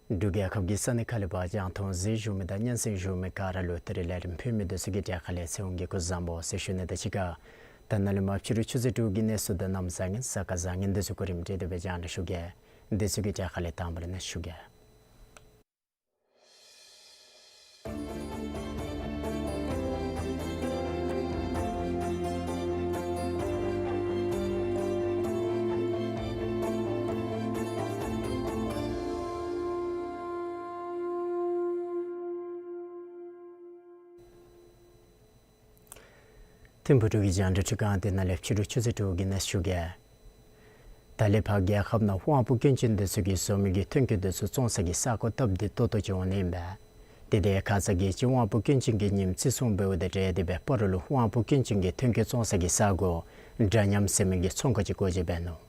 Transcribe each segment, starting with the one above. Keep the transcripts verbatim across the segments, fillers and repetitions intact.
འབྲུག་རྒྱལ་ཁབ་ཀྱི་ས་གནས་ཁག་ལས་ཕར་རྒྱང་མཐོང་གཟིགས་བཞུགས་མི་དང་སྙན་གསན་བཞུགས་མི་ག་ར་ལུ་ད་རིས་ལས་རིམ་ཕུལ་མི་འདི་ཚུ་གི་གྲས་ཁ་ལས་ཚེ་དབང་གིས་སྐུ་གཟུགས་བཟང་པོ་ཟེར་ཞུ་ནི་དང་གཅིག་ཁར་ད་ནཱ་ལས་མར་ཕྱི་རུ་ཆུ་ཚོད་དྲུག་གི་གནས་ཚུལ་དང་གནམ་བཟང་ངན་གཟའ་སྐར་བཟང་ངན་འདི་ཚུ་གོ་རིམ་སྒྲིག་སྟེ་སྦེ་རྒྱང་བསྒྲགས་ཞུ་གེ། འདི་ཚུ་གི་གྲས་ཁ་ལས་དང་པ་ར་གནས་ཚུལ་ཞུ་གེ། ཐིམ་ཕུག་འབྲུག་གི་རྒྱང་བསྒྲགས་ཁྲི་ཁང་འདི་ནང་ལས་ཕྱི་རུ་ཆུ་ཚོད་དྲུག་གི་གནས་ཚུལ་ཞུ་གེ། ད་ལས་ཕར་རྒྱལ་ཁབ་ནང་དབང་པོ་སྐྱོན་ཅན་འདི་ཚུ་གིས་བཟོ་མི་གི་ཐོན་སྐྱེད་འདི་ཚུ་བཙོང་ས་གི་ས་གོ་སྟབས་བདེ་ཏོག་ཏོ་ཅིག་འོང་ནི་ཨིན་པས། དེ་དེ་ཁ་ཙ་གི་སྤྱི་དབང་པོ་སྐྱོན་ཅན་གྱི་ཉིནམ་བརྩི་སྲུང་འབདཝ་དང་འབྲེལ་ཏེ་སྦེ་སྤ་རོ་ལུ་དབང་པོ་སྐྱོན་ཅན་གྱི་ཐོན་སྐྱེད་བཙོང་ས་གི་ས་གོ་འདྲ་མཉམ་ཟེར་མི་གི་ཚོང་ཁང་ཅིག་སྒོ་འབྱེད་འབད་ནུག།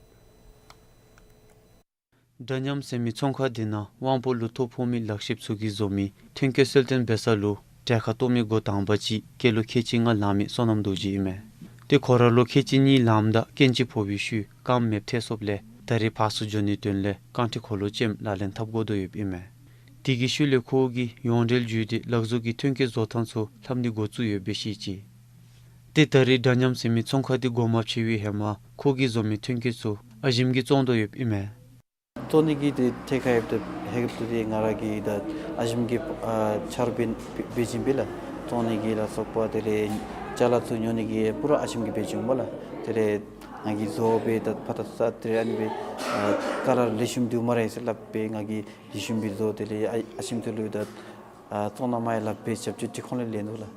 འདྲ་མཉམ་ཟེར་མི་ཚོང་ཁང་འདི་ནང་དབང་པོ་ལུ་ཐོ་ཕོག་མི་ལག་ཤེསཔ་ཚུ་གིས་བཟོ་མི་ཐོན་སྐྱེད་གསོལ་སྟོན་འབད་ས་ལུ་གྲལ་ཁར་གཏོགས་མི་འགོ་དང་པ་ཅིག་སྐྱེས་ལོ་ཁལ་གཅིག་ལྔ་ལང་མི་བསོད་ནམས་རྡོ་རྗེ་ཨིན་མས། ཏེ་ཁོ་ར་ལུ་ཁལ་གཅིག་གཉིས་ལངམ་ད་རྐྱེན་ཅིག་ཕོག་པའི་ཤུལ་རྐངམ་མེདཔ་ཐལ་སོངམ་ལས་ད་རིས་ཕར་ཚུར་འགྱོ་ནིའི་དོན་ལས་རྐང་ཁྲི་འཁོར་ལོ་ཅནམ་ལག་ལེན་འཐབ་དགོ་དོ་ཡོདཔ་ཨིན་མས། དེ་གི་ཤུལ་ལས་ཁོ་གིས་ཡོངས་འབྲེལ་བརྒྱུད་དེ་ལག་བཟོ་གི་ཐོན་སྐྱེད་བཟོ་ཐངས་ཚུ་ལྷབ་ནི་འགོ་བཙུགས་ཡོདཔ་སྦེ་བཤད་ཅི། ཏེ་ད་རིས་འདྲ་མཉམ་ཟེར་མི་ཚོང་ཁང་འདི་སྒོ་མ་ཕྱེ་བའི་ཧེ་མ་ཁོ་གིས་བཟོ་མི་ཐོན་སྐྱེད་ཚུ་ཨ་ཞིམ་གྱིས་བཙོང་དོ་ཡོདཔ་ཨིན་མས། བཙོང་ནི་གི་ཏེ་ཐད་ཁར་ཡོདཔ་ད་ཧེ་ག་ཏེ་ང་ར་གིས་ད་ཨ་ཞིམ་གྱིས་ཨ་ཆ་རོགས་འབད་འབད་བྱིན་པས་ལགས། བཙོང་ནི་གི་ལ་སོགས་པ་དེ་ལས་ཅ་ལ་ཚུ་ཉོ་ནི་གི་པུ་ར་ཨ་ཞིམ་གྱིས་འབད་བྱིན་པས་ལགས། དེ་ལས་ང་གིས་བཟོ་སྦེ་ད་ཕར་ད་ས་དེ་ལས་ཨ་ནི་སྦེ་ཨ་ཀ་ལར་ལེགས་ཤོམ་འདུག་སྨ་རེ་ཟེར་སླབ་སྦེ་ང་གིས་ལེགས་ཤོམ་སྦེ་བཟོ་དེ་ལས་ཨ་ཨ་ཞིམ་ཚུ་ལུ་ད་ཨ་བཙོང་གནང་མས་སླབ་སྦེ་ཞབས་ཕྱི་ཁོང་ལས་ལེན་ནུག་ལགས།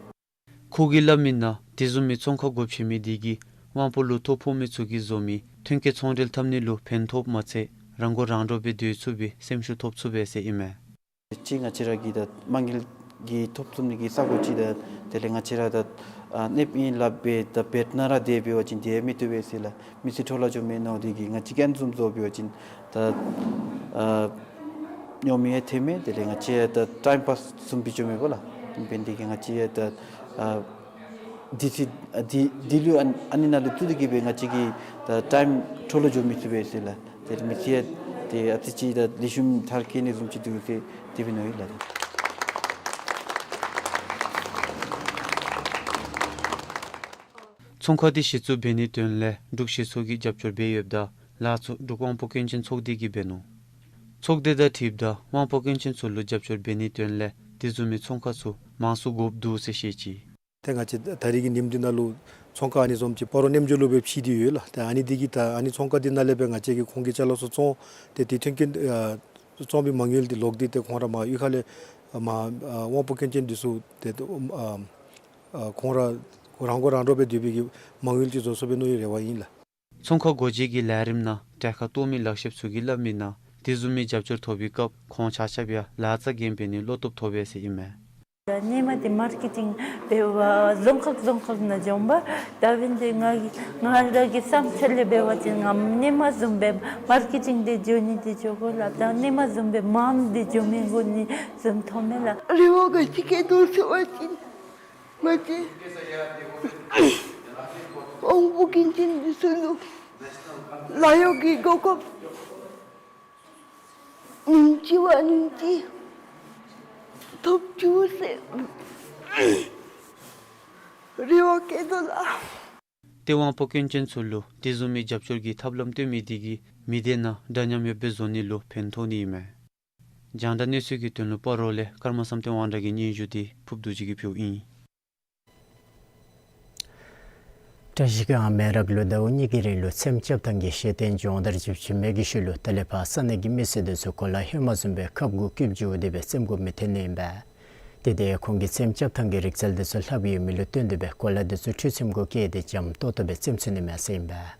ཁོ་གིས་སླབ་མིའི་ནང་དེ་བཟུམ་མའི་ཚོང་ཁང་སྒོ་ཕྱེ་མི་དེ་གིས་དབང་པོ་ལུ་ཐོ་ཕོག་མི་ཚུ་གིས་བཟོ་མི་ཐོན་སྐྱེད་ཚོང་འབྲེལ་འཐབ་ནི་ལུ་ཕན་ཐོགསཔ་མ་ཚད་རང་མགོ་རང་འདྲོངས་སྦེ་སྡོད་ཚུགས་པའི་སེམས་ཤུགས་ཐོབ་ཚུགས་པས་ཟེར་ཨིན་མས། གཅིག་ང་བཅས་ར་གི་ད་དམངས་ཀྱི་གི་ཐོབ་ཚུགས་ནི་གི་ས་གོ་ཅིག་ད་དེ་ལས་ང་བཅས་ར་ད་ཨ་གནསཔ་ཨིན་སླབ་སྦེ་ད་བེད་ནང་ར་སྡོད་འབད་བ་ཅིན་དེ་མི་བཏུབ་པས་ཟེར་ལགས། མི་ཚེ་འཕྲོ་བརླག་འགྱོ་མི་ནང་དེ་གིས་ང་བཅས་ཀྱིས་ཨ་ནི་བཟུམ་བཟོ་འབད་བ་ཅིན་ད་ཨ་ཉོ་མི་ཡང་ཐོན་མས། དེ་ལས་ང་བཅས་ཡང་ད་ཊའིམ་པཱསི་བཟུམ་སྦེ་འགྱོ་མས་པ་ལགས། འབད་ནི་དེ་གིས་ང་བཅས་ཡང་ད་ཨ་དུས་ཚོད་ཨ་དུས་དུས་ལུ་ཨ་ཨ་ནི་ནང་ལུ་བཙུགས་ཏེ་གིས་སྦེ་ང་བཅས་ཀྱི་ད་ཊའིམ་འཕྲོ་བརླག་འགྱོ་མི་ཚུགས་པས་ཟེར་ལགས། དེ་ལས་མི་ཚེ་ཡང་ཏེ་ཨ་ཙི་ཅིག་ད་ལེགས་ཤོམ་ཐར་སྐྱེལ་ནི་བཟུམ་ཅིག་འདུག་ཟེར་དེ་སྦེ་མནོ་ཡི་ལགས། ཚོང་ཁང་འདི་གཞི་བཙུགས་འབད་ནིའི་དོན་ལས་འབྲུག་གཞིས་ཚོགས་ཀྱིས་རྒྱབ་སྐྱོར་འབད་ཡོདཔ་ད་ལཱ་ཚུ་འབྲུག་དབང་པོ་སྐྱོན་ཅན་ཚོགས་སྡེ་གིས་འབད་ནུག། ཚོགས་སྡེ་དང་འཁྲིལཝ་ད་དབང་པོ་སྐྱོན་ཅན་ཚུ་ལུ་རྒྱབ་སྐྱོར་འབད་ནིའི་དོན་ལས་དེ་བཟུམ་མའི་ཚོང་ཁང་ཚུ་མང་སུ་དགོཔ་འདུག་ཟེར་བཤད་ཅི། ཏེ་ང་བཅས་ད་རིས་ཀྱི་ཉིནམ་འདི་ནང་ལུ་ཚོང་ཁང་ཨ་ནི་བཟུམ་ཅིག་སྤ་རོ་གནམ་རྒྱུད་ལུ་སྦེ་ཕྱེ་སྟེ་ཡོད་ལགས། ཏེ་ཨ་ནི་འདི་གིས་ད་ཨ་ནི་ཚོང་ཁང་འདི་ནང་ལས་སྦེ་ང་བཅས་ཀྱིས་ཁོང་གི་ཅ་ལ་ཚུ་བཙོང་སྟེ་དེ་ཐོན་སྐྱེད་ཨ་བཙོང་པའི་མ་དངུལ་འདི་ལོག་སྟེ་ཏེ་ཁོང་ར་མར་གཡུས་ཁ་ལས་མར་ཨ་དབང་པོ་སྐྱོན་ཅན་འདི་ཚུ་ཏེ་ཨ་ཨ་ཁོང་ར་རང་མགོ་རང་འདྲོངས་སྦེ་སྡོད་པའི་གི་མ་དངུལ་ཅིག་བཟོ་ཚུགས་པའི་མནོ་བའི་རེ་བ་ཨིན་ལགས། ཚོང་ཁང་སྒོ་འབྱེད་ཀྱི་ལས་རིམ་ནང་གྲལ་ཁར་གཏོགས་མི་ལག་ཤེསཔ་ཚུ་གིས་སླབ་མིའི་ནང་དེ་བཟུམ་མའི་རྒྱབ་སྐྱོར་ཐོབ་པའི་སྐབས་ཁོང་ཆ་ཁྱབ་ཡང་ལཱ་རྩ་འགེངས་འབད་ནིའི་བློ་སྟོབས་ཐོབ་པས་ཟེར་ཨིན་མས། རྙིང་མ་འདི་མར་ཀེ་ཊིང་འབད་བར་རྫོང་ཁག་རྫོང་ཁག་ནང་འཛོམས་པ། ད་འབདན་ཏེ་ང་གིས་ང་ར་གི་བསམ་འཆར་ལས་འབད་བ་ཅིན་ང་རྙིང་མ་བཟུམ་སྦེ་མར་ཀེ་ཊིང་འདི་འགྱོ་ནི་འདི་འགྱོ་དགོ་ལགས། ད་རྙིང་མ་བཟུམ་སྦེ་མངམ་འདི་འགྱོ་མི་དགོ་ནི་བཟུམ་མཐོངམ་མས་ལགས། རེ་བ་ག་ཅི་བསྐྱེད་དོ་ཟེར་བ་ཅིན་ང་བཅས་དབང་པོ་སྐྱོན་ཅན་འདི་ཚུ་ལུ་ལཱ་གཡོག་གི་གོ་སྐབས་ཉིནམ་གཅིག་བ་ཉིནམ་གཅིག་ཐོབ་བཅུག་ཟེར་རེ་བ་བསྐྱེད་དོ་ལགས། ཏེ་དབང་པོ་སྐྱོན་ཅན་ཚུ་ལུ་དེ་བཟུམ་མའི་རྒྱབ་སྐྱོར་གྱི་ཐབས་ལམ་སྟོན་མི་དེ་གིས་མི་སྡེ་ནང་འདྲ་མཉམ་ཡོདཔ་སྦེ་བཟོ་ནི་ལུ་ཕན་ཐོགས་ནི་ཨིན་མས། རྒྱང་བསྒྲགས་གནས་ཚུལ་གྱི་དོན་ལུ་སྤ་རོ་ལས་ཀརྨ་བསམ་གཏན་དབང་གྲགས་ཀྱི་སྙན་ཞུ་དེ་ཕུརབ་རྡོ་རྗེ་གིས་ཕུལཝ་ཨིན། བཀྲ་ཤིས་སྒང་མེ་རག་ལུ་ཟླཝ་གཉིས་ཀྱི་རིང་ལུ་ཚེམ་རྐྱབ་ཐངས་ཀྱི་ཤེས་ལྡན་སྦྱོང་བརྡར་ཞིབ་ཞིབ་མི་གི་ཤུལ་ལུ་ད་ལས་ཕར་ས་གནས་ཀྱི་མི་སེར་དེ་ཚུ་གོ་ལ་ཧེ་མ་བཟུམ་སྦེ་ཁབ་གུ་བཀབ་འགྱོ་སྟེ་སྦེ་རྩེདམོ་རྐྱབ་མི་ཐོན་ནི་ཨིན་པས། དེ་དེ་ཁོང་གིས་ཚེམ་རྐྱབ་ཐངས་ཀྱི་རིག་རྩལ་དེ་ཚུ་ལྷབ་ཡོད་མི་ལུ་བརྟེན་ཏེ་སྦེ་གོ་ལ་དེ་ཚུ་འཕྲུལ་ཚེམ་གུ་བཀལ་ཏེ་འཇམ་ཏོག་ཏོ་སྦེ་རྩེད་ཚུགས་ནི་མས་ཟེར་ཨིན་པས།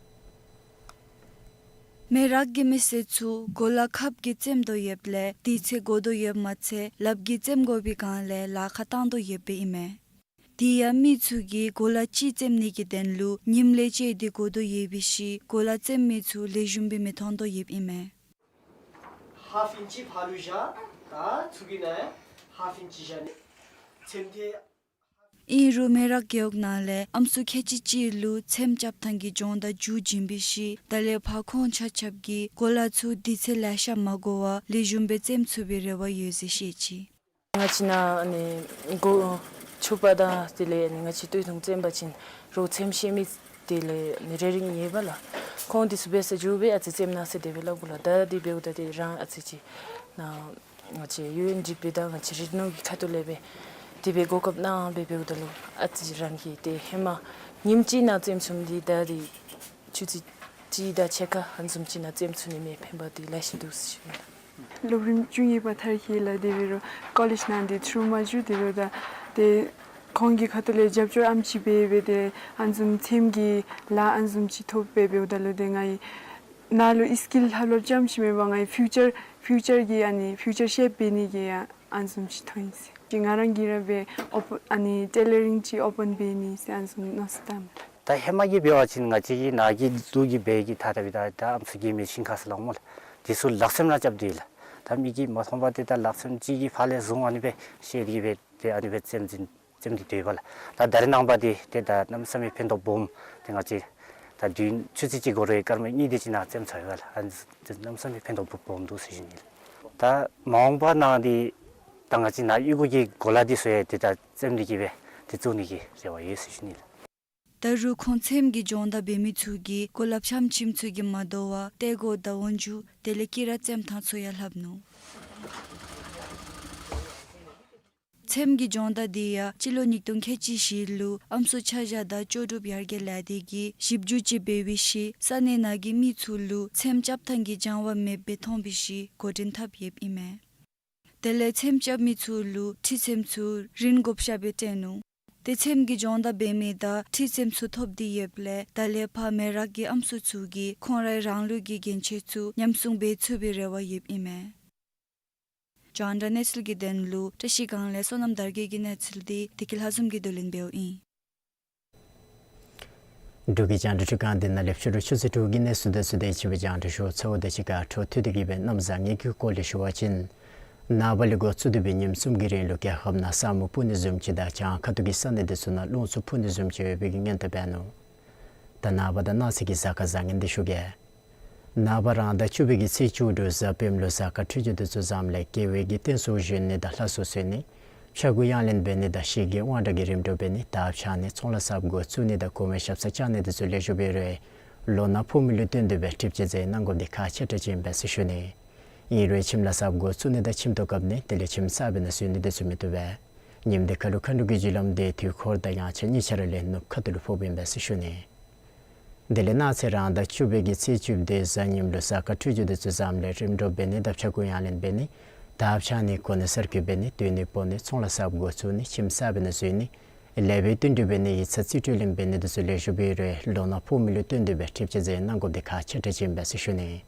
མེ་རག་གི་མི་སེར་ཚུ་གོ་ལ་ཁབ་ཀྱིས་རྩེད་དོ་ཡོདཔ་ལས་དུས་ཚོད་འགོར་དོ་ཡོདཔ་མ་ཚད་ལགཔ་གིས་རྩེད་དགོ་པའི་སྒང་ལས་ལཱ་ཁག་བཏང་དོ་ཡོདཔ་ཨིན་མས། དེ་ཡང་མི་ཚུ་གིས་གོ་ལ་གཅིག་རྩེད་ནི་གི་དོན་ལུ་ཉིནམ་ལས་བཅད་དེ་འགོར་དོ་ཡོད་པའི་ཤུལ་གོ་ལ་རྩེད་མི་ཚུ་ལེགས་ཤོམ་སྦེ་མི་མཐོང་དོ་ཡོདཔ་ཨིན་མས། ཧཱཕ་ཨིན་ཅི་ཕར་ལུ་བཞག། ད་ཚུ་གི་ནང་ཧཱཕ་ཨིན་ཅི་བཞག་ནི་ཚེམ་དེ། ཨིན་རུང་མེ་རག་རྒེད་འོག་ནང་ལས་ཨམ་སྲུ་ཁལ་གཅིག་གཅིག་ལུ་ཚེམ་རྐྱབ་ཐངས་ཀྱི་སྦྱོང་བརྡར་མཇུག་བསྒྲིལ་བའི་ཤུལ་ད་ལས་ཕར་ཁོང་ཆ་ཁྱབ་ཀྱིས་གོ་ལ་ཚུ་དུས་ཚོད་ལེ་ཤ་མ་འགོར་བར་ལེགས་ཤོམ་སྦེ་རྩེད་ཚུགས་པའི་རེ་བ་ཡོད་ཟེར་བཤད་ཅི། ང་བཅས་ནཱ་ཨ་ནི་འགོ་ཕྱུ་པ་དང་དེ་ལས་ཨ་ནི་ང་བཅས་སྟོད་ཐུང་རྩེད་པ་ཅིན་རོགས་ཚེམ་ཤེས་མི་དེ་ལས་ཨ་ནི་རེ་རེ་ཡོད་པ་ལགས། ཁོང་དེ་ཚུ་འབད་ས་མཇུག་སྦེ་ཨ་ཙི་རྩེདམོ་གནང་ཟེར་དེ་སྦེ་སླབ་དགོ་ལགས། ད་དེ་འབདཝ་ད་དེ་རང་ཨ་ཙི་ཅིག་ནཱ་ང་བཅས་ཡུ་ཨེན་ཌི་པི་དང་ང་བཅས་རིག་ནོར་གྱི་ཁ་ཐུག་ལས་སྦེ་དེ་སྦེ་གོ་སྐབས་གནང་སྦེ་འབདཝ་ད་ལུ་ཨ་ཙི་རང་གིས་དེ་ཧེ་མ་ཉིནམ་གཅིག་ནང་རྩེད་ཚུགས་མི་དེ་ད་དེ་ཆུ་ཚོད་གཅིག་དང་ཕྱེད་ཀ་ཨ་ནི་བཟུམ་ཅིག་ནང་རྩེད་ཚུགས་ནི་མས། ཕན་པ་དེ་ལེ་ཤ་འདུག་ཟེར་ཞུ་ནི། སློབ་རིམ་བཅུ་གཉིས་པ་མཐར་འཁྱོལ་ལགས། དེ་འབད་རུང་ཀོ་ལེཇ་ནང་འདི་ཚུར་མ་འགྱོ། དེ་འབདཝ་ད་དེ་ཁོང་གི་ཁ་ཐུག་ལས་རྒྱབ་སྐྱོར་ཨེམ་ཅིག་འབད་འབད་དེ་ཨ་ནི་བཟུམ་ཚེམ་གྱི་ལཱ་ཨ་ནི་བཟུམ་ཅིག་ཐོབ་སྦེ་འབདཝ་ད་ལུ་དེ་ངེའི་ནཱ་ལུ་ཨི་སི་ཀིལ་ལྷབ་ལྷབ་རྐྱངམ་ཅིག་མེན་པར་ངེའི་ཕིའུ་ཅར་ཕིའུ་ཅར་གྱི་ཨ་ནི་ཕིའུ་ཅར་ཤེཔ་འབད་ནི་གི་ཡང་ཨ་ནི་བཟུམ་ཅིག་མཐོང་ཡི་ཟེར། ང་རང་གིས་ར་སྦེ་ཨོ་པ་ཨ་ནི་ཊེ་ལ་རིང་ཅིག་ཨོ་པཱན་འབད་ནི་ཟེར་ཨ་ནི་བཟུམ་མནོ་བསམ་བཏངམ་མས། ད་ཧེ་མ་གི་འབད་བ་ཅིན་ང་བཅས་ཀྱི་ནཱ་གི་ལུགས་ཀྱི་འབད་གི་ཐ་ཐ་འབད་ད་ད་ཨམ་སྲུ་གྱོན་མི་ཤིང་ཁ་ཟེར་སླབ་སྨོ་ལགས། དེ་ཚུ་ལག་ཚེམ་ནང་རྐྱབ་སྟེ་ལགས། ད་མི་གིས་མ་མཐོང་པར་ཏེ་ད་ལག་ཚེམ་གཅིག་གིས་ཕར་ལས་བཟུང་ཨ་ནི་སྦེ་བཤེད་དེ་གིས་སྦེ་ཏེ་ཨ་ནི་སྦེ་རྩེདམོ་རྩེ་རྩེདམོ་འདི་སྡོདཔ་ལགས། ད་ད་རེས་ནངས་པ་འདི་ཏེ་ད་གནམ་མེད་ས་མེད་ཕན་ཐོགས་སྦོམ་ཏེ་ང་བཅས་ད་བདུན་ཆུ་ཚོད་གཅིག་འགོར་རུང་སྐར་མ་གཉིས་དེ་ཅིག་ནང་རྩེདམོ་ཚར་ཡི་ལགས། ཨ་ནི་གནམ་མེད་ས་མེད་ཕན་ཐོགས་སྦོམ་འདུག་ཟེར་ཞུ་ནི་ལགས། ད་མ་འོངས་པ་ནང་འདི་ད་ང་བཅས་ནཱ་གཡུས་སྒོ་གི་གོ་ལ་འདི་ཚུ་ཡང་ཏེ་ད་རྩེདམོ་འདི་གིས་སྦེ་ཏེ་བཙུགས་ནི་གི་རེ་བ་ཡོད་ཟེར་ཞུ་ནི་ལགས། ད་རུང་ཁོང་ཚེམ་གྱི་སྦྱོང་བརྡར་འབད་མི་ཚུ་གིས་གོ་ལ་ཕྱམ་ཕྱིམ་ཚུ་གིས་མ་དོ་བར་ཏེ་གོ་ད་འོང་འགྱོ་དེ་ལས་དཀྱི་ར་རྩེད་ཐངས་ཚུ་ཡང་ལྷབ་ནུག། ཚེམ་གྱི་སྦྱོང་བརྡར་འདི་ཡང་སྤྱི་ལོ་ཉིས་སྟོང་ཁལ་གཅིག་བཞི་ལུ་ཨམ་སྲུ་ཆ་བཞག་དང་ལྕོགས་གྲུབ་ཡར་རྒྱས་ལས་སྡེ་གིས་ཞིབ་འཇུག་ཅིག་འབད་བའི་ཤུལ་ས་གནས་ནང་གི་མི་ཚུ་ལུ་ཚེམ་རྐྱབ་ཐངས་ཀྱི་སྦྱང་བ་མེདཔ་སྦེ་མཐོང་བའི་ཤུལ་འགོ་འདྲེན་འཐབ་ཡོདཔ་ཨིན་མས། དེ་ལས་ཚེམ་རྐྱབ་མི་ཚུ་ལུ་ཁྲི་ཚེམ་ཚུ་རིན་བགོ་བཤའ་སྦེ་སྤྲོད་ནུག། ཏེ་ཚེམ་གྱི་སྦྱོང་བརྡར་འབད་མི་དང་ཁྲི་ཚེམ་ཚུ་ཐོབ་སྟེ་ཡོདཔ་ལས་ད་ལས་ཕར་མེ་རག་གི་ཨམ་སྲུ་ཚུ་གིས་ཁོང་རའི་རང་ལུགས་ཀྱི་གྱོན་ཆས་ཚུ་ཉམས་སྲུང་འབད་ཚུགས་པའི་རེ་བ་ཡོདཔ་ཨིན་མས། རྒྱང་བསྒྲགས་གནས་ཚུལ་གྱི་དོན་ལུ་བཀྲ་ཤིས་སྒང་ལས་བསོད་ནམས་དར་རྒྱས་ཀྱི་གནས་ཚུལ་འདི་བདེ་སྐྱིད་ལྷ་འཛོམས་ཀྱིས་བསྡུ་ལེན་འབདཝ་ཨིན། འབྲུག་གི་རྒྱང་བསྒྲགས་ཁྲི་ཁང་འདི་ནང་ལས་ཕྱི་རུ་ཆུ་ཚོད་དྲུག་གི་གནས་ཚུལ་དེ་ཚུ་དེ་ཅིག་སྦེ་རྒྱང་བསྒྲགས་ཞུ་ཚརཝ་དང་གཅིག་ཁར་འཕྲོ་མཐུད་དེ་གིས་སྦེ་གནམ་བཟང་ངན་གྱི་སྐོར་ལས་ཞུ་བ་ཅིན་ནངས་པ་ལས་འགོ་བཙུགས་ཏེ་སྦེ་ཉིནམ་གསུམ་གྱི་རིང་ལུ་རྒྱལ་ཁབ་ནང་ས་སྨུག་སྤུབས་ནི་བཟུམ་ཅིག་དང་བྱང་ཁ་ཐུག་གི་ས་གནས་དེ་ཚུ་ནང་རླུང་འཚུབ་འཕུ་ནི་བཟུམ་ཅིག་ཡོད་པའི་གི་སྔོན་བརྡ་འབད་ནུག། ད་ནངས་པ་དང་གནངས་ཚེ་གི་གཟའ་སྐར་བཟང་ངན་འདི་ཞུ་གེ། ནངས་པ་རང་ཟླ་བཅུ་པའི་གི་ཚེས་བཅུ་དྲོ་གཟའ་སྤེནམ་ལུ་གཟའ་སྐར་འཕྲོད་སྦྱོར་དེ་ཚུ་བཟངམ་ལས་དགེ་བའི་གི་རྟེན་སོགས་བཞེངས་ནི་དང་ལྷ་གསོལ་གསོལ་ནི་ཕྱྭ་འགུགས་གཡང་ལེན་འབད་ནི་དང་ཞི་རྒོལ་དབང་དྲག་གི་རིམ་གྲོ་འབད་ནི་དར་འཕྱར་ནི་ཚོང་ལཱ་གསརཔ་འགོ་བཙུགས་ནི་དང་གོང་མའི་ཞབས་སར་བཅར་ནི་དེ་ཚུ་ལེགས་ཤོམ་འབད་རུང་ལོ་ན་ཕོག་མི་ལུ་བརྟེན་ཏེ་སྦེ་ཁྲིམས་གཅོད་མཛད་གནང་དགོཔ་འདི་ཁག་ཆེ་དྲགས་ཅིག་ཨིན་པས་ཟེར་ཞུ་ནི། ཨིན་རུང་ཁྱིམ་ལཱ་གསརཔ་འགོ་བཙུགས་ནི་དང་ཁྱིམ་ཐོག་བཀབ་ནི་དེ་ལས་ཁྱིམ་གསར་པའི་ནང་འཛུལ་ནི་དེ་ཚུ་མི་བཏུབ་པས། ཉིནམ་དེ་ཁར་ལུ་མཁའ་འགྲོ་གི་རྒྱུ་ལམ་དེ་དུས་འཁོར་དང་ཡང་ཆ་གཉིས་ཆ་ར་ལས་ནུབ་ཁ་ཐུག་ལུ་ཕོགཔ་ཨིན་པས་ཟེར་ཞུ་ནི། དེ་ལས་གནངས་ཚེ་རང་ཟླ་བཅུ་པའི་གི་ཚེས་བཅུ་པའི་གཟའ་ཉིམ་ལུ་གཟའ་སྐར་འཕྲོད་སྦྱོར་དེ་ཚུ་བཟངམ་ལས་རིམ་གྲོ་འབད་ནི་དང་ཕྱྭ་འགུགས་གཡང་ལེན་འབད་ནི་དར་འཕྱར་ནི་གོ་གནས་གསར་བསྐོ་འབད་ནི་སྡོད་གནས་སྤོ་ནི་ཚོང་ལཱ་གསརཔ་འགོ་བཙུགས་ནི་ཁྱིམ་གསར་པའི་ནང་འཛུལ་ནི་ལེགས་པའི་བསྟུན་གྲོས་འབད་ནི་ཡིག་ཚང་རྩིས་སྤྲོད་ལེན་འབད་ནི་དེ་ཚུ་ལེགས་ཤོམ་འབད་རུང་ལོ་ན་ཕོག་མི་ལུ་བརྟེན་ཏེ་སྦེ་ཁྲིམས་གཅོད་མཛད་གནང་དགོཔ་འདི་ཁག་ཆེ་དྲགས་ཅིག་ཨིན་པས་ཟེར་ཞུ་ནི།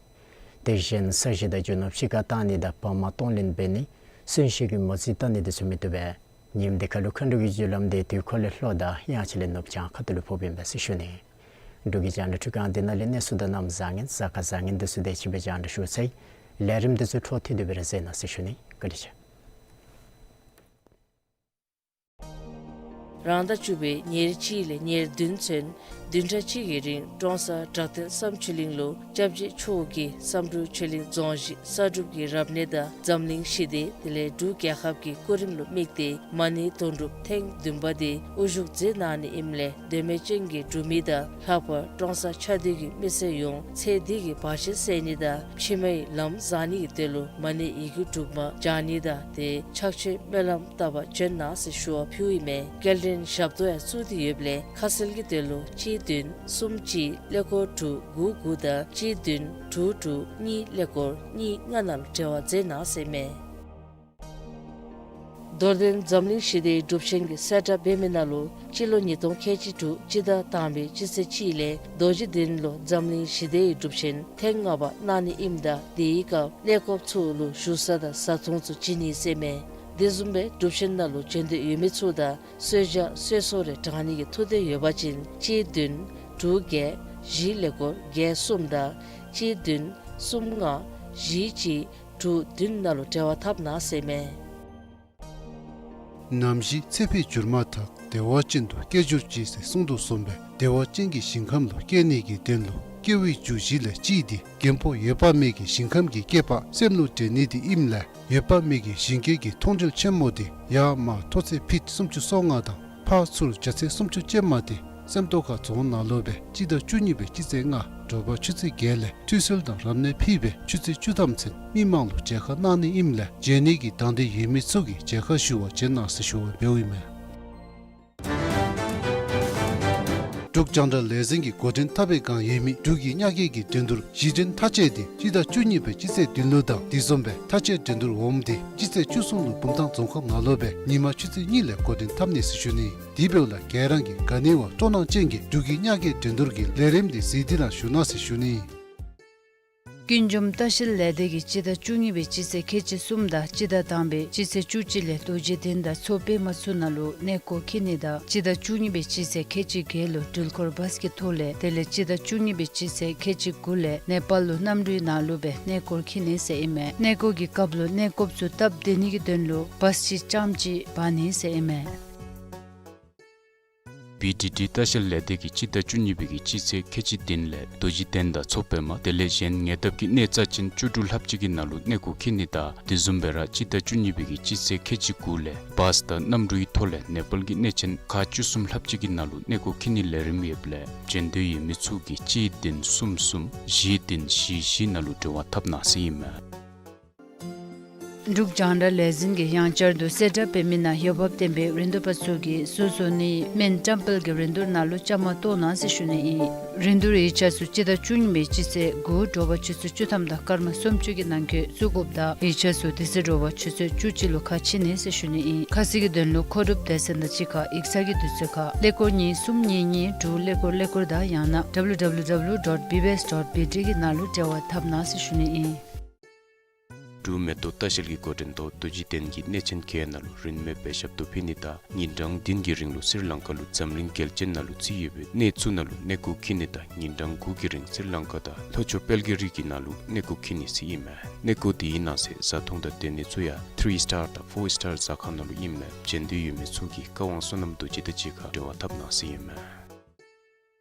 དེ་བཞིན་ས་གཞི་དང་རྒྱུ་ནོར་ཕྱི་ཁར་བཏང་ནི་དང་བག་མ་གཏོང་ལེན་འབད་ནི་གསོན་གཤིན་གྱི་མོ་རྩིས་བལྟ་ནི་དེ་ཚུ་མི་བཏུབ་པས། ཉིནམ་འདི་ཁ་ལུ་མཁའ་འགྲོ་གི་རྒྱུ་ལམ་འདི་དུས་འཁོར་ལས་ལྷོ་དང་དབྱངས་ཅན་ལས་ནུབ་བྱང་ཁ་ཐུག་ལུ་ཕོགཔ་ཨིན་པས་ཟེར་ཞུ་ནི། འབྲུག་གི་རྒྱང་བསྒྲགས་འཕྲུལ་ཁང་འདི་ནང་ལས་གནས་ཚུལ་དང་གནམ་བཟང་ངན་གཟའ་སྐར་བཟང་ངན་འདི་ཚུ་དེ་ཅིག་སྦེ་རྒྱང་བསྒྲགས་ཞུ་ཚར་ཡི། ལས་རིམ་འདི་ཚུ་འཕྲོ་མཐུད་དེ་སྦེ་ར་གཟིགས་གནང་ཟེར་ཞུ་ནི། བཀའ་དྲིན་ཆེ། རང་ཟླ་བཅུ་པའི་ཉེར་གཅིག་ལས་ཉེར་བདུན་ཚུན་བདུན་ཕྲག་གཅིག་གི་རིང་ཀྲོང་གསར་བྲག་སྟེང་བསམ་ཆོས་གླིང་ལུ་སྐྱབས་རྗེ་མཆོག་གིས་བསམ་གྲུབ་ཆོས་གླིང་རྫོང་གཞི་གསར་སྒྲུབ་ཀྱི་རབ་གནས་དང་འཛམ་གླིང་ཞི་བདེ་དེ་ལས་འབྲུག་རྒྱལ་ཁབ་ཀྱི་སྐུ་རིམ་ལུ་དམིགས་ཏེ་མ་ཎི་དོན་གྲུབ་ཐེངས་བདུན་པ་དེ་དབུ་བཞུགས་མཛད་གནང་ནི་ཨིནམ་ལས་དད་མོས་ཅན་གྱི་འབྲུག་མི་དང་ལྷག་པར་ཀྲོང་གསར་ཆགས་སྡོད་ཀྱི་མི་སེར་ཡོངས་ཚེ་འདི་གི་བར་ཆད་སེལ་ནི་དང་ཕྱི་མའི་ལམ་བཟང་ནི་གི་དོན་ལུ་མ་ཎི་ཡི་གུ་དྲུག་མ་བགྱང་ནི་དང་དེ་ཕྱག་མཆོད་སྨོན་ལམ་བཏབ་པར་བྱོན་གནང་ཟེར་ཞུ་བ་ཕུལཝ་ཨིན་མས། སྐྱེལ་འདྲེན་ཞབས་ཏོག་ཡང་བཙུགས་ཏེ་ཡོདཔ་ལས་ཁ་གསལ་གྱི་དོན་ལུ་གཅིག་བདུན་གསུམ་གཅིག་ཀླད་ཀོར་དྲུག་དགུ་དགུ་དང་གཅིག་བདུན་དྲུག་དྲུག་གཉིས་ཀླད་ཀོར་གཉིས་ལྔ་ནང་ལུ་འབྲེལ་བ་མཛད་གནང་ཟེར་ཨིན་མས། རྡོར་གདན་འཛམ་གླིང་ཞི་བདེའི་སྒྲུབ་ཆེན་གྱི་གསལ་བསྒྲགས་འབད་མི་ནང་ལུ་སྤྱི་ལོ་ཉིས་སྟོང་ཁལ་གཅིག་དྲུག་སྤྱི་ཟླ་དང་པའི་སྤྱི་ཚེས་གཅིག་ལས་རྡོ་རྗེ་གདན་ལུ་འཛམ་གླིང་ཞི་བདེའི་སྒྲུབ་ཆེན་ཐེངས་ལྔ་པ་གནང་ནི་ཨིནམ་ད་དེའི་སྐབས་གནས་སྐབས་ཚུ་ལུ་བཞུགས་ས་དང་བཟའ་འཐུང་ཚུ་བྱིན་ནི་ཟེར་ཨིན་མས། དེ་བཟུམ་སྦེ་སྒྲུབ་ཆེན་ནང་ལུ་བྱོན་འདོད་ཡོད་མི་ཚུ་དང་གསོལ་ཇ་གསོལ་ཚོགས་རེ་དྲང་ནི་གི་ཐུགས་འདོད་ཡོད་པ་ཅིན་གཅིག་བདུན་དྲུག་བརྒྱད་བཞི་ཀླད་ཀོར་བརྒྱད་གསུམ་དང་གཅིག་བདུན་གསུམ་ལྔ་བཞི་གཅིག་དྲུག་བདུན་ནང་ལུ་འབྲེལ་བ་འཐབ་གནང་ཟེར་ཨིན་མས། ནམ་ཞིག་ཚེ་འཕོས་གྱུར་མ་ཐག་བདེ་བ་ཅན་དུ་སྐྱེ་གྱུར་ཅིག་ཟེར་གསུངས་དོ་བཟུམ་སྦེ་བདེ་བ་ཅན་གྱི་ཞིང་ཁམས་ལུ་སྐྱེ་ནི་གི་དོན་ལུ་སྐྱེ་བའི་རྒྱུ་བཞི་ལས་གཅིག་འདི་རྒན་པོ་འོད་དཔག་མེད་ཀྱི་ཞིང་ཁམས་ཀྱི་སྐྱེས་པ་སེམས་ལུ་འདྲེན་ནི་འདི་ཨིནམ་ལས་འོད་དཔག་མེད་ཀྱི་ཞིང་སྐྱེས་ཀྱི་མཐོང་གྲོལ་ཆེན་མོ་འདི་ཡར་མར་མཐོ་ཚད་ཕིཊ་སུམ་ཅུ་སོ་ལྔ་དང་ཕར་ཚུར་རྒྱ་ཚད་སུམ་ཅུ་ཅན་མ་འདི་སེམས་རྟོགས་ཁ་རྫོང་ནང་ལུ་སྦེ་སྤྱི་ཟླ་བཅུ་གཉིས་པའི་སྤྱི་ཚེས་ལྔ་དྲོ་པ་ཆུ་ཚོད་བརྒྱད་ལས་ཁྲུས་གསོལ་དང་རབ་གནས་ཕུལ་སྦེ་ཆུ་ཚོད་བཅུ་ཐམ་ཚུན་མི་མང་ལུ་མཇལ་ཁ་གནང་ནི་ཨིནམ་ལས་མཇལ་ནི་གི་དང་འདོད་ཡོད་མི་ཚུ་གིས་མཇལ་ཁ་ཞུ་བར་བྱོན་གནང་ཟེར་ཞུ་བ་འབདཝ་ཨིན་མས། འབྲུག་རྒྱང་བསྒྲགས་ལས་འཛིན་གྱི་འགོ་འདྲེན་འཐབ་པའི་སྒང་ཡོད་མི་འབྲུག་གི་གཉའ་གི་གི་འགྲན་བསྡུར་གཞི་འགྲན་མཐའ་དཔྱད་འདི་སྤྱི་ཟླ་བཅུ་གཉིས་པའི་སྤྱི་ཚེས་བདུན་ལུ་དང་དེ་བཟུམ་སྦེ་མཐའ་དཔྱད་འགྲན་བསྡུར་འོགམ་འདི་སྤྱི་ཚེས་བཅུ་གསུམ་ལུ་བུམ་ཐང་རྫོང་ཁག་ནང་ལུ་སྦེ་ཉིན་མ་ཆུ་ཚོད་གཉིས་ལས་འགོ་འདྲེན་འཐབ་ནི་ཟེར་ཞུ་ནི། དེ་འབདཝ་ལས་ག་ར་གིས་ག་ནི་བ་སྤྲོ་སྣང་ཅན་གྱི་འབྲུག་གི་གཉའ་གི་འགྲན་བསྡུར་གྱི་ལས་རིམ་འདི་གཟིགས་ཏེ་གནང་ཞུ་གནང་ཟེར་ཞུ་ནི། ཀུན་འབྱུང་ལྟ་བཤལ་ལས་སྡེ་གིས་སྤྱི་ཟླ་བཅུ་གཉིས་པའི་སྤྱི་ཚེས་ཁལ་གཅིག་གསུམ་དང་སྤྱི་ཟླ་དང་པའི་སྤྱི་ཚེས་བཅུ་གཅིག་ལས་རྡོ་རྗེ་གདན་དང་མཚོ་པདྨ་ཚུ་ནང་ལུ་གནས་སྐོར་འཁྱིད་ནི་དང་སྤྱི་ཟླ་བཅུ་གཉིས་པའི་སྤྱི་ཚེས་ཁལ་གཅིག་བརྒྱད་ལུ་འགྲུལ་འཁོར་བཱས་ཀྱི་ཐོག་ལས་དེ་ལས་སྤྱི་ཟླ་བཅུ་གཉིས་པའི་སྤྱི་ཚེས་ཁལ་གཅིག་དགུ་ལས་ནེ་པཱལ་ལུ་གནམ་གྲུའི་ནང་ལུ་སྦེ་གནས་སྐོར་འཁྱིད་ནི་ཟེར་ཨིན་མས། གནས་སྐོར་གྱི་སྐབས་ལུ་གནས་སྐོརཔ་ཚུ་སྟབས་བདེ་ནི་གི་དོན་ལུ་བཱས་ཅིག་རྐྱངམ་ཅིག་འབག་ནི་ཟེར་ཨིན་མས། བི་ཌི་ཌི་ལྟ་བཤལ་ལས་སྡེ་གིས་སྤྱི་ཟླ་བཅུ་གཉིས་པའི་གི་སྤྱི་ཚེས་ཁལ་གཅིག་བདུན་ལས་རྡོ་རྗེ་གདན་དང་མཚོ་པདྨ་དེ་ལས་གཞན་ཉེ་འདབས་ཀྱི་གནས་རྩ་ཅན་བཅུ་དྲུག་ལྷགཔ་ཅིག་གི་ནང་ལུ་གནས་སྐོར་འཁྱིད་ནི་དང་དེ་བཟུམ་སྦེ་ར་སྤྱི་ཟླ་བཅུ་གཉིས་པའི་གི་སྤྱི་ཚེས་ཁལ་གཅིག་དགུ་ལས་བཱས་དང་གནམ་གྲུའི་ཐོག་ལས་ནེ་པཱལ་གྱི་གནས་ཆེན་ཁག་བཅུ་གསུམ་ལྷགཔ་ཅིག་གི་ནང་ལུ་གནས་སྐོར་འཁྱིད་ནི་ལས་རིམ་ཡོདཔ་ལས་བྱོན་འདོད་ཡོད་མི་ཚུ་གིས་གཅིག་བདུན་གསུམ་གསུམ་བཞི་བདུན་བཞི་བཞི་ནང་ལུ་འབྲེལ་བ་འཐབ་གནང་ཟེར་ཨིན་མས། འབྲུག་རྒྱང་བསྒྲགས་ལས་འཛིན་གྱིས་ཡང་བསྐྱར་དུ་གསལ་བསྒྲགས་འབད་མི་ནང་འོས་འབབ་ལྡན་པའི་རིན་བསྡུར་པ་ཚུ་གིས་སོ་སོ་ནི་སྨན་བཀྲམ་སྤེལ་གྱི་རིན་བསྡུར་ནང་ལུ་བཅའ་མར་གཏོགས་གནང་ཟེར་ཞུ་ནི་ཨིན། རིན་བསྡུར་ཡིག་ཆ་ཚུ་སྤྱི་ཟླ་བཅུ་གཉིས་པའི་སྤྱི་ཚེས་དགུ་དྲོ་པ་ཆུ་ཚོད་བཅུ་ཐམ་དང་སྐར་མ་སུམ་ཅུ་གི་ནང་འཁོད་བཙུགས་དགོཔ་དང་ཡིག་ཆ་ཚུ་དེ་ཚེ་དྲོ་པ་ཆུ་ཚོད་བཅུ་གཅིག་ལུ་ཁ་ཕྱེ་ནི་ཟེར་ཞུ་ནི་ཨིན། ཁ་གསལ་གྱི་དོན་ལུ་མཁོ་སྒྲུབ་སྡེ་ཚན་དང་གཅིག་ཁར་ཡིག་ཚང་གི་དུས་ཚོད་ཁར་ཀླད་ཀོར་གཉིས་གསུམ་གཉིས་གཉིས་དྲུག་ཀླད་ཀོར་ཀླད་ཀོར་དང་ཡང་ན་W W W dot B B S dot B T གི་ནང་ལུ་འབྲེལ་བ་འཐབ་གནང་ཟེར་ཞུ་ནི་ཨིན། འབྲུག་མེ་ཏོག་ལྟ་བཤལ་གྱི་འགོ་འདྲེན་ཐོག་རྡོ་རྗེ་གདན་གྱི་གནས་ཆེན་བརྒྱད་ནང་ལུ་རིན་མེད་པའི་ཞབས་ཏོག་ཕུལ་ནི་དང་ཉིན་གྲངས་བདུན་གྱི་རིང་ལུ་སི་རི་ལང་ཀ་ལུ་འཛམ་གླིང་རྒྱལ་ཆེན་ནང་ལུ་རྩིས་ཡོད་པའི་གནས་ཚུ་ནང་ལུ་གནས་སྐོར་འཁྱིད་ནི་དང་ཉིན་གྲངས་དགུ་གི་རིང་སི་རི་ལང་ཀ་དང་ལྷོ་ཕྱོགས་དཔལ་གྱི་རི་གི་ནང་ལུ་གནས་སྐོར་འཁྱིད་ནི་ཟེར་ཨིན་མས། གནས་སྐོར་དེའི་ནང་གསེས་བཟའ་འཐུང་དང་སྡོད་གནས་ཚུ་ཡང་ཐི་རི་སི་ཊར་དང་ཕོར་སི་ཊར་ཟ་ཁང་ནང་ལུ་ཨིནམ་ལས་བྱོན་འདོད་ཡོད་མི་ཚུ་གིས་བཀའ་དབང་བསོད་ནམས་རྡོ་རྗེ་དང་གཅིག་ཁར་འབྲེལ་བ་འཐབ་གནང་ཟེར་ཨིན་མས།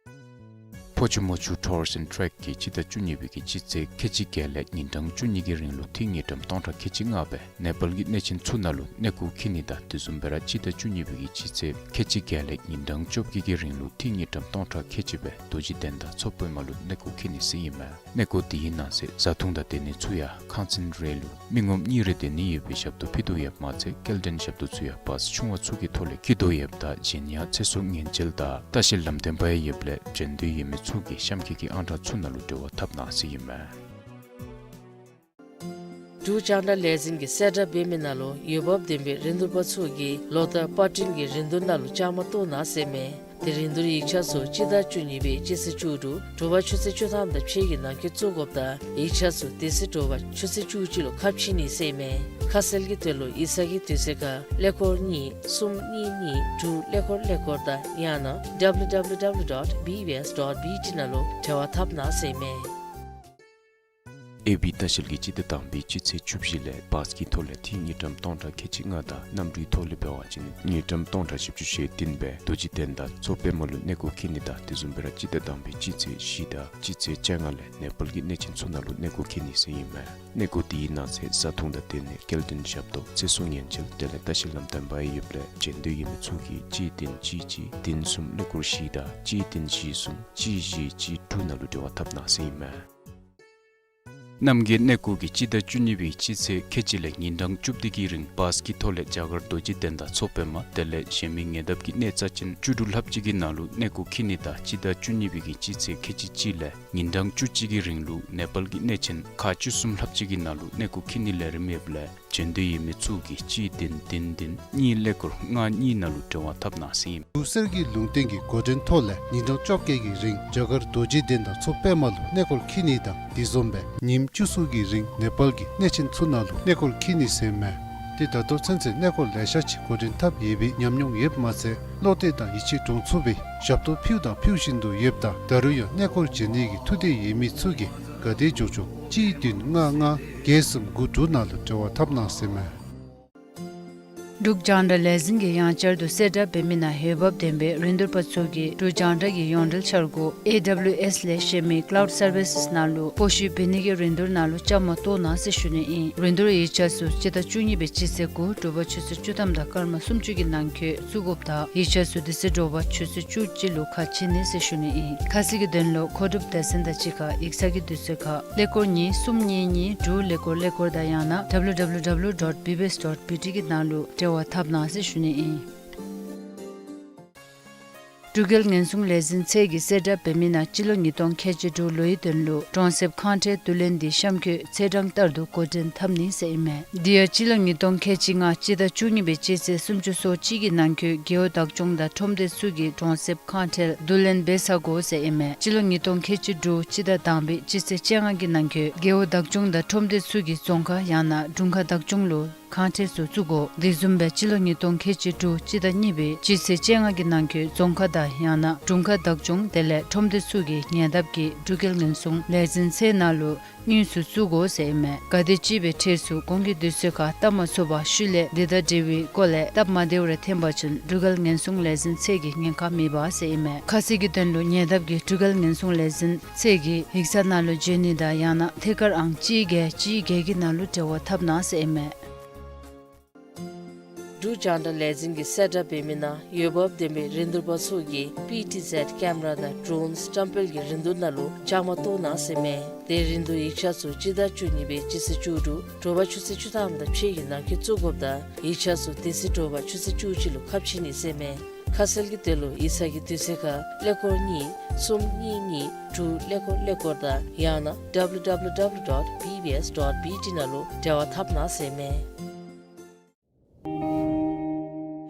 ཕོ་ཆུ་མོ་ཆུ་ཊུར་སི་ཨེནཌ་ཊེག་གིས་སྤྱི་ཟླ་བཅུ་གཉིས་པའི་གི་སྤྱི་ཚེས་ཁལ་གཅིག་བརྒྱད་ལས་ཉིན་གྲངས་བཅུ་གཉིས་ཀྱི་རིང་ལུ་ཐིག་ཉིས་ཀྲམ་སྟོང་ཕྲག་ཁལ་གཅིག་ལྔ་སྦེ་ནེ་པཱལ་གྱི་གནས་ཆེན་ཚུ་ནང་ལུ་གནས་སྐོར་འཁྱིད་ནི་དང་དེ་བཟུམ་སྦེ་ར་སྤྱི་ཟླ་བཅུ་གཉིས་པའི་གི་སྤྱི་ཚེས་ཁལ་གཅིག་བརྒྱད་ལས་ཉིན་གྲངས་བཅོ་བརྒྱད་ཀྱི་རིང་ལུ་ཐིག་ཉིས་ཀྲམ་སྟོང་ཕྲག་ཁལ་གཅིག་སྦེ་རྡོ་རྗེ་གདན་དང་མཚོ་པདྨ་ལུ་གནས་སྐོར་འཁྱིད་ནི་ཟེར་ཨིན་མས། གནས་སྐོར་དེའི་ནང་གསེས་བཟའ་འཐུང་དང་སྡོད་གནས་ཚུ་ཡང་ཁང་ཚན་རེ་ལུ་མི་ངོམ་གཉིས་རེ་སྡོད་ནི་ཡོད་པའི་ཞབས་ཏོག་ཕུལ་དོ་ཡོདཔ་མ་ཚད་སྐྱེལ་འདྲེན་ཞབས་ཏོག་ཚུ་ཡང་བཱས་ཆུང་བ་ཚུ་གི་ཐོག་ལས་འཁྱིད་དོ་ཡོདཔ་ད་གཞན་ཡང་ཚེ་སྲོག་ཉེན་བཅོལ་དང་ལྟ་བཤལ་ལམ་སྟོན་པ་ཡང་ཡོདཔ་ལས་བྱོན་འདོད་ཡོད་མི་ཚུ་གིས་གཤམ་འཁོད་ཀྱི་ཨང་གྲངས་ཚུ་ནང་ལུ་འབྲེལ་བ་འཐབ་གནང་ཟེར་ཨིན་མས། འབྲུག་རྒྱང་བསྒྲགས་ལས་འཛིན་གྱིས་གསལ་བསྒྲགས་འབད་མི་ནང་ལུ་འོས་འབབ་ལྡན་པའི་རིན་བསྡུར་པ་ཚུ་གིས་ལོ་ལྟར་པར་སྐྲུན་གྱི་རིན་བསྡུར་ནང་ལུ་བཅའ་མར་གཏོགས་གནང་ཟེར་ཨིན་མས། དེ་རིན་བསྡུར་ཡིག་ཆ་ཚུ་སྤྱི་ཟླ་བཅུ་གཉིས་པའི་སྤྱི་ཚེས་བཅུ་དྲུག་དྲོ་པ་ཆུ་ཚོད་བཅུ་ཐམ་དང་ཕྱེད་ཀྱི་ནང་འཁོད་བཙུགས་དགོཔ་ད་ཡིག་ཆ་ཚུ་དེ་ཚེ་དྲོ་པ་ཆུ་ཚོད་བཅུ་གཅིག་ལུ་ཁ་ཕྱེ་ནི་ཟེར་ཨིན་མས། ཁ་གསལ་གྱི་དོན་ལུ་ཡིག་ཚང་གི་དུས་ཚོད་ཁར་ཀླད་ཀོར་གཉིས་གསུམ་གཉིས་གཉིས་དྲུག་ཀླད་ཀོར་ཀླད་ཀོར་དང་ཡང་ན་W W W dot B B S dot B T ནང་ལུ་འབྲེལ་བ་འཐབ་གནང་ཟེར་ཨིན་མས། ཨེ་བི་ལྟ་བཤལ་གྱིས་སྤྱི་ཟླ་དང་པའི་སྤྱི་ཚེས་བཅུ་བཞི་ལས་བཱས་ཀྱི་ཐོག་ལས་ཏི་དངུལ་ཀྲམ་སྟོང་ཕྲག་ཁལ་གཅིག་ལྔ་དང་གནམ་གྲུའི་ཐོག་ལས་འབད་བ་ཅིན་དངུལ་ཀྲམ་སྟོང་ཕྲག་བཞི་བཅུ་ཞེ་བདུན་སྦེ་རྡོ་རྗེ་གདན་དང་མཚོ་པདྨ་ལུ་གནས་སྐོར་འཁྱིད་ནི་དང་དེ་བཟུམ་སྦེ་ར་སྤྱི་ཟླ་དང་པའི་སྤྱི་ཚེས་བཞི་དང་སྤྱི་ཚེས་བཅོ་ལྔ་ལས་ནེ་པཱལ་གྱི་གནས་ཆེན་ཚུ་ནང་ལུ་གནས་སྐོར་འཁྱིད་ནི་ཟེར་ཨིན་མས། གནས་སྐོར་དེའི་ནང་གསེས་བཟའ་འཐུང་དང་དེ་ལས་སྐྱེལ་འདྲེན་ཞབས་ཏོག་ཚེ་སྲོག་ཉེན་བཅོལ་དེ་ལས་ལྟ་བཤལ་ལམ་སྟོན་པ་ཡོདཔ་ལས་བྱོན་འདོད་ཡོད་མི་ཚུ་གིས་གཅིག་བདུན་གཅིག་གཅིག་བདུན་གསུམ་ཀླད་ཀོར་བཞི་དང་གཅིག་བདུན་བཞི་གསུམ་གཅིག་བཞི་གཅིག་དྲུག་ནང་ལུ་འབྲེལ་བ་འཐབ་གནང་ཟེར་ཨིན་མས། རྣམ་རྒྱལ་གནས་སྐོར་གྱིས་སྤྱི་ཟླ་བཅུ་གཉིས་པའི་སྤྱི་ཚེས་ཁལ་གཅིག་ལས་ཉིན་གྲངས་བཅུ་བདུན་གྱི་རིང་བཱས་ཀྱི་ཐོག་ལས་རྒྱ་གར་རྡོ་རྗེ་གདན་དང་མཚོ་པདྨ་དེ་ལས་གཞན་མི་ཉེ་འདབས་ཀྱི་གནས་རྩ་ཅན་བཅུ་དྲུག་ལྷགཔ་ཅིག་གི་ནང་ལུ་གནས་སྐོར་འཁྱིད་ནི་དང་སྤྱི་ཟླ་བཅུ་གཉིས་པའི་གི་སྤྱི་ཚེས་ཁལ་གཅིག་གཅིག་ལས་ཉིན་གྲངས་བཅུ་གཅིག་གི་རིང་ལུ་ནེ་པཱལ་གྱི་གནས་ཆེན་ཁག་བཅུ་གསུམ་ལྷགཔ་ཅིག་གི་ནང་ལུ་གནས་སྐོར་འཁྱིད་ནི་ལས་རིམ་ཡོདཔ་ལས་བྱོན་འདོད་ཡོད་མི་ཚུ་གིས་གཅིག་བདུན་བདུན་བདུན་གཉིས་ཀླད་ཀོར་ལྔ་གཉིས་ནང་ལུ་འབྲེལ་བ་འཐབ་གནང་ཟེར་ཨིན། འབྲུག་གསེར་གྱི་ལུང་བསྟན་གྱི་འགོ་འདྲེན་ཐོག་ལས་ཉིན་གྲངས་བཅོ་བརྒྱད་ཀྱི་རིང་རྒྱ་གར་རྡོ་རྗེ་གདན་དང་མཚོ་པདྨ་ལུ་གནས་སྐོར་འཁྱིད་ནི་དང་དེ་བཟུམ་སྦེ་ཉིནམ་བཅུ་གསུམ་གྱི་རིང་ནེ་པཱལ་གྱི་གནས་ཆེན་ཚུ་ནང་ལུ་གནས་སྐོར་འཁྱིད་ནི་ཟེར་ཨིན་མས། ཏེ་ད་ལྟོ་ཚུན་ཚོད་གནས་སྐོར་ལེ་ཤ་ཅིག་འགོ་འདྲེན་འཐབ་ཡོད་པའི་ཉམས་མྱོང་ཡོདཔ་མ་ཚད་བློ་གཏད་དང་ཡིད་ཆེས་འདྲོངས་ཚུགས་པའི་ཞབས་ཏོག་ཕུལཝ་དང་ཕུལ་བཞིན་དུ་ཡོདཔ་ད་ད་རུང་ཡང་གནས་སྐོར་བྱོན་ནི་གི་ཐུགས་འདོད་ཡོད་མི་ཚུ་གིས་ག་དེ་མགྱོགས་མགྱོགས་གཅིག་བདུན་ལྔ་ལྔ་བརྒྱད་གསུམ་དགུ་དྲུག་ནང་ལུ་འབྲེལ་བ་འཐབ་གནང་ཟེར་ཨིན་མས། འབྲུག་རྒྱང་བསྒྲགས་ལས་འཛིན་གྱིས་ཡང་བསྐྱར་དུ་གསལ་བསྒྲགས་འབད་མི་ནང་འོས་འབབ་ལྡན་པའི་རིན་བསྡུར་པ་ཚུ་གིས་འབྲུག་རྒྱང་བསྒྲགས་ཀྱི་ཡོངས་འབྲེལ་འཆར་སྒོ་ཨེ་ཌབ་ལིའུ་ཨེསི་ལས་གཞན་མི་ཀླའུཌ་སར་བི་སེསི་ནང་ལུ་སྤོ་བཤུད་འབད་ནི་གི་རིན་བསྡུར་ནང་ལུ་བཅའ་མར་གཏོགས་གནང་ཟེར་ཞུ་ནི་ཨིན། རིན་བསྡུར་ཡིག་ཆ་ཚུ་སྤྱི་ཟླ་བཅུ་གཉིས་པའི་སྤྱི་ཚེས་དགུ་དྲོ་པ་ཆུ་ཚོད་བཅུ་ཐམ་དང་སྐར་མ་སུམ་ཅུ་གི་ནང་འཁོད་བཙུགས་དགོཔ་ད་ཡིག་ཆ་ཚུ་དེ་ཚེ་དྲོ་པ་ཆུ་ཚོད་བཅུ་གཅིག་ལུ་ཁ་ཕྱེ་ནི་ཟེར་ཞུ་ནི་ཨིན། ཁ་གསལ་གྱི་དོན་ལུ་མཁོ་སྒྲུབ་སྡེ་ཚན་དང་གཅིག་ཁར་ཡིག་ཚང་གི་དུས་ཚོད་ཁར་ཀླད་ཀོར་གཉིས་གསུམ་གཉིས་གཉིས་དྲུག་ཀླད་ཀོར་ཀླད་ཀོར་དང་ཡང་ན་W W W dot B B S dot B T གི་ནང་ལུ་འབྲེལ་བ་འཐབ་གནང་ཟེར་ཞུ་ནི་ཨིན། འབྲུག་རྒྱལ་ཉེན་སྲུང་ལས་འཛིན་ཚད་ཀྱིས་གསལ་བསྒྲགས་འབད་མི་ནང་སྤྱི་ལོ་ཉིས་སྟོང་ཁལ་གཅིག་དྲུག་ལོའི་དོན་ལུ་གྲོང་གསེབ་ཁང་ཁྲལ་བསྡུ་ལེན་འདི་གཤམ་འཁོད་ཚེས་གྲངས་ལྟར་དུ་འགོ་འདྲེན་འཐབ་ནི་ཟེར་ཨིན་མས། དེ་ཡང་སྤྱི་ལོ་ཉིས་སྟོང་ཁལ་གཅིག་ལྔ་སྤྱི་ཟླ་བཅུ་གཉིས་པའི་སྤྱི་ཚེས་སུམ་ཅུ་སོ་གཅིག་གི་ནང་འཁོད་རྒེད་འོག་བདག་སྐྱོང་དང་ཁྲོམ་སྡེ་ཚུ་གིས་གྲོང་གསེབ་ཁང་ཁྲལ་བསྡུ་ལེན་འབད་ཚར་དགོ་ཟེར་ཨིན་མས། སྤྱི་ལོ་ཉིས་སྟོང་ཁལ་གཅིག་དྲུག་སྤྱི་ཟླ་དང་པའི་སྤྱི་ཚེས་བཅོ་ལྔ་གི་ནང་འཁོད་རྒེད་འོག་བདག་སྐྱོང་དང་ཁྲོམ་སྡེ་ཚུ་གིས་རྫོང་ཁག་ཡང་ན་དྲུང་ཁག་བདག་སྐྱོང་ལུ་ཁང་ཁྲལ་ཚུ་བཙུགས་དགོ། དེ་བཟུམ་སྦེ་སྤྱི་ལོ་ཉིས་སྟོང་ཁལ་གཅིག་དྲུག་སྤྱི་ཟླ་གཉིས་པའི་སྤྱི་ཚེས་བཅོ་ལྔ་གི་ནང་འཁོད་རྫོང་ཁག་དང་ཡང་ན་དྲུང་ཁག་བདག་སྐྱོང་དེ་ལས་ཁྲོམ་སྡེ་ཚུ་གིས་ཉེ་འདབས་ཀྱི་འབྲུག་རྒྱལ་ཉེན་སྲུང་ལས་འཛིན་ཚད་ནང་ལུ་དངུལ་ཚུ་བཙུགས་དགོ་ཟེར་ཨིན་མས། ག་དེ་ཅིག་སྦེ་ཁྲལ་ཚུ་གོང་གི་དུས་ཚོད་ཁར་བཏབ་མ་ཚུགས་པར་ཤུལ་ལས་དེ་དང་འབྲེལ་བའི་སྐོར་ལས་སྟབས་མ་བདེཝ་རེ་ཐོན་པ་ཅིན་འབྲུག་རྒྱལ་ཉེན་སྲུང་ལས་འཛིན་ཚད་ཀྱིས་ཉེན་ཁ་མེད་པ་ཟེར་ཨིན་མས། ཁ་གསལ་གྱི་དོན་ལུ་ཉེ་འདབས་ཀྱི་འབྲུག་རྒྱལ་ཉེན་སྲུང་ལས་འཛིན་ཚད་ཀྱི་ཡིག་ཚང་ནང་ལུ་འབྱོན་ནི་དང་ཡང་ན་ཐད་ཀར་ཨང་གཅིག་བརྒྱད་གཅིག་བརྒྱད་ཀྱི་ནང་ལུ་འབྲེལ་བ་འཐབ་གནང་ཟེར་ཨིན་མས། འབྲུག་རྒྱང་བསྒྲགས་ལས་འཛིན་གྱིས་གསལ་བསྒྲགས་འབད་མི་ནང་འོས་འབབ་ལྡན་པའི་རིན་བསྡུར་པ་ཚུ་གིས་པི་ཊི་ཟེཌ་ཀེམ་ར་དང་ཌྲོནསི་བཀྲམ་སྤེལ་གྱི་རིན་བསྡུར་ནང་ལུ་བཅའ་མར་གཏོགས་གནང་ཟེར་ཨིན་མས། དེ་རིན་བསྡུར་ཡིག་ཆ་ཚུ་སྤྱི་ཟླ་བཅུ་གཉིས་པའི་སྤྱི་ཚེས་བཅུ་དྲུག་དྲོ་པ་ཆུ་ཚོད་བཅུ་ཐམ་དང་ཕྱེད་ཀྱི་ནང་འཁོད་བཙུགས་དགོཔ་ད་ཡིག་ཆ་ཚུ་དེ་ཚེ་དྲོ་པ་ཆུ་ཚོད་བཅུ་གཅིག་ལུ་ཁ་ཕྱེ་ནི་ཟེར་ཨིན་མས། ཁ་གསལ་གྱི་དོན་ལུ་ཡིག་ཚང་གི་དུས་ཚོད་ཁར་ཀླད་ཀོར་གཉིས་གསུམ་གཉིས་གཉིས་དྲུག་ཀླད་ཀོར་ཀླད་ཀོར་དང་ཡང་ན་W W W dot B B S dot B T ནང་ལུ་འབྲེལ་བ་འཐབ་གནང་ཟེར་ཨིན་མས།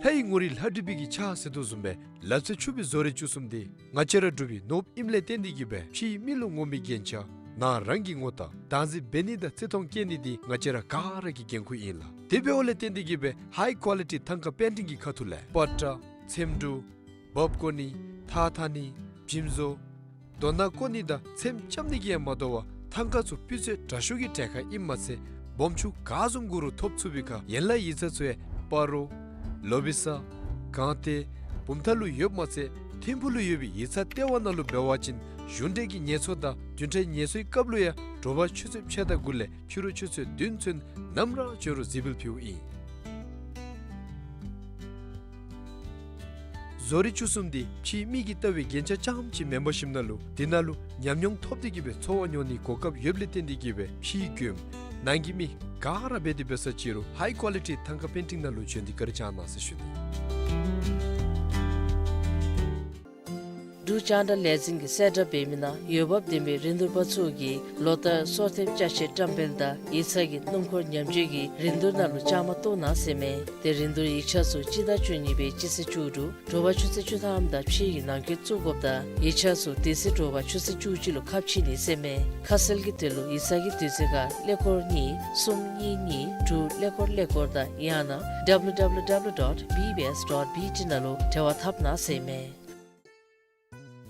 ལྷའི་ངོ་རིས་ལྷ་བྲིས་པའི་གི་ཕྱག་ཟེར་དོ་བཟུམ་སྦེ་ལག་རྩལ་ཕྱུག་པའི་བཟོ་རིག་བཅུ་གསུམ་འདི་ང་བཅས་ར་འབྲུག་པའི་ནོར་བུ་ཨིནམ་ལས་བརྟེན་ཏེ་གིས་སྦེ་ཕྱིའི་མི་ལུ་ངོམ་པའི་རྒྱན་ཆ་ནང་རང་གི་ངོ་རྟགས་བདག་འཛིན་འབད་ནི་དང་བརྩི་མཐོང་བསྐྱེད་ནི་འདི་ང་བཅས་ར་ག་ར་གི་འགན་ཁུར་ཨིན་ལགས། དེ་འབདཝ་ལས་བརྟེན་ཏེ་གིས་སྦེ་ཧའི་ཀོ་ལི་ཊི་ཐང་ཀ་པེན་ཊིང་གི་ཁ་ཐུག་ལས་པ་ཏྲ་ཚེམ་དྲུབ་འབག་བརྐོ་ནི་ཐགས་འཐག་ནི་འཇིམ་བཟོ་རྡོ་ནག་བརྐོ་ནི་དང་ཚེམ་རྐྱབ་ནི་གིས་ཡང་མ་དོ་བར་ཐང་ཀ་ཚུ་སྤུས་ཚད་དྲག་ཤོས་ཀྱི་གྲལ་ཁར་ཨིནམ་མ་ཚད་སྦོམ་ཆུང་ག་བཟུམ་དགོ་རུང་ཐོབ་ཚུགས་པའི་ཁར་ཡན་ལག་ཡིག་ཚང་ཚུ་ཡང་སྤ་རོ་ལོ་བི་ས་སྒང་སྟེང་བུམ་ཐང་ལུ་ཡོདཔ་མ་ཚད་ཐིམ་ཕུག་ལུ་ཡོད་པའི་ཡིག་ཚང་ལྟེ་བ་ནང་ལུ་འབད་བ་ཅིན་གཞུང་འབྲེལ་གྱི་ངལ་གསོ་དང་བདུན་ཕྲག་ངལ་གསོའི་སྐབས་ལུ་ཡང་དྲོ་པ་ཆུ་ཚོད་ཕྱེད་དང་དགུ་ལས་ཕྱི་རུ་ཆུ་ཚོད་བདུན་ཚུན་ནམ་ར་བྱོན་རུང་གཟིགས་འབུལ་ཕུལཝ་ཨིན། བཟོ་རིག་བཅུ་གསུམ་འདི་ཕྱིའི་མི་གིས་བལྟ་བའི་རྒྱན་ཆ་རྐྱངམ་ཅིག་མེན་པར་ཞིནམ་ན་ལུ་དེ་ནང་ལུ་ཉམས་མྱོང་ཐོབ་སྟེ་གིས་སྦེ་འཚོ་བ་མྱོང་ནིའི་གོ་སྐབས་ཡོདཔ་ལས་བརྟེན་ཏེ་གིས་སྦེ་ཕྱིའི་མགྱོནམ་ནང་གི་མི་ག་ར་འབད་དེ་འབད་ས་ཅིག་རུང་ཧའི་ཀོ་ལི་ཊི་ཐང་ཀ་པེན་ཊིང་ནང་ལུ་བྱོན་ཏེ་བཀའ་དྲིན་བསྐྱང་གནང་ཟེར་ཞུ་ནི། འབྲུག་ལྕང་དྲ་ལས་འཛིན་གྱིས་གསལ་བསྒྲགས་འབད་མི་ནང་འོས་འབབ་ལྡན་པའི་རིན་བསྡུར་པ་ཚུ་གིས་ལོ་ལྟར་སོར་ཐེབས་ཅ་ཆས་བཀྲམ་སྤེལ་དང་ཡིག་ཚང་གི་སྣུམ་འཁོར་ཉམས་བཅོས་ཀྱི་རིན་བསྡུར་ནང་ལུ་བཅའ་མར་གཏོགས་གནང་ཟེར་མས། ཏེ་རིན་བསྡུར་ཡིག་ཆ་ཚུ་སྤྱི་ཟླ་བཅུ་གཉིས་པའི་སྤྱི་ཚེས་བཅུ་དྲུག་དྲོ་པ་ཆུ་ཚོད་བཅུ་ཐམ་དང་ཕྱེད་ཀྱི་ནང་འཁོད་བཙུགས་དགོཔ་དང་ཡིག་ཆ་ཚུ་དེ་ཚེ་དྲོ་པ་ཆུ་ཚོད་བཅུ་གཅིག་ལུ་ཁ་ཕྱེ་ནི་ཟེར་མས། ཁ་གསལ་གྱི་དོན་ལུ་ཡིག་ཚང་གི་དུས་ཚོད་ཁར་ཀླད་ཀོར་གཉིས་གསུམ་གཉིས་གཉིས་དྲུག་ཀླད་ཀོར་ཀླད་ཀོར་དང་ཡང་ན་W W W dot B B S dot B T ནང་ལུ་འབྲེལ་བ་འཐབ་གནང་ཟེར་མས།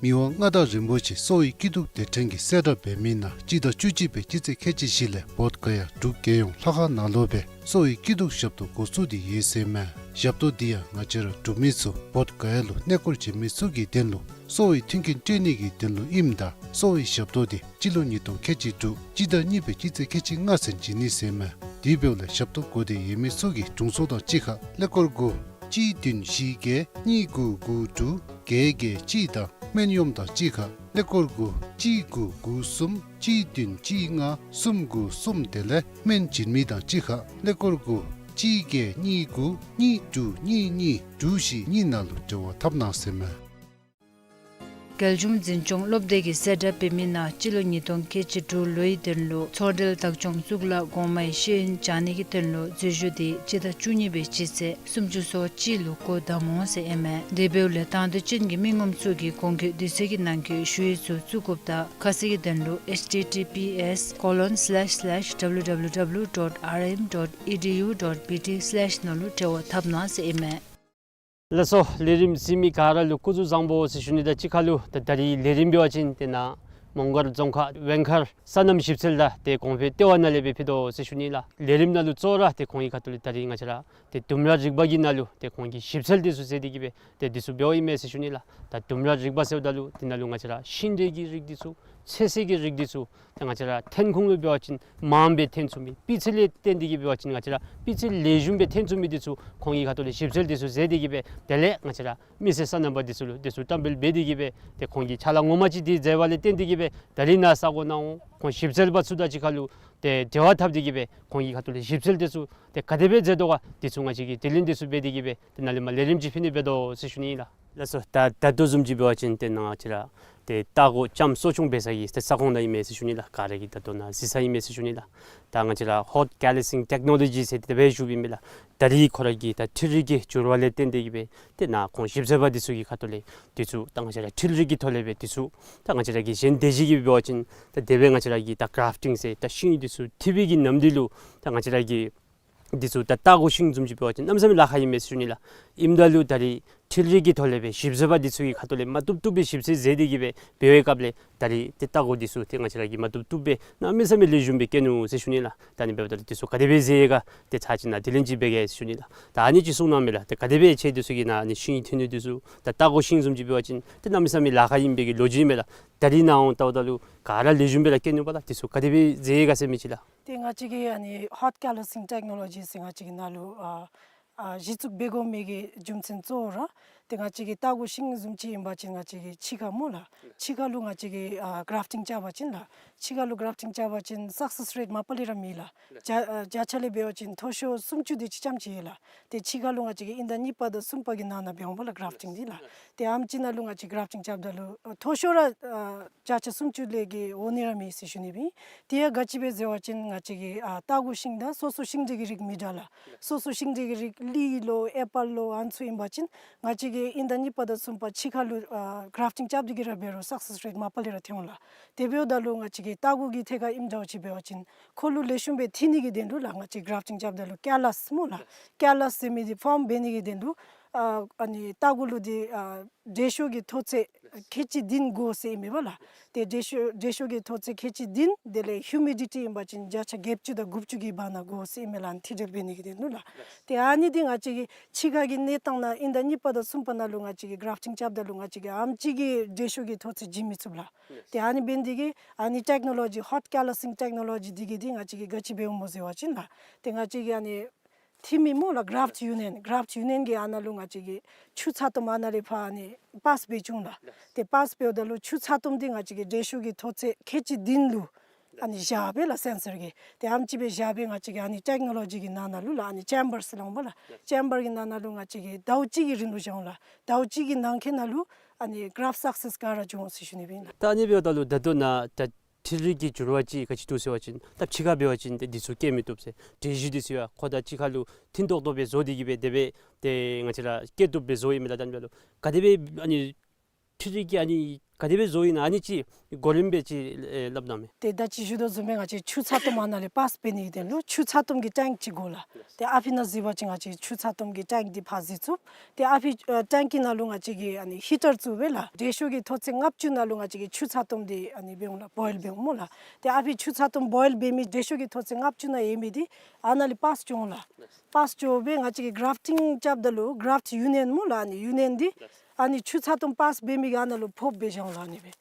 མི་དབང་མངའ་བདག་རིན་པོ་ཆེ་གསོ་བའི་སྐྱིད་སྡུག་སྡེ་ཕྲན་གྱིས་གསལ་བསྒྲགས་འབད་མི་ནང་སྤྱི་ཟླ་བཅུ་གཅིག་པའི་སྤྱི་ཚེས་ཁལ་གཅིག་བཞི་ལས་བོདྷ་ག་ཡ་འབྲུག་རྒྱལ་ཡོངས་ལྷ་ཁང་ནང་ལུ་སྦེ་གསོ་བའི་སྐྱིད་སྡུག་ཞབས་ཏོག་འགོ་བཙུགས་ཏེ་ཡོད་ཟེར་མས། ཞབས་ཏོག་འདི་ཡང་ང་བཅས་ར་འབྲུག་མི་ཚུ་བོདྷ་ག་ཡ་ལུ་གནས་སྐོར་བྱོན་མི་ཚུ་གི་དོན་ལུ་གསོ་བའི་མཐུན་རྐྱེན་སྤྲོད་ནི་གི་དོན་ལུ་ཨིནམ་ད་གསོ་བའི་ཞབས་ཏོག་འདི་སྤྱི་ལོ་ཉིས་སྟོང་ཁལ་གཅིག་དྲུག་སྤྱི་ཟླ་གཉིས་པའི་སྤྱི་ཚེས་ཁལ་གཅིག་ལྔ་ཚུན་བྱོན་ནི་ཟེར་མས། དེ་འབདཝ་ལས་ཞབས་ཏོག་དགོས་འདོད་ཡོད་མི་ཚུ་གིས་དྲུང་འཚོ་དང་གཅིག་ཁར་ཀླད་ཀོར་དགུ་གཅིག་བདུན་བཞི་བརྒྱད་གཉིས་དགུ་དགུ་དྲུག་བརྒྱད་བརྒྱད་གཅིག་དང་སྨན་གཡོགམ་དང་གཅིག་ཁར་ཀླད་ཀོར་དགུ་གཅིག་དགུ་དགུ་གསུམ་གཅིག་བདུན་གཅིག་ལྔ་གསུམ་དགུ་གསུམ། དེ་ལས་སྨན་བྱིན་མི་དང་གཅིག་ཁར་ཀླད་ཀོར་དགུ་གཅིག་བརྒྱད་གཉིས་དགུ་གཉིས་དྲུག་གཉིས་གཉིས་དྲུག་བཞི་གཉིས་ནང་ལུ་འབྲེལ་བ་འཐབ་གནང་ཟེར་མས། རྒྱལ་གཞུང་འཛིན་སྐྱོང་སློབ་སྡེ་གིས་གསལ་བསྒྲགས་འབད་མི་ནང་སྤྱི་ལོ་ཉིས་སྟོང་ཁལ་གཅིག་དྲུག་ལོའི་དོན་ལུ་ཚོགས་གྲལ་བདག་སྐྱོང་གཙུག་ལག་གོང་མའི་ཤེས་ཡོན་སྦྱང་ནི་གི་དོན་ལུ་འཛུལ་ཞུགས་འདི་སྤྱི་ཟླ་བཅུ་གཉིས་པའི་སྤྱི་ཚེས་སུམ་ཅུ་སོ་གཅིག་ལུ་འགོ་དང་འོང་ཟེར་ཨིན་མས། དེ་འབདཝ་ལས་དང་འདོད་ཅན་གྱི་མི་ངོམ་ཚུ་གིས་གོང་འཁོད་དུས་ཚོད་ཀྱི་ནང་འཁོད་ཞུ་ཡིག་ཚུ་བཙུགས་དགོཔ་དང་ཁ་གསལ་གྱི་དོན་ལུ་H T T P S colon slash slash W W W dot R M dot E D U dot B T slash ནང་ལུ་འབྲེལ་བ་འཐབ་གནང་ཟེར་ཨིན་མས། ལགས་སོ། ལས་རིམ་གཟིགས་མི་ག་ར་ལུ་སྐུ་གཟུགས་བཟང་པོ་ཟེར་ཞུ་ནི་དང་གཅིག་ཁར་ལུ་ད་ད་རིས་ལས་རིམ་འབད་བ་ཅིན་ཏེ་ནཱ་མོང་སྒར་རྫོང་ཁག་ཝེང་མཁར་སོ་ནམ་ཞིབ་འཚོལ་དང་ཏེ་གོང་འཕེལ་ལྟེ་བ་ནང་ལས་སྦེ་ཕུལ་དོ་ཟེར་ཞུ་ནི་ལགས། ལས་རིམ་ནང་ལུ་གཙོ་བོ་ར་ཏེ་ཁོང་གི་ཁ་ཐུག་ལས་ད་རིས་ང་བཅས་ར་ཏེ་ལྡུམ་ར་རིག་པ་གི་ནང་ལུ་ཏེ་ཁོང་གིས་ཞིབ་འཚོལ་འདི་ཚུ་མཛད་དེ་གིས་སྦེ་ཏེ་འདི་ཚུ་འབདཝ་ཨིན་མས་ཟེར་ཞུ་ནི་ལགས། ད་ལྡུམ་ར་རིག་པ་ཟེརཝ་ད་ལུ་དེ་ནང་ལུ་ང་བཅས་ར་ཤིང་འབྲས་ཀྱི་རིགས་འདི་ཚུ་ཚོད་བསྲེ་གི་རིགས་འདི་ཚུ་ཏེ་ང་བཅས་ར་ཐོན་ཁུངས་ལུ་འབད་བ་ཅིན་མངམ་སྦེ་ཐོན་ཚུགས་མི་སྤུས་ཚད་ལས་བརྟེན་ཏེ་གིས་འབད་བ་ཅིན་ང་བཅས་ར་སྤུས་ཚད་ལེགས་ཤོམ་སྦེ་ཐོན་ཚུགས་མི་འདི་ཚུ་ཁོང་གི་ཁ་ཐུག་ལས་ཞིབ་འཚོལ་འདི་ཚུ་མཛད་དེ་གིས་སྦེ་དེ་ལས་ང་བཅས་ར་མི་སེར་སོ་ནམ་པ་འདི་ཚུ་ལུ་འདི་ཚུ་བཀྲམ་སྤེལ་འབད་དེ་གིས་སྦེ་ཏེ་ཁོང་གིས་ཕྱག་ལཱ་ངོ་མ་ཅིག་འདི་མཛད་པ་ལས་བརྟེན་ཏེ་གིས་སྦེ་ད་རིས་ནཱ་ས་གོ་ནང་འོང་ཁོང་ཞིབ་འཚོལ་པ་ཚུ་དང་གཅིག་ཁར་ལུ་ཏེ་འབྲེལ་བ་འཐབ་སྟེ་གིས་སྦེ་ཁོང་གི་ཁ་ཐུག་ལས་ཞིབ་འཚོལ་འདི་ཚུ་ཏེ་ག་དེ་སྦེ་མཛད་དོ་ག་འདི་ཚུ་ང་བཅས་ཀྱིས་དྲི་ལན་འདི་ཚུ་འབད་དེ་གིས་སྦེ་ཏེ་ནཱ་ལས་མར་ལས་རིམ་ཅིག་ཕུལ་ནི་འབད་དོ་ཟེར་ཞུ་ནི་ཨིན་ལགས། ལགས་སོ། ད་ད་ལྟོ་བཟུམ་ཅིག་འབད་བ་ཅིན་ཏེ་ནཱ་ང་བཅས་ར་ཏེ་ལྟ་སྒོ་ལྕམ་གསོ་སྐྱོང་འབད་ས་གི་ཏེ་ས་ཁོངས་ནང་ཨིན་མས་ཟེར་ཞུ་ནི་ལགས། ག་ར་གིས་ད་ལྟོ་ནཱ་གཟིགས་ས་ཨིན་མས་ཟེར་ཞུ་ནི་ལགས། ད་ང་བཅས་ར་ཧོཊ་ཀེ་ལ་སིང་ཊེཀ་ནོ་ལོ་ཇི་ཟེར་དེ་སྦེ་ཞུཝ་ཨིན་མས་ལགས། ད་རིས་ཁོ་ར་གི་ད་འཕྲུལ་རིག་གི་འགྱུར་བ་ལས་བརྟེན་ཏེ་གིས་སྦེ་ཏེ་ནཱ་ཁོང་ཞིབ་འཚོལ་པ་འདི་ཚུ་གི་ཁ་ཐུག་ལས་འདི་ཚུ་ད་ང་བཅས་ར་འཕྲུལ་རིག་གི་ཐོག་ལས་སྦེ་འདི་ཚུ་ད་ང་བཅས་ར་གི་གཞན་སྡེ་བཞི་གི་འབད་བ་ཅིན་ད་དེ་སྦེ་ང་བཅས་ར་གི་ད་གརཱཕ་ཊིང་ཟེར་ད་ཤིང་འདི་ཚུ་འཐུ་བའི་གི་གནམ་དུས་ལུ་ད་ང་བཅས་ར་གི་འདི་ཚུ་ད་ལྟ་སྒོ་ཤིང་བཟུམ་ཅིག་འབད་བ་ཅིན་གནམ་མེད་ས་མེད་ལཱ་ཁག་ཨིན་མས་ཟེར་ཞུ་ནི་ལགས། ཨིནམ་ད་ལུ་ད་རིས་འཕྲུལ་རིག་གི་ཐོག་ལས་སྦེ་ཞིབ་འཚོལ་པ་འདི་ཚུ་གི་ཁ་ཐུག་ལས་མ་བཏུབ་བཏུབ་སྦེ་ཞིབ་འཚོལ་མཛད་དེ་གིས་སྦེ་འབད་བའི་སྐབས་ལས་ད་རིས་ཏེ་ལྟ་སྒོ་འདི་ཚུ་ཏེ་ང་བཅས་ར་གིས་མ་བཏུབ་བཏུབ་སྦེ་གནམ་མེད་ས་མེད་ལེགས་ཤོམ་སྦེ་བཀལ་ནུག་ཟེར་ཞུ་ནི་ལགས། ད་ཨ་ནི་འབདཝ་ད་ལུ་འདི་ཚུ་ག་དེ་སྦེ་མཛད་ཡི་ག་ཏེ་ཚར་ཅིག་ནཱ་དྲི་ལན་ཅིག་འབད་གེ་ཟེར་ཞུ་ནི་ལགས། ད་ཨ་ནི་ཅིག་གསུང་གནང་མས་ལགས། ཏེ་ག་དེ་སྦེ་ཁྱེད་འདི་ཚུ་གིས་ནཱ་ཨ་ནི་ཤིང་འཐུ་ནི་འདི་ཚུ་ད་ལྟ་སྒོ་ཤིང་བཟུམ་ཅིག་འབད་བ་ཅིན་ཏེ་གནམ་མེད་ས་མེད་ལཱ་ཁག་ཨིན་པའི་གི་ལོ་རྒྱུས་མས་ལགས། ད་རིས་ནཱ་འོང་ལྟཝ་ད་ལུ་ག་ར་ལེགས་ཤོམ་སྦེ་ར་བཀལ་ནུག་པ་ལགས། འདི་ཚུ་ག་དེ་སྦེ་མཛད་ཡི་ག་ཟེར་མི་ཅིག་ལགས། ཏེ་ང་བཅས་ཀྱིས་ཨ་ནི་ཧོཊ་ཀེ་ལ་སིང་ཊེཀ་ནོ་ལོ་ཇི་ཟེར་ང་བཅས་ཀྱིས་ནཱ་ལུ་ཨ་ཨ་གཞི་བཙུགས་འབད་དགོ་མི་གི་རྒྱུ་མཚན་གཙོ་བོ་ར་ཏེ་ང་བཅས་ཀྱི་ལྟ་སྒོ་ཤིང་བཟུམ་ཅིག་ཨིན་པ་ཅིན་ང་བཅས་ཀྱི་ཕྱི་ཁར་སྨོ་ལགས། ཕྱི་ཁར་ལུ་ང་བཅས་ཀྱིས་ཨ་གརཱཕ་ཊིང་རྐྱབ་པ་ཅིན་ལགས། ཕྱི་ཁར་ལུ་གརཱཕ་ཊིང་རྐྱབ་པ་ཅིན་སག་སེས་རེཊ་མ་པ་ལས་ར་མེད་ལགས། བརྒྱ་ཨ་བརྒྱ་ཆ་ལས་འབད་བ་ཅིན་མཐོ་ཤོས་སུམ་ཅུ་དེ་ཅིག་ཙམ་ཅིག་ཡོད་ལགས། ཏེ་ཕྱི་ཁར་ལུ་ང་བཅས་ཀྱིས་དབྱིན་ཟླ་གཉིས་པ་དང་གསུམ་པ་གི་ནང་ན་འབད་འོང་པ་ལགས་གརཱཕ་ཊིང་འདི་ལགས། ཏེ་ཨ་ནེམ་ཅིག་ནང་ལུ་ང་བཅས་གརཱཕ་ཊིང་རྐྱབ་ད་ལུ་ཨ་མཐོ་ཤོས་ར་ཨ་བརྒྱ་ཆ་སུམ་ཅུ་ལས་བརྒལ་འོང་ནི་ར་མེད་ཟེར་ཞུ་ནི་སྦེ་ཨིན། དེ་ཡང་ག་ཅི་སྦེ་ཟེར་བ་ཅིན་ང་བཅས་ཀྱི་ཨ་ལྟ་སྒོ་ཤིང་ད་སོ་སོ་ཤིང་འབྲས་ཀྱི་རིགས་མི་འདྲ་ལགས། སོ་སོ་ཤིང་འབྲས་ཀྱི་རིགས་ལི་ལོ་ཨེ་པཱལ་ལོ་ཨ་ནི་ཚུ་ཨིན་པ་ཅིན་ང་བཅས་ཀྱིས་དབྱིན་ཟླ་གཉིས་པ་དང་གསུམ་པ་ཕྱི་ཁར་ལུ་ཨ་གརཱཕ་ཊིང་རྐྱབ་སྟེ་གིས་ར་འབད་རུང་སག་སེས་རེཊ་མ་པ་ལས་ར་ཐོན་འོང་ལགས། དེ་འབདཝ་ད་ལུ་ང་བཅས་ཀྱི་ལྟ་སྒོ་གི་ཐད་ཁར་ཨིནམ་འདྲཝ་ཅིག་འབད་བ་ཅིན་ཁོ་ལུ་ལེགས་ཤོམ་སྦེ་འཐུ་ནི་གི་དོན་ལུ་ལགས་ང་བཅས་གརཱཕ་ཊིང་རྐྱབ་ད་ལུ་ཀེ་ལཱས་སྨོ་ལགས། ཀེ་ལཱས་ཟེར་མི་འདི་ཕོརམ་འབད་ནི་གི་དོན་ལུ་ཨ་ཨ་ནི་ལྟ་སྒོ་ལུ་འདི་ཨ་འབྲས་ཤོག་གི་མཐོ་ཚད་ཁལ་གཅིག་བདུན་དགོ་ཟེར་ཨིན་མས་པ་ལགས། ཏེ་འབྲས་ཤོག་འབྲས་ཤོག་གི་མཐོ་ཚད་ཁལ་གཅིག་བདུན་དེ་ལས་ཧིའུ་མི་ཌི་ཊི་ཨིན་པ་ཅིན་བརྒྱ་ཆ་བརྒྱད་ཅུ་དང་དགུ་བཅུ་གི་བར་ན་དགོ་ཟེར་ཨིན་མས་ལགས། ཨ་ནི་མཐུད་འབྲེལ་འབད་ནི་གི་དོན་ལུ་ལགས། ཏེ་ཨ་ནི་འདི་ང་བཅས་ཀྱི་ཕྱི་ཁ་གི་གནས་སྟངས་ནང་དབྱིན་ཟླ་གཉིས་པ་དང་གསུམ་པ་ནང་ལུ་ང་བཅས་ཀྱིས་གརཱཕ་ཊིང་རྐྱབ་ད་ལུ་ང་བཅས་ཀྱིས་ཨ་ནེམ་ཅིག་གི་འབྲས་ཤོག་གི་མཐོ་ཚད་བྱིན་མི་ཚུགས་ལགས། ཏེ་ཨ་ནི་འབད་ནི་འདི་གིས་ཨ་ནི་ཊེཀ་ནོ་ལོ་ཇི་ཧོཊ་ཀེ་ལཱ་སིང་ཊེཀ་ནོ་ལོ་ཇི་འདི་གིས་འདི་ང་བཅས་ཀྱིས་ག་ཅི་འབདཝ་སྨོ་ཟེར་བ་ཅིན་ལགས། ཏེ་ང་བཅས་ཀྱི་ཨ་ནི་འཐུ་མི་སྨོ་ལགས་གརཱཕཊ་ཡུ་ནི་ཡན་གརཱཕཊ་ཡུ་ནི་ཡན་གྱིས་ཨ་ནཱ་ལུ་ང་བཅས་ཀྱི་ཆུ་ཚ་ཏོམ་ཨ་ནཱ་ལས་ཕར་ཨ་ནི་པཱས་འབད་བཅུག་ལགས། ཏེ་པཱས་འབདཝ་ད་ལུ་ཆུ་ཚ་ཏོམ་འདི་ང་བཅས་ཀྱི་འབྲས་ཤོག་གི་མཐོ་ཚད་ཁལ་གཅིག་བདུན་ལུ་ཨ་ནི་བཞག་པས་ལགས་སེན་སར་གྱིས། ཏེ་ཨ་ནེམ་ཅིག་སྦེ་བཞག་པས་ང་བཅས་ཀྱི་ཨ་ནི་ཊེཀ་ནོ་ལོ་ཇི་གི་ནང་ན་ལུ་ལགས་ཨ་ནི་ཅེམ་བར་ཟེར་སླབ་འོང་པ་ལགས། ཅེམ་བར་གྱི་ནང་ན་ལུ་ང་བཅས་ཀྱིས་ཟླཝ་གཅིག་གི་རིང་ལུ་བཞག་འོང་ལགས། ཟླཝ་གཅིག་གི་ནང་འཁོད་ནང་ལུ་ ཨ་ནི་གཱརཕཊ་སག་སེསི་ག་ར་འབྱུང་ཟེར་ཞུ་ནི་ཨིན་ལགས། ད་ཨ་ནི་འབདཝ་ད་ལུ་ད་ལྟོ་ནཱ་ད་འཕྲུལ་རིག་གི་འགྱུར་བ་ཅིག་ག་ཅི་འདུག་ཟེར་བ་ཅིན་ད་ཕྱི་ཁར་འབད་བ་ཅིན་ཏེ་འདི་ཚུ་སྐྱེ་མི་བཏུབ་ཟེར། འབྲས་བཞེས་འདི་ཚུ་ཡང་ཁོ་དང་གཅིག་ཁར་ལུ་མཐུན་ཏོག་ཏོ་སྦེ་བཟོ་སྟེ་གི་སྦེ་དེ་སྦེ་ཏེ་ང་བཅས་ར་སྐྱེ་བཏུབ་སྦེ་བཟོ་ཡི་མས་ལགས། ད་ཨ་ནི་འབདཝ་ད་ལུ་ག་དེ་སྦེ་ཨ་ནི་འཕྲུལ་རིག་གིས་ཨ་ནི་ག་དེ་སྦེ་བཟོ་ཡི་ན་ཨ་ནི་ཅིག་གོ་རིམ་སྦེ་ཅིག་ཨེ་སླབ་གནང་མས། ཏེ་ད་ཅི་ཞུ་དོ་བཟུམ་སྦེ་ང་བཅས་ཆུ་ཚ་ཏོམ་ཨ་ནཱ་ལས་པཱསི་འབད་ནི་དོན་ལུ་ཆུ་ཚ་ཏོམ་གྱི་ཊེངཀ་ཅིག་དགོ་ལགས། ཏེ་ཨ་ཕི་ནང་གཟིགས་པ་ཅིན་ང་བཅས་ཆུ་ཚ་ཏོམ་གྱི་ཊེངཀ་འདི་ཕར་གཟིགས་ཚུགས། ཏེ་ཨ་ཕི་ཨ་ཊེངཀ་གི་ནང་ལུ་ང་བཅས་ཀྱིས་ཨ་ནི་ཧི་ཊར་བཙུགས་སྦེ་ལགས། དྲོད་ཤུགས་ཀྱི་མཐོ་ཚད་ལྔ་བཅུ་ནང་ལུ་ང་བཅས་ཀྱིས་ཆུ་ཚ་ཏོམ་འདི་ཨ་ནི་འབད་འོང་ལགས། བོའིལ་འབད་འོང་སྨོ་ལགས། ཏེ་ཨ་ཕི་ཆུ་ཚ་ཏོམ་བོའིལ་འབད་མི་དྲོད་ཤུགས་ཀྱི་མཐོ་ཚད་ལྔ་བཅུ་ནང་ཡོད་མི་འདི་ཨ་ནཱ་ལས་པཱསི་འགྱོ་འོང་ལགས། པཱསི་འགྱོ་སྦེ་ང་བཅས་ཀྱིས་གཱརཕ་ཊིང་རྐྱབ་ད་ལུ་གཱརཕཊ་ཡུ་ནི་ཡན་སྨོ་ལགས། ཨ་ནི་ཡུ་ནི་ཡན་འདི་ཨ་ནི་ཆུ་ཚ་ཏོམ་པཱསི་འབད་མི་གི་ཨ་ནཱ་ལུ་ཕོགཔ་སྦེ་བཞག་འོང་ལགས། ཨ་ནི་སྦེ་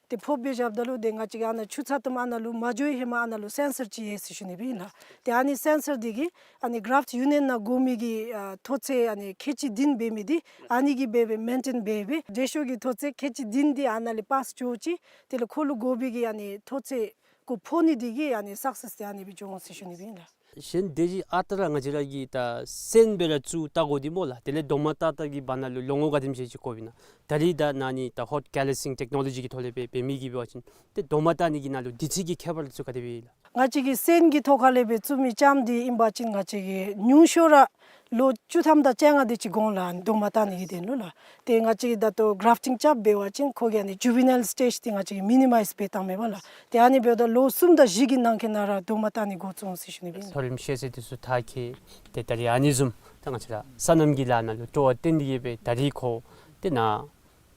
ཏེ་ཕོགཔ་སྦེ་བཞགཔ་ད་ལུ་ཏེ་ང་བཅས་ཀྱིས་ཨ་ནཱ་ཆུ་ཚ་ཏོམ་ཨ་ནཱ་ལུ་མ་འགྱོ་བའི་ཧེ་མ་ཨ་ནཱ་ལུ་སེན་སར་ཅིག་ཡོད་ཟེར་ཞུ་ནི་སྦེ་ཨིན་ལགས། ཏེ་ཨ་ནི་སེན་སར་འདི་གིས་ཨ་ནི་གཱརཕཊ་ཡུ་ནི་ཡན་ནང་དགོ་མི་གི་ཨ་མཐོ་ཚད་ཨ་ནི་ཁལ་གཅིག་བདུན་འབད་མི་འདི་ཨ་ནི་གིས་འབད་སྦེ་མེན་ཊེན་འབད་སྦེ་དྲོད་ཤུགས་ཀྱི་མཐོ་ཚད་ཁལ་གཅིག་བདུན་འདི་ཨ་ནཱ་ལས་པཱསི་འགྱོ་ཅི། དེ་ལས་ཁོ་ལུ་དགོ་པའི་གི་ཨ་ནི་མཐོ་ཚད་གུ་ཕོག་ནི་འདི་གིས་ཨ་ནི་སག་སེསི་འདི་ཨ་ནི་སྦེ་འབྱུང་འོང་ཟེར་ཞུ་ནི་སྦེ་ཨིན་ལགས། གཞན་དེ་ཅིག་ཨ་རྟག་ར་ང་བཅས་ར་གིས་ད་སོན་སྦེ་ར་བཙུགས་བལྟ་དགོ་འདི་སྨོ་ལགས། དེ་ལས་རྡོག་མ་བཏགས་བཏགས་ཀྱི་བར་ན་ལུ་ལོ་ངོ་ག་དེམ་ཅིག་ཅིག་འགོརཝ་ཨིན་ན། ད་རིས་ད་ཨ་ནི་ད་ཧོཊ་ཀེ་ལི་སིང་ཊེཀ་ནོ་ལོ་ཇི་གི་ཐོག་ལས་འབད་འབད་མི་གིས་འབད་བ་ཅིན་ཏེ་རྡོག་མ་བཏགས་ནི་གི་ནང་ལུ་དུས་ཚོད་ཀྱི་ཁྱད་པར་ཚུ་ག་དེ་སྦེ་ཨིན་ལགས། ང་བཅས་ཀྱི་སོན་གྱི་ཐོག་ཁ་ལས་སྦེ་བཙུགས་མི་ལྕངམ་འདི་ཨིན་པ་ཅིན་ང་བཅས་ཀྱིས་ཉུང་ཤོས་ར་ལོ་བཅུ་ཐམ་དང་བཅོ་ལྔ་དེ་ཅིག་འགོར་འོང་ལགས། རྡོག་མ་བཏགས་ནི་གི་དོན་ལུ་ལགས། ཏེ་ང་བཅས་ཀྱིས་ད་ལྟོ་གཱརཕ་ཊིང་རྐྱབ་འབད་བ་ཅིན་ཁོ་གི་ཨ་ནི་ཇུ་ཝི་ནཱིལ་སི་ཊེཇ་འདི་ང་བཅས་ཀྱིས་མི་ནི་མའིཛ་འབད་བཏངམ་མས་པ་ལགས། ཏེ་ཨ་ནི་འབདཝ་ད་ལོ་གསུམ་དང་བཞི་གི་ནང་འཁོད་ནང་ར་རྡོག་མ་བཏགས་ནི་འགོ་བཙུགས་འོང་ཟེར་ཞུ་ནི་སྦེ་ཨིན་ལགས། མཐོ་རིམ་ཤེས་ཚད་དེ་ཚུ་མཐར་འཁྱོལ། ཏེ་ད་རིས་ཨ་ནི་བཟུམ་ད་ང་བཅས་ར་སོ་ནམ་གྱི་ལཱ་ནང་ལུ་སྤྲོ་བ་བཏོན་ཏེ་གི་སྦེ་ད་རིས་ཁོ་ཏེ་ནཱ་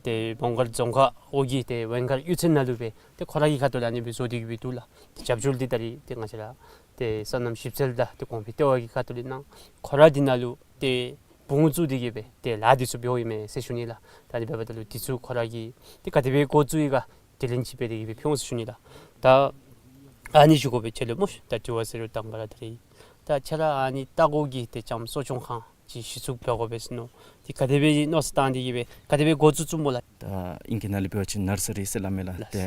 ཏེ་མོང་སྒར་རྫོང་ཁག་འོག་གི་ཏེ་ཝེང་མཁར་གཡུས་ཚན་ནང་ལུ་སྦེ་ཏེ་ཁོ་ར་གི་ཁ་ཐུག་ལས་ཨ་ནི་སྦེ་བཟོ་སྟེ་གི་སྦེ་འདུག་ལགས། ཏེ་རྒྱབ་སྐྱོར་འདི་ད་རིས་ཏེ་ང་བཅས་ར་ཏེ་སོ་ནམ་ཞིབ་འཚོལ་དང་ཏེ་གོང་འཕེལ་ལྟེ་བ་གི་ཁ་ཐུག་ལས་གནང་། ཁོ་ར་འདི་ནང་ལུ་ཏེ་བུ་བཙུགས་ཏེ་གི་སྦེ་ཏེ་ལཱ་འདི་ཚུ་འབདཝ་ཨིན་མས་ཟེར་ཞུ་ནི་ལགས། ད་ཨ་ནི་འབདཝ་ད་ལུ་འདི་ཚུ་ཁོ་ར་གིས་ཏེ་ག་དེ་སྦེ་འགོ་བཙུགས་ཡི་ག་དྲི་ལན་ཅིག་འབད་དེ་གི་སྦེ་ཕུལ་འོང་ཟེར་ཞུ་ནི་ལགས། ད་ཨ་ནི་ཞུ་དགོ་པས། ཁྱོད་ལུ་སྨོ་ཤ་ད་དྲི་བ་ཟེར་རུང་དང་པ་ར་ད་རིས་ད་ཁྱོད་ར་ཨ་ནི་ལྟ་སྒོ་གི་ཏེ་ལྕངམ་གསོ་སྐྱོང་ཁང་ཅིག་གཞི་བཙུགས་འབད་དགོ་པས་ཟེར་མནོ་སྟེ་ག་དེ་སྦེ་མནོ་བསམ་བཏང་སྟེ་གི་སྦེ་ག་དེ་སྦེ་འགོ་བཙུགས་བཙུགསཔ་སྨོ་ལགས། ད་ཨིང་སྐད་ནང་ལས་འབད་བ་ཅིན་ནར་སི་རི་ཟེར་སླབ་མས་ལགས། ལགས། ཏེ་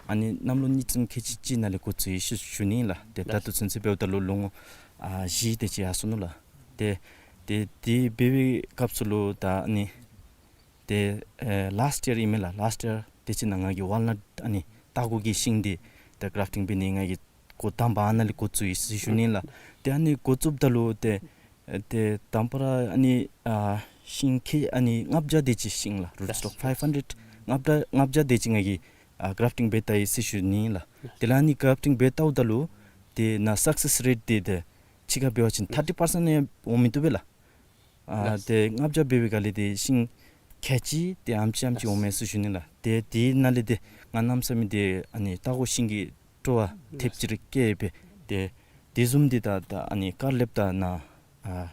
ཨ་ནི་གནམ་ལོ་ཉིས་སྟོང་ཁལ་གཅིག་གཅིག་ནང་ལས་འགོ་བཙུགས་ཡི་ཟེར་ཞུ་ནི་ལགས། ཏེ་ད་ལྟོ་ཚུན་ཚོད་འབདཝ་ད་ལུ་ལོ་ངོ་ཨ་བཞི་དེ་ཅིག་ཡར་སོ་ནུག་ལགས། ཏེ་ཏེ་དེ་འབད་བའི་སྐབས་སུ་ལུ་ད་ཨ་ནི་ཏེ་ཨེ་ལཱསཊ་ཡར་ཨིན་མས་ལགས། ལཱསཊ་ཡར་དེ་ཅིག་ནང་ང་གིས་ཝཱལ་ནཊ་ཨ་ནི་ལྟ་སྒོ་གི་ཤིང་འདི་ད་གཱརཕ་ཊིང་འབད་ནི་ང་གིས་འགོ་དང་པ་ཨ་ནཱ་ལས་འགོ་བཙུགས་ཡི་ཟེར་ཞུ་ནི་ལགས། ཏེ་ཨ་ནི་འགོ་བཙུགསཔ་ད་ལུ་ཏེ་ཨེ་ཏེ་དང་པ་ར་ཨ་ནི་ཨ་ཤིང་ཁལ་ཨ་ནི་ལྔ་བརྒྱ་དེ་ཅིག་ཤིང་ལགས། རུཊ་སི་ཊོག་ཕའིབ་ཧན་ཌེཌ་ལྔ་བརྒྱ་ལྔ་བརྒྱ་དེ་ཅིག་ང་གིས་ཨ་གཱརཕ་ཊིང་འབད་བལྟ་ཡི་ཟེར་ཞུ་ནི་ལགས། དེ་ལས་ཨ་ནི་གཱརཕ་ཊིང་འབད་བལྟཝ་ད་ལུ་ཏེ་ནཱ་སག་སེསི་རེཊ་འདི་ཏེ་ཕྱི་ཁར་འབད་བ་ཅིན་ཐར་ཊི་པར་སེནཊ་ཡང་འོང་མི་བཏུབ་པས་ལགས། ཨ་ལགས། ཏེ་ལྔ་བརྒྱ་འབད་བའི་སྒང་ལས་ཏེ་ཤིང་ཁལ་གཅིག་ཏེ་ཨམ་ཅིག་ཨམ་ཅིག་འོང་མས་ཟེར་ཞུ་ནི་ལགས། ཏེ་དེ་ནང་ལས་ཏེ་ང་གནམ་མེད་ས་མེད་ཏེ་ཨ་ནི་ལྟ་སྒོ་ཤིང་གི་སྤྲོ་བ་ཐེབས་ཅིག་ར་སྐྱེས་པས། ཏེ་དེ་བཟུམ་འདི་ད་ད་ཨ་ནི་དཀར་ལེབ་ད་ནཱ་ཨ་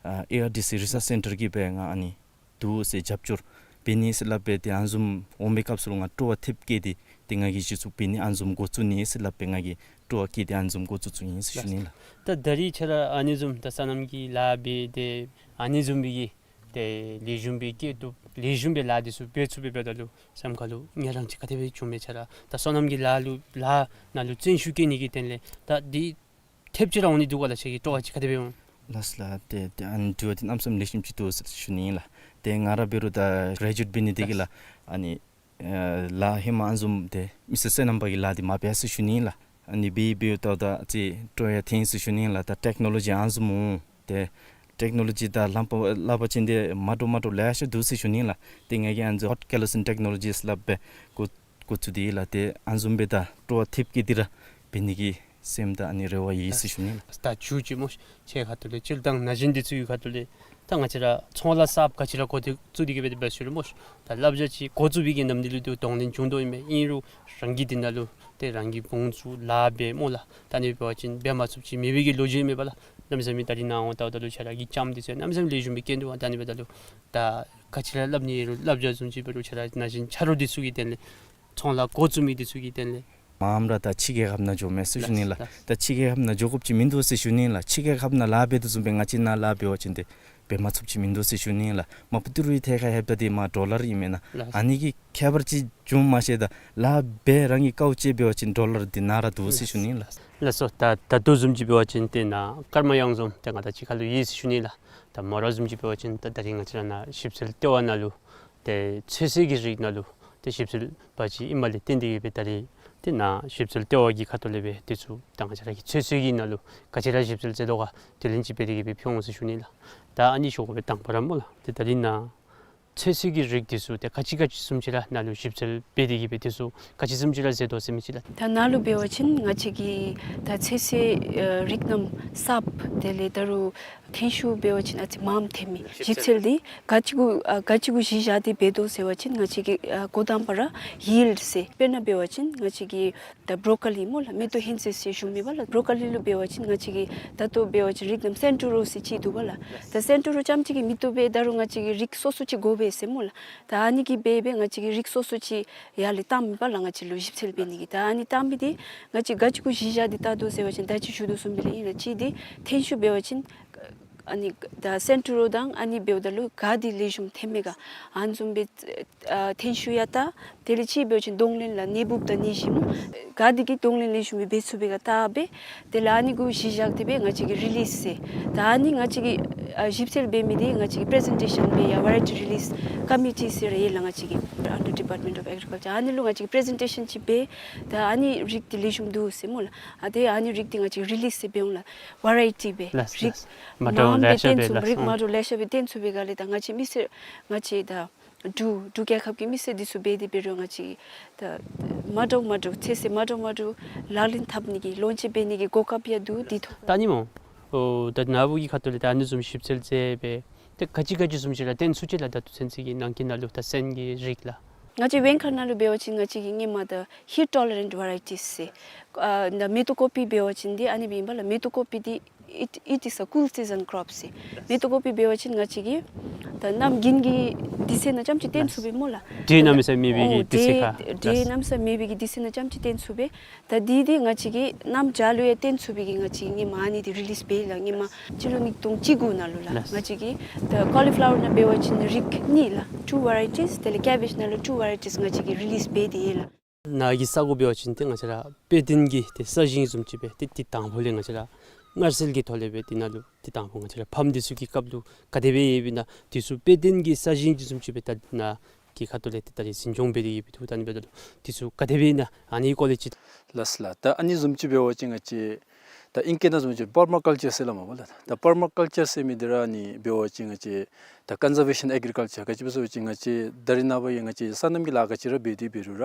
ཨ་ཨེ་ཨར་ཌི་སི་རི་སརཆ་སེན་ཊར་གྱིས་སྦེ་ང་ཨ་ནི་འདུག་ཟེར་རྒྱབ་སྐྱོར་འབད་ནི་ཟེར་སླབ་སྦེ་ཏེ་ཨ་ནི་བཟུམ་འོང་པའི་སྐབས་སུ་ལུ་ང་སྤྲོ་བ་ཐེབས་སྐྱེས་ཏེ་ཏེ་ང་གིས་གཞི་བཙུགས་འབད་ནི་ཨ་ནི་བཟུམ་འགོ་བཙུགས་ནི་ཟེར་སླབ་སྦེ་ང་གིས་སྤྲོ་བ་སྐྱེས་ཏེ་ཨ་ནི་བཟུམ་འགོ་བཙུགས་བཙུགསཔ་ཨིན་ཟེར་ཞུ་ནི་ལགས། ད་ད་རིས་ཁྱོད་ར་ཨ་ནི་བཟུམ་ད་སོ་ནམ་གྱི་ལཱ་འབད་དེ་ཨ་ནི་བཟུམ་སྦེ་གི་ཏེ་ལེགས་ཤོམ་སྦེ་སྐྱེ་བཏུབ་ལེགས་ཤོམ་སྦེ་ལཱ་འདི་ཚུ་འབད་ཚུགས་པའི་འབདཝ་ད་ལུ་སེམས་ཁ་ལུ་ངལ་རངས་ཅིག་ག་དེ་སྦེ་བྱུངམ་མས། ཁྱོད་ར་ད་སོ་ནམ་གྱི་ལཱ་ལུ་ལཱ་ནང་ལུ་བརྩོན་ཤུགས་བསྐྱེད་ནི་གི་དོན་ལས་ད་འདི་ཐེབས་ཅིག་ར་འོང་ནི་འདུག་ག་ལགས། ཁྱོད་ཀྱི་སྤྲོ་བ་ཅིག་ག་དེ་སྦེ་འོང་། ལགས་སོ་ལགས། ཏེ་ཏེ་ཨ་ནི་དྲི་བ་འདི་གནམ་མེད་ས་མེད་ལེགས་ཤོམ་ཅིག་འདུག་ཟེར་ཞུ་ནི་ལགས། ཏེ་ང་ར་འབད་རུང་ད་གྲེ་ཇུ་ཨེཊ་འབད་ནི་དེ་གིས་ལགས་ཨ་ནི་ཨེ་ལཱ་ཧེ་མ་ཨ་ནི་བཟུམ་ཏེ་མི་སེར་སོ་ནམ་པ་གི་ལཱ་འདི་མ་འབད་ཟེར་ཞུ་ནི་ལགས། ཨ་ནི་འབད་འབདཝ་ད་ད་ཅིག་སྤྲོ་ཡང་ཐོན་ཟེར་ཞུ་ནི་ལགས། ད་ཊེཀ་ནོ་ལོ་ཇི་ཨ་ནི་བཟུམ་འོང་ཏེ་ཊེཀ་ནོ་ལོ་ཇི་དང་ལམ་པ་སླབ་པ་ཅིན་ཏེ་མ་འདྲཝ་མ་འདྲཝ་ལེ་ཤ་འདུག་ཟེར་ཞུ་ནི་ལགས། ཏེ་ང་གིས་ཨ་ནི་བཟུམ་ཧོཊ་ཀེ་ལི་སིང་ཊེཀ་ནོ་ལོ་ཇི་ཟེར་སླབ་སྦེ་འགོ་འགོ་བཙུགས་ཏེ་ལགས། ཏེ་ཨ་ནི་བཟུམ་སྦེ་ད་སྤྲོ་བ་ཐེབས་སྐྱེས་ཏེ་ར་འབད་ནི་གི་སེམས་ད་ཨ་ནི་རེ་བ་ཡོད་ཟེར་ཞུ་ནི་ལགས། ད་མཇུག་ཅིག་སྨོ་ཤ་ཁྱོད་ཁ་ཐུག་ལས་སྤྱིར་བཏང་ན་གཞོན་འདི་ཚུ་གི་ཁ་ཐུག་ལས་ད་ང་བཅས་ར་ཚོང་ལཱ་གསརཔ་ག་ཅི་ར་འགོ་འདི་བཙུགས་ཏེ་གི་སྦེ་འབད་ཞུ་རུང་སྨོ་ཤ་ད་བསླབ་བྱ་ཅིག་འགོ་བཙུགས་པའི་གི་ནམ་དུས་ལུ་ཏེ་གདོང་ལེན་བྱུང་དོ་ཨིན་མས། ཨིན་རུང་རང་གི་འདི་ནང་ལུ་ཏེ་རང་གི་བུ་ཚུ་ལཱ་འབད་སྨོ་ལགས། ད་ཨ་ནི་འབད་བ་ཅིན་འབད་མ་ཚུགསཔ་ཅིག་མེད་པའི་གི་ལོ་རྒྱུས་མེད་པ་ལགས། གནམ་མེད་ས་མེད་ད་རིས་ནཱ་འོང་ལྟཝ་ད་ལུ་ཁྱོད་ར་གི་ལྕངམ་འདི་ཚུ་གནམ་མེད་ས་མེད་ལེགས་ཤོམ་སྦེ་སྐྱེས་འདུག་པ། ད་ཨ་ནི་འབདཝ་ད་ལུ་ད་ག་ཅི་ར་སླབ་ནི་ཡོད་རུང་བསླབ་བྱ་བཟུམ་ཅིག་འབད་རུང་ཁྱོད་ར་ན་གཞོན་ཆ་རོགས་འདི་ཚུ་གི་དོན་ལས་ཚོང་ལཱ་འགོ་བཙུགས་མི་འདི་ཚུ་གི་དོན་ལས། མངམ་ར་ད་ཕྱི་རྒྱལ་ཁབ་ནང་འགྱོ་མས་ཟེར་ཞུ་ནི་ལགས། ལགས། ད་ཕྱི་རྒྱལ་ཁབ་ནང་འགྱོ་དགོཔ་ཅིག་མིན་འདུག་ཟེར་ཞུ་ནི་ལགས། ཕྱི་རྒྱལ་ཁབ་ནང་ལཱ་འབད་དོ་བཟུམ་སྦེ་ང་བཅས་ནཱ་ལཱ་འབད་བ་ཅིན་ཏེ་འབད་མ་ཚུགསཔ་ཅིག་མིན་འདུག་ཟེར་ཞུ་ནི་ལགས། མ་པ་ཏི་རུའི་ཐད་ཁར་ལྷོདཔ་ད་འདི་མར་ཌོ་ལར་ཨིན་མེན་ན། ལགས། ཨ་ནི་གི་ཁྱད་པར་ཅིག་འབྱུངམ་མ་ཤེས། ད་ལཱ་འབད་རང་གི་དཀའཝ་སྤྱད་འབད་བ་ཅིན་ཌོ་ལར་འདི་ནཱ་ར་འདུག་ཟེར་ཞུ་ནི་ལགས། ལགས་སོ། ད་ད་ལྟོ་བཟུམ་ཅིག་འབད་བ་ཅིན་ཏེ་ནཱ་ཀརྨ་གཡང་འཛོམས་ཏེ་ང་དང་གཅིག་ཁར་ལུ་ཡོད་ཟེར་ཞུ་ནི་ལགས། ད་མོ་ར་བཟུམ་ཅིག་འབད་བ་ཅིན་ད་ད་རིས་ང་བཅས་ར་ནཱ་ཞིབ་འཚོལ་ལྟེ་བ་ནང་ལུ་ ཏེ་ཚོད་བསྲེ་གི་རིགས་ནང་ལུ་ཏེ་ཞིབ་འཚོལ་འབད་ཅི་ཨིནམ་ལས་བརྟེན་ཏེ་གིས་སྦེ་ད་རིས་ཏེ་ནཱ་ཞིབ་འཚོལ་ལྟེ་བ་གི་ཁ་ཐུག་ལས་སྦེ་དེ་ཚུ་ད་ང་བཅས་ར་གི་ཚོད་བསྲེ་གི་ནང་ལུ་ག་ཅི་ར་ཞིབ་འཚོལ་མཛད་དོ་ག་དེ་ལན་ཅིག་སྦེ་དེ་གིས་སྦེ་ཕུལ་འོང་ཟེར་ཞུ་ནི་ལགས། ད་ཨ་ནི་ཞུ་དགོ་པའི་དང་པ་ར་སྨོ་ལགས། ཏེ་ད་རིས་ནཱ་ཚོད་བསྲེ་གི་རིགས་དེ་ཚུ་ཏེ་ག་ཅི་ག་ཅི་བཟུམ་ཅིག་ར་ནཱ་ལུ་ཞིབ་འཚོལ་འབད་དེ་གིས་སྦེ་དེ་ཚུ་ག་ཅི་བཟུམ་ཅིག་ར་མཛད་དོ་ཟེར་མི་ཅིག་ལགས། ད་ནཱ་ལུ་འབད་བ་ཅིན་ང་བཅས་ཀྱིས་ད་ཚོད་བསྲེ་ཨ་རིགས་རྣམས་གསརཔ་དེ་ལས་ད་རུང་ཐོན་ཤུགས་འབད་བ་ཅིན་ཨ་ཙི་མངམ་ཐོན་མི་ཞིབ་འཚོལ་འདི་ག་ཅི་གུ་ཨ་ག་ཅི་གུ་གཞི་བཞག་སྟེ་འབད་དོ་ཟེར་བ་ཅིན་ང་བཅས་ཀྱིས་ཨ་འགོ་དང་པ་ར་ཡིལཌ་ཟེར་དཔེར་ན་འབད་བ་ཅིན་ང་བཅས་ཀྱིས་ད་བོ་རོ་ཀོ་ལི་སྨོ་ལགས། མེ་ཏོག་ཧོན་ཚོད་ཟེར་ཞུ་མི་འབད་ལགས། བོ་རོ་ཀོ་ལི་ལུ་འབད་བ་ཅིན་ང་བཅས་ཀྱིས་ད་ལྟོ་འབད་བ་ཅིན་རིགས་རྣམས་སེན་ཊོ་རོ་ཟེར་ཅིག་འདུག་པ་ལགས། ད་སེན་ཊོ་རོ་རྐྱངམ་གཅིག་གིས་མི་བཏུབ་པས། ད་རུང་ང་བཅས་ཀྱིས་རིགས་སོ་སོ་ཅིག་དགོ་པས་ཟེར་སྨོ་ལགས། ད་ཨ་ནི་གིས་འབད་འབད་ང་བཅས་ཀྱིས་རིགས་སོ་སོ་ཅིག་ཡར་ལས་བཏངམ་ཨིན་པ་ལགས། ང་བཅས་ལུ་ཞིབ་འཚོལ་འབད་ནི་གི་ད་ཨ་ནི་བཏངམ་འདི་ང་བཅས་ག་ཅི་གུ་གཞི་བཞག་སྟེ་བལྟ་དོ་ཟེར་བ་ཅིན་ད་ཅི་ཞུ་དོ་བཟུམ་སྦེ་ལགས་ཨིན་ལགས། གཅིག་འདི་ཐོན་ཤུགས་འབད་བ་ཅིན་ཨ་ནི་ད་སེན་ཊོ་རོ་དང་ཨ་ནི་འབདཝ་ད་ལུ་ག་འདི་ལེགས་ཤོམ་ཐོན་མས་ག་ཨ་ནི་བཟུམ་སྦེ་ཨ་ཐོན་ཤུགས་ཡང་བལྟ། དེ་ལས་གཅིག་འབད་བ་ཅིན་གདོང་ལེན་ལགས། ནད་འབུཔ་དང་ནད་གཞི་སྨོ་ག་འདི་གིས་གདོང་ལེན་ལེགས་ཤོམ་སྦེ་འབད་ཚུགས་པས་ག་བལྟ་སྦེ། དེ་ལས་ཨ་ནི་གུ་གཞི་བཞག་སྟེ་སྦེ་ང་བཅས་ཀྱིས་རི་ལིསི་ཟེར་ད་ཨ་ནི་ང་བཅས་ཀྱིས་ཨ་ཞིབ་འཚོལ་འབད་མི་འདི་ང་བཅས་ཀྱིས་པི་རི་ཟེན་ཊེ་ཤཱན་འབད་ཡར་ཝེ་རའི་ཊི་རི་ལིསི་ཀོ་མི་ཊི་ཟེར་ར་ཡོད་ལགས། ང་བཅས་ཀྱི་ཨན་ཌར་ཌི་པཱརཊ་མེནཊ་ཨོཕ་ཨེག་རི་ཀལ་ཅར། ཨ་ནི་ལུ་ང་བཅས་ཀྱིས་པི་རི་ཟེན་ཊེ་ཤཱན་ཅིག་འབད། ད་ཨ་ནི་རིགས་འདི་ལེགས་ཤོམ་འདུག་ཟེར་སྨོ་ལགས། ཨ་ཏེ་ཨ་ནི་རིགས་འདི་ང་བཅས་རི་ལིསི་ཟེར་འབད་འོང་ལགས། ཝེ་རའི་ཊི་སྦེ་ལགས། རིགས་ལགས། མ་འདྲཝ་མངམ་ལེ་སྦེ་ཤ་སྦེ་བཏོན་ཚུགས། ལགས། རིགས་མ་འདྲཝ་ལེ་ཤ་སྦེ་བཏོན་ཚུགས་པའི་སྒང་ལས་ད་ང་བཅས་མི་སེར་ང་བཅས་ད་འབྲུག་འབྲུག་རྒྱལ་ཁབ་ཀྱི་མི་སེར་འདི་ཚུ་འབད་དེ་འབད་རུང་ང་བཅས་ད་མ་འདྲཝ་མ་འདྲཝ་ཚོད་བསྲེ་མ་འདྲཝ་མ་འདྲཝ་ལག་ལེན་འཐབ་ནི་གི་ལོན་ཅིང་འབད་ནི་གི་གོ་སྐབས་ཡང་འདུག། འདི་ཐོག་ད་ཨ་ནི་སྨོ། ཨོ་ད་ནཱ་བུ་གི་ཁ་ཐུག་ལས་ད་ཨ་ནི་བཟུམ་ཞིབ་འཚོལ་མཛད་སྦེ་ཏེ་ག་ཅི་ག་ཅི་བཟུམ་ཅིག་ར་བཏོན་ཚུགས་ཅི་ལགས། ད་ལྟོ་ཚུན་ཚོད་ཀྱི་ནང་འཁོད་ནང་ལུ་ད་སོན་གྱི་རིགས་ལགས། ང་བཅས་བེང་ཁ་ནང་ལུ་འབད་བ་ཅིན་ང་བཅས་ཀྱིས་སྔོན་མ་ད་ཧིཊ་ཊོ་ལེ་རེནཊ་ཝེ་རའི་ཊི་ཟེར་ཨ་ད་མེ་ཏོག་ཀོ་པི་འབད་བ་ཅིན་འདི་ཨ་ནི་སྦེ་ཨིན་པ་ལགས། མེ་ཏོག་ཀོ་པི་འདི་it, it is a cool season crop ཟེར། མེ་ཏོག་ཀོ་པི་འབད་བ་ཅིན་ང་བཅས་ཀྱིས་ད་གནམ་དགུན་གྱི་དུས་ཚོད་ནང་རྐྱངམ་ཅིག་བཏོན་ཚུགས་པས་སྨོ་ལགས། འདྲེ་གནམ་མེད་ས་མེད་མེད་པའི་གི་དུས་ཚོད་ཁར། འདྲེ་གནམ་མེད་ས་མེད་མེད་པའི་གི་དུས་ཚོད་ནང་རྐྱངམ་ཅིག་བཏོན་ཚུགས་པས། ད་འདི་འདི་ང་བཅས་ཀྱིས་གནམ་བྱཱར་ལུ་ཡང་བཏོན་ཚུགས་པའི་གི་ང་བཅས་ཀྱིས་སྔོན་མ་ཨ་ནི་འདི་རི་ལིསི་འབད་ཡི་ལགས། སྔོན་མ་སྤྱི་ལོ་ཉིས་སྟོང་བཅུ་དགུ་ནང་ལུ་ལགས། ལགས། ང་བཅས་ཀྱིས་ད་ཀོ་ལི་ཕི་ལ་ཝར་ནང་འབད་བ་ཅིན་རིགས་གཉིས་ལགས། two varieties། དེ་ལས་ཀེ་བེཇ་ནང་ལུ་two varieties ང་བཅས་ཀྱིས་རི་ལིསི་འབད་དེ་ཡོད་ལགས། ནཱ་གི་ས་གོ་འབད་བ་ཅིན་ཏེ་ང་བཅས་ར་དཔེ་སྟོན་གྱི་ཏེ་ས་ཞིང་བཟུམ་ཅིག་སྦེ་ཏེ་ཏེ་དང་ཕུ་ལས་ང་བཅས་ར་མངར་ཚིལ་གྱི་ཐོག་ལས་སྦེ་ཏེ་ནཱ་ལུ་ཏེ་དང་ཕུ་ང་བཅས་ར་ཕམ་འདི་ཚུ་གི་སྐབས་ལུ་ག་དེ་སྦེ་ཡོདཔ་ཨིན་ན་འདི་ཚུ་དཔེ་སྟོན་གྱི་ས་ཞིང་བཟུམ་ཅིག་སྦེ་ད་ནཱ་གི་ཁ་ཐུག་ལས་ཏེ་ད་རིས་འཛིན་སྐྱོང་འབད་དེ་ཡོདཔ་ཨིན། ད་ཨ་ནི་འབདཝ་ད་ལུ་འདི་ཚུ་ག་དེ་སྦེ་ཨིན་ན་ཨ་ནི་སྐོར་ལས་ཅིག། ལགས་ལགས། ད་ཨ་ནི་བཟུམ་ཅིག་འབད་བ་ཅིན་ང་བཅས་ད་ཨིང་སྐད་ནང་བཟུམ་ཅིག་པར་མ་ཀལ་ཅར་ཟེར་སླབ་མས་པ་ལགས། ད་པར་མ་ཀལ་ཅར་ཟེར་མི་འདི་ར་ཨ་ནི་འབད་བ་ཅིན་ང་བཅས་ད་ཀོན་ཛར་ཝེ་ཤཱན་ཨེག་རི་ཀལ་ཅར། ག་ཅི་སྦེ་ཟེར་བ་ཅིན་ང་བཅས་ད་རེས་ནངས་པ་ཡང་ང་བཅས་སོ་ནམ་གྱི་ལཱ་ག་ཅི་ར་འབད་དེ་འབད་རུང་ར་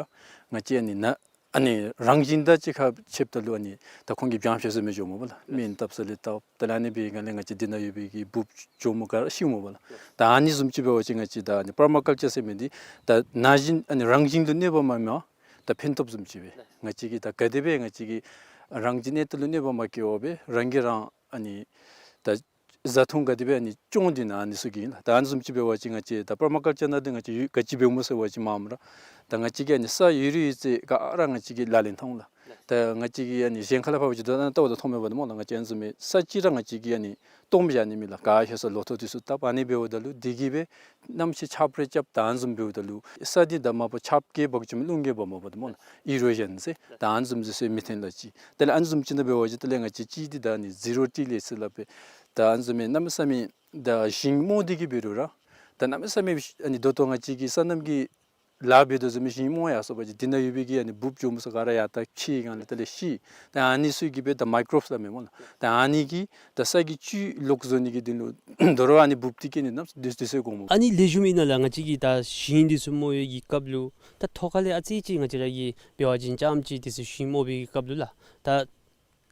ང་བཅས་ཨ་ནི་ནཱ་ཨ་ནི་རང་བཞིན་དང་གཅིག་ཁར་ཕྱདཔ་ད་ལུ་ཨ་ནི་ད་ཁོང་གིས་བྱང་ཤ་ཟེར་མི་འགྱོཝ་མས་པ་ལགས། སྨན་བཏབ་ས་ལས་བཏབ། དེ་ལས་ཨ་ནི་འབད་བའི་སྒང་ལས་ང་བཅས་འདི་ནང་ཡོད་པའི་གི་འབུཔ་གྱོགམོ་ག་ར་ཤིཝ་མས་པ་ལགས། ད་ཨ་ནི་བཟུམ་ཅིག་འབད་བ་ཅིན་ང་བཅས་ད་ཨ་ནི་པར་མ་ཀལ་ཅར་ཟེར་མི་འདི་ད་ན་གཞོན་ཨ་ནི་རང་བཞིན་དུ་གནོད་པ་མ་མེད་པར་ད་ཕན་ཐོགས་བཟུམ་ཅིག་སྦེ་ང་བཅས་ཀྱིས་ད་ག་དེ་སྦེ་ང་བཅས་ཀྱི་རང་བཞིན་གནས་སྟངས་ལུ་གནོད་པ་མ་བཀལ་བར་སྦེ་རང་གིས་རང་ཨ་ནི་ད་བཟའ་འཐུང་ག་དེ་སྦེ་ཨ་ནི་སྐྱོང་སྟེ་ཨ་ནི་ཚུ་གི་ཨིན་ལགས། ད་ཨ་ནི་བཟུམ་ཅིག་འབད་བ་ཅིན་ང་བཅས་ད་པར་མ་ཀལ་ཅར་ནང་འདི་ང་བཅས་ཡོད་ག་ཅི་འབདཝ་སྨོ་ཟེར་བ་ཅིན་མངམ་ར་ད་ང་བཅས་ཀྱིས་ཨ་ནི་ས་ཡོད་རིགས་ཡོད་ཚད་ག་ར་ང་བཅས་ཀྱིས་ལག་ལེན་འཐབ་འོང་ལགས། ད་ང་བཅས་ཀྱིས་ཨ་ནི་གཞན་ཁ་ལས་ཕར་འབད་བ་ཅིན་ད་ལྟ་བ་ད་མཐོང་མས་པ་ད་སྨོ་ལགས། ང་བཅས་ཨ་ནི་བཟུམ་མའི་ས་ཅིག་ར་ང་བཅས་ཀྱིས་ཨ་ནི་སྟོངམ་བཞག་ནི་མེད་ལགས། ག་ལྷོད་ས་ལོ་ཐོག་འདི་ཚུ་བཏབ། ཨ་ནི་འབདཝ་ད་ལུ་འདི་གིས་སྦེ་གནམ་གཤིས་ཆརཔ་རེ་རྐྱབ་ད་ཨ་ནི་བཟུམ་འབདཝ་ད་ལུ་ས་འདི་ད་མ་པ་ཆརཔ་གིས་འབག་བཅུག་མི་རླུང་གིས་འབག་མ་པ་ད་སྨོ་ལགས། ཨི་རོ་ཞཱན་ཟེར་ད་ཨ་ནི་བཟུམ་ཅིག་ཟེར་མི་ཐོན་ལགས་ཅིག། དེ་ལས་ཨ་ནི་བཟུམ་ཅིག་ནང་འབད་བ་ཅིན་དེ་ལས་ང་བཅས་ཅིག་འདི་ད་ཨ་ནི་ཟི་རོ་ཊི་ལེཊ་ཟེར་སླབ་པས། ད་ཨ་ནི་བཟུམ་མའི་གནམ་མེད་ས་མེད་ད་ཞིང་རྨོ་སྟེ་གིས་འབད་རུང་ར་ད་གནམ་མེད་ས་མེད་ཨ་ནི་ད་ལྟོ་ང་བཅས་ཀྱིས་སོ་ནམ་གྱི་ལཱ་འབད་དོ་བཟུམ་མའི་ཞིང་རྨོ་ཡར་སོང་པ་ཅིན་འདི་ནང་ཡོད་པའི་གི་ཨ་ནི་འབུཔ་གྱོགམོ་ཚུ་ག་ར་ཡར་ད་འཁྱིལ་སྒང་ལས་དེ་ལས་ཤི། ད་ཨ་ནི་ཚུ་གིས་སྦེ་ད་མའི་ཀོ་རོབསི་སླབ་མས་སྨོ་ལགས། ད་ཨ་ནི་གིས་ད་ས་གི་བཅུད་ལོག་བཟོ་ནི་གི་དོན་ལུ་དོ་རུང་ཨ་ནི་འབུཔ་འདི་གིས་ཨ་ནི་གནམ་མེད་ས་མེད་འདི་ཚུ་འགོ་འོང་། ཨ་ནི་ལེགས་ཤོམ་ཨིན་ན་ལགས། ང་བཅས་ཀྱིས་ད་ཞིང་འདི་ཚུ་རྨོ་བའི་གི་སྐབས་ལུ་ད་ཐོག་ཁ་ལས་ཨ་ཙི་ཅིག་ང་བཅས་ར་གིས་འབད་བ་ཅིན་རྐྱངམ་ཅིག་འདི་ཚུ་ཞིང་རྨོ་བའི་གི་སྐབས་ལུ་ལགས་ད་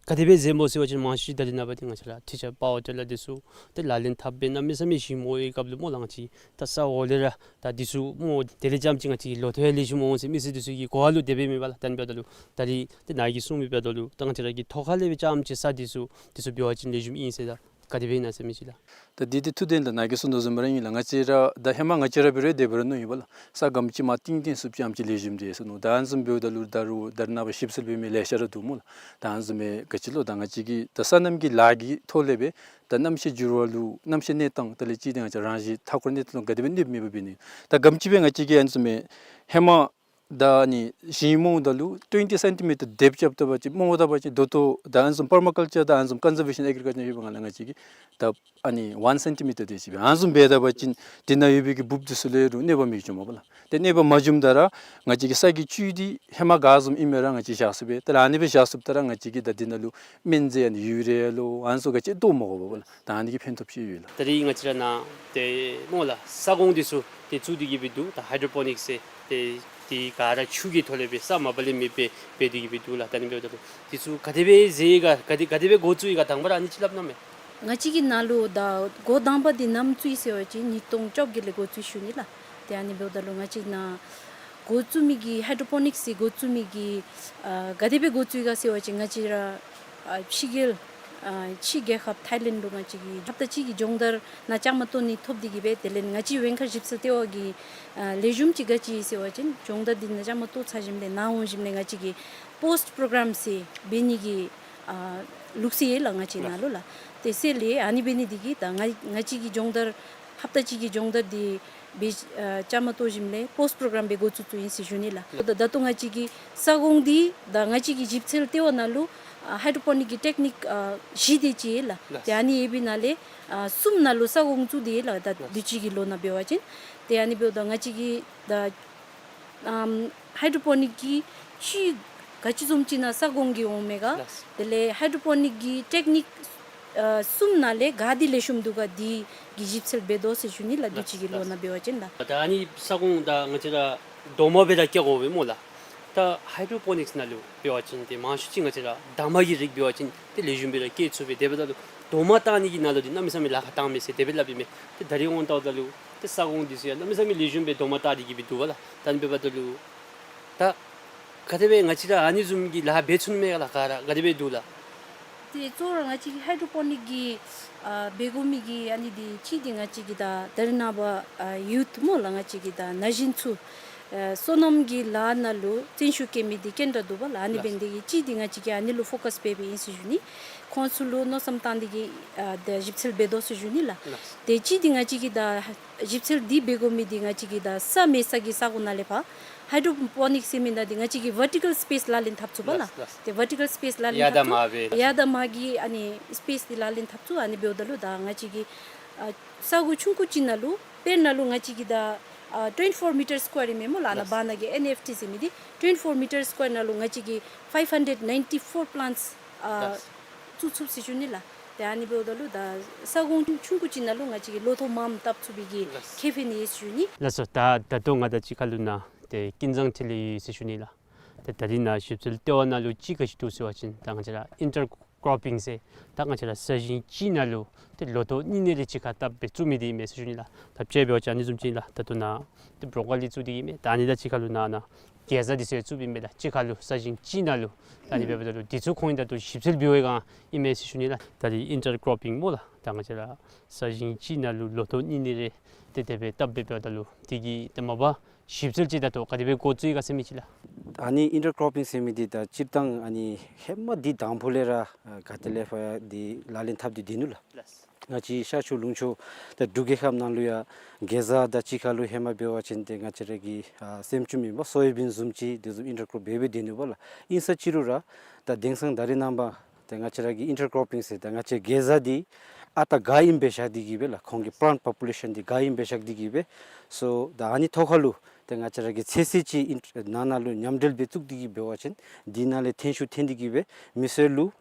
ག་དེ་སྦེ་མཛདཔ་སྨོ་ཟེར་བ་ཅིན་མང་ཤོས་ད་རེས་ནངས་པ་འདི་ང་བཅས་ར་ཊི་ཆར་པ་ཝར་ཊི་ལགས་འདི་ཚུ་ཏེ་ལག་ལེན་འཐབ་སྦེ་གནམ་མེད་ས་མེད་ཞིང་རྨོ་བའི་སྐབས་ལུ་སྨོ་ལགས། ང་བཅས་ད་ས་འོག་ལས་ར་ད་འདི་ཚུ་རྨོ་དེ་ལས་རྐྱངམ་ཅིག་ང་བཅས་ཀྱི་ལོ་ཐོག་ཡང་ལེགས་ཤོམ་འོང་ཟེར་མི་སེར་འདི་ཚུ་གི་གོ་བ་ལུ་དེ་སྦེ་མེད་པ་ལགས། ད་ཨ་ནི་འབདཝ་ད་ལུ་ད་རིས་ཏེ་ནཱ་གིས་གསུངས་མི་འབདཝ་ད་ལུ་ད་ང་བཅས་ར་གི་ཐོག་ཁ་ལས་སྦེ་རྐྱངམ་ཅིག་ས་འདི་ཚུ་འདི་ཚུ་འབད་བ་ཅིན་ལེགས་ཤོམ་ཨིན་ཟེར་ད་ག་དེ་སྦེ་ཨིན་ན་ཟེར་མི་ཅིག་ལགས། ད་འདི་འདི་ཐུགས་བདེན་ལགས། ནཱ་གིས་གསུངས་དོ་བཟུམ་ར་ཨིན་ལགས། ང་བཅས་ར་ད་ཧེ་མ་ང་བཅས་ར་འབད་རུང་དེ་སྦེ་ར་མནོ་ཡི་པ་ལགས། ས་སྒམ་ཅིག་མར་བཏིང་བཏིང་ཚུགསཔ་ཅིག་ཨ་ནེམ་ཅིག་ལེགས་ཤོམ་འདུག་ཟེར་མནོ། ད་ཨ་ནི་བཟུམ་འབདཝ་ད་ལུ་ད་རུང་ད་རེས་ནངས་པ་ཞིབ་འཚོལ་འབད་མི་ལེ་ཤ་ར་འདུག་སྨོ་ལགས། ད་ཨ་ནི་བཟུམ་མའི་ག་ཅི་ལོ་ད་ང་བཅས་ཀྱིས་ད་སོ་ནམ་གྱི་ལཱ་གི་ཐོག་ལས་སྦེ་ད་གནམ་གཤིས་འགྱུར་བ་ལུ་གནམ་གཤིས་གནས་སྟངས་དེ་ལས་ཅིག་ཏེ་ང་བཅས་རང་བཞིན་མཐའ་འཁོར་གནས་སྟངས་ལུ་ག་དེ་སྦེ་གནོདཔ་མེད་པར་འབད་ནི། ད་སྒམ་ཅིག་སྦེ་ང་བཅས་ཀྱིས་ཨ་ནི་བཟུམ་མའི་ཧེ་མ་ ད་ཨ་ནི་ཞིང་རྨོ་ད་ལུ་ཊུ་ཝེན་ཊི་སེན་ཊི་མི་ཊར་དེབ་རྐྱབ་ད་པ་ཅིན་རྨོ་ད་པ་ཅིན་ད་ལྟོ་ད་ཨ་ནི་བཟུམ་པར་མ་ཀལ་ཅར་དང་ཨ་ནི་བཟུམ་ཀོན་ཟར་བེ་ཤཱན་ཨེག་རི་ཀལ་ཅར་ཡོད་པ་ང་ལུ་ང་བཅས་ཀྱིས་ད་ཨ་ནི་ཝན་སེན་ཊི་མི་ཊར་དེ་ཅིག་སྦེ་ཨ་ནི་བཟུམ་འབད་ད་པ་ཅིན་དེ་ནང་ཡོད་པའི་གི་འབུཔ་འདི་ཚུ་ལས་རུང་གནོད་པ་མི་འབྱུངམ་པ་ལགས། ཏེ་གནོད་པ་མ་འབྱུངམ་ད་ར་ང་བཅས་ཀྱི་ས་གི་བཅུད་འདི་ཧེ་མ་ག་བཟུམ་ཨིན་མི་ར་ང་བཅས་བཞག་ཚུགས་པས། ཏེ་ཨ་ནི་སྦེ་བཞག་ཚུགསཔ་ད་ར་ང་བཅས་ཀྱིས་ད་དེ་ནང་ལུ་སྨན་རྫས་ཨ་ནི་ཡུ་རི་ཡ་ལོ་ཨ་ནི་ཚུ་ག་ཅི་བཏོག་མ་དགོཔ་ལགས། ད་ཨ་ནི་གི་ཕན་ཐོགས་ཅིག་ཡོད་ལགས། ད་རིས་ང་བཅས་ར་ནཱ་ཏེ་སྨོ་ལགས་ས་གོང་འདི་ཚུ་ཏེ་བཙུགས་ཏེ་གི་སྦེ་འདུག། ད་ཧའི་ཌྲོ་པོ་ནིཀསི་ཟེར་ཏེ་དེ་ག་ར་ཆུ་གི་ཐོག་ལས་སྦེ་ས་མ་པ་ལས་མེད་པར་འབད་དེ་གི་སྦེ་འདུག་ལགས། ད་ཨ་ནི་འབདཝ་ད་ལུ་དེ་ཚུ་ག་དེ་སྦེ་ཟེར་ག་ག་དེ་ག་དེ་སྦེ་འགོ་བཙུགས་ཡི་ག་དང་པ་ར་ཨ་ནི་ཅིག་སླབ་གནང་མས། ང་བཅས་ཀྱིས་ནཱ་ལུ་ད་འགོ་དང་པ་འདི་ནམ་བཙུགས་ཡི་ཟེར་བ་ཅིན་ཉིས་སྟོང་བཅོ་བརྒྱད་ལས་འགོ་བཙུགས་ཞུ་ནི་ལགས། ཏེ་ཨ་ནི་འབདཝ་ད་ལུ་ང་བཅས་ནཱ་འགོ་བཙུགས་མི་གི་ཧའི་ཌྲོ་པོ་ནིཀསི་འགོ་བཙུགས་མི་གི་ཨ་ག་དེ་སྦེ་འགོ་བཙུགས་ཡི་ག་ཟེར་བ་ཅིན་ང་བཅས་ར་ཨ་ཕྱི་རྒྱལ་ཨ་ཕྱི་རྒྱལ་ཁབ་ཐའི་ལེནཌ་ལུ་ང་བཅས་ཀྱིས་ཧབ་ཏ་གཅིག་གི་སྦྱོང་བརྡར་ནཱ་བཅའ་མར་གཏོགས་ནི་ཐོབ་སྟེ་གི་སྦེ་དེ་ལས་ང་བཅས་ཝེང་མཁར་ཞིབ་འཚོལ་ལྟེ་བ་གི་ཨ་ལེགས་ཤོམ་ཅིག་ག་ཅི་ཟེར་བ་ཅིན་སྦྱོང་བརྡར་འདི་ནཱ་བཅའ་མར་གཏོགས་ཚར་ཞིནམ་ལས་ནཱ་འོང་ཞིནམ་ལས་ང་བཅས་ཀྱིས་པོསཊ་པོརོ་གརམ་ཟེར་འབད་ནི་གི་ཨ་ལུགས་སྲོལ་ཡོད་ལགས་ང་བཅས་ནཱ་ལུ་ལགས། ཏེ་ཟེར་ལས་ཨ་ནི་འབད་ནི་འདི་གིས་ད་ང་ང་བཅས་ཀྱི་སྦྱོང་བརྡར་ཧབ་ཏ་གཅིག་གི་སྦྱོང་བརྡར་འདི་སྦེ་ཨ་བཅའ་མར་གཏོགས་ཞིནམ་ལས་པོསཊ་པོརོ་གརམ་སྦེ་འགོ་བཙུགས་བཙུགསཔ་ཨིན་ཟེར་ཞུ་ནི་ལགས། ད་ད་ལྟོ་ང་བཅས་ཀྱི་ས་གོང་འདི་ད་ང་བཅས་ཀྱི་ཞིབ་འཚོལ་ལྟེ་བ་ནང་ལུ་ཨ་ཧའི་ཌྲོ་པོ་ནིཀ་གི་ཊེཀ་ནིཀ་ཨ་བཞི་དེ་ཅིག་ཡོད་ལགས། ལགས། ཏེ་ཨ་ནི་ཡོད་པའི་ནང་ལས་ཨ་གསུམ་ནང་ལུ་ས་གོང་བཙུགས་ཏེ་ཡོད་ལགས། ད་ལགས། དུས་ཅི་གི་ལོ་ནང་འབད་བ་ཅིན་ཏེ་ཨ་ནི་འབདཝ་ད་ང་བཅས་ཀྱིས་ད་ཨམ་ཧའི་ཌྲོ་པོ་ནིཀ་གི་ཅིག་ག་ཅི་བཟུམ་ཅིག་ནང་ས་གོང་གི་འོང་མས་ག། ལགས། དེ་ལས་ཧའི་ཌྲོ་པོ་ནིཀ་གི་ཊེཀ་ནིཀ་ཨ་གསུམ་ནང་ལས་ག་འདི་ལེགས་ཤོམ་འདུག་ག་འདི་གི་ཞིབ་འཚོལ་འབད་དོ་ཟེར་ཞུ་ནི་ལགས། དུས་ཅི་གི་ལོ་ནང་འབད་བ་ཅིན་ལགས། ད་ཨ་ནི་ས་གོང་ད་ང་བཅས་ར་རྡོག་མ་སྦེ་ར་བཀལ་དགོ་པས་སྨོ་ལགས། ད་ཧའི་ཌྲོ་པོ་ནིཀསི་ནང་ལུ་འབད་བ་ཅིན་ཏེ་མང་ཤོས་ཅིག་ང་བཅས་ར་འདབ་མ་གི་རིགས་འབད་བ་ཅིན་ཏེ་ལེགས་ཤོམ་སྦེ་ར་སྐྱེ་ཚུགས་པས། དེ་འབདཝ་ད་ལུ་རྡོག་མ་བཏགས་ནི་གི་ནང་ལུ་འདི་གནམ་མེད་ས་མེད་ལཱ་ཁག་བཏང་མས་ཟེར་དེ་སྦེ་སླབ་ཨིན་མས། ཏེ་ད་རིས་འོང་བལྟཝ་ད་ལུ་ཏེ་ས་གོང་འདི་ཚུ་ཡང་གནམ་མེད་ས་མེད་ལེགས་ཤོམ་སྦེ་རྡོག་མ་བཏགས་ཏེ་གི་སྦེ་འདུག་པ་ལགས། ད་ཨ་ནི་འབདཝ་ད་ལུ་ད་ག་དེ་སྦེ་ང་བཅས་ར་ཨ་ནི་བཟུམ་གྱི་ལཱ་འབད་ཚུགས་ནི་མས་ག་ལགས། ག་ར་ག་དེ་སྦེ་འདུག་ལགས། ཏེ་གཙོ་བོ་ར་ང་བཅས་ཀྱི་ཧའི་ཌྲོ་པོ་ནིཀ་གི་ཨ་འབད་དགོ་མི་གི་ཨ་ནི་འདི་གཅིག་འདི་ང་བཅས་ཀྱི་ད་ད་རེས་ནངས་པ་ཨ་ཡུཐ་སྨོ་ལགས། ང་བཅས་ཀྱི་ད་ན་གཞོན་ཚུ་ཨ་སོ་ནམ་གྱི་ལཱ་ནང་ལུ་བརྩོན་ཤུགས་བསྐྱེད་མི་འདི་ག་དྲག་འདུག་པ་ལགས། ཨ་ནི་ལགས། འབད་ནི་འདི་གིས་གཅིག་འདི་ང་བཅས་ཀྱིས་ཨ་ནི་ལུ་ཕོ་ཀསི་འབད་འབདཝ་ཨིན་ཟེར་ཞུ་ནི། ཁོང་ཚུ་ལུ་མནོ་བསམ་བཏང་སྟེ་གི་ཨ་ད་ཞིབ་འཚོལ་འབད་དོ་ཟེར་ཞུ་ནི་ལགས། ལགས། ཏེ་གཅིག་འདི་ང་བཅས་ཀྱི་ད་ཞིབ་འཚོལ་འདི་འབད་དགོ་མི་འདི་ང་བཅས་ཀྱི་ད་ས་མེད་ས་གི་ས་གོ་ནང་ལས་ཕར་ཧའི་ཌྲོ་པོ་ནིཀསི་ཟེར་མི་ནང་འདི་ང་བཅས་ཀྱིས་ཝར་ཊི་ཀལ་སི་པེསི་ལག་ལེན་འཐབ་ཚུགས་པ་ལགས། ལགས། ལགས། ཏེ་ཝར་ཊི་ཀལ་སི་པེསི་ལག་ལེན་ཡར་དང་འཐབ་ཚུགས། མར་སྦེ། ཡར་དང་མར་གྱི་ཨ་ནི་སི་པེསི་འདི་ལག་ལེན་འཐབ་ཚུགས། ཨ་ནི་འབདཝ་ད་ལུ་ད་ང་བཅས་ཀྱི་ཨ་ས་གོ་ཆུང་ཀུ་ཅིག་ནང་ལུ་དཔེར་ན་ལུ་ང་བཅས་ཀྱི་ད་ཨ་ཊུ་ཝེན་ཊི་ཕོར་མི་ཊར་སི་ཀུ་ཝེར་ཨིན་མས་སྨོ་ལགས། ཨ་ནཱ། ལགས། བར་ན་གི་ཨེན་ཨེཕ་ཊི་ཟེར་མི་འདི་ཊུ་ཝེན་ཊི་ཕོར་མི་ཊར་སི་ཀུ་ཝེར་ནང་ལུ་ང་བཅས་ཀྱིས་ཕའིབ་ཧན་ཌེཌ་ནའིན་ཊི་ཕོར་པི་ལཱནཊསི་ཨ་ལགས། བཙུགས་ཚུགས་ཟེར་ཞུ་ནི་ལགས། ཏེ་ཨ་ནི་འབདཝ་ད་ལུ་ད་ས་གོང་ཆུང་ཀུ་ཅིག་ནང་ལུ་ང་བཅས་ཀྱིས་ལོ་ཐོག་མངམ་བཏབ་ཚུགས་པའི་གི་ལགས། ཁེ་ཕན་ཡོད་ཟེར་ཞུ་ནི། ལགས་སོ། ད་ད་ལྟོ་ང་དང་གཅིག་ཁར་ལུ་ནཱ་ཏེ་ཀུན་བཟང་འཕྲིན་ལས་ཡོད་ཟེར་ཞུ་ནི་ལགས། ཏེ་ད་རིས་ནཱ་ཞིབ་འཚོལ་ལྟེ་བ་ནང་ལུ་ཅིག་ག་ཅི་འདུག་ཟེར་བ་ཅིན་ད་ང་བཅས་ར་ཨིན་ཊར་ཀོར་པིང་ཟེར་ད་ང་བཅས་ར་ས་ཞིང་གཅིག་ནང་ལུ་ཏེ་ལོ་ཐོག་གཉིས་གཉིས་རེ་གཅིག་ཁར་བཏབ་སྦེ་བཙུགས་མི་འདི་ཨིན་མས་ཟེར་ཞུ་ནི་ལགས། ད་དཔྱེ་འབད་བ་ཅིན་ཨ་ནི་བཟུམ་ཅིག་ཨིན་ལགས། ད་ལྟོ་ནཱ་ཏེ་བྲོ་ཀོ་ལི་བཙུགས་ཏེ་ཨིན་མས། ད་ཨ་ནི་དང་གཅིག་ཁར་ལུ་ནཱ་ནཱ་གེ་ཛ་འདི་ཚུ་ཡང་བཙུགསཔ་ཨིན་མས་ལགས། གཅིག་ཁར་ལུ་ས་ཞིང་གཅིག་ནང་ལུ། ད་ཨ་ནི་འབདཝ་ད་ལུ་འདི་ཚུ་ཁོང་གིས་ད་ལྟོ་ཞིབ་འཚོལ་འབད་བའི་སྒང་ཨིན་མས་ཟེར་ཞུ་ནི་ལགས། ད་རིས་ཨིན་ཊར་ཀོར་པིང་སྨོ་ལགས། ད་ང་བཅས་ར་ས་ཞིང་གཅིག་ནང་ལུ་ལོ་ཐོག་གཉིས་གཉིས་རེ་ཏེ་དེ་སྦེ་བཏབ་སྦེ་འབདཝ་ད་ལུ་དེ་གི་ཏེ་མ་པ་ཞིབ་འཚོལ་ཅིག་ད་ལྟོ་ག་དེ་སྦེ་འགོ་བཙུགས་ཡི་ག་ཟེར་མི་ཅིག་ལགས། ཨ་ནི་ཨིན་ཊར་ཀོར་པིང་ཟེར་མི་འདི་ད་སྤྱིར་བཏང་ཨ་ནི་ཧེ་མ་འདི་དང་ཕུ་ལས་ར་ཨ་ག་ཏེ་ལས་ཕར་འདི་ལག་ལེན་འཐབ་སྟེ་སྡོད་ནུག་ལགས། ལགས། ང་བཅས་ཤར་ཕྱོགས་ལུང་ཕྱོགས་ད་འབྲུག་རྒྱལ་ཁབ་ནང་ལུ་ཡང་གེ་ཛ་དང་གཅིག་ཁར་ལུ་ཧེ་མ་འབད་བ་ཅིན་ཏེ་ང་བཅས་ར་གི་ཨ་སེམ་ཅུམ་ཨིན་པ་སོ་ཡ་བིན་བཟུམ་ཅིག་དེ་བཟུམ་ཨིན་ཊར་ཀོར་འབད་སྦེ་སྡོད་ནུག་པ་ལགས། ཨིན་ས་ཅི་རུང་ར་ད་དེང་སང་ད་རེས་ནངས་པ་ཏེ་ང་བཅས་ར་གི་ཨིན་ཊར་ཀོར་པིང་ཟེར་ད་ང་བཅས་གེ་ཛ་འདི་ཨ་རྟག་ག་ཨིནམ་སྦེ་བཞག་སྟེ་གི་སྦེ་ལགས། ཁོང་གི་པི་ལཱནཊ་པོ་པུ་ལེ་ཤཱན་འདི་ག་ཨིནམ་སྦེ་བཞག་སྟེ་གི་སྦེ། སོ་ད་ཨ་ནི་ཐོག་ཁར་ལུ་ཏེ་ང་བཅས་ར་གི་ཚོད་བསྲེ་ཅིག་ཨིན་ནང་ན་ལུ་མཉམ་འབྲེལ་སྦེ་བཙུགས་ཏེ་གི་འབད་བ་ཅིན་འདི་ནང་ལས་ཐོན་ཤུགས་ཐོན་ཏེ་གི་སྦེ་མི་སེར་ལུ་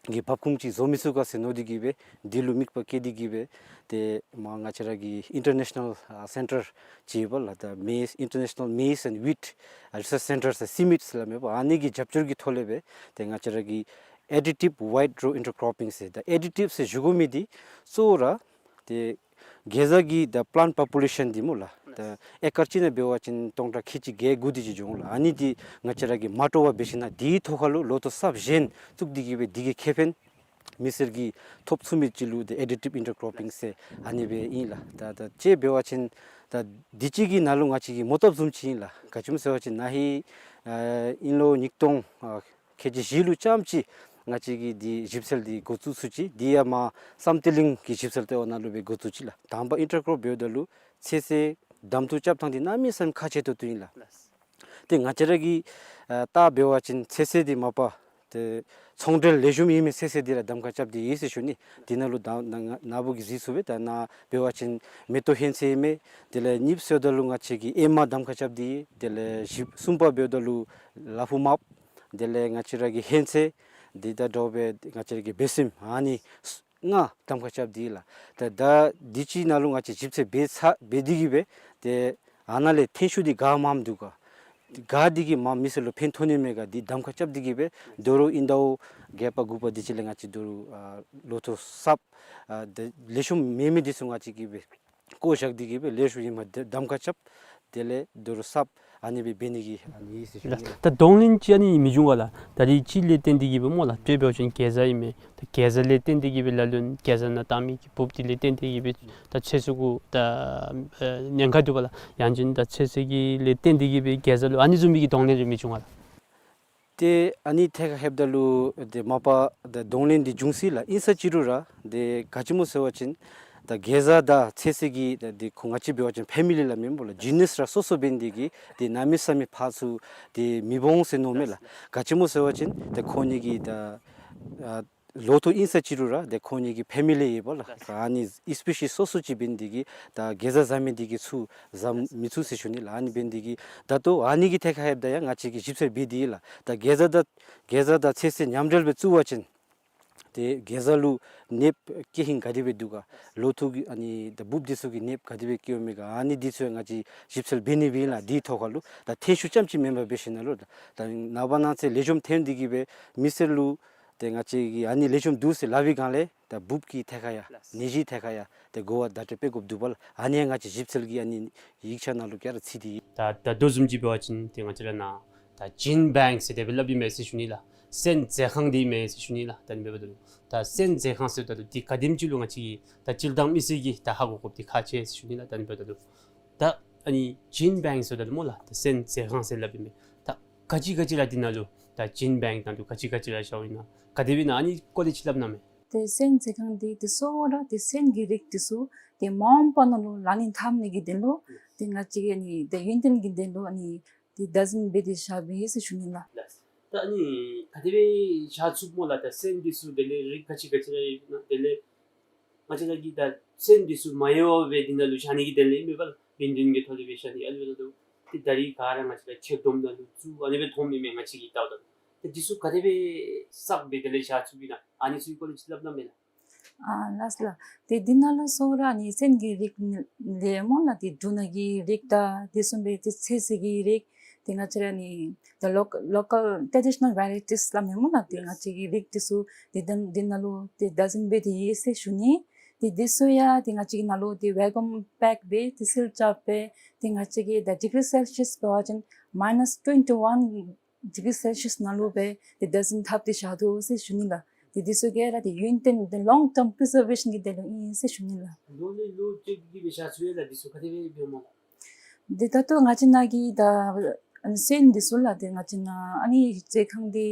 གི་འབབ་ཁུངས་ཅིག་བཟོ་མི་ཚུགས་ག་ཟེར་མནོ་སྟེ་གི་སྦེ་འདི་ལུ་དམིགས་པ་བསྐྱེད་དེ་གི་སྦེ་ཏེ་མར་ང་བཅས་ར་གི་ཨིན་ཊར་ནེ་ཤ་ནཱལ་ཨ་སེན་ཊར་ཅིག་ཡོད་པ་ལགས། ད་མེ་ཨིན་ཊར་ནེ་ཤ་ནཱལ་མེ་ཛི་ཨེནཌ་ཝིཊ་ཨ་རི་སརཆ་སེན་ཊར་ཟེར་སི་མིཊ་ཟེར་སླབ་མས་པ། ཨ་ནི་གི་རྒྱབ་སྐྱོར་གྱི་ཐོག་ལས་སྦེ་ཏེ་ང་བཅས་ར་གི་ཨེ་ཌི་ཊིབ་ཝའིཌ་རོ་ཨིན་ཊར་ཀོར་པིང་ཟེར། ད་ཨེ་ཌི་ཊིབ་ཟེར་ཞུ་དགོ་མི་འདི་གཙོ་བོ་ར་ཏེ་གེ་ཛ་གི་ད་པི་ལཱནཊ་པོ་པུ་ལེ་ཤཱན་འདི་སྨོ་ལགས། ད་ཨེ་ཀར་གཅིག་ནང་འབད་བ་ཅིན་སྟོང་ཕྲག་ཁལ་གཅིག་བརྒྱད་དགུ་དེ་ཅིག་འབྱུང་ལགས། ཨ་ནི་འདི་ང་བཅས་ར་གིས་མ་སྤྲོ་བར་འབད་ཞིན་ན་དེའི་ཐོག་ཁར་ལུ་ལོ་ཐོག་གསརཔ་གཞན་བཙུགས་ཏེ་གི་སྦེ་དེ་གི་ཁེ་ཕན་མི་སེར་གྱིས་ཐོབ་ཚུགས་མི་ཅིག་ལུ་ཏེ་ཨེ་ཌི་ཊིབ་ཨིན་ཊར་ཀོར་པིང་ཟེར་ཨ་ནི་སྦེ་ཨིན་ལགས། ད་ད་དཔྱེ་འབད་བ་ཅིན་ད་འདི་གཅིག་གི་ནང་ལུ་ང་བཅས་ཀྱིས་མོ་བཏབ་བཟུམ་ཅིག་ཨིན་ལགས། ག་ཅི་སྨོ་ཟེར་བ་ཅིན་ན་ཧིང་ཨ་དབྱིན་ལོ་ཉིས་སྟོང་ཨ་ཁལ་གཅིག་བཞི་ལུ་རྐྱངམ་ཅིག་ང་བཅས་ཀྱིས་འདི་ཞིབ་འཚོལ་འདི་འགོ་བཙུགས་ཚུགས་ཅི། འདི་ཡང་མར་བསམ་གཏན་གླིང་གི་ཞིབ་འཚོལ་ལྟེ་བ་ནང་ལུ་སྦེ་འགོ་བཙུགས་ཅི་ལགས། དང་པ་ཨིན་ཊར་ཀོར་འབདཝ་ད་ལུ་ཚོད་བསྲེ་གདམ་འཐུ་རྐྱབ་ཐངས་འདི་གནམ་མེད་ས་མེད་ཁག་ཆེ་ཏོག་ཏོ་ཨིན་ལགས། ལགས། ཏེ་ང་བཅས་ར་གིས་ཨ་ད་འབད་བ་ཅིན་ཚོད་བསྲེ་འདི་མ་པ་ཏེ་ཚོང་འབྲེལ་ལེགས་ཤོམ་ཨིན་མི་ཚོད་བསྲེ་འདི་ར་གདམ་ཁ་རྐྱབ་སྟེ་ཡོད་ཟེར་ཞུ་ནི། འདི་ནང་ལུ་ད་ན་ན་བུ་གིས་གཟིགས་ཚུགས་པས། ད་ནཱ་འབད་བ་ཅིན་མེ་ཏོག་ཧོན་ཚོད་ཨིན་མས། དེ་ལས་གཉིས་པ་ཟེརཝ་ད་ལུ་ང་བཅས་ཀྱིས་ཨེ་མ་གདམ་ཁ་རྐྱབ་སྟེ་ཡོད། དེ་ལས་བཞི་གསུམ་པ་འབདཝ་ད་ལུ་ལ་ཕུག་མར། དེ་ལས་ང་བཅས་ར་གི་ཧོན་ཚོད་འདི་དང་འདྲཝ་སྦེ་ང་བཅས་ར་གི་སྦེ་སེམས་ཨ་ནི་ལྔ་གདམ་ཁ་རྐྱབ་སྟེ་ཡོད་ལགས། ད་ད་འདི་ཅིག་ནང་ལུ་ང་བཅས་ཞིབ་འཚོལ་འབད་ཚར་འབད་དེ་གིས་སྦེ་ཏེ་ཨ་ནཱ་ལས་ཐོན་ཤུགས་འདི་ག་མངམ་འདུག་ག། ག་འདི་གིས་མངམ་མི་སེར་ལུ་ཕན་ཐོགས་ནི་མས་ག་འདི་གདམ་ཁ་རྐྱབ་སྟེ་གིས་སྦེ་དོ་རུང་ཨིན་ཟླཝ་བརྒྱད་པ་དགུ་པ་འདི་ཅིག་ལས་ང་བཅས་དོ་རུང་ཨ་ལོ་ཐོག་གསརཔ་ཨ་ཏེ་ལེགས་ཤོམ་མེད་མི་འདི་ཚུ་ང་བཅས་ཀྱིས་སྦེ་བཀོ་བཞག་སྟེ་གིས་སྦེ་ལེགས་ཤོམ་ཨིནམ་གདམ་ཁ་རྐྱབ། དེ་ལས་དོ་རུང་གསརཔ་ཨ་ནི་སྦེ་འབད་ནི་གི་ཨ་ནི་ཟེར་ཞུ་ནི་ལགས། ད་གདོང་ལེན་ཅིག་ཨ་ནི་མི་འབྱུང་ག་ལགས། ད་རིས་ཅིག་ལས་བརྟེན་ཏེ་གིས་སྦེ་སྨོ་ལགས། དཔེ་འབད་བ་ཅིན་གེ་ཛ་ཨིན་མས། ད་གེ་ཛ་ལས་བརྟེན་ཏེ་གིས་སྦེ་ལ་ལུ་གེ་ཛ་ནང་བཏང་མི་གི་འབུཔ་འདི་ལས་བརྟེན་ཏེ་གིས་སྦེ་ད་ཚོད་བསྲེ་གུ་ད་ཨེ་ཉེན་ཁ་འདུག་པ་ལགས། ཡང་ཅིན་ད་ཚོད་བསྲེ་གི་ལས་བརྟེན་ཏེ་གིས་སྦེ་གེ་ཛ་ལུ་ཨ་ནི་བཟུམ་མའི་གི་གདོང་ལེན་རེ་མི་འབྱུང་ག་ལགས། ཏེ་ཨ་ནི་ཐད་ཁར་ལྷོདཔ་ད་ལུ་ཏེ་མ་པ་ད་གདོང་ལེན་འདི་འབྱུང་སྲིད་ལགས། ཨིན་ས་ཅི་རུང་ར་ཏེ་ག་ཅི་སྨོ་ཟེར་བ་ཅིན་ད་གེ་ཛ་དང་ཚོད་བསྲེ་གི་ད་ཏེ་ཁོང་ང་བཅས་འབད་བ་ཅིན་ཕེ་མི་ལི་སླབ་མི་སྨོ་ལགས། ཇི་ནསི་ར་སོ་སོ་འབད་ནི་དེ་གིས་ཏེ་གནམ་མེད་ས་མེད་ཕར་ཚུར་ཏེ་མི་འོང་ཟེར་མནོཝ་མས་ལགས། ག་ཅི་སྨོ་ཟེར་བ་ཅིན་ཏེ་ཁོང་གཉིས་ཀྱི་ད་ཨ་ལོ་ཐོག་ཨིན་ས་ཅི་རུང་ར་ཏེ་ཁོང་གཉིས་ཀྱི་ཕེ་མི་ལི་ཡོདཔ་ལགས། ཨ་ནི་སི་པེ་ཤིས་སོ་སོ་ཅིག་འབད་ནི་དེ་གིས་ད་གེ་ཛ་བཟའ་མི་དེ་གིས་ཚུར་བཟའ་མི་ཚུགས་ཟེར་ཞུ་ནི་ལགས། ཨ་ནི་འབད་ནི་དེ་གིས་ད་ལྟོ་ཨ་ནི་གི་ཐད་ཁར་ལྷོདཔ་ད་ཡང་ང་བཅས་ཀྱིས་ཞིབ་འཚོལ་འབད་དེ་ཡོད་ལགས། ད་གེ་ཛ་དང་གེ་ཛ་དང་ཚོད་བསྲེ་མཉམ་འབྲེལ་སྦེ་བཙུགས་པ་ཅིན་ཏེ་གེ་ཛ་ལུ་ནདཔ་སྐྱེ་ཧིང་ག་དེ་སྦེ་འདུག་ག། ལོ་ཐོག་གི་ཨ་ནི་ད་འབུཔ་འདི་ཚུ་གི་ནདཔ་ག་དེ་སྦེ་སྐྱེཝ་མས་ག། ཨ་ནི་འདི་ཚུ་ཡང་ང་བཅས་ཞིབ་འཚོལ་འབད་ནི་སྦེ་ཨིན་ལགས། དེའི་ཐོག་ཁར་ལུ་ད་ཐོན་ཤུགས་རྐྱངམ་ཅིག་མེན་པར་འབད་ཞིནམ་ལས་ད་ནངས་པ་གནངས་ཚེ་ལེགས་ཤོམ་ཐོན་ཏེ་གིས་སྦེ་མི་སེར་ལུ་ཏེ་ང་བཅས་ཀྱིས་ཨ་ནི་ལེགས་ཤོམ་འདུག་ཟེར་སླབ་པའི་སྒང་ལས་ད་འབུཔ་གི་ཐད་ཁར་ཡང་ནད་གཞིའི་ཐད་ཁར་ཡང་ཏེ་གོ་བ་བརྡ་སྤྲོད་འབད་དགོཔ་འདུག་པ་ལགས། ཨ་ནི་ཡང་ང་བཅས་ཞིབ་འཚོལ་གྱི་ཨ་ནི་ཡིག་ཆ་ནང་ལུ་ག་ར་ཚུད་དེ་ཡོད། ད་ད་ལྟོ་བཟུམ་ཅིག་འབད་བ་ཅིན་ཏེ་ང་བཅས་ར་ནཱ་ད་ཇིན་བེངཀ་ཟེར་དེ་སྦེ་སླབ་ཨིན་མས་ཟེར་ཞུ་ནི་ལགས། སོན་མཛོད་ཁང་འདི་ཨིན་མས་ཟེར་ཞུ་ནི་ལགས། ད་ཨ་ནི་འབདཝ་ད་ལུ་ད་སོན་མཛོད་ཁང་ཟེརཝ་ད་ལུ་འདི་ག་དེམ་ཅིག་ལུ་ང་བཅས་ཀྱིས་ད་སྤྱིར་བཏང་མི་སེར་གྱིས་ད་ཧ་གོ་དགོཔ་འདི་ཁག་ཆེ་ཟེར་ཞུ་ནི་ལགས། ད་ཨ་ནི་འབདཝ་ད་ལུ་ད་ཨ་ནི་ཇིན་བེངཀ་ཟེརཝ་ད་ལུ་སྨོ་ལགས། ད་སོན་མཛོད་ཁང་ཟེར་སླབ་ཨིན་མས། ད་ག་ཅི་ག་ཅི་ར་འདི་ནང་ལུ་ད་ཇིན་བེངཀ་ནང་ལུ་ག་ཅི་ག་ཅི་ར་བཞགཔ་ཨིན་ན། ག་དེ་སྦེ་ཨིན་ན་ཨ་ནི་སྐོར་ལས་ཅིག་སླབ་གནང་མས། ཏེ་སོན་མཛོད་ཁང་འདི་ཏེ་གཙོ་བོ་ར་ཏེ་སོན་གྱི་རིགས་འདི་ཚུ་ཏེ་མ་འོངས་པ་ནང་ལུ་ལག་ལེན་འཐབ་ནི་གི་དོན་ལུ་ཏེ་ང་བཅས་ཀྱིས་ཨ་ནི་ཏེ་ཡུན་བརྟན་གྱི་དོན་ལུ་ཨ་ནི་ཏེ་བདག་འཛིན་འབད་དེ་བཞགཔ་ཨིན་ཟེར་ཞུ་ནི་ལགས། ད་ཨ་ནི་ག་དེ་སྦེ་བཞག་ཚུགས་སྨོ་ལགས། ད་སོན་འདི་ཚུ་དེ་ལས་རིགས་ག་ཅི་ག་ཅི་ར་ཡོད་ན། དེ་ལས་ང་བཅས་ར་གིས་ད་སོན་འདི་ཚུ་མ་ཡལ་བར་སྦེ་འདི་ནང་ལུ་བཞག་ནི་གི་དོན་ལས་ཨིན་མས་པ་ལགས། ཡུན་བརྟན་གྱི་ཐོག་ལས་སྦེ་བཞག་ནི། ཨ་ནི་འབདཝ་ད་ལུ་ཏེ་ད་རིས་ག་ར་ང་བཅས་ར་ཁྱེག་སྡོམ་ནང་ལུ་བཙུགས་ཨ་ནི་སྦེ་མཐོངམ་ཨིན་མས། ང་བཅས་ཀྱིས་བལྟཝ་ད་ལུ་ཏེ་འདི་ཚུ་ག་དེ་སྦེ་བསགས་སྦེ་དེ་ལས་བཞག་ཚུགསཔ་ཨིན་ན། ཨ་ནི་ཚུ་གི་སྐོར་ལས་ཅིག་སླབ་གནང་མས་ལགས། ཨ་ལགས་ལགས། ཏེ་འདི་ནང་ལུ་གཙོ་བོ་ར་ཨ་ནི་སོན་གྱི་རིགས་ལས་སྨོ་ལགས། ཏེ་འབྲུ་སྣ་གི་རིགས་དང་དེ་བཟུམ་སྦེ་ཏེ་ཚོད་བསྲེ་གི་རིགས། ཏེ་ང་བཅས་ར་ཨ་ནི་the local, local traditional varieties སླབ་མས་སྨོ་ལགས། ཏེ་ང་བཅས་ཀྱི་རིགས་འདི་ཚུ་ཏེ་ད་འདི་ནང་ལུ་ཏེ་བདག་འཛིན་འབད་དེ་ཡོད་ཟེར་ཞུ་ནི། ཏེ་འདི་ཚུ་ཡང་ཏེ་ང་བཅས་ཀྱི་ནང་ལུ་ཏེ་བེ་ཀུམ་པེཀ་འབད་དེ་སིལ་རྐྱབ་སྦེ་ཏེ་ང་བཅས་ཀྱི་ད་ཌིག་རི་སེལ་སི་ཡས་འབད་བ་ཅིན་མའི་ནས་ཊུ་ཝེན་ཊི་ཝན་ཌིག་རི་སེལ་སི་ཡས་ནང་ལུ་སྦེ་ཏེ་བདག་འཛིན་འཐབ་སྟེ་བཞག་དོ་ཟེར་ཞུ་ནི་ལགས། ཏེ་འདི་ཚུ་ག་ར་ཏེ་ཡུན་བརྟན་ཏེ་ལོང་ཊརམ་པི་རི་ཛར་ཝེ་ཤཱན་གྱི་དོན་ལུ་ཨིན་ཟེར་ཞུ་ནི་ལགས། ལོ་ལས་ལོ་བཅད་དེ་གིས་སྦེ་བཞག་ཚུགས་ཡོད་ལགས། འདི་ཚུ་ག་དེ་སྦེ་འབདཝ་སྨོ་ལགས། ཏེ་ད་ལྟོ་ང་བཅས་ནཱ་གི་ད་ཨ་ནི་སོན་འདི་ཚུ་ལགས། ཏེ་ང་བཅས་ནཱ་ཨ་ནི་མཛོད་ཁང་འདི་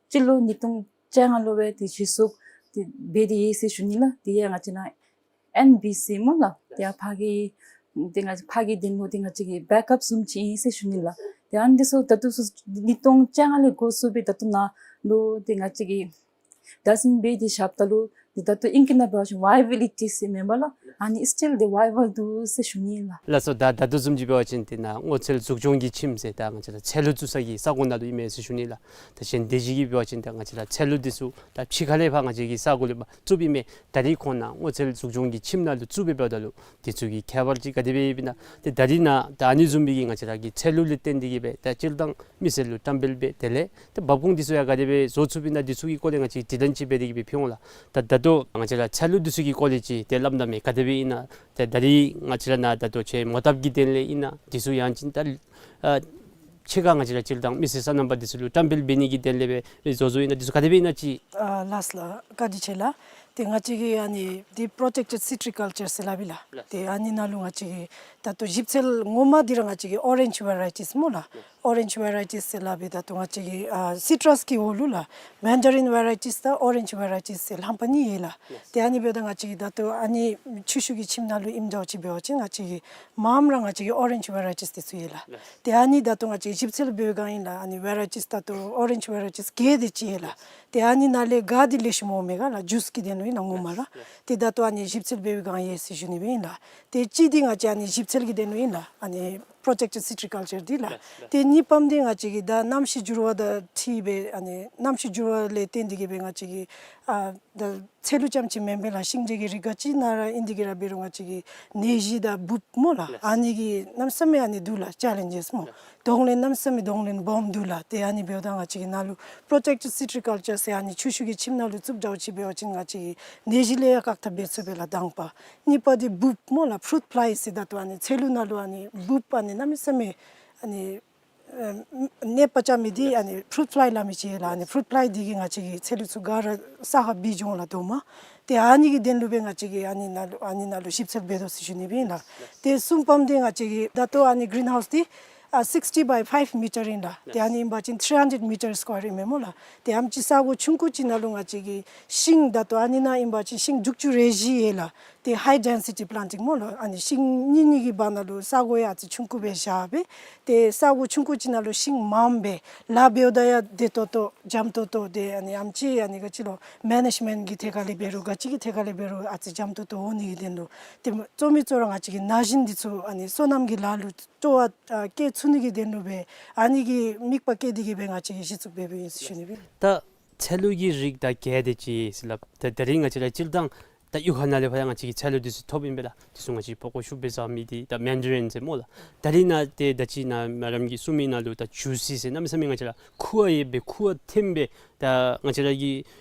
སྤྱི་ལོ་ཉིས་སྟོང་བཅོ་ལྔ་ལུ་སྦེ་ཏེ་གཞི་བཙུགས་ཏེ་འབད་དེ་ཡོད་ཟེར་ཞུ་ནི་ལགས། དེ་ཡང་ང་བཅས་ནཱ་ཨེན་བི་སི་སྨོ་ལགས། ཏེ་ཡར་ཕར་གྱི་ཏེ་ང་ཕར་གྱི་དོན་ལུ་ཏེ་ང་བཅས་ཀྱི་བེཀ་ཨཔ་བཟུམ་ཅིག་ཨིན་ཟེར་ཞུ་ནི་ལགས། ཏེ་ཨ་ནི་འདི་ཚུ་ད་ལྟོ་ཚུ་ཉིས་སྟོང་བཅོ་ལྔ་ལས་འགོ་བཙུགས་སྦེ་ད་ལྟོ་ནཱ་ལུ་ཏེ་ང་བཅས་ཀྱིས་བདག་འཛིན་འབད་དེ་བཞགཔ་ད་ལུ་ཏེ་ད་ལྟོ་ཨིང་སྐད་ནང་འབད་བ་ཅིན་ཝའི་བི་ལི་ཊི་ཟེར་མེན་པ་ལགས། ཨ་ནི་སི་ཊིལ་ཏེ་ཝའི་བཱལ་འདུག་ཟེར་ཞུ་ནི་ལགས། ལགས་སོ། ད་ད་ལྟོ་བཟུམ་ཅིག་འབད་བ་ཅིན་ཏེ་ནཱ་སྔོ་ཚལ་འཛུགས་སྐྱོང་གི་ཁྱིམ་ཟེར་ད་ང་བཅས་ར་ཚལ་ལུ་བཙུགས་ས་གི་ས་གོ་ནང་ལུ་ཨིན་མས་ཟེར་ཞུ་ནི་ལགས། ད་གཞན་སྡེ་བཞི་གིས་འབད་བ་ཅིན་ད་ང་བཅས་ར་ཚལ་ལུ་འདི་ཚུ་ད་ཕྱི་ཁ་ལས་ཕར་ང་བཅས་ཀྱི་ས་གོ་ལུ་ཕར་བཙུགསཔ་ཨིན་མས། ད་རིས་ཁོང་ནཱ་སྔོ་ཚལ་འཛུགས་སྐྱོང་གི་ཁྱིམ་ནང་ལུ་བཙུགས་སྦེ་འབདཝ་ད་ལུ་འདི་ཚུ་གི་ཁྱད་པར་ཅིག་ག་དེ་སྦེ་ཡོདཔ་ཨིན་ན། ཏེ་ད་རིས་ནཱ་ད་ཨ་ནི་བཟུམ་མའི་གི་ང་བཅས་ར་གི་ཚལ་ལུ་ལས་བརྟེན་ཏེ་གིས་སྦེ་ད་སྤྱིར་བཏང་མི་སེར་ལུ་བཀྲམ་སྤེལ་འབད་དེ་ལས་ཏེ་འབབ་ཁུངས་འདི་ཚུ་ཡང་ག་དེ་སྦེ་བཟོ་ཚུགསཔ་ཨིན་ན། འདི་ཚུ་གི་སྐོར་ལས་ང་བཅས་དྲི་ལན་ཅིག་འབད་དེ་གིས་སྦེ་ཕུལ་འོང་ལགས། ད་ད་ལྟོ་ང་བཅས་ར་ཚལ་ལུ་འདི་ཚུ་གི་སྐོར་ལས་ཅིག་ཏེ་སླབ་གནང་མས། ག་དེ་སྦེ་ཨིན་ན། ཏེ་ད་རིས་ང་བཅས་ར་ནཱ་ད་ལྟོ་ཁྱེད་མོ་བཏབ་ཀྱི་དོན་ལས་ཨིན་ན་འདི་ཚུ་ཡང་ཅིན་ད་ཨ་ཕྱི་ཁར་ང་བཅས་ར་སྤྱིར་བཏང་མི་སེར་སོ་ནམ་པ་འདི་ཚུ་ལུ་བཀྲམ་སྤེལ་འབད་ནི་གི་དོན་ལས་སྦེ་བཟོ་བཟོཝ་ཨིན་ན། འདི་ཚུ་ག་དེ་སྦེ་ཨིན་ན་ཅིག། ཨ་ལགས་ལགས། བཀའ་དྲིན་ཆེ་ལགས། ཏེ་ང་བཅས་ཀྱི་ཨ་ནི་འདི་པྲོ་ཊེཀ་ཊེཌ་སི་ཊི་རི་ཀལ་ཅར་ཟེར་སླབ་ཨིན་ལགས། ཏེ་ཨ་ནི་ནང་ལུ་ང་བཅས་ཀྱིས་ད་ལྟོ་ཞིབ་འཚོལ་ངོ་མ་འདི་ར་ང་བཅས་ཀྱི་ཨོ་རེནཇ་ཝེ་རའི་ཊིས་སྨོ་ལགས། ཨོ་རེནཇ་ཝེ་རའི་ཊིས་ཟེར་སླབ་སྦེ་ད་ལྟོ་ང་བཅས་ཀྱི་ཨ་སི་ཊྲས་ཀྱི་འོག་ལུ་ལགས་མེན་ཌ་རིན་ཝེ་རའི་ཊིས་དང་ཨོ་རེནཇ་ཝེ་རའི་ཊིས་ཟེར་རྣམ་པ་གཉིས་ཡོད་ལགས། ལགས། ཏེ་ཨ་ནི་འབདཝ་ད་ང་བཅས་ཀྱིས་ད་ལྟོ་ཨ་ནི་ཆུ་ཤུགས་ཀྱི་ཁྱིམ་ནང་ལུ་ཨིནམ་འདྲཝ་ཅིག་འབད་བ་ཅིན་ང་བཅས་ཀྱིས་མངམ་ར་ང་བཅས་ཀྱིས་ཨོ་རེནཇ་ཝེ་རའི་ཊིས་དེ་ཚུ་ཡོད་ལགས། ལགས། ཏེ་ཨ་ནི་ད་ལྟོ་ང་བཅས་ཀྱིས་ཞིབ་འཚོལ་འབད་བའི་སྒང་ཨིན་ལགས། ཨ་ནི་ཝེ་རའི་ཊིས་ད་ལྟོ་ཨོ་རེནཇ་ཝེ་རའི་ཊིས་བརྒྱད་དེ་ཅིག་ཡོད་ལགས། ཏེ་ཨ་ནི་ནང་ལས་ག་དེ་ལེགས་ཤོམ་འོང་མས་ག་ལགས་ཇུས་ཀྱི་དོན་ལུ་ཨིན་ལགས་ངོ་མ་ར། ལགས། ཏེ་ད་ལྟོ་ཨ་ནི་ཞིབ་འཚོལ་འབད་བའི་སྒང་ཡོད་ཟེར་ཞུ་ནི་སྦེ་ཨིན་ལགས། ཏེ་གཅིག་འདི་ང་བཅས་ཨ་ནི་ཞིབ་འཚོལ་གྱི་དོན་ལུ་ཨིན་ལགས། ཨ་ནི་པྲོ་ཊེཀ་ཊེཌ་སི་ཊི་རི་ཀལ་ཅར་འདི་ལགས། ལགས། ལགས། ཏེ་གཉིས་པམ་འདི་ང་བཅས་ཀྱིས་ད་གནམ་གཤིས་འགྱུར་བ་དང་འཁྲིལ་སྦེ་ཨ་ནི་གནམ་གཤིས་འགྱུར་བ་ལས་བརྟེན་ཏེ་གིས་སྦེ་ང་བཅས་ཀྱི་ཨ་ད་ཚལ་ལུ་རྐྱངམ་ཅིག་མེན་པར་ལགས་ཤིང་འབྲས་ཀྱི་རིགས་ག་ཅི་ནང་ར་ཨིན་ཏེ་གིས་ར་འབད་རུང་ང་བཅས་ཀྱི་ནད་གཞི་དང་འབུཔ་སྨོ་ལགས། ལགས། ཨ་ནི་གི་གནམ་མེད་ས་མེད་ཨ་ནི་འདུག་ལགས་ཅེ་ལེནཇེས་སྨོ། ལགས། གདོང་ལེན་གནམ་མེད་ས་མེད་གདོང་ལེན་སྦོམ་འདུག་ལགས། ཏེ་ཨ་ནི་འབདཝ་ད་ང་བཅས་ཀྱི་ནང་ལུ་པྲོ་ཊེཀ་ཊེཌ་སི་ཊི་རི་ཀལ་ཅར་ཟེར་ཨ་ནི་ཆུ་ཤུགས་ཀྱི་ཁྱིམ་ནང་ལུ་བཙུགསཔ་འདྲཝ་ཅིག་འབད་བ་ཅིན་ང་བཅས་ཀྱི་ནད་གཞི་ལས་ཡང་བཀག་ཐབས་འབད་ཚུགས་པས་ལགས་དང་པ། གཉིས་པ་འདི་འབུཔ་སྨོ་ལགས་ཕུ་རུཊ་ཕླའི་ཟེར་ད་ལྟོ་ཨ་ནི་ཚལ་ལུ་ནང་ལུ་ཨ་ནི་འབུཔ་ཨ་ནི་གནམ་མེད་ས་མེད་ཨ་ནི་ཨ་ནད་པ་རྐྱབ་མི་འདི་ཨ་ནི་ཕུ་རུཊ་ཕླའི་སླབ་མི་ཅིག་ཡོད་ལགས། ཨ་ནི་ཕུ་རུཊ་ཕླའི་འདི་གིས་ང་བཅས་ཀྱི་ཚལ་ལུ་ཚུ་ག་ར་ས་ཁར་སྦིས་འགྱོ་འོང་ལགས་རྡོག་མ། ཏེ་ཨ་ནི་གི་དོན་ལུ་སྦེ་ང་བཅས་ཀྱིས་ཨ་ནི་ནང་ལུ་ཨ་ནི་ནང་ལུ་ཞིབ་འཚོལ་འབད་དོ་ཟེར་ཞུ་ནི་སྦེ་ཨིན་ལགས། ཏེ་གསུམ་པམ་འདི་ང་བཅས་ཀྱི་ད་ལྟོ་ཨ་ནི་གིརིན་ཧའུསི་འདི་ཨ་སིགསི་ཊི་བའི་ཕའིབ་མི་ཊར་ཨིན་ལགས། ཏེ་ཨ་ནི་ཨིན་པ་ཅིན་ཐིརི་ཧན་ཌེཌ་མི་ཊར་སི་ཀོ་ཡར་ཨིན་མས་སྨོ་ལགས། ཏེ་ཨམ་ཅིག་ས་གོ་ཆུང་ཀུ་ཅིག་ནང་ལུ་ང་བཅས་ཀྱིས་ཤིང་ད་ལྟོ་ཨ་ནི་ནང་ཨིན་པ་ཅིན་ཤིང་དྲུག་ཅུ་རེ་བཞི་ཡོད་ལགས། ཏེ་ཧའི་ཌེན་སི་ཊི་པི་ལེན་ཊིང་སྨོ་ལགས། ཨ་ནི་ཤིང་གཉིས་གཉིས་ཀྱི་བར་ན་ལུ་ས་གོ་ཡང་ཨ་ཙི་ཆུང་ཀུ་སྦེ་བཞག་སྦེ་ཏེ་ས་གོ་ཆུང་ཀུ་ཅིག་ནང་ལུ་ཤིང་མངམ་སྦེ་ལཱ་འབདཝ་ད་ཡང་བདེ་ཏོག་ཏོ་འཇམ་ཏོག་ཏོ་ཏེ་ཨ་ནི་ཨམ་ཅིག་ཨ་ནི་ག་ཅི་ལོ་མེ་ནེཇ་མེནཊ་ཀྱི་ཐད་ཁར་ལས་འབད་རུང་ག་ཅི་གི་ཐད་ཁར་ལས་འབད་རུང་ཨ་ཙི་འཇམ་ཏོག་ཏོ་འོང་ནི་གི་དོན་ལུ་ཏེ་གཙོ་མི་གཙོ་ར་ང་བཅས་ཀྱི་ན་གཞོན་འདི་ཚུ་ཨ་ནི་སོ་ནམ་གྱི་ལཱ་ལུ་སྤྲོ་བ་ཨ་བསྐྱེད་ཚུགས་ནི་གི་དོན་ལུ་སྦེ་ཨ་ནི་གི་དམིགས་པ་བསྐྱེད་དེ་གིས་སྦེ་ང་བཅས་ཀྱིས་གཞི་བཙུགས་འབད་འབདཝ་ཨིན་ཟེར་ཞུ་ནི་སྦེ། ད་ཚལ་ལུ་གི་རིགས་ད་བརྒྱད་དེ་ཅིག་ཟེར་སླབ། ད་ད་རིས་ང་བཅས་ར་སྤྱིར་བཏང་ད་གཡུས་ཁ་ནང་ལས་ཕར་ཡང་ང་བཅས་ཀྱིས་ཚལ་ལུ་འདི་ཚུ་ཐོབ་ཨིན་པས་ལགས། འདི་ཚུ་ང་བཅས་པགས་ཀོ་ཤུགས་སྦེ་བཟའ་མི་འདི་ད་མེན་ཌ་རིན་ཟེར་སྨོ་ལགས། ད་རིས་ནཱ་ཏེ་ད་ཅི་ནཱ་མེ་ཌམ་གྱིས་གསུངས་མི་ནང་ལུ་ད་ཇུ་སི་ཟེར་གནམ་མེད་ས་མེད་ང་བཅས་ར་ཁུ་བ་ཡོད་པའི་ཁུ་བ་འཐོན་སྦེ་ད་ང་བཅས་ར་གི་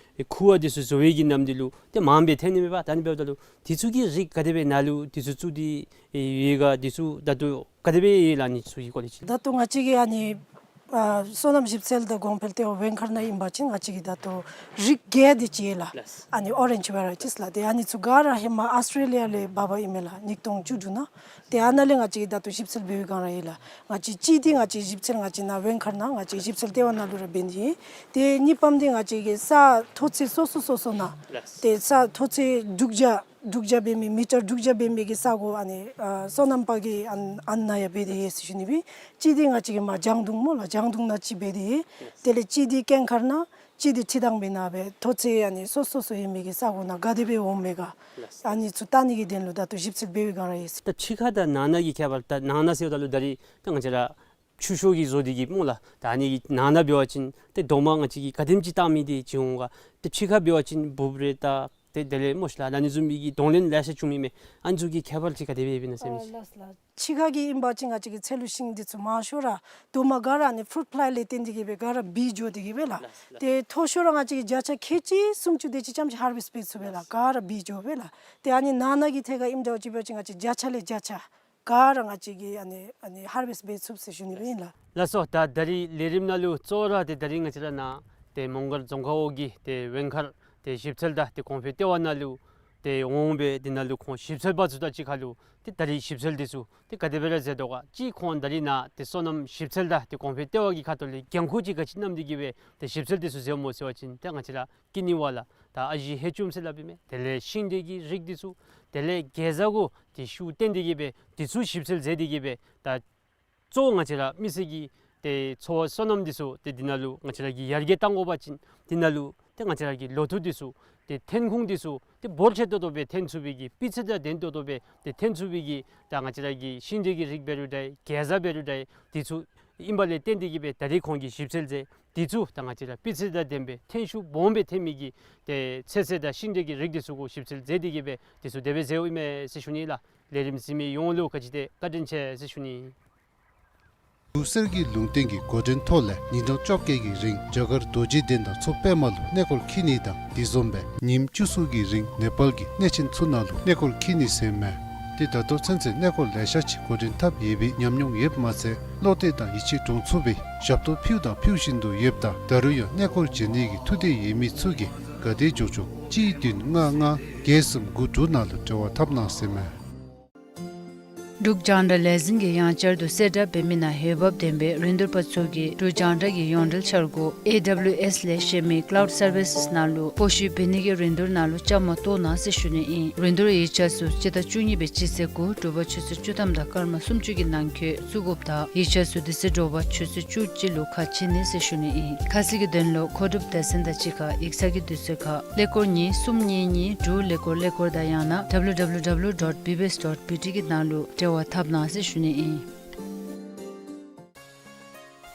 ཁུ་བ་འདི་ཚུ་བཟོ་བའི་གི་ནམ་འདི་ལུ་ཏེ་མངམ་སྦེ་འཐོན་ནི་མས་པ། ད་ཨ་ནི་འབདཝ་ད་ལུ་འདི་ཚུ་གི་རིགས་ག་དེ་སྦེ་ནཱ་ལུ་འདི་ཚུ་བཙུགས་ཏེ་ཡོད་ག། འདི་ཚུ་ད་ལྟོ་ག་དེ་སྦེ་ཡོད་ལགས། ཨ་ནི་ཚུ་གི་སྐོར་ལས་ཅིག། ད་ལྟོ་ང་བཅས་ཀྱི་ཨ་ནི་ཨ་སོ་ནམ་ཞིབ་འཚོལ་དང་གོང་འཕེལ་ལྟེ་བ་ཝེང་མཁར་ནང་ཨིན་པ་ཅིན་ང་བཅས་ཀྱི་ད་ལྟོ་རིགས་བརྒྱད་དེ་ཅིག་ཡོད་ལགས། ཨ་ནི་ཨོ་རེནཇ་ཝེ་རའི་ཊིས་ལགས། ཏེ་ཨ་ནི་ཚུ་ག་ར་ཧེ་མ་ཨཱོས་ཊེ་ལི་ཡ་ལས་འབག་འབག་ཨིན་མས་ལགས། ཉིས་སྟོང་བཅུ་དྲུག་ནང་། ཏེ་ཨ་ནཱ་ལས་ང་བཅས་ཀྱིས་ད་ལྟོ་ཞིབ་འཚོལ་འབད་བའི་སྒང་ར་ཡོད་ལགས། ང་བཅས་གཅིག་འདི་ང་བཅས་ཞིབ་འཚོལ་ང་བཅས་ནཱ་ཝེང་མཁར་ནང་ང་བཅས་ཞིབ་འཚོལ་ལྟེ་བ་ནང་ལུ་ར་འབད་ནི་ཨིན། ཏེ་གཉིས་པམ་འདི་ང་བཅས་ཀྱི་ས་མཐོ་ཚད་སོ་སོ་སོ་སོ་ནང་ཏེ་ས་མཐོ་ཚད་དྲུག་བརྒྱ་དྲུག་བརྒྱ་འབད་མི་མི་ཊར་དྲུག་བརྒྱ་འབད་མི་གི་ས་གོ་ཨ་ནི་ཨ་སོ་ནམ་པ་གི་ཨ་ཨ་ནཱ་ཡང་འབད་དེ་ཡོད་ཟེར་ཞུ་ནི་སྦེ། གཅིག་འདི་ང་བཅས་ཀྱི་མར་ལྗང་གདུང་སྨོ་ལགས། ལྗང་གདུང་ནང་གཅིག་འབད་དེ་ཡོད། དེ་ལས་གཅིག་འདི་ཀེང་མཁར་ནང་གཅིག་འདི་ཁྲི་ཐང་པའི་ནང་སྦེ་མཐོ་ཚད་ཨ་ནི་སོ་སོ་སོ་ཡོད་མི་གི་ས་གོ་ནང་ག་དེ་སྦེ་འོང་མས་ག། ཨ་ནི་ཚུ་བལྟ་ནི་གི་དོན་ལུ་ད་ལྟོ་ཞིབ་འཚོལ་འབད་བའི་སྒང་ར་ཡོད་ཟེར། ད་ཕྱི་ཁ་དང་ནང་ན་གི་ཁྱད་པར། ད་ནང་ན་ཟེརཝ་ད་ལུ་ད་རིས་ད་ང་བཅས་ར་ཆུ་ཤོག་གི་བཟོ་སྟེ་གི་སྨོ་ལགས། ད་ཨ་ནི་གི་ནང་ན་འབད་བ་ཅིན་ཏེ་རྡོག་མ་ང་བཅས་ཀྱིས་ག་དེམ་ཅིག་བཏགས་མི་འདི་ཅིག་འོང་ག། ཏེ་ཕྱི་ཁ་འབད་བ་ཅིན་འབུཔ་རེ་ད་ཏེ་དེ་ལས་སྨོ་ཤ་ལགས། ཨ་ནི་བཟུམ་མའི་གི་གདོང་ལེན་ལེ་ཤ་བྱུང་མི་མས། ཨ་ནི་ཚུ་གི་ཁྱད་པར་ཅིག་ག་དེ་སྦེ་ཡོདཔ་ཨིན་ན་ཟེར་མི་ཅིག། ཨ་ལགས་ལགས། ཕྱི་ཁ་གི་ཨིན་པ་ཅིན་ང་བཅས་ཀྱི་ཚལ་ལུ་ཤིང་འདི་ཚུ་མང་ཤོས་ར་རྡོག་མ་ག་ར་ཨ་ནི་ཕུ་རུཊ་ཕླའི་ལས་བརྟེན་ཏེ་གི་སྦེ་ག་ར་སྦིས་འགྱོ་སྟེ་གི་སྦེ་ལགས། ལགས་ལགས། ཏེ་མཐོ་ཤོས་ར་ང་བཅས་ཀྱིས་བརྒྱ་ཆ་ཁལ་གཅིག་སུམ་ཅུ་དེ་ཅིག་ཙམ་ཅིག་ཧར་ཝེསཊ་འབད་ཚུགས་པས་ལགས། ག་ར་སྦིས་འགྱོ་སྦེ་ལགས། ཏེ་ཨ་ནི་ནང་ན་གི་ཐད་ཁར་ཨིནམ་འདྲཝ་ཅིག་འབད་བ་ཅིན་ང་བཅས་བརྒྱ་ཆ་ལས་བརྒྱ་ཆ་ག་ར་ང་བཅས་ཀྱིས་ཨ་ནི་ཨ་ནི་ཧར་ཝེསཊ་འབད་ཚུགས་ཟེར་ཞུ་ནི་སྦེ་ཨིན་ལགས། ལགས་སོ། ད་ད་རིས་ལས་རིམ་ནང་ལུ་གཙོ་བོ་ར་ཏེ་ད་རིས་ང་བཅས་ར་ནཱ་ཏེ་མོང་སྒར་རྫོང་ཁག་འོག་གི་ཏེ་ཝེང་མཁར་ཏེ་ཞིབ་འཚོལ་དང་ཏེ་གོང་འཕེལ་ལྟེ་བ་ནང་ལུ་ཏེ་འོང་སྦེ་དེ་ནང་ལུ་ཁོང་ཞིབ་འཚོལ་པ་ཚུ་དང་གཅིག་ཁར་ལུ་ཏེ་ད་རིས་ཞིབ་འཚོལ་འདི་ཚུ་ཏེ་ག་དེ་སྦེ་ར་མཛད་དོ་ག། གཅིག་ཁོང་ད་རིས་ནཱ་ཏེ་སོ་ནམ་ཞིབ་འཚོལ་དང་ཏེ་གོང་འཕེལ་ལྟེ་བ་གི་ཁ་ཐུག་ལས་འགན་ཁུར་ཅིག་ག་ཅི་བསྣམས་ཏེ་གི་སྦེ་ཏེ་ཞིབ་འཚོལ་འདི་ཚུ་མཛདཔ་སྨོ་ཟེར་བ་ཅིན་ཏེ་ང་བཅས་ར་ཀི་ནི་ཝ་ལ་དང་ཨ་ཞེ་ཧེ་ཅུམ་ཟེར་སླབ་ཨིན་མས། དེ་ལས་ཤིང་འབྲས་ཀྱི་རིགས་འདི་ཚུ་དེ་ལས་གེ་ཛ་གུ་ཏེ་ཤུགས་བཏོན་ཏེ་གི་སྦེ་འདི་ཚུ་ཞིབ་འཚོལ་མཛད་དེ་གི་སྦེ་ད་གཙོ་བོ་ང་བཅས་ར་མི་སེར་གྱི་ཏེ་འཚོ་བ་སོ་ནམ་འདི་ཚུ་ཏེ་འདི་ནང་ལུ་ང་བཅས་ར་གིས་ཡར་རྒྱས་གཏང་དགོ་པ་ཅིན་འདི་ནང་ལུ་ཏེ་ང་བཅས་ར་གི་ལོ་ཐོག་འདི་ཚུ་ཏེ་ཐོན་ཁུངས་འདི་ཚུ་ཏེ་འབོར་ཆེ་ཏོག་ཏོ་སྦེ་ཐོན་ཚུགས་པའི་གི་སྤུས་ཚད་དང་ལྡན་ཏོག་ཏོ་སྦེ་ཏེ་ཐོན་ཚུགས་པའི་གི་ད་ང་བཅས་ར་གི་ཤིང་འབྲས་ཀྱི་རིགས་འབད་རུང་འདྲ་གེ་ཛ་འབད་རུང་འདྲ་འདི་ཚུ་ཨིན་པ་ལས་བརྟེན་ཏེ་གི་སྦེ་ད་རིས་ཁོང་གིས་ཞིབ་འཚོལ་མཛད། འདི་ཚུ་ད་ང་བཅས་ར་སྤུས་ཚད་དང་ལྡན་པའི་ཐོན་ཤུགས་སྦོམ་སྦེ་ཐོན་མི་གི་ཏེ་ཚོད་བསྲེ་དང་ཤིང་འབྲས་ཀྱི་རིགས་འདི་ཚུ་གུ་ཞིབ་འཚོལ་མཛད་དེ་གི་སྦེ་འདི་ཚུ་དེ་སྦེ་མཛདཔ་ཨིན་མས་ཟེར་ཞུ་ནི་ལགས། ལས་རིམ་གཟིགས་མི་ཡོངས་ལུ་ག་ཅི་དེ་བཀའ་དྲིན་ཆེ་ཟེར་ཞུ་ནི། ལུགས་གསར་གྱི་ལུང་བསྟན་གྱི་འགོ་འདྲེན་ཐོག་ལས་ཉིན་གྲངས་བཅོ་བརྒྱད་ཀྱི་རིང་རྒྱ་གར་རྡོ་རྗེ་གདན་དང་མཚོ་པདྨ་ལུ་གནས་སྐོར་འཁྱིད་ནི་དང་འདི་བཟུམ་སྦེ་ཉིནམ་བཅུ་གསུམ་གྱི་རིང་ནེ་པཱལ་གྱི་གནས་ཆེན་ཚུ་ནང་ལུ་གནས་སྐོར་འཁྱིད་ནི་ཟེར་མས། ཏེ་ད་ལྟོ་ཚུན་ཚོད་གནས་སྐོར་ལེ་ཤ་ཅིག་འགོ་འདྲེན་འཐབ་ཡོད་པའི་ཉམས་མྱོང་ཡོདཔ་མ་ཚད་བློ་གཏད་དང་ཡིད་ཆེས་འདྲོངས་ཚུགས་པའི་ཞབས་ཏོག་ཕུལཝ་དང་ཕུལ་བཞིན་དུ་ཡོདཔ་ད་ད་རུང་ཡང་གནས་སྐོར་མཇལ་ནི་གི་ཐུགས་འདོད་ཡོད་མི་ཚུ་གིས་ག་དེ་མགྱོགས་མགྱོགས་གཅིག་བདུན་ལྔ་ལྔ་བརྒྱད་གསུམ་དགུ་དྲུག་ནང་ལུ་འབྲེལ་བ་འཐབ་གནང་ཟེར་མས། འབྲུག་རྒྱང་བསྒྲགས་ལས་འཛིན་གྱིས་ཡང་བསྐྱར་དུ་གསལ་བསྒྲགས་འབད་མི་ནང་འོས་འབབ་ལྡན་པའི་རིན་བསྡུར་པ་ཚུ་གིས་འབྲུག་རྒྱང་བསྒྲགས་ཀྱི་ཡོངས་འབྲེལ་འཆར་སྒོ་ཨེ་ཌབ་ལིའུ་ཨེསི་ལས་གཞན་མི་ཀ་ལའུཌ་སར་བི་སེསི་ནང་ལུ་སྤོ་བཤུད་འབད་ནི་གི་རིན་བསྡུར་ནང་ལུ་བཅའ་མར་གཏོགས་གནང་ཟེར་ཞུ་ནི་ཨིན། རིན་བསྡུར་ཡིག་ཆ་ཚུ་སྤྱི་ཟླ་བཅུ་གཉིས་པའི་སྤྱི་ཚེས་དགུ་དྲོ་པ་ཆུ་ཚོད་བཅུ་ཐམ་དང་སྐར་མ་སུམ་ཅུ་གི་ནང་འཁོད་བཙུགས་དགོཔ་དང་ཡིག་ཆ་ཚུ་དེ་ཚེ་དྲོ་པ་ཆུ་ཚོད་བཅུ་གཅིག་ལུ་ཁ་ཕྱེ་ནི་ཟེར་ཞུ་ནི་ཨིན། ཁ་གསལ་གྱི་དོན་ལུ་མཁོ་སྒྲུབ་སྡེ་ཚན་དང་གཅིག་ཁར་ཡིག་ཚང་གི་དུས་ཚོད་ཁར་ཀླད་ཀོར་གཉིས་གསུམ་གཉིས་གཉིས་དྲུག་ཀླད་ཀོར་ཀླད་ཀོར་དང་ཡང་ན་ཌབ་ལིའུ་ཌབ་ལིའུ་ཌབ་ལིའུ་ཌོཊ་བི་བི་ཨེསི་ཌོཊ་བི་ཊི་གི་ནང་ལུ་འབྲེལ་བ་འཐབ་གནང་ཟེར་ཞུ་ནི་ཨིན།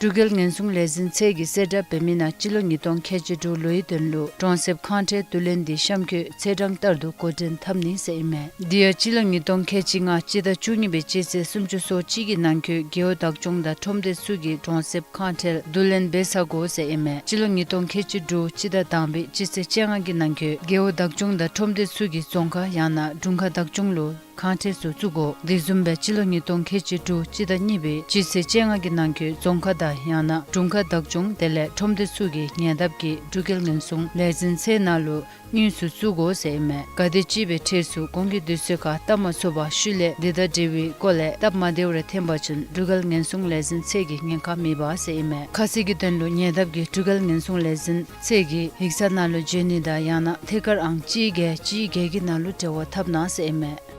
འབྲུག་རྒྱལ་ཉེན་སྲུང་ལས་འཛིན་ཚད་ཀྱིས་གསལ་བསྒྲགས་འབད་མི་ནང་སྤྱི་ལོ་ཉིས་སྟོང་ཁལ་གཅིག་དྲུག་ལོའི་དོན་ལུ་གྲོང་གསེབ་ཁང་ཁྲལ་བསྡུ་ལེན་འདི་གཤམ་འཁོད་ཚེས་གྲངས་ལྟར་དུ་འགོ་འདྲེན་འཐབ་ནི་ཟེར་ཨིན་མས། དེ་ཡང་སྤྱི་ལོ་ཉིས་སྟོང་ཁལ་གཅིག་ལྔ་སྤྱི་ཟླ་བཅུ་གཉིས་པའི་སྤྱི་ཚེས་སུམ་ཅུ་སོ་གཅིག་གི་ནང་འཁོད་རྒེད་འོག་བདག་སྐྱོང་དང་ཁྲོམ་སྡེ་ཚུ་གིས་གྲོང་གསེབ་ཁང་ཁྲལ་བསྡུ་ལེན་འབད་ཚར་དགོ་ཟེར་ཨིན་མས། སྤྱི་ལོ་ཉིས་སྟོང་ཁལ་གཅིག་དྲུག་སྤྱི་ཟླ་དང་པའི་སྤྱི་ཚེས་བཅོ་ལྔ་གི་ནང་འཁོད་རྒེད་འོག་བདག་སྐྱོང་དང་ཁྲོམ་སྡེ་ཚུ་གིས་རྫོང་ཁག་ཡང་ན་དྲུང་ཁག་བདག་སྐྱོང་ལུ་ཁང་ཁྲལ་ཚུ་བཙུགས་དགོ། དེ་བཟུམ་སྦེ་སྤྱི་ལོ་ཉིས་སྟོང་ཁལ་གཅིག་དྲུག་སྤྱི་ཟླ་གཉིས་པའི་སྤྱི་ཚེས་བཅོ་ལྔ་གི་ནང་འཁོད་རྫོང་ཁག་དང་ཡང་ན་དྲུང་ཁག་བདག་སྐྱོང་དེ་ལས་ཁྲོམ་སྡེ་ཚུ་གིས་ཉེ་འདབས་ཀྱི་འབྲུག་རྒྱལ་ཉེན་སྲུང་ལས་འཛིན་ཚད་ནང་ལུ་དངུལ་ཚུ་བཙུགས་དགོ་ཟེར་ཨིན་མས། ག་དེ་ཅིག་སྦེ་ཁྲལ་ཚུ་གོང་གི་དུས་ཚོད་ཁར་བཏབ་མ་ཚུགས་པར་ཤུལ་ལས་དེ་དང་འབྲེལ་བའི་སྐོར་ལས་སྟབས་མ་བདེཝ་རེ་ཐོན་པ་ཅིན་འབྲུག་རྒྱལ་ཉེན་སྲུང་ལས་འཛིན་ཚད་ཀྱིས་ཉེན་ཁ་མེད་པ་ཟེར་ཨིན་མས། ཁ་གསལ་གྱི་དོན་ལུ་ཉེ་འདབས་ཀྱི་འབྲུག་རྒྱལ་ཉེན་སྲུང་ལས་འཛིན་ཚད་ཀྱི་ཡིག་ཚང་ནང་ལུ་འབྱོན་ནི་དང་ཡང་ན་ཐད་ཀར་ཨང་གཅིག་བརྒྱད་གཅིག་བརྒྱད་ཀྱི་ནང་ལུ་འབྲེལ་བ་འཐབ་གནང་ཟེར་ཨིན་མས།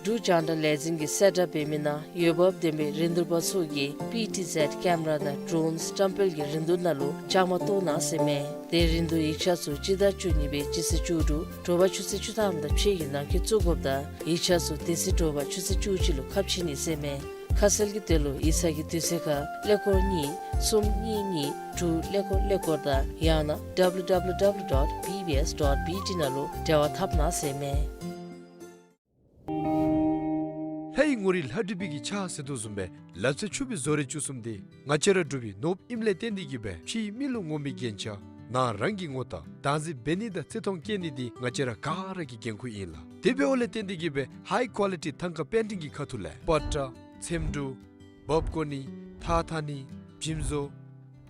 འབྲུག་རྒྱང་བསྒྲགས་ལས་འཛིན་གྱིས་གསལ་བསྒྲགས་འབད་མི་ནང་འོས་འབབ་ལྡན་པའི་རིན་བསྡུར་པ་ཚུ་གིས་པི་ཊི་ཟེཌ་ཀེམ་ར་དང་ཌྲོན་བཀྲམ་སྤེལ་གྱི་རིན་བསྡུར་ནང་ལུ་བཅའ་མར་གཏོགས་གནང་ཟེར་ཨིན་མས། དེ་རིན་བསྡུར་ཡིག་ཆ་ཚུ་སྤྱི་ཟླ་བཅུ་གཉིས་པའི་སྤྱི་ཚེས་བཅུ་དྲུག་དྲོ་པ་ཆུ་ཚོད་བཅུ་ཐམ་དང་ཕྱེད་ཀྱི་ནང་འཁོད་བཙུགས་དགོཔ་དང་ཡིག་ཆ་ཚུ་དེ་ཚེ་དྲོ་པ་ཆུ་ཚོད་བཅུ་གཅིག་ལུ་ཁ་ཕྱེ་ནི་ཟེར་ཨིན་མས། ཁ་གསལ་གྱི་དོན་ལུ་ཡིག་ཚང་གི་དུས་ཚོད་ཁར་ཀླད་ཀོར་གཉིས་གསུམ་གཉིས་གཉིས་དྲུག་ཀླད་ཀོར་ཀླད་ཀོར་དང་ཡང་ན་ཌབ་ལིའུ་ཌབ་ལིའུ་ཌབ་ལིའུ་ཌོཊ་བི་བི་ཨེསི་ཌོཊ་བི་ཊི་ནང་ལུ་འབྲེལ་བ་འཐབ་གནང་ཟེར་ཨིན་མས། ལྷའི་ངོ་རིས་ལྷ་བྲིས་པའི་གི་ཕྱག་ཟེར་དོ་བཟུམ་སྦེ་ལག་རྩལ་ཕྱུག་པའི་བཟོ་རིག་བཅུ་གསུམ་འདི་ང་བཅས་ར་འབྲུག་པའི་ནོར་བུ་ཨིནམ་ལས་བརྟེན་ཏེ་གིས་སྦེ་ཕྱིའི་མི་ལུ་ངོམ་པའི་རྒྱན་ཆ་ནང་རང་གི་ངོ་རྟགས་བདག་འཛིན་འབད་ནི་དང་བརྩི་མཐོང་བསྐྱེད་ནི་འདི་ང་བཅས་ར་ག་ར་གི་འགན་ཁུར་ཨིན་ལགས། དེ་འབདཝ་ལས་བརྟེན་ཏེ་གིས་སྦེ་ཧའི་ཀོ་ལི་ཊི་ཐང་ཀ་པེན་ཊིང་གི་ཁ་ཐུག་ལས་པ་ཏྲ་ཚེམ་དྲུབ་འབག་བཀོ་ནི་ཐགས་འཐག་ནི་འཇིམ་བཟོ་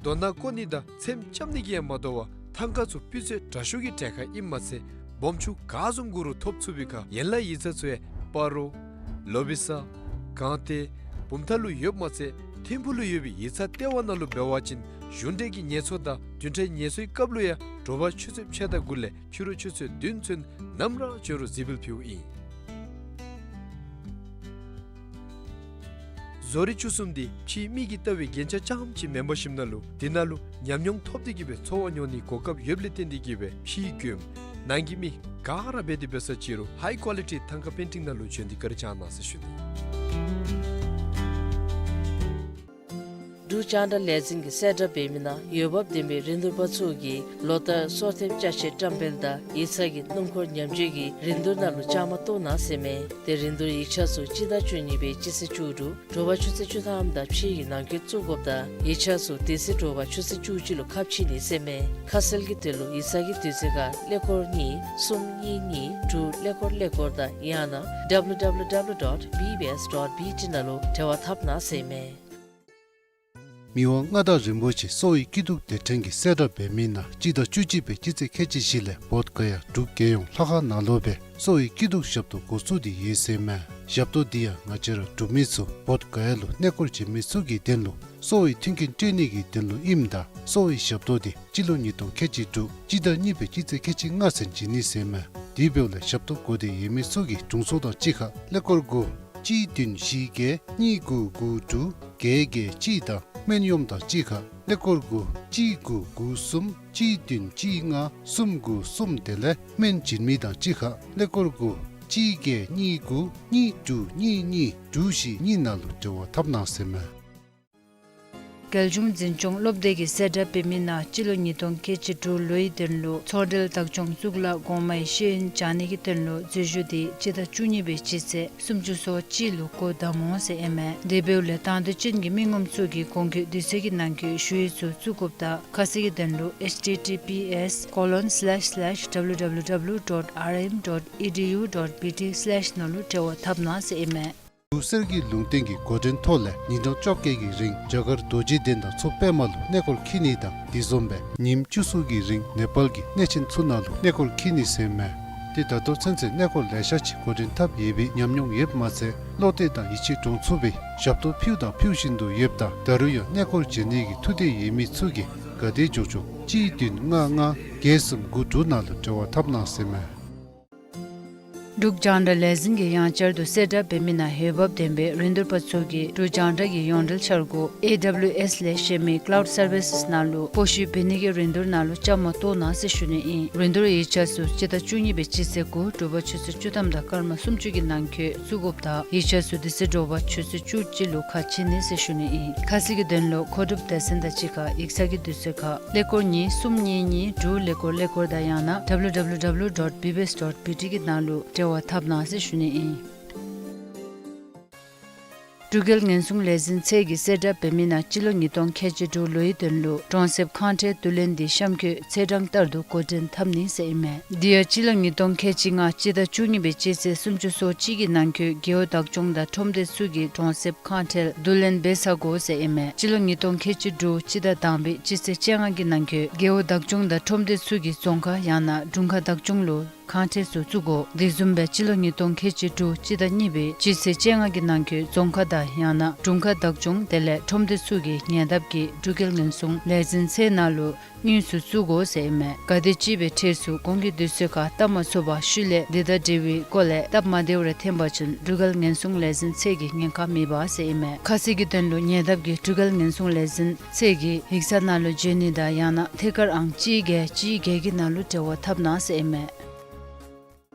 རྡོ་ནང་བཀོ་ནི་དང་ཚེམ་རྐྱབ་ནི་གིས་ཡང་མ་དོ་བར་ཐང་ཀ་ཚུ་སྤུས་ཚད་དྲག་ཤོས་ཀྱི་གྲལ་ཁར་ཨིནམ་མ་ཚད་སྦོམ་ཆུང་ག་བཟུམ་དགོ་རུང་ཐོབ་ཚུགས་པའི་ཁར་ཡན་ལག་ཡིག་ཚང་ཚུ་ཡང་སྤ་རོ་ལོ་བི་ས་སྒང་སྟེང་བུམ་ཐང་ལུ་ཡོདཔ་མ་ཚད་ཐིམ་ཕུག་ལུ་ཡོད་པའི་ཡིག་ཚང་ལྟེ་བ་ནང་ལུ་འབད་བ་ཅིན་གཞུང་འབྲེལ་གྱི་ངལ་གསོ་དང་བདུན་ཕྲག་ངལ་གསོའི་སྐབས་ལུ་ཡང་དྲོ་པ་ཆུ་ཚོད་ཕྱེད་དང་དགུ་ལས་ཕྱི་རུ་ཆུ་ཚོད་བདུན་ཚུན་ནམ་ར་བྱོན་རུང་གཟིགས་འབུལ་ཕུལཝ་ཨིན། བཟོ་རིག་བཅུ་གསུམ་འདི་ཕྱིའི་མི་གིས་ལྟ་བའི་རྒྱན་ཆ་རྐྱངམ་ཅིག་མེན་པར་ཞིནམ་ལས་དེ་ནང་ལུ་ཉམས་མྱོང་ཐོབ་སྟེ་གིས་སྦེ་འཚོ་བ་མྱོང་ནིའི་གོ་སྐབས་ཡོདཔ་ལས་བརྟེན་ཏེ་གིས་སྦེ་ཕྱིའི་མགྱོནམ་ནང་གི་མི་ག་ར་འབད་དེ་འབད་ས་ཅི་རུང་ཧའི་ཀོ་ལི་ཊི་ཐང་ཀ་པེན་ཊིང་ནང་ལུ་བྱོན་ཏེ་བཀའ་དྲིན་བསྐྱང་གནང་ཟེར་ཞུ་ནི། འབྲུག་རྒྱང་བསྒྲགས་ལས་འཛིན་གྱིས་གསལ་བསྒྲགས་འབད་མི་ནང་འོས་འབབ་ལྡན་པའི་རིན་བསྡུར་པ་ཚུ་གིས་ལོ་ལྟར་སོར་ཐེབས་ཅ་ཆས་བཀྲམ་སྤེལ་དང་ཡིག་ཚང་གི་སྣུམ་འཁོར་ཉམས་བཅོས་ཀྱི་རིན་བསྡུར་ནང་ལུ་བཅའ་མར་གཏོགས་གནང་ཟེར་ཨིན་མས། དེ་རིན་བསྡུར་ཡིག་ཆ་ཚུ་སྤྱི་ཟླ་བཅུ་གཉིས་པའི་སྤྱི་ཚེས་བཅུ་དྲུག་དྲོ་པ་ཆུ་ཚོད་བཅུ་ཐམ་དང་ཕྱེད་ཀྱི་ནང་འཁོད་བཙུགས་དགོཔ་དང་ཡིག་ཆ་ཚུ་དེ་ཚེ་དྲོ་པ་ཆུ་ཚོད་བཅུ་གཅིག་ལུ་ཁ་ཕྱེ་ནི་ཟེར་ཨིན་མས། ཁ་གསལ་གྱི་དོན་ལུ་ཡིག་ཚང་གི་དུས་ཚོད་ཁར་ཀླད་ཀོར་གཉིས་གསུམ་གཉིས་གཉིས་དྲུག་ཀླད་ཀོར་ཀླད་ཀོར་དང་ཡང་ན་ཌབ་ལིའུ་ཌབ་ལིའུ་ཌབ་ལིའུ་ཌོཊ་བི་བི་ཨེསི་ཌོཊ་བི་ཊི་ནང་ལུ་འབྲེལ་བ་འཐབ་གནང་ཟེར་ཨིན་མས། མི་དབང་མངའ་བདག་རིན་པོ་ཆེ་གསོ་བའི་སྐྱིད་སྡུག་སྡེ་ཕྲན་གྱིས་གསལ་བསྒྲགས་འབད་མི་ནང་སྤྱི་ཟླ་བཅུ་གཅིག་པའི་སྤྱི་ཚེས་ཁལ་གཅིག་བཞི་ལས་བོདྷ་ག་ཡ་འབྲུག་རྒྱལ་ཡོངས་ལྷ་ཁང་ནང་ལུ་སྦེ་གསོ་བའི་སྐྱིད་སྡུག་ཞབས་ཏོག་འགོ་བཙུགས་ཏེ་ཡོད་ཟེར་ཨིན་མས། ཞབས་ཏོག་འདི་ཡང་ང་བཅས་ར་འབྲུག་མི་ཚུ་བོདྷ་ག་ཡ་ལུ་གནས་སྐོར་བྱོན་མི་ཚུ་གི་དོན་ལུ་གསོ་བའི་མཐུན་རྐྱེན་སྤྲོད་ནི་གི་དོན་ལུ་ཨིནམ་ད་གསོ་བའི་ཞབས་ཏོག་འདི་སྤྱི་ལོ་ཉིས་སྟོང་ཁལ་གཅིག་དྲུག་སྤྱི་ཟླ་གཉིས་པའི་སྤྱི་ཚེས་ཁལ་གཅིག་ལྔ་ཚུན་བྱིན་ནི་ཟེར་ཨིན་མས། དེ་འབདཝ་ལས་ཞབས་ཏོག་དགོ་སྟེ་ཡོད་མི་ཚུ་གིས་དྲུང་འཚོ་དང་གཅིག་ཁར་ཀླད་ཀོར་དགུ་གཅིག་བདུན་བཞི་བརྒྱད་གཉིས་དགུ་དགུ་དྲུག་བརྒྱད་བརྒྱད་གཅིག་དང་སྨན་གཡོགམོ་དང་གཅིག་ཁར་ཀླད་ཀོར་དགུ་གཅིག་དགུ་དགུ་གསུམ་གཅིག་བདུན་གཅིག་ལྔ་གསུམ་དགུ་གསུམ་དེ་ལས་སྨན་བྱིན་མི་དང་གཅིག་ཁར་ཀླད་ཀོར་དགུ་གཅིག་བརྒྱད་གཉིས་དགུ་གཉིས་དྲུག་གཉིས་གཉིས་དྲུག་བཞི་གཉིས་ནང་ལུ་འབྲེལ་བ་འཐབ་གནང་ཟེར་ཨིན་མས། རྒྱལ་གཞུང་འཛིན་སྐྱོང་སློབ་སྡེ་གིས་གསལ་བསྒྲགས་འབད་མི་ནང་སྤྱི་ལོ་ཉིས་སྟོང་ཁལ་གཅིག་དྲུག་ལོའི་དོན་ལུ་ཚོང་འབྲེལ་བདག་སྐྱོང་གཙུག་ལག་གོང་མའི་ཤེས་ཡོན་སྦྱང་ནི་གི་དོན་ལུ་འཛུལ་ཞུགས་འདི་སྤྱི་ཟླ་བཅུ་གཉིས་པའི་སྤྱི་ཚེས་སུམ་ཅུ་སོ་གཅིག་ལུ་འགོ་བདམ་འོང་ཟེར་ཨིན་མས། དེ་འབདཝ་ལས་དང་འདོད་ཅན་གྱི་མི་ངོམ་ཚུ་གིས་གོང་འཁོད་དུས་ཚོད་ཀྱི་ནང་འཁོད་ཞུ་ཡིག་ཚུ་བཙུགས་དགོཔ་དང་ཁ་གསལ་གྱི་དོན་ལུ་ཨེཆ་ཊི་ཊི་པི་ཨེསི་ཀོ་ལོན་སི་ལེཤ་སི་ལེཤ་ཌབ་ལིའུ་ཌབ་ལིའུ་ཌབ་ལིའུ་ཌོཊ་ཨར་ཨེམ་ཌོཊ་ཨི་ཌི་ཡུ་ཌོཊ་བི་ཊི་སི་ལེཤ་ནང་ལུ་འབྲེལ་བ་འཐབ་གནང་ཟེར་ཨིན་མས། འབྲུག་གསེར་གྱི་ལུང་བསྟན་གྱི་འགོ་འདྲེན་ཐོག་ལས་ཉིན་གྲངས་བཅོ་བརྒྱད་ཀྱི་རིང་རྒྱ་གར་རྡོ་རྗེ་གདན་དང་མཚོ་པདྨ་ལུ་གནས་སྐོར་འཁྱིད་ནི་དང་དེ་བཟུམ་སྦེ་ཉིནམ་བཅུ་གསུམ་གྱི་རིང་ནེ་པཱལ་གྱི་གནས་ཆེན་ཚུ་ནང་ལུ་གནས་སྐོར་འཁྱིད་ནི་ཟེར་ཨིན་མས། ཏེ་ད་ལྟོ་ཚུན་ཚོད་གནས་སྐོར་ལེ་ཤ་ཅིག་འགོ་འདྲེན་འཐབ་ཡོད་པའི་ཉམས་མྱོང་ཡོདཔ་མ་ཚད་བློ་གཏད་དང་ཡིད་ཆེས་འདྲོངས་ཚུགས་པའི་ཞབས་ཏོག་ཕུལཝ་དང་ཕུལ་བཞིན་དུ་ཡོདཔ་ད་ད་རུང་ཡང་གནས་སྐོར་བྱེད་ནི་གི་ཐུགས་འདོད་ཡོད་མི་ཚུ་གིས་ག་དེ་མགྱོགས་མགྱོགས་གཅིག་བདུན་ལྔ་ལྔ་བརྒྱད་གསུམ་དགུ་དྲུག་ནང་ལུ་འབྲེལ་བ་འཐབ་གནང་ཟེར་མས། འབྲུག་རྒྱང་བསྒྲགས་ལས་འཛིན་གྱིས་ཡང་བསྐྱར་དུ་གསལ་བསྒྲགས་འབད་མི་ནང་འོས་འབབ་ལྡན་པའི་རིན་བསྡུར་པ་ཚུ་གིས་འབྲུག་རྒྱང་བསྒྲགས་ཀྱི་ཡོངས་འབྲེལ་འཆར་སྒོ་ཨེ་ཌབ་ལིའུ་ཨེསི་ལས་གཞན་མི་ཀ་ལའུཌ་སར་བི་སེསི་ནང་ལུ་སྤོ་བཤུད་འབད་ནི་གི་རིན་བསྡུར་ནང་ལུ་བཅའ་མར་གཏོགས་གནང་ཟེར་ཞུ་ནི་ཨིན། རིན་བསྡུར་ཡིག་ཆ་ཚུ་སྤྱི་ཟླ་བཅུ་གཉིས་པའི་སྤྱི་ཚེས་དགུ་དྲོ་པ་ཆུ་ཚོད་བཅུ་ཐམ་དང་སྐར་མ་སུམ་ཅུ་གི་ནང་འཁོད་བཙུགས་དགོཔ་དང་ཡིག་ཆ་ཚུ་དེ་ཚེ་དྲོ་པ་ཆུ་ཚོད་བཅུ་གཅིག་ལུ་ཁ་ཕྱེ་ནི་ཟེར་ཞུ་ནི་ཨིན། ཁ་གསལ་གྱི་དོན་ལུ་མཁོ་སྒྲུབ་སྡེ་ཚན་དང་གཅིག་ཁར་ཡིག་ཚང་གི་དུས་ཚོད་ཁར་ཀླད་ཀོར་གཉིས་གསུམ་གཉིས་གཉིས་དྲུག་ཀླད་ཀོར་ཀླད་ཀོར་དང་ཡང་ན་ཌབ་ལིའུ་ཌབ་ལིའུ་ཌབ་ལིའུ་ཌོཊ་བི་བི་ཨེསི་ཌོཊ་བི་ཊི་གི་ནང་ལུ་འབྲེལ་བ་འཐབ་གནང་ཟེར་ཞུ་ནི་ཨིན། འབྲུག་རྒྱལ་ཉེན་སྲུང་ལས་འཛིན་ཚད་ཀྱིས་གསལ་བསྒྲགས་འབད་མི་ནང་སྤྱི་ལོ་ཉིས་སྟོང་ཁལ་གཅིག་དྲུག་ལོའི་དོན་ལུ་གྲོང་གསེབ་ཁང་ཁྲལ་བསྡུ་ལེན་འདི་གཤམ་འཁོད་ཚེས་གྲངས་ལྟར་དུ་འགོ་འདྲེན་འཐབ་ནི་ཟེར་ཨིན་མས། དེ་ཡང་སྤྱི་ལོ་ཉིས་སྟོང་ཁལ་གཅིག་ལྔ་སྤྱི་ཟླ་བཅུ་གཉིས་པའི་སྤྱི་ཚེས་སུམ་ཅུ་སོ་གཅིག་གི་ནང་འཁོད་རྒེད་འོག་བདག་སྐྱོང་དང་ཁྲོམ་སྡེ་ཚུ་གིས་གྲོང་གསེབ་ཁང་ཁྲལ་བསྡུ་ལེན་འབད་ཚར་དགོ་ཟེར་ཨིན་མས། སྤྱི་ལོ་ཉིས་སྟོང་ཁལ་གཅིག་དྲུག་སྤྱི་ཟླ་དང་པའི་སྤྱི་ཚེས་བཅོ་ལྔ་གི་ནང་འཁོད་རྒེད་འོག་བདག་སྐྱོང་དང་ཁྲོམ་སྡེ་ཚུ་གིས་རྫོང་ཁག་ཡང་ན་དྲུང་ཁག་བདག་སྐྱོང་ལུ་ཁང་ཁྲལ་ཚུ་བཙུགས་དགོ། དེ་བཟུམ་སྦེ་སྤྱི་ལོ་ཉིས་སྟོང་ཁལ་གཅིག་དྲུག་སྤྱི་ཟླ་གཉིས་པའི་སྤྱི་ཚེས་བཅོ་ལྔ་གི་ནང་འཁོད་རྫོང་ཁག་དང་ཡང་ན་དྲུང་ཁག་བདག་སྐྱོང་དེ་ལས་ཁྲོམ་སྡེ་ཚུ་གིས་ཉེ་འདབས་ཀྱི་འབྲུག་རྒྱལ་ཉེན་སྲུང་ལས་འཛིན་ཚད་ནང་ལུ་དངུལ་ཚུ་བཙུགས་དགོ་ཟེར་ཨིན་མས། ག་དེ་ཅིག་སྦེ་ཁྲལ་ཚུ་གོང་གི་དུས་ཚོད་ཁར་བཏབ་མ་ཚུགས་པར་ཤུལ་ལས་དེ་དང་འབྲེལ་བའི་སྐོར་ལས་སྟབས་མ་བདེཝ་རེ་ཐོན་པ་ཅིན་འབྲུག་རྒྱལ་ཉེན་སྲུང་ལས་འཛིན་ཚད་ཀྱིས་ཉེན་ཁ་མེད་པ་ཟེར་ཨིན་མས། ཁ་གསལ་གྱི་དོན་ལུ་ཉེ་འདབས་ཀྱི་འབྲུག་རྒྱལ་ཉེན་སྲུང་ལས་འཛིན་ཚད་ཀྱི་ཡིག་ཚང་ནང་ལུ་འབྱོན་ནི་དང་ཡང་ན་ཐད་ཀར་ཨང་གཅིག་བརྒྱད་གཅིག་བརྒྱད་ཀྱི་ནང་ལུ་འབྲེལ་བ་འཐབ་གནང་ཟེར་ཨིན་མས།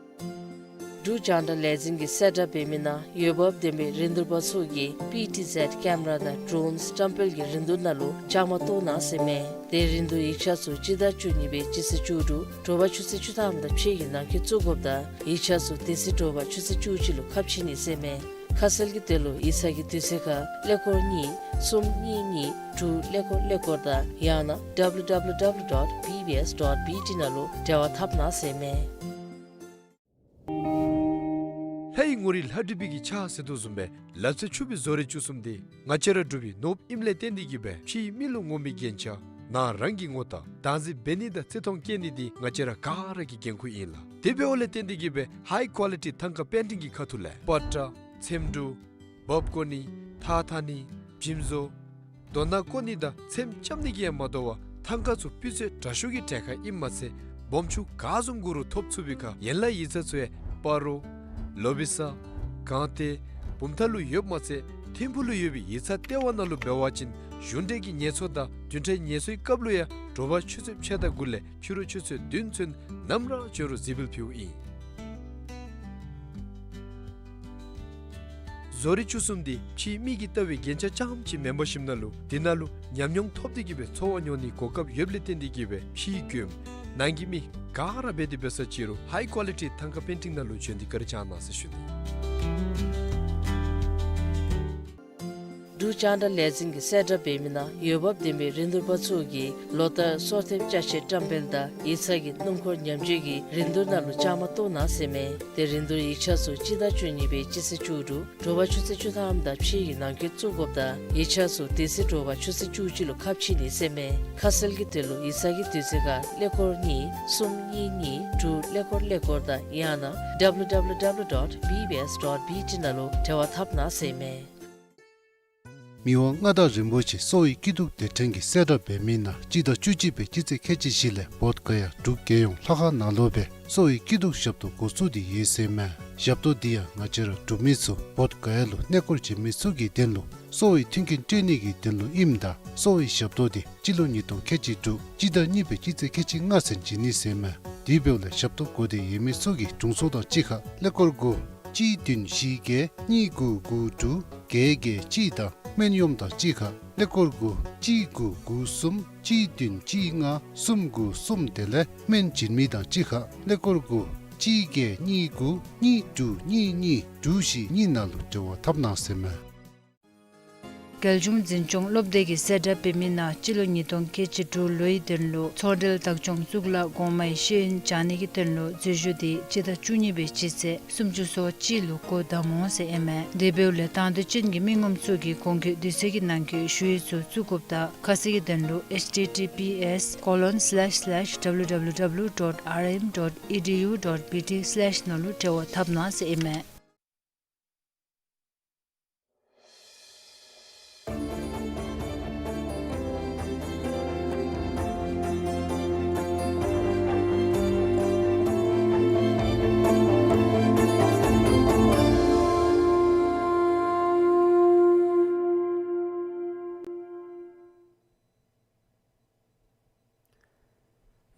འབྲུག་རྒྱང་བསྒྲགས་ལས་འཛིན་གྱིས་གསལ་བསྒྲགས་འབད་མི་ནང་འོས་འབབ་ལྡན་པའི་རིན་བསྡུར་པ་ཚུ་གིས་པི་ཊི་ཟེཌ་ཀེམ་ར་དང་ཌྲོནསི་བཀྲམ་སྤེལ་གྱི་རིན་བསྡུར་ནང་ལུ་བཅའ་མར་གཏོགས་གནང་ཟེར་ཨིན་མས། དེ་རིན་བསྡུར་ཡིག་ཆ་ཚུ་སྤྱི་ཟླ་བཅུ་གཉིས་པའི་སྤྱི་ཚེས་བཅུ་དྲུག་དྲོ་པ་ཆུ་ཚོད་བཅུ་ཐམ་དང་ཕྱེད་ཀྱི་ནང་འཁོད་བཙུགས་དགོཔ་དང་ཡིག་ཆ་ཚུ་དེ་ཚེ་དྲོ་པ་ཆུ་ཚོད་བཅུ་གཅིག་ལུ་ཁ་ཕྱེ་ནི་ཟེར་ཨིན་མས། ཁ་གསལ་གྱི་དོན་ལུ་ཡིག་ཚང་གི་དུས་ཚོད་ཁར་ཀླད་ཀོར་གཉིས་གསུམ་གཉིས་གཉིས་དྲུག་ཀླད་ཀོར་ཀླད་ཀོར་དང་ཡང་ན་ཌབ་ལིའུ་ཌབ་ལིའུ་ཌབ་ལིའུ་ཌོཊ་བི་བི་ཨེསི་ཌོཊ་བི་ཊི་ནང་ལུ་འབྲེལ་བ་འཐབ་གནང་ཟེར་ཨིན་མས། ལྷའི་ངོ་རིས་ལྷ་བྲིས་པའི་གི་ཕྱག་ཟེར་དོ་བཟུམ་སྦེ་ལག་རྩལ་ཕྱུག་པའི་བཟོ་རིག་བཅུ་གསུམ་འདི་ང་བཅས་ར་འབྲུག་པའི་ནོར་བུ་ཨིནམ་ལས་བརྟེན་ཏེ་གིས་སྦེ་ཕྱིའི་མི་ལུ་ངོམ་པའི་རྒྱན་ཆ་ནང་རང་གི་ངོ་རྟགས་བདག་འཛིན་འབད་ནི་དང་བརྩི་མཐོང་བསྐྱེད་ནི་འདི་ང་བཅས་ར་ག་ར་གི་འགན་ཁུར་ཨིན་ལགས། དེ་འབདཝ་ལས་བརྟེན་ཏེ་གིས་སྦེ་ཧའི་ཀོ་ལི་ཊི་ཐང་ཀ་པེན་ཊིང་གི་ཁ་ཐུག་ལས་པ་ཏྲ་ཚེམ་དྲུབ་འབག་བརྐོ་ནི་ཐགས་འཐག་ནི་འཇིམ་བཟོ་རྡོ་སྣ་བརྐོ་ནི་དང་ཚེམ་རྐྱབ་ནི་གིས་ཡང་མ་དོ་བར་ཐང་ཀ་ཚུ་སྤུས་ཚད་དྲག་ཤོས་ཀྱི་གྲལ་ཁར་ཨིནམ་མ་ཚད་སྦོམ་ཆུང་ག་བཟུམ་དགོ་རུང་ཐོབ་ཚུགས་པའི་ཁར་ཡན་ལག་ཡིག་ཚང་ཚུ་ཡང་སྤ་རོ་ལོ་བི་ས་སྒང་སྟེང་བུམ་ཐང་ལུ་ཡོདཔ་མ་ཚད་ཐིམ་ཕུག་ལུ་ཡོད་པའི་ཡིག་ཚང་ལྟེ་བ་ནང་ལུ་འབད་བ་ཅིན་གཞུང་འབྲེལ་གྱི་ངལ་གསོ་དང་བདུན་ཕྲག་ངལ་གསོའི་སྐབས་ལུ་ཡང་དྲོ་པ་ཆུ་ཚོད་ཕྱེད་དང་དགུ་ལས་ཕྱི་རུ་ཆུ་ཚོད་བདུན་ཚུན་ནམ་ར་འབྱོན་རུང་གཟིགས་འབུལ་ཕུལཝ་ཨིན། བཟོ་རིག་བཅུ་གསུམ་འདི་ཕྱིའི་མི་གིས་བལྟ་བའི་རྒྱན་ཆ་རྐྱངམ་ཅིག་མེན་པར་ཞིནམ་ལས་དེ་ནང་ལུ་ཉམས་མྱོང་ཐོབ་སྟེ་གིས་སྦེ་འཚོ་བ་མྱོང་ནིའི་གོ་སྐབས་ཡོདཔ་ལས་བརྟེན་ཏེ་གིས་སྦེ་ཕྱིའི་མགྱོནམ་ནང་གི་མི་ག་ར་འབད་དེ་འབད་ས་ཅིག་རུང་ཧའི་ཀོ་ལི་ཊི་ཐང་ཀ་པེན་ཊིང་ནང་ལུ་འབྱོན་ཏེ་བཀའ་དྲིན་བསྐྱང་གནང་ཟེར་ཞུ་ནི། འབྲུག་རྒྱང་བསྒྲགས་ལས་འཛིན་གྱིས་གསལ་བསྒྲགས་འབད་མི་ནང་འོས་འབབ་ལྡན་པའི་རིན་བསྡུར་པ་ཚུ་གིས་ལོ་ལྟར་སོར་ཐེབས་ཅ་ཆས་བཀྲམ་སྤེལ་དང་ཡིག་ཚང་གི་སྣུམ་འཁོར་ཉམས་བཅོས་ཀྱི་རིན་བསྡུར་ནང་ལུ་བཅའ་མར་གཏོགས་གནང་ཟེར་ཨིན་མས། དེ་རིན་བསྡུར་ཡིག་ཆ་ཚུ་སྤྱི་ཟླ་བཅུ་གཉིས་པའི་སྤྱི་ཚེས་བཅུ་དྲུག་དྲོ་པ་ཆུ་ཚོད་བཅུ་ཐམ་དང་ཕྱེད་ཀྱི་ནང་འཁོད་བཙུགས་དགོཔ་དང་ཡིག་ཆ་ཚུ་དེ་ཚེ་དྲོ་པ་ཆུ་ཚོད་བཅུ་གཅིག་ལུ་ཁ་ཕྱེ་ནི་ཟེར་ཨིན་མས། ཁ་གསལ་གྱི་དོན་ལུ་ཡིག་ཚང་གི་དུས་ཚོད་ཁར་ཀླད་ཀོར་གཉིས་གསུམ་གཉིས་གཉིས་དྲུག་ཀླད་ཀོར་ཀླད་ཀོར་དང་ཡང་ན་ཌབ་ལིའུ་ཌབ་ལིའུ་ཌབ་ལིའུ་ཌོཊ་བི་བི་ཨེསི་ཌོཊ་བི་ཊི་ནང་ལུ་འབྲེལ་བ་འཐབ་གནང་ཟེར་ཨིན་མས། མི་དབང་མངའ་བདག་རིན་པོ་ཆེ་གསོ་བའི་སྐྱིད་སྡུག་སྡེ་ཕྲན་གྱིས་གསལ་བསྒྲགས་འབད་མི་ནང་སྤྱི་ཟླ་བཅུ་གཅིག་པའི་སྤྱི་ཚེས་ཁལ་གཅིག་བཞི་ལས་བོདྷ་ག་ཡ་འབྲུག་རྒྱལ་ཡོངས་ལྷ་ཁང་ནང་ལུ་སྦེ་གསོ་བའི་སྐྱིད་སྡུག་ཞབས་ཏོག་འགོ་བཙུགས་ཏེ་ཡོད་ཟེར་ཨིན་མས། ཞབས་ཏོག་འདི་ཡང་ང་བཅས་ར་འབྲུག་མི་ཚུ་བོདྷ་ག་ཡ་ལུ་གནས་སྐོར་བྱོན་མི་ཚུ་གི་དོན་ལུ་གསོ་བའི་མཐུན་རྐྱེན་སྤྲོད་ནི་གི་དོན་ལུ་ཨིནམ་ད་གསོ་བའི་ཞབས་ཏོག་འདི་སྤྱི་ལོ་ཉིས་སྟོང་ཁལ་གཅིག་དྲུག་སྤྱི་ཟླ་གཉིས་པའི་སྤྱི་ཚེས་ཁལ་གཅིག་ལྔ་ཚུན་བྱིན་ནི་ཟེར་ཨིན་མས། དེ་འབདཝ་ལས་ཞབས་ཏོག་དགོ་སྟེ་ཡོད་མི་ཚུ་གིས་དྲུང་འཚོ་དང་གཅིག་ཁར་ཀླད་ཀོར་དགུ་གཅིག་བདུན་བཞི་བརྒྱད་གཉིས་དགུ་དགུ་དྲུག་བརྒྱད་བརྒྱད་གཅིག་དང་སྨན་གཡོགམ་དང་གཅིག་ཁར་ཀླད་ཀོར་དགུ་གཅིག་དགུ་དགུ་གསུམ་གཅིག་བདུན་གཅིག་ལྔ་གསུམ་དགུ་གསུམ་དེ་ལས་སྨན་བྱིན་མི་དང་གཅིག་ཁར་ཀླད་ཀོར་དགུ་གཅིག་བརྒྱད་གཉིས་དགུ་གཉིས་དྲུག་གཉིས་གཉིས་དྲུག་བཞི་གཉིས་ནང་ལུ་འབྲེལ་བ་འཐབ་གནང་ཟེར་ཨིན་མས། རྒྱལ་གཞུང་འཛིན་སྐྱོང་སློབ་སྡེ་གིས་གསལ་བསྒྲགས་འབད་མི་ནང་སྤྱི་ལོ་ཉིས་སྟོང་ཁལ་གཅིག་དྲུག་ལོའི་དོན་ལུ་ཚོང་འབྲེལ་བདག་སྐྱོང་གཙུག་ལག་གོང་མའི་ཤེས་ཡོན་སྦྱང་ནི་གི་དོན་ལུ་འཛུལ་ཞུགས་འདི་སྤྱི་ཟླ་བཅུ་གཉིས་པའི་སྤྱི་ཚེས་སུམ་ཅུ་སོ་གཅིག་ལུ་འགོ་དང་འོང་ཟེར་ཨིན་མས། དེ་འབདཝ་ལས་དང་འདོད་ཅན་གྱི་མི་ངོམ་ཚུ་གིས་གོང་གི་དུས་ཚོད་ཀྱི་ནང་གི་ཞུ་ཡིག་ཚུ་བཙུགས་དགོཔ་དང་ཁ་གསལ་གྱི་དོན་ལུ་H T T P S colon slash slash W W W dot R M dot E D U dot B T slash ནང་ལུ་འབྲེལ་བ་འཐབ་གནང་ཟེར་ཨིན་མས།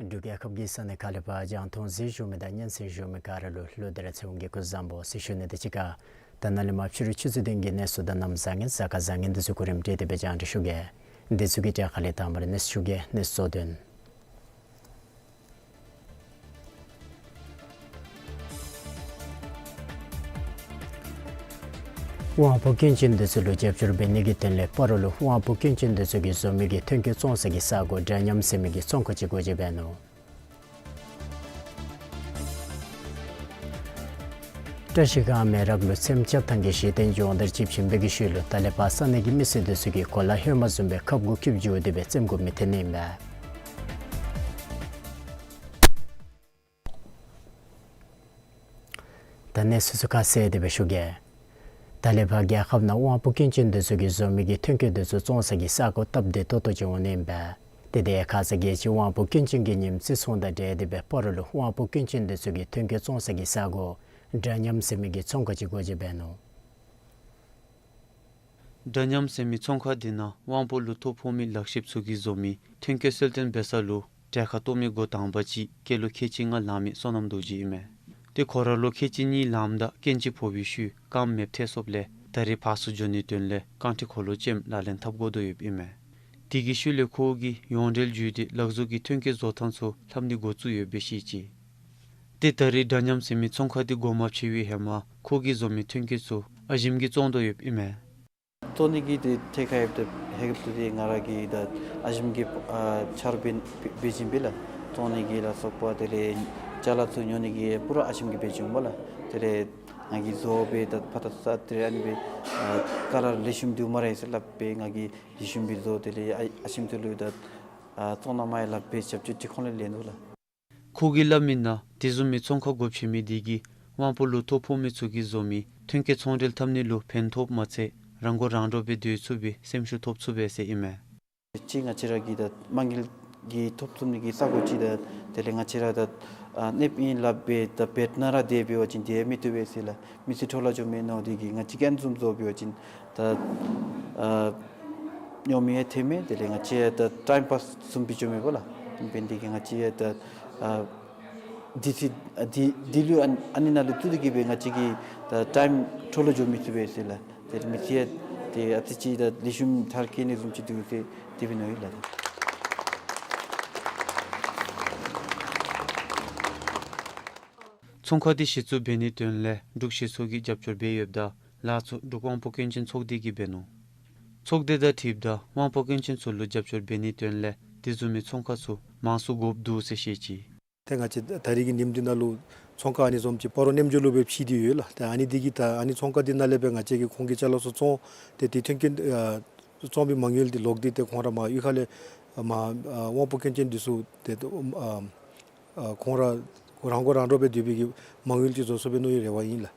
འབྲུག་རྒྱལ་ཁབ་ཀྱི་ས་གནས་ཁག་ལས་ཕར་རྒྱང་མཐོང་གཟིགས་བཞུགས་མི་དང་སྙན་གསན་བཞུགས་མི་ག་ར་ལུ་ལོག་སྟེ་ར་ཚེ་དབང་གིས་སྐུ་གཟུགས་བཟང་པོ་ཟེར་ཞུ་ནི་དང་གཅིག་ཁར་ད་ནཱ་ལས་མར་ཕྱི་རུ་ཆུ་ཚོད་བདུན་གྱི་གནས་ཚུལ་དང་གནམ་བཟང་ངན་གཟའ་སྐར་བཟང་ངན་འདི་ཚུ་གོ་རིམ་སྒྲིག་སྟེ་སྦེ་རྒྱང་བསྒྲགས་ཞུ་གེ། འདི་ཚུ་གི་གྲས་ཁ་ལས་དང་པ་ར་གནས་ཚུལ་ཞུ་གེ། གནས་ཚུལ་གཙོ་དོན། དབང་པོ་སྐྱོན་ཅན་འདི་ཚུ་ལུ་རྒྱབ་སྐྱོར་འབད་ནི་གི་དོན་ལས་སྤ་རོ་ལུ་དབང་པོ་སྐྱོན་ཅན་འདི་ཚུ་གིས་བཟོ་མི་གི་ཐོན་སྐྱེད་བཙོང་ས་གི་ས་གོ་འདྲ་མཉམ་ཟེར་མི་གི་ཚོང་ཁང་ཅིག་སྒོ་འབྱེད་འབད་ནུག། བཀྲ་ཤིས་སྒང་མེ་རག་ལུ་མཚམས་བཅད་ཐངས་ཀྱི་གཞི་རྟེན་སྦྱོང་བརྡར་ཅིག་བྱིན་པའི་གི་ཤུལ་ལུ་ད་ལས་ཕར་ས་གནས་ཀྱི་མི་སེར་འདི་ཚུ་གིས་གོ་ལ་ཧེ་མ་བཟུམ་སྦེ་ཁབ་གུ་སྐྱིབས་བཅུག་སྟེ་སྦེ་རྩེདམོ་རྐྱབ་མི་ཐོན་ནི་ཨིན་པས། ད་གནས་ཚུལ་ཚུ་ཁ་གསལ་ཏེ་སྦེ་ཞུ་གེ། ད་ལས་ཕར་རྒྱལ་ཁབ་ནང་དབང་པོ་སྐྱོན་ཅན་འདི་ཚུ་གིས་བཟོ་མི་གི་ཐོན་སྐྱེད་འདི་ཚུ་བཙོང་ས་གི་ས་གོ་སྟབས་བདེ་ཏོག་ཏོ་ཅིག་འོང་ནི་ཨིན་པས། དེ་དེ་ཁ་ཙ་གི་ཅིག་དབང་པོ་སྐྱོན་ཅན་གྱི་ཉིནམ་རྩིས་སོང་དང་འབྲེལ་ཏེ་སྦེ་སྤ་རོ་ལུ་དབང་པོ་སྐྱོན་ཅན་འདི་ཚུ་གི་ཐོན་སྐྱེད་བཙོང་ས་གི་ས་གོ་འདྲ་མཉམ་ཟེར་མི་གི་ཚོང་ཁང་ཅིག་སྒོ་འབྱེད་འབད་ནུག། འདྲ་མཉམ་ཟེར་མི་ཚོང་ཁང་འདི་ནང་དབང་པོ་ལུ་ཐོ་ཕོག་མི་ལག་ཤེསཔ་ཚུ་གིས་བཟོ་མི་ཐོན་སྐྱེད་གསལ་སྟོན་འབད་ས་ལུ་གྲལ་ཁར་གཏོགས་མི་འགོ་དང་པ་ཅིག་སྐྱེས་ལོ་ཁལ་གཅིག་ལྔ་ལང་མི་བསོད་ནམས་རྡོ་རྗེ་ཨིན་མས། ཏེ་ཁོ་ར་ལོ་ཁལ་གཅིག་གཉིས་ལངམ་ད་རྐྱེན་ཅིག་ཕོག་པའི་ཤུལ་རྐངམ་མེདཔ་ཐལ་སོངམ་ལས་ད་རིས་ཕར་ཚུར་འགྱོ་ནིའི་དོན་ལས་རྐང་ཁྲི་འཁོར་ལོ་ཅནམ་ལག་ལེན་འཐབ་དགོ་དོ་ཡོདཔ་ཨིན་མས། དེ་གི་ཤུལ་ལས་ཁོ་གིས་ཡོངས་འབྲེལ་བརྒྱུད་དེ་ལག་བཟོ་གི་ཐོན་སྐྱེད་བཟོ་ཐངས་ཚུ་ལྷབ་ནི་འགོ་བཙུགས་ཡོདཔ་སྦེ་བཤད་ཅི། ཏེ་ད་རིས་འདྲ་མཉམ་ཟེར་མི་ཚོང་ཁང་འདི་སྒོ་མ་ཕྱེ་བའི་ཧེ་མ་ཁོ་གིས་བཟོ་མི་ཐོན་སྐྱེད་ཚུ་ཨ་ཞིམ་གྱིས་བཙོང་དོ་ཡོདཔ་ཨིན་མས། བཙོང་ནི་གི་ཏེ་ཐད་ཁར་ཡོདཔ་ད་ཧེ་གི་ཏེ་ང་ར་གིས་ད་ཨ་ཞིམ་གྱིས་ཨ་འཆར་འབད་འབད་བྱིན་པས་ལགས། བཙོང་ནི་གི་ལ་སོགས་པ་དེ་ལས་ཅ་ལ་ཚུ་ཉོ་ནི་གི་པུ་ར་ཨ་ཞིམ་གྱིས་འབད་བྱིན་པས་ལགས། དེ་ལས་ང་གིས་བཟོ་སྦེ་ད་ཕར་ད་ས་དེ་ལས་ཨ་ནི་སྦེ་ཨ་ཀ་ལར་ལེགས་ཤོམ་འདུག་སྨ་རེ་ཟེར་སླབ་སྦེ་ང་གིས་ལེགས་ཤོམ་སྦེ་བཟོ། དེ་ལས་ཨ་ཨ་ཞིམ་ཚུ་ལུ་ད་ཨ་བཙོང་གནང་མ་ཡི་ལགས་སྦེ་ཞབས་ཕྱི་ཏེ་ཁོང་ལས་ལེན་ནུག་ལགས། ཁོ་གིས་སླབ་མི་ནང་དེ་བཟུམ་མའི་ཚོང་ཁང་སྒོ་ཕྱེ་མི་འདི་གིས་དབང་པོ་ལུ་ཐོ་ཕོག་མི་ཚུ་གིས་བཟོ་མི་ཐོན་སྐྱེད་ཚོང་འབྲེལ་འཐབ་ནི་ལུ་ཕན་ཐོགས་མ་ཚད་རང་མགོ་རང་འདྲོངས་སྦེ་སྡོད་ཚུགས་པའི་སེམས་ཤུགས་ཐོབ་ཚུགས་པས་ཟེར་ཨིན་མས། ཅིག་ང་བཅས་ར་གིས་ད་དམངས་ཀྱི་ཐོབ་ཚུགས་ནི་གི་ས་གོ་ཅིག་ད་དེ་ལས་ང་བཅས་ར་ད་ཨ་གནསཔ་ཨིན་སླབ་སྦེ་ད་འབད་ནི་ར་དེ་འབད་བ་ཅིན་དེ་མི་བཏུབ་པས་ཟེར་ལགས། མི་ཚེ་འཕྲོ་བརླག་འགྱོ་མི་ནང་དེ་གིས་ང་བཅས་ཀྱིས་ཨ་ནི་བཟུམ་བཟོ་འབད་བ་ཅིན་ད་ཨ་ཉོ་མི་ཡང་ཐོན་མས། དེ་ལས་ང་བཅས་ད་ཊའིམ་པཱསི་བཟུམ་སྦེ་འགྱོ་མས་པ་ལགས། འབད་ནི་དེ་གིས་ང་བཅས་ད་ཨ་དུས་ཚོད་ཨ་དུས་དུས་ལུ་ཨ་ཨ་ནི་ནང་ལུ་བཙུགས་ཏེ་གིས་སྦེ་ང་བཅས་ཀྱི་ད་ཊའིམ་འཕྲོ་བརླག་འགྱོ་མི་བཏུབ་པས་ཟེར་ལགས། དེ་ལས་མི་ཚེ་ཡང་ཏེ་ཨ་ཙི་ཅིག་ད་ལེགས་ཤོམ་འཆར་སྐྱེ་ནི་བཟུམ་ཅིག་འདུག་ཟེར་དེ་སྦེ་མནོ་ཡི་ལགས། ཚོང་ཁང་འདི་གཞི་བཙུགས་འབད་ནིའི་དོན་ལས་འབྲུག་གཞིས་ཚོགས་ཀྱིས་རྒྱབ་སྐྱོར་འབད་ཡོདཔ་ད་ལཱ་ཚུ་འབྲུག་དབང་པོ་སྐྱོན་ཅན་ཚོགས་སྡེ་གིས་འབད་ནུག། ཚོགས་སྡེ་དང་འཁྲིལཝ་ད་དབང་པོ་སྐྱོན་ཅན་ཚུ་ལུ་རྒྱབ་སྐྱོར་འབད་ནིའི་དོན་ལས་དེ་བཟུམ་མའི་ཚོང་ཁང་ཚུ་མང་སུ་དགོཔ་འདུག་ཟེར་བཤད་ཅི། ཏེ་ང་བཅས་ད་རིས་ཀྱི་ཉིནམ་འདི་ནང་ལུ་ཚོང་ཁང་ཨ་ནི་བཟུམ་ཅིག་སྤ་རོ་གནམ་རྒྱུད་ལུ་སྦེ་ཕྱེ་སྟེ་ཡོད་ལགས། ཏེ་ཨ་ནི་འདི་གིས་ད་ཨ་ནི་ཚོང་ཁང་འདི་ནང་ལས་སྦེ་ང་བཅས་ཀྱིས་ཁོང་གི་ཅ་ལ་ཚུ་བཙོང་སྟེ་ཏེ་ཐོན་སྐྱེད་ཨ་བཙོང་པའི་མ་དངུལ་འདི་ལོག་སྟེ་ཏེ་ཁོང་ར་མར་གཡུས་ཁ་ལས་མར་ཨ་དབང་པོ་སྐྱོན་ཅན་འདི་ཚུ་ཏེ་ཨ་ཨ་ཁོང་ར་རང་མགོ་རང་འདྲོངས་སྦེ་སྡོད་པའི་གི་མ་དངུལ་ཅིག་བཟོ་ཚུགས་པའི་ནོ་ཡི་རེ་བ་ཨིན་ལགས།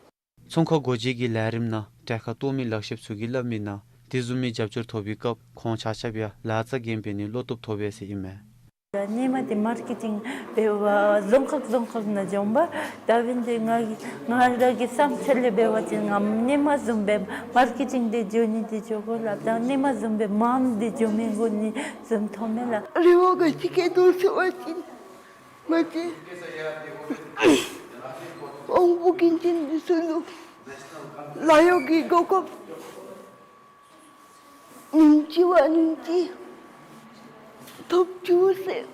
ཚོང་ཁང་སྒོ་འབྱེད་ཀྱི་ལས་རིམ་ནང་གྲལ་ཁར་གཏོགས་མི་ལག་ཤེསཔ་ཚུ་གིས་སླབ་མི་ནང་དེ་བཟུམ་མའི་རྒྱབ་སྐྱོར་ཐོབ་པའི་སྐབས་ཁོང་ཆ་ཁྱབ་ཡང་ལཱ་རྩ་འགེངས་འབད་ནི་བློ་སྟོབས་ཐོབ་པས་ཟེར་ཨིན་མས། སྔོན་མ་འདི་མར་ཀེ་ཊིང་འབད་བར་རྫོང་ཁག་རྫོང་ཁག་ནང་འགྱོཝ་མས། ད་འབདན་འདི་ང་གི་ང་ར་གི་བསམ་འཆར་ལས་འབད་བ་ཅིན་ང་སྔོན་མ་བཟུམ་སྦེ་མར་ཀེ་ཊིང་འདི་འགྱོ་ནི་འདི་འགྱོ་དགོ་ལགས། ད་སྔོན་མ་བཟུམ་སྦེ་མངམ་འདི་འགྱོ་མི་དགོ་ནི་བཟུམ་མཐོངམ་མས་ལགས། རེ་བ་ག་ཅི་སྐྱེ་དོ་ཟེར་བ་ཅིན་ང་བཅས་དབང་པོ་སྐྱོན་ཅན་འདི་ཚུ་ལུ་ལཱ་གཡོག་གི་གོ་སྐབས་ཉིནམ་གཅིག་བ་ཉིནམ་གཅིག་ཐོབ་བཅུག་ཟེར་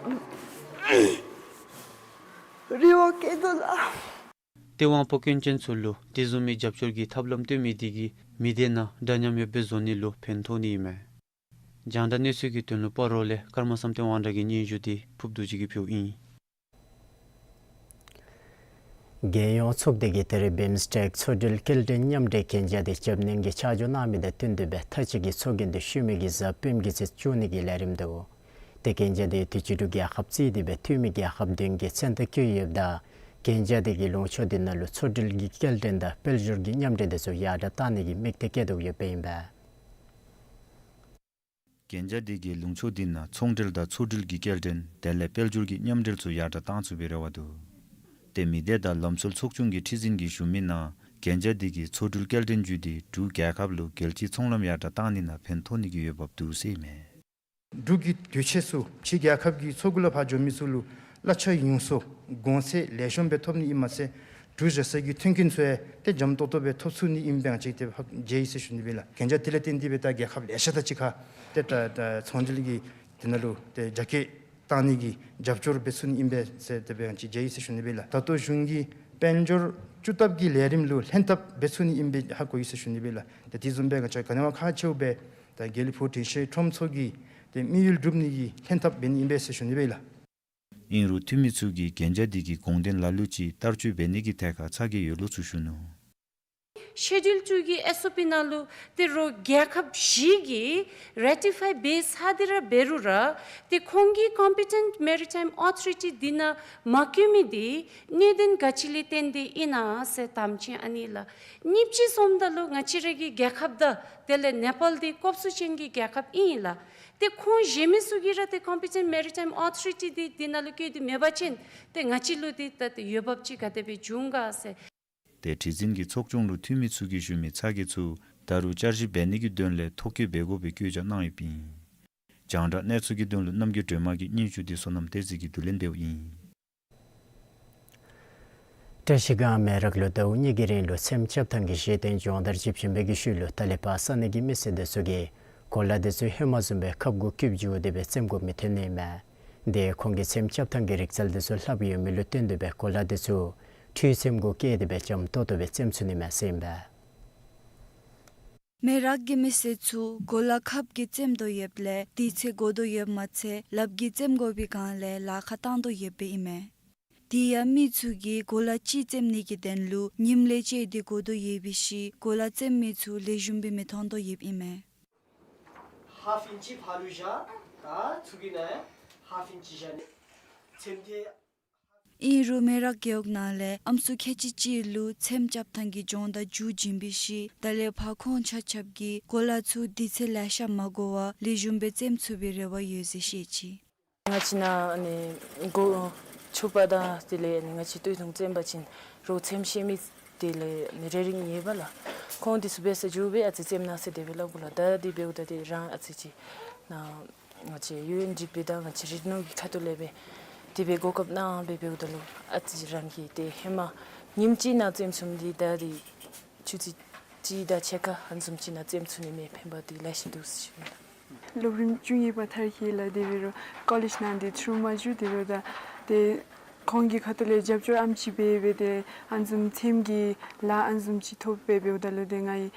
རེ་བ་བསྐྱེད་དོ་ལགས། ཏེ་དབང་པོ་སྐྱོན་ཅན་ཚུ་ལུ་དེ་བཟུམ་མའི་རྒྱབ་སྐྱོར་གྱི་ཐབས་ལམ་སྟོན་མི་དེ་གིས་མི་སྡེ་ནང་འདྲ་མཉམ་ཡོདཔ་སྦེ་བཟོ་ནི་ལུ་ཕན་ཐོགས་ནི་ཨིན་མས། རྒྱང་བསྒྲགས་གནས་ཚུལ་གྱི་དོན་ལུ་སྤ་རོ་ལས་ཀརྨ་བསམ་གཏན་དབང་གྲགས་ཀྱི་སྙན་ཞུ་དེ་ཕུབ་རྡོ་རྗེ་གིས་ཕུལཝ་ཨིན། རྒྱལ་ཡོངས་ཚོགས་སྡེ་གིས་ད་རིས་བིམ་སི་ཊེཀ་མཚོ་འགྲུལ་སྐྱེལ་འདྲེན་མཉམ་འབྲེལ་གན་རྒྱ་དེ་རྒྱབ་གནོན་གྱི་ཆ་འཇོག་གནང་མི་དང་བསྟུན་ཏེ་སྦེ་མཐའ་དཔྱད་ཀྱི་ཚོགས་རྒྱན་དེ་ཤུལ་མའི་གི་གཟའ་སྤེནམ་གི་ཚེ་བཙུགས་ནི་གི་ལས་རིམ་འདུག། ཏེ་གན་རྒྱ་དེ་དུས་ཅི་འབྲུག་རྒྱལ་ཁབ་བརྩིས་ཏེ་སྦེ་འཐུས་མི་རྒྱལ་ཁབ་བདུན་གྱི་མཚན་རྟགས་བཀོད་ཡོདཔ་ད་གན་རྒྱ་དེ་གི་ལུང་ཕྱོགས་དེ་ནང་ལུ་མཚོ་འགྲུལ་གྱི་སྐྱེལ་འདྲེན་དང་དཔལ་འབྱོར་གྱི་མཉམ་འབྲེལ་དེ་ཚུ་ཡར་དྲགས་གཏང་ནི་གི་དམིགས་གཏད་བསྐྱེད་དེ་ཡོདཔ་ཨིན་པས། གན་རྒྱ་དེ་གི་ལུང་ཕྱོགས་དེ་ནང་ཚོང་འབྲེལ་དང་མཚོ་འགྲུལ་གྱི་སྐྱེལ་འདྲེན་དེ་ལས་དཔལ་འབྱོར་གྱི་མཉམ་འབྲེལ་ཚུ་ཡར་དྲགས་གཏང་ཚུགས་པའི་རེ་བ་འདུག། ཏེ་མི་སྡེ་དང་ལམ་སྲོལ་ཚོགས་ཆུང་གི་ཁྲི་འཛིན་གྱིས་ཞུ་མི་ནང་གན་རྒྱ་དེ་གི་མཚོ་འགྲུལ་སྐྱེལ་འདྲེན་བརྒྱུད་དེ་འབྲུག་རྒྱལ་ཁབ་ལུ་རྒྱལ་སྤྱིའི་ཚོང་ལམ་ཡར་དྲགས་གཏང་ནི་ནང་ཕན་ཐོགས་ནི་གི་འོས་འབབ་འདུག་ཟེར་ཨིན་མས། འབྲུག་གི་དུས་ཆེན་ཚུ་ཕྱི་རྒྱལ་ཁབ་ཀྱི་མཚོ་ཁུག་ལུ་ཕར་འགྱོ་མི་ཚུ་ལུ་གླ་ཆ་ཉུང་སུ་གོང་ཚད་ལེགས་ཤོམ་སྦེ་ཐོབ་ནི་ཨིནམ་མ་ཚད་འབྲུག་རྒྱལ་ས་གི་མཐུན་རྐྱེན་ཚུ་ཡང་ཏེ་འཇམ་ཏོག་ཏོ་སྦེ་ཐོབ་ཚུགས་ནི་ཨིནམ་སྦེ་ང་བཅས་ཏེ་ཧ་གོ་ཡི་ཟེར་ཞུ་ནི་སྦེ་ལགས། གན་རྒྱ་དེ་ལས་བརྟེན་ཏེ་སྦེ་ད་རྒྱལ་ཁབ་ལེ་ཤ་དང་གཅིག་ཁར་ཏེ་ད་ད་ཚོང་འབྲེལ་གྱི་དེ་ནང་ལུ་ཏེ་རྒྱ་སྐྱེད་གཏང་ནི་གི་རྒྱབ་སྐྱོར་འབད་ཚུགས་ནི་ཨིནམ་སྦེ་ཟེར་དེ་སྦེ་ང་བཅས་མཇལ་ཡི་ཟེར་ཞུ་ནི་སྦེ་ལགས། ད་ལྟོ་གཞུང་གིས་དཔལ་འབྱོར་བཅུག་ཐབས་ཀྱི་ལས་རིམ་ལུ་ལྷན་ཐབས་འབད་ཚུགས་ནི་ཨིནམ་སྦེ་ཧ་གོ་ཡི་ཟེར་ཞུ་ནི་སྦེ་ལགས། ཏེ་དེ་བཟུམ་སྦེ་ང་བཅས་ག་ནི་བ་ཁག་ཆེཝ་སྦེ་ད་དགེ་ལེགས་ཕུག་དྲིན་ཤེས་ཁྲོམ་ཚོགས་ཀྱིས་ཏེ་དམིགས་ཡུལ་སྒྲུབ་ནི་གི་ལྷན་ཐབས་འབད་ནི་ཨིན་པས་ཟེར་ཞུ་ནི་སྦེ་ལགས། ཨིན་རུང་འཐུས་མི་ཚུ་གིས་གན་རྒྱ་དེ་གི་དགོངས་དོན་ལ་ལུ་ཅིག་བསྟར་སྤྱོད་འབད་ནི་གི་ཐད་ཁར་ཚ་གྱང་ཡོད་ལུགས་ཚུ་ཞུ་ནུག། ཤེ་ཌིའུལ་ཊུ་གི་ཨེསི་ཨོ་པི་ནང་ལུ་ཏེ་རོགས་རྒྱལ་ཁབ་བཞི་གིས་རེ་ཊི་ཕའི་འབད་ཚར་ཏེ་ར་འབད་རུང་ར་ཏེ་ཁོང་གི་ཀོམ་པི་ཊེནཊ་མེ་རི་ཊའིམ་ཨོ་ཐོ་རི་ཊི་འདི་ནང་མ་བཀོད་མི་འདི་གནད་དོན་ག་ཅི་ལས་བརྟེན་ཏེ་ཨིན་ན་ཟེར་དམ་ཅིག་ཨ་ནི་ལགས། གཉིས་པ་ཅིག་སོངམ་ད་ལུ་ང་བཅས་ར་གི་རྒྱལ་ཁབ་དང་དེ་ལས་ནེ་པཱལ་འདི་ཀོབ་སུ་ཅན་གྱི་རྒྱལ་ཁབ་ཨིན་ལགས། ཏེ་ཁོང་གཞན་མི་ཚུ་གིས་ར་ཏེ་ཀོམ་པི་ཊེནཊ་མེ་རི་ཊའིམ་ཨོ་ཐོ་རི་ཊི་འདི་འདི་ནང་ལུ་བཀོད་དེ་མེད་པ་ཅིན་ཏེ་ང་བཅས་ལུ་འདི་ད་ཏེ་འོས་འབབ་ཅིག་ག་དེ་སྦེ་འབྱུང་ག་ཟེར། ཏེ་ཁྲི་འཛིན་གྱིས་ཚོགས་ཆུང་ལུ་འཐུས་མི་ཚུ་གིས་ཞུ་མི་ཚ་གྱང་ཚུ་ད་རུང་བསྐྱར་ཞིབ་འབད་ནི་གི་དོན་ལས་ཐོ་བཀོད་འབད་དགོ་པའི་བཀོད་རྒྱ་གནང་ཡོདཔ་ཨིན། རྒྱང་བསྒྲགས་གནས་ཚུལ་གྱི་དོན་ལུ་རྣམ་རྒྱལ་སྒྲོལ་མ་གི་སྙན་ཞུ་དེ་བསོད་ནམས་བསྟན་འཛིན་གྱིས་བསྡུ་ལེན་འབདཝ་ཨིན། བཀྲ་ཤིས་སྒང་མེ་རག་ལུ་ཟླཝ་གཉིས་ཀྱི་རིང་ལུ་ཚེམ་རྐྱབ་ཐངས་ཀྱི་བཞེད་དོན་སྦྱོང་བརྡར་ཅིག་བྱིན་པའི་གི་ཤུལ་ལུ་ད་ལས་ཕར་ས་གནས་ཀྱི་མི་སེར་དེ་ཚུ་གིས་གོ་ལ་དེ་ཚུ་ཧེ་མ་བཟུམ་སྦེ་ཁབ་གུ་བཀབ་བཅུག་སྟེ་སྦེ་བཙེམ་དགོ་མི་ཐོན་ནི་མས། དེ་ཁོང་གིས་ཚེམ་རྐྱབ་ཐངས་ཀྱི་རིག་རྩལ་དེ་ཚུ་ལྷབ་ཡོད་མི་ལུ་བརྟེན་ཏེ་སྦེ་གོ་ལ་དེ་ཚུ་ཁྲུས་ཚེམ་གུ་བཀལ་ཏེ་སྦེ་འཇམ་ཏོག་ཏོ་སྦེ་བཙེམ་ཚུགས་ནི་མས་ཟེར་ཨིན་པས། མེ་རག་གི་མི་སེར་ཚུ་གོ་ལ་ཁབ་ཀྱིས་བཙེམ་དོ་ཡོདཔ་ལས་དུས་ཚོད་འགོར་དོ་ཡོདཔ་མ་ཚད་ལགཔ་གིས་བཙེམ་དགོ་པའི་སྒང་ལས་ལཱ་ཁག་བཏང་དོ་ཡོདཔ་ཨིན་མས། དེ་ཡང་མི་ཚུ་གིས་གོ་ལ་གཅིག་བཙེམ་ནི་གི་དོན་ལུ་ཉིནམ་ལས་བཅད་དེ་འགོར་དོ་ཡོད་པའི་ཤུལ་གོ་ལ་བཙེམ་མི་ཚུ་ལེགས་ཤོམ་སྦེ་མི་ཐོན་དོ་ཡོདཔ་ཨིན་མས། ཧཱཕ་ཨིན་ཅི་ཕར་ལུ་བཞག། ད་ཚུ་གི་ནང་ཧཱཕ་ཨིན་ཅི་བཞག་ནི། ཚེམ་དེ། ཨིན་རུང་མེ་རག་རྒེད་འོག་ནང་ལས་ཨམ་སྲུ་ཁལ་གཅིག་ཅིག་ལུ་ཚེམ་རྐྱབ་ཐངས་ཀྱི་སྦྱོང་བརྡར་མཇུག་བྱིན་པའི་ཤུལ་ད་ལས་ཕར་ཁོང་ཆ་ཁྱབ་ཀྱིས་གོ་ལ་ཚུ་དུས་ཚོད་ལེ་ཤ་མ་འགོར་བར་ལེགས་ཤོམ་སྦེ་བཙེམ་ཚུགས་པའི་རེ་བ་ཡོད་ཟེར་བཤད་ཅི། ང་བཅས་ནཱ་ཨ་ནི་གོ་ཕྱུ་པ་དང་དེ་ལས་ཨ་ནི་ང་བཅས་སྟོད་ཐུང་བཙེམ་པ་ཅིན་རོགས་ཚེམ་ཤེས་མི་དེ་ལས་ཨ་ནི་རེ་རེ་ཡོད་པས་ལགས། ཁོང་དེ་ཚུ་འབད་ས་འགྱོ་སྦེ་ཨ་ཙི་བཙེམ་གནང་ཟེར་དེ་སྦེ་སླབ་དགོ་ལགས། ད་དེ་འབདཝ་ད་དེ་རང་ཨ་ཙི་ཅིག་ནཱ་ང་བཅས་ཡུ་ཨེན་ཌི་པི་དང་ང་བཅས་རིག་ནོར་གྱི་ཁ་ཐུག་ལས་སྦེ་དེ་སྦེ་གོ་སྐབས་གནང་སྦེ་འབདཝ་ད་ལུ་ཨ་ཙི་རང་གིས་ཏེ་ཧེ་མ་ཉིནམ་གཅིག་ནང་བཙེམ་ཚུགས་མི་འདི་ད་དེ་ཆུ་ཚོད་གཅིག་དང་ཕྱེད་ཀ་ཧ་ལམ་ཅིག་ནང་བཙེམ་ཚུགས་ནི་མས། ཕན་པ་འདི་ལེ་ཤ་འདུག་ཟེར་ཞུ་ནི་ལགས། སློབ་རིམ་བཅུ་གཉིས་པ་མཐར་འཁྱོལ་ལགས། དེ་འབད་རུང་ཀོ་ལེཇ་ནང་འདི་ཚུར་མ་བཅུག། དེ་འབདཝ་ད་ཏེ་ཁོང་གི་ཁ་ཐུག་ལས་རྒྱབ་སྐྱོར་ཨམ་ཅིག་འབད་སྦེ་ཏེ་ཨ་ནི་བཟུམ་ཚེམ་གྱི་ལཱ་ཨ་ནི་བཟུམ་ཅིག་ཐོབ་སྦེ་འབདཝ་ད་ལུ་ཏེ་ང་གིས་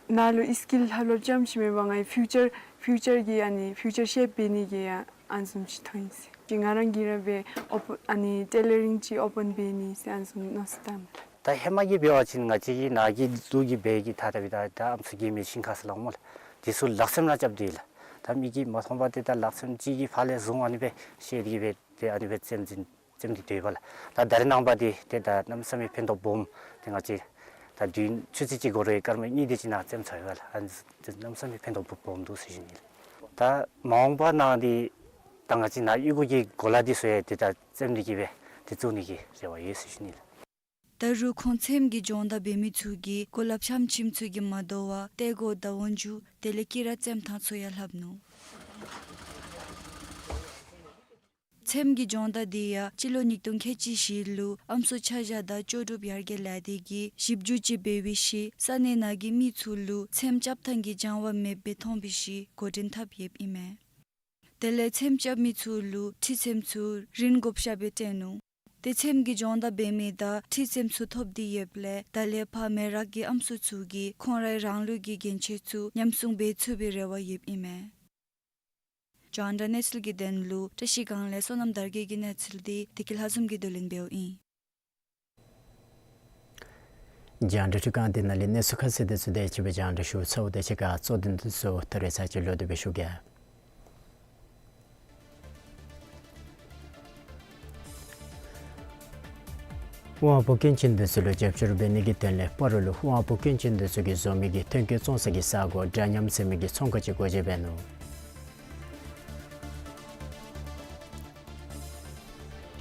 ནཱ་ལུ་ཨི་སི་ཀིལ་ལྷབ་ལྷབ་རྐྱངམ་ཅིག་མེན་པར་ང་གིས་ཕིའུ་ཅར་ཕིའུ་ཅར་གྱི་ཨ་ནི་ཕིའུ་ཅར་ཤེབ་འབད་ནི་གི་ཡང་ཨ་ནི་བཟུམ་ཅིག་མཐོང་ཡི་ཟེར། ཅིག་ང་རང་གིས་ར་སྦེ་ཨོ་པ་ཨ་ནི་ཊེ་ལ་རིང་ཅིག་ཨོ་པཱན་འབད་ནི་ཟེར་ཨ་ནི་བཟུམ་མནོ་བསམ་བཏངམ་མས། ད་ཧེ་མ་གི་འབད་བ་ཅིན་ང་བཅས་ཀྱི་ནཱ་གི་ལུགས་ཀྱི་སྦེ་གི་ད་ད་འབད་ད་ད་ཨམ་སྲུ་གྱི་མི་ཤིང་ཁ་ས་ལང་མོ་ལགས། དེ་ཚུ་ལག་ཚེམ་ནང་རྐྱབ་སྟེ་ལགས། ད་མི་གིས་མ་མཐོང་པར་ཏེ་ད་ལག་ཚེམ་གཅིག་གིས་ཕར་ལས་བཟུང་ཨ་ནི་སྦེ་ཤེད་ཀྱིས་སྦེ་ཏེ་ཨ་ནི་སྦེ་བཙེམ་བཙེམ་བཙེམ་སྟེ་སྡོདཔ་ལགས། ད་ད་རེས་ནངས་པ་འདི་ཏེ་ད་གནམ་མེད་ས་མེད་ཕན་ཐོགས་སྦོམ་ཏེ་ང་བཅས་ད་དུས་ཆུ་ཚོད་གཅིག་འགོར་རུང་སྐར་མ་གཉིས་དེ་ཅིག་ནང་བཙེམ་ཚར་ཡི་ལགས། ཨ་ནི་ཏེ་གནམ་མེད་ས་མེད་ཕན་ཐོགས་སྦོམ་འདུག་ཟེར་ཞུ་ནི་ལགས། ད་མ་འོངས་པ་ནང་འདི་ད་ང་བཅས་ནཱ་གཡུས་སྒོ་གི་གོ་ལ་འདི་ཚུ་ཡང་ཏེ་ད་བཙེམ་ནི་གི་སྦེ་ཏེ་བཙུགས་ནི་གི་རེ་བ་ཡོད་ཟེར་ཞུ་ནི་ལགས། ད་རུང་ཁོང་ཚེམ་གྱི་སྦྱོང་བརྡར་འབད་མི་ཚུ་གིས་གོ་ལ་ཕྱམ་ཕྱིམ་ཚུ་གིས་མ་དོ་བར་ཏེ་གོ་དང་འོག་འཇུག་དེ་ལས་དཀྱི་ར་བཙེམ་ཐངས་ཚུ་ཡང་ལྷབ་ནུག། ཚེམ་གྱི་སྦྱོང་བརྡར་འདི་ཡང་སྤྱི་ལོ་ཉིས་སྟོང་ཁལ་གཅིག་བཞི་ལུ་ཨམ་སྲུ་ཆ་བཞག་དང་ལྕོགས་གྲུབ་ཡར་རྒྱས་ལས་སྡེ་གིས་ཞིབ་འཇུག་ཅིག་འབད་བའི་ཤུལ་ས་གནས་ནང་གི་མི་ཚུ་ལུ་ཚེམ་རྐྱབ་ཐངས་ཀྱི་སྦྱང་བ་མེདཔ་སྦེ་མཐོང་བའི་ཤུལ་འགོ་འདྲེན་འཐབ་ཡོདཔ་ཨིན་མས། དེ་ལས་ཚེམ་རྐྱབ་མི་ཚུ་ལུ་ཁྲུས་ཚེམ་ཚུ་རིན་བགོ་བཤའ་སྦེ་སྤྲོད་ནུག། ཏེ་ཚེམ་གྱི་སྦྱོང་བརྡར་འབད་མི་དང་ཁྲིད་ཚེམ་ཚུ་ཐོབ་སྟེ་ཡོདཔ་ལས་ད་ལས་ཕར་མེ་རག་གི་ཨམ་སྲུ་ཚུ་གིས་ཁོང་རའི་རང་ལུགས་ཀྱི་གྱོན་ཆས་ཚུ་ཉམས་སྲུང་འབད་ཚུགས་པའི་རེ་བ་ཡོདཔ་ཨིན་མས། རྒྱང་བསྒྲགས་གནས་ཚུལ་གྱི་དོན་ལུ་བཀྲ་ཤིས་སྒང་ལས་བསོད་ནམས་དར་རྒྱས་ཀྱི་གནས་ཚུལ་འདི་བདེ་སྐྱིད་ལྷ་འཛོམས་ཀྱིས་བསྡུ་ལེན་འབདཝ་ཨིན། རྒྱང་བསྒྲགས་འཕྲུལ་ཁང་འདི་ནང་ལས་གནས་ཚུལ་ཁ་གསལ་འདི་ཚུ་དེ་ཅིག་སྦེ་རྒྱང་བསྒྲགས་ཞུ་ཚརཝ་དང་གཅིག་ཁར་གཙོ་དོན་འདི་ཚུ་ད་རེས་ཚར་གཅིག་ལོག་སྟེ་སྦེ་ཞུ་གེ། དབང་པོ་སྐྱོན་ཅན་འདི་ཚུ་ལུ་རྒྱབ་སྐྱོར་འབད་ནི་གི་དོན་ལས་སྤ་རོ་ལུ་དབང་པོ་སྐྱོན་ཅན་འདི་ཚུ་གིས་བཟོ་མི་གི་ཐོན་སྐྱེད་བཙོང་ས་གི་ས་གོ་འདྲ་མཉམ་ཟེར་མི་གི་ཚོང་ཁང་ཅིག་སྒོ་འབྱེད་འབད་ནུག།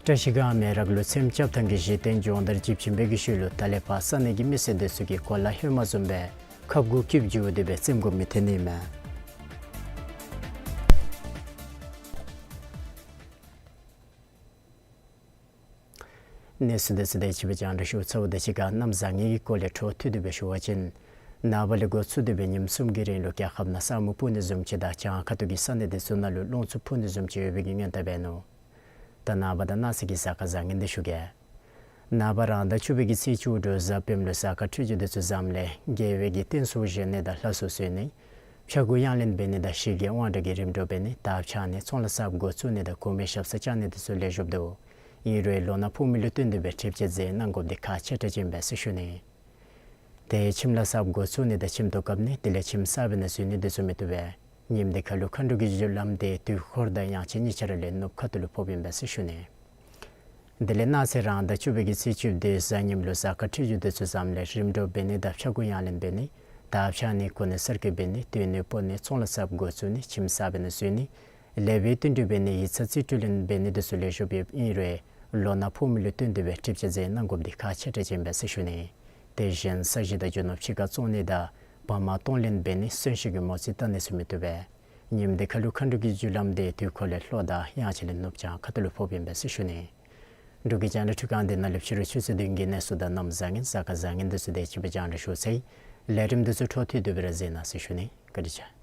བཀྲ་ཤིས་སྒང་མེ་རག་ལུ་ཚེམ་རྐྱབ་ཐངས་ཀྱི་གཞི་རྟེན་སྦྱོང་བརྡར་བྱིན་པའི་གི་ཤུལ་ལུ་ད་ལས་ཕར་ས་གནས་ཀྱི་མི་སེར་འདི་ཚུ་གིས་གོ་ལ་ཧེ་མ་བཟུམ་སྦེ་ཁབ་གུ་སྐྱིབས་བྱུགས་ཏེ་སྦེ་ཚེམ་གོ་མི་ཐོན་ནི་མས། གནས་ཚུལ་འདི་ཚུ་དེ་ཅིག་སྦེ་རྒྱང་བསྒྲགས་ཞུ་ཚརཝ་དང་གཅིག་ཁར་གནམ་བཟང་ངན་གྱི་སྐོར་ལས་འཕྲོ་མཐུད་དེ་སྦེ་ཞུ་བ་ཅིན་ནངས་པ་ལས་འགོ་བཙུགས་ཏེ་སྦེ་ཉིནམ་གསུམ་གྱི་རིང་ལུ་རྒྱལ་ཁབ་ནང་ས་སྨུག་སྤུབ་ནི་བཟུམ་ཅིག་དང་བྱང་ཁ་ཐུག་གི་ས་གནས་འདི་ཚུ་ནང་ལུ་རླུང་འཚུབ་འཕུ་ནི་བཟུམ་ཅིག་ཡོད་པའི་གི་སྔོན་བརྡ་འབད་ནུག། ད་ནངས་པ་དང་གནངས་ཚེ་གི་གཟའ་སྐར་བཟང་ངན་འདི་ཞུ་གེ། ནངས་པ་རང་ཟླ་བཅུ་པའི་གི་ཚེས་བཅུ་དྲོ་གཟའ་སྤེནམ་ལུ་གཟའ་སྐར་འཕྲོད་སྦྱོར་འདི་ཚུ་བཟངམ་ལས་དགེ་བའི་གི་རྟེན་གསུམ་བཞེངས་ནི་དང་ལྷ་གསོལ་གསོལ་ནི་ཕྱྭ་འགུགས་གཡང་ལེན་འབད་ནི་དང་ཞི་རྒྱས་དབང་དྲག་གི་རིམ་གྲོ་འབད་ནི་དར་འཕྱར་ནི་ཚོང་ལཱ་གསརཔ་འགོ་བཙུགས་ནི་དང་གོང་མའི་ཞབས་སར་བཅར་ནི་འདི་ཚུ་ལེགས་ཤོམ་འདུག། ཨིན་རུང་ལོ་ན་ཕོག་མི་ལུ་བསྟུན་ཏེ་སྦེ་ཁྲིམས་བཅད་འཛིན་གནང་དགོཔ་འདི་ཁག་ཆེ་དྲགས་ཅིག་ཨིན་པས་ཟེར་ཞུ་ནི། ཏེ་ཁྱིམ་ལཱ་གསརཔ་འགོ་བཙུགས་ནི་དང་ཁྱིམ་ཐོག་བཀབ་ནི་དེ་ལས་ཁྱིམ་གསར་པའི་ནང་འཛུལ་ནི་འདི་ཚུ་མི་བཏུབ་པས། ཉིནམ་འདི་ཁར་ལུ་མཁའ་འགྲོ་གི་རྒྱུ་ལམ་འདི་དུས་འཁོར་དང་དབྱངས་ཅན་གཉིས་ཆ་ར་ལས་ནུབ་ཁ་ཐུག་ལུ་ཕོགཔ་ཨིན་པས་ཟེར་ཞུ་ནི། དེ་ལས་གནངས་ཚེ་རང་ཟླ་བཅུ་པའི་གི་ཚེས་བཅུ་པའི་གཟའ་ཉིམ་ལུ་གཟའ་སྐར་འཕྲོད་སྦྱོར་འདི་ཚུ་བཟངམ་ལས་རིམ་གྲོ་འབད་ནི་དང་ཕྱྭ་འགུགས་གཡང་ལེན་འབད་ནི་དར་འཕྱར་ནི་གོ་གནས་གསར་བསྐོ་འབད་ནི་སྡོད་གནས་སྤོ་ནི་ཚོང་ལཱ་གསརཔ་འགོ་བཙུགས་ནི་ཁྱིམ་གསར་པའི་ནང་འཛུལ་ནི་ལེགས་པའི་བསྟུན་གྲོས་འབད་ནི་ཡིག་ཚང་རྩིས་སྤྲོད་ལེན་འབད་ནི་འདི་ཚུ་ལེགས་ཤོམ་ཡོདཔ་ཨིན་རུང་ལོ་ན་ཕོག་མི་ལུ་བསྟུན་ཏེ་སྦེ་ཁྲིམས་བཅད་འཛིན་གནང་དགོཔ་འདི་ཁག་ཆེ་དྲགས་ཅིག་ཨིན་པས་ཟེར་ཞུ་ནི། དེ་བཞིན་ས་གཞི་དང་རྒྱུ་ནོར་ཕྱི་ཁར་བཙོང་ནི་དང་བག་མ་གཏོང་ལེན་འབད་ནི་གསོན་གཤིན་གྱི་མོ་རྩིས་བལྟ་ནི་ཚུ་མི་བཏུབ་པས། ཉིནམ་འདི་ཁར་ལུ་མཁའ་འགྲོ་གི་རྒྱུ་ལམ་འདི་དུས་འཁོར་ལས་ལྷོ་དང་དབྱངས་ཅན་ལས་ནུབ་བྱང་ཁ་ཐུག་ལུ་ཕོགཔ་ཨིན་པས་ཟེར་ཞུ་ནི། འབྲུག་གི་རྒྱང་བསྒྲགས་འཕྲུལ་ཁང་འདི་ནང་ལས་ཕྱི་རུ་ཆུ་ཚོད་བདུན་གྱི་གནས་ཚུལ་དང་གནམ་བཟང་ངན་གཟའ་སྐར་བཟང་ངན་འདི་ཚུ་དེ་ཅིག་སྦེ་རྒྱང་བསྒྲགས་ཞུ་ཚར་ཡི། ལས་རིམ་འདི་ཚུ་འཕྲོ་མཐུད་དེ་སྦེ་ར་གཟིགས་གནང་ཟེར་ཞུ་ནི། བཀའ་དྲིན་ཆེ།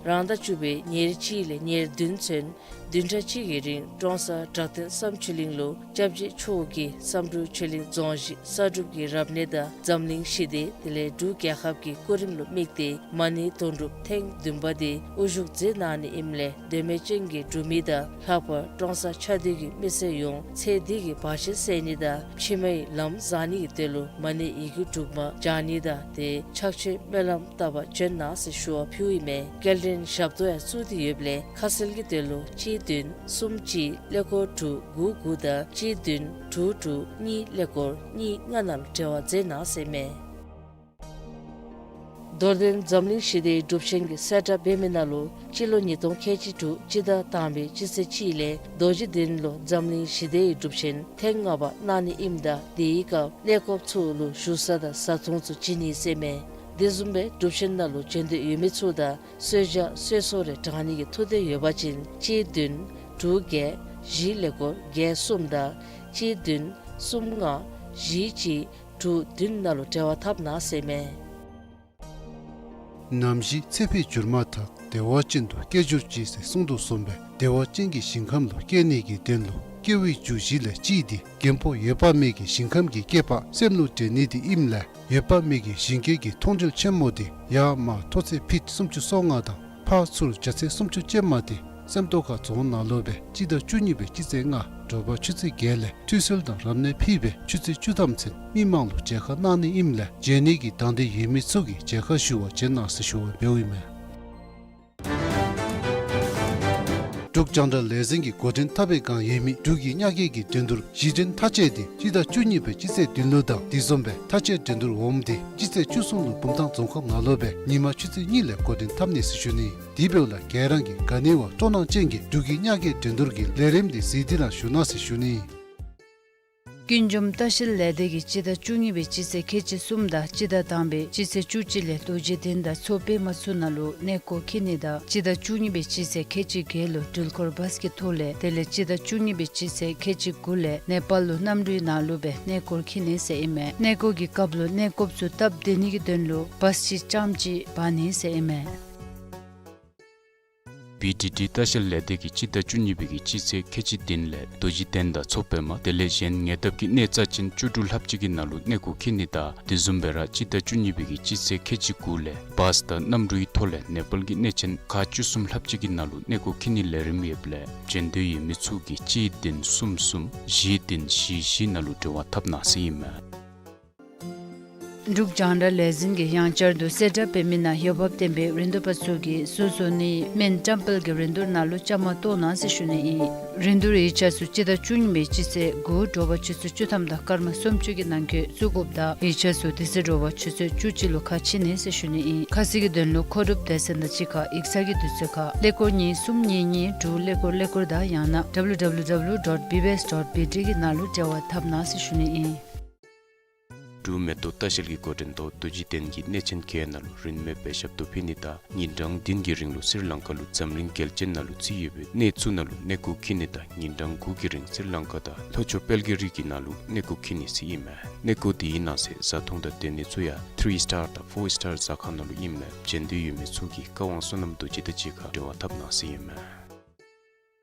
རང་ཟླ་བཅུ་པའི་ཉེར་གཅིག་ལས་ཉེར་བདུན་ཚུན་བདུན་ཕྲག་གཅིག་གི་རིང་ཀྲོང་གསར་བྲག་སྟེང་བསམ་ཆོས་གླིང་ལུ་སྐྱབས་རྗེ་མཆོག་གིས་བསམ་གྲུབ་ཆོས་གླིང་རྫོང་གཞི་གསར་སྒྲུབ་ཀྱི་རབ་གནས་དང་འཛམ་གླིང་ཞི་བདེ་དེ་ལས་འབྲུག་རྒྱལ་ཁབ་ཀྱི་སྐུ་རིམ་ལུ་དམིགས་ཏེ་མ་ཎི་དོན་གྲུབ་ཐེངས་བདུན་པ་དེ་དབུ་བཞུགས་མཛད་གནང་ནི་ཨིནམ་ལས་འདོད་མོས་ཅན་གྱི་འབྲུག་མི་དང་ལྷག་པར་ཀྲོང་གསར་ཆ་སྡུད་ཀྱི་མི་སེར་ཡོངས་ཚེ་འདི་གི་བར་ཆད་སེལ་ནི་དང་ཕྱི་མའི་ལམ་བཟང་ནི་གི་དོན་ལུ་མ་ཎི་ཡི་གུ་དྲུག་མ་བགྱང་ནི་དང་དེ་ཕྱག་མཆོད་སྨོན་ལམ་བཏབ་པར་བྱོན་གནང་ཟེར་ཞུ་བ་ཕུལཝ་ཨིན་མས། སྐྱེལ་འདྲེན་ཞབས་ཏོག་ཡང་བཙུགས་ཏེ་ཡོདཔ་ལས་ཁ་གསལ་གྱི་དོན་ལུ་གཅིག་བདུན་གསུམ་གཅིག་ཀླད་ཀོར་དྲུག་དགུ་དགུ་དང་གཅིག་བདུན་དྲུག་དྲུག་གཉིས་ཀླད་ཀོར་གཉིས་ལྔ་ནང་ལུ་འབྲེལ་བ་མཛད་གནང་ཟེར་ཨིན་མས། རྡོར་གདན་འཛམ་གླིང་ཞི་བདེའི་སྒྲུབ་ཆེན་གྱི་གསལ་བསྒྲགས་འབད་མི་ནང་ལུ་སྤྱི་ལོ་ཉིས་སྟོང་ཁལ་གཅིག་དྲུག་སྤྱི་ཟླ་དང་པའི་སྤྱི་ཚེས་གཅིག་ལས་རྡོ་རྗེ་གདན་ལུ་འཛམ་གླིང་ཞི་བདེའི་སྒྲུབ་ཆེན་ཐེངས་ལྔ་པ་གནང་ནི་ཨིནམ་ད་དེའི་སྐབས་གནས་སྐབས་ཚུ་ལུ་བཞུགས་ས་དང་བཟའ་འཐུང་ཚུ་བྱིན་ནི་ཟེར་ཨིན་མས། དེ་བཟུམ་སྦེ་སྒྲུབ་ཆེན་ནང་ལུ་བྱོན་འདོད་ཡོད་མི་ཚུ་དང་གསོལ་ཇ་གསོལ་ཚོགས་རེ་དྲང་ནི་གི་ཐུགས་འདོད་ཡོད་པ་ཅིན་གཅིག་བདུན་དྲུག་བརྒྱད་བཞི་ཀླད་ཀོར་བརྒྱད་གསུམ་དང་གཅིག་བདུན་གསུམ་ལྔ་བཞི་གཅིག་དྲུག་བདུན་ནང་ལུ་འབྲེལ་བ་འཐབ་གནང་ཟེར་ཨིན་མས། ནམ་ཞིག་ཚེ་འཕོས་གྱུར་མ་ཐག་བདེ་བ་ཅན་དུ་སྐྱེ་གྱུར་ཅིག་ཟེར་གསུངས་དོ་བཟུམ་སྦེ་བདེ་བ་ཅན་གྱི་ཞིང་ཁམས་ལུ་སྐྱེ་ནི་གི་དོན་ལུ་ སྐྱེ་བོའི་རྒྱུ་བཞི་ལས་གཅིག་འདི་རྒན་པོ་འོད་དཔག་མེད་ཀྱི་ཞིང་ཁམས་ཀྱི་སྐྱེས་པ་སེམས་ལུ་འདྲེན་ནི་འདི་ཨིནམ་ལས། འོད་དཔག་མེད་ཀྱི་ཞིང་སྐྱེས་ཀྱི་མཐོང་གྲོལ་ཆེན་མོ་འདི་ཡར་མར་མཐོ་ཚད་ཕིཊ་སུམ་ཅུ་སོ་ལྔ་དང་ཕར་ཚུར་རྒྱ་ཚད་སུམ་ཅུ་ཅན་མ་འདི་སེམས་རྟོགས་ཁ་རྫོང་ནང་ལུ་སྦེ་སྤྱི་ཟླ་བཅུ་གཉིས་པའི་སྤྱི་ཚེས་ལྔ་དྲོ་པ་ཆུ་ཚོད་བརྒྱད་ལས་འཕྲུལ་སེལ་དང་རབ་གནས་ཕུལ་སྦེ་ཆུ་ཚོད་བཅུ་ཐམ་ཚུན་མི་མང་ལུ་མཇལ་ཁ་གནང་ནི་ཨིནམ་ལས་མཇལ་ནི་གི་དང་འདོད་ཡོད་མི་ཚུ་གིས་མཇལ་ཁ་ཞུ་བར་བྱོན་གནང་ཟེར་ཞུ་བ་འབདཝ་ཨིན་མས། འབྲུག་རྒྱང་བསྒྲགས་ལས་འཛིན་གྱི་འགོ་འདྲེན་འཐབ་པའི་སྒང་ཡོད་མི་འབྲུག་གི་གཉའ་གན་གྱི་འགྲན་བསྡུར་གཞི་འགྲན་མཐའ་དཔྱད་འདི་སྤྱི་ཟླ་བཅུ་གཉིས་པའི་སྤྱི་ཚེས་བདུན་ལུ་དང་དེ་བཟུམ་སྦེ་མཐའ་དཔྱད་འགྲན་བསྡུར་འོགམ་འདི་སྤྱི་ཚེས་བཅུ་གསུམ་ལུ་བུམ་ཐང་རྫོང་ཁག་ནང་ལུ་སྦེ་ཉིན་མ་ཆུ་ཚོད་གཉིས་ལས་འགོ་འདྲེན་འཐབ་ནི་ཟེར་ཞུ་ནི། དེ་འབདཝ་ལས་ག་ར་གིས་ག་ནི་བ་སྤྲོ་སྣང་ཅན་གྱིས་འབྲུག་གི་གཉའ་གན་འགྲན་བསྡུར་གྱི་ལས་རིམ་འདི་གཟིགས་ཏེ་ར་བཞུགས་གནང་ཟེར་ཞུ་ནི། ཀུན་འབྱུང་ལྟ་བཤལ་ལས་སྡེ་གིས་སྤྱི་ཟླ་བཅུ་གཉིས་པའི་སྤྱི་ཚེས་ཁལ་གཅིག་གསུམ་དང་སྤྱི་ཟླ་དང་པའི་སྤྱི་ཚེས་བཅུ་གཅིག་ལས་རྡོ་རྗེ་གདན་དང་མཚོ་པདྨ་ཚུ་ནང་ལུ་གནས་སྐོར་འཁྱིད་ནི་དང་སྤྱི་ཟླ་བཅུ་གཉིས་པའི་སྤྱི་ཚེས་ཁལ་གཅིག་བརྒྱད་ལུ་འགྲུལ་འཁོར་བཱས་ཀྱི་ཐོག་ལས་དེ་ལས་སྤྱི་ཟླ་བཅུ་གཉིས་པའི་སྤྱི་ཚེས་ཁལ་གཅིག་དགུ་ལས་ནེ་པཱལ་ལུ་གནམ་གྲུའི་ནང་ལུ་སྦེ་གནས་སྐོར་འཁྱིད་ནི་ཟེར་ཨིན་མས། གནས་སྐོར་གྱི་སྐབས་ལུ་གནས་སྐོརཔ་ཚུ་སྟབས་བདེ་ནི་གི་དོན་ལུ་བཱས་ཅིག་རྐྱངམ་ཅིག་འབག་ནི་ཟེར་ཨིན་མས། བི་ཌི་ཌི་ལྟ་བཤལ་ལས་སྡེ་གིས་སྤྱི་ཟླ་བཅུ་གཉིས་པའི་གི་སྤྱི་ཚེས་ཁལ་གཅིག་བདུན་ལས་རྡོ་རྗེ་གདན་དང་མཚོ་པདྨ་དེ་ལས་གཞན་ཉེ་འདབས་ཀྱི་གནས་རྩ་ཅན་བཅུ་དྲུག་ལྷགཔ་ཅིག་གི་ནང་ལུ་གནས་སྐོར་འཁྱིད་ནི་དང་དེ་བཟུམ་སྦེ་ར་སྤྱི་ཟླ་བཅུ་གཉིས་པའི་གི་སྤྱི་ཚེས་ཁལ་གཅིག་དགུ་ལས་བཱས་དང་གནམ་གྲུའི་ཐོག་ལས་ནེ་པཱལ་གྱི་གནས་ཆེན་ཁག་བཅུ་གསུམ་ལྷགཔ་ཅིག་གི་ནང་ལུ་གནས་སྐོར་འཁྱིད་ནིའི་ལས་རིམ་ཡོདཔ་ལས་མཇལ་འདོད་ཡོད་མི་ཚུ་གིས་གཅིག་བདུན་གསུམ་གསུམ་བཞི་བདུན་བཞི་བཞི་ནང་ལུ་འབྲེལ་བ་འཐབ་གནང་ཟེར་ཨིན་མས། འབྲུག་རྒྱང་བསྒྲགས་ལས་འཛིན་གྱིས་ཡང་བསྐྱར་དུ་གསལ་བསྒྲགས་འབད་མི་ནང་འོས་འབབ་ལྡན་པའི་རིན་བསྡུར་པ་ཚུ་གིས་སོ་སོ་ནི་སྨན་བཀྲམ་སྤེལ་གྱི་རིན་བསྡུར་ནང་ལུ་བཅའ་མར་གཏོགས་གནང་ཟེར་ཞུ་ནི་ཨིན། རིན་བསྡུར་ཡིག་ཆ་ཚུ་སྤྱི་ཟླ་བཅུ་གཉིས་པའི་སྤྱི་ཚེས་དགུ་དྲོ་པ་ཆུ་ཚོད་བཅུ་ཐམ་དང་སྐར་མ་སུམ་ཅུ་གི་ནང་འཁོད་བཙུགས་དགོཔ་དང་ཡིག་ཆ་ཚུ་དེ་ཚེ་དྲོ་པ་ཆུ་ཚོད་བཅུ་གཅིག་ལུ་ཁ་ཕྱེ་ནི་ཟེར་ཞུ་ནི་ཨིན། ཁ་གསལ་གྱི་དོན་ལུ་མཁོ་སྒྲུབ་སྡེ་ཚན་དང་གཅིག་ཁར་ཡིག་ཚང་གི་དུས་ཚོད་ཁར་ཀླད་ཀོར་གཉིས་གསུམ་གཉིས་གཉིས་དྲུག་ཀླད་ཀོར་ཀླད་ཀོར་དང་ཡང་ན་ཌབ་ལུ་ཌབ་ལུ་ཌབ་ལུ་ཌོཊ་བི་བི་ཨེསི་ཌོཊ་བི་ཊི་གི་ནང་ལུ་འབྲེལ་བ་འཐབ་གནང་ཟེར་ཞུ་ནི་ཨིན། འབྲུག་མེ་ཏོག་ལྟ་བཤལ་གྱི་འགོ་འདྲེན་ཐོག་རྡོ་རྗེ་གདན་གྱི་གནས་ཆེན་བརྒྱད་ནང་ལུ་རིན་མེད་པའི་ཞབས་ཏོག་ཕུལ་ནི་དང་ཉིན་གྲངས་བདུན་གྱི་རིང་ལུ་སི་རི་ལང་ཀ་ལུ་འཛམ་གླིང་རྒྱལ་ཅན་ནང་ལུ་རྩིས་ཡོད་པའི་གནས་ཚུ་ནང་ལུ་གནས་སྐོར་འཁྱིད་ནི་དང་ཉིན་གྲངས་དགུ་གི་རིང་སི་རི་ལང་ཀ་དང་ལྷོ་ཕྱོགས་དཔལ་གྱི་རི་གི་ནང་ལུ་གནས་སྐོར་འཁྱིད་ནི་ཟེར་ཨིན་མས། གནས་སྐོར་དེའི་ནང་གསེས་བཟའ་འཐུང་དང་སྡོད་གནས་ཚུ་ཡང་ཐི་རི་སི་ཊར་དང་ཕོར་སི་ཊར་ཟ་ཁང་ནང་ལུ་ཨིནམ་ལས་མཇལ་འདོད་ཡོད་མི་ཚུ་གིས་བཀའ་དབང་བསོད་ནམས་རྡོ་རྗེ་དང་གཅིག་ཁར་འབྲེལ་བ་འཐབ་གནང་ཟེར་ཨིན་མས།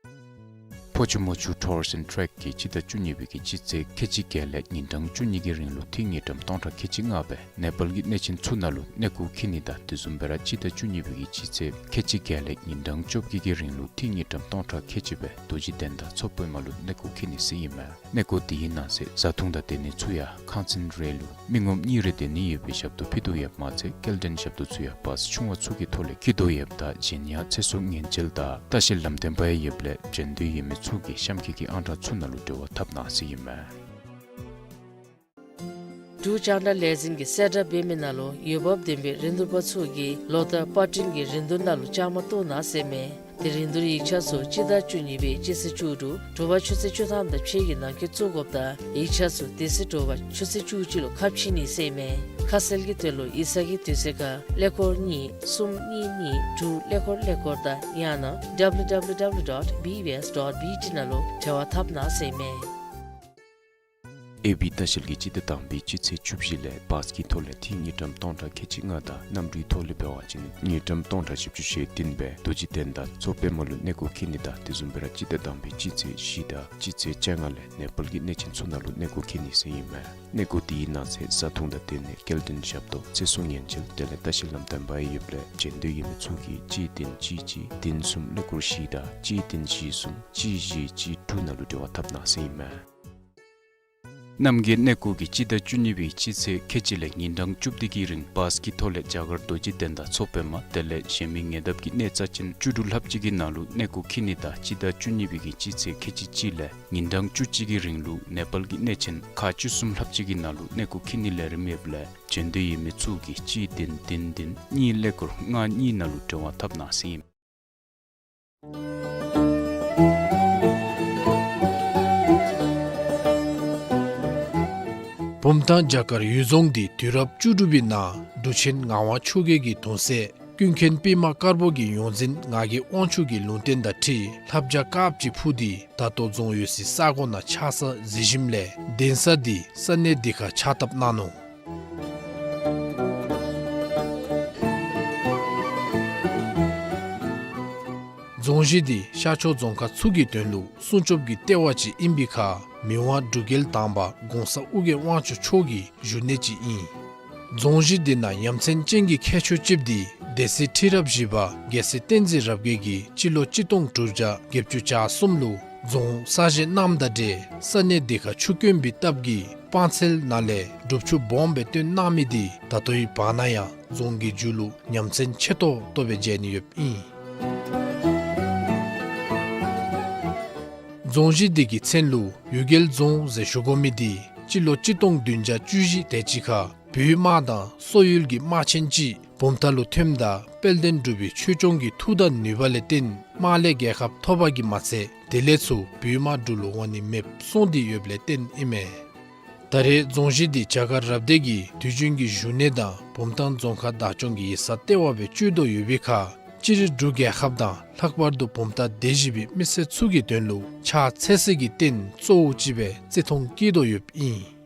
ཕོ་ཆུ་མོ་ཆུ་ཊུར་ཨེནཌ་ཊྲེཀ་གིས་སྤྱི་ཟླ་བཅུ་གཉིས་པའི་གི་སྤྱི་ཚེས་ཁལ་གཅིག་བརྒྱད་ལས་ཉིན་གྲངས་བཅུ་གཉིས་ཀྱི་རིང་ལུ་ཏི་རུ་དངུལ་ཀྲམ་སྟོང་ཕྲག་ཁལ་གཅིག་ལྔ་སྦེ་ནེ་པཱལ་གྱི་གནས་ཆེན་ཚུ་ནང་ལུ་གནས་སྐོར་འཁྱིད་ནི་དང་དེ་བཟུམ་སྦེ་ར་སྤྱི་ཟླ་བཅུ་གཉིས་པའི་གི་སྤྱི་ཚེས་ཁལ་གཅིག་བརྒྱད་ལས་ཉིན་གྲངས་བཅོ་བརྒྱད་ཀྱི་རིང་ལུ་ཏི་རུ་དངུལ་ཀྲམ་སྟོང་ཕྲག་ཁལ་གཅིག་སྦེ་རྡོ་རྗེ་གདན་དང་མཚོ་པདྨ་ལུ་གནས་སྐོར་འཁྱིད་ནི་ཟེར་ཨིན་མས། གནས་སྐོར་དེའི་ནང་གསེས་བཟའ་འཐུང་དང་སྡོད་གནས་ཚུ་ཡང་ཁང་ཚན་རེ་ལུ་མི་ངོམ་གཉིས་རེ་སྡོད་ནི་ཡོད་པའི་ཞབས་ཏོག་ཕུལ་དོ་ཡོདཔ་མ་ཚད་སྐྱེལ་འདྲེན་ཞབས་ཏོག་ཚུ་ཡང་བཱས་ཆུང་བ་ཚུ་གི་ཐོག་ལས་འཁྱིད་དོ་ཡོདཔ་ད་གཞན་ཡང་ཚེ་སྲོག་ཉེན་བཅོལ་དང་ལྟ་བཤལ་ལམ་སྟོན་པ་ཡང་ཡོདཔ་ལས་མཇལ་འདོད་ཡོད་མི་ཚུ་གིས་གཤམ་འཁོད་ཀྱི་ཨང་གྲངས་ཚུ་ནང་ལུ་འབྲེལ་བ་འཐབ་གནང་ཟེར་ཨིན་མས། འབྲུག་རྒྱང་བསྒྲགས་ལས་འཛིན་གྱིས་གསལ་བསྒྲགས་འབད་མི་ནང་ལུ་འོས་འབབ་ལྡན་པའི་རིན་བསྡུར་པ་ཚུ་གིས་ལོ་བསྟར་པར་སྐྲུན་གྱི་རིན་བསྡུར་ནང་ལུ་བཅའ་མར་གཏོགས་གནང་ཟེར་ཨིན་མས། དེ་རིན་བསྡུར་ཡིག་ཆ་ཚུ་སྤྱི་ཟླ་བཅུ་གཉིས་པའི་སྤྱི་ཚེས་བཅུ་དྲུག་དྲོ་པ་ཆུ་ཚོད་བཅུ་ཐམ་དང་ཕྱེད་ཀྱི་ནང་འཁོད་བཙུགས་དགོཔ་དང་ཡིག་ཆ་ཚུ་དེ་ཚེ་དྲོ་པ་ཆུ་ཚོད་བཅུ་གཅིག་ལུ་ཁ་ཕྱེ་ནི་ཟེར་ཨིན་མས། ཁ་གསལ་གྱི་དོན་ལུ་ཡིག་ཚང་གི་དུས་ཚོད་ཁར་ཀླད་ཀོར་གཉིས་གསུམ་གཉིས་གཉིས་དྲུག་ཀླད་ཀོར་ཀླད་ཀོར་དང་ཡང་ན་ཌབ་ལུ་ཌབ་ལུ་ཌབ་ལུ་ཌོཊ་བི་བི་ཨེསི་ཌོཊ་བི་ཊི་ནང་ལུ་འབྲེལ་བ་འཐབ་གནང་ཟེར་ཨིན་མས། ཨེ་བི་ལྟ་བཤལ་གྱིས་སྤྱི་ཟླ་དང་པའི་སྤྱི་ཚེས་བཅུ་བཞི་ལས་བཱས་ཀྱི་ཐོག་ལས་ཏི་རུ་དངུལ་ཀྲམ་སྟོང་ཕྲག་ཁལ་གཅིག་ལྔ་དང་གནམ་གྲུའི་ཐོག་ལས་འབད་བ་ཅིན་དངུལ་ཀྲམ་སྟོང་ཕྲག་བཞི་བཅུ་ཞེ་བདུན་སྦེ་རྡོ་རྗེ་གདན་དང་མཚོ་པདྨ་ལུ་གནས་སྐོར་འཁྱིད་ནི་དང་དེ་བཟུམ་སྦེ་ར་སྤྱི་ཟླ་དང་པའི་སྤྱི་ཚེས་བཞི་དང་སྤྱི་ཚེས་བཅོ་ལྔ་ལས་ནེ་པཱལ་གྱི་གནས་ཆེན་ཚུ་ནང་ལུ་གནས་སྐོར་འཁྱིད་ནི་ཟེར་ཨིན་མས། གནས་སྐོར་དེའི་ནང་གསེས་བཟའ་འཐུང་དང་སྡོད་གནས་སྐྱེལ་འདྲེན་ཞབས་ཏོག་ཚེ་སྲོག་ཉེན་བཅོལ་དེ་ལས་ལྟ་བཤལ་ལམ་སྟོན་པ་ཡང་ཡོདཔ་ལས་མཇལ་འདོད་ཡོད་མི་ཚུ་གིས་གཅིག་བདུན་གཅིག་གཅིག་བདུན་གསུམ་ཀླད་ཀོར་བཞི་དང་གཅིག་བདུན་བཞི་གསུམ་གཅིག་བཞི་གཅིག་དྲུག་ནང་ལུ་འབྲེལ་བ་འཐབ་གནང་ཟེར་ཨིན་མས། རྣམ་རྒྱལ་གནས་སྐོར་གྱིས་སྤྱི་ཟླ་བཅུ་གཉིས་པའི་སྤྱི་ཚེས་ཁལ་གཅིག་ལས་ཉིན་གྲངས་བཅུ་བདུན་གྱི་རིང་བཱས་ཀྱི་ཐོག་ལས་རྒྱ་གར་རྡོ་རྗེ་གདན་དང་མཚོ་པདྨ་དེ་ལས་གཞན་མི་ཉེ་འདབས་ཀྱི་གནས་རྩ་ཅན་བཅུ་དྲུག་ལྷགཔ་ཅིག་གི་ནང་ལུ་གནས་སྐོར་འཁྱིད་ནི་དང་སྤྱི་ཟླ་བཅུ་གཉིས་པའི་གི་སྤྱི་ཚེས་ཁལ་གཅིག་གཅིག་ལས་ཉིན་གྲངས་བཅུ་གཅིག་གི་རིང་ལུ་ནེ་པཱལ་གྱི་གནས་ཆེན་ཁག་བཅུ་གསུམ་ལྷགཔ་ཅིག་གི་ནང་ལུ་གནས་སྐོར་འཁྱིད་ནིའི་ལས་རིམ་ཡོདཔ་ལས་མཇལ་འདོད་ཡོད་མི་ཚུ་གིས་གཅིག་བདུན་བདུན་བདུན་གཉིས་ཀླད་ཀོར་ལྔ་གཉིས་ནང་ལུ་འབྲེལ་བ་འཐབ་གནང་ཟེར་ཨིན་མས། བུམ་ཐང་རྒྱ་གར་འོད་རྫོང་འདི་དུས་རབས་བཅུ་དྲུག་པའི་ནང་འབྲུག་ཆེན་ངག་དབང་ཆོས་རྒྱལ་གྱི་གདུང་སྲས་ཀུན་མཁྱེན་པདྨ་དཀར་པོ་གི་ཡོངས་འཛིན་ངག་གི་དབང་ཕྱུག་གི་ལུང་བསྟན་དང་འཁྲིལ་ལྷ་བྱ་དཀརཔོ་ཅིག་འཕུར་ཏེ་ད་ལྟོ་རྫོང་འོད་ཟེར་ས་གོ་ནང་ཆགས་ས་གཟིགས་ཞིནམ་ལས་གདན་ས་འདི་ས་གནས་འདི་ཁར་ཕྱག་བཏབ་གནང་ནུག། རྫོང་ རྫོང་གཞི་འདི་ཤར་ཕྱོགས་རྫོང་ཁག་ཚུ་གི་དོན་ལུ་སྲུང་སྐྱོབ་ཀྱི་ལྟེ་བ་ཅིག་ཨིན་པའི་ཁར་མི་དབང་འབྲུག་རྒྱལ་དང་པ་གོང་ས་ཨོ་རྒྱན་དབང་ཕྱུག་མཆོག་གི་བཞུགས་གནས་ཅིག་ཨིན། རྫོང་གཞི་འདི་ནང་ཡ་མཚན་ཅན་གྱི་ཁྱད་ཆོས་ཅིག་འདི་སྡེ་སྲིད་ཁྲི་རབས་བཞི་པ་རྒྱལ་སྲས་བསྟན་འཛིན་རབ་རྒྱས་ཀྱིས་སྤྱི་ལོ་གཅིག་སྟོང་དྲུག་བརྒྱ་བརྒྱད་ཅུ་གྱ་གསུམ་ལུ་རྫོང་གསར་བཞེངས་གནངམ་དང་འབྲེལ་ས་གནས་འདི་ཁར་ཆུ་དཀོན་པའི་སྟབས་ཀྱིས་སྤང་ཚལ་ནང་ལས་སྒྲུབ་ཆུ་སྦོམ་སྦེ་བཏོན་གནང་མི་འདི་ད་ལྟོའི་བར་ན་ཡང་རྫོང་གི་མཇུག་ལུ་ཡ་མཚན་ཆེ་ཏོག་ཏོ་སྦེ་མཇལ་ནི་ཡོདཔ་ཨིན། རྫོང་གཞི་འདི་གི་མཚན་ལུ་གཡུལ་རྒྱལ་རྫོང་ཟེར་ཞུ་དགོ་མི་འདི་སྤྱི་ལོ་གཅིག་སྟོང་བདུན་བརྒྱ་བཅུ་བཞི་དེ་ཅིག་ཁར་བོད་དམག་དང་སོག་ཡུལ་གྱི་དམག་ཆེན་ཅིག་བུམ་ཐང་ལུ་ཐོནམ་ད་དཔལ་ལྡན་འབྲུག་པའི་ཆོས་སྐྱོང་གི་མཐུ་དང་ནུས་པ་ལས་བརྟེན་དམག་ལས་རྒྱལ་ཁ་ཐོབ་པ་གིས་མ་ཚད་དེ་ལས་ཚུར་བོད་དམག་འབྲུག་ལུ་འོང་ནི་མེདཔ་སོང་སྟེ་ཡོདཔ་ལས་བརྟེན་ཨིན་མས། ད་རེས་རྫོང་གཞི་འདི་བྱ་དཀར་རབ་སྡེ་གི་དུས་རྒྱུན་གྱི་བཞུགས་གནས་དང་བུམ་ཐང་རྫོང་ཁག་བདག་སྐྱོང་གི་ཡིག་ཚང་ལྟེ་བ་སྦེ་སྤྱོད་དོ་ཡོད་པའི་ཁར་སྤྱིར་འབྲུག་རྒྱལ་ཁབ་དང་ལྷག་པར་དུ་བུམ་ཐང་སྡེ་བཞི་པའི་མི་སེར་ཚུ་གི་དོན་ལུ་ཕྱག་འཚལ་སའི་རྟེན་གཙོ་བོ་ཅིག་སྦེ་བརྩི་མཐོང་བསྐྱེད་དོ་ཡོདཔ་ཨིན།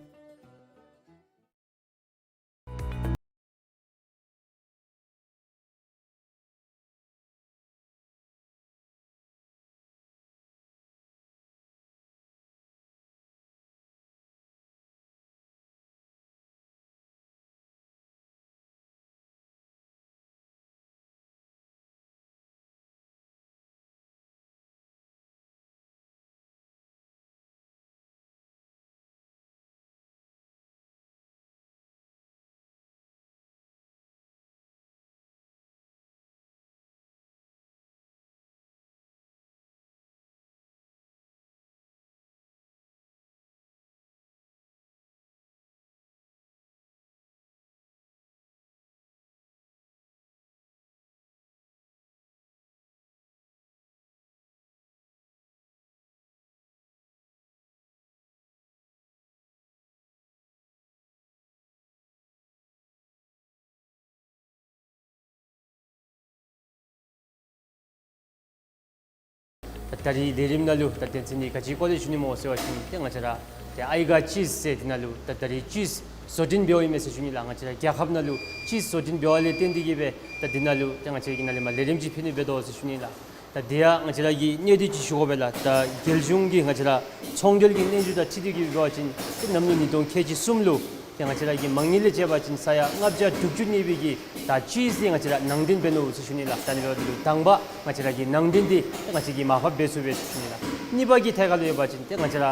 ད་ད་རིས་ལས་རིམ་ནང་ལུ་ད་དོན་ཚན་འདི་ག་ཅིའི་སྐོར་ལས་ཞུ་ནི་སྨོ་ཟེར་བ་ཅིན་ཏེ་ང་བཅས་ར་ཏེ་ཨའི་ག་ཅིས་ཟེར་འདི་ནང་ལུ་ད་ད་རིས་ཅིས་བཟོ་སྐྲུན་འབདཝ་ཨིན་མས་ཟེར་ཞུ་ནི་ལགས། ང་བཅས་ར་རྒྱལ་ཁབ་ནང་ལུ་ཅིས་བཟོ་སྐྲུན་འབདཝ་ལས་བརྟེན་ཏེ་གིས་སྦེ་ད་འདི་ནང་ལུ་ཏེ་ང་བཅས་ཀྱིས་ནཱ་ལས་མར་ལས་རིམ་ཅིག་ཕུལ་ནི་འབད་དོ་ཟེར་ཞུ་ནི་ལགས། ད་འདི་ཡང་ང་བཅས་ར་གི་གནད་དོན་ཅིག་ཞུ་དགོ་པས་ལགས། ད་རྒྱལ་གཞུང་གི་ང་བཅས་ར་ཚོང་འབྲེལ་གྱི་སྙན་ཞུ་དང་འཁྲིལ་ཏེ་གིས་འབད་བ་ཅིན་ཏེ་གནམ་ལོ་ཉིས་སྟོང་ཁལ་གཅིག་གསུམ་ལུ་ཏེ་ང་བཅས་ར་གི་མ་དངུལ་ལས་བཅད་པ་ཅིན་ས་ཡ་ལྔ་བརྒྱ་དྲུག་ཅུ་གནས་པའི་གི་ད་ཅིས་འདི་ང་བཅས་ར་ནང་འདྲེན་འབད་ནུག་ཟེར་ཞུ་ནི་ལགས། ད་ཨ་ནི་འབདཝ་ད་ལུ་དང་པ་ང་བཅས་ར་གི་ནང་འདྲེན་འདི་ང་བཅས་ཀྱིས་མར་ཕབ་འབད་ཚུགས་པས་ཟེར་ཞུ་ནི་ལགས། གཉིས་པ་གི་ཐད་ཁར་ལུ་འབད་བ་ཅིན་ཏེ་ང་བཅས་ར་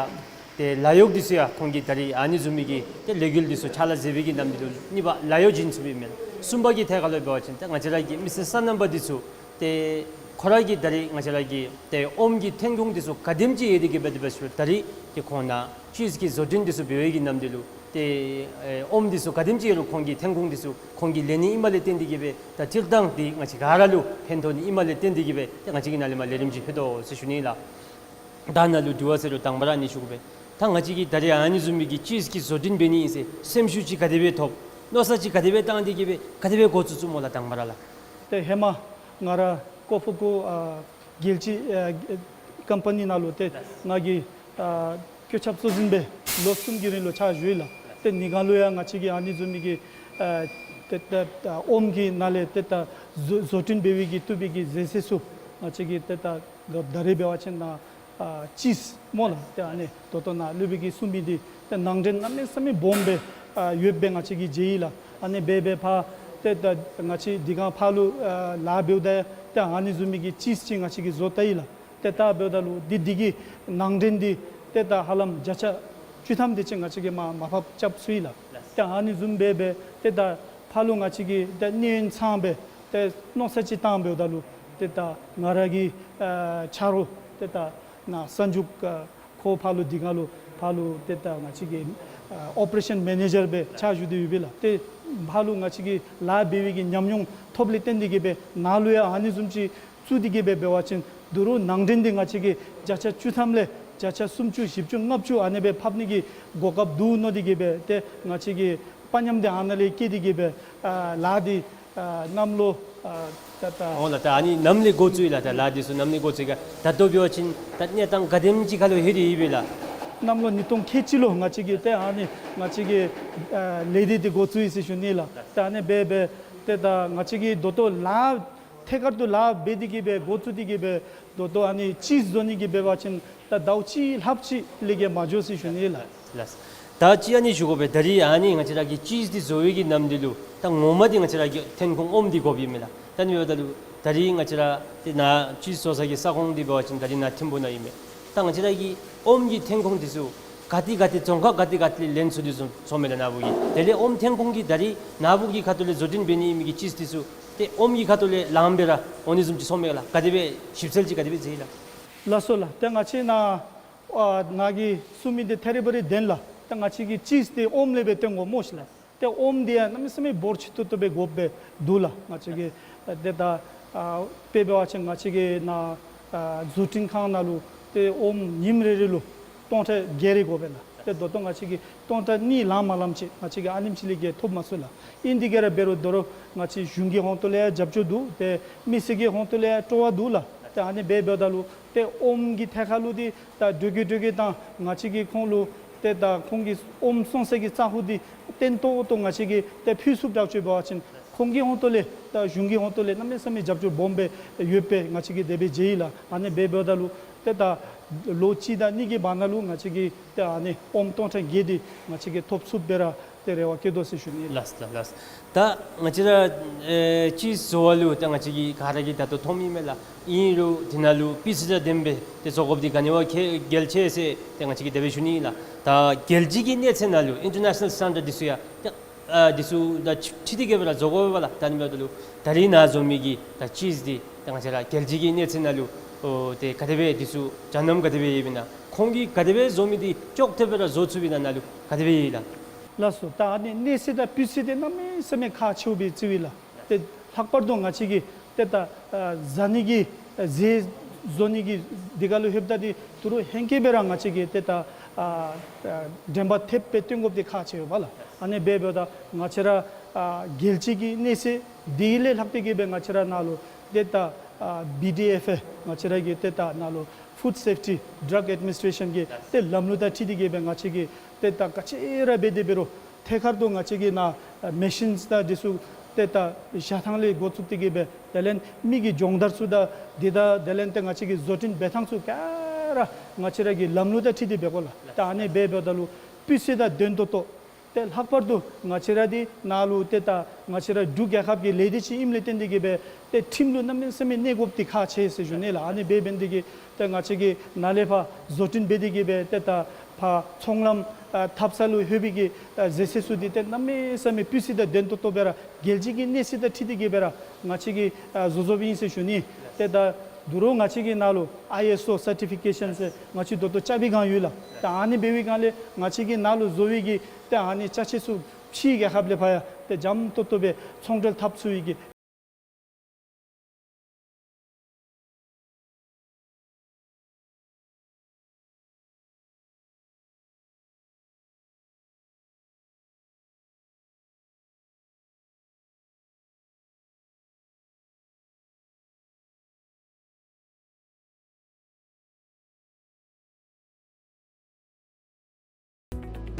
ཏེ་ལཱ་གཡོག་འདི་ཚུ་ཡང་ཁོང་གིས་ད་རིས་ཨ་ནི་བཟུམ་མའི་གི་ཏེ་ལས་འགུལ་འདི་ཚུ་ཕྱག་ལཱ་མཛད་པའི་གི་ནམ་འདི་ལུ་གཉིས་པ་ལཱ་གཡོག་བྱིན་ཚུགས་པས་མེན་ན། གསུམ་པ་གི་ཐད་ཁར་ལུ་འབད་བ་ཅིན་ཏེ་ང་བཅས་ར་གི་མི་སེར་སོ་ནམ་པ་འདི་ཚུ་ཏེ་ཁོ་ར་གིས་ད་རིས་ང་བཅས་ར་གི་ཏེ་ཨོམ་གྱི་ཐོན་ཁུངས་འདི་ཚུ་ག་དེམ་ཅིག་ཡོད་དེ་གིས་སྦེ་ཏེ་འབད་ཞུ་ད་རིས་ཏེ་ཁོང་ནཱ་ཅིས་ཀྱི་བཟོ་སྐྲུན་འདི་ཚུ་འབད་བའི་གི་ནམ་འདི་ལུ་ཏེ་ཨེ་ཨོམ་འདི་ཚུ་ག་དེམ་ཅིག་ཡོད་རུང་ཁོང་གི་ཐོན་ཁུངས་འདི་ཚུ་ཁོང་གིས་ལེན་ནི་ཨིནམ་ལས་བརྟེན་ཏེ་གིས་སྦེ་ད་སྤྱིར་བཏང་འདི་ང་བཅས་ག་ར་ལུ་ཕན་ཐོགས་ནི་ཨིནམ་ལས་བརྟེན་ཏེ་གིས་སྦེ་ཏེ་ང་བཅས་ཀྱིས་ནཱ་ལས་མར་ལས་རིམ་ཅིག་ཕུལ་དོ་ཟེར་ཞུ་ནི་ལགས། ད་ནཱ་ལུ་དྲི་བ་ཟེར་རུང་དང་པ་ར་ཨ་ནི་ཞུ་དགོ་པས། ད་ང་བཅས་ཀྱིས་ད་རིས་ཨ་ནི་བཟུམ་མའི་གི་ཅིས་ཀྱི་བཟོ་སྐྲུན་འབད་ནི་ཨིན་ཟེར་སེམས་ཤུགས་ཅིག་ག་དེ་སྦེ་ཐོབ། མནོ་བསམ་ཅིག་ག་དེ་སྦེ་བཏང་སྟེ་གིས་སྦེ་ག་དེ་སྦེ་འགོ་བཙུགས་བཙུགསཔ་སྨོ་ལགས་དང་པ་ར་ལགས། ཏེ་ཧེ་མ་ང་ར་ཀོ་ཕུ་ཀུ་ཨ་རྒྱལ་སྤྱི་ཨ་ཀམ་པ་ནི་ནང་ལུ་ཏེ་ང་གིས་ཨ་བཀོད་ཁྱབ་གཙོ་འཛིན་སྦེ་ལོ་གསུམ་གྱི་རིང་ལུ་ཕྱག་ཞུ་ཡི་ལགས། ཏེ་ནི་ག་ལུ་ཡང་ང་བཅས་ཀྱིས་ཨ་ནི་བཟུམ་མའི་གི་ཨ་ཏེ་ཏེ་ཨོམ་གྱི་ནང་ལས་ཏེ་ད་བཟོ་བཟོ་སྐྲུན་འབད་བའི་གི་བཏུབ་པའི་གི་ཟས་ཟས་ཚུ་ང་བཅས་ཀྱིས་ཏེ་ད་ད་རིས་འབད་བ་ཅིན་ནཱ་ཨ་ཅིས་སྨོ་ལགས། ཏེ་ཨ་ནི་ད་ལྟོ་ནཱ་སློབ་དཔོན་གྱིས་གསུངས་མི་འདི་ཏེ་ནང་འདྲེན་གནམ་མེད་ས་མེད་སྦོམ་སྦེ་ཨ་ཡོདཔ་སྦེ་ང་བཅས་ཀྱིས་མཇལ་ཡི་ལགས། ཨ་ནི་སྦེ་སྦེ་ཕར་ཏེ་ད་ང་བཅས་འདི་ག་ཕར་ལུ་ཨ་ལཱ་འབདཝ་ད་ཏེ་ཨ་ནི་བཟུམ་མའི་གི་ཅིས་ཅིག་ང་བཅས་ཀྱིས་བཟོ་བལྟ་ཡི་ལགས། ཏེ་ད་འབདཝ་ད་ལུ་འདི་འདི་གི་ནང་འདྲེན་འདི་ཏེ་ད་ཧ་ལམ་བརྒྱ་ཆ་བཅུ་ཐམ་དེ་ཅིག་ང་བཅས་ཀྱིས་མར་མར་ཕབ་རྐྱབ་ཚུགས་ཡི་ལགས། ཏེ་ཨ་ནི་བཟུམ་སྦེ་སྦེ་ཏེ་ད་ཕར་ལུ་ང་བཅས་ཀྱིས་ཏེ་གནས་ཡུན་ཚང་སྦེ་ཏེ་མནོ་བསམ་ཅིག་བཏང་འབདཝ་ད་ལུ་ཏེ་ད་ང་ར་གི་ཨ་ཆ་རོགས་ཏེ་ད་ནཱ་གསར་འཇུག་ཨ་ཁོ་ཕར་ལུ་འདི་ག་ལུ་ཕར་ལུ་ཏེ་ད་ང་བཅས་ཀྱི་ཨ་ཨོ་པ་རེ་ཤཱན་མེ་ནེ་ཇར་སྦེ་ཕྱག་ཞུ་སྟེ་ཡོད་པས་ལགས། ཏེ་ཕར་ལུ་ང་བཅས་ཀྱིས་ལཱ་འབད་བའི་གི་ཉམས་མྱོང་ཐོབ་ལས་བརྟེན་ཏེ་གིས་སྦེ་ནཱ་ལུ་ཡང་ཨ་ནི་བཟུམ་ཅིག་བཙུགས་ཏེ་གིས་སྦེ་འབད་བ་ཅིན་ད་རུང་ནང་འདྲེན་འདི་ང་བཅས་ཀྱིས་བརྒྱ་ཆ་བཅུ་ཐམ་ལས་བརྒྱ་ཆ་སུམ་ཅུ་བཞི་བཅུ་ལྔ་བཅུ་ཨ་ནི་སྦེ་ཕབ་ནི་གི་གོ་སྐབས་འདུག་མནོ་སྟེ་གིས་སྦེ་ཏེ་ང་བཅས་ཀྱིས་དཔའ་ཉམས་འདི་ཨ་ནཱ་ལས་བསྐྱེད་དེ་གིས་སྦེ་ཨ་ལཱ་འདི་ཨ་གནམ་ལོ་ཨ་ད་ད་འོང་ལགས། ད་ཨ་ནི་ནམ་ལས་འགོ་བཙུགས་ཡི་ལགས། ད་ལཱ་འདི་ཚུ་ནམ་ལས་འགོ་བཙུགས་ཡི་ག་ད་ལྟོ་འབད་བ་ཅིན་ད་གནས་སྟངས་ག་དེམ་ཅིག་ཁར་ལུ་ལྷོད་དེ་ཡོད་པས་ལགས། གནམ་ལོ་ཉིས་སྟོང་ཁལ་གཅིག་ལུ་ང་བཅས་ཀྱིས་ཏེ་ཨ་ནི་ང་བཅས་ཀྱིས་ཨ་ལས་སྡེ་འདི་འགོ་བཙུགས་ཡི་ཟེར་ཞུ་ནི་ལགས། ཏེ་ཨ་ནི་སྦེ་སྦེ་ཏེ་ད་ང་བཅས་ཀྱིས་ད་ལྟོ་ལཱ་ ཐད་ཀར་དུ་ལཱ་འབད་དེ་གི་སྦེ་འགོ་བཙུགས་ཏེ་གི་སྦེ་ད་ལྟོ་ཨ་ནི་ཅིསི་བཟོ་ནི་གི་འབད་བ་ཅིན་ད་ཟླཝ་གཅིག་ལྷགཔ་ཅིག་ལས་བརྒལ་མ་འགྱོ་ཟེར་ཞུ་ནི་ལགས། ལགས། ད་ཅི་ཨ་ནི་ཞུ་དགོ་པས། ད་རིས་ཨ་ནི་ང་བཅས་ར་གི་ཅིསི་འདི་བཟོ་བའི་གི་ནམ་དུས་ལུ་ད་ངོ་མ་འདི་ང་བཅས་ར་གི་ཐོན་ཁུངས་ཨོམ་འདི་དགོཔ་ཨིན་མས་ལགས། ད་ཨ་ནི་འབདཝ་ད་ལུ་ད་རིས་ང་བཅས་ར་ཏེ་ནཱ་ཅིསི་བཟོ་ས་གི་ས་ཁོངས་འདི་འབད་བ་ཅིན་ད་རིས་ནཱ་ཐིམ་ཕུ་ནང་ཨིན་མས། ད་ང་བཅས་ར་གི་ཨོམ་གྱི་ཐོན་ཁུངས་འདི་ཚུ་ག་ཏེ་ག་ཏེ་རྫོང་ཁག་ག་ཏེ་ག་ཏེ་ལས་ལེན་ཚུགས་ཏེ་སོང་སོངམ་མས་ལགས་ནཱ་བུ་གིས། དེ་ལས་ཨོམ་ཐོན་ཁུངས་ཀྱི་ད་རིས་ནཱ་བུ་གི་ཁ་ཐུག་ལས་བཟོ་སྐྲུན་འབད་ནི་ཨིན་མི་གི་ཅིསི་འདི་ཚུ་ཏེ་ཨོམ་གྱི་ཁ་ཐུག་ལས་ལངམ་སྦེ་ར་འོང་ནི་བཟུམ་ཅིག་སོངམ་མས་ལགས། ག་དེ་སྦེ་ཞིབ་འཚོལ་ཅིག་ག་དེ་སྦེ་མཛད་ཡི་ལགས། ལགས་སོ་ལགས། ཏེ་ང་བཅས་ནཱ་ཨ་ནཱ་གིས་གསུང་མི་འདི་ཐད་རི་བ་རི་བདེན་ལགས། ཏེ་ང་བཅས་ཀྱི་ཅིསི་འདི་ཨོམ་ལས་སྦེ་བཏོན་དགོ་སྨོ་ཤིག་ལགས། ཏེ་ཨོམ་འདི་ཡང་གནམ་མེད་ས་མེད་འབོར་ཆེ་ཏོག་ཏོ་སྦེ་དགོཔ་སྦེ་འདུག་ལགས། ང་བཅས་ཀྱི་ཨ་ཏེ་ད་ཨ་དཔེ་འབད་བ་ཅིན་ང་བཅས་ཀྱི་ནཱ་ཨ་བཟོ་སྐྲུན་ཁང་ནང་ལུ་ཏེ་ཨོམ་ཉིནམ་རེ་རེ་ལུ་སྟོང་ཕྲག་བརྒྱད་རེ་དགོ་པས་ལགས། ཏེ་ད་ལྟོ་ང་བཅས་ཀྱིས་སྟོང་ཕྲག་གཉིས་ལང་མ་ལངམ་ཅིག་ང་བཅས་ཀྱིས་ཨ་ནེམ་ཅིག་ལས་བརྒལ་ཐོབ་མ་ཚུགས་ལགས། ཨིན་དེ་གིས་ར་འབད་རུང་དོ་རུང་ང་བཅས་གཞུང་གི་ཧོང་ཏོ་ལས་ཡང་རྒྱབ་སྐྱོར་འདུག། ཏེ་མི་སེར་གྱི་ཧོང་ཏོ་ལས་ཡང་སྤྲོ་བ་འདུག་ལགས། ཏེ་ཨ་ནི་སྦེ་འབདཝ་ད་ལུ་ཏེ་ཨོམ་གྱི་ཐད་ཁར་ལུ་འདི་ད་འགྲོ་གི་འགྲོ་གི་དང་ང་བཅས་ཀྱིས་ཁོང་ལུ་ཏེ་ད་ཁོང་གི་ཨོམ་སོང་ས་གི་ས་ཁོངས་འདི་བརྟན་ཏོག་ཏོ་ང་བཅས་ཀྱིས་ཏེ་ཕུལ་ཚུགསཔ་དྲག་ཅིག་འབད་བ་ཅིན་ཁོང་གི་ཧོང་ཏོ་ལས་ད་གཞུང་གི་ཧོང་ཏོ་ལས་གནམ་མེད་ས་མེད་རྒྱབ་སྐྱོར་སྦོམ་སྦེ་ཡོདཔ་སྦེ་ང་བཅས་ཀྱིས་དེ་སྦེ་མཇལ་ཡི་ལགས། ཨ་ནི་སྦེ་འབདཝ་ད་ལུ་ཏེ་ད་ལོ་གཅིག་དང་གཉིས་ཀྱི་བར་ན་ལུ་ང་བཅས་ཀྱིས་ཏེ་ཨ་ནི་ཨོམ་སྟོང་ཕྲག་བརྒྱད་འདི་ང་བཅས་ཀྱིས་ཐོབ་ཚུགསཔ་སྦེ་ར་ཏེ་རེ་བ་བསྐྱེད་དོ་ཟེར་ཞུ་ནི། ལགས་ལགས་ལགས། ད་ང་བཅས་ར་ཨེ་ཅིསི་བཟོ་བ་ལུ་ད་ང་བཅས་ཀྱིས་ག་ར་གིས་ད་ལྟོ་མཐོངམ་ཨིན་མས་ལགས། ཨིན་རུང་དེ་ནང་ལུ་སྤུས་ཚད་དང་ལྡནམ་སྦེ་ཏེ་བཟོ་དགོཔ་འདི་ག་ནི་བ་གལ་ཆེ་ཟེར་ཏེ་ང་བཅས་ཀྱིས་དེ་སྦེ་ཞུ་ནི་ལགས། ད་རྒྱལ་སྤྱི་གི་གནས་ཚད་ནང་ལུ་ཨིན་ཊར་ནེ་ཤ་ནཱལ་སི་ཊེན་ཌརཌ་འདི་ཚུ་ཡང་ཏེ་ཨ་འདི་ཚུ་དང་འཁྲིལ་ཏེ་གི་སྦེ་ར་བཟོ་དགོ་པས་ལགས། ད་ཨ་ནི་འབདཝ་ད་ལུ་ད་རིས་ནཱ་བཟོ་མི་གི་ད་ཅིསི་འདི་ད་ང་བཅས་ར་རྒྱལ་སྤྱི་གི་གནས་ཚད་ནང་ལུ་ཨོ་ཏེ་ག་དེ་སྦེ་འདི་ཚུ་འཇའ་སྣུམ་ག་དེ་སྦེ་ཡོདཔ་ཨིན་ན། ཁོང་གིས་ག་དེ་སྦེ་བཟོ་མི་འདི་ཅོག་འཐདཔ་སྦེ་ར་བཟོ་ཚུགསཔ་ཨིན་ན་ནཱ་ལུ་ག་དེ་སྦེ་ཡོད་ལགས། ལགས་སོ། ད་ཨ་ནི་གནས་ཚད་དང་སྤུས་ཚད་འདི་གནམ་མེད་ས་མེད་ཁག་ཆེཝ་སྦེ་བརྩིཝ་ཨིན་ལགས། ཏེ་ལྷག་པར་དུ་ང་བཅས་ཀྱི་ཏེ་ད་ཨ་བཟའ་ནི་གི་ཨ་ཟས་བཟོ་ནི་གི་འདི་ཁར་ལུ་ལྷོདཔ་ད་འདི་ད་རུང་ཧེང་སྐལ་སྦེ་ར་ང་བཅས་ཀྱིས་ཏེ་ད་ཨ་ཨ་དྲན་པ་ཐེབས་སྦེ་བཏོན་དགོཔ་འདི་ཁག་ཆེ་བས་ལགས། ཨ་ནི་སྦེ་འབདཝ་ད་ང་བཅས་ར་ཨ་རྒྱལ་སྤྱི་གི་གནས་ཚད་འདི་ལས་ལྷག་སྟེ་གི་སྦེ་ང་བཅས་ར་ནཱ་ལུ་ཏེ་ད་ཨ་བི་ཌི་ཨེཕ་ཨེ་ང་བཅས་ར་གི་ཏེ་ད་ནཱ་ལུ་ཕུཌ་སེཕ་ཊི་ཌྲག་ཨེཌ་མི་ནིསི་ཊེ་ཤཱན་གྱི་ཏེ་ལམ་ལུགས་དང་འཁྲིལ་ཏེ་གི་སྦེ་ང་བཅས་ཀྱིས་ཏེ་ད་ག་ཅི་ར་འབད་དེ་འབད་རུང་ཐད་ཀར་དུ་ང་བཅས་ཀྱིས་ནཱ་ཨ་མེ་ཤིནསི་དང་འདི་ཚུ་ཏེ་ད་བཞག་ཐངས་ལས་འགོ་བཙུགས་ཏེ་གི་སྦེ་དེ་ལས་མི་གི་སྦྱོང་བརྡར་ཚུ་དང་འདི་དང་དེ་ལས་ཏེ་ང་བཅས་ཀྱི་བཟོ་སྐྲུན་འབད་ཐངས་ཚུ་ག་ར་ང་བཅས་ར་གི་ལམ་ལུགས་དང་འཁྲིལ་ཏེ་འབད་དགོ་ལགས། ད་ཨ་ནི་སྦེ་འབདཝ་ད་ལུ་སྤུས་ཚད་དང་ལྡན་ཏོག་ཏོ་ཏེ་ལྷག་པར་དུ་ང་བཅས་ར་འདི་ནཱ་ལུ་ཏེ་ད་ང་བཅས་ར་འབྲུག་རྒྱལ་ཁབ་ཀྱི་ལས་སྡེ་ཅིག་ཨིནམ་ལས་བརྟེན་ཏེ་གི་སྦེ་ཏེ་ཁྲིམས་ལུ་གནམ་མེད་ས་མེད་གནས་དགོཔ་འདི་ཁག་ཆེ་ཟེར་ཞུ་ནི་ལགས། ཨ་ནི་སྦེ་འབད་ནི་དེ་གིས་ཏེ་ང་བཅས་ཀྱིས་ནཱ་ལས་ཕར་བཟོ་སྐྲུན་འབད་དེ་གི་སྦེ་ཏེ་ད་ཕར་ཚོང་ལམ་ཨ་འཐབ་ས་ལུ་ལྷོད་པའི་གི་ཨ་ཟས་ཟས་ཚུ་འདི་ཏེ་གནམ་མེད་ས་མེད་སྤུས་ཚད་དང་ལྡན་ཏོག་ཏོ་སྦེ་ར་རྒྱལ་སྤྱི་གི་གནས་ཚད་དང་འཁྲིལ་ཏེ་གི་སྦེ་ར་ང་བཅས་ཀྱིས་ཨ་བཟོ་བཟོཝ་ཨིན་ཟེར་ཞུ་ནི། ཏེ་ད་ད་རུང་ང་བཅས་ཀྱི་ནཱ་ལུ་ཨའི་ཨེསི་ཨོ་སར་ཊི་ཕི་ཀེ་ཤཱན་ཟེར་ང་བཅས་ད་ལྟོ་ཅ་པི་སྒང་ཡོད་ལགས། ད་ཨ་ནི་འབད་བའི་སྒང་ལས་ང་བཅས་ཀྱིས་ནཱ་ལུ་བཟོ་བའི་གི་ཏེ་ཨ་ནི་ཅ་ཆས་ཚུ་ཕྱིའི་རྒྱལ་ཁབ་ལས་ཕར་ཡང་ཏེ་འཇམ་ཏོག་ཏོ་སྦེ་ཚོང་འབྲེལ་འཐབ་ཚུགས་པའི་གི།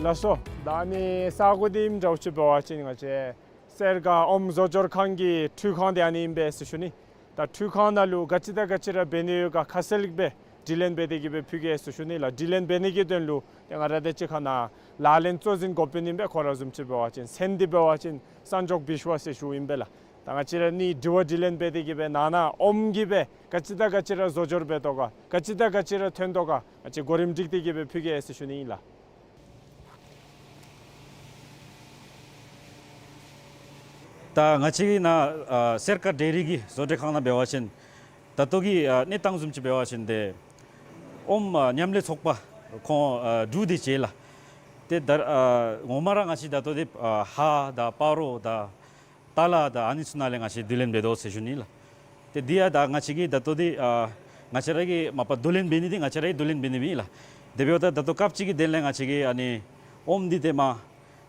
ལགས་སོ། ད་ཨ་ནི་ས་གོ་འདི་ཨིནམ་འདྲཝ་ཅིག་འབད་བ་ཅིན་ང་བཅས་སེར་དཀར་ཨོམ་བཟོ་སྦྱོར་ཁང་གི་འཕྲུལ་ཁང་འདི་ཨ་ནི་ཨིན་པས་ཟེར་ཞུ་ནི། ད་འཕྲུལ་ཁང་ནང་ལུ་ག་ཅི་དང་ག་ཅི་ར་འབད་ནི་ཡོད་ག་ཁ་གསལ་སྦེ་དྲི་ལན་འབད་དེ་གི་སྦེ་ཕུལ་གེ་ཟེར་ཞུ་ནི་ལགས། དྲི་ལན་འབད་ནི་གི་དོན་ལུ་ཏེ་ང་ར་དང་གཅིག་ཁར་ནཱ་ལག་ལེན་གཙོ་འཛིན་འགོ་དཔོན་ཨིན་པས། ཁོ་ར་བཟུམ་ཅིག་འབད་བ་ཅིན་མཚན་འདི་འབད་བ་ཅིན་སན་ཇོག་བིཤ་ཝ་ཟེར་ཞུཝ་ཨིན་པས་ལགས། ད་ང་བཅས་ར་ཨ་ནི་དྲི་བ་དྲི་ལན་འབད་དེ་གི་སྦེ་ནང་ན་ཨོམ་གྱིས་སྦེ་ག་ཅི་དང་ག་ཅི་ར་བཟོ་སྦྱོར་འབད་དོ་ག་ག་ཅི་དང་ག་ཅི་ར་ཐོན་དོ་ག་ང་བཅས་གོ་རིམ་སྒྲིག་སྟེ་གི་སྦེ་ཕུལ་གེ་ཟེར་ཞུ་ནི་ཨིན་ལགས། ད་ང་བཅས་ཀྱི་ནཱ་ཨ་སེར་དཀར་ཌེ་རི་གི་བཟོ་གྲྭ་ཁང་ནང་འབད་བ་ཅིན་ད་ལྟོ་གི་ཨ་གནས་སྟངས་བཟུམ་ཅིག་འབད་བ་ཅིན་ཏེ་ཨོམ་ཨ་མཉམ་ལས་ཚོགས་པ་ཁོང་ཨ་དྲུག་དེ་ཅིག་ལགས། ཏེ་ད་ཨ་ངོ་མ་ར་ང་བཅས་ད་ལྟོ་འདི་ཨ་ཧ་དང་སྤ་རོ་དང་ཏ་ལ་དང་ཨ་ནི་ཚུ་ནང་ལས་ང་བཅས་བསྡུ་ལེན་འབད་དོ་ཟེར་ཞུ་ནི་ལགས། ཏེ་འདི་ཡང་ད་ང་བཅས་ཀྱིས་ད་ལྟོ་འདི་ཨ་ང་བཅས་ར་གིས་མ་པ་བསྡུ་ལེན་འབད་ནི་འདི་ང་བཅས་ར་གིས་བསྡུ་ལེན་འབད་ནི་ཨིན་ལགས། དེ་འབདཝ་ད་ད་ལྟོ་སྐབས་ཅིག་གི་དོན་ལས་ང་བཅས་ཀྱིས་ཨ་ནི་ཨོམ་འདི་ཏེ་མ་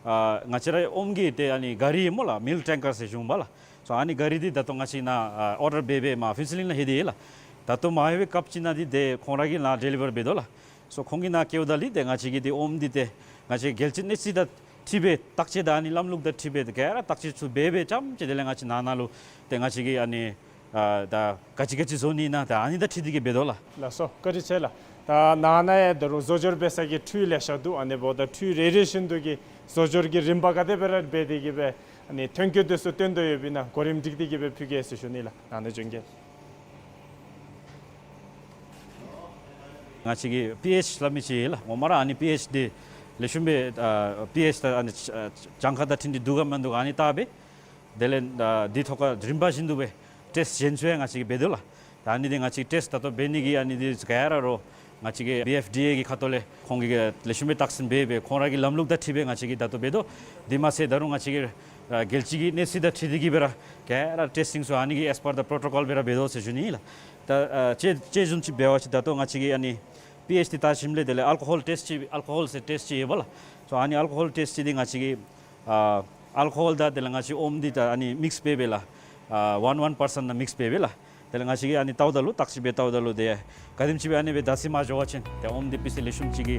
ཨ་ང་བཅས་ར་ཨོམ་གྱི་ཏེ་ཨ་ནི་ག་རི་སྨོ་ལགས། མིལཀ་ཊེང་ཀར་ཟེར་ཞུ་འོང་པ་ལགས། སོ་ཨ་ནི་ག་རི་འདི་ད་ལྟོ་ང་བཅས་ནཱ་ཨ་ཨོར་ཌར་འབད་འབད་མར་ཕུན་ཚོགས་གླིང་ལུ་ལྷོད་དེ་ཡོད་ལགས། ད་ལྟོ་མ་ལྷོད་པའི་སྐབས་ཅིག་ནང་འདི་ཏེ་ཁོང་ར་གིས་ནཱ་ཌེ་ལི་བར་འབད་དོ་ལགས། སོ་ཁོང་གིས་ནཱ་བསྐྱལཝ་ད་ལུ་ཏེ་ང་བཅས་ཀྱིས་ཏེ་ཨོམ་འདི་ཏེ་ང་བཅས་རྒྱལ་སྤྱིའི་གནས་ཚད་དང་འཁྲིལ་སྦེ་བརྟག་དཔྱད་དང་ཨ་ནི་ལམ་ལུགས་དང་འཁྲིལ་སྦེ་ཏེ་ག་ར་བརྟག་དཔྱད་ཚུ་འབད་འབད་རྐྱངམ་ཅིག་དེ་ལས་ང་བཅས་ནང་ན་ལུ་ཏེ་ང་བཅས་ཀྱིས་ཨ་ནི་ ཨ་ད་ག་ཅི་ག་ཅི་བཟོ་ནི་ཨིན་ན་ད་ཨ་ནི་དང་འཁྲིལ་ཏེ་གི་འབད་དོ་ལགས། ལགས་སོ། བཀའ་དྲིན་ཆེ་ལགས། ད་ནཱ་ནཱ་ཡང་ད་རུང་བཟོ་སྦྱོར་འབད་ས་གི་འཕྲུལ་ལེ་ཤ་འདུག། ཨ་ནི་འབདཝ་ད་འཕྲུལ་རེ་རེ་བཞིན་དུ་གི་བཟོ་སྦྱོར་གྱི་རིམ་པ་ག་དེ་སྦེ་ར་འབད་དེ་གི་སྦེ་ཨ་ནི་ཐོན་སྐྱེད་དེ་ཚུ་བཏོན་དོ་ཡོདཔ་ཨིན་ན་གོ་རིམ་སྒྲིག་སྟེ་གི་སྦེ་ཕུལ་གེ་ཟེར་ཞུ་ནི་ལགས། ནཱ་ནཱ་བྱོན་གེ། ང་བཅས་ཀྱི་པི་ཨེཆ་སླབ་མི་ཅིག་ཡོད་ལགས། ངོ་མ་ར་ཨ་ནི་པི་ཨེཆ་འདི་ལེགས་ཤོམ་སྦེ་ཨ་པི་ཨེཆ་ད་ཨ་ནི་ཨ་གྱངས་ཁ་དང་འཁྲིལ་ཏེ་འདུག་ག་མིན་འདུག་ག་ཨ་ནི་བལྟ་སྦེ། དེ་ལས་ཨ་འདི་ཐོག་ཁར་རིམ་པ་བཞིན་དུ་སྦེ་ཊེསཊ་གཞན་ཚུ་ཡང་ང་བཅས་ཀྱིས་འབད་དོ་ལགས། ད་ཨ་ནི་འདི་ང་བཅས་ཊེསཊ་ད་ལྟོ་འབད་ནི་གི་ཨ་ནི་འདི་ག་ར་རོགས་ང་བཅས་ཀྱི་བི་ཨེཕ་ཌི་ཨེ་གི་ཁ་ཐུག་ལས་ཁོང་གིས་ལེགས་ཤོམ་སྦེ་བརྟག་ཞིབ་འབད་སྦེ་ཁོང་ར་གི་ལམ་ལུགས་དང་འཁྲིལ་སྦེ་ང་བཅས་ཀྱིས་ད་ལྟོ་འབད་དོ། དེ་མ་ཚད་ད་རུང་ང་བཅས་ཀྱི་ཨ་རྒྱལ་སྤྱི་གི་གནས་ཚད་དང་འཁྲིལ་ཏེ་གི་སྦེ་ར་ག་ར་ཊེསི་ཊིང་ཚུ་ཨ་ནི་གི་ཨེས་པར་ད་པྲོ་ཊོ་ཀོལ་སྦེ་ར་འབད་དོ་ཟེར་ཞུ་ནི་ཨིན་ལགས། ད་ཨ་དཔྱེ་དཔྱེ་བཟུམ་ཅིག་འབད་བ་ཅིན་ད་ལྟོ་ང་བཅས་ཀྱི་ཨ་ནི་པི་ཨེཆ་འདི་བལྟ་ཞིནམ་ལས་དེ་ལས་ཨལ་ཀོ་ཧོལ་ཊེསཊ་ཅིག་ཨལ་ཀོ་ཧོལ་ཟེར་ཊེསཊ་ཅིག་ཡོད་པ་ལགས། སོ་ཨ་ནི་ཨལ་ཀོ་ཧོལ་ཊེསཊ་ཅིག་འདི་ང་བཅས་ཀྱིས་ཨ་ཨལ་ཀོ་ཧོལ་དང་དེ་ལས་ང་བཅས་ཨོམ་འདི་ད་ཨ་ནི་མིགསི་འབད་སྦེ་ལགས། ཨ་ཝན་ཝན་པར་སེནཊ་ནང་མིགསི་འབད་སྦེ་ལགས། དེ་ལས་ང་བཅས་ཀྱིས་ཨ་ནི་བལྟཝ་ད་ལུ་བརྟག་ཞིབ་འབད་བལྟཝ་ད་ལུ་དེ་ག་དེམ་ཅིག་སྦེ་ཨ་ནི་སྦེ་ད་སི་མ་འགྱོ་བ་ཅིན་ཏེ་ཨོམ་འདི་སྤུས་ཚད་ལེགས་ཤོམ་ཅིག་གི་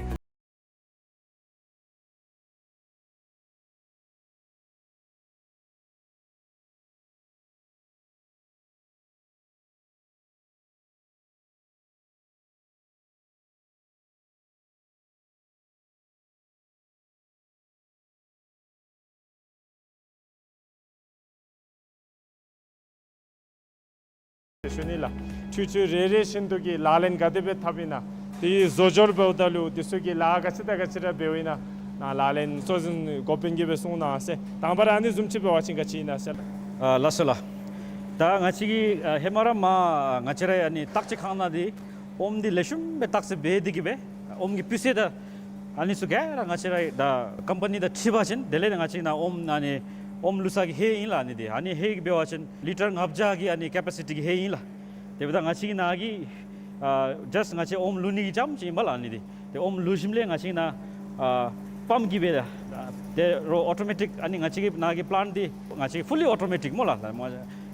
ཞུ་ནི་ལགས། འཕྲུལ་ཆས་རེ་རེ་བཞིན་དུ་གི་ལག་ལེན་ག་དེ་སྦེ་འཐབ་ཨིན་ན། དེའི་བཟོ་སྦྱོར་འབདཝ་ད་ལུ་དེ་ཚུ་གི་ལཱ་ག་ཅི་དང་ག་ཅི་ར་འབདཝ་ཨིན་ན། ནཱ་ལག་ལེན་གཙོ་འཛིན་འགོ་དཔོན་གྱིས་སྦེ་གསུང་གནང་ཟེར། དང་པ་ར་ཨ་ནི་བཟུམ་ཅིག་འབད་བ་ཅིན་ག་ཅི་ཨིན་ན་ཟེར། ཨ་ལགས་སོ་ལགས། ད་ང་བཅས་ཀྱིས་ཨ་ཧེ་མ་ར་མར་ང་བཅས་ར་ཨ་ནི་བརྟག་དཔྱད་ཁང་ནང་འདི་ཨོམ་འདི་ལེགས་ཤོམ་སྦེ་བརྟག་དཔྱད་འབད་དེ་གི་སྦེ་ཨོམ་གྱི་སྤུས་ཚད་དང་ཨ་ནི་ཚུ་ག་ར་ང་བཅས་ར་ད་ཀམ་པ་ནི་དང་འཁྲིལ་བ་ཅིན་དེ་ལས་ང་བཅས་ནཱ་ཨོམ་ཨ་ནི་ཨོམ་བླུག་ས་གི་ཧེ་ཨིན་ལགས། ཨ་ནི་འདི་ཨ་ནི་ཧེ་གི་འབད་བ་ཅིན་ལི་ཊར་ལྔ་བརྒྱ་གི་ཨ་ནི་ཀེ་པེ་སི་ཊི་གི་ཧེ་ཨིན་ལགས། དེ་འབདཝ་ད་ང་བཅས་ཀྱི་ནཱ་གི་ཨ་ཇཱསཊ་ང་བཅས་ཨོམ་བླུག་ནི་གི་རྐྱངམ་ཅིག་ཨིན་པ་ལགས་ཨ་ནི་འདི། ཏེ་ཨོམ་བླུག་ཞིནམ་ལས་ང་བཅས་ནཱ་ཨ་པམཔ་གིས་སྦེ་ད་ཏེ་རོགས་ཨོ་ཊོ་མེ་ཊིཀ་ཨ་ནི་ང་བཅས་ཀྱི་ནཱ་གི་པི་ལེནཊ་འདི་ང་བཅས་ཕུ་ལི་ཨོ་ཊོ་མེ་ཊིཀ་སྨོ་ལགས། ང་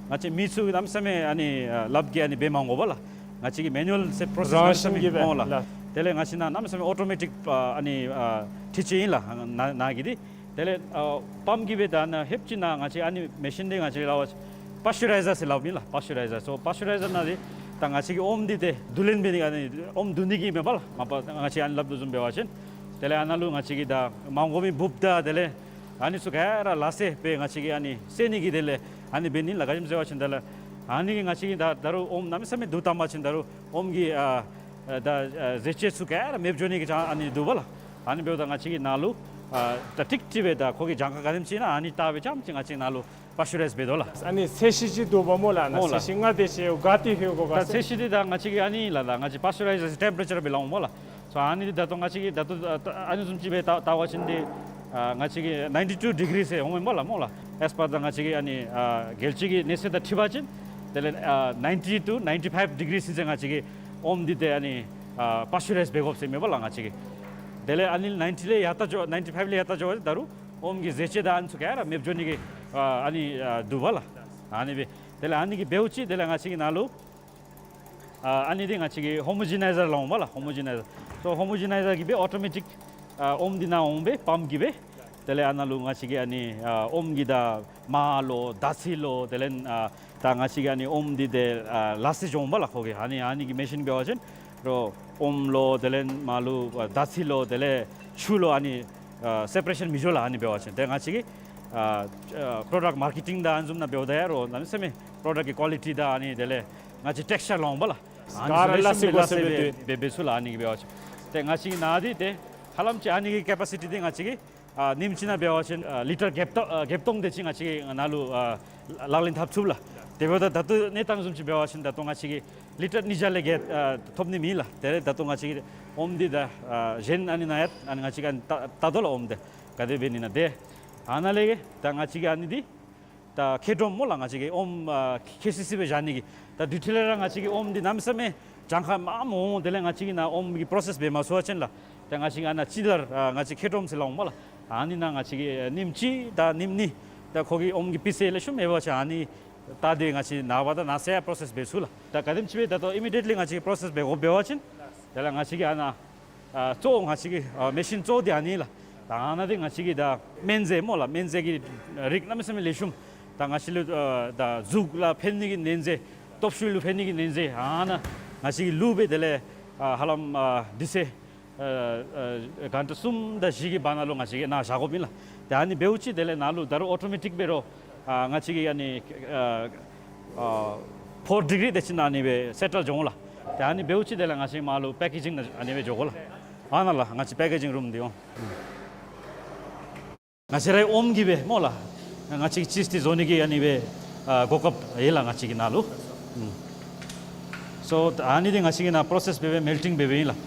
བཅས་མི་ཚུ་གནམ་མེད་ས་མེད་ཨ་ནི་ཨ་ལགཔ་གིས་ཨ་ནི་འབད་མ་དགོ་པ་ལགས། ང་བཅས་ཀྱི་མེ་ནུ་ཨལ་ཟེར་པྲོ་སེསི་རང་བཞིན་གྱིས་སྦེ་སྨོ་ལགས། ལགས། དེ་ལས་ང་བཅས་ནཱ་གནམ་མེད་ས་མེད་ཨོ་ཊོ་མེ་ཊིཀ་ཨ་ཨ་ནི་ཨ་འཕྲུལ་ཆས་ཨིན་ལགས་ནཱ་ནཱ་གི་འདི། དེ་ལས་ཨ་པམཔ་གིས་སྦེ་ད་ནཱ་ལྷོདཔ་ཅིག་ནཱ་ང་བཅས་ཨ་ནི་མེ་ཤིན་འདི་ང་བཅས་སླབ་པ་ཅིན་པཱས་ཅུ་རའི་ཛར་ཟེར་སླབ་ཨིན་ལགས། པཱས་ཅུ་རའི་ཛར། སོ་པཱས་ཅུ་རའི་ཛར་ནང་འདི་ད་ང་བཅས་ཀྱི་ཨོམ་འདི་ཏེ་བསྡུ་ལེན་འབད་ནི་ཨ་ནི་ཨོམ་བསྡུ་ནི་གི་མེན་པ་ལགས། མ་པ་ང་བཅས་ཨ་ནི་སླབ་དོ་བཟུམ་འབད་བ་ཅིན་དེ་ལས་ཨ་ནཱ་ལུ་ང་བཅས་ཀྱི་ད་མ་དགོ་མི་འབུཔ་དང་དེ་ལས་ཨ་ནི་ཚུ་ག་ར་ལག་སེ་སྦེ་ང་བཅས་ཀྱིས་ཨ་ནི་བསལ་ནི་གི་དེ་ལས་ཨ་ནི་འབད་ནི་ལགས། ག་ཅི་སྨོ་ཟེར་བ་ཅིན་དེ་ལས་ཨ་ནི་གིས་ང་བཅས་ཀྱི་ད་ད་རུང་ཨོམ་གནམ་མེད་ས་མེད་བསྡུ་བཏང་པ་ཅིན་ད་རུང་ཨོམ་གྱི་ཨ་ཨ་ད་ཨ་ཟས་བཅད་ཚུ་ག་ར་མེདཔ་འགྱོ་ནི་གི་ཅང་ཨ་ནི་འདུག་པ་ལགས། ཨ་ནི་འབདཝ་ད་ང་བཅས་ཀྱིས་ནཱ་ལུ་ཨ་ད་ཀྲིག་ཀྲི་སྦེ་ད་ཁོ་གི་གྱངས་ཁ་ག་དེམ་ཅིག་ཨིན་ན་ཨ་ནི་བལྟ་སྦེ་རྐྱངམ་ཅིག་ང་བཅས་ནཱ་ལུ་པཱས་ཅུ་རའིཛ་འབད་དོ་ལགས། ཨ་ནི་ཚད་གཞི་ཅིག་འདུག་པ་སྨོ་ལགས། ནཱ་སྨོ་ལགས། ཚད་གཞི་ལྔ་དེ་ཅིག་ག་ཏེ་ལྷོད་དགོ་ག་ཟེར། ཚད་གཞི་འདི་ད་ང་བཅས་ཀྱི་ཨ་ནི་ལགས་ད་ང་བཅས་པཱས་ཅུ་རའི་ཛར་ཟེར་ཊེམ་པེ་རེ་ཅར་སྦེ་སླབ་འོང་པ་ལགས། སོ་ཨ་ནི་འདི་ད་ལྟོ་ང་བཅས་ཀྱིས་ད་ལྟོ་ཨ་ཨ་ནི་བཟུམ་ཅིག་སྦེ་བལྟ་བལྟ་བ་ཅིན་འདི་ཨ་ང་བཅས་ཀྱིས་ནའིན་ཊི་ཊུ་ཌི་གི་རི་ཟེར་འོང་མས་པ་ལགས་སྨོ་ལགས། ཨེས་པར་ད་ང་བཅས་ཀྱི་ཨ་ནི་ཨ་རྒྱལ་སྤྱི་གི་གནས་ཚད་དང་འཁྲིལ་བ་ཅིན་དེ་ལས་ཨ་ནའིན་ཊི་ཊུ་ནའིན་ཊི་ཕའིབ་ཌི་གི་རི་ཟེར་ང་བཅས་ཀྱིས་ཨོམ་འདི་ཏེ་ཨ་ནི་ཨ་པཱས་ཅུ་རའིཛ་འབད་དགོཔ་ཟེར་མས་པ་ལགས་ང་བཅས་ཀྱིས། དེ་ལས་ཨ་ནི་ནའིན་ཊི་ལས་ཡར་ལྟ་འགྱོ་ནའིན་ཊི་ཕའིབ་ལས་ཡར་ལྟ་འགྱོ་བ་ཅིན་ད་རུང་ཨོམ་གྱི་ཟས་བཅད་དང་ཨ་ནི་ཚུ་ག་ར་མེདཔ་འགྱོ་ནི་གི་ཨ་ཨ་ནི་ཨ་འདུག་པ་ལགས། ཨ་ནི་སྦེ་དེ་ལས་ཨ་ནི་གིས་འབདཝ་ཅིག་དེ་ལས་ང་བཅས་ཀྱིས་ནཱ་ལུ་ཨ་ཨ་ནི་འདི་ང་བཅས་ཀྱིས་ཧོ་མོ་ཇི་ནའི་ཛར་སླབ་འོང་པ་ལགས། ཧོ་མོ་ཇི་ནའི་ཛར། སོ་ཧོ་མོ་ཇི་ནའི་ཛར་གིས་སྦེ་ཨོ་ཊོ་མེ་ཊིཀ་ཨ་ཨོམ་འདི་ནཱ་འོང་སྦེ་པམཔ་གིས་སྦེ་དེ་ལས་ཨ་ནཱ་ལུ་ང་བཅས་ཀྱིས་ཨ་ནི་ཨ་ཨོམ་གྱི་ད་མར་ལོ་དར་ཚིལ་ལོ་དེ་ལས་ཨ་ད་ང་བཅས་ཀྱིས་ཨ་ནི་ཨོམ་འདི་ཏེ་ཨ་ལག་སེ་འགྱོ་འོང་པ་ལགས་ཁོ་གིས། ཨ་ནི་ཨ་ནི་གི་མེ་ཤིན་འབད་བ་ཅིན་རོགས་ཨོམ་ལོ་དེ་ལས་མར་ལུ་ཨ་དར་ཚིལ་ལོ་དེ་ལས་ཆུ་ལོ་ཨ་ནི་ཨ་སེ་པ་རེ་ཤཱན་མི་འགྱོ་ལགས། ཨ་ནི་འབད་བ་ཅིན་ཏེ་ང་བཅས་ཀྱིས་ཨ་ཨ་པྲོ་ཌགཊ་མར་ཀེ་ཊིང་དང་ཨ་ནི་བཟུམ་ནང་འབདཝ་ད་ཡང་རོགས་གནམ་མེད་ས་མེད་པྲོ་ཌགཊ་གི་ཀོ་ལི་ཊི་དང་ཨ་ནི་དེ་ལས་ང་བཅས་ཊེགསི་ཅར་སླབ་འོང་པ་ལགས། ཨ་ནི་ག་ར་ཚུ་ལག་སེ་ལེགས་ཤོམ་སྦེ་ལག་སེ་སྦེ་འབད་འབད་འབད་ཚུགས་ལགས། ཨ་ནི་གིས་འབད་བ་ཅིན་ཏེ་ང་བཅས་ཀྱི་ནཱ་འདི་ཏེ་ཧ་ལམ་ཅིག་ཨ་ནི་གི་ཀེ་པེ་སི་ཊི་འདི་ང་བཅས་ཀྱིས་ཨ་ཉིནམ་གཅིག་ནང་འབད་བ་ཅིན་ཨ་ལི་ཊར་བརྒྱད་སྟོང་ཨ་བརྒྱད་སྟོང་དེ་ཅིག་ང་བཅས་ཀྱིས་ནཱ་ལུ་ཨ་ལག་ལེན་འཐབ་ཚུགས་ལགས། དེ་འབདཝ་ད་ད་ལྟོ་གནས་སྟངས་བཟུམ་ཅིག་འབད་བ་ཅིན་ད་ལྟོ་ང་བཅས་ཀྱིས་ལི་ཊར་ཉིས་བརྒྱ་ལས་བརྒལ་ཨ་ཐོབ་ནི་མེད་ལགས། དེ་ལས་ད་ལྟོ་ང་བཅས་ཀྱིས་ཨོམ་འདི་ད་ཨ་གཞན་ཨ་ནི་ནང་ཡང་ཨ་ནི་ང་བཅས་ཀྱིས་ཨ་ནི་བལྟ་བལྟ་དོ་ལགས། ཨོམ་འདི་ག་དེ་འབད་ནི་ཨིན་ན་ཏེ་ཨ་ནཱ་ལས་ད་ང་བཅས་ཀྱིས་ཨ་ནི་འདི་ད་ཁེ་ཌོམ་སྨོ་ལགས། ང་བཅས་ཀྱིས་ཨོམ་ཨ་ཁེ་སི་སི་སྦེ་བཞག་ནི་གི་ད་དེ་འཕྲོ་ལས་ར་ང་བཅས་ཀྱིས་ཨོམ་འདི་གནམ་མེད་ས་མེད་གྱངས་ཁ་མངམ་འོང་། དེ་ལས་ང་བཅས་ཀྱིས་ནཱ་ཨོམ་གྱི་པྲོ་སེསི་འབད་མ་ཚུགས་པ་ཅིན་ལགས། ཏེ་ང་བཅས་ཀྱིས་ཨ་ནཱ་སྤྱི་ཟླར་ཨ་ང་བཅས་ཁེ་ཌོམ་ཟེར་སླབ་འོང་པ་ལགས། ཨ་ནི་ནང་ང་བཅས་ཀྱིས་ཉིནམ་གཅིག་དང་ཉིནམ་གཉིས་ད་ཁོ་གི་ཨོམ་གྱི་སྤུས་ཚད་ལེགས་ཤོམ་ཡོད་པ་ཅིན་ཨ་ནི་ད་དེ་ང་བཅས་ནངས་པ་དང་གནངས་ཚེ་ཡང་པྲོ་སེསི་འབད་ཚུགས་ལགས། ད་ག་དེམ་ཅིག་སྦེ་ད་ལྟོ་ཨི་མི་ཌི་ཡེཊ་ལི་ང་བཅས་ཀྱིས་པྲོ་སེསི་འབད་དགོཔ་འབད་བ་ཅིན་དེ་ལས་ང་བཅས་ཀྱིས་ཨ་ནཱ་ཨ་གཙོ་བོ་ང་བཅས་ཀྱི་ཨ་མེ་ཤིན་གཙོ་བོ་འདི་ཨ་ནི་ལགས། ད་ཨ་ནཱ་འདི་ང་བཅས་ཀྱི་ད་སྨན་རྫས་སྨོ་ལགས། སྨན་རྫས་ཀྱི་རིགས་གནམ་མེད་ས་མེད་ལེགས་ཤོམ། ད་ང་བཅས་ལུ་ཨ་ད་གཟུགས་ལུ་ཕན་ནི་གི་སྨན་རྫས་ སྟོབས་ཤུགས་ལུ་ཕན་ནི་གི་ནན་ཟེར་ཨ་ནཱ་ང་བཅས་ཀྱིས་བླུགས་སྦེ་དེ་ལས་ཨ་ཧ་ལམ་ཨ་དུས་ཚོད་ཨ་ཨ་གྷན་ཊ་གསུམ་དང་བཞི་གི་བར་ན་ལུ་ང་བཅས་ཀྱིས་ནཱ་བཞག་དགོཔ་ཨིན་ལགས། ཏེ་ཨ་ནི་འབདཝ་ཅིག་དེ་ལས་ནཱ་ལུ་ད་རུང་ཨོ་ཊོ་མེ་ཊིཀ་འབད་རུང་ཨ་ང་བཅས་ཀྱིས་ཨ་ནི་ཨ་ཨ་ཕོར་ཌི་གི་རི་དེ་ཅིག་ནང་ཨ་ནི་སྦེ་སེ་ཊལ་འགྱོ་འོང་ལགས། ཏེ་ཨ་ནི་འབདཝ་ཅིག་དེ་ལས་ང་བཅས་མར་ལུ་པེ་ཀེ་ཇིང་ནང་ཨ་ནི་སྦེ་འགྱོ་དགོ་ལགས། ཨ་ནཱ་ལགས་ང་བཅས་པེ་ཀེ་ཇིང་རུམ་འདི་འོང་། ང་བཅས་རའི་ཨོམ་གྱིས་སྦེ་སྨོ་ལགས། ང་བཅས་ཀྱིས་ཅིསི་འདི་བཟོ་ནི་གི་ཨ་ནི་སྦེ་ཨ་གོ་སྐབས་ཡོད་ལགས་ང་བཅས་ཀྱི་ནང་ལུ། ཨུམ། སོ་ཨ་ནི་འདི་ང་བཅས་ཀྱིས་ནཱ་པྲོ་སེསི་འབད་སྦེ་མེལ་ཊིང་འབད་སྦེ་ཨིན་ལགས།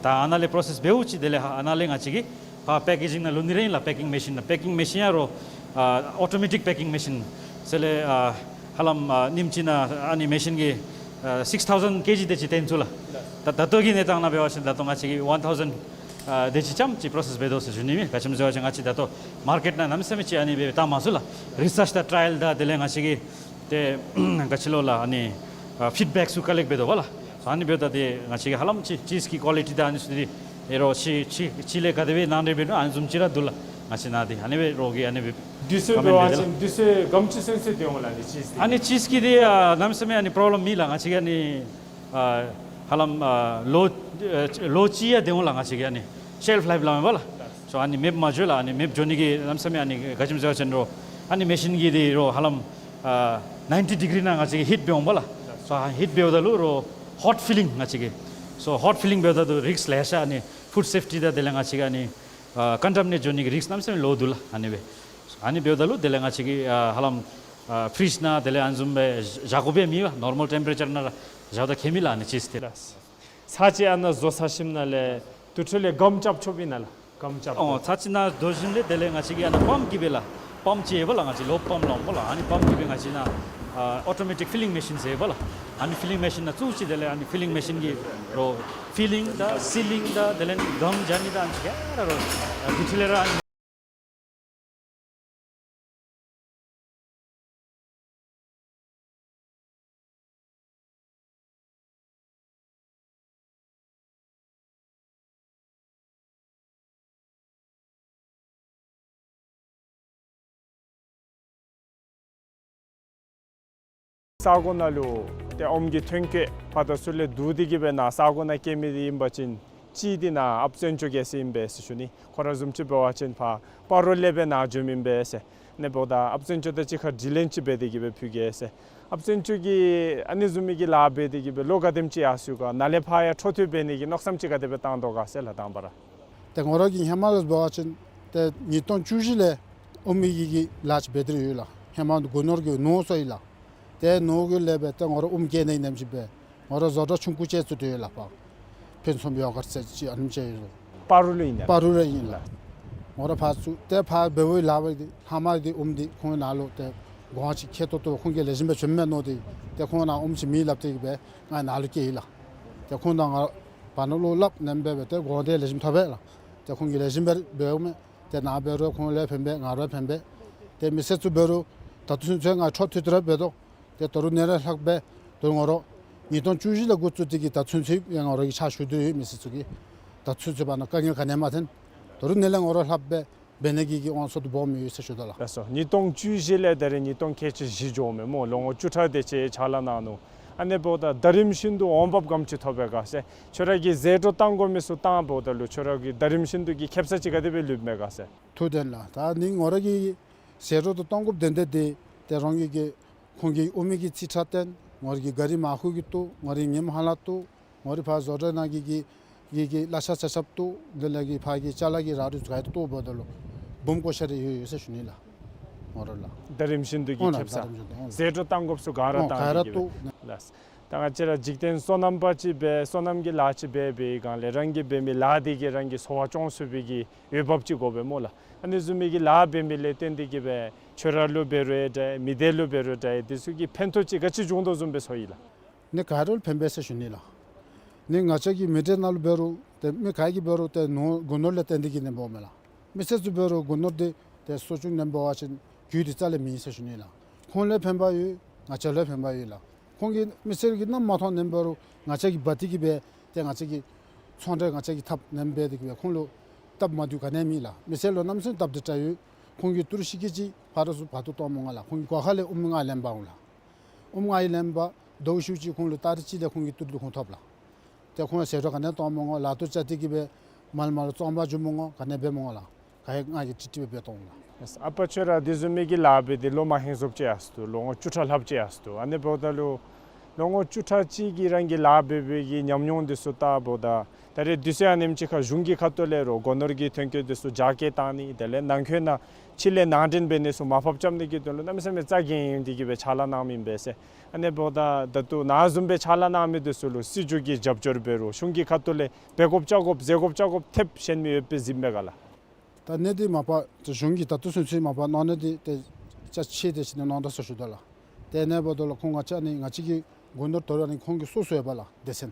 ད་ཨ་ནཱ་ལས་པྲོ་སེསི་འབདཝ་ཅིག་དེ་ལས་ཨ་ནཱ་ལས་ང་བཅས་ཀྱིས་ཕར་པེ་ཀེ་ཇིང་ནང་ལུ་ནི་ར་ཨིན་ལགས། པེ་ཀིང་མེ་ཤིན་ནང་པེ་ཀིང་མེ་ཤིན་ཡང་རོགས་ཨ་ཨོ་ཊོ་མེ་ཊིཀ་པེ་ཀིང་མེ་ཤིན་ཟེར་ལས་ཨ་ཧ་ལམ་ཨ་ཉིནམ་གཅིག་ནང་ཨ་ནི་མེ་ཤིན་གྱིས་ཨ་སིགསི་ཐའུ་ཟེན་ཀེ་ཇི་དེ་ཅིག་བཏོན་ཚུགས་ལགས། ད་ད་ལྟོ་གི་གནས་སྟངས་ནང་འབད་བ་ཅིན་ད་ལྟོ་ང་བཅས་ཀྱིས་ཝན་ཐའུ་ཟེན་ཨ་དེ་ཅིག་ཙམ་ཅིག་པྲོ་སེསི་འབད་དོ་ཟེར་ཞུ་ནི་མས། ག་ཅི་སྨོ་ཟེར་བ་ཅིན་ང་བཅས་ད་ལྟོ་མར་ཀེཊ་ནང་གནམ་མེད་ས་མེད་ཅིག་ཨ་ནི་སྦེ་བཏང་མ་ཚུགས་ལགས། རི་སརཆ་དང་ཊ་ར་ཡལ་དང་དེ་ལས་ང་བཅས་ཀྱིས་ཏེ་ག་ཅི་ལོ་ལགས་ཨ་ནི་ཨ་ཕིཌ་བེཀ་ཚུ་ཀ་ལེཀཊ་འབད་དོ་བ་ལགས། ཨ་ནི་འབདཝ་ད་ཏེ་ང་བཅས་ཀྱིས་ཧ་ལམ་ཅིག་ཅིསི་གི་ཀོ་ལི་ཊི་དང་ཨ་ནི་ཚུ་འདི་ཨེ་རོགས་ཕྱི་ཕྱི་ཕྱི་ལས་ག་དེ་སྦེ་ནང་འདྲེན་འབད་ནུག་ཨ་ནི་བཟུམ་ཅིག་ར་འདུག་ལགས། ང་བཅས་ནང་འདི་ཨ་ནི་སྦེ་རོགས་ཀྱིས་ཨ་ནི་སྦེ་དུས་ཚོད་འབད་བ་ཅིན་དུས་ཚོད་ག་དེམ་ཅིག་ཚུན་ཚོད་སྡོད་འོང་ལགས་ཨ་ནི་ཅིསི་འདི། ཨ་ནི་ཅིསི་གི་འདི་ཨ་གནམ་མེད་ས་མེད་ཨ་ནི་པྲོབ་ལེམ་མེད་ལགས། ང་བཅས་ཀྱིས་ཨ་ནི་ཨ་ཧ་ལམ་ཨ་ལོ་ཨ་ལོ་གཅིག་ཡང་སྡོད་འོང་ལགས། ང་བཅས་ཀྱིས་ཨ་ནི་ཤེལཕ་ལའིཕ་སླབ་མས་པ་ལགས། སོ་ཨ་ནི་མེདཔ་མ་འགྱོ་ལགས། ཨ་ནི་མེདཔ་འགྱོ་ནི་གི་གནམ་མེད་ས་མེད་ཨ་ནི་ག་ཅི་སྨོ་ཟེར་བ་ཅིན་རོགས་ཨ་ནི་མེ་ཤིན་གྱི་འདི་རོགས་ཧ་ལམ་ཨ་ནའིན་ཊི་ཌི་གི་རི་ནང་ང་བཅས་ཀྱིས་ཧིཊ་འབད་འོང་པ་ལགས། སོ་ཧིཊ་འབདཝ་ད་ལུ་རོགས་ཧོཊ་ཕི་ལིང་ང་བཅས་ཀྱིས། སོ་ཧོཊ་ཕི་ལིང་འབདཝ་ད་ལུ་རིསཀ་ལེ་ཤ་ཨ་ནི་ཕུཌ་སེཕ་ཊི་དང་དེ་ལས་ང་བཅས་ཀྱིས་ཨ་ནི་ཨ་ཀོན་ཊ་མི་ནེཊ་འགྱོ་ནི་གི་རིསཀ་གནམ་མེད་ས་མེད་ལོ་འདུག་ལགས། ཨ་ནི་སྦེ་ཨ་ནི་འབདཝ་ད་ལུ་དེ་ལས་ང་བཅས་ཀྱིས་ཨ་ཧ་ལམ་ཨ་ཕི་རིཇ་ནང་དེ་ལས་ཨ་ནི་བཟུམ་སྦེ་བཞག་དགོཔ་ཡང་མེད་པ། ནོར་མཱལ་ཊེམ་པ་རེ་ཅར་ནང་ར་བཞག་ད་ཁྱད་མེད་ལགས་ཨ་ནི་ཅིསི་འདི། ཚར་གཅིག་ཨ་ནཱ་བཟོ་ཚར་ཞིནམ་ལས་དེ་འཕྲོ་ལས་སྒམ་རྐྱབ་ཆོགཔ་ཨིན་ན་ལགས། སྒམ་རྐྱབ། ཨོ་ཚར་གཅིག་ནཱ་བཟོ་ཞིནམ་ལས་དེ་ལས་ང་བཅས་ཀྱིས་ཨ་ནཱ་པམཔ་གིས་སྦེ་ལགས། པམཔ་ཅིག་ཡོད་པ་ལགས། ང་བཅས་ལོ་པམཔ་སླབ་པ་ལགས། ཨ་ནི་པམཔ་གིས་སྦེ་ང་བཅས་ནཱ་ཨ་ཨོ་ཊོ་མེ་ཊིཀ་ཕི་ལིང་མེ་ཤིན་ཟེར་ཡོད་པ་ལགས། ཨ་ནི་ཕི་ལིང་མེ་ཤིན་ནང་བཙུགས་ཅི། དེ་ལས་ཨ་ནི་ཕི་ལིང་མེ་ཤིན་གྱིས་རོགས་ཕི་ལིང་དང་སི་ལིང་དང་དེ་ལས་སྒམ་རྐྱབ་ནི་དང་ཨ་ནི་ཚུ་ག་ར་རོགས་ཨ་དེ་འཕྲོ་ལས་ར་ཨ་ནི། ས་གོ་ནང་ལུ་ཏེ་ཨོམ་གྱི་ཐོན་སྐྱེད་ཕར་དང་ཚུར་ལས་བསྡུ་སྟེ་གི་སྦེ་ནཱ་ས་གོ་ནང་སྐྱེལ་མི་འདི་ཨིན་པ་ཅིན་གཅིག་འདི་ནཱ་ཨཔ་བཙན་སྐྱོགས་རྒྱལ་མཚན་ཨིན་པས་ཟེར་ཞུ་ནི། ཁོ་ར་བཟུམ་ཅིག་འབད་བ་ཅིན་ཕར་སྤ་རོ་ལས་སྦེ་ནཱ་འབྱོནམ་ཨིན་པས་ཟེར། ཨ་ནི་འབདཝ་ད་ཨཔ་བཙན་སྐྱོགས་དང་གཅིག་ཁར་དྲི་ལན་ཅིག་འབད་དེ་གི་སྦེ་ཕུལ་གེ་ཟེར། ཨཔ་བཙན་སྐྱོགས་ཀྱིས་ཨ་ནི་བཟུམ་མའི་གི་ལཱ་འབད་དེ་གི་སྦེ་ལོ་ག་དེམ་ཅིག་ཡར་སོང་ག། ནཱ་ལས་ཕར་ཡང་འཕྲོ་མཐུད་འབད་ནི་གི་མནོ་བསམ་ཅིག་ག་དེ་སྦེ་བཏང་དོ་ག་ཟེར་ལགས་དང་པ་ར། ཏེ་ང་ར་གིས་ཧེ་མ་ལས་འབད་བ་ཅིན་ཏེ་ཉིས་སྟོང་བཅུ་བཞི་ལས་ཨོམ་གྱི་གི་ལཱ་ཅིག་འབད་དེ་ཡོད་ལགས། ཧེ་མ་སྒོ་ནོར་གྱི་ནོར་སོང་ཡི་ལགས། ཏེ་ནོར་གྱི་ལས་སྦེ་ཏེ་ང་ར་ཨོམ་སྐྱེལ་ནི་ཨིནམ་ཅིག་སྦེ་ང་ར་བཟོ་གྲྭ་ཆུང་ཀུ་ཅིག་བཙུགས་ཏེ་ཡོད་ལགས། ཕུན་སུམ་ཡོ་གརཊ་ཟེར་ཅིག་ཨ་ནེམ་ཅིག་ཡོད་ལགས། སྤ་རོ་ལུ་ཨིན་ན། སྤ་རོ་ལུ་ཨིན་ལགས། ང་ར་ཕར་ཚུར་ཏེ་ཕར་འབདཝ་ལས་སྦེ་ལྷག་མ་འདི་ཨོམ་འདི་ཁོང་ནཱ་ལུ་ཏེ་གོང་ཅིག་ཁེ་ཏོག་ཏོ་ཁོང་གིས་ལེགས་ཤོམ་སྦེ་བྱིནམ་མས་མནོ་སྟེ་ཏེ་ཁོང་ནཱ་ཨོམ་ཅིག་མེད་སླབ་སྟེ་གི་སྦེ་ང་ནཱ་ལུ་བསྐྱལ་ཡི་ལགས། ཏེ་ཁོང་དང་ང་བར་ན་ལུ་སླབ་ནེམ་སྦེ་སྦེ་ཏེ་གོང་འདི་ལེགས་ཤོམ་ཐོབ་པས་ལགས། ཏེ་ཁོང་གིས་ལེགས་ཤོམ་སྦེ་འབདཝ་མས། ཏེ་ནཱ་འབད་རུང་ཁོང་ལུ་ཕན་པས། ང་ར་ཕན་པས། ཏེ་མི་སེར་ཚུ་འབད་རུང་ད་ལྟོ་ཚུན་ཚོད་ང་འཕྲོ་མཐུད་དེ་ར་འབད་དོ། ཏེ་ད་རུང་ནཱ་ལས་ལྷག་སྦེ་ད་རུང་ང་ར་ཉིས་སྟོང་བཅུ་བཞི་ལས་འགོ་བཙུགས་ཏེ་གི་ད་ལྟོ་ཚུན་ཚོད་ཡང་ང་ར་གིས་ཕྱག་ཞུ་དོ་ཡོད། མི་སེར་ཚུ་གི་ད་ལྟོ་ཚུན་ཚོད་བར་ན་དཀའ་ངལ་ག་ནི་ཡང་མ་ཐོན། ད་རུང་ནཱ་ལས་ང་ར་ལྷག་སྦེ་འབད་ནི་གི་གི་དབང་ཚད་དུ་སྦོམ་ཡོད་ཟེར་ཞུ་དོ་ལགས། ལགས་སོ། ཉིས་སྟོང་བཅུ་བཞི་ལས་ད་རེས་ཉིས་སྟོང་ཁལ་གཅིག་བཞི་འགྱོཝ་མས་སྨོ། ལོ་ངོ་བཅུ་ཕྲག་དེ་ཅིག་ཕྱག་ལཱ་གནང་ནུག། ཨ་ནི་འབདཝ་ད་ད་རིམ་བཞིན་དུ་འོང་འབབ་ག་དེམ་ཅིག་ཐོབ་པས་ག་ཟེར། ཁྱོད་ར་གིས་ཟད་འགྲོ་བཏང་དགོ་མི་ཚུ་བཏངམ་ད་ལུ་ཁྱོད་ར་གི་ད་རིམ་བཞིན་དུ་གི་ཁེབ་ས་ཅིག་ག་དེ་སྦེ་ལུསཔ་མས་ག་ཟེར། ཐུགས་བདེན་ལགས། ད་ནི་ང་ར་གིས་ཟད་འགྲོ་དང་གཏང་དགོཔ་དོན་དག་འདི་ཏེ་རང་གི་གི་ཁོང་གིས་ཨོམ་གྱི་རྩིས་ཁྲ་བཏོན། ང་ར་གིས་གཱ་རི་མར་ཁུ་གི་བཏོག། ང་ར་གིས་ངནམ་ཧ་ལམ་བཏོག། ང་ར་ཕར་བཟོ་གྲྭ་ནང་གི་གི་གི་གི་གླ་ཆ་ཆ་ཁྱབ་བཏོག། དེ་ལས་གི་ཕར་གི་ཅ་ལ་གི་རག་རིགས་ག་ར་བཏོགཔ་ད་ལུ་སྦོམ་བཀོ་བཞག་རེ་ཡོད་ཡོད་ཟེར་ཞུ་ནི་ལགས། ང་ར་ལགས། ད་རིམ་བཞིན་དུ་གི་ཨོ་ལགས། ཁེབ་ས། ད་རིམ་བཞིན་དུ་ཨོ་ཟད་འགྲོ་བཏང་དགོཔ་ཚུ་ག་ར་ཨོ་བཏང་ག་ར་སྟེ་གི་བཏོག། ལགས། ད་ང་བཅས་ར་འཇིག་རྟེན་སོ་ནམ་པ་ཅིག་སྦེ་སོ་ནམ་གྱི་ལཱ་ཅིག་འབད་བའི་སྒང་ལས་རང་གིས་འབད་མི་ལཱ་འདི་གིས་རང་གི་འཚོ་བ་སྐྱོང་ཚུགས་པའི་གི་འོས་འབབ་ཅིག་དགོ་པས་སྨོ་ལགས། ཨ་ནི་བཟུམ་མའི་གི་ལཱ་འབད་མི་ལས་བརྟེན་ཏེ་གི་སྦེ་ཁྱོད་ར་ལུ་འབད་རུང་ཡང་འདྲ་མི་སྡེ་ལུ་འབད་རུང་འདྲ་དེ་ཚུ་གི་ཕན་ཐོགས་ཅིག་ག་ཅི་བྱུང་དོ་བཟུམ་སྦེ་ཚོར་ཡི་ལགས། ནི་ག་ར་ལུ་ཕན་པས་ཟེར་ཞུ་ནི་ལགས། ནི་ང་བཅས་ཀྱི་མི་སྡེ་ནང་ལུ་འབད་རུང་ཏེ་མི་ག་གིས་འབད་རུང་ཏེ་ནོར་སྒོ་ནོར་ལས་བརྟེན་ཏེ་གི་ནི་འབདཝ་མས་ལགས། མི་སེར་ཚུ་འབད་རུང་སྒོ་ནོར་འདི་ཏེ་གསོ་སྐྱོང་ནེམ་འབད་བ་ཅིན་རྒྱུ་འདི་རྩ་ལས་མེད་ཟེར་ཞུ་ནི་ལགས། ཁོང་ལུ་ཕན་པ་ཡོད། ང་བཅས་ལུ་ཕན་པ་ཡོད་ལགས། ཁོང་གིས་མི་སེར་གྱིས་གནམ་མེད་ས་མེད་ནེམ་འབད་རུང་ང་བཅས་ཀྱིས་འབག་སྟེ་གི་སྦེ་ཏེ་ང་བཅས་ཀྱི་ཚོང་འབྲེལ་ང་བཅས་ཀྱིས་འཐབ་ནེམ་འབད་དེ་གི་སྦེ་ཁོང་ལུ་སྟབས་མ་བདེཝ་ག་ནི་ཡང་མེད་ལགས། མི་སེར་ལུ་གནམ་མེད་ས་མེད་སྟབས་བདེ་དྲགས་ཡོད། ཁོང་གིས་ཏི་རུ་ཤིང་ཀི་ཅིག་ཕར་དང་ཚུར་འབག་སྟེ་གཏངམ་འོང་ང་ལགས། ཁོང་གིས་གོ་ཁ་ལས་ཨོམ་ལྔ་ལེན་འབག་འོང་ལགས། ཨོམ་ལྔ་ལེན་འབག་ ཟླཝ་ཤུལ་ཅིག་ཁོང་ལུ་ཏ་རིག་གཅིག་ལས་ཁོང་གི་ཏི་རུ་ལུ་ཁོང་ཐོབ་ལགས། ཏེ་ཁོང་ཟད་འགྲོ་ག་ནི་བཏང་མི་འོང་། ལཱ་ཏོ་རྐྱབ་སྟེ་གི་སྦེ་མལ་མལ་ལུ་བཙོང་པར་འགྱོ་མི་འོང་། ག་ནི་འབད་མི་འོང་ལགས། ག་ཡང་ང་གིས་ཀྲིག་ཀྲི་སྦེ་འབད་གཏང་འོང་ལགས། ཨ་པ་ཁྱོད་ར་དེ་བཟུམ་མའི་གི་ལཱ་འབད་དེ་ལོ་མ་ཧེང་སོབ་ཅིག་ཡར་སོང་འདུག། ལོ་ངོ་བཅུ་ཕྲག་ལྷགཔ་ཅིག་ཡར་སོང་འདུག། ཨ་ནི་འབདཝ་ད་ལུ་ལོ་ངོ་བཅུ་ཕྲག་གཅིག་གི་རང་གི་ལཱ་འབད་བའི་གི་ཉམས་མྱོང་འདི་ཚུ་བལྟཝ་ད་ད་རེས་དུས་ཚོད་ཨ་ནེམ་ཅིག་ཁར་གཞུང་གི་ཁ་ཐུག་ལས་རོགས་སྒོ་ནོར་གྱི་ཐོན་སྐྱེད་འདི་ཚུ་རྒྱ་སྐྱེད་བཏང་ནི་དེ་ལས་ནང་འཁོད་ནང་ཕྱི་ལས་ནང་འདྲེན་འབད་ནི་ཚུ་མར་ཕབ་རྐྱབ་ནི་གི་དོན་ལུ་གནམ་མེད་ས་མེད་རྩ་འགེངས་ཏེ་གི་སྦེ་ཕྱག་ལཱ་གནང་མི་ཨིན་པས་ཟེར། ཨ་ནི་འབདཝ་ད་ད་ལྟོ་ནཱ་བཟུམ་སྦེ་ཕྱག་ལཱ་གནང་མི་འདི་ཚུ་ལུ་སྲིད་བྱུས་ཀྱི་རྒྱབ་སྐྱོར་འབད་རུང་གཞུང་གི་ཁ་ཐུག་ལས་འབད་དགོཔ་རྐྱབ་དགོཔ་ཟེར་དགོཔ་རྐྱབ་དགོཔ་ཐེབས་ཤེས་མི་ཡོདཔ་སྦེ་གཟིགསཔ་མས་ག་ལགས། ད་ནི་འདི་མ་པ་གཞུང་གིས་ད་ལྟོ་ཚུན་ཚོད་མ་པ་གནང་ནི་འདི་ཏེ་ཅ་ཆས་དེ་ཅིག་ནི་གནང་ད་ཟེར་ཞུ་དོ་ལགས། ཏེ་ཨ་ནི་འབདཝ་ད་ལུ་ཁོང་ང་བཅས་ནི་ང་བཅས་ཀྱི་སྒོ་ནོར་དོ་རུང་ཨ་ནི་ཁོང་གི་སོ་སོ་ཡོད་པ་ལགས། སྡེ་ཚན་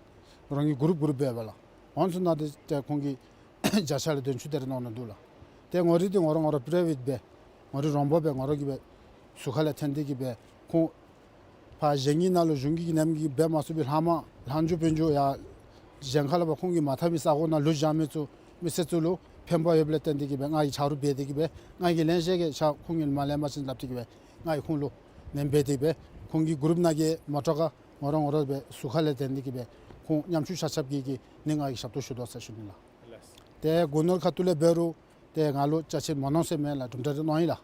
རང་གི་གུ་རུབ་གུ་རུབ་སྦེ་ཡོད་པ་ལགས། ཨོན་ཚུ་ནང་འདི་ཏེ་ཁོང་གིས་བརྒྱ་ཆ་ལས་བདུན་ཅུ་དེ་རེ་གནང་ནི་འདུག་ལགས། ཏེ་ངོ་རིས་འདི་ངོ་ར་ངོ་ར་པ་རའི་ཝེཊ་སྦེ་ངོ་རིས་རོང་པོ་སྦེ་ངོ་ར་གིས་སྦེ་ཟུར་ཁ་ལས་འཐེན་ཏེ་གི་སྦེ་ཁོང་ཕར་གཞན་གྱི་ནང་ལུ་གཞུང་གི་ནམ་གྱི་འབད་མ་ཚུགས་པའི་ལྷག་མ་ལྷག་འགྱོ་འབད་འགྱོ་ཡར་གཞན་ཁ་ལས་ཕར་ཁོང་གིས་མ་འཐབ་མི་ས་གོ་ནང་ལུ་བཞག་མི་ཚུ་མི་སེར་ཚུ་ལུ་ཕན་པ་ཡོདཔ་ལས་བརྟེན་ཏེ་གི་སྦེ་ང་གིས་ཆ་རོགས་འབད་དེ་གི་སྦེ་ང་གིས་ལན་གཞན་གྱི་ཆ་ཁོང་གིས་མ་ལེན་པ་ཅིན་སླབ་སྟེ་གི་སྦེ་ང་གིས་ཁོང་ལུ་ལན་འབད་དེ་སྦེ་ཁོང་གི་གུ་རུབ་ནང་གི་མོ་ཊ་ཁར་ངོ་ར་ངོ་ར་སྦེ་ཟུར་ཁ་ལས་འཐེན་ཏེ་གི་སྦེ་ཁོང་ཉམ་ཆུང་ཆ་ཁྱབ་ཀྱི་གི་ནི་ང་གིས་ཞབས་ཏོག་ཞུ་དོ་ཟེར་ཞུ་ནི་ལགས། ཏེ་སྒོ་ནོར་ཁ་ཐུག་ལས་འབད་རུང་ཏེ་ང་ལུ་ཅ་ཆས་མ་གནང་ཟེར་མེན་ལགས། གྲུབ་འབྲས་རེ་གནང་ཡི་ལགས།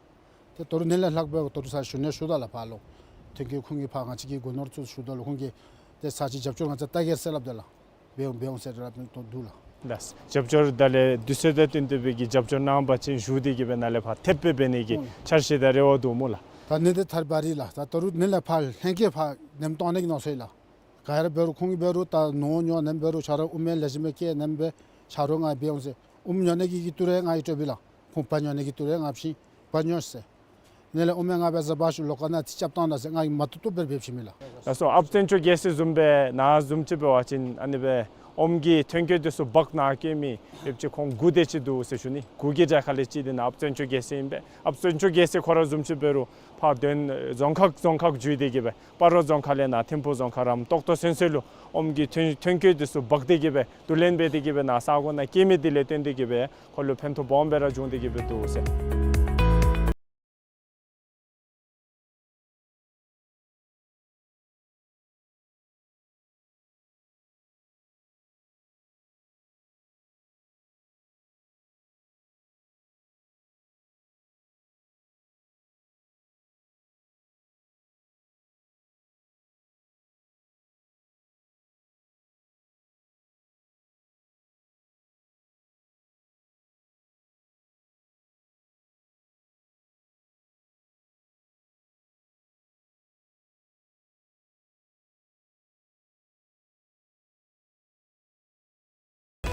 ཏེ་དོ་རུང་ནི་ལས་ལྷག་སྦེ་དོ་རུང་ས་ཞུ་ནི་ཞུ་དོ་ལགས། ཕར་ལུ་ཐོན་སྐྱེད་ཁོང་གིས་ཕར་ང་བཅས་ཀྱི་སྒོ་ནོར་ཚུ་ཞུ་དོ་ལགས། ཁོང་གིས་ཏེ་ས་ཅིག་རྒྱབ་སྐྱོར་ང་བཅས་བལྟ་གེ་ཟེར་སླབ་དོ་ལགས། འབད་འོང་འབད་འོང་ཟེར་སླབ་ནི་དོ་འདུག་ལགས། ལགས། རྒྱབ་སྐྱོར་ད་ལས་དུས་ཚོད་དང་བསྟུན་ཏེ་སྦེ་གི་རྒྱབ་སྐྱོར་གནང་པ་ཅིན་བཞུགས་ཏེ་གི་སྦེ་ནཱ་ལས་ཕར་ཐེབས་སྦེ་འབད་ནི་གི་ཨུམ་འཆར་གཞི་དང་རེ་བ་འདུག་སྨོ་ལགས། ད་ནི་འདི་ཐད་རི་བ་རི་ལགས། ད་དོ་རུང་ནི་ལས་ཕར་ལྷན་སྐྱེས་ཕར་ནེམ་གཏང་ནི་གི་མནོ་སོང་ཡི་ལགས། ག་ར་འབད་རུང་ཁོང་གིས་འབད་རུང་ད་ནོར་ཉོ་ནེམ་འབད་རུང་ཆ་རོགས་དབུ་མའི་ལེགས་ཤོམ་སྦེ་བསྐྱལ་ནེམ་སྦེ་ཆ་རོགས་ང་འབད་འོང་ཟེར། དབུ་མ་ཉོ་ནི་གི་གི་ཏི་རུ་ཡང་ང་གིས་སྤྲོད་པས་ལགས། ཁོང་བལ་ཉོ་ནི་གི་ཏི་རུ་ཡང་ང་བྱིན། བལ་ཉོ་ཟེར། ནི་ལས་དབུ་མ་ང་འབད་ཟེར་བ་ཤུལ་ལོགས་ཁ་ནང་ཏེ་རྐྱབ་བཏང་ད་ཟེར་ང་གིས་མ་བཏུབ་བཏུབ་སྦེ་འབད་བྱིན་མས་ལགས། ལགས་སོ། ཨཔ་བཙན་སྐྱོགས་རྒྱལ་མཚན་བཟུམ་སྦེ་ནཱ་བཟུམ་ཅིག་འབད་བ་ཅིན་ཨ་ནི་སྦེ་ཨོམ་གྱི་ཐོན་སྐྱེད་འདི་ཚུ་འབག་ནཱ་སྐྱེལ་མི་ཡོདཔ་ཅིག་ཁོང་དགུ་དེ་ཅིག་འདུག་ཟེར་ཞུ་ནི། དགུ་གི་གྲས་ཁ་ལས་གཅིག་འདི་ནཱ་ཨཔ་བཙན་སྐྱོགས་རྒྱལ་མཚན་ཨིན་པས། ཨཔ་བཙན་སྐྱོགས་རྒྱལ་མཚན་ཁོ་ར་བཟུམ་ཅིག་འབད་རུང་ཕར་དོན་རྫོང་ཁག་རྫོང་ཁག་བརྒྱུད་དེ་གི་སྦེ་སྤ་རོ་རྫོང་ཁག་ལས་ནཱ་ཐིམ་ཕུ་རྫོང་ཁག་རམ་ཏོག་ཏོ་ཚུན་ཚོད་ལུ་ཨོམ་གྱི་ཐོན་ཐོན་སྐྱེད་འདི་ཚུ་འབག་སྟེ་གི་སྦེ་བསྡུ་ལེན་འབད་དེ་གི་སྦེ་ནཱ་ས་གོ་ནང་སྐྱེལ་མི་འདི་ལས་བརྟེན་ཏེ་གི་སྦེ་ཁོ་ལུ་ཕན་ཐོགས་སྦོམ་སྦེ་ར་བྱུང་སྟེ་གི་སྦེ་འདུག་ཟེར།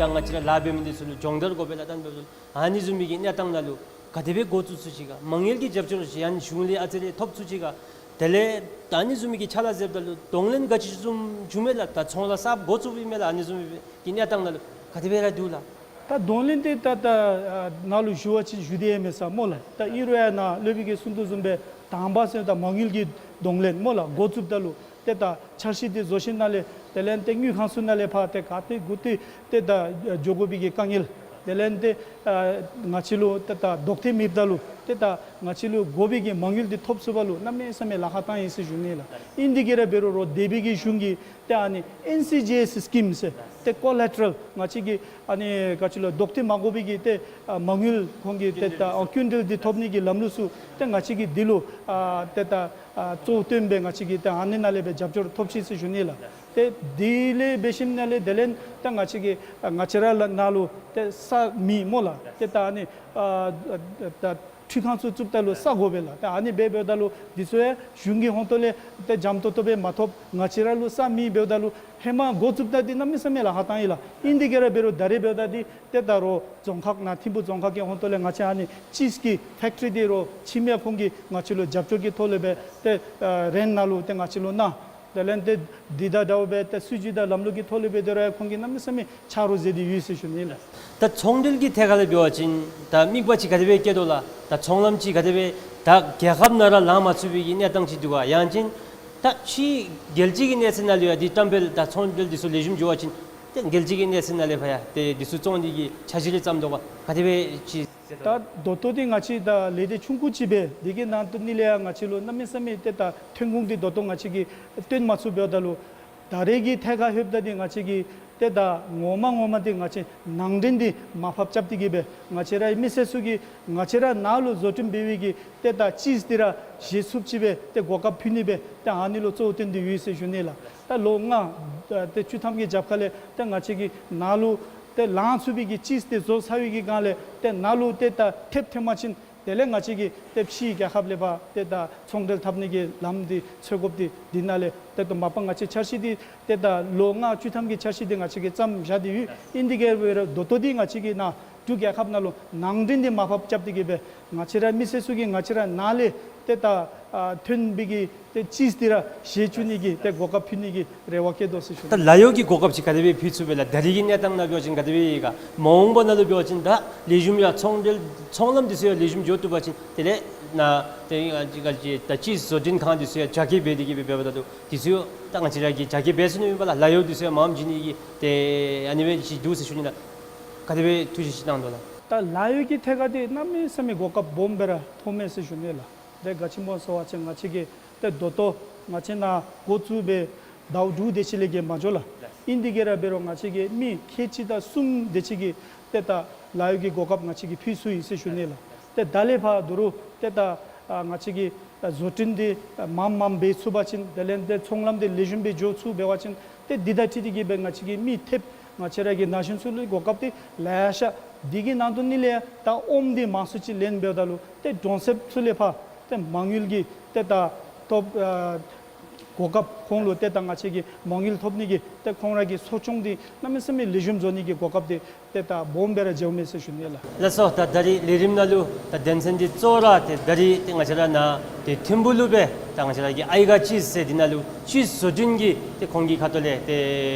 ད་ང་བཅས་ར་ལཱ་འབད་མི་འདི་ཚུ་ལུ་སྦྱོང་བརྡར་དགོ་པས་ལགས། ད་འབདཝ་ད་ཨ་ནི་བཟུམ་མའི་གི་གནས་སྟངས་ནང་ལུ་ག་དེ་སྦེ་འགོ་བཙུགས་ཚུགས་ཅི་ག། མ་དངུལ་གྱི་རྒྱབ་སྐྱོར་ཅིག་ཡང་གཞུང་ལས་ཨ་ཙི་རེ་ཐོབ་ཚུགས་ཅི་ག། དེ་ལས་ད་ཨ་ནི་བཟུམ་མའི་གི་ཕྱག་ལཱ་མཛདཔ་ད་ལུ་གདོང་ལེན་ག་ཅི་བཟུམ་བྱུང་མས་ལགས། ད་ཚོང་ལཱ་གསརཔ་འགོ་བཙུགསཔ་ཨིན་མས་ལགས། ཨ་ནི་བཟུམ་མའི་གི་གནས་སྟངས་ནང་ལུ་ག་དེ་སྦེ་ར་འདུག་ལགས། ད་གདོང་ལེན་འདི་ད་ད་ནཱ་ལུ་ཞུ་བ་ཅིན་ཞུ་སྟེ་ཡང་མེད་ས་སྨོ་ལགས། ད་ཨིན་རུང་ཡང་ནཱ་སློབ་དཔོན་གྱིས་གསུང་དོ་བཟུམ་སྦེ་དང་པ་ཟེར་ད་མ་དངུལ་གྱི་གདོང་ལེན་སྨོ་ལགས། འགོ་བཙུགསཔ་ད་ལུ་ཏེ་ད་འཆར་གཞི་འདི་བཟོ་ཞིནམ་ལས་དེ་ལས་ཏེ་དངུལ་ཁང་ཚུ་ནང་ལས་ཕར་ཏེ་ག་ཏེ་གུ་ཏེ་ཏེ་ད་འགྱོ་དགོ་པའི་གི་དཀའ་ངལ། དེ་ལས་ཏེ་ཨ་ང་བཅས་ལུ་ཏེ་ད་ལྡོག་ཐེངས་མེདཔ་ད་ལུ་ཏེ་ད་ང་བཅས་ལུ་དགོ་པའི་གི་མ་དངུལ་འདི་ཐོབ་ཚུགས་པ་ལུ་གནམ་མེད་ས་མེད་ལཱ་ཁག་བཏང་ཡི་ཟེར་ཞུ་ནི་ལགས། ཨིན་དེ་གིས་ར་འབད་རུང་རོགས་དེ་སྦེ་གི་གཞུང་གིས་ཏེ་ཨ་ནི་ཨེན་སི་ཇི་ཨེསི་སི་ཀིམ་ཟེར་ཏེ་ཀོ་ལེ་ཊ་རཱལ་ང་བཅས་ཀྱི་ཨ་ནི་ག་ཅི་ལོ་ལྡོག་ཐེངས་མ་དགོ་པའི་གི་ཏེ་ཨ་མ་དངུལ་ཁོང་གིས་ཏེ་ད་ཨ་སྐྱིན་འགྲུལ་འདི་ཐོབ་ནི་གི་ལམ་ལུགས་ཚུ་ཏེ་ང་བཅས་ཀྱིས་འདི་ལུ་ཨ་ཏེ་ད་ཨ་གཙོ་བོ་བཏོན་སྦེ་ང་བཅས་ཀྱིས་ཏེ་ཨ་ནི་ནང་ལས་སྦེ་རྒྱབ་སྐྱོར་ཐོབ་ཅི་ཟེར་ཞུ་ནི་ལགས། ཏེ་འདི་ལས་འབད་ཞིནམ་ལས་དེ་ལས་ད་ང་བཅས་ཀྱིས་ཨ་ང་བཅས་ར་ལགས་ནཱ་ལུ་ཏེ་ས་མེད་སྨོ་ལགས། ཏེ་ད་ཨ་ནི་ཨ་ད་འཕྲུལ་ཁང་ཚུ་བཙུགསཔ་ད་ལུ་ས་དགོ་པས་ལགས། ཏེ་ཨ་ནི་སྦེ་འབདཝ་ད་ལུ་འདི་ཚུ་ཡང་གཞུང་གི་ཧོངས་ཏོ་ལས་ཏེ་འཇམ་ཏོང་ཏོ་སྦེ་མ་ཐོབ། ང་བཅས་ར་ལུ་ས་མེད་འབདཝ་ད་ལུ་ཧེ་མ་འགོ་བཙུགསཔ་ད་འདི་གནམ་མེད་ས་མེད་ལཱ་ཁག་བཏང་ཡི་ལགས། ཨིན་དེ་གིས་ར་འབད་རུང་ད་རེས་འབདཝ་ད་འདི་ཏེ་ད་རོགས་རྫོང་ཁག་ནང་ཐིམ་ཕུ་རྫོང་ཁག་གི་ཧོངས་ཏོ་ལས་ང་བཅས་ཨ་ནི་ཅིསི་ཀི་ཕེཀ་ཊི་རི་འདི་རོགས་ཁྱིམ་ཡང་ཁོང་གིས་ང་བཅས་ལུ་རྒྱབ་སྐྱོར་གྱི་ཐོག་ལས་སྦེ་ཏེ་ཨ་རེནཊ་ནང་ལུ་ཏེ་ང་བཅས་ལུ་གནང་། དེ་ལས་ཏེ་འདི་དང་འདྲཝ་སྦེ་ཏེ་སྲིད་བྱུས་དང་ལམ་ལུགས་ཀྱི་ཐོག་ལས་སྦེ་དེ་ར་ཡང་ཁོང་གིས་གནམ་མེད་ས་མེད་ཆ་རོགས་མཛད་དེ་ཡོད་ཟེར་ཞུ་ནི་ལགས། ད་ཚོང་འབྲེལ་གྱི་ཐད་ཁ་ལས་འབད་བ་ཅིན་ད་དམིགས་པ་ཅིག་ག་དེ་སྦེ་བསྐྱེད་དོ་ལགས། ད་ཚོང་ལམ་ཅིག་ག་དེ་སྦེ་ད་རྒྱལ་ཁབ་ནང་ར་ལང་མ་ཚུགས་པའི་གི་གནས་སྟངས་ཅིག་འདུག་ག། ཡང་ཅིན་ད་ཕྱི་རྒྱལ་སྤྱི་གི་གནས་ཚད་ནང་ལུ་ཡང་འདི་བཀྲམ་སྤེལ་ད་ཚོང་འབྲེལ་འདི་ཚུ་ལེགས་ཤོམ་འགྱོ་བ་ཅིན་ཏེ་རྒྱལ་སྤྱི་གི་གནས་ཚད་ནང་ལས་ཕར་ཡང་ཏེ་འདི་ཚུ་བཙོང་ནི་གི་འཆར་གཞི་རེ་བརྩམས་དོ་ག། ག་དེ་སྦེ་ཅིག་ ད་ད་ལྟོ་འདི་ང་བཅས་ད་ལས་སྡེ་ཆུང་ཀུ་ཅིག་སྦེ་འདི་གི་ནང་དུ་ནི་ལས་ཡང་ང་བཅས་ལུ་གནམ་མེད་ས་མེད་ཏེ་ད་ཐོན་ཁུངས་འདི་ད་ལྟོ་ང་བཅས་ཀྱིས་བཏོན་མ་ཚུགས་འབདཝ་ད་ལུ་ད་རེས་ཀྱི་ཐད་ཁར་ལྷོདཔ་ད་འདི་ང་བཅས་ཀྱིས་ཏེ་ད་ངོ་མ་ངོ་མ་འདི་ང་བཅས་ནང་འདྲེན་འདི་མར་ཕབ་རྐྱབ་སྟེ་གི་སྦེ་ང་བཅས་ར་མི་སེར་ཚུ་གིས་ང་བཅས་ར་ནཱ་ལུ་བཟོ་སྐྲུན་འབད་བའི་གི་ཏེ་ད་ཅིསི་འདི་ར་བཞེས་ཚུགསཔ་ཅིག་སྦེ་ཏེ་གོ་སྐབས་ཕུལ་ནི་སྦེ་ཏེ་ཨ་ནི་ལུ་གཙོ་བོ་བཏོན་ཏེ་ཡོད་ཟེར་ཞུ་ནི་ལགས། ད་ལོ་ལྔ་ཏེ་བཅུ་ཐམ་གྱི་རྒྱབ་ཁ་ལས་ཏེ་ང་བཅས་ཀྱིས་ནཱ་ལུ་ཏེ་ལང་ཚུགས་པའི་གི་ཅིསི་འདི་བཟོ་ཚར་བའི་གི་སྒང་ལས་ཏེ་ནཱ་ལུ་ཏེ་ད་ཐེབས་ཐོན་པ་ཅིན་དེ་ལས་ང་བཅས་ཀྱིས་ཏེ་ཕྱིའི་རྒྱལ་ཁབ་ལས་ཕར་ཏེ་ད་ཚོང་འབྲེལ་འཐབ་ནི་གི་ལམ་འདི་འཚོལ་དགོཔ་འདི་འདི་ནང་ལས་ཏེ་ད་མ་པ་ང་བཅས་འཆར་གཞི་འདི་ཏེ་ད་ལོ་ལྔ་བཅུ་ཐམ་གྱི་འཆར་གཞི་འདི་ང་བཅས་ཀྱིས་བརྩམས་བཞག་སྟེ་ཡོད། ཨིན་དེ་གིས་འབད་རུང་ད་ལྟོ་འདི་ང་བཅས་ཀྱིས་ནཱ་འབྲུག་རྒྱལ་ཁབ་ནང་ལུ་ནང་འདྲེན་འདི་མར་ཕབ་རྐྱབ་སྟེ་གི་སྦེ་ང་བཅས་ར་མི་སེར་ཚུ་གིས་ང་བཅས་ར་ནཱ་ལས་ཏེ་ད་ཨ་ཐོན་པའི་གི་ཏེ་ཅིསི་འདི་ར་བཞེས་བཅུག་ནི་གི་ཏེ་གོ་སྐབས་ཕུལ་ནི་གི་རེ་བ་བསྐྱེད་དོ་ཟེར་ཞུ། ད་ལཱ་གཡོག་གི་གོ་སྐབས་ཅིག་ག་དེ་སྦེ་ཕུལ་ཚུགས་པས་ལགས། ད་རེས་ཀྱི་གནས་སྟངས་ནང་འབད་བ་ཅིན་ག་དེ་སྦེ་ཡོད་ག། མ་འོངས་པ་ནང་ལུ་འབད་བ་ཅིན་ད་ལེགས་ཤོམ་ཡང་ཚོང་འབྲེལ་ཚོང་ལམ་འདི་ཚུ་ཡང་ལེགས་ཤོམ་འགྱོ་བཏུབ་པ་ཅིན་དེ་ལས་ནཱ་ཏེ་ཨ་ཅི་ག་ཅི་ད་ཅིསི་བཟོ་སྐྲུན་ཁང་འདི་ཚུ་ཡང་རྒྱ་སྐྱེད་འབད་དེ་གི་སྦེ་འབདཝ་ད་ལུ་འདི་ཚུ་ཡང་ད་ང་བཅས་ར་གིས་རྒྱ་སྐྱེད་འབད་ཚུགས་ནི་ཨིན་པས་ལགས། ལཱ་གཡོག་འདི་ཚུ་ཡང་མངམ་བྱིན་ནི་གི་ཏེ་ཨ་ནི་སྦེ་ཅིག་འདུག་ཟེར་ཞུ་ནི་ལགས། ག་དེ་སྦེ་ཐུགས་བཞེད་ཅིག་གནང་དོ་ལགས། ད་ལཱ་གཡོག་གི་ཐད་ཁར་འདི་གནམ་མེད་ས་མེད་གོ་སྐབས་སྦོམ་སྦེ་ར་མཐོངམ་མས་ཟེར་ཞུ་ནི་ལགས། དེ་ག་ཅི་སྨོ་ཟེར་བ་ཅིན་ང་བཅས་ཀྱིས་ཏེ་ད་ལྟོ་ང་བཅས་ནཱ་འགོ་བཙུགས་སྦེ་ཟླཝ་དྲུག་དེ་ཅིག་ལས་བརྒལ་མ་འགྱོ་ལགས། ཨིན་དེ་གིས་ར་འབད་རུང་ང་བཅས་ཀྱིས་མི་ཁལ་གཅིག་དང་གསུམ་དེ་ཅིག་གི་ཏེ་ད་ལཱ་གཡོག་གི་གོ་སྐབས་ང་བཅས་ཀྱིས་ཕུལ་ཚུགས་ཡི་ཟེར་ཞུ་ནི་ལགས། ཏེ་ད་ལས་ཕར་ད་རུང་ཏེ་ད་ཨ་ང་བཅས་ཀྱིས་ཨ་བཟོ་སྐྲུན་འདི་ཨ་མངམ་མངམ་འབད་ཚུགས་པ་ཅིན་དེ་ལས་ཏེ་ཚོང་ལམ་འདི་ལེགས་ཤོམ་སྦེ་འགྱོ་ཚུགས་འབད་བ་ཅིན་ཏེ་འདི་དང་འཁྲིལ་ཏེ་གི་སྦེ་ང་བཅས་ཀྱིས་མི་ཐེབས་ང་བཅས་ར་གི་ན་གཞོན་ཚུ་ལུ་གོ་སྐབས་འདི་ལེ་ཤ། འདི་གི་ནང་དུ་ནི་ལས་ཡང་ད་ཨོམ་འདི་མང་སུ་ཅིག་ལེན་འབདཝ་ད་ལུ་ཏེ་གྲོང་གསེབ་ཚུ་ལས་ཕར་ཏེ་མ་དངུལ་གྱི་ཏེ་ད་ཐོབ་ཨ་གོ་སྐབས་ཁོང་ལུ་ཏེ་ད་ང་བཅས་ཀྱིས་མ་དངུལ་ཐོབ་ནི་གི་ཏེ་ཁོང་ར་གི་གསོ་སྐྱོང་འདི་གནམ་མེད་ས་མེད་ལེགས་ཤོམ་བཟོ་ནི་གི་གོ་སྐབས་འདི་ཏེ་ད་སྦོམ་སྦེ་ར་འགྱོཝ་མས་ཟེར་ཞུ་ནི་ལགས། ལགས་སོ། ད་ད་རིས་ལས་རིམ་ནང་ལུ་ད་དོན་ཚན་འདི་གཙོ་བོ་ར་ཏེ་ད་རིས་ཏེ་ང་བཅས་ར་ནཱ་ཏེ་ཐིམ་ཕུག་ལུ་སྦེ་ད་ང་བཅས་ར་གི་ཨའི་ག་ཅིསི་ཟེར་འདི་ནང་ལུ་ཅིསི་བཟོ་སྐྲུན་གྱི་ཏེ་ཁོང་གི་ཁ་ཐུག་ལས་ཏེ་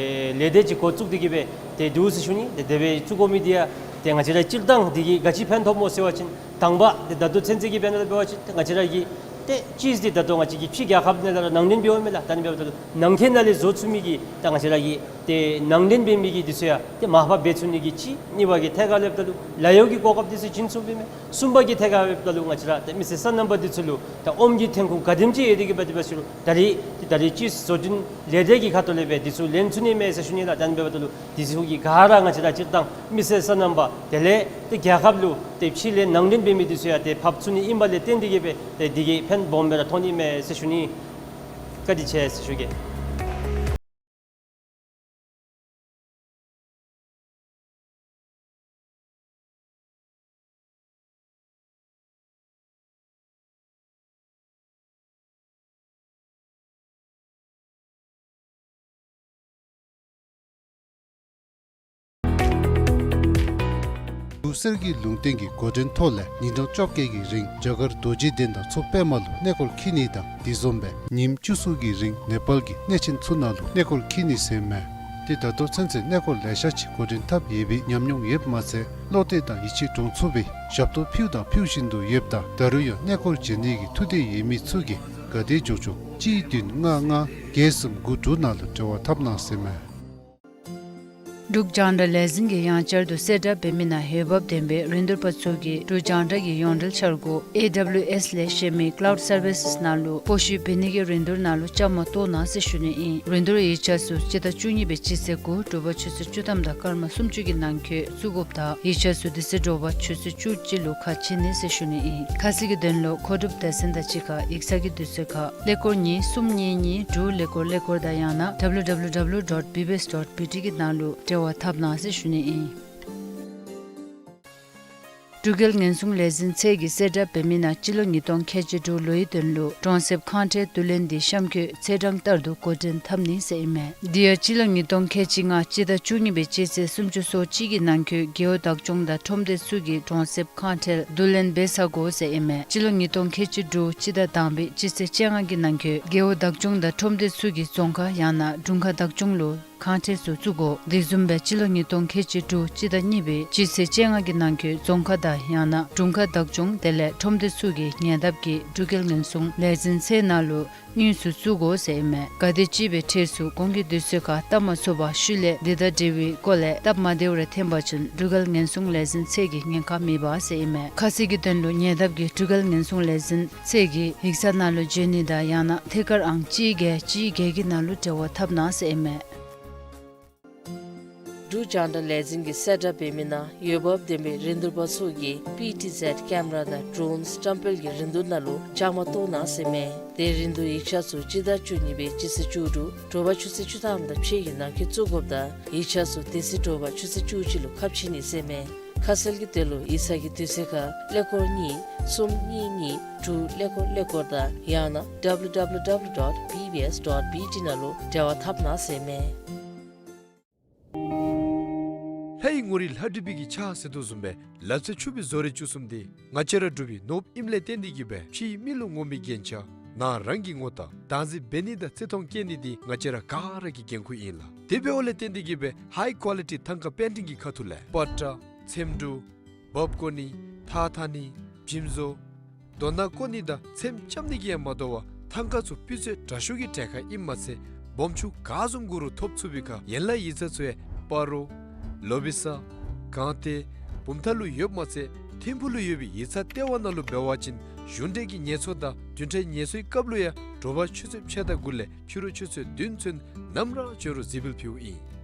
ལས་སྡེ་ཅིག་འགོ་བཙུགས་ཏེ་གི་སྦེ་ཏེ་འདུག་ཟེར་ཞུ་ནི། ཏེ་དེ་སྦེ་བཙུགས་དགོ་མི་འདི་ཡང་ཏེ་ང་བཅས་ར་སྤྱིར་བཏང་འདི་གིས་ག་ཅི་ཕན་ཐོགས་སྨོ་ཟེར་བ་ཅིན་དང་པ་ཏེ་ད་ལྟོ་ཚུན་ཚོད་ཀྱི་དཔེར་ན་ལུ་འབད་བ་ཅིན་ཏེ་ང་བཅས་ར་གི་ཏེ་ཅིསི་འདི་ད་ལྟོ་ང་བཅས་ཀྱིས་ཕྱི་རྒྱལ་ཁབ་ནང་ལས་ར་ནང་འདྲེན་འབདཝ་མས་ལགས། ད་ནི་འབདཝ་ད་ལུ་ནང་འཁོད་ནང་ལས་བཟོ་ཚུགས་མི་གི་ད་ང་བཅས་ར་གི་ཏེ་ནང་འདྲེན་འབད་མི་གི་འདི་ཚུ་ཡང་ཏེ་མར་ཕབ་འབད་ཚུགས་ནི་གི་གཅིག། གཉིས་པ་གི་ཐད་ཁར་ལྷོདཔ་ད་ལུ་ལཱ་གཡོག་གི་གོ་སྐབས་འདི་ཚུ་བྱིན་ཚུགས་པས་མས། གསུམ་པ་གི་ཐད་ཁར་ལྷོདཔ་ད་ལུ་ང་བཅས་ར་ཏེ་མི་སེར་སོ་ནམ་པ་འདི་ཚུ་ལུ་ད་ཨོམ་གྱི་ཐོན་ཁུངས་ག་དེམ་ཅིག་ཡོད་དེ་གི་སྦེ་དེ་སྦེ་ཞུ་རུང་ད་རིས་ཏེ་ད་རིས་ཅིསི་བཟོ་སྐྲུན་ལས་སྡེ་གི་ཁ་ཐུག་ལས་སྦེ་འདི་ཚུ་ལེན་ཚུགས་ནི་མས་ཟེར་ཞུ་ནི་ལགས། ད་ནི་འབདཝ་ད་ལུ་འདི་ཚུ་གི་ག་ར་ང་བཅས་ར་སྤྱིར་བཏང་མི་སེར་སོ་ནམ་པ་དེ་ལས་ཏེ་རྒྱལ་ཁབ་ལུ་ཏེ་ཕྱི་ལས་ནང་འདྲེན་འབད་མི་འདི་ཚུ་ཡང་ཏེ་ཕབ་ཚུགས་ནི་ཨིན་པ་ལས་བརྟེན་ཏེ་གི་སྦེ་ཏེ་འདི་གིས་ཕན་སྦོམ་སྦེ་ར་ཐོགས་ནི་མས་ཟེར་ཞུ་ནི། བཀའ་དྲིན་ཆེ་ཟེར་ཞུ་གེ། འབྲུག་གསེར་གྱི་ལུང་བསྟན་གྱི་འགོ་འདྲེན་ཐོག་ལས་ཉིན་གྲངས་བཅོ་བརྒྱད་ཀྱི་རིང་རྒྱ་གར་རྡོ་རྗེ་གདན་དང་མཚོ་པདྨ་ལུ་གནས་སྐོར་འཁྱིད་ནི་དང་དེ་བཟུམ་སྦེ་ཉིནམ་བཅུ་གསུམ་གྱི་རིང་ནེ་པཱལ་གྱི་གནས་ཆེན་ཚུ་ནང་ལུ་གནས་སྐོར་འཁྱིད་ནི་ཟེར་མས། ཏེ་ད་ལྟོ་ཚུན་ཚོད་གནས་སྐོར་ལེ་ཤ་ཅིག་འགོ་འདྲེན་འཐབ་ཡོད་པའི་ཉམས་མྱོང་ཡོདཔ་མ་ཚད་བློ་གཏད་དང་ཡིད་ཆེས་འདྲོངས་ཚུགས་པའི་ཞབས་ཏོག་ཕུལ་དང་ཕུལ་བཞིན་དུ་ཡོདཔ་ད་ད་རུང་ཡང་གནས་སྐོར་མཇལ་ནི་གི་ཐུགས་འདོད་ཡོད་མི་ཚུ་གིས་ག་དེ་མགྱོགས་མགྱོགས་གཅིག་བདུན་ལྔ་ལྔ་བརྒྱད་གསུམ་དགུ་དྲུག་ནང་ལུ་འབྲེལ་བ་འཐབ་གནང་ཟེར་མས། འབྲུག་རྒྱང་བསྒྲགས་ལས་འཛིན་གྱིས་ཡང་བསྐྱར་དུ་གསལ་བསྒྲགས་འབད་མི་ནང་འོས་འབབ་ལྡན་པའི་རིན་བསྡུར་པ་ཚུ་གིས་འབྲུག་རྒྱང་བསྒྲགས་ཀྱི་ཡོངས་འབྲེལ་འཆར་སྒོ་ཨེ་ཌབ་ལིའུ་ཨེསི་ལས་གཞན་མི་ཀླའུཌ་སར་བི་སེསི་ནང་ལུ་སྤོ་བཤུད་འབད་ནི་གི་རིན་བསྡུར་ནང་ལུ་བཅའ་མར་གཏོགས་གནང་ཟེར་ཞུ་ནི་ཨིན། རིན་བསྡུར་ཡིག་ཆ་ཚུ་སྤྱི་ཟླ་བཅུ་གཉིས་པའི་སྤྱི་ཚེས་དགུ་དྲོ་པ་ཆུ་ཚོད་བཅུ་ཐམ་དང་སྐར་མ་སུམ་ཅུ་གི་ནང་འཁོད་བཙུགས་དགོཔ་དང་ཡིག་ཆ་ཚུ་དེ་ཚེ་དྲོ་པ་ཆུ་ཚོད་བཅུ་གཅིག་ལུ་ཁ་ཕྱེ་ནི་ཟེར་ཞུ་ནི་ཨིན། ཁ་གསལ་གྱི་དོན་ལུ་མཁོ་སྒྲུབ་སྡེ་ཚན་དང་གཅིག་ཁར་ཡིག་ཚང་གི་དུས་ཚོད་ཁར་ཀླད་ཀོར་གཉིས་གསུམ་གཉིས་གཉིས་དྲུག་ཀླད་ཀོར་ཀླད་ཀོར་དང་ཡང་ན་ཌབ་ལིའུ་ཌབ་ལིའུ་ཌབ་ལིའུ་ཌོཊ་བི་བི་ཨེསི་ཌོཊ་བི་ཊི་གི་ནང་ལུ་འབྲེལ་བ་འཐབ་གནང་ཟེར་ཞུ་ནི་ཨིན། འབྲུག་རྒྱལ་ཉེན་སྲུང་ལས་འཛིན་ཚད་ཀྱིས་གསལ་བསྒྲགས་འབད་མི་ནང་སྤྱི་ལོ་ཉིས་སྟོང་ཁལ་གཅིག་དྲུག་ལོའི་དོན་ལུ་གྲོང་གསེབ་ཁང་ཁྲལ་བསྡུ་ལེན་འདི་གཤམ་འཁོད་ཚེས་གྲངས་ལྟར་དུ་འགོ་འདྲེན་འཐབ་ནི་ཟེར་ཨིན་མས། དེ་ཡང་སྤྱི་ལོ་ཉིས་སྟོང་ཁལ་གཅིག་ལྔ་སྤྱི་ཟླ་བཅུ་གཉིས་པའི་སྤྱི་ཚེས་སུམ་ཅུ་སོ་གཅིག་གི་ནང་འཁོད་རྒེད་འོག་བདག་སྐྱོང་དང་ཁྲོམ་སྡེ་ཚུ་གིས་གྲོང་གསེབ་ཁང་ཁྲལ་བསྡུ་ལེན་འབད་ཚར་དགོ་ཟེར་ཨིན་མས། སྤྱི་ལོ་ཉིས་སྟོང་ཁལ་གཅིག་དྲུག་སྤྱི་ཟླ་དང་པའི་སྤྱི་ཚེས་བཅོ་ལྔ་གི་ནང་འཁོད་རྒེད་འོག་བདག་སྐྱོང་དང་ཁྲོམ་སྡེ་ཚུ་གིས་རྫོང་ཁག་ཡང་ན་དྲུང་ཁག་བདག་སྐྱོང་ལུ་ ཁང་ཁྲལ་ཚུ་བཙུགས་དགོ། དེ་བཟུམ་སྦེ་སྤྱི་ལོ་ཉིས་སྟོང་ཁལ་གཅིག་དྲུག་སྤྱི་ཟླ་གཉིས་པའི་སྤྱི་ཚེས་བཅོ་ལྔ་གི་ནང་འཁོད་རྫོང་ཁག་དང་ཡང་ན་དྲུང་ཁག་བདག་སྐྱོང་དེ་ལས་ཁྲོམ་སྡེ་ཚུ་གིས་ཉེ་འདབས་ཀྱི་འབྲུག་རྒྱལ་ཉེན་སྲུང་ལས་འཛིན་ཚད་ནང་ལུ་དངུལ་ཚུ་བཙུགས་དགོ་ཟེར་ཨིན་མས། ག་དེ་ཅིག་སྦེ་ཁྲལ་ཚུ་གོང་གི་དུས་ཚོད་ཁར་བཏབ་མ་ཚུགས་པར་ཤུལ་ལས་དེ་དང་འབྲེལ་བའི་སྐོར་ལས་སྟབས་མ་བདེཝ་རེ་ཐོན་པ་ཅིན་འབྲུག་རྒྱལ་ཉེན་སྲུང་ལས་འཛིན་ཚད་ཀྱིས་ཉེན་ཁ་མི་འབག་ཟེར་ཨིན་མས། ཁ་གསལ་གྱི་དོན་ལུ་ཉེ་འདབས་ཀྱི་འབྲུག་རྒྱལ་ཉེན་སྲུང་ལས་འཛིན་ཚད་ཀྱི་ཡིག་ཚང་ནང་ལུ་འབྱོན་ནི་དང་ཡང་ན་ཐད་ཀར་ཨང་གཅིག་བརྒྱད་གཅིག་བརྒྱད་ཀྱི་ནང་ལུ་འབྲེལ་བ་འཐབ་གནང་ཟེར་ཨིན་མས། འབྲུག་རྒྱང་བསྒྲགས་ལས་འཛིན་གྱིས་གསལ་བསྒྲགས་འབད་མི་ནང་འོས་འབབ་ལྡན་པའི་རིན་བསྡུར་པ་ཚུ་གིས་པི་ཊི་ཟེཌ་ཀེམ་ར་དང་ཌྲོན་བཀྲམ་སྤེལ་གྱི་རིན་བསྡུར་ནང་ལུ་བཅའ་མར་གཏོགས་གནང་ཟེར་ཨིན་མས། དེ་རིན་བསྡུར་ཡིག་ཆ་ཚུ་སྤྱི་ཟླ་བཅུ་གཉིས་པའི་སྤྱི་ཚེས་བཅུ་དྲུག་དྲོ་པ་ཆུ་ཚོད་བཅུ་ཐམ་དང་ཕྱེད་ཀྱི་ནང་འཁོད་བཙུགས་དགོཔ་དང་ཡིག་ཆ་ཚུ་དེ་ཚེ་དྲོ་པ་ཆུ་ཚོད་བཅུ་གཅིག་ལུ་ཁ་ཕྱེ་ནི་ཟེར་ཨིན་མས། ཁ་གསལ་གྱི་དོན་ལུ་ཡིག་ཚང་གི་དུས་ཚོད་ཁར་ཀླད་ཀོར་གཉིས་གསུམ་གཉིས་གཉིས་དྲུག་ཀླད་ཀོར་ཀླད་ཀོར་དང་ཡང་ན་ཌབ་ལུ་ཌབ་ལུ་ཌབ་ལུ་ཌོཊ་བི་བི་ཨེསི་ཌོཊ་བི་ཊི་ནང་ལུ་འབྲེལ་བ་འཐབ་གནང་ཟེར་ཨིན་མས། ལྷ་ཡི་ངོ་རིས་ལྷ་བྲིས་པའི་གི་ཕྱག་ཟེར་དོ་བཟུམ་སྦེ་ལག་རྩལ་ཕྱུག་པའི་བཟོ་རིག་བཅུ་གསུམ་འདི་ང་བཅས་ར་འབྲུག་པའི་ནོར་བུ་ཨིནམ་ལས་བརྟེན་ཏེ་གིས་སྦེ་ཕྱིའི་མི་ལུ་ངོམ་པའི་རྒྱན་ཆ་ནང་རང་གི་ངོ་རྟགས་བདག་འཛིན་འབད་ནི་དང་བརྩི་མཐོང་བསྐྱེད་ནི་འདི་ང་བཅས་ར་ག་ར་གི་འགན་ཁུར་ཨིན་ལགས། དེ་འབདཝ་ལས་བརྟེན་ཏེ་གིས་སྦེ་ཧའི་ཀོ་ལི་ཊི་ཐང་ཀ་པེན་ཊིང་གི་ཁ་ཐུག་ལས་པ་ཏྲ་ཚེམ་དྲུབ་འབག་བཀོ་ནི་ཐགས་འཐག་ནི་འཇིམ་བཟོ་རྡོ་ནང་བརྐོ་ནི་དང་ཚེམ་རྐྱབ་ནི་གིས་ཡང་མ་དོ་བར་ཐང་ཀ་ཚུ་སྤུས་ཚད་དྲག་ཤོས་ཀྱི་གྲལ་ཁར་ཨིནམ་མ་ཚད་སྦོམ་ཆུང་ག་བཟུམ་དགོ་རུང་ཐོབ་ཚུགས་པའི་ཁར་ཡན་ལག་ཡིག་ཚང་ཚུ་ཡང་སྤ་རོ་ལོ་བི་ས་སྒང་སྟེང་བུམ་ཐང་ལུ་ཡོདཔ་མ་ཚད་ཐིམ་ཕུག་ལུ་ཡོད་པའི་ཡིག་ཚང་ལྟེ་བ་ནང་ལུ་འབད་བ་ཅིན་གཞུང་འབྲེལ་གྱི་ཉེས་གསོག་དང་བདུན་ཕྲག་ཉེས་གསོག་གི་སྐབས་ལུ་ཡང་དྲོ་པ་ཆུ་ཚོད་ཕྱེད་དང་དགུ་ལས་ཕྱི་རུ་ཆུ་ཚོད་བདུན་ཚུན་ནམ་ར་བྱོན་རུང་གཟིགས་འབུལ་ཕུལཝ་ཨིན།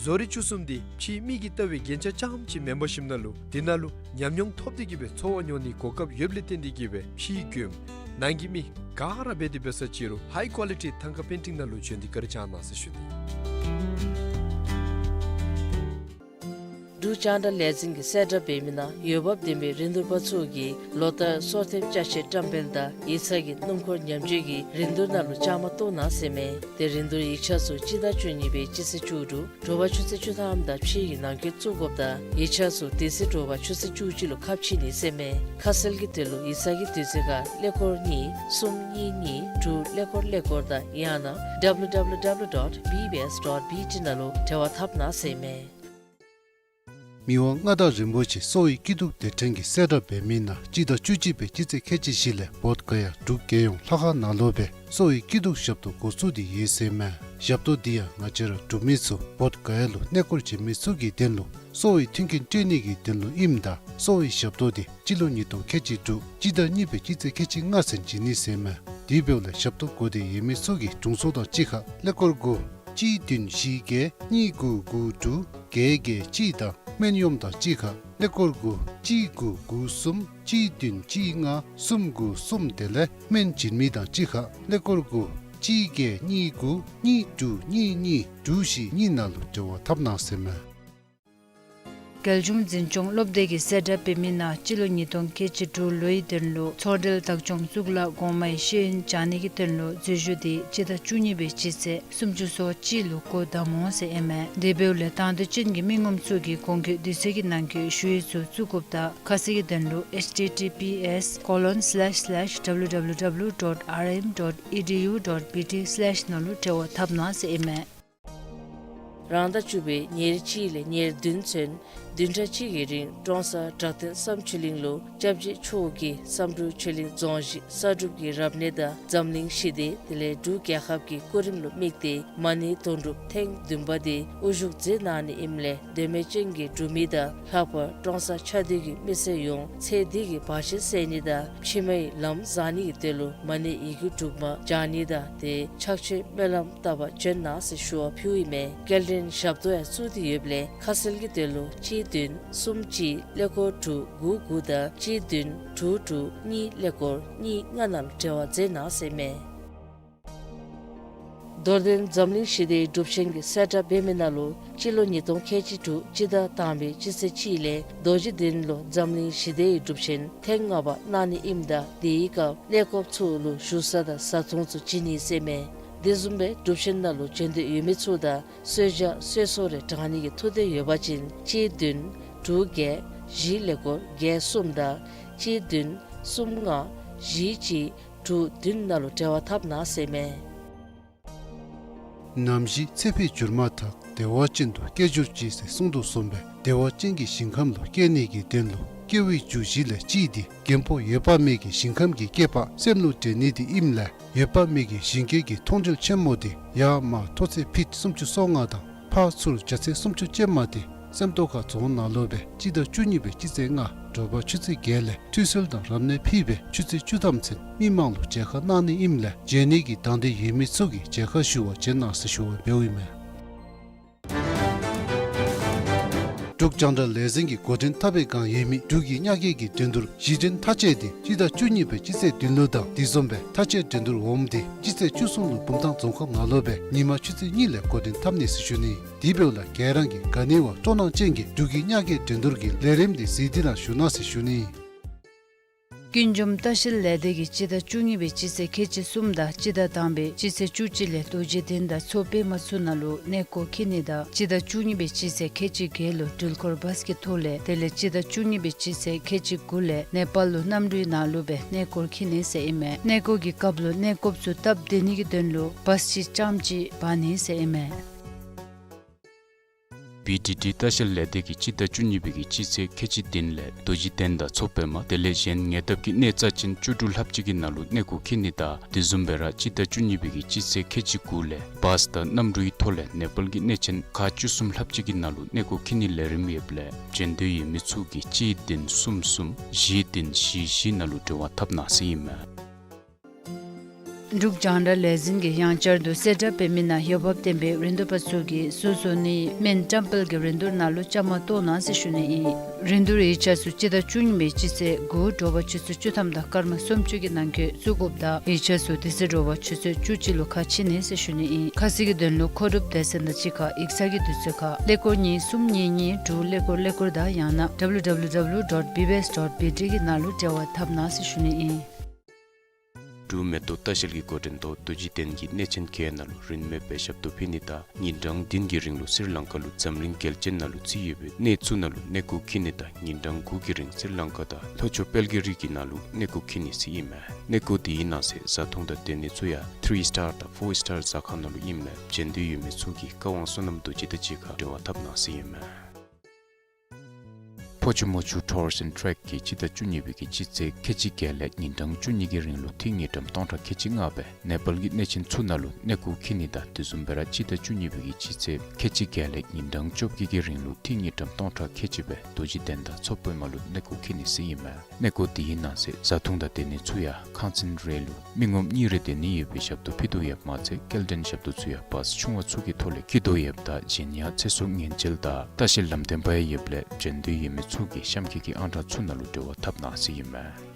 བཟོ་རིག་བཅུ་གསུམ་འདི་ཕྱིའི་མི་གིས་ལྟ་བའི་རྒྱན་ཆ་རྐྱངམ་ཅིག་མེན་པར་ཞིནམ་ན་ལུ་དེ་ནང་ལུ་ཉམས་མྱོང་ཐོབ་སྟེ་གིས་སྦེ་འཚོ་བ་མྱོང་ནིའི་གོ་སྐབས་ཡོདཔ་ལས་བརྟེན་ཏེ་གིས་སྦེ་ཕྱིའི་མགྱོནམ་ནང་གི་མི་ག་ར་འབད་དེ་འབད་ས་ཅིག་རུང་ཧའི་ཀོ་ལི་ཊི་ཐང་ཀ་པེན་ཊིང་ནང་ལུ་བྱོན་ཏེ་བཀའ་དྲིན་བསྐྱང་གནང་ཟེར་ཞུ་ནི། འབྲུག་རྒྱང་བསྒྲགས་ལས་འཛིན་གྱིས་གསལ་བསྒྲགས་འབད་མི་ནང་འོས་འབབ་ལྡན་པའི་རིན་བསྡུར་པ་ཚུ་གིས་ལོ་ལྟར་སོར་ཐེམ་ཅ་ཆས་བཀྲམ་སྤེལ་དང་ཡིག་ཚང་གི་སྣུམ་འཁོར་ཉམས་བཅོས་ཀྱི་རིན་བསྡུར་ནང་ལུ་བཅའ་མར་གཏོགས་གནང་ཟེར་ཨིན་མས། དེ་རིན་བསྡུར་ཡིག་ཆ་ཚུ་སྤྱི་ཟླ་བཅུ་གཉིས་པའི་སྤྱི་ཚེས་བཅུ་དྲུག་དྲོ་པ་ཆུ་ཚོད་བཅུ་ཐམ་དང་ཕྱེད་ཀྱི་ནང་འཁོད་བཙུགས་དགོཔ་དང་ཡིག་ཆ་ཚུ་དེ་ཚེ་དྲོ་པ་ཆུ་ཚོད་བཅུ་གཅིག་ལུ་ཁ་ཕྱེ་ནི་ཟེར་ཨིན་མས། ཁ་གསལ་གྱི་དོན་ལུ་ཡིག་ཚང་གི་དུས་ཚོད་ཁར་ཀླད་ཀོར་གཉིས་གསུམ་གཉིས་གཉིས་དྲུག་ཀླད་ཀོར་ཀླད་ཀོར་དང་ཡང་ན་ཌབ་ལུ་ཌབ་ལུ་ཌབ་ལུ་ཌོཊ་བི་བི་ཨེསི་ཌོཊ་བི་ཊི་ནང་ལུ་འབྲེལ་བ་འཐབ་གནང་ཟེར་ཨིན་མས། མི་དབང་མངའ་བདག་རིན་པོ་ཆེ་གསོ་བའི་སྐྱིད་སྡུག་སྡེ་ཕྲན་གྱིས་གསལ་བསྒྲགས་འབད་མི་ནང་སྤྱི་ཟླ་བཅུ་གཅིག་པའི་སྤྱི་ཚེས་ཁལ་གཅིག་བཞི་ལས་བོདྷ་ག་ཡ་འབྲུག་རྒྱལ་ཡོངས་ལྷ་ཁང་ནང་ལུ་སྦེ་གསོ་བའི་སྐྱིད་སྡུག་ཞབས་ཏོག་འགོ་བཙུགས་ཏེ་ཡོད་ཟེར་ཨིན་མས། ཞབས་ཏོག་འདི་ཡང་ང་བཅས་ར་འབྲུག་མི་ཚུ་བོདྷ་ག་ཡ་ལུ་གནས་སྐོར་བྱོན་མི་ཚུ་གི་དོན་ལུ་གསོ་བའི་མཐུན་རྐྱེན་སྤྲོད་ནི་གི་དོན་ལུ་ཨིནམ་ད་གསོ་བའི་ཞབས་ཏོག་འདི་སྤྱི་ལོ་ཉིས་སྟོང་ཁལ་གཅིག་དྲུག་སྤྱི་ཟླ་གཉིས་པའི་སྤྱི་ཚེས་ཁལ་གཅིག་ལྔ་ཚུན་བྱིན་ནི་ཟེར་ཨིན་མས། དེ་འབདཝ་ལས་ཞབས་ཏོག་དགོ་སྟེ་ཡོད་མི་ཚུ་གིས་དྲུང་འཚོ་དང་གཅིག་ཁར་ཀླད་ཀོར་དགུ་གཅིག་བདུན་བཞི་བརྒྱད་གཉིས་དགུ་དགུ་དྲུག་བརྒྱད་བརྒྱད་གཅིག་དང་སྨན་གཡོགམ་དང་གཅིག་ཁར་ཀླད་ཀོར་དགུ་གཅིག་དགུ་དགུ་གསུམ་གཅིག་བདུན་གཅིག་ལྔ་གསུམ་དགུ་གསུམ་དེ་ལས་སྨན་བྱིན་མི་དང་གཅིག་ཁར་ཀླད་ཀོར་དགུ་གཅིག་བརྒྱད་གཉིས་དགུ་གཉིས་དྲུག་གཉིས་གཉིས་དྲུག་བཞི་གཉིས་ནང་ལུ་འབྲེལ་བ་འཐབ་གནང་ཟེར་ཨིན་མས། རྒྱལ་གཞུང་འཛིན་སྐྱོང་སློབ་སྡེ་གིས་གསལ་བསྒྲགས་འབད་མི་ནང་སྤྱི་ལོ་ཉིས་སྟོང་ཁལ་གཅིག་དྲུག་ལོའི་དོན་ལུ་ཚོགས་འབྲེལ་བདག་སྐྱོང་གཙུག་ལག་གོང་མའི་ཤེས་ཡོན་སྦྱང་ནི་གི་དོན་ལུ་འཛུལ་ཞུགས་འདི་སྤྱི་ཟླ་བཅུ་གཉིས་པའི་སྤྱི་ཚེས་སུམ་ཅུ་སོ་གཅིག་ལུ་སྒོ་བསྡམ་འོང་ཟེར་ཨིན་མས། དེ་འབདཝ་ལས་དང་འདོད་ཅན་གྱི་མི་ངོམ་ཚུ་གིས་གོང་འཁོད་དུས་ཚོད་ཀྱི་ནང་འཁོད་ཞུ་ཡིག་ཚུ་བཙུགས་དགོཔ་དང་ཁ་གསལ་གྱི་དོན་ལུ་ཨེཆ་ཊི་ཊི་པི་ཨེསི་ཀོ་ལོན་སི་ལེཤ་སི་ལེཤ་ཌབ་ལུ་ཌབ་ལུ་ཌབ་ལུ་ཌོཊ་ཨར་ཨེམ་ཌོཊ་ཨི་ཌི་ཡུ་ཌོཊ་བི་ཊི་སི་ལེཤ་ནང་ལུ་འབྲེལ་བ་འཐབ་གནང་ཟེར་ཨིན་མས། རང་ཟླ་བཅུ་པའི་ཉེར་གཅིག་ལས་ཉེར་བདུན་ཚུན་བདུན་ཕྲག་གཅིག་གི་རིང་ཀྲོང་གསར་བྲག་སྟེང་བསམ་ཆོས་གླིང་ལུ་སྐྱབས་རྗེ་མཆོག་གིས་བསམ་གྲུབ་ཆོས་གླིང་རྫོང་གཞི་གསར་སྒྲུབ་ཀྱི་རབ་གནས་དང་འཛམ་གླིང་ཞི་བདེ་དེ་ལས་འབྲུག་རྒྱལ་ཁབ་ཀྱི་སྐུ་རིམ་ལུ་དམིགས་ཏེ་མ་ཎི་དོན་གྲུབ་ཐེངས་བདུན་པ་དེ་དབུ་བཞུགས་མཛད་གནང་ནི་ཨིནམ་ལས་དོན་མེད་ཅན་གྱི་འབྲུག་མི་དང་ལྷག་པར་ཀྲོང་གསར་ཆ་བསྡུས་ཀྱི་མི་སེར་ཡོངས་ཚེ་འདི་གི་བར་ཆད་སེལ་ནི་དང་ཕྱི་མའི་ལམ་བཟང་ནི་གི་དོན་ལུ་མ་ཎི་ཡི་གུ་དྲུག་མ་བགྱང་ནི་དང་དེ་ཕྱག་མཆོད་སྨོན་ལམ་བཏབ་པར་བྱོན་གནང་ཟེར་ཞུ་བ་ཕུལཝ་ཨིན་མས། སྐྱེལ་འདྲེན་ཞབས་ཏོག་ཡང་བཙུགས་ཏེ་ཡོདཔ་ལས་ཁ་གསལ་གྱི་དོན་ལུ་གཅིག་བདུན་གསུམ་གཅིག་ཀླད་ཀོར་དྲུག་དགུ་དགུ་དང་གཅིག་བདུན་དྲུག་དྲུག་གཉིས་ཀླད་ཀོར་གཉིས་ལྔ་ནང་ལུ་འབྲེལ་བ་མཛད་གནང་ཟེར་ཨིན་མས། རྡོར་གདན་འཛམ་གླིང་ཞི་བདེའི་སྒྲུབ་ཆེན་གྱི་གསལ་བསྒྲགས་འབད་མི་ནང་ལུ་སྤྱི་ལོ་ཉིས་སྟོང་ཁལ་གཅིག་དྲུག་སྤྱི་ཟླ་དང་པའི་སྤྱི་ཚེས་གཅིག་ལས་རྡོ་རྗེ་གདན་ལུ་འཛམ་གླིང་ཞི་བདེའི་སྒྲུབ་ཆེན་ཐེངས་ལྔ་པ་གནང་ནི་ཨིནམ་ད་དེའི་སྐབས་གནས་སྐབས་ཚུ་ལུ་བཞུགས་ས་དང་བཟའ་འཐུང་ཚུ་བྱིན་ནི་ཟེར་ཨིན་མས། དེ་བཟུམ་སྦེ་སྒྲུབ་ཆེན་ནང་ལུ་བྱོན་འདོད་ཡོད་མི་ཚུ་དང་གསོལ་ཇ་གསོལ་ཚོགས་རེ་དྲང་ནི་གི་ཐུགས་འདོད་ཡོད་པ་ཅིན་གཅིག་བདུན་དྲུག་བརྒྱད་བཞི་ཀླད་ཀོར་བརྒྱད་གསུམ་དང་གཅིག་བདུན་གསུམ་ལྔ་བཞི་གཅིག་ དྲུག་བདུན་ནང་ལུ་འབྲེལ་བ་འཐབ་གནང་ཟེར་ཨིན་མས། ནམ་ཞིག་ཚེ་འཕོས་གྱུར་མ་ཐག་བདེ་བ་ཅན་དུ་སྐྱེ་གྱུར་ཅིག་ཟེར་གསུངས་དོ་བཟུམ་སྦེ་བདེ་བ་ཅན་གྱི་ཞིང་ཁམས་ལུ་སྐྱེ་ནི་གི་དོན་ལུ་སྐྱེ་བའི་རྒྱུ་བཞི་ལས་གཅིག་འདི་རྒན་པོ་འོད་དཔག་མེད་ཀྱི་ཞིང་ཁམས་ཀྱི་སྐྱེས་པ་སེམས་ལུ་འདྲེན་ནི་འདི་ཨིནམ་ལས་འོད་དཔག་མེད་ཀྱི་ཞིང་སྐྱེས་ཀྱི་མཐོང་གྲོལ་ཆེན་མོ་འདི་ཡར་མར་མཐོ་ཚད་ཕིཊ་སུམ་ཅུ་སོ་ལྔ་དང་ཕར་ཚུར་རྒྱ་ཚད་སུམ་ཅུ་ཅན་མ་འདི་སེམས་རྟོགས་ཁ་རྫོང་ནང་ལུ་སྦེ་སྤྱི་ཟླ་བཅུ་གཉིས་པའི་སྤྱི་ཚེས་ལྔ་དྲོ་པ་ཆུ་ཚོད་བརྒྱད་ལས་འཕྲུལ་སེལ་དང་རབ་གནས་ཕུལ་སྦེ་ཆུ་ཚོད་བཅུ་ཐམ་ཚུན་མི་མང་ལུ་མཇལ་ཁ་གནང་ནི་ཨིནམ་ལས་མཇལ་ནི་གི་དང་འདོད་ཡོད་མི་ཚུ་གིས་མཇལ་ཁ་ཞུ་བར་བྱོན་གནང་ཟེར་ཞུ་བ་འབདཝ་ཨིན་མས། འབྲུག་རྒྱང་བསྒྲགས་ལས་འཛིན་གྱིས་འགོ་འདྲེན་འཐབ་པའི་བསྒང་ཡོད་མི་འབྲུག་གི་གཉའ་སྐྱེགས་ཀྱི་འགྲན་བསྡུར་གཞི་འགྲན་མཐའ་དཔྱད་འདི་སྤྱི་ཟླ་བཅུ་གཉིས་པའི་སྤྱི་ཚེས་བདུན་ལུ་དང་དེ་བཟུམ་སྦེ་མཐའ་དཔྱད་འགྲན་བསྡུར་འོགམ་འདི་སྤྱི་ཚེས་བཅུ་གསུམ་ལུ་བུམ་ཐང་རྫོང་ཁག་ནང་ལུ་སྦེ་ཉིན་མ་ཆུ་ཚོད་གཉིས་ལས་འགོ་འདྲེན་འཐབ་ནི་ཟེར་ཞུ་ནི། དེ་འབདཝ་ལས་ག་ར་གིས་ག་ནི་བ་སྤྲོ་སྣང་ཅན་གྱི་འབྲུག་གི་གཉའ་སྐྱེགས་འགྲན་བསྡུར་གྱི་ལས་རིམ་འདི་གཟིགས་ཏེ་གནང་བཞུགས་གནང་ཟེར་ཞུ་ནི། ཀུན་འབྱུང་ལྟ་བཤལ་ལས་སྡེ་གིས་སྤྱི་ཟླ་བཅུ་གཉིས་པའི་སྤྱི་ཚེས་ཁལ་གཅིག་གསུམ་དང་སྤྱི་ཟླ་དང་པའི་སྤྱི་ཚེས་བཅུ་གཅིག་ལས་རྡོ་རྗེ་གདན་དང་མཚོ་པདྨ་ཚུ་ནང་ལུ་གནས་སྐོར་འཁྱིད་ནི་དང་སྤྱི་ཟླ་བཅུ་གཉིས་པའི་སྤྱི་ཚེས་ཁལ་གཅིག་བརྒྱད་ལུ་འགྲུལ་འཁོར་བཱས་ཀྱི་ཐོག་ལས་དེ་ལས་སྤྱི་ཟླ་བཅུ་གཉིས་པའི་སྤྱི་ཚེས་ཁལ་གཅིག་དགུ་ལས་ནེ་པཱལ་ལུ་གནམ་གྲུའི་ནང་ལུ་སྦེ་གནས་སྐོར་འཁྱིད་ནི་ཟེར་ཨིན་མས། གནས་སྐོར་གྱི་སྐབས་ལུ་གནས་སྐོརཔ་ཚུ་སྟབས་བདེ་ནི་གི་དོན་ལུ་བཱས་ཅིག་རྐྱངམ་ཅིག་འབག་ནི་ཟེར་ཨིན་མས། བི་ཌི་ཌི་ལྟ་བཤལ་ལས་སྡེ་གིས་སྤྱི་ཟླ་བཅུ་གཉིས་པའི་གི་སྤྱི་ཚེས་ཁལ་གཅིག་བདུན་ལས་རྡོ་རྗེ་གདན་དང་མཚོ་པདྨ་དེ་ལས་གཞན་ཉེ་འདབས་ཀྱི་གནས་རྩ་ཅན་བཅུ་དྲུག་ལྷགཔ་ཅིག་གི་ནང་ལུ་གནས་སྐོར་འཁྱིད་ནི་དང་དེ་བཟུམ་སྦེ་ར་སྤྱི་ཟླ་བཅུ་གཉིས་པའི་གི་སྤྱི་ཚེས་ཁལ་གཅིག་དགུ་ལས་བཱས་དང་གནམ་གྲུའི་ཐོག་ལས་ནེ་པཱལ་གྱི་གནས་ཆེན་ཁག་བཅུ་གསུམ་ལྷགཔ་ཅིག་གི་ནང་ལུ་གནས་སྐོར་འཁྱིད་ནིའི་ལས་རིམ་ཡོདཔ་ལས་བྱོན་འདོད་ཡོད་མི་ཚུ་གིས་གཅིག་བདུན་གསུམ་གསུམ་བཞི་བདུན་བཞི་བཞི་ནང་ལུ་འབྲེལ་བ་འཐབ་གནང་ཟེར་ཨིན་མས། འབྲུག་རྒྱང་བསྒྲགས་ལས་འཛིན་གྱིས་ཡང་བསྐྱར་དུ་གསལ་བསྒྲགས་འབད་མི་ནང་འོས་འབབ་ལྡན་པའི་རིན་བསྡུར་པ་ཚུ་གིས་སོ་སོ་ནི་སྨན་བཀྲམ་སྤེལ་གྱི་རིན་བསྡུར་ནང་ལུ་བཅའ་མར་གཏོགས་གནང་ཟེར་ཞུ་ནི་ཨིན། རིན་བསྡུར་ཡིག་ཆ་ཚུ་སྤྱི་ཟླ་བཅུ་གཉིས་པའི་སྤྱི་ཚེས་དགུ་དྲོ་པ་ཆུ་ཚོད་བཅུ་ཐམ་དང་སྐར་མ་སུམ་ཅུ་གི་ནང་འཁོད་བཙུགས་དགོཔ་དང་ཡིག་ཆ་ཚུ་དེ་ཚེ་དྲོ་པ་ཆུ་ཚོད་བཅུ་གཅིག་ལུ་ཁ་ཕྱེ་ནི་ཟེར་ཞུ་ནི་ཨིན། ཁ་གསལ་གྱི་དོན་ལུ་མཁོ་སྒྲུབ་སྡེ་ཚན་དང་གཅིག་ཁར་ཡིག་ཚང་གི་དུས་ཚོད་ཁར་ཀླད་ཀོར་གཉིས་གསུམ་གཉིས་གཉིས་དྲུག་ཀླད་ཀོར་ཀླད་ཀོར་དང་ཡང་ན་ཌབ་ལུ་ཌབ་ལུ་ཌབ་ལུ་ཌོཊ་བི་བི་ཨེསི་ཌོཊ་བི་ཊི་གི་ནང་ལུ་འབྲེལ་བ་འཐབ་གནང་ཟེར་ཞུ་ནི་ཨིན། འབྲུག་མེ་ཏོག་ལྟ་བཤལ་གྱི་འགོ་འདྲེན་ཐོག་རྡོ་རྗེ་གདན་གྱི་གནས་ཆེན་བརྒྱད་ནང་ལུ་རིན་མེད་པའི་ཞབས་ཏོག་ཕུལ་ནི་དང་ཉིན་གྲངས་བདུན་གྱི་རིང་ལུ་སི་རི་ལང་ཀ་ལུ་འཛམ་གླིང་རྒྱལ་ཅན་ནང་ལུ་རྩིས་ཡོད་པའི་གནས་ཚུ་ནང་ལུ་གནས་སྐོར་འཁྱིད་ནི་དང་ཉིན་གྲངས་དགུ་གི་རིང་སི་རི་ལང་ཀ་དང་ལྷོ་ཕྱོགས་དཔལ་གྱི་རི་གི་ནང་ལུ་གནས་སྐོར་འཁྱིད་ནི་ཟེར་ཨིན་མས། གནས་སྐོར་དེའི་ནང་གསེས་བཟའ་འཐུང་དང་སྡོད་ནི་ཚུ་ཡང་ཐི་རི་སི་ཊར་དང་ཕོར་སི་ཊར་ཟ་ཁང་ནང་ལུ་ཨིནམ་ལས་བྱོན་འདོད་ཡོད་མི་ཚུ་གིས་བཀའ་དབང་བསོད་ནམས་རྡོ་རྗེ་དང་གཅིག་ཁར་འབྲེལ་བ་འཐབ་གནང་ཟེར་ཨིན་མས། ཕོ་ཆུ་མོ་ཆུ་ཊུར་སི་ཨེནཌ་ཊེཀ་གིས་སྤྱི་ཟླ་བཅུ་གཉིས་པའི་གི་སྤྱི་ཚེས་ཁལ་གཅིག་བརྒྱད་ལས་ཉིན་གྲངས་བཅུ་གཉིས་ཀྱི་རིང་ལུ་འཐུས་དངུལ་ཀྲམ་སྟོང་ཕྲག་ཁལ་གཅིག་ལྔ་སྦེ་ནེ་པཱལ་གྱི་གནས་ཆེན་ཚུ་ནང་ལུ་གནས་སྐོར་འཁྱིད་ནི་དང་དེ་བཟུམ་སྦེ་ར་སྤྱི་ཟླ་བཅུ་གཉིས་པའི་གི་སྤྱི་ཚེས་ཁལ་གཅིག་བརྒྱད་ལས་ཉིན་གྲངས་བཅོ་བརྒྱད་ཀྱི་རིང་ལུ་འཐུས་དངུལ་ཀྲམ་སྟོང་ཕྲག་ཁལ་གཅིག་སྦེ་རྡོ་རྗེ་གདན་དང་མཚོ་པདྨ་ལུ་གནས་སྐོར་འཁྱིད་ནི་ཟེར་ཨིན་མས། གནས་སྐོར་དེའི་ནང་གསེས་བཟའ་འཐུང་དང་སྡོད་ནི་ཚུ་ཡང་ཁང་ཚན་རེ་ལུ་མི་ངོམ་གཉིས་རེ་སྡོད་ནི་ཡོད་པའི་ཞབས་ཏོག་ཕུལ་དོ་ཡོདཔ་མ་ཚད་སྐྱེལ་འདྲེན་ཞབས་ཏོག་ཚུ་ཡང་བཱས་ཆུང་བ་ཚུ་གི་ཐོག་ལས་འཁྱིད་དོ་ཡོདཔ་ད་གཞན་ཡང་ཚེ་སྲོག་ཉེན་བཅོལ་དང་ལྟ་བཤལ་ལམ་སྟོན་པ་ཡང་ཡོདཔ་ལས་བྱོན་འདོད་ཡོད་མི་ཚུ་གིས་གཤམ་འཁོད་ཀྱི་ཨང་གྲངས་ཚུ་ནང་ལུ་འབྲེལ་བ་འཐབ་གནང་ཟེར་ཨིན་མས།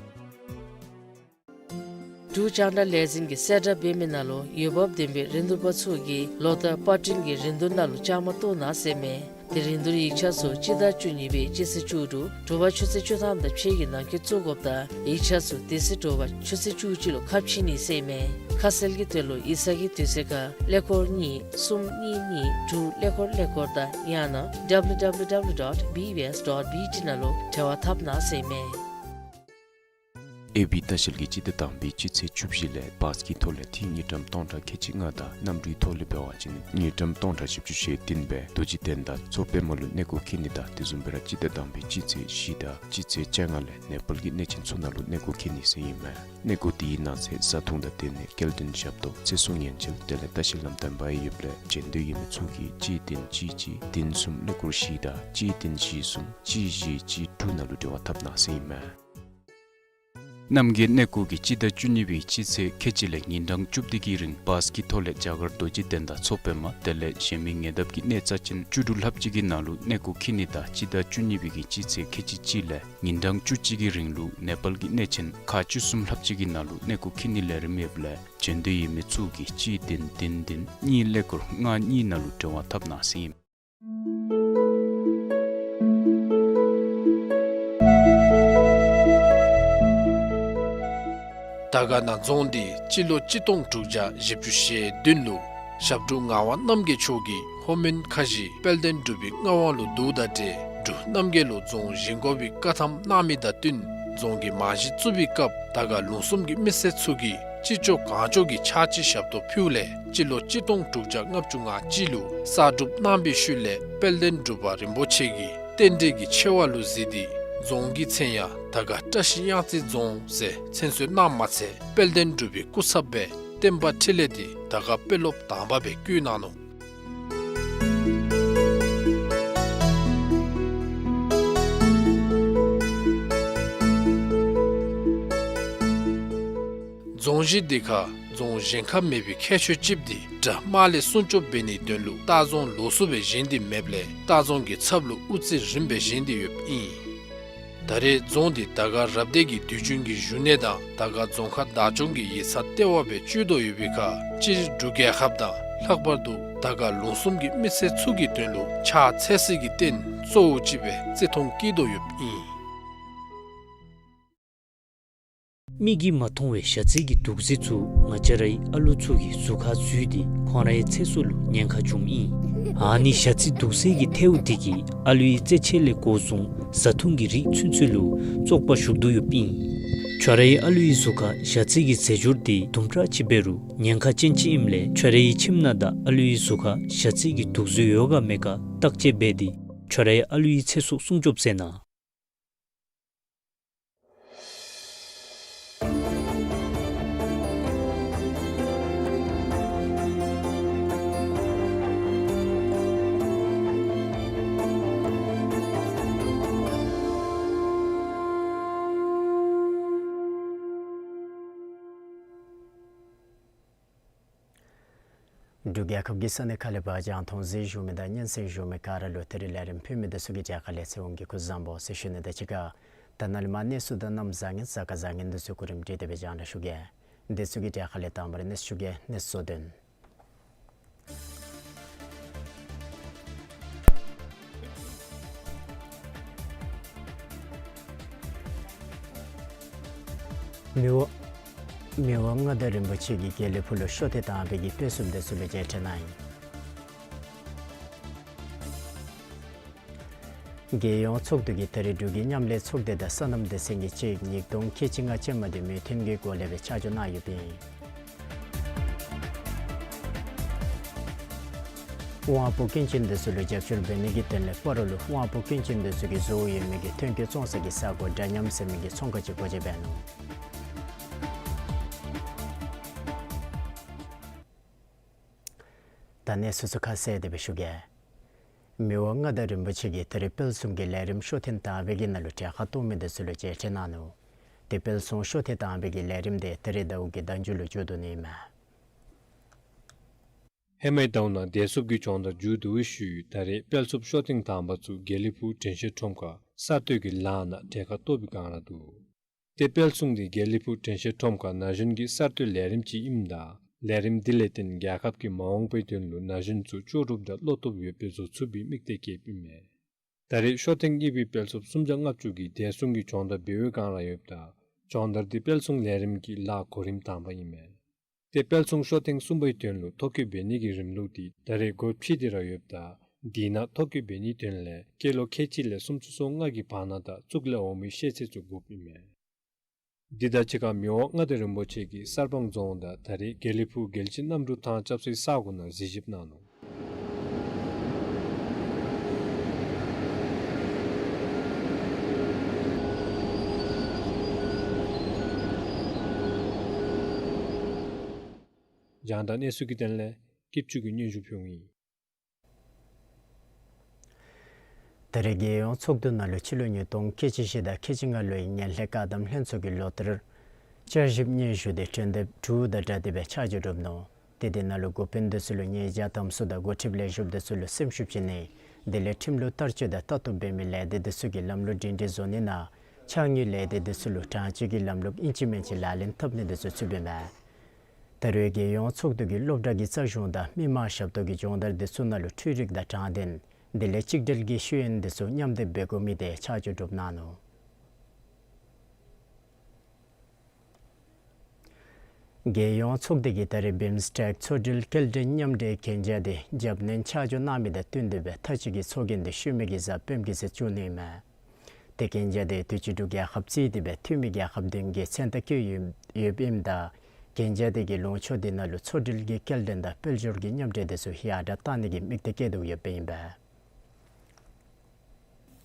འབྲུག་རྒྱང་བསྒྲགས་ལས་འཛིན་གྱིས་གསལ་བསྒྲགས་འབད་མི་ནང་ལུ་འོས་འབབ་ལྡན་པའི་རིན་བསྡུར་པ་ཚུ་གིས་ལོ་བསྟར་པར་སྐྲུན་གྱི་རིན་བསྡུར་ནང་ལུ་བཅའ་མར་གཏོགས་གནང་ཟེར་ཨིན་མས། དེ་རིན་བསྡུར་ཡིག་ཆ་ཚུ་སྤྱི་ཟླ་བཅུ་གཉིས་པའི་སྤྱི་ཚེས་བཅུ་དྲུག་དྲོ་པ་ཆུ་ཚོད་བཅུ་ཐམ་དང་ཕྱེད་ཀྱི་ནང་འཁོད་བཙུགས་དགོཔ་དང་ཡིག་ཆ་ཚུ་དེ་ཚེ་དྲོ་པ་ཆུ་ཚོད་བཅུ་གཅིག་ལུ་ཁ་ཕྱེ་ནི་ཟེར་ཨིན་མས། ཁ་གསལ་གྱི་དོན་ལུ་ཡིག་ཚང་གི་དུས་ཚོད་ཁར་ཀླད་ཀོར་གཉིས་གསུམ་གཉིས་གཉིས་དྲུག་ཀླད་ཀོར་ཀླད་ཀོར་དང་ཡང་ན་ཌབ་ལུ་ཌབ་ལུ་ཌབ་ལུ་ཌོཊ་བི་བི་ཨེསི་ཌོཊ་བི་ཊི་ནང་ལུ་འབྲེལ་བ་འཐབ་གནང་ཟེར་ཨིན་མས། ཨེ་བི་ལྟ་བཤལ་གྱིས་སྤྱི་ཟླ་དང་པའི་སྤྱི་ཚེས་བཅུ་བཞི་ལས་བཱས་ཀྱི་ཐོག་ལས་འཐུས་དངུལ་ཀྲམ་སྟོང་ཕྲག་ཁལ་གཅིག་ལྔ་དང་གནམ་གྲུའི་ཐོག་ལས་འབད་བ་ཅིན་དངུལ་ཀྲམ་སྟོང་ཕྲག་བཞི་བཅུ་ཞེ་བདུན་སྦེ་རྡོ་རྗེ་གདན་དང་མཚོ་པདྨ་ལུ་གནས་སྐོར་འཁྱིད་ནི་དང་དེ་བཟུམ་སྦེ་ར་སྤྱི་ཟླ་དང་པའི་སྤྱི་ཚེས་བཞི་དང་སྤྱི་ཚེས་བཅོ་ལྔ་ལས་ནེ་པཱལ་གྱི་གནས་ཆེན་ཚུ་ནང་ལུ་གནས་སྐོར་འཁྱིད་ནི་ཟེར་ཨིན་མས། གནས་སྐོར་དེའི་ནང་གསེས་བཟའ་འཐུང་དང་སྡོད་ནི་སྐྱེལ་འདྲེན་ཞབས་ཏོག་ཚེ་སྲོག་ཉེན་བཅོལ་དེ་ལས་ལྟ་བཤལ་ལམ་སྟོན་པ་ཡང་ཡོདཔ་ལས་བྱོན་འདོད་ཡོད་མི་ཚུ་གིས་གཅིག་བདུན་གཅིག་གཅིག་བདུན་གསུམ་ཀླད་ཀོར་བཞི་དང་གཅིག་བདུན་བཞི་གསུམ་གཅིག་བཞི་གཅིག་དྲུག་ནང་ལུ་འབྲེལ་བ་འཐབ་གནང་ཟེར་ཨིན་མས། རྣམ་རྒྱལ་གནས་སྐོར་གྱིས་སྤྱི་ཟླ་བཅུ་གཉིས་པའི་སྤྱི་ཚེས་ཁལ་གཅིག་ལས་ཉིན་གྲངས་བཅུ་བདུན་གྱི་རིང་བཱས་ཀྱི་ཐོག་ལས་རྒྱ་གར་རྡོ་རྗེ་གདན་དང་མཚོ་པདྨ་དེ་ལས་གཞན་མི་ཉེ་འདབས་ཀྱི་གནས་རྩ་ཅན་བཅུ་དྲུག་ལྷགཔ་ཅིག་གི་ནང་ལུ་གནས་སྐོར་འཁྱིད་ནི་དང་སྤྱི་ཟླ་བཅུ་གཉིས་པའི་གི་སྤྱི་ཚེས་ཁལ་གཅིག་གཅིག་ལས་ཉིན་གྲངས་བཅུ་གཅིག་གི་རིང་ལུ་ནེ་པཱལ་གྱི་གནས་ཆེན་ཁག་བཅུ་གསུམ་ལྷགཔ་ཅིག་གི་ནང་ལུ་གནས་སྐོར་འཁྱིད་ནིའི་ལས་རིམ་ཡོདཔ་ལས་བྱོན་འདོད་ཡོད་མི་ཚུ་གིས་གཅིག་བདུན་བདུན་བདུན་གཉིས་ཀླད་ཀོར་ལྔ་གཉིས་ནང་ལུ་འབྲེལ་བ་འཐབ་གནང་ཟེར་ཨིན་མས། དར་དཀར་ན་རྫོང་འདི་སྤྱི་ལོ་གཅིག་སྟོང་དྲུག་བརྒྱ་བཞི་བཅུ་ཞེ་བདུན་ལུ་ཞབས་དྲུང་ངག་དབང་རྣམ་རྒྱལ་མཆོག་གིས་ལྷོ་མོན་ཁ་བཞི་དཔལ་ལྡན་འབྲུག་པའི་མངའ་དབང་ལུ་བསྡུཝ་དང་འབྲེལ་འབྲུག་རྣམ་རྒྱལ་ལུ་རྫོང་བཞེངས་དགོ་པའི་བཀའ་ཐམ་གནང་མི་དང་བསྟུན་ རྫོང་གི་རྨང་གཞི་བཙུགས་པའི་སྐབས་དར་དཀར་ལུང་གསུམ་གྱི་མི་སེར་ཚུ་གིས་ཅི་ལྕོགས་གང་ལྕོགས་ཀྱི་ཕྱག་ཕྱི་ཞབས་ཏོག་ཕུལཝ་ལས་སྤྱི་ལོ་གཅིག་སྟོང་དྲུག་བརྒྱ་ལྔ་བཅུ་ང་གཅིག་ལུ་གསར་སྒྲུབ་གནང་བའི་ཤུལ་ལས་དཔལ་ལྡན་འབྲུག་པ་རིན་པོ་ཆེ་གིས་རྟེན་འབྲེལ་གྱི་ཆེ་བ་ལུ་གཟིགས་ཏེ་རྫོང་གི་མཚན་ཡང་དར་དཀར་བཀྲ་ཤིས་གཡང་རྩེ་རྫོང་ཟེར་མཚན་གསོལ་གནངམ་མ་ཚད་དཔལ་ལྡན་འབྲུག་པའི་སྐུ་ཚབ་སྦེ་བསྟན་པ་འཕྲིན་ལས་འདི་དར་དཀར་དཔོན་སློབ་དང་པ་སྦེ་བསྐོ་གནང་ནུག། རྫོང་གཞི་འདི་ཁར་རྫོང་གཞན་ཁར་མེད་པའི་ཁྱད་ཆོས་ཅིག་འདི་དགྲ་དམག་ལས་སྲུང་སྐྱོབ་འབད་ནིའི་དོན་ལུ་ལྟ་རྫོང་ལོགས་སུ་སྦེ་བཞེངས་ཏེ་མེདཔ་ལས་ལྟ་རྫོང་གི་ཚབ་ལུ་དབུ་རྩེ་རིམ་སྦེ་བཞེངས་ཏེ་ཡོདཔ་ཨིན། ད་རེས་རྫོང་འདི་དར་དཀར་རབ་སྡེ་གི་དུས་རྒྱུན་གྱི་བཞུགས་གནས་དང་དར་དཀར་རྫོང་ཁག་བདག་སྐྱོང་གི་ཡིག་ཚང་ལྟེ་བ་སྦེ་སྤྱོད་དོ་ཡོད་པའི་ཁར་སྤྱིར་འབྲུག་རྒྱལ་ཁབ་དང་ལྷག་པར་དུ་དར་དཀར་ལུང་གསུམ་གྱི་མི་སེར་ཚུ་གི་དོན་ལུ་ཕྱག་འཚལ་སའི་རྟེན་གཙོ་བོ་ཅིག་སྦེ་བརྩི་མཐོང་བསྐྱེད་དོ་ཡོདཔ་ཨིན། མིག་གིས་མ་མཐོང་བའི་ཞ་རྩི་གི་དུག་རྫས་ཚུ་ང་བཅས་རའི་ཨ་ལུ་ཚུ་གི་གཟུགས་ཁར་འཛུལ་ཏེ་ཁོང་རའི་ཚེ་སྲོག་ལུ་ཉེན་ཁ་བྱུངམ་ཨིན། ཨ་ནི་ཞ་རྩི་དུག་རྫས་ཀྱི་ཐལཝ་འདི་གིས་ཨ་ལུའི་རྩེད་ཆས་ལས་འགོ་བཟུང་བཟའ་འཐུང་གི་རིགས་ཚུན་ཚོད་ལུ་བཙོག་པ་ཞུགས་དོ་ཡོདཔ་ཨིན། ཁྱོད་རའི་ཨ་ལུའི་གཟུགས་ཁར་ཞ་རྩི་གི་རྫས་སྦྱོར་འདི་དུམ་གྲ་ཅིག་འབད་རུང་ཉེན་ཁ་ཅན་ཅིག་ཨིནམ་ལས་ཁྱོད་རའི་ཁྱིམ་ནང་དང་ཨ་ལུའི་གཟུགས་ཁར་ཞ་རྩི་གི་དུག་རྫས་ཡོད་ག་མེད་ག་བརྟག་དཔྱད་འབད་དེ་ཁྱོད་རའི་ཨ་ལུའི་ཚེ་སྲོག་སྲུང་སྐྱོབ་མཛད་གནང་། འབྲུག་རྒྱལ་ཁབ་ཀྱི་ས་གནས་ཁག་ལས་ཕར་རྒྱང་མཐོང་གཟིགས་བཞུགས་མི་དང་སྙན་གསན་བཞུགས་མི་ག་ར་ལུ་ད་རིས་ལས་རིམ་ཕུལ་མི་འདི་ཚུ་གི་གྲས་ཁ་ལས་ཚེ་དབང་གིས་སྐུ་གཟུགས་བཟང་པོ་ཟེར་ཞུ་ནི་དང་གཅིག་ཁར་ད་ནཱ་ལས་མར་གནས་ཚུལ་དང་གནམ་བཟང་ངན་ས་ཁ་བཟང་ངན་འདི་ཚུ་གོ་རིམ་སྒྲིག་སྟེ་སྦེ་རྒྱང་བསྒྲགས་ཞུ་གེ། འདི་ཚུ་གི་གྲས་ཁ་ལས་དང་པ་ར་གནས་ཚུལ་ཞུ་གེ། གནས་ཚུལ་གཙོ་དོན། མི་དབང་མངའ་བདག་རིན་པོ་ཆེ་གིས་དགེ་ལེགས་ཕུག་ལུ་ཤོ་ཐེངས་དང་པའི་གི་དཔལ་འཚོགས་འདི་ཚུ་ལུ་མཇལ་ཕྲད་གནང་ཡི། རྒྱལ་ཡོངས་ཚོགས་འདུ་གིས་ད་རེས་འབྲུག་གི་མཉམ་ལས་ཚོགས་སྡེ་དང་སོ་ནམ་སྡེ་ཚན་གྱི་དཔྱད་ཡིག་ཉིས་སྟོང་ཁལ་གཅིག་ལྔ་ཅན་མ་འདི་མོས་མཐུན་གྱི་སྒོ་ལས་སྦེ་ཆ་འཇོག་གནང་ཡོདཔ་ཨིན། དབང་པོ་སྐྱོན་ཅན་འདི་ཚུ་ལུ་རྒྱབ་སྐྱོར་འབད་ནི་གི་དོན་ལས་སྤ་རོ་ལུ་དབང་པོ་སྐྱོན་ཅན་འདི་ཚུ་གི་གཟུགས་ཡོད་མི་གི་ཐོན་སྐྱེད་བཙོང་ས་གི་ས་གོ་འདྲ་མཉམ་ཟེར་མི་གི་ཚོང་ཁང་ཅིག་སྒོ་འབྱེད་འབད་ནུག། ད་གནས་ཚུལ་ཚུ་ཁ་གསལ་ཏེ་སྦེ་ཞུ་གེ། མི་དབང་མངའ་བདག་རིན་པོ་ཆེ་གིས་ད་རེས་དཔལ་གསུམ་གྱི་ལས་རིམ་ཤོ་ཐེངས་དང་པའི་གི་ནང་ལུ་གྲལ་ཁར་གཏོགས་མི་འདི་ཚུ་ལུ་མཇལ་ཕྲད་གནང་ནུག། ཏེ་དཔལ་གསུམ་ཤོ་ཐེངས་དང་པའི་གི་ལས་རིམ་འདི་ད་རེས་ཟླཝ་གི་ཟླ་མཇུག་ལུ་མཇུག་བསྡུ་ནི་ཨིན་མས། ཧེ་མའི་ཟླཝ་ནང་བདེ་སྲུངཔ་གི་སྦྱོང་བརྡར་མཇུག་བསྡུ་བའི་ཤུལ་ད་རེས་དཔལ་གསུམ་ཤོ་ཐེངས་དང་པ་ཚུ་དགེ་ལེགས་ཕུག་དྲན་ཤེས་ཁྲོམ་ཁར་གསར་གཏོད་ཀྱི་ལཱ་ནང་གྲལ་ཁར་གཏོགས་པའི་བསྒང་ར་འདུག། ཏེ་དཔལ་གསུམ་འདི་དགེ་ལེགས་ཕུག་དྲན་ཤེས་ཁྲོམ་ཁར་ན་གཞོན་གྱི་གསར་གཏོད་ལས་རིམ་ཅིག་ཨིནམ་ད་ལས་རིམ་འདི་ལས་བརྟེན་རྒྱལ་ཁབ་ཀྱི་མ་འོངས་པའི་དོན་ལུ་ན་གཞོན་ཚུ་ལྕོགས་གྲུབ་དང་བློ་སྟོབས་ཡོད་པའི་བཟོ་ཚུགས་པའི་དམིགས་གཏད་བསྐྱེདཔ་ཨིན་མས། ད་རེས་ཤོ་ཐེངས་གཉིས་པའི་དཔལ་གསུམ་སུམ་བརྒྱ་ལྔ་བཅུ་གིས་བདེ་སྲུང་གི་སྦྱོང་བརྡར་འབད་བའི་བསྒང་ར་ཡོདཔ་ད་སྦྱོང་བརྡར་འདི་དཔལ་གསུམ་ལས་རིམ་གྱི་ལཱ་གོ་རིམ་དང་པ་ཨིན་མས། ཏེ་དཔལ་གསུམ་ཤོ་ཐེངས་གསུམ་པའི་དོན་ལུ་ཐོ་བཀོད་འབད་ནི་གི་རིམ་ལུགས་འདི་ད་རེས་འགོ་ཕྱེ་སྟེ་ར་ཡོདཔ་ད་འདི་ནང་ཐོ་བཀོད་འབད་ནིའི་དོན་ལས་སྐྱེས་ལོ་ཁལ་གཅིག་ལས་སུམ་ཅུ་སོ་ལྔ་གི་བར་ན་དང་གཙུག་ལས་འོག་མའི་ཤེས་ཚད་ཚུ་དགོཔ་ཨིན་མས། འདི་དང་གཅིག་ཁར་མི་དབང་མངའ་བདག་རིན་པོ་ཆེ་གིས་གསར་སྤང་རྫོང་དང་ད་རེས་དགེ་ལེགས་ཕུག་རྒྱལ་སྤྱི་གནམ་གྲུ་ཐང་རྐྱབ་སའི་ས་གོ་ནང་གཟིགས་ཞིབ་གནང་ནུག། རྒྱང་བསྒྲགས་གནས་ཚུལ་གྱི་དོན་ལས་སྐྱིད་ཆུ་གིས་སྙན་ཞུ་ཕུལཝ་ཨིན། ད་རེས་རྒྱལ་ཡོངས་ཚོགས་འདུ་ནང་ལུ་སྤྱི་ལོ་ཉིས་སྟོང་ཁལ་གཅིག་བཞི་དང་ཁལ་གཅིག་ལྔ་ལོའི་ངན་ལྷད་བཀག་སྡོམ་ལྷན་ཚོགས་ཀྱི་ལོ་བསྟར་བསྐྱར་ཞིབ་སྙན་ཞུ་འདི་གྲོས་འདེབས་དྲུག་དང་སྦྲགས་ཏེ་སྦེ་ཆ་འཇོག་གྲུབ་ནུག། ཏེ་དེ་ནང་ལུ་འགོ་དཔོན་འདི་ཚུ་ལུ་ཉེས་བྱ་དམ་སྲུང་དང་འགོ་ཁྲིདཔ་ལས་བྱེདཔ་འདི་ཚུ་ལུ་སེམས་ཤུགས་བསྐྱེད་ནི་དེ་ལས་ཁྲིམས་ལུགས་བསྟར་སྤྱོད་དང་ལྟ་རྟོག་འབད་མི་ལས་སྡེ་འདི་ཚུ་གི་ལམ་ལུགས་སྒྲིང་སྒྲི་བཟོ་ནི་ནང་ཕྱགས་སྙིགས་ལས་སྡེ་འདི་ཚུ་ལུ་གྲངས་གཅིག་གི་ལམ་ལུགས་ཨིན་ཅི་མིན་ཅི་ལག་ལེན་འཐབ་ནི་འདི་ཚུ་ཚུདཔ་ཨིན་མས། ད་རེས་རྒྱལ་ཡོངས་ཚོགས་འདུ་གིས་སློབ་གྲྭ་གི་རྩ་གཞུང་དང་མི་མང་ཞབས་ཏོག་གི་སྦྱོང་བརྡར་འདི་ཚུ་ནང་ལུ་འཕྲུལ་རིག་དང་དྲང་བདེན་དེ་ལས་གཅིག་སྒྲིལ་གྱི་ཤེས་ཡོན་འདི་ཚུ་མཉམ་སྡེབ་འབད་དགོ་མི་དེ་ཆ་འཇོག་གྲུབ་གནང་ནུག། རྒྱལ་ཡོངས་ཚོགས་སྡེ་གིས་ད་རེས་བིམ་སི་ཊེཀ་མཚོ་འབྲེལ་སྐྱེལ་འདྲེན་མཉམ་འབྲེལ་གན་རྒྱ་དེ་རྒྱབ་སྣོན་ཆ་འཇོག་གནང་མི་དང་བསྟུན་ཏེ་སྦེ་མཐའ་དཔྱད་ཀྱི་ཚོགས་རྒྱན་དེ་ཤུལ་མའི་གི་གཟའ་སྤེནམ་གི་ཚེ་བཙུགས་ནི་ཨིན་མས། ཏེ་གན་རྒྱ་དེ་དུས་ཅི་འབྲུག་རྒྱལ་ཁབ་བརྩིས་ཏེ་སྦེ་འཐུས་མི་རྒྱལ་ཁབ་བདུན་གྱི་མཚན་རྟགས་བཀོད་ཡོདཔ་ཨིནམ་ད་གན་རྒྱ་དེ་གི་ལུང་ཕྱོགས་དེ་ནང་ལུ་མཚོ་འགྲུལ་གྱི་སྐྱེལ་འདྲེན་དང་དཔལ་འབྱོར་གྱི་མཉམ་འབྲེལ་དེ་ཚུ་ཡར་དྲག་བཏང་ནི་གི་དམིགས་གཏད་བསྐྱེད་དོ་ཡོདཔ་ཨིན་པས།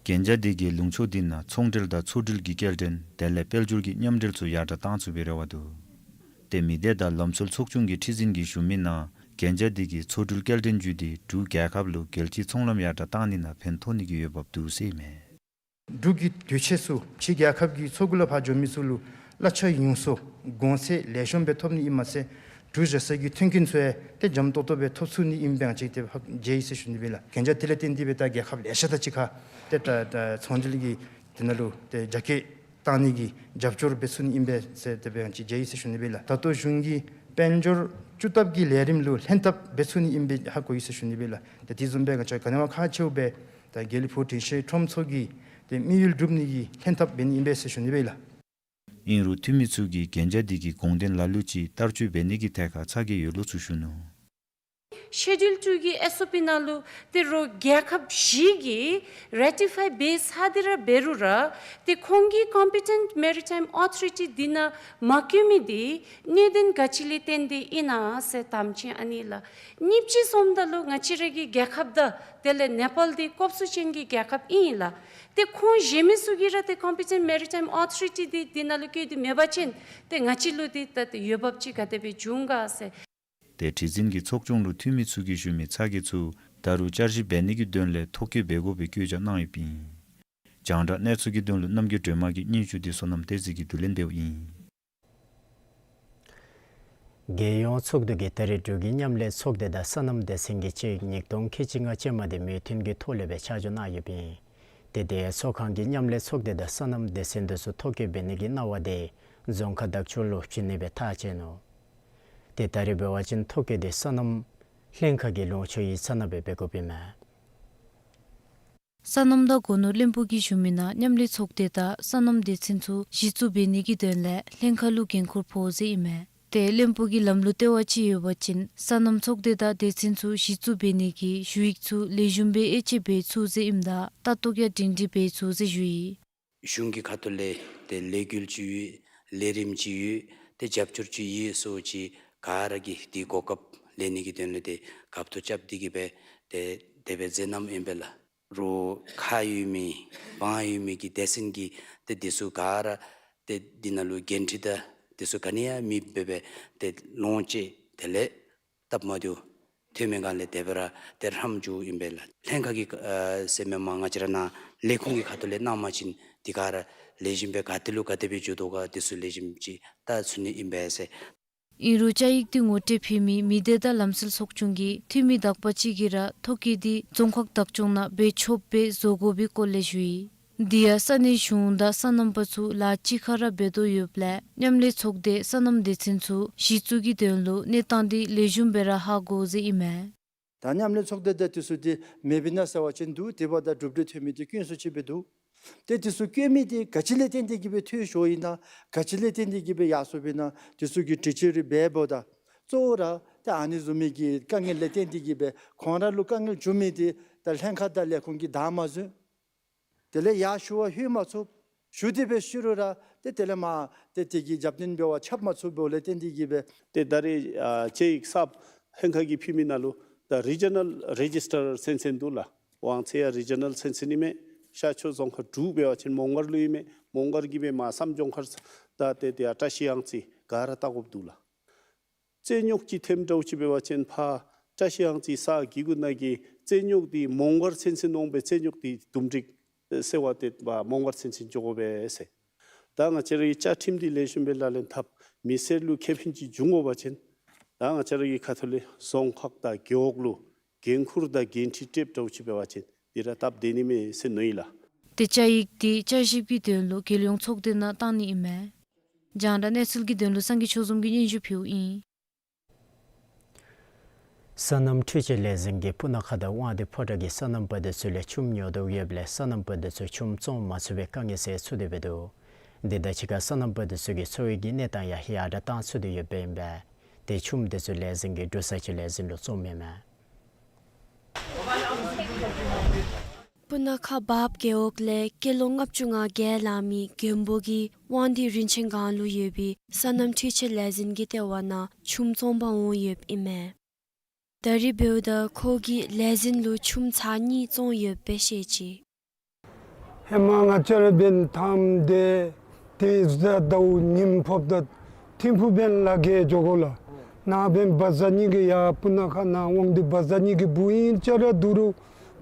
གན་རྒྱ་དེ་གི་ལུང་ཕྱོགས་དེ་ནང་ཚོང་འབྲེལ་དང་མཚོ་འགྲུལ་གྱི་སྐྱེལ་འདྲེན་དེ་ལས་དཔལ་འབྱོར་གྱི་མཉམ་འབྲེལ་ཚུ་ཡར་དྲག་བཏང་ཚུགས་པའི་རེ་བ་འདུག། ཏེ་མི་སྡེ་དང་ལམ་སྲོལ་ཚོགས་ཆུང་གི་ཁྲི་འཛིན་གྱིས་ཞུ་མི་ནང་གན་རྒྱ་དེ་གི་མཚོ་འགྲུལ་སྐྱེལ་འདྲེན་བརྒྱུད་དེ་འབྲུག་རྒྱལ་ཁབ་ལུ་རྒྱལ་སྤྱིའི་ཚོང་ལམ་ཡར་དྲག་བཏང་ནི་ནང་ཕན་ཐོགས་ནི་གི་འོས་འབབ་འདུག་ཟེར་ཨིན་མས། འབྲུག་གི་དུས་ཆེན་ཚུ་ཕྱི་རྒྱལ་ཁབ་ཀྱི་མཚོ་ཁུག་ལུ་ཕར་འགྱོ་མི་ཚུ་ལུ་གླ་ཆ་ཉུང་སུ་གོང་ཚད་ལེགས་ཤོམ་སྦེ་ཐོབ་ནི་ཨིནམ་མ་ཚད་འབྲུག་བཟོ་ས་གི་མཐུན་རྐྱེན་ཚུ་ཡང་ཏེ་འཇམ་ཏོག་ཏོ་སྦེ་ཐོབ་ཚུགས་ནི་ཨིན་པའི་ཅིག་ཏེ་ཧ་གོ་ཡི་ཟེར་ཞུ་ནི་སྦེ་ལགས། གན་རྒྱ་དེ་ལས་བརྟེན་ཏེ་སྦེ་ད་རྒྱལ་ཁབ་ལེ་ཤ་དང་གཅིག་ཁར་ཏེ་ད་ད་ཚོང་འབྲེལ་གྱི་དེ་ནང་ལུ་ཏེ་རྒྱ་སྐྱེད་བཏང་ནི་གི་རྒྱབ་སྐྱོར་འབད་ཚུགས་ནི་ཨིན་པས་ཟེར་དེ་སྦེ་ཅིག་བརྗོད་ཡི་ཟེར་ཞུ་ནི་སྦེ་ལགས། ད་ལྟོ་གཞུང་གིས་དཔལ་འབྱོར་སྤྱི་ཐབ་ཀྱི་ལས་རིམ་ལུ་ལྷན་ཐབས་འབད་ཚུགས་ནི་ཨིན་པས་ཧ་གོ་ཡི་ཟེར་ཞུ་ནི་སྦེ་ལགས། ཏེ་དེ་བཟུམ་སྦེ་ང་བཅས་ག་ནི་བ་ཁག་ཆེཝ་སྦེ་ད་དགེ་ལེགས་ཕུག་དྲིན་ཅན་ཁྲོམ་ཚོགས་ཀྱིས་ཏེ་དམིགས་ཡུལ་སྒྲུབ་ནི་གི་ལྷན་ཐབས་འབད་ནི་ཨིན་པས་ཟེར་ཞུ་ནི་སྦེ་ལགས། ཨིན་རུང་འཐུས་མི་ཚུ་གིས་གན་རྒྱ་དེ་གི་དགོངས་དོན་ལ་ལུ་ཅིག་བསྟར་སྤྱོད་འབད་ནི་གི་ཐད་ཁར་ཚ་གྱང་ཡོད་ལོ་ཚུ་ཞུ་ནུག། Schedule two གི་ཨེསི་ཨོ་པི་ནང་ལུ་ཏེ་རོགས་རྒྱལ་ཁབ་བཞི་གིས་རེ་ཊི་ཕའི་འབད་ཚར་ཏེ་ར་འབད་རུང་ར་ཏེ་ཁོང་གིས་Competent Maritime Authority འདི་ནང་མ་བཀོད་མི་འདི་གནད་དོན་ག་ཅི་ལས་བརྟེན་ཏེ་ཨིན་ན་ཟེར་དམ་ཅིག་ཨ་ནི་ལགས། གཉིས་པ་ཅིག་སོངམ་ད་ལུ་ང་བཅས་ར་གི་རྒྱལ་ཁབ་དང་དེ་ལས་ནེ་པཱལ་འདི་ལྐོག་ཟ་ཅན་གྱི་རྒྱལ་ཁབ་ཨིན་ལགས། ཏེ་ཁོང་གཞན་མི་ཚུ་གིས་ར་ཏེ་Competent Maritime Authority འདི་འདི་ནང་ལུ་བཀོད་དེ་མེད་པ་ཅིན་ཏེ་ང་བཅས་ལུ་འདི་ད་ཏེ་འོས་འབབ་ཅིག་ག་དེ་སྦེ་འབྱུང་ག་ཟེར། ཏེ་ཁྲི་འཛིན་གྱིས་ཚོགས་ཆུང་ལུ་འཐུས་མི་ཚུ་གིས་ཞུ་མི་ཚ་གྱང་ཚུ་ད་རུང་བསྐྱར་ཞིབ་འབད་ནི་གི་དོན་ལས་ཐོ་བཀོད་འབད་དགོ་པའི་བཀོད་རྒྱ་གནང་ཡོདཔ་ཨིན། རྒྱང་བསྒྲགས་གནས་ཚུལ་གྱི་དོན་ལུ་རྣམ་རྒྱལ་སྒྲོལ་མ་གི་སྙན་ཞུ་འདི་བསོད་ནམས་བདེ་སྐྱིད་ཀྱིས་བསྡུ་ལེན་འབདཝ་ཨིན། རྒྱལ་ཡོངས་ཚོགས་འདུ་གིས་ད་རེས་འབྲུག་གི་མཉམ་ལས་ཚོགས་སྡེ་དང་སོ་ནམ་སྡེ་ཚན་གྱི་དཔྱད་ཡིག་ཉིས་སྟོང་ཁལ་གཅིག་ལྔ་ཅན་མ་འདི་མོས་མཐུན་གྱི་ཐོག་ལས་སྦེ་ཆ་འཇོག་གནང་ཡོདཔ་ཨིན། ཏེ་དེ་ཚོགས་ཁང་གིས་མཉམ་ལས་ཚོགས་སྡེ་དང་སོ་ནམ་སྡེ་ཚན་དེ་ཚུ་ཐོ་བཀོད་འབད་ནི་གི་གནང་བ་དེ་རྫོང་ཁག་བདག་སྐྱོང་ལུ་བྱིན་ནི་སྦེ་ཐག་བཅད་ནུག། ཏེ་ད་རེས་འབད་བ་ཅིན་ཐོ་བཀོད་དེ་སོ་ནམ་ལྷན་ཁག་གི་ལུང་ཕྱོགས་ཡིག་ཚང་ནང་སྦེ་འབད་དགོཔ་ཨིན་མས། སོ་ནམ་དང་སྒོ་ནོར་བློན་པོ་གིས་ཞུ་མི་ནང་མཉམ་ལས་ཚོགས་སྡེ་དང་སོ་ནམ་སྡེ་ཚན་ཚུ་གཞི་བཙུགས་འབད་ནི་གི་དོན་ལས་ལྷན་ཁག་ལུ་འགན་ཁུར་ཕོག་ཟེར་ཨིན་མས། ཏེ་བློན་པོ་གིས་ལམ་ལུགས་ལྟེ་བ་ཅིག་ཡོད་པ་ཅིན་སོ་ནམ་ཚོགས་སྡེ་དང་སྡེ་ཚན་ཚུ་གཞི་བཙུགས་འབད་ནི་གི་ཞུ་ཡིག་ཚུ་ལེགས་ཤོམ་སྦེ་དབྱེ་དཔྱད་འབད་ཚུགས་ཟེར་ཨིནམ་ད་ལྟ་རྟོག་ཡང་སྒྲིང་སྒྲི་འབད་ཚུགས་ཟེར་ཞུ་ཡི། གཞུང་གི་ཁ་ཐུག་ལས་ཏེ་ལས་འགུལ་ཅིག་ཡོད། ལས་རིམ་ཅིག་ཡོད། ཏེ་རྒྱབ་སྐྱོར་ཅིག་ཡོད་ཟེར་ཅིག་ག་ར་གིས་དེ་གོ་སྐབས་ལེན་ནི་གི་དོན་ལས་ཏེ་གབ་ཏོ་རྐྱབ་སྟེ་གིས་སྦེ་ཏེ་དེ་སྦེ་མཛད་གནངམ་ཨིན་པས་ལགས། རོགས་ཁག་ཡོད་མི་དབང་ཡོད་མི་གི་སྡེ་ཚན་གྱིས་ཏེ་དེ་ཚུ་ག་ར་ཏེ་འདི་ནང་ལུ་འགན་འཁྲི་དང་དེ་ཚུ་ག་ནི་ཡང་མེདཔ་སྦེ་ཏེ་ལོངས་སྤྱོད་དེ་ལས་སྟབས་མ་བདེཝ་ཐོན་མི་སྒང་ལས་དེ་སྦེ་ར་ཏེ་རམ་འགྱོཝ་ཨིན་པས་ལགས། ལྷན་ཁག་གི་ཨ་ཟེར་མི་མ་ང་བཅས་ར་ནཱ་ལས་ཁུངས་ཀྱི་ཁ་ཐུག་ལས་གནང་བ་ཅིན་དེ་ག་ར་ལེགས་ཤོམ་སྦེ་ག་ཏེ་ལུ་ག་དེ་སྦེ་འགྱོ་དོ་ག་དེ་ཚུ་ལེགས་ཤོམ་ཅིག་བལྟ་ཚུགས་ནི་ཨིན་པས་ཟེར། ཨིན་རུང་བཅའ་ཡིག་འདི་ངོ་སྤྲོད་ཕུལ་མི་མི་སྡེ་དང་ལམ་སྲོལ་ཚོགས་ཆུང་གི་འཐུས་མི་དག་པ་ཅིག་གིས་ར་ཐོ་བཀོད་འདི་རྫོང་ཁག་བདག་སྐྱོང་ནང་འབད་ཆོགཔ་སྦེ་བཟོ་དགོ་པའི་སྐོར་ལས་ཞུ་ཡི། དེ་ཡང་ས་གནས་གཞུང་དང་སོ་ནམ་པ་ཚུ་ལཱ་གཅིག་ཁར་ར་འབད་དོ་ཡོདཔ་ལས་མཉམ་ལས་ཚོགས་སྡེ་སོ་ནམ་སྡེ་ཚན་ཚུ་གཞི་བཙུགས་ཀྱི་དོན་ལུ་གནས་སྟངས་འདི་ལེགས་ཤོམ་སྦེ་ར་ཧ་གོ་ཟེར་ཨིན་མས། ད་མཉམ་ལས་ཚོགས་སྡེ་དང་དེ་ཚུ་འདི་མེདཔ་ཨིན་ན་ཟེར་བ་ཅིན་འདུག། དེ་འབདཝ་ད་གྲུབ་འབྲས་ཐོན་མི་འདི་དཀོན་སུ་ཅིག་སྦེ་འདུག། ཏེ་དེ་ཚུ་དཀོན་མི་འདི་ག་ཅི་ལས་བརྟེན་ཏེ་གིས་སྦེ་འཐོན་སོཔ་ཨིན་ན་ག་ཅི་ལས་བརྟེན་ཏེ་གིས་སྦེ་ཡར་སོཔ་ཨིན་ན་དེ་ཚུ་གི་དྲི་དཔྱད་རེ་འབད་འབདཝ་ད་གཙོ་བོ་ར་ཏེ་ཨ་ནི་བཟུམ་མའི་གི་དཀའ་ངལ་ལས་བརྟེན་ཏེ་གིས་སྦེ་ཁོང་ར་ལུ་དཀའ་ངལ་བྱུང་མི་འདི་ད་ལྷན་ཁག་དང་ལས་ཁུངས་ཀྱིས་བདའ་མ་ཟུན། དེ་ལས་ཡར་ཞུ་བར་ལྷོད་མ་ཚུགས། ཞུ་སྟེ་སྦེ་ཞུ་རུང་ར་ཏེ་དེ་ལས་མར་ཏེ་དེ་གི་རྒྱབ་རྟེན་འབད་བར་འཕྱདཔ་མ་ཚུགས་པ་ལས་བརྟེན་ཏེ་གིས་སྦེ། ཏེ་ད་རེས་ཨ་དཔྱད་ཡིག་གསརཔ་ལྷན་ཁག་གིས་ཕུལ་མི་ནང་ལུ་ད་རི་ཇི་ནཱལ་རེ་ཇིས་ཊར་ཚན་ཚན་འདུག་ལགས། དབང་ཚད་ཡང་རི་ཇི་ནཱལ་ཚན་ཚན་ཨིན་མས། ཤར་ཕྱོགས་རྫོང་ཁག་དྲུག་འབད་བ་ཅིན་མོང་སྒར་ལུ་ཨིན་མས། མོང་སྒར་གྱིས་སྦེ་མར་བསམ་ལྗོངས་མཁར་ད་ཏེ་དེ་ཡང་བཀྲ་ཤིས་གཡང་རྩེ་ག་ར་བལྟ་དགོཔ་འདུག་ལགས། རྩོད་རྙོག་ཅིག་ཐོནམ་འདྲཝ་ཅིག་འབད་བ་ཅིན་ཕར་བཀྲ་ཤིས་གཡང་རྩེ་ས་གི་གུ་ནང་གི་རྩོད་རྙོག་འདི་མོང་སྒར་ཚན་ཚན་འོང་སྦེ་རྩོད་རྙོག་འདི་འདུམ་འགྲིག་ཟེར་བ་ཏེ་མོང་སྒར་ཚན་ཚན་འགྱོ་དགོ་པས་ཟེར། ད་ང་བཅས་རའི་བཅའ་ཁྲིམས་འདི་ལེགས་ཤོམ་སྦེ་ལག་ལེན་འཐབ། མི་སེར་ལུ་ཁེ་ཕན་ཅིག་འབྱུང་དགོ་པ་ཅིན་ད་ང་བཅས་རའི་ཁ་ཐུག་ལས་རྫོང་ཁག་དང་རྒེད་འོག་ལུ་འགན་ཁུར་དང་འགན་འཁྲི་སྤྲོདཔ་འདྲཝ་ཅིག་འབད་བ་ཅིན་འདི་ར་སྟབས་བདེ་ནི་མས་ཟེར་མནོ་ཡི་ལགས། ཏེ་བཅའ་ཡིག་འདི་བསྐྱར་ཞིབ་ཀྱི་དོན་ལུ་རྒྱལ་ཡོངས་ཚོགས་སྡེ་ནང་བཏང་ནི་ཨིན་མས། རྒྱང་བསྒྲགས་གནས་ཚུལ་གྱི་དོན་ལུ་སངས་རྒྱས་ཆོས་འཛོམས་ཀྱིས་སྙན་ཞུ་ཕུལཝ་ཨིན། སོ་ནམ་འཕྲུལ་ཆས་ལས་འཛིན་གྱིས་སྤུ་ན་ཁ་དང་དབང་འདུས་ཕོ་བྲང་གི་སོ་ནམ་པ་དེ་ཚུ་ལས་ཆུམ་ཉོ་དོ་ཡོདཔ་ལས་སོ་ནམ་པ་དེ་ཚུ་ཆུམ་བཙོང་མ་ཚུགས་པའི་དཀའ་ངལ་སེལ་ཚུགས་ཏེ་འབད་འདུག། དེ་དང་གཅིག་ཁར་སོ་ནམ་པ་དེ་ཚུ་གི་འཚོ་བའི་གི་གནས་སྟངས་ཡང་ཡར་དྲག་བཏང་ཚུགས་ཏེ་ཡོདཔ་ཨིན་པས། ཏེ་ཆུམ་དེ་ཚུ་ལས་འཛིན་གྱིས་འབྲུག་ས་ཆའི་ལས་འཛིན་ལུ་བཙོངམ་ཨིན་མས། སྤུ་ན་ཁ་བརཔ་རྒེད་འོག་ལས་སྐྱེས་ལོ་ལྔ་བཅུ་ང་བརྒྱད་ལང་མི་མགོན་པོ་གིས་དབང་འདུས་རིན་ཆེན་སྒང་ལུ་ཡོད་པའི་སོ་ནམ་འཕྲུལ་ཆས་ལས་འཛིན་གྱི་ལྟེ་བ་ནང་ཆུམ་བཙོང་པར་འོང་ཡོདཔ་ཨིན་མས། ད་རིས་འབདཝ་ད་ཁོ་གིས་ལས་འཛིན་ལུ་ཆུམ་ཚར་གཉིས་བཙོང་ཡོདཔ་སྦེ་བཤད་ཅི། ཧེ་མ་ང་བཅས་ར་འབདན་ཐངས་དེ་དེ་ཟླཝ་ཉིམ་ཕོགཔ་ད་ཐིམ་ཕུག་འབདན་ལ་གེ་འགྱོ་དགོ་ལགས། ནཱ་འབདན་བ་ཛར་གཉིས་ཀྱི་ཡར་སྤུ་ན་ཁ་ནང་དབང་འདུས་བ་ཛར་གཉིས་ཀྱི་སྦུག་ཨིན་ཅི་ར་འདུག་རུང་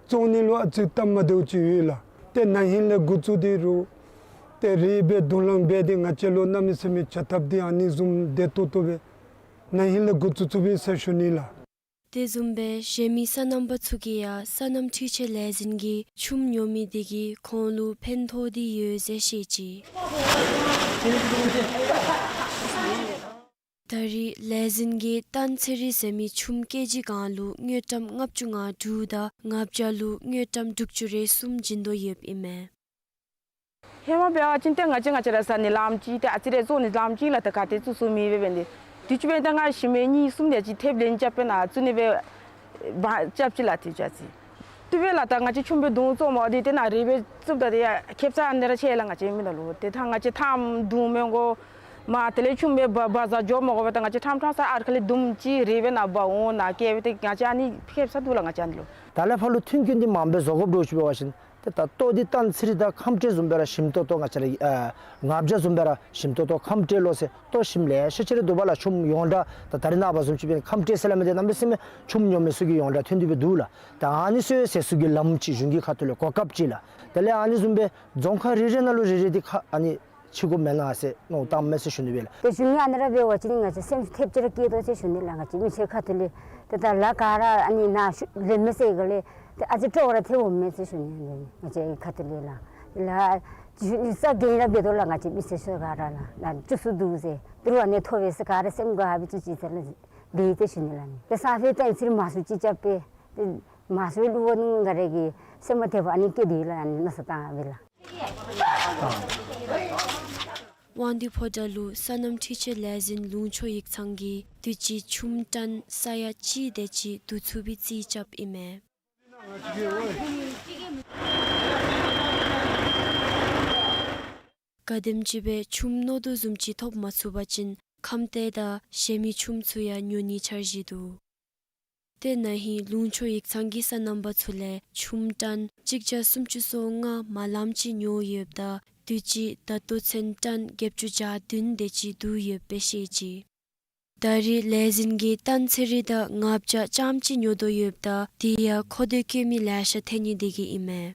བཙོང་ནི་ལུ་ཨ་ཙི་སྟབས་མ་བདེཝ་ཅིག་ཡོད་ལགས། ཏེ་ན་ཧིང་ལས་འགོ་བཙུགས་ཏེ་རུང་ཏེ་རེ་འབད་དུང་ལང་འབད་དེ་ང་བཅས་ལུ་གནམ་མེད་ས་མེད་བྱ་ཐབས་འདི་ཨ་ནི་བཟུམ་བདེ་ཏོག་ཏོ་སྦེ་ན་ཧིང་ལས་འགོ་བཙུགས་བཙུགསཔ་ཨིན་ཟེར་ཞུ་ནི་ལགས། དེ་བཟུམ་སྦེ་གཞན་མི་སོ་ནམ་པ་ཚུ་གིས་ཡང་སོ་ནམ་འཕྲུལ་ཆས་ལས་འཛིན་གྱི་ཆུམ་ཉོ་མི་དེ་གིས་ཁོང་ལུ་ཕན་ཐོགས་ཏེ་ཡོད་ཟེར་བཤད་ཅི། ད་རིས་ལས་འཛིན་གྱིས་ཏན་ཚེ་རིང་ཟེར་མི་ཆུམ་ཀེ་ཇི་གང་ལུ་དངུལ་ཀྲམ་ལྔ་བཅུ་ང་དྲུག་དང་ལྔ་བརྒྱ་ལུ་དངུལ་ཀྲམ་དྲུག་ཅུ་རེ་གསུམ་བྱིན་དོ་ཡོདཔ་ཨིན་མས། ཧེ་མ་འབད་བ་ཅིན་ཏེ་ང་བཅས་ང་བཅས་ར་ཟ་ནི་ལངམ་ཅིག་ཏེ་ཨ་ཙི་རེ་བཙོང་ནི་ལངམ་ཅིག་ལགས། ཏེ་ག་ཏེ་བཙུགས་བཙུགས་མི་འབད་འབད་ནི་དེ་དུས་ཅི་འབདན་ཏེ་ང་ཞི་མི་གཉིས་གསུམ་དེ་ཅིག་ཐེབས་ལེན་རྐྱབ་སྦེ་ནཱ་བཙུགས་ནི་སྦེ་འབག་རྐྱབ་ཅི་ལགས། དེ་ཅིག་ཨ་ཙི་དེ་སྦེ་ལགས། ད་ང་བཅས་ཆུམ་སྦེ་བརྡུང་བཙོང་མ་འདི་ཏེ་ནཱ་རེ་སྦེ་བཙུགསཔ་ད་ཏེ་ཡ་ཁེབ་ས་ཨ་ནི་ར་ཆེ་ལགས། ང་བཅས་མི་ནང་ལུ་ཏེ་ད་ང་བཅས་ཐམ་བརྡུང་མི་དགོ་མས། དེ་ལས་ཆུམ་སྦེ་བ་བ་ཛར་འགྱོ་མི་དགོ་པས། ད་ང་བཅས་ཐམ་ཐམ་ས་ཨར་ཁ་ལས་བརྡུངམ་ཅིག་རེ་སྦེ་ནཱ་འབག་འོང་ནཱ་བསྐྱལ་སྦེ་ཏེ་ང་བཅས་ཨ་ནི་ཁེབ་ས་འདུག་ལགས། ང་བཅས་ཨ་ནི་ལུ། ད་ལས་ཕར་ལུ་མཐུན་རྐྱེན་འདི་མངམ་སྦེ་བཟོ་དགོཔ་འདྲཝ་ཅིག་འབད་བ་ཅིན་ཏེ་ད་ལྟོ་འདི་ཏན་ཚེ་རིང་དང་ཁམས་བཀྲས་བཟུམ་སྦེ་ར་ཞིམ་ཏོག་ཏོ་ང་བཅས་ར་ཨ་ལྔ་བརྒྱ་བཟུམ་སྦེ་ར་ཞིམ་ཏོག་ཏོ་ཁམས་བཀྲས་ལོ་ཟེར་ལྟོ་ཞིམ་ལེ་ཤ་ཅིག་ར་འདུག་པ་ལགས། ཆུམ་ཡོངས་གྲགས་ད་ད་རིས་ནངས་པ་བཟུམ་ཅིག་འབད་ཁམས་བཀྲས་ཟེར་སླབ་མི་འདི་གནམ་མེད་ས་མེད་ཆུམ་ཉོ་མི་ཚུ་གི་ཡོངས་གྲགས་ཐོན་ཏེ་སྦེ་འདུག་ལགས། ད་ཨ་ནི་ཚུ་ཡང་ཟད་ཚུགས་ཀྱི་ལམ་ཅིག་གཞུང་གི་ཁ་ཐུག་ལས་གོ་སྐབས་ཅིག་ལགས། དེ་ལས་ཨ་ནི་བཟུམ་སྦེ་རྫོང་ཁག་རེ་རེ་ནང་ལུ་རེ་རེ་འདི་ཁ་ཨ་ནི་ཕྱེ་དགོཔ་མེན་ན་ཟེར་མནོ་བསམ་བཏངམ་མས་ཟེར་ཞུ་ནི་སྦེ་ལགས། ཏེ་གཞུང་གིས་ཨ་ནི་ར་འབད་བ་ཅིན་ང་བཅས་སེམས་ཐེབས་ཅིག་ར་སྐྱེ་དོ་ཟེར་ཞུ་ནི་ལགས། ང་བཅས་མི་སེར་ཁ་ཐུག་ལས་ཏེ་ད་ལཱ་ག་ར་ཨ་ནི་ནཱ་ཤུ་ལེན་མི་ཟེར་ག་ལས་ཏེ་ཨ་ཙི་སྤྲོ་བ་ར་ཐེབས་འོང་མས་ཟེར་ཞུ་ནི་ལགས། ང་བཅས་ཁ་ཐུག་ལས་ལགས། ལགས་ས་གི་ར་འབད་དོ་ལགས། ང་བཅས་མི་སེར་ཚུ་ག་ར་ལགས་ནཱ་བཅུ་གསུམ་འདུག་ཟེར་ཏེ་རུང་ཨ་ནི་ཐོབ་པས་ཟེར་ག་ར་སེམས་དགའ་བའི་ཅིག་ཅིག་ཟེར་ལགས་འབད་དེ་ཞུ་ནི་ལགས། ཏེ་ས་ཕི་ཏན་ཚེ་རིང་མང་སུ་ཅིག་རྐྱབ་སྦེ་ཏེ་མང་སུ་ལུ་འོང་ནི་ག་ར་གིས་སེམས་ཐེབས་ཨ་ནི་སྐྱེ་དེ་ལགས། ཨ་ནི་མནོ་བསམ་བཏང་སྦེ་ལགས། དབང་འདུས་ཕོ་བྲང་ལུ་སོ་ནམ་འཕྲུལ་ཆས་ལས་འཛིན་ལུང་ཕྱོགས་ཡིག་ཚང་གིས་དུས་ཅི་ཆུམ་ཊོན་ས་ཡ་གཅིག་དེ་ཅིག་བསྡུ་ཚུགས་པའི་རྩིས་རྐྱབ་ཨིན་མས། ག་དེམ་ཅིག་སྦེ་ཆུམ་མནོ་དོ་བཟུམ་ཅིག་ཐོབ་མ་ཚུགས་པ་ཅིན་ཁམས་ཏེ་དང་གཞན་མི་ཆུམ་ཚུ་ཡང་ཉོ་ནིའི་འཆར་གཞི་འདུག། ཏེ་ན་ཧིང་ལུང་ཕྱོགས་ཡིག་ཚང་གི་སོ་ནམ་པ་ཚུ་ལས་ཆུམ་ཊོན་གཅིག་བརྒྱ་སུམ་ཅུ་སོ་ལྔ་མ་ལངམ་ཅིག་ཉོ་ཡོདཔ་ད་དུས་ཅི་ད་ལྟོ་ཚུན་ཊོན་བརྒྱད་ཅུ་གྱ་བདུན་དེ་ཅིག་བསྡུ་ཡོདཔ་སྦེ་བཤད་ཅི། ད་རིས་ལས་འཛིན་གྱིས་ཏོན་ཚེ་རིང་དང་ལྔ་བརྒྱ་རྐྱངམ་ཅིག་ཉོ་དོ་ཡོདཔ་ད་དེ་ཡང་མཁོ་འདོད་བཀོད་མི་ལེ་ཤ་ཐོན་ནི་དེ་གིས་ཨིན་མས།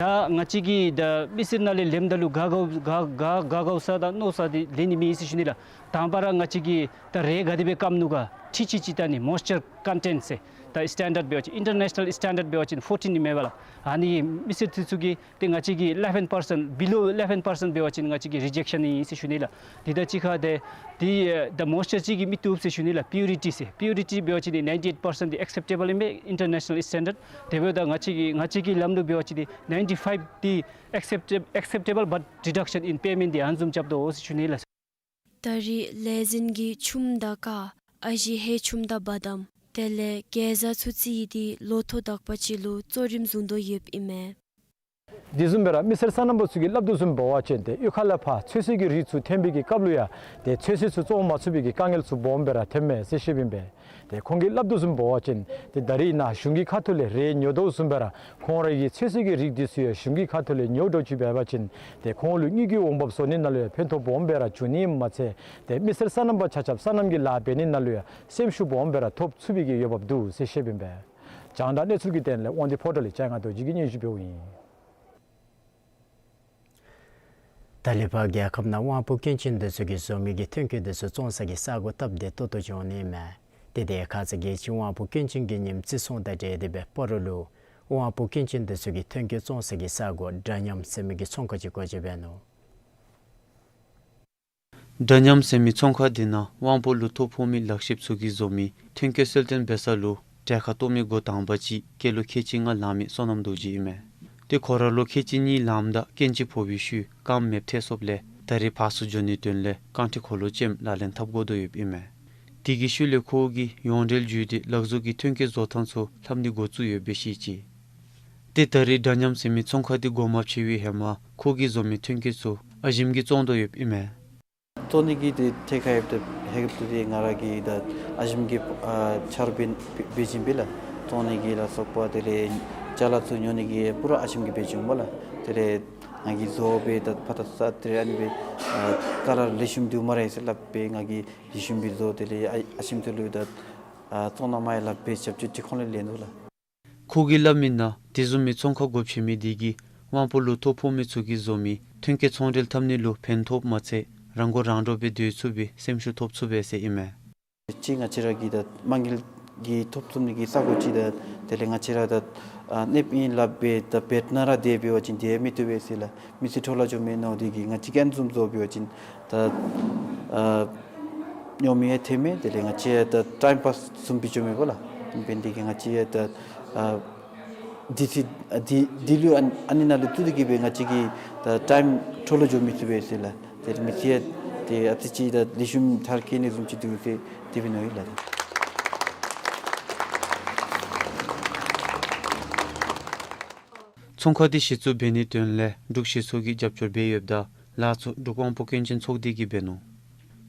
ད་ང་བཅས་ཀྱིས་ད་མི་སེར་ནང་ལས་ལེནམ་ད་ལུ་དགའ་དགའཝ་དགའ་དགའ་དགའ་དགའཝ་ས་དང་མནོ་ས་འདི་ལེན་ནི་མེད་ཟེར་ཞུ་ནི་ལགས། དང་པ་ར་ང་བཅས་ཀྱིས་ད་རས་ག་དེ་སྦེ་སྐམ་ནུག་ག་འཕྲུལ་ཆས་ཅིག་ད་ནི་མོའིས་ཅར་ཀོན་ཊེནཊ་ཟེར་ད་སི་ཊེན་ཌརཌ་འབད་བ་ཅིན་ཨིན་ཊར་ནེ་ཤ་ནཱལ་སི་ཊེན་ཌརཌ་འབད་བ་ཅིན་ཕོར་ཊིན་ཨིན་མས་པ་ལགས། ཨ་ནི་མི་སེར་འདི་ཚུ་གིས་ཏེ་ང་བཅས་ཀྱིས་ཨི་ལེ་བཱན་པར་སེནཊ་བི་ལོ་ཨི་ལེ་བཱན་པར་སེནཊ་འབད་བ་ཅིན་ང་བཅས་ཀྱིས་རི་ཇེཀ་ཤཱན་ཨིན་ཟེར་ཞུ་ནི་ལགས། དེ་དང་གཅིག་ཁར་ཏེ་དེ་ཨེ་ད་མོའིས་ཅར་ཅིག་གིས་མི་བཏུབ་ཟེར་ཞུ་ནི་ལགས། པིའུ་རི་ཊི་ཟེར་པིའུ་རི་ཊི་འབད་བ་ཅིན་ཏེ་ནའིན་ཊི་ཨེཊ་པར་སེནཊ་འདི་ཨེག་སེབ་ཊེ་བཱལ་ཨིན་པས་ཨིན་ཊར་ནེ་ཤ་ནཱལ་སི་ཊེན་ཌརཌ། དེ་འབདཝ་ད་ང་བཅས་ཀྱི་ང་བཅས་ཀྱི་ལམ་ལུགས་འབད་བ་ཅིན་ཏེ་ནའིན་ཊི་ཕའིབ་འདི་ཨེག་སེབ་ཊེ་ཨེག་སེབ་ཊེ་བཱལ་བཊ་རི་ཌག་ཤཱན་ཨིན་པེ་མེནཊ་འདི་ཨ་ནི་བཟུམ་རྐྱབ་དོ་ཟེར་ཞུ་ནི་ལགས། ད་རིས་ལས་འཛིན་གྱིས་ཆུམ་དང་ཀར་ཨ་ཞེ་ཧེ་ཆུམ་དང་བ་དམ་དེ་ལས་གེ་ཛ་ཚུ་རྩིས་ཏེ་ལོ་ཐོག་དག་པ་ཅིག་ལུ་གཙོ་རིམ་བཟུང་དོ་ཡོདཔ་ཨིན་མས། དེ་བཟུམ་སྦེ་ར་མི་སེར་སོ་ནམ་པ་ཚུ་གིས་སླབ་དོ་བཟུམ་འབད་བ་ཅིན་ཏེ་གཡུས་ཁ་ལས་ཕར་ཚོད་བསྲེ་གི་རིགས་ཚུ་ཐོན་པའི་གི་སྐབས་ལུ་ཡང་ཏེ་ཚོད་བསྲེ་ཚུ་བཙོང་མ་ཚུགས་པའི་གི་དཀའ་ངལ་ཚུ་སྦོམ་སྦེ་ར་ཐོནམ་མས་ཟེར་བཤདཔ་ཨིན་པས། ཏེ་ཁོང་གིས་སླབ་དོ་བཟུམ་འབད་བ་ཅིན་ཏེ་ད་རིས་ནཱ་གཞུང་གི་ཁ་ཐུག་ལས་རས་ཉོ་དོ་བཟུམ་སྦེ་ར་ཁོང་ར་གི་ཚོད་བསྲེ་གི་རིགས་འདི་ཚུ་ཡང་གཞུང་གི་ཁ་ཐུག་ལས་ཉོ་དོ་ཅིག་འབད་བ་ཅིན་ཏེ་ཁོང་ལུ་དངུལ་གྱི་འོང་འབབ་བཟོ་ནི་ནང་ལུ་ཡང་ཕན་ཐོགས་སྦོམ་སྦེ་ར་འབྱུང་ནི་མ་ཚད་ཏེ་མི་སེར་སོ་ནམ་པ་ཆ་ཁྱབ་སོ་ནམ་གྱི་ལཱ་འབད་ནི་ནང་ལུ་ཡང་སེམས་ཤུགས་སྦོམ་སྦེ་ར་ཐོབ་ཚུགས་པའི་གི་འོས་འབབ་འདུག་ཟེར་བཤདཔ་ཨིན་པས། རྒྱང་བསྒྲགས་གནས་ཚུལ་གྱི་དོན་ལས་དབང་འདུས་ཕོ་བྲང་ལས་ལྕང་ང་རྡོ་རྗེ་གིས་སྙན་ཞུ་འབདཝ་ཨིན། ད་ལས་ཕར་རྒྱལ་ཁབ་ནང་དབང་པོ་སྐྱོན་ཅན་འདི་ཚུ་གིས་བཟོ་མི་གི་ཐོན་སྐྱེད་འདི་ཚུ་བཙོང་ས་གི་ས་གོ་སྟབས་བདེ་ཏོག་ཏོ་ཅིག་འོང་ནི་མས། དེ་འདི་ཁ་ཙ་རྒྱལ་སྤྱི་དབང་པོ་སྐྱོན་ཅན་གྱི་ཉིནམ་བརྩི་སྲུང་དང་འབྲེལ་ཏེ་སྦེ་སྤ་རོ་ལུ་དབང་པོ་སྐྱོན་ཅན་འདི་ཚུ་གིས་ཐོན་སྐྱེད་བཙོང་ས་གི་ས་གོ་འདྲ་མཉམ་ཟེར་མི་གི་ཚོང་ཁང་ཅིག་སྒོ་འབྱེད་འབད་ནུག། འདྲ་མཉམ་ཟེར་མི་ཚོང་ཁང་འདི་ནང་དབང་པོ་ལུ་ཐོ་ཕོག་མི་ལག་ཤེསཔ་ཚུ་གིས་བཟོ་མི་ཐོན་སྐྱེད་གསལ་སྟོན་འབད་ས་ལུ་གྲལ་ཁར་གཏོགས་མི་འགོ་དང་པ་ཅིག་སྐྱེས་ལོ་ཁལ་གཅིག་ལྔ་ལང་མི་བསོད་ནམས་རྡོ་རྗེ་ཨིན་མས། ཏེ་ཁོ་ར་ལོ་ཁལ་གཅིག་གཉིས་ལངམ་ད་རྐྱེན་ཅིག་ཕོག་པའི་ཤུལ་རྐངམ་མེདཔ་ཐལ་སོངམ་ལས་ད་རིས་ཕར་ཚུར་འགྱོ་ནིའི་དོན་ལས་རྐང་ཁྲི་འཁོར་ལོ་ཅནམ་ལག་ལེན་འཐབ་དགོ་དོ་ཡོདཔ་ཨིན་མས། དེ་གི་ཤུལ་ལས་ཁོ་གིས་ཡོངས་འབྲེལ་བརྒྱུད་དེ་ལག་བཟོ་གི་ཐོན་སྐྱེད་བཟོ་ཐངས་ཚུ་ལྷབ་ནི་འགོ་བཙུགས་ཡོདཔ་སྦེ་བཤད་ཅི། ཏེ་ད་རེས་འདྲ་མཉམ་ཟེར་མི་ཚོང་ཁང་འདི་འགོ་མ་ཕྱེ་བའི་ཧེ་མ་ཁོ་གིས་བཟོ་མི་ཐོན་སྐྱེད་ཚུ་ཨ་ཞིམ་གྱིས་བཙོང་དོ་ཡོདཔ་ཨིན་མས། བཙོང་ནི་གི་ཏེ་ཐད་ཁར་ཡོདཔ་ད་ཧེ་གི་ཏེ་ང་ར་གིས་ད་ཨ་ཞིམ་གྱིས་ཨ་ཆ་རོགས་འབད་འབད་བྱིན་པས་ལགས། བཙོང་ནི་གི་ལ་སོགས་པ་དེ་ལས་ཅ་ལ་ཚུ་ཉོ་ནི་གི་པུ་ར་ཨ་ཞིམ་གྱིས་འབད་བྱིན་པས་ལགས། དེ་ལས་ང་གིས་བཟོ་སྦེ་ད་ཕར་ད་ས་དེ་ཨ་ནི་སྦེ་ཨ་ཀ་ལར་ལེགས་ཤོམ་འདུག་སྨ་རེ་ཟེར་སླབ་སྦེ་ང་གིས་ལེགས་ཤོམ་སྦེ་བཟོ་དེ་ལས་ཨ་ཨ་ཞིམ་ཚུ་ལུ་ད་ཨ་བཙོང་གནང་མས་ལགས་སྦེ་ཞབས་ཕྱི་ཅིག་ཁོང་ལས་ལེན་ནུག་ལགས། ཁོ་གིས་སླབ་མིའི་ནང་དེ་བཟུམ་མའི་ཚོང་ཁང་སྒོ་ཕྱེ་མི་འདི་གིས་དབང་པོ་ལུ་ཐོ་ཕོག་མི་ཚུ་གིས་བཟོ་མི་ཐོན་སྐྱེད་ཚོང་འབྲེལ་འཐབ་ནི་ལུ་ཕན་ཐོགས་མ་ཚད་རང་མགོ་རང་འདྲོངས་སྦེ་སྡོད་ཚུགས་པའི་སེམས་ཤུགས་ཐོབ་ཚུགས་པས་ཟེར་ཨིན་མས། ཅིག་ང་བཅས་ར་གིས་ད་དམངས་ཀྱི་ཐོབ་ཚུགས་ནི་གི་ས་གོ་ཅིག་ད་དེ་ལས་ང་བཅས་ར་ད་ཨ་གནསཔ་ཨིན་སླབ་སྦེ་ད་བེད་ནང་ར་སྡོད་འབད་བ་ཅིན་དེ་མི་བཏུབ་པས་ཟེར་ལགས། མི་ཚེ་འཕྲོ་བརླག་འགྱོ་མས་མནོ་སྟེ་གིས་ང་བཅས་ཀྱིས་ཨ་ནི་བཟུམ་བཟོ་འབད་བ་ཅིན་ད་ཨ་ཉོ་མི་ཡང་ཐོན་མས། དེ་ལས་ང་བཅས་ཡང་ད་ཊའིམ་པཱསི་བཟུམ་སྦེ་འགྱོ་མས་པ་ལགས། འབད་ནི་དེ་གིས་ང་བཅས་ཡང་ད་ཨ་དུས་ཚོད་ཨ་དུས་དུས་ལུ་ཨ་ཨ་ནི་ནང་ལུ་བཙུགས་ཏེ་གིས་སྦེ་ང་བཅས་ཀྱི་ད་ཊའིམ་འཕྲོ་བརླག་འགྱོ་མི་བཏུབ་པས་ཟེར་ལགས། དེ་ལས་མི་ཚེ་ཡང་ཏེ་ཨ་ཙི་ཅིག་ད་ལེགས་ཤོམ་མཐར་འཁྱོལ་ནི་བཟུམ་ཅིག་འདུག་ཟེར་དེ་སྦེ་མནོ་ཡི་ལགས། ཚོང་ཁང་འདི་གཞི་བཙུགས་འབད་ནིའི་དོན་ལས་འབྲུག་གཞི་ཚོགས་ཀྱིས་རྒྱབ་སྐྱོར་འབད་ཡོདཔ་ད་ལཱ་ཚུ་འབྲུག་དབང་པོ་སྐྱོན་ཅན་ཚོགས་སྡེ་གིས་འབད་ནུག།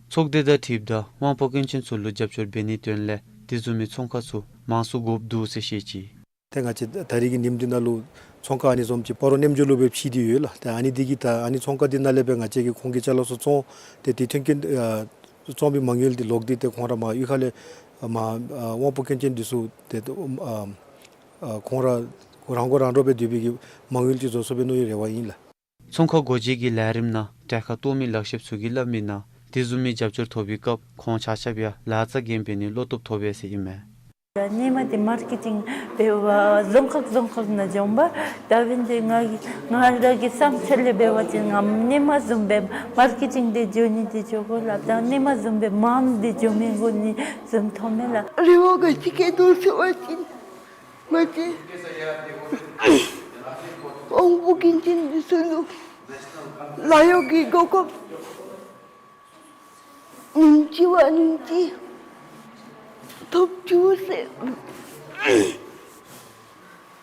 ཚོགས་སྡེ་དང་འཁྲིལཝ་ད་དབང་པོ་སྐྱོན་ཅན་ཚུ་ལུ་རྒྱབ་སྐྱོར་འབད་ནིའི་དོན་ལས་དེ་བཟུམ་མའི་ཚོང་ཁང་ཚུ་མང་སུ་དགོཔ་འདུག་ཟེར་བཤད་ཅི། ཏེ་ང་བཅས་ད་རིས་ཀྱི་ཉིནམ་འདི་ནང་ལུ་ཚོང་ཁང་ཨ་ནི་བཟུམ་ཅིག་སྤ་རོ་རྣམ་འགྱུར་ལུ་སྦེ་ཕྱེ་སྟེ་ཡོད་ལགས། ཏེ་ཨ་ནི་འདི་གིས་ད་ཨ་ནི་ཚོང་ཁང་འདི་ནང་ལས་སྦེ་ང་བཅས་ཀྱིས་ཁོང་གི་ཅ་ལ་ཚུ་བཙོང་སྟེ་ཏེ་ཐོན་སྐྱེད་ཨ་བཙོང་པའི་མ་དངུལ་འདི་ལོག་སྟེ་ཏེ་ཁོང་ར་མར་གཡུས་ཁ་ལས་མར་ཨ་དབང་པོ་སྐྱོན་ཅན་འདི་ཚུ་ཏེ་ཨ་ཨ་ཁོང་ར་རང་མགོ་རང་འདྲོངས་སྦེ་སྡོད་པའི་གི་མ་དངུལ་ཅིག་བཟོ་ཚུགས་པའི་མནོ་བའི་རེ་བ་ཨིན་ལགས། ཚོང་ཁང་སྒོ་འབྱེད་ཀྱི་ལས་རིམ་ནང་གྲལ་ཁར་གཏོགས་མི་ལག་ཤེསཔ་ཚུ་གིས་སླབ་མིའི་ནང་དེ་བཟུམ་མའི་རྒྱབ་སྐྱོར་ཐོབ་པའི་སྐབས་ཁོང་ཆ་ཁྱབ་ཡང་ལཱ་རྩ་འགེངས་འབད་ནིའི་བློ་སྟོབས་ཐོབ་པས་ཟེར་ཨིན་མས། སྔོན་མ་འདི་མར་ཀེ་ཊིང་འབདཝ་རྫོང་ཁག་རྫོང་ཁག་ནང་འགྱོཝ་མས། ད་འབདན་འདི་ང་ང་ར་གི་བསམ་འཆར་ལས་འབད་བ་ཅིན་ང་སྔོན་མ་བཟུམ་སྦེ་མར་ཀེ་ཊིང་འདི་འགྱོ་ནི་འདི་འགྱོ་དགོ་སླབ་ད་སྔོན་མ་བཟུམ་སྦེ་མངམ་འདི་འགྱོ་མི་དགོ་ནི་བཟུམ་མཐོངམ་མས་ལགས། རེ་བ་ག་ཅི་གི་འདུག་ཟེར་བ་ཅིན་ང་བཅས་དབང་པོ་སྐྱོན་ཅན་འདི་ཚུ་ལུ་ལཱ་གཡོག་གི་གོ་སྐབས་ཉིནམ་གཅིག་བ་ཉིནམ་གཅིག་ཐོབ་བཅུག་ཟེར་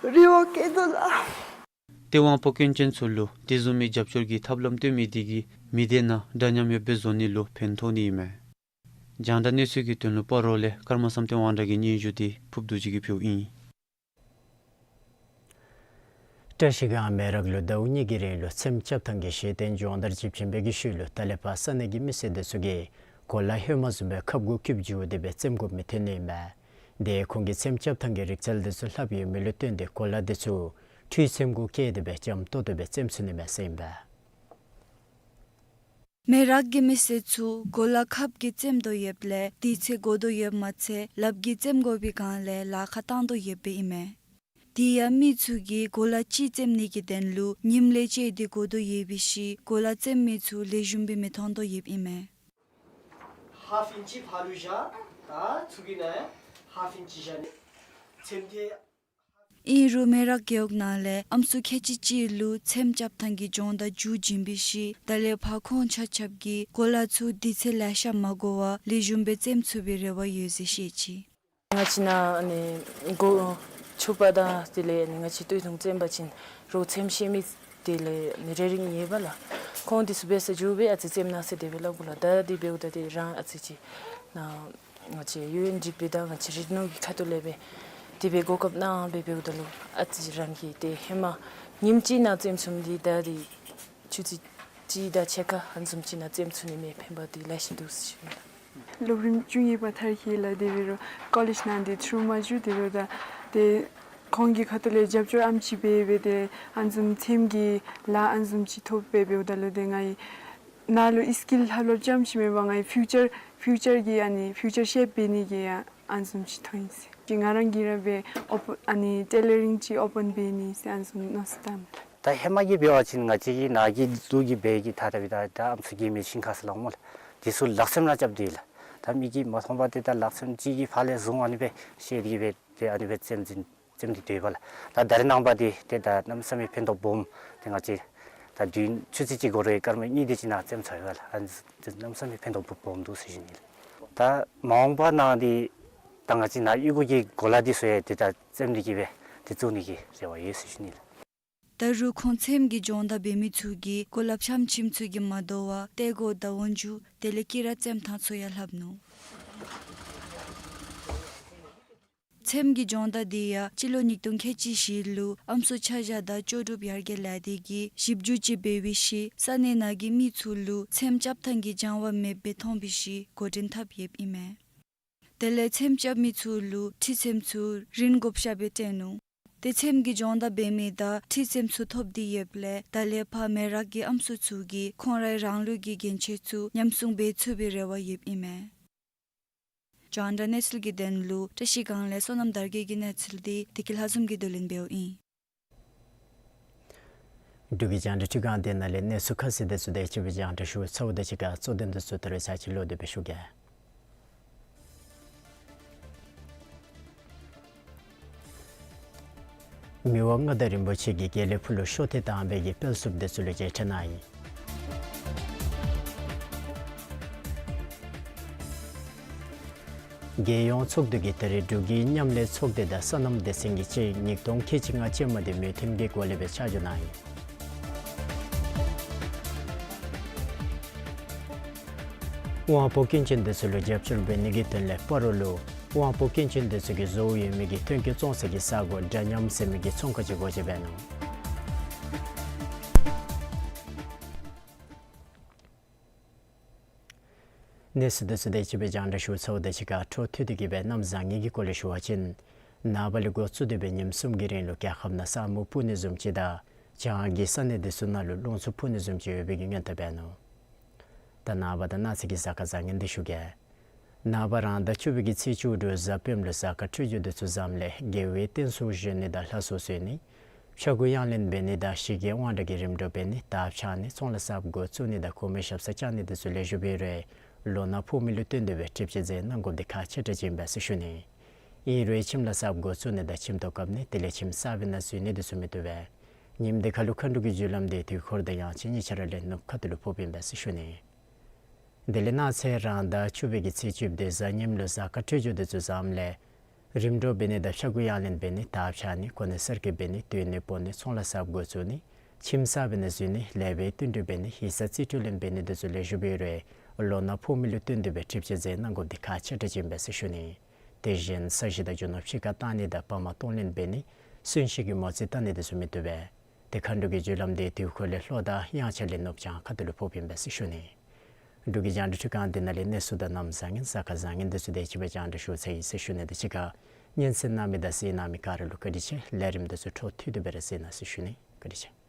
རེ་བ་བསྐྱེད་དོ་ལགས། ཏེ་དབང་པོ་སྐྱོན་ཅན་ཚུ་ལུ་དེ་བཟུམ་མའི་རྒྱབ་སྐྱོར་གྱི་ཐབས་ལམ་སྟོན་མི་འདི་གིས་མི་སྡེ་ནང་འདྲ་མཉམ་ཡོདཔ་སྦེ་བཟོ་ནི་ལུ་ཕན་ཐོགས་ནི་ཨིན་མས། རྒྱང་བསྒྲགས་གནས་ཚུལ་གྱི་དོན་ལུ་སྤ་རོ་ལས་ཀརྨ་བསམ་གཏན་དབང་གྲགས་ཀྱི་སྙན་ཞུ་འདི་ཕུརཔ་རྡོ་རྗེ་གིས་ཕུལཝ་ཨིན། བཀྲ་ཤིས་སྒང་མེ་རག་ལུ་ཟླཝ་གཉིས་ཀྱི་རིང་ལུ་ཚེམས་རྐྱབ་ཐངས་ཀྱི་གཞི་རྟེན་སྦྱོང་བརྡར་བྱེད་བཞིན་པའི་ཤུལ་ལུ་ད་ལས་ཕར་ས་གནས་ཀྱི་མི་སེར་འདི་ཚུ་གིས་གོ་ལ་ཧེ་མ་བཟུམ་སྦེ་ཁབ་གུ་སྐུདཔ་བཙུགས་ཏེ་སྦེ་བཙེམ་དགོ་མི་ཐོན་ནི་ཨིན་མས། དེ་ཁོང་གིས་ཚེམས་རྐྱབ་ཐངས་ཀྱི་རིག་རྩལ་འདི་ཚུ་ལྷབ་ཡོད་མི་ལུ་བརྟེན་ཏེ་གོ་ལ་འདི་ཚུ་ཁྲུས་ཚེམ་གུ་བཀལ་ཏེ་སྦེ་འཇམ་ཏོག་ཏོ་སྦེ་བཙེམ་ཚུགས་ནི་མས་ཟེར་ཨིན་པས། མེ་རག་གི་མི་སེར་ཚུ་གོ་ལ་ཁབ་ཀྱིས་བཙེམ་དོ་ཡོདཔ་ལས་དུས་ཚོད་འགོར་དོ་ཡོདཔ་མ་ཚད་ལགཔ་གིས་བཙེམ་དགོ་པའི་སྒང་ལས་ལཱ་ཁག་བཏང་དོ་ཡོདཔ་ཨིན་མས། དེ་ཡང་མི་ཚུ་གིས་གོ་ལ་གཅིག་བཙེམ་ནི་གི་དོན་ལུ་ཉིནམ་ལས་བཅད་དེ་འགོར་དོ་ཡོད་པའི་ཤུལ་གོ་ལ་བཙེམ་མི་ཚུ་ལེགས་ཤོམ་སྦེ་མི་མཐོང་དོ་ཡོདཔ་ཨིན་མས། ཧཱཕ་ཨིན་ཅི་ཕར་ལུ་བཞག། ད་ཚུ་གི་ནང་ཧཱཕ་ཨིན་ཅི་བཞག་ནི་ཚེམས་ཏེ། ཨིན་རུང་མེ་རག་རྒེད་འོག་ནང་ལས་ཨམ་སྲུ་ཁལ་གཅིག་གཅིག་ལུ་ཚེམས་རྐྱབ་ཐངས་ཀྱི་སྦྱོང་བརྡར་མཇུག་བསྒྲིལ་བའི་ཤུལ་ད་ལས་ཕར་ཁོང་ཆ་ཁྱབ་ཀྱིས་གོ་ལ་ཚུ་དུས་ཚོད་ལེ་ཤ་མ་འགོར་བར་ལེགས་ཤོམ་སྦེ་བཙེམ་ཚུགས་པའི་རེ་བ་ཡོད་ཟེར་བཤད་ཅི། ང་བཅས་ནཱ་ཨ་ནི་གོ་ཕྱུ་པ་དང་དེ་ལས་ཨ་ནི་ང་བཅས་སྟོད་ཐུང་བཙེམ་པ་ཅིན་རོགས་ཚེམས་ཤེས་མི་དེ་ལས་ཨ་ནི་རེ་རེ་ཡོད་པ་ལགས། ཁོང་འདི་ཚུ་འབད་ས་མཇུག་སྦེ་ཨ་ཙི་བཙེམ་གནང་ཟེར་དེ་སྦེ་སླབ་དགོ་ལགས། ད་དེ་འབདཝ་ད་དེ་རང་ཨ་ཙི་ཅིག་ནཱ་ང་བཅས་ཡུ་ཨེན་ཌི་པི་དང་ང་བཅས་རིག་ནོར་གྱི་ཁ་ཐུག་ལས་སྦེ་དེ་སྦེ་གོ་སྐབས་གནང་སྦེ་འབདཝ་ད་ལུ་ཨ་ཙི་རང་གིས་ཏེ་ཧེ་མ་ཉིནམ་གཅིག་ནང་བཙེམ་ཚུགསཔ་འདི་ད་དེ་ཆུ་ཚོད་གཅིག་དང་ཕྱེད་ཀ་ཨ་ནི་བཟུམ་ཅིག་ནང་བཙེམ་ཚུགས་ནི་མས། ཕན་པ་འདི་ལེ་ཤ་འདུག་ཟེར་ཞུ་ནི་ལགས། སློབ་རིམ་བཅུ་གཉིས་པ་མཐར་འཁྱོལ་ལགས། དེ་འབད་རུང་ཀོ་ལེཇ་ནང་འདི་ཚུར་མ་འགྱོ། དེ་འབདཝ་ད་ཏེ་ཁོང་གི་ཁ་ཐུག་ལས་རྒྱབ་སྐྱོར་ཨ་ནེམ་ཅིག་འབད་འབད་དེ་ཨ་ནི་བཟུམ་ཚེམས་ཀྱི་ལཱ་ཨ་ནི་བཟུམ་ཅིག་ཐོབ་སྦེ་འབདཝ་ད་ལུ་ཏེ་ང་གིས་ནཱ་ལུ་ཨིསི་ཀིལ་ལྷབ་ལྷབ་རྐྱངམ་ཅིག་མེན་པར་ང་གིས་ཕིའུ་ཅར་ཕིའུ་ཅར་གྱི་ཨ་ནི་ཕིའུ་ཅར་ཤེཔ་འབད་ནི་གི་ཡང་ཨ་ནི་བཟུམ་ཅིག་མཐོང་ཡི་ཟེར། ང་རང་གིས་ར་སྦེ་ཨོ་པ་ཨ་ནི་ཊེ་ལ་རིང་ཅིག་ཨོ་པཱན་འབད་ནི་ཟེར་ཨ་ནི་བཟུམ་མནོ་བསམ་བཏངམ་མས། ད་ཧེ་མ་གི་འབད་བ་ཅིན་ང་བཅས་ཀྱི་ནཱ་གི་ལུགས་ཀྱི་འབད་གི་ཐ་ད་འབད་ད་ད་ཨམ་སྲུ་གི་མེ་ཤིན་ཁ་ཟེར་སླབ་སྨོ་ལགས། དེ་ཚུ་ལག་ཚེམ་ནང་རྐྱབ་སྟེ་ལགས། ད་མི་གིས་མ་མཐོང་པར་ཏེ་ད་ལག་ཚེམ་གཅིག་གི་ཕར་ལས་བཟུང་ཨ་ནི་སྦེ་བཤེད་དེ་གི་སྦེ་ཏེ་ཨ་ནི་སྦེ་བཙེམ་བཙེམ་བཙེམ་སྟེ་སྡོདཔ་ལགས། ད་ད་རེས་ནངས་པ་འདི་ཏེ་ད་གནམ་མེད་ས་མེད་ཕན་ཐོགས་སྦོམ། ཏེ་ང་བཅས་ད་དུས་ཆུ་ཚོད་གཅིག་འགོར་རུང་སྐར་མ་གཉིས་དེ་ཅིག་ནང་བཙེམ་ཚར་ཡི་ལགས། ཨ་ནི་གནམ་མེད་ས་མེད་ཕན་ཐོགས་སྦོམ་འདུག་ཟེར་ཞུ་ནི་ལགས། ད་མ་འོངས་པ་ནང་འདི་ད་ང་བཅས་ནཱ་གཡུས་སྒོ་གི་གོ་ལ་འདི་ཚུ་ཡང་ཏེ་ད་བཙེམ་སྟེ་གི་སྦེ་ དེ་བཙུགས་ནི་གི་རེ་བ་ཡོད་ཟེར་ཞུ་ནི་ལགས། ད་རུང་ཁོང་ཚེམས་ཀྱི་སྦྱོང་བརྡར་འབད་མི་ཚུ་གིས་གོ་ལ་ཕྱམ་ཁྱིམ་ཚུ་གིས་མ་དོ་བར་ཏེ་གོ་དང་འོག་འཇུ་དེ་ལས་དཀྱི་ར་བཙེམ་ཐངས་ཚུ་ཡང་ལྷབ་ནུག། ཚེམས་ཀྱི་སྦྱོང་བརྡར་འདི་ཡང་སྤྱི་ལོ་ཉིས་སྟོང་ཁལ་གཅིག་བཞི་ལུ་ཨམ་སྲུ་ཆ་བཞག་དང་ལྕོགས་གྲུབ་ཡར་རྒྱས་ལས་སྡེ་གིས་ཞིབ་འཇུག་ཅིག་འབད་བའི་ཤུལ་ས་གནས་ནང་གི་མི་ཚུ་ལུ་ཚེམས་རྐྱབ་ཐངས་ཀྱི་སྦྱང་བ་མེདཔ་སྦེ་མཐོང་བའི་ཤུལ་འགོ་འདྲེན་འཐབ་ཡོདཔ་ཨིན་མས། དེ་ལས་ཚེམས་རྐྱབ་མི་ཚུ་ལུ་ཁྲི་ཚེམས་ཚུ་རིན་བགོ་བཤའ་སྦེ་སྤྲོད་ནུག། ཏེ་ཚེམས་ཀྱི་སྦྱོང་བརྡར་འབད་མི་དང་ཁྲི་ཚེམས་ཚུ་ཐོབ་སྟེ་ཡོདཔ་ལས་ད་ལས་ཕར་མེ་རག་གི་ཨམ་སྲུ་ཚུ་གིས་ཁོང་རའི་རང་ལུགས་ཀྱི་གྱོན་ཆས་ཚུ་ཉམས་སྲུང་འབད་ཚུགས་པའི་རེ་བ་ཡོདཔ་ཨིན་མས། རྒྱང་བསྒྲགས་གནས་ཚུལ་གྱི་དོན་ལུ་བཀྲ་ཤིས་སྒང་ལས་བསོད་ནམས་དར་རྒྱས་ཀྱི་གནས་ཚུལ་འདི་བདེ་སྐྱིད་ལྷ་འཛོམས་ཀྱིས་བསྡུ་ལེན་འབདཝ་ཨིན། འབྲུག་གི་རྒྱང་བསྒྲགས་ཁྲི་སྒང་འདི་ནང་ལས་གནས་ཚུལ་ཁ་གསལ་དེ་ཚུ་དེ་ཅིག་སྦེ་རྒྱང་བསྒྲགས་ཞུ་ཚརཝ་དང་གཅིག་ཁར་གཙོ་དོན་དེ་ཚུ་ད་རེས་ཚར་གཅིག་ལོག་སྟེ་སྦེ་ཞུ་གེ། མི་དབང་མངའ་བདག་རིན་པོ་ཆེ་གིས་དགེ་ལེགས་ཕུག་ལུ་ཤོག་ཐེངས་དང་པའི་གི་དཔལ་བསུབ་དེ་ཚུ་ལུ་མཇལ་ཕྲད་གནང་ཡི། རྒྱལ་ཡོངས་ཚོགས་འདུ་གིས་ད་རེས་འབྲུག་གི་མཉམ་ལས་ཚོགས་སྡེ་དང་སོ་ནམ་སྡེ་ཚན་གྱི་དཔྱད་ཡིག་ཉིས་སྟོང་ཁལ་གཅིག་ལྔ་ཅན་མ་དེ་མོས་མཐུན་གྱི་སྒོ་ལས་སྦེ་ཆ་འཇོག་གནང་ཡི། དབང་པོ་སྐྱོན་ཅན་དེ་ཚུ་ལུ་རྒྱབ་སྐྱོར་འབད་ནི་གི་དོན་ལས་སྤ་རོ་ལུ་དབང་པོ་སྐྱོན་ཅན་དེ་ཚུ་གིས་བཟོ་ཡོད་མི་གི་ཐོན་སྐྱེད་བཙོང་ས་གི་ས་གོ་འདྲ་མཉམ་ཟེར་མི་གི་ཚོང་ཁང་ཅིག་སྒོ་འབྱེད་འབད་ནུག། གནས་ཚུལ་དེ་ཚུ་དེ་ཅིག་སྦེ་རྒྱང་བསྒྲགས་ཞུ་ཚརཝ་དང་གཅིག་ཁར་འཕྲོ་མཐུད་དེ་གི་སྦེ་གནམ་བཟང་ངན་གྱི་སྐོར་ལས་ཞུ་བ་ཅིན་ནངས་པ་ལས་འགོ་བཙུགས་ཏེ་སྦེ་ཉིནམ་གསུམ་གྱི་རིང་ལུ་རྒྱལ་ཁབ་ནང་ས་སྨུག་སྤུབ་ནི་བཟུམ་ཅིག་དང་བྱང་གི་ས་གནས་དེ་ཚུ་ནང་ལུ་རླུང་འཚུབ་འཕུ་ནི་བཟུམ་ཅིག་ཡོད་པའི་གི་སྔོན་བརྡ་འབད་ནུག། ད་ནངས་པ་དང་གནངས་ཚེ་གི་གཟའ་སྐར་བཟང་ངན་དེ་ཞུ་གེ། ནངས་པ་རང་ཟླ་བཅུ་པའི་གི་ཚེས་བཅུ་དྲུག་གཟའ་སྤེནམ་ལུ་གཟའ་སྐར་འཕྲོད་སྦྱོར་དེ་ཚུ་བཟངམ་ལས་དགེ་བའི་རྟེན་སྲུང་བཞེངས་ནི་དང་ལྷ་གསོལ་གསོལ་ནི་ཕྱྭ་འགུགས་གཡང་ལེན་འབད་ནི་དང་ཞི་རྒྱས་དབང་དྲག་གི་རིམ་གྲོ་འབད་ནི་དར་ཕྱར་ནི་ཚོང་ལཱ་གསརཔ་འགོ་བཙུགས་ནི་དང་གོང་མའི་ཞབས་སར་བཅར་ནི་དེ་ཚུ་ལེགས་ཤོམ་འབད་རུང་ལོ་ན་ཕོག་མི་ལུ་བརྟེན་ཏེ་སྦེ་ཁྲིམས་བཅད་འཛིན་གནང་དགོཔ་དེ་ཁག་ཆེ་དྲགས་ཅིག་ཨིན་པས་ཟེར་ཞུ་ནི། ཨིན་རུང་ཁྱིམ་ལཱ་གསརཔ་འགོ་བཙུགས་ནི་དང་ཁྱིམ་ཐོག་བཀབ་ནི་དེ་ལས་ཁྱིམ་གསར་པའི་ནང་འཛུལ་ནི་དེ་ཚུ་མི་བཏུབ་པས། ཉིནམ་དེ་ཁར་ལུ་མཁའ་འགྲོ་གི་རྒྱུ་ལམ་དེ་དུས་འཁོར་དང་དབྱངས་ཅན་གཉིས་ཆ་ར་ལས་ནུབ་ཁ་ཐུག་ལུ་ཕོགཔ་ཨིན་པས་ཟེར་ཞུ་ནི། དེ་ལས་གནངས་ཚེ་རང་ཟླ་བཅུ་པའི་གི་ཚེས་བཅུ་པ་དེ་གཟའ་ཉིམ་ལུ་གཟའ་སྐར་འཕྲོད་སྦྱོར་དེ་ཚུ་བཟངམ་ལས་རིམ་གྲོ་འབད་ནི་དང་ཕྱྭ་འགུགས་གཡང་ལེན་འབད་ནི་དར་ཕྱར་ནི་གོ་གནས་གསར་བསྐོ་འབད་ནི་སྡོད་གནས་སྤོ་ནི་ཚོང་ལཱ་གསརཔ་འགོ་བཙུགས་ནི་ཁྱིམ་གསར་པའི་ནང་འཛུལ་ནི་ལེགས་པའི་བསྟུན་གྲོས་འབད་ནི་ཡིག་ཚང་རྩིས་སྤྲོད་ལེན་འབད་ནི་དེ་ཚུ་ལེགས་ཤོམ་འབད་རུང་ལོ་ན་ཕོག་མི་ལུ་བརྟེན་ཏེ་སྦེ་ཁྲིམས་བཅད་འཛིན་གནང་དགོཔ་དེ་ཁག་ཆེ་དྲགས་ཅིག་ཨིན་པས་ཟེར་ཞུ་ནི། དེ་བཞིན་ས་གཞི་དང་རྒྱུ་ནོར་ཕྱི་ཁར་བཏང་ནི་དང་ཕ་མ་གཏོང་ལེན་འབད་ནི་གསོན་གཤིན་གྱི་མོ་རྩིས་བལྟ་ནི་དེ་ཚུ་མི་བཏུབ་པས། དེ་མཁའ་འགྲོ་གི་རྒྱུ་ལམ་དེ་དུས་འཁོར་ལས་ལྷོ་དང་དབྱངས་འཆར་ལས་ནུབ་བྱང་ཁ་ཐུག་ལུ་ཕོགཔ་ཨིན་པས་ཟེར་ཞུ་ནི། འབྲུག་གི་རྒྱང་བསྒྲགས་ཁྲི་སྒང་འདི་ནང་ལས་གནས་ཚུལ་དང་གནམ་བཟང་ངན་གཟའ་སྐར་བཟང་ངན་དེ་ཚུ་དེ་ཅིག་སྦེ་རྒྱང་བསྒྲགས་ཞུ་ཚར་ཡི་ཟེར་ཞུ་ནི། དེ་ཅིག་ཁར་སྙན་གསན་གནང་མི་དང་གཟིགས་གནང་མི་ག་ར་ལུ་བཀའ་དྲིན་ཆེ། ལས་རིམ་དེ་ཚུ་འཕྲོ་མཐུད་དེ་སྦེ་ར་གཟིགས་གནང་ཟེར་ཞུ་ནི། བཀའ་དྲིན་ཆེ།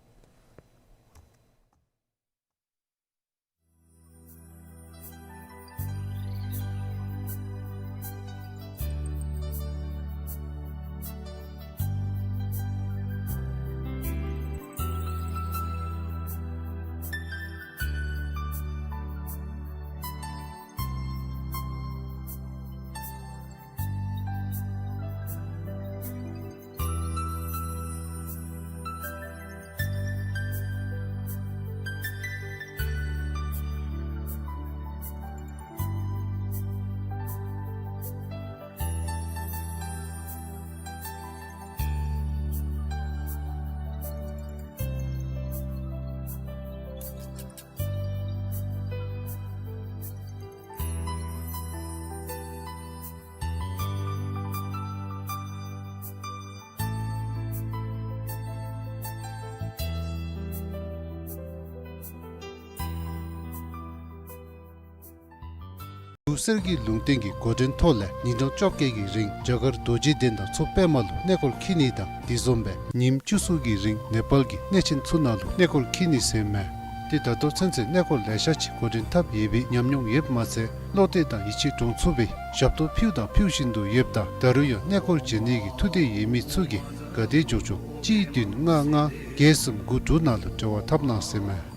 འབྲུག་གསེར་གྱི་ལུང་བསྟན་གྱི་འགོ་འདྲེན་ཐོག་ལས་ཉིན་གྲངས་བཅོ་བརྒྱད་ཀྱི་རིང་རྒྱ་གར་རྡོ་རྗེ་གདན་དང་མཚོ་པདྨ་ལུ་གནས་སྐོར་འཁྱིད་ནི་དང་། དེ་བཟུམ་སྦེ་ཉིནམ་བཅུ་གསུམ་གྱི་རིང་ནེ་པཱལ་གྱི་གནས་ཆེན་ཚུ་ནང་ལུ་གནས་སྐོར་འཁྱིད་ནི་ཟེར་མས། ཏེ་ད་ལྟོ་ཚུན་ཚོད་གནས་སྐོར་ལེ་ཤ་ཅིག་འགོ་འདྲེན་འཐབ་ཡོད་པའི་ཉམས་མྱོང་ཡོདཔ་མ་ཚད་བློ་གཏད་དང་ཡིད་ཆེས་འདྲོངས་ཚུགས་པའི་ཞབས་ཏོག་ཕུལཝ་དང་ཕུལ་བཞིན་དུ་ཡོདཔ་ད་ད་རུང་ཡང་གནས་སྐོར་མཇལ་ནི་གི་ཐུགས་འདོད་ཡོད་མི་ཚུ་གིས་ག་དེ་འགྱོ་འགྱོཝ་གཅིག་བདུན་ལྔ་ལྔ་བརྒྱད་གསུམ་དགུ་དྲུག་ནང་ལུ་འབྲེལ་བ་འཐབ་གནང་ཟེར་མས།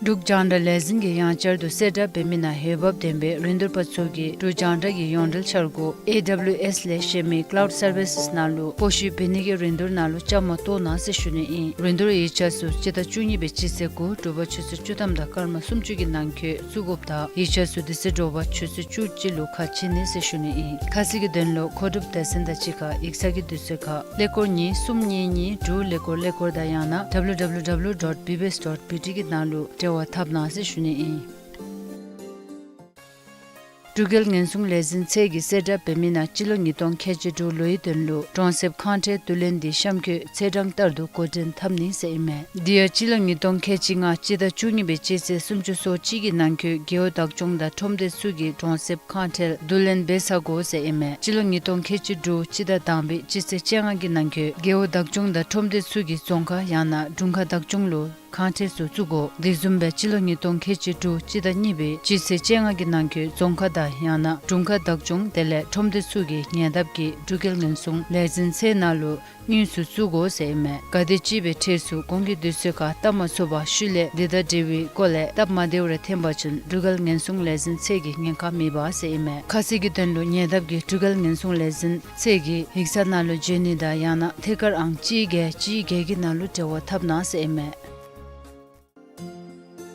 འབྲུག་རྒྱང་བསྒྲགས་ལས་འཛིན་གྱིས་ཡང་བསྐྱར་དུ་གསལ་བསྒྲགས་འབད་མི་ནང་འོས་འབབ་ལྡན་པའི་རིན་བསྡུར་པ་ཚུ་གིས་འབྲུག་རྒྱང་བསྒྲགས་ཀྱི་ཡོངས་འབྲེལ་འཆར་སྒོ་ཨེ་ཌབ་ལིའུ་ཨེསི་ལས་གཞན་མི་ཀ་ལའུཌ་སར་བི་སེསི་ནང་ལུ་སྤོ་བཤུད་འབད་ནི་གི་རིན་བསྡུར་ནང་ལུ་བཅའ་མར་གཏོགས་གནང་ཟེར་ཞུ་ནི་ཨིན། རིན་བསྡུར་ཡིག་ཆ་ཚུ་སྤྱི་ཟླ་བཅུ་གཉིས་པའི་སྤྱི་ཚེས་དགུ་དྲོ་པ་ཆུ་ཚོད་བཅུ་ཐམ་དང་སྐར་མ་སུམ་ཅུ་གི་ནང་འཁོད་བཙུགས་དགོཔ་དང་ཡིག་ཆ་ཚུ་དེ་ཚེ་དྲོ་པ་ཆུ་ཚོད་བཅུ་གཅིག་ལུ་ཁ་ཕྱེ་ནི་ཟེར་ཞུ་ནི་ཨིན། ཁ་གསལ་གྱི་དོན་ལུ་མཁོ་སྒྲུབ་སྡེ་ཚན་དང་གཅིག་ཁར་ཡིག་ཚང་གི་དུས་ཚོད་ཁར་ཀླད་ཀོར་གཉིས་གསུམ་གཉིས་གཉིས་དྲུག་ཀླད་ཀོར་ཀླད་ཀོར་དང་ཡང་ན་ཌབ་ལིའུ་ཌབ་ལིའུ་ཌབ་ལིའུ་ཌོཊ་བི་བི་ཨེསི་ཌོཊ་བི་ཊི་གི་ནང་ལུ་འབྲེལ་བ་འཐབ་གནང་ཟེར་ཞུ་ནི་ཨིན། འབྲུག་རྒྱལ་ཉེན་སྲུང་ལས་འཛིན་ཚད་ཀྱིས་གསལ་བསྒྲགས་འབད་མི་ནང་སྤྱི་ལོ་ཉིས་སྟོང་ཁལ་གཅིག་དྲུག་ལོའི་དོན་ལུ་གྲོང་གསེབ་ཁང་ཁྲལ་བསྡུ་ལེན་འདི་གཤམ་འཁོད་ཚེས་གྲངས་ལྟར་དུ་འགོ་འདྲེན་འཐབ་ནི་ཟེར་ཨིན་མས། དེ་ཡང་སྤྱི་ལོ་ཉིས་སྟོང་ཁལ་གཅིག་ལྔ་སྤྱི་ཟླ་བཅུ་གཉིས་པའི་སྤྱི་ཚེས་སུམ་ཅུ་སོ་གཅིག་གི་ནང་འཁོད་རྒེད་འོག་བདག་སྐྱོང་དང་ཁྲོམ་སྡེ་ཚུ་གིས་གྲོང་གསེབ་ཁང་ཁྲལ་བསྡུ་ལེན་འབད་ཚར་དགོ་ཟེར་ཨིན་མས། སྤྱི་ལོ་ཉིས་སྟོང་ཁལ་གཅིག་དྲུག་སྤྱི་ཟླ་དང་པའི་སྤྱི་ཚེས་བཅོ་ལྔ་གི་ནང་འཁོད་རྒེད་འོག་བདག་སྐྱོང་དང་ཁྲོམ་སྡེ་ཚུ་གིས་རྫོང་ཁག་ཡང་ན་དྲུང་ཁག་བདག་སྐྱོང་ལུ་ཁང་ཁྲལ་ཚུ་བཙུགས་དགོ། དེ་བཟུམ་སྦེ་སྤྱི་ལོ་ཉིས་སྟོང་ཁལ་གཅིག་དྲུག་སྤྱི་ཟླ་གཉིས་པའི་སྤྱི་ཚེས་བཅོ་ལྔ་གི་ནང་འཁོད་རྫོང་ཁག་དང་ཡང་ན་དྲུང་ཁག་བདག་སྐྱོང་དེ་ལས་ཁྲོམ་སྡེ་ཚུ་གིས་ཉེ་འདབས་ཀྱི་འབྲུག་རྒྱལ་ཉེན་སྲུང་ལས་འཛིན་ཚད་ནང་ལུ་དངུལ་ཚུ་བཙུགས་དགོ་ཟེར་ཨིན་མས། ག་དེམ་ཅིག་སྦེ་ཁྲལ་ཚུ་གོང་གི་དུས་ཚོད་ཁར་བཏབ་མ་ཚུགས་པར་ཤུལ་ལས་དེ་དང་འབྲེལ་བའི་སྐོར་ལས་སྟབས་མ་བདེཝ་རེ་ཐོན་པ་ཅིན་འབྲུག་རྒྱལ་ཉེན་སྲུང་ལས་འཛིན་ཚད་ཀྱིས་ཉེན་ཁ་མེད་པ་ཟེར་ཨིན་མས། ཁ་གསལ་གྱི་དོན་ལུ་ཉེ་འདབས་ཀྱི་འབྲུག་རྒྱལ་ཉེན་སྲུང་ལས་འཛིན་ཚད་ཀྱི་ཡིག་ཚང་ནང་ལུ་འབྱོན་ནི་དང་ཡང་ན་ཐད་ཀར་ཨང་གཅིག་བརྒྱད་གཅིག་བརྒྱད་ཀྱི་ནང་ལུ་འབྲེལ་བ་འཐབ་གནང་ཟེར་ཨིན་མས།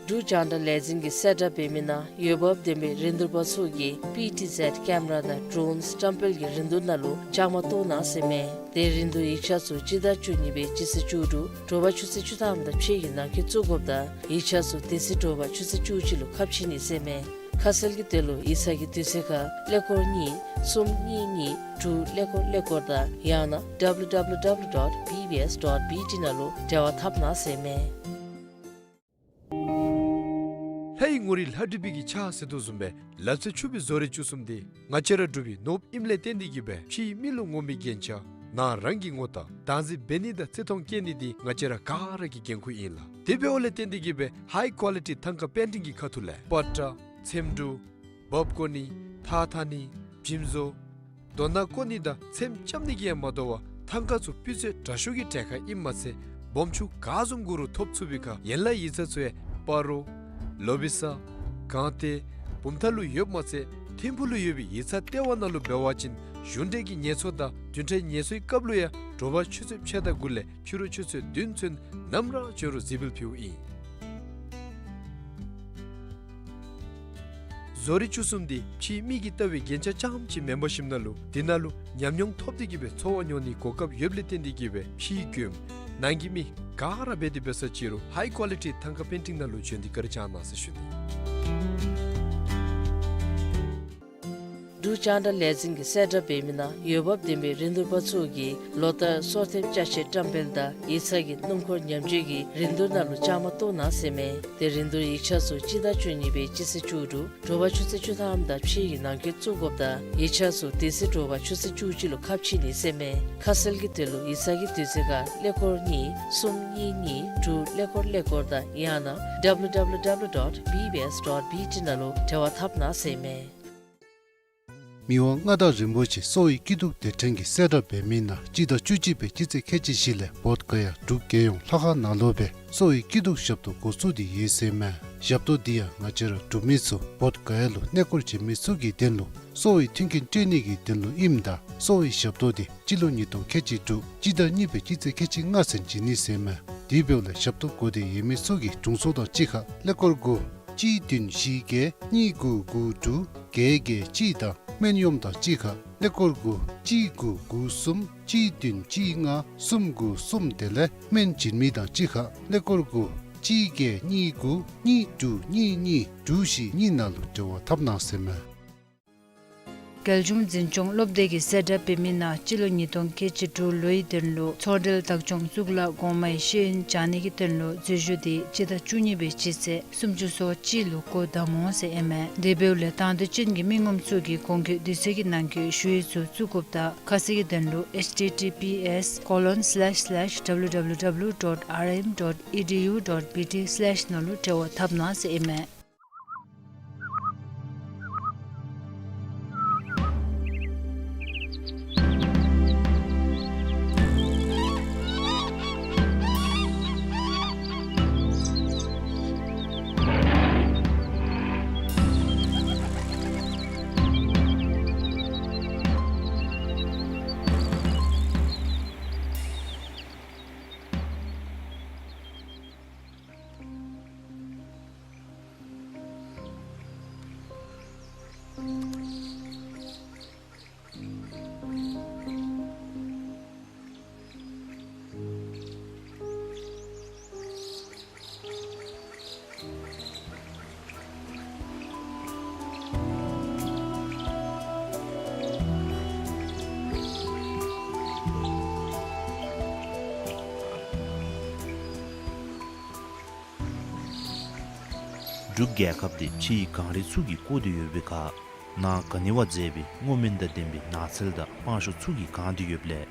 འབྲུག་རྒྱང་བསྒྲགས་ལས་འཛིན་གྱིས་གསལ་བསྒྲགས་འབད་མི་ནང་འོས་འབབ་ལྡན་པའི་རིན་བསྡུར་པ་ཚུ་གིས་པི་ཊི་ཟེཌ་ཀེམ་ར་དང་ཌོརོནསི་བཀྲམ་སྤེལ་གྱི་རིན་བསྡུར་ནང་ལུ་བཅའ་མར་གཏོགས་གནང་ཟེར་ཨིན་མས། དེ་རིན་བསྡུར་ཡིག་ཆ་ཚུ་སྤྱི་ཟླ་བཅུ་གཉིས་པའི་སྤྱི་ཚེས་བཅུ་དྲུག་དྲོ་པ་ཆུ་ཚོད་བཅུ་ཐམ་དང་ཕྱེད་ཀྱི་ནང་འཁོད་བཙུགས་དགོཔ་དང་ཡིག་ཆ་ཚུ་དེ་ཚེ་དྲོ་པ་ཆུ་ཚོད་བཅུ་གཅིག་ལུ་ཁ་ཕྱེ་ནི་ཟེར་ཨིན་མས། ཁ་གསལ་གྱི་དོན་ལུ་ཡིག་ཚང་གི་དུས་ཚོད་ཁར་ཀླད་ཀོར་གཉིས་གསུམ་གཉིས་གཉིས་དྲུག་ཀླད་ཀོར་ཀླད་ཀོར་དང་ཡང་ན་ཌབ་ལིའུ་ཌབ་ལིའུ་ཌབ་ལིའུ་ཌོཊ་བི་བི་ཨེསི་ཌོཊ་བི་ཊི་ནང་ལུ་འབྲེལ་བ་འཐབ་གནང་ཟེར་ཨིན་མས། ལྷའི་ངོ་རིས་ལྷ་བྲིས་པའི་གི་ཕྱག་ཟེར་དོ་བཟུམ་སྦེ་ལག་རྩལ་ཕྱུག་པའི་བཟོ་རིག་བཅུ་གསུམ་འདི་ང་བཅས་ར་འབྲུག་པའི་ནོར་བུ་ཨིནམ་ལས་བརྟེན་ཏེ་གིས་སྦེ་ཕྱིའི་མི་ལུ་ངོམ་པའི་རྒྱན་ཆ་ནང་རང་གི་ངོ་རྟགས་བདག་འཛིན་འབད་ནི་དང་བརྩི་མཐོང་བསྐྱེད་ནི་འདི་ང་བཅས་ར་ག་ར་གི་འགན་ཁུར་ཨིན་ལགས། དེ་འབདཝ་ལས་བརྟེན་ཏེ་གིས་སྦེ་ཧའི་ཀོ་ལི་ཊི་ཐང་ཀ་པེན་ཊིང་གི་ཁ་ཐུག་ལས་པ་ཏྲ་ཚེམ་དྲུབ་འབག་བཀོ་ནི་ཐགས་འཐག་ནི་འཇིམ་བཟོ་རྡོ་ནང་བཀོ་ནི་དང་ཚེམ་རྐྱབ་ནི་གིས་ཡང་མ་དོ་བར་ཐང་ཀ་ཚུ་སྤུས་ཚད་དྲག་ཤོས་ཀྱི་གྲལ་ཁར་ཨིནམ་མ་ཚད་སྦོམ་ཆུང་ག་བཟུམ་དགོ་རུང་ཐོབ་ཚུགས་པའི་ཁར་ཡན་ལག་ཡིག་ཚང་ཚུ་ཡང་སྤ་རོ་ལོ་བི་ས་སྒང་སྟེང་བུམ་ཐང་ལུ་ཡོདཔ་མ་ཚད་ཐིམ་ཕུག་ལུ་ཡོད་པའི་ཡིག་ཚང་ལྟེ་བ་ནང་ལུ་འབད་བ་ཅིན་གཞུང་འབྲེལ་གྱི་ངལ་གསོ་དང་བདུན་ཕྲག་ངལ་གསོའི་སྐབས་ལུ་ཡང་དྲོ་པ་ཆུ་ཚོད་ཕྱེད་དང་དགུ་ལས་ཕྱི་རུ་ཆུ་ཚོད་བདུན་ཚུན་ནམ་ར་བྱོན་རུང་གཟིགས་འབུལ་ཕུལཝ་ཨིན། བཟོ་རིག་བཅུ་གསུམ་འདི་ཕྱིའི་མི་གིས་ལྟ་བའི་རྒྱན་ཆ་རྐྱངམ་ཅིག་མེན་པར་ཞིནམ་ལས་དེ་ནང་ལུ་ཉམས་མྱོང་ཐོབ་སྟེ་གིས་སྦེ་འཚོ་བ་མྱོང་ནིའི་གོ་སྐབས་ཡོདཔ་ལས་བརྟེན་ཏེ་གིས་སྦེ་ཕྱིའི་མགྱོནམ་ནང་གི་མི་ག་ར་འབད་དེ་འབད་ས་ཅི་རུང་ཧའི་ཀོ་ལི་ཊི་ཐང་ཀ་པེན་ཊིང་ནང་ལུ་བྱོན་ཏེ་བཀའ་དྲིན་བསྐྱང་གནང་ཟེར་ཞུ་ནི། འབྲུག་རྒྱང་བསྒྲགས་ལས་འཛིན་གྱིས་གསལ་བསྒྲགས་འབད་མི་ནང་འོས་འབབ་ལྡན་པའི་རིན་བསྡུར་པ་ཚུ་གིས་ལོ་ལྟར་སོར་ཐེབས་ཅ་ཆས་བཀྲམ་སྤེལ་དང་ཡིག་ཚང་གི་སྣུམ་འཁོར་ཉམས་བཅོས་ཀྱི་རིན་བསྡུར་ནང་ལུ་བཅའ་མར་གཏོགས་གནང་ཟེར་ཨིན་མས། དེ་རིན་བསྡུར་ཡིག་ཆ་ཚུ་སྤྱི་ཟླ་བཅུ་གཉིས་པའི་སྤྱི་ཚེས་བཅུ་དྲུག་དྲོ་པ་ཆུ་ཚོད་བཅུ་ཐམ་དང་ཕྱེད་ཀྱི་ནང་འཁོད་བཙུགས་དགོཔ་དང་ཡིག་ཆ་ཚུ་དེ་ཚེ་དྲོ་པ་ཆུ་ཚོད་བཅུ་གཅིག་ལུ་ཁ་ཕྱེ་ནི་ཟེར་ཨིན་མས། ཁ་གསལ་གྱི་དོན་ལུ་ཡིག་ཚང་གི་དུས་ཚོད་ཁར་ཀླད་ཀོར་གཉིས་གསུམ་གཉིས་གཉིས་དྲུག་ཀླད་ཀོར་ཀླད་ཀོར་དང་ཡང་ན་ཌབ་ལིའུ་ཌབ་ལིའུ་ཌབ་ལིའུ་ཌོཊ་བི་བི་ཨེསི་ཌོཊ་བི་ཊི་ནང་ལུ་འབྲེལ་བ་འཐབ་གནང་ཟེར་ཨིན་མས། མི་དབང་མངའ་བདག་རིན་པོ་ཆེ་གསོ་བའི་སྐྱིད་སྡུག་སྡེ་ཕྲན་གྱིས་གསལ་བསྒྲགས་འབད་མི་ནང་སྤྱི་ཟླ་བཅུ་གཅིག་པའི་སྤྱི་ཚེས་ཁལ་གཅིག་བཞི་ལས་བོདྷ་ག་ཡ་འབྲུག་རྒྱལ་ཡོངས་ལྷ་ཁང་ནང་ལུ་སྦེ་གསོ་བའི་སྐྱིད་སྡུག་ཞབས་ཏོག་འགོ་བཙུགས་ཏེ་ཡོད་ཟེར་ཨིན་མས། ཞབས་ཏོག་འདི་ཡང་ང་བཅས་ར་འབྲུག་མི་ཚུ་བོདྷ་ག་ཡ་ལུ་གནས་སྐོར་བྱོན་མི་ཚུ་གི་དོན་ལུ་གསོ་བའི་མཐུན་རྐྱེན་སྤྲོད་ནི་གི་དོན་ལུ་ཨིནམ་ད་གསོ་བའི་ཞབས་ཏོག་འདི་སྤྱི་ལོ་ཉིས་སྟོང་ཁལ་གཅིག་དྲུག་སྤྱི་ཟླ་གཉིས་པའི་སྤྱི་ཚེས་ཁལ་གཅིག་ལྔ་ཚུན་བྱིན་ནི་ཟེར་ཨིན་མས། དེ་འབདཝ་ལས་ཞབས་ཏོག་དགོ་སྟེ་ཡོད་མི་ཚུ་གིས་དྲུང་འཚོ་དང་གཅིག་ཁར་ཀླད་ཀོར་དགུ་གཅིག་བདུན་བཞི་བརྒྱད་གཉིས་དགུ་དགུ་དྲུག་བརྒྱད་བརྒྱད་གཅིག་དང་སྨན་གཡོགམ་དང་གཅིག་ཁར་ཀླད་ཀོར་དགུ་གཅིག་དགུ་དགུ་གསུམ་གཅིག་བདུན་གཅིག་ལྔ་གསུམ་དགུ་གསུམ་དེ་ལས་སྨན་བྱིན་མི་དང་གཅིག་ཁར་ཀླད་ཀོར་དགུ་གཅིག་བརྒྱད་གཉིས་དགུ་གཉིས་དྲུག་གཉིས་གཉིས་དྲུག་བཞི་གཉིས་ནང་ལུ་འབྲེལ་བ་འཐབ་གནང་ཟེར་ཨིན་མས། རྒྱལ་གཞུང་འཛིན་སྐྱོང་སློབ་སྡེ་གིས་གསལ་བསྒྲགས་འབད་མི་ནང་སྤྱི་ལོ་ཉིས་སྟོང་ཁལ་གཅིག་དྲུག་ལོའི་དོན་ལུ་ཚོང་འབྲེལ་བདག་སྐྱོང་གཙུག་ལག་གོང་མའི་ཤེས་ཡོན་སྦྱང་ནི་གི་དོན་ལུ་འཛུལ་ཞུགས་འདི་སྤྱི་ཟླ་བཅུ་གཉིས་པའི་སྤྱི་ཚེས་སུམ་ཅུ་སོ་གཅིག་ལུ་འགོ་བདམ་འོང་ཟེར་ཨིན་མས། དེ་འབདཝ་ལས་དང་འདོད་ཅན་གྱི་མི་ངོམ་ཚུ་གིས་གོང་འཁོད་དུས་ཚོད་ཀྱི་ནང་འཁོད་ཞུ་ཡིག་ཚུ་བཙུགས་དགོཔ་དང་ཁ་གསལ་གྱི་དོན་ལུ་ཨེཆ་ཊི་ཊི་པི་ཨེསི་ཀོ་ལོན་སི་ལེཤ་སི་ལེཤ་ཌབ་ལིའུ་ཌབ་ལིའུ་ཌབ་ལིའུ་ཌོཊ་ཨར་ཨེམ་ཌོཊ་ཨི་ཌི་ཡུ་ཌོཊ་བི་ཊི་སི་ལེཤ་ནང་ལུ་འབྲེལ་བ་འཐབ་གནང་ཟེར་ཨིན་མས། འབྲུག་རྒྱལ་ཁབ་འདི་ཕྱིའི་གངས་རི་ཚུ་གིས་བསྐོར་ཏེ་ཡོད་པའི་ཁར་ནང་ག་ནི་བ་མཛེས་པའི་སྔོ་སྨན་དང་ལྡན་པའི་ནགས་ཚལ་དང་སྤང་ཤོག་ཚུ་གིས་གང་སྟེ་ཡོདཔ་ལས་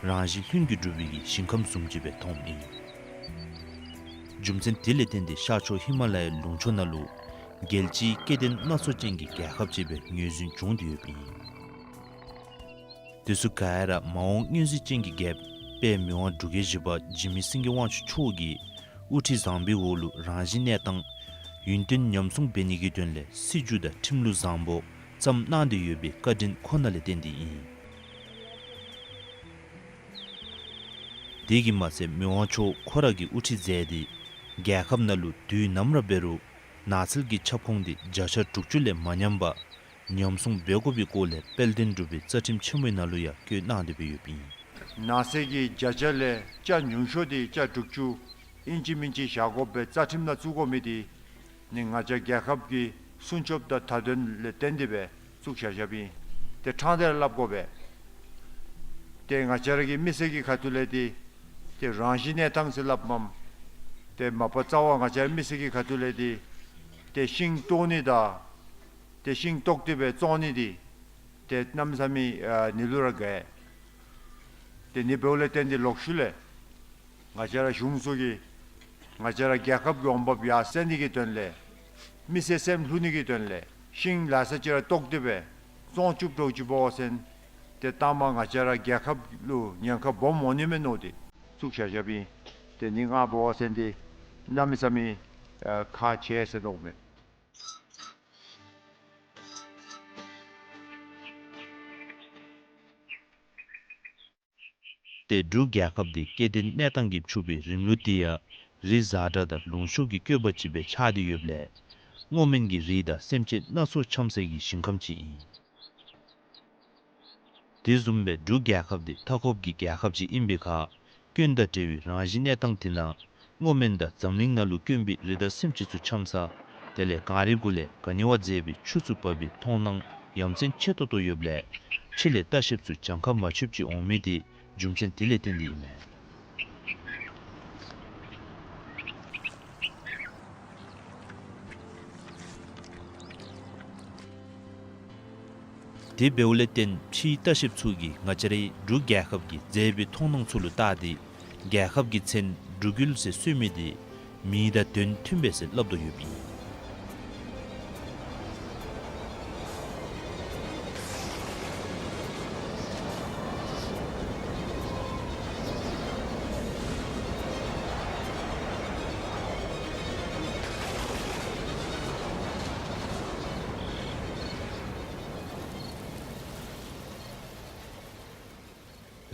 རང་བཞིན་ལྷུན་གྱིས་གྲུབ་པའི་གི་ཞིང་ཁམས་བཟུམ་ཅིག་སྦེ་མཐོངམ་ཨིན། རྒྱུ་མཚན་དེ་ལས་བརྟེན་ཏེ་ཤར་ཕྱོགས་ཧི་མ་ལ་ཡའི་ལུང་ཕྱོགས་ནང་ལུ་རྒྱལ་སྤྱིའི་སྐྱེ་ལྡན་སྣ་ཚོགས་ཅན་གྱི་རྒྱལ་ཁབ་ཅིག་སྦེ་ངོས་འཛིན་བྱུང་སྟེ་ཡོདཔ་ཨིན། དེ་ཚུ་ག་ར་མ་འོངས་མངོན་གཟིགས་ཅན་གྱི་རྒྱལཔོ་དཔལ་མི་དབང་འབྲུག་རྒྱལ་བཞི་པ་འཇིགས་མེད་སེང་གེ་དབང་ཕྱུག་མཆོག་གི་དབུ་ཁྲིད་བཟང་པོའི་འོག་ལུ་རང་བཞིན་གནས་སྟངས་ཡུན་བརྟན་ཉམས་སྲུང་འབད་ནི་གི་དོན་ལས་སྲིད་བྱུས་དང་ཁྲིམས་ལུགས་བཟང་པོ་བརྩམས་གནང་སྟེ་ཡོད་པའི་བཀའ་དྲིན་ཁོ་ན་ལས་བརྟེན་ཏེ་ཨིན། དེ་གིས་མ་ཚད་མི་དབང་མཆོག་ཁོ་ར་གིས་དབུ་ཁྲིད་མཛད་དེ་རྒྱལ་ཁབ་ནང་ལུ་དུས་ནམ་ར་འབད་རུང་ནགས་ཚལ་གྱི་ཁྱབ་ཁོངས་འདི་བརྒྱ་ཆ་དྲུག་ཅུ་ལས་མ་ཉམས་པར་ཉམས་སྲུང་འབད་དགོ་པའི་སྐོར་ལས་དཔལ་ལྡན་འབྲུག་པའི་རྩ་ཁྲིམས་ཆེན་མོའི་ནང་ལུ་ཡང་བཀོད་གནང་སྟེ་སྦེ་ཡོདཔ་ཨིན། ནགས་ཚལ་གྱི་བརྒྱ་ཆ་ལས་ཆ་ཉུང་ཤོས་འདི་ཆ་དྲུག་ཅུ་ཨིན་ཅི་མིན་ཅི་བཞག་དགོ་པའི་རྩ་ཁྲིམས་ནང་བཙུགས་དགོ་མི་འདི་ནི་ང་བཅས་རྒྱལ་ཁབ་ཀྱི་སྲུང་སྐྱོབ་དང་མཐའ་དོན་ལས་བརྟེན་ཏེ་སྦེ་བཙུགས་བཞག་བཞགཔ་ཨིན། ཏེ་ཕྲང་སྟེ་ར་སླབ་དགོ་པས། ཏེ་ང་བཅས་ར་གི་མི་སེར་གྱི་ཁ་ཐུག་ལས་འདི་ཏེ་རང་བཞིན་གནས་སྟངས་ཟེར་སླབ་མས། ཏེ་མ་པ་རྩ་བ་ང་བཅས་ར་མི་སེར་གྱི་ཁ་ཐུག་ལས་འདི་ཏེ་ཤིང་བཏོག་ནི་དང་ཏེ་ཤིང་བཏོག་སྟེ་སྦེ་བཙོང་ནི་འདི་ཏེ་གནམ་མེད་ས་མེད་ཨ་ནི་ལུ་ར་དགའ། ཏེ་ནི་འབདཝ་ལས་བརྟེན་ཏེ་ལོག་ཤུལ་ལས་ང་བཅས་ར་གཞུང་ཚུ་གིས་ང་བཅས་ར་རྒྱལ་ཁབ་ཀྱི་འོང་འབབ་ཡར་སེང་ནི་གི་དོན་ལས་མི་སེར་སེམས་ལྷོད་ནི་གི་དོན་ལས་ཤིང་ལ་ས་ཅིག་ར་བཏོག་སྟེ་སྦེ་བཙོང་བཅུག་འགྱོ་ཅི་འབད་བ་ཅིན་ཏེ་ད་མ་ང་བཅས་ར་རྒྱལ་ཁབ་ལུ་ཉེན་ཁ་སྦོམ་འོང་ནི་མས་མནོ་སྟེ་བཙུགས་བཞག་བཞགཔ་ཨིན། ཏེ་ནི་ང་འབད་བ་ཅིན་ཏེ་གནམ་མེད་ས་མེད་ཨ་ཁག་ཆེ་ཟེར་མནོཝ་མས། ཏེ་འབྲུག་རྒྱལ་ཁབ་འདི་སྐྱེ་ལྡན་གནས་སྟངས་ཀྱིས་ཕྱུག་པའི་རིམ་ལུགས་འདི་ཡང་རི་གཟར་དྲགས་དང་ལུང་ཤུགས་ཀྱིས་བསྐོས་པ་ཅིག་སྦེ་ཆགས་ཏེ་ཡོདཔ་ལས་སྔོ་སྨན་གྱི་རིགས་དང་སེམས་ཅན་སྣ་ཚོགས་འཁྱམ་སའི་ཞིང་ཁམས་ཅིག་ཨིན། དེ་བཟུམ་སྦེ་འབྲུག་རྒྱལ་ཁབ་འདི་མཐའ་འཁོབ་ཀྱི་རྒྱལ་ཁབ་ཅིག་ཨིན་པའི་ཁར་སྐྱོན་དང་བྲལ་བའི་རང་བཞིན་གནས་སྟངས་དེ་ནང་སྔོ་སྨན་དང་འཛམ་གླིང་ནང་ལུ་དཀོན་པའི་རི་དྭགས་སེམས་ཅན་ཚུ་འཁྱམ་ས་དེ་ལས་གངས་རི་གུ་ལས་ག་ནི་བ་མཛེས་པའི་ཆུ་ཚུ་འབབ་པའི་མཐོང་སྣང་ཡ་མཚན་ཆེ་ཏོག་ཏོ་ཡོདཔ་ལས་ཕྱི་ལས་ལྟ་བཤལཔ་ཚུ་གྱངས་ཁ་མ་ཆོདཔ་ཅིག་འོང་མི་དེ་རྒྱུ་མཚན་དེ་ལས་བརྟེན་ཏེ་ཨིན་མས། དེ་འབདཝ་ལས་བརྟེན་ཕྱིའི་ལྟ་བཤལཔ་ཚུ་གིས་ང་བཅས་རའི་འབྲུག་རྒྱལ་ཁབ་ཀྱི་མཛེས་པའི་མཐོང་སྣང་ཚུ་ལུ་བལྟ་སྟེ་རྒྱལ་ཁབ་ཀྱི་མཚན་འབྲུག་ཡུལ་ཟེར་གསོལ་མི་དེ་མིང་དང་དོན་མཐུན་པས་ཟེར་སླབ་དོ་ཡོདཔ་ཨིན།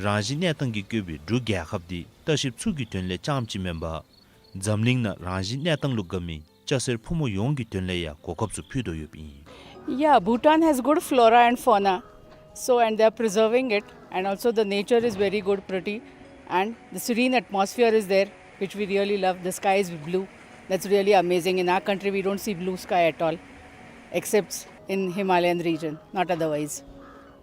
རང་བཞིན་གནས་སྟངས་ཀྱིས་བསྐོས་པའི་འབྲུག་རྒྱལ་ཁབ་འདི་ལྟ་བཤལཔ་ཚུ་གི་དོན་ལས་རྐྱངམ་ཅིག་མེན་པར་འཛམ་གླིང་ནང་རང་བཞིན་གནས་སྟངས་ལུ་དགའ་མི་སྐྱ་སེར་ཕོ་མོ་ཡོངས་ཀྱི་དོན་ལས་ཡང་གོ་སྐབས་ཚུ་ཕུལ་དོ་ཡོདཔ་ཨིན། Yeah, Bhutan has good flora and fauna. So, and they are preserving it, and also the nature is very good, pretty, and the serene atmosphere is there, which we really love. The sky is blue. That's really amazing. In our country, we don't see blue sky at all, except in Himalayan region, not otherwise.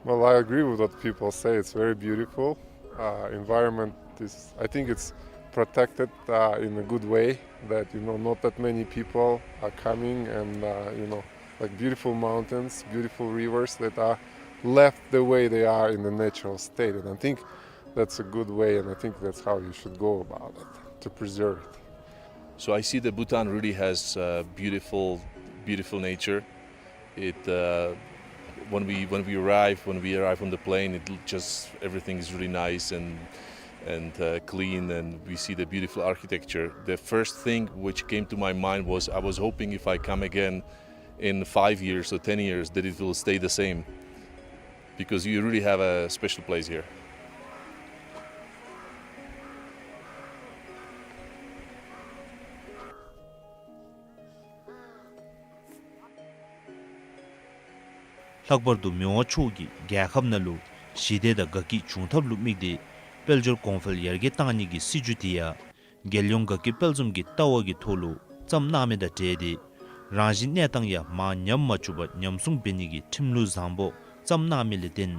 Well, I agree with what people say. It's very beautiful. Uh, environment is, I think it's protected, uh, in a good way that, you know, not that many people are coming and, uh, you know, like, beautiful mountains, beautiful rivers that are left the way they are in the natural state. And I think that's a good way, and I think that's how you should go about it, to preserve it. So I see that Bhutan really has, uh, beautiful, beautiful nature. It, uh, when we, when we arrive, when we arrive on the plane, it l-, just, everything is really nice and, and, uh, clean, and we see the beautiful architecture. The first thing which came to my mind was, I was hoping if I come again in five years or ten years that it will stay the same, because you really have a special place here. ལྷག་པར་དུ་མི་དབང་མཆོག་གིས་རྒྱལ་ཁབ་ནང་ལུ་ཞི་བདེ་དང་དགའ་སྐྱིད་འབྱུང་ཐབས་ལུ་དམིགས་ཏེ་དཔལ་འབྱོར་གོང་འཕེལ་ཡར་རྒྱས་གཏང་ནི་གི་སྲིད་བྱུས་དེ་ཡང་རྒྱལ་ཡོངས་དགའ་སྐྱིད་དཔལ་འཛོམས་ཀྱི་ལྟ་བ་གི་ཐོག་ལུ་བརྩམས་གནང་མི་དང་འབྲེལ་ཏེ་རང་བཞིན་གནས་སྟངས་ཡང་མར་ཉམས་མ་བཅུག་པར་ཉམས་སྲུང་འབད་ནི་གི་ཁྲིམས་ལུགས་བཟང་པོ་བརྩམས་གནང་མི་ལས་བརྟེན་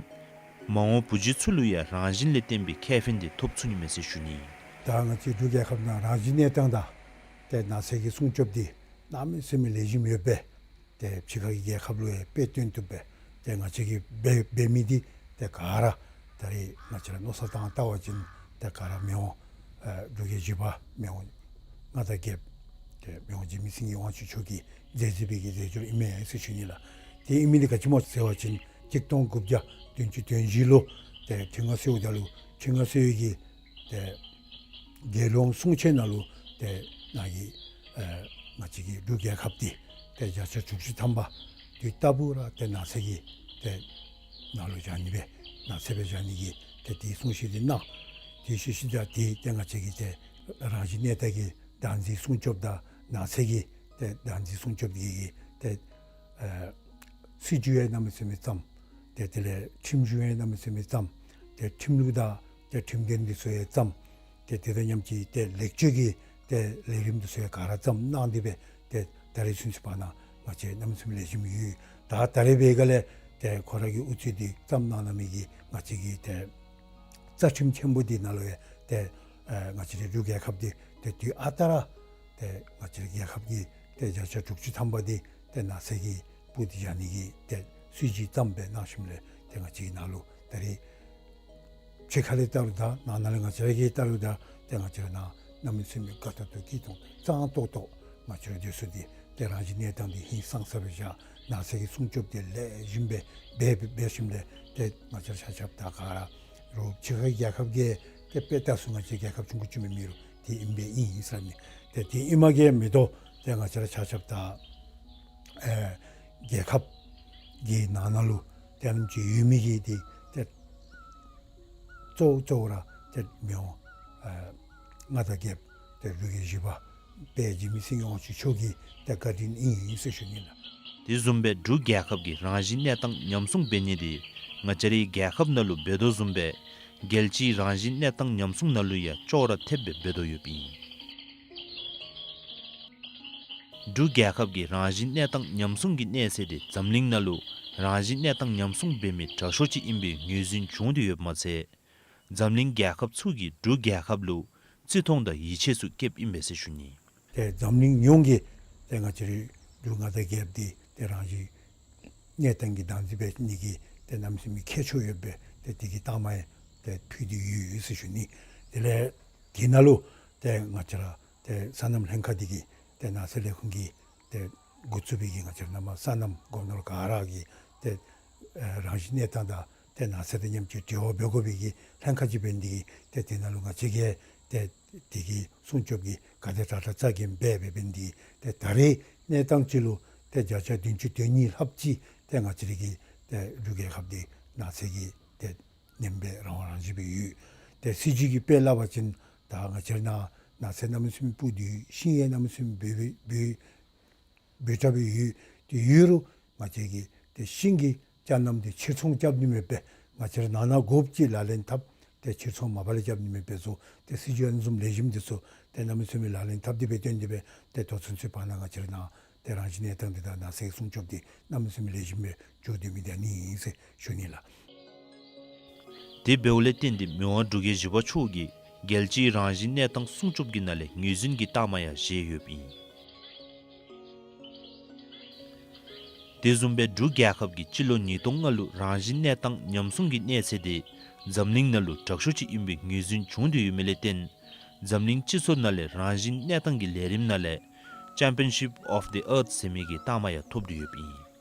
མ་འོངས་བུ་བརྒྱུད་ཚུ་ལུ་ཡང་རང་བཞིན་ལས་བརྟེན་པའི་ཁེ་ཕན་དེ་ཐོབ་ཚུགས་ནི་མས་ཟེར་ཞུ་ནི། ད་ང་བཅས་འབྲུག་རྒྱལ་ཁབ་ནང་རང་བཞིན་གནས་སྟངས་དང་ཏེ་ནགས་ཚལ་གྱི་སྲུང་སྐྱོབ་འདི་གནམ་མེད་ས་མེད་ལེགས་ཤོམ་ཡོདཔ་སྦེ་ཏེ་ཕྱི་ཁ་གི་རྒྱལ་ཁབ་ལུ་ཡང་དཔེ་སྟོན་བཏུབ་སྦེ་ཏེ་ང་བཅས་ཀྱིས་འབད་འབད་མི་འདི་ཏེ་ག་ར་ད་རེས་ང་བཅས་ར་མནོ་བསམ་བཏང་བལྟ་བ་ཅིན་ཏེ་ག་ར་མི་དབང་ཨེ་འབྲུག་རྒྱལ་བཞི་པ་མི་དབང་མངའ་བདག་རྒྱལཔོ་ཏེ་མི་དབང་འཇིགས་མེད་སེང་གེ་དབང་ཕྱུག་མཆོག་གིས་མཛད་མཛད་པའི་གི་མཛད་སྒོ་ཨིན་མས་ཟེར་ཞུ་ནི་ལགས། དེ་ཨིན་མི་འདི་ག་ཅི་སྨོ་ཟེར་བ་ཅིན་གཅིག་སྟོང་དགུ་བརྒྱ་བདུན་ཅུ་དོན་བཞི་ལུ་ཏེ་ཁྲི་མངའ་གསོལཝ་ད་ལུ་ཁྲི་མངའ་གསོལ་བའི་གི་ཏེ་རྒྱལ་ཡོངས་གསུང་ཆོག་ནང་ལུ་ཏེ་ནཱ་གི་ཨེ་ང་བཅས་ཀྱི་འབྲུག་རྒྱལ་ཁབ་འདི་ཏེ་བརྒྱ་ཆ་དྲུག་ཅུ་ཐམ་པ་དུས་རྟག་བུ་ར་ཏེ་ནགས་ཚལ་གྱི་ཏེ་ནང་ལུ་བཞག་ནི་སྦེ་ནགས་ཚལ་སྦེ་བཞག་ནི་གི་ཏེ་དེའི་གསུང་བཤད་འདི་གནང་། དེ་ཤུལ་ཤུལ་ད་ཏེ་ཏེ་ང་བཅས་ཀྱི་ཏེ་རང་བཞིན་གནས་སྟངས་ཀྱི་བདག་འཛིན་སྲུང་སྐྱོབ་དང་ནགས་ཚལ་གྱི་ཏེ་བདག་འཛིན་སྲུང་སྐྱོབ་ཀྱི་ཏེ་ཨེ་སྲིད་བྱུས་ཡང་གནམ་མེད་ས་མེད་བརྩམས། ཏེ་དེ་ལས་ཁྲིམས་གཞུང་ཡང་གནམ་མེད་ས་མེད་བརྩམས། ཏེ་ཁྲིམས་ལུགས་དང་ཏེ་ཁྲིམས་དོན་འདི་ཚུ་ཡང་བརྩམས། ཏེ་དེ་དང་མཉམ་གཅིག་ཏེ་ལེགས་བཅོས་ཀྱི་ཏེ་ལས་རིམ་འདི་ཚུ་ཡང་ག་ར་བརྩམས་གནང་སྟེ་སྦེ་ཏེ་ད་རེས་ཚུན་ཚོད་བར་ན་ང་བཅས་གནམ་མེད་ས་མེད་ལེགས་ཤོམ་ཡོད། ད་ད་རེས་འབད་ག་ལས་ཏེ་ཁོ་ར་གི་ཨུ་ཚུགས་འདི་བརྩམས་གནང་གནང་མི་གི་ང་བཅས་ཀྱི་ཏེ་རྩ་ཁྲིམས་ཆེན་པོ་འདི་ནང་ལུ་ཡང་ཏེ་ཨེ་ང་བཅས་རའི་འབྲུག་རྒྱལ་ཁབ་འདི་ཏེ་དུས་ཨ་རྟག་ར་ཏེ་ང་བཅས་རའི་རྒྱལ་ཁབ་ཀྱི་ཏེ་བརྒྱ་ཆ་དྲུག་ཅུ་ཐམ་པ་འདི་ཏེ་ནགས་ཚལ་གྱི་སྤུ་འདི་བཞག་ནི་གི་ཏེ་སྲིད་བྱུས་བརྩམས་སྦེ་གནང་ཞིནམ་ལས་ཏེ་ང་བཅས་ཀྱི་ནང་ལུ་ད་རེས་ཕྱི་ཁ་ལས་བལྟ་རུང་དང་ནང་ན་ལས་ང་བཅས་ར་གིས་བལྟ་རུང་དང་ཏེ་ང་བཅས་ར་ནང་གནམ་མེད་ས་མེད་དགའ་ཏོག་ཏོ་སྐྱིད་ཏོང་ཏོ་གཙང་ཏོག་ཏོ་ང་བཅས་ར་སྡོད་ས་འདི་ཏེ་རང་བཞིན་གནས་སྟངས་འདི་ཧིང་སངས་ས་སྦེ་བཞག། ནགས་ཚལ་གྱི་སྲུང་སྐྱོབ་འདི་ལེགས་ཤོམ་སྦེ་འབད་འབད་ཞིནམ་ལས་ཏེ་ང་བཅས་ར་ཆ་ཁྱབ་དང་ག་ར་རོགས་ཕྱི་ཁ་རྒྱལ་ཁབ་ཀྱིས་ཏེ་དཔེ་བལྟ་ཚུགས་ང་བཅས་རྒྱལ་ཁབ་ཆུང་ཀུ་ཅིག་མེན་མི་རུང་དེ་ཨིན་པས་ཨིན་ཟེར་ནི། ཏེ་དེ་ཨིན་མ་གིས་མི་དོ་ཏེ་ང་བཅས་ར་ཆ་ཁྱབ་དང་ཨེ་རྒྱལ་ཁབ་ཀྱི་ནང་ན་ལུ་ཏེ་ཨ་ནེམ་ཅིག་ཡོད་མི་གི་འདི་ཏེ་གཙོ་གཙོ་བོ་ར་ཏེ་མི་དབང་ཨེ་མངའ་བདག་རྒྱལཔོ་ཏེ་འབྲུག་རྒྱལ་བཞི་པ་དཔལ་འཇིགས་མེད་སེང་གེ་དབང་ཕྱུག་མཆོག་གི་ཏེ་བཀའ་དྲིན་ཨིན་ཟེར་ཞུ་ནི་ལགས། དེ་བཟུམ་སྦེ་འབྲུག་རྒྱལ་ཁབ་ཀྱི་རང་བཞིན་གནས་སྟངས་ཉམས་སྲུང་འབད་ནི་འདི་ང་བཅས་རའི་རྒྱལ་ཁབ་ནང་ལུ་འབད་དོ་བཟུམ་སྦེ་རྒྱལ་སྤྱིའི་རང་བཞིན་གནས་སྟངས་ཉམས་སྲུང་ནང་ལུ་ཡང་ཅོག་ར་འཐདཔ་སྦེ་འབད་དོ་ཡོདཔ་ཨིན། འབྲུག་རྒྱལ་ཁབ་ཀྱི་རང་བཞིན་གནས་སྟངས་ཉམས་སྲུང་གི་གནས་ཚད་དེ་འཛམ་གླིང་ནང་ལུ་རང་བཞིན་གནས་སྟངས་ཉམས་སྲུང་འབད་མི་དྲག་ཤོས་ཅིག་ཨིན་པའི་ངོས་འཛིན་བྱུང་སྟེ་ཡོདཔ་མ་ཚད་འཛམ་གླིང་རྒྱལ་ཁབ་ཚུ་གིས་འབྲུག་རྒྱལ་ཁབ་ལུ་བརྩི་མཐོང་དང་ཡིད་ཆེས་ཚུ་བསྐྱེདཔ་ཨིན་པས་ཟེར་ཞུ་ནི། ཏེ་འཛམ་གླིང་ཡོངས་ཀྱིས་ཏེ་ང་བཅས་རའི་འབྲུག་མངའ་བདག་རྒྱལཔོ་འདི་ཏེ་རང་བཞིན་གནས་སྟངས་ཀྱི་བདག་འཛིན་འབད་ནི་གི་ཏེ་གནམ་མེད་ས་མེད་ཁྱད་ཆོས་ཡོདཔ་སྦེ་ཏེ་དེ་གི་རྟགས་མ་ཡང་ཏེ་ཕུལ་ཏེ་ཡོད་ཟེར་ཞུ་ནི། དེ་ལས་དེ་ནང་ལུ་ཏེ་ང་བཅས་ར་ཏེ་སོ་ནམ་ལྷན་ཁག་འདི་གིས་ཏེ་ནགས་ཚལ་ལས་ཁུངས་ཀྱིས་ཏེ་འགོ་བཙུགས་པའི་གི་ང་བཅས་ར་ནང་མ་སོ་ནམ་སྒོ་ནོར་ག་ར་གི་ཏེ་ཨེ་རང་བཞིན་གནས་སྟངས་དང་ཏེ་ནགས་ཚལ་དང་མཉམ་གཅིག་འབྲེལ་བ་འབད་དགོ་པའི་གི་ལྷན་ཁག་ཅིག་འབད་ནི་འདི་གིས་ཏེ་དེ་ནང་ལུ་ང་བཅས་ཀྱིས་ཏེ་དེ་གི་སྲུང་སྐྱོབ་ཀྱི་ག་དེ་དྲག་དྲག་རྩ་འགེངས་འབད་འབད་འབད་ནི་འདི་གིས་ཏེ་ད་རེས་གནས་སྟངས་ཅིག་ལུ་ཏེ་བརྒྱ་ཆ་བདུན་ཅུ་དོན་གཉིས་ལྷགཔ་ཅིག་ཏེ་ང་བཅས་ར་གི་ཏེ་འབྲུག་རྒྱལ་ཁབ་འདི་ནགས་ཚལ་གྱི་ཏེ་ནེམ་སྦེ་རང་དབང་རང་བཞིན་སྦེ་ཡོད། ཏེ་སྲིད་བྱུས་ཀྱི་དཔེ་སླབ་པ་ཅིན་ད་ང་བཅས་ར་ནང་ནགས་ཚལ་གནམ་མེད་ས་མེད་སྤུ་འདི་ཤིང་ཡང་གནམ་མེད་ས་མེད་འབུ་འབུ་འབུ་འབུ་དྲགས་སྦེ་ཡོད། ཏེ་ཡོད་རུང་ང་བཅས་ཀྱིས་ཏེ་ཤིང་གི་ཅ་རྣམ་འདི་ཕྱིར་ཚོང་རྐྱབ་ནི་མེདཔ་སྦེ་ང་བཅས་ར་ནང་ན་དགོཔ་ཅིག་ལག་ལེན་འཐབ། ཏེ་ཕྱིར་ཚོང་མ་པ་ལས་རྐྱབ་ནི་མེདཔ་སྦེ་བཟོ། ཏེ་སྲིད་བྱུས་ཨ་ནི་བཟུམ་ལེགས་ཤོམ་འདི་ཚུ་ཏེ་གནམ་མེད་ས་མེད་ལག་ལེན་འཐབ་སྟེ་སྦེ་སྟོན་ཏེ་སྦེ་ཏེ་ད་ཚུན་ཚོད་བར་ན་ང་བཅས་ར་ནང་ཏེ་རང་བཞིན་གནས་སྟངས་འདི་དང་ནགས་ཚལ་སྲུང་སྐྱོབ་འདི་གནམ་མེད་ས་མེད་ལེགས་ཤོམ་སྦེ་འགྱོ་སྡོད་མི་འདི་ཨ་ནི་ཨིན་ཟེར་ཞུ་ནི་ལགས། དེ་འབདཝ་ལས་བརྟེན་ཏེ་མི་དབང་འབྲུག་རྒྱལ་བཞི་པ་མཆོག་གིས་རྒྱལ་སྤྱིའི་རང་བཞིན་གནས་སྟངས་སྲུང་སྐྱོབ་ཀྱི་ནང་ལས་ངོས་འཛིན་གྱི་རྟགས་མ་ཡང་བཞེས་ཡོདཔ་ཨིན། དེ་བཟུམ་སྦེ་འབྲུག་རྒྱལ་ཁབ་ཀྱིས་སྤྱི་ལོ་ཉིས་སྟོང་ལྔ་ལུ་རང་བཞིན་གནས་སྟངས་ཉམས་སྲུང་གི་གནས་ཚད་དེ་འཛམ་གླིང་ནང་ལུ་དྲག་ཤོས་ཅིག་ཨིན་པའི་ངོས་འཛིན་བྱུང་སྟེ་ཡོད་མི་ལས་བརྟེན་འཛམ་གླིང་སྤྱི་ཚོགས་ནང་ལས་རང་བཞིན་གནས་སྟངས་ཀྱི་ལས་རིམ་ནང་ལས་Championship of the Earth ཟེར་མི་གི་རྟགས་མ་ཡང་ཐོབ་སྟེ་ཡོདཔ་ཨིན།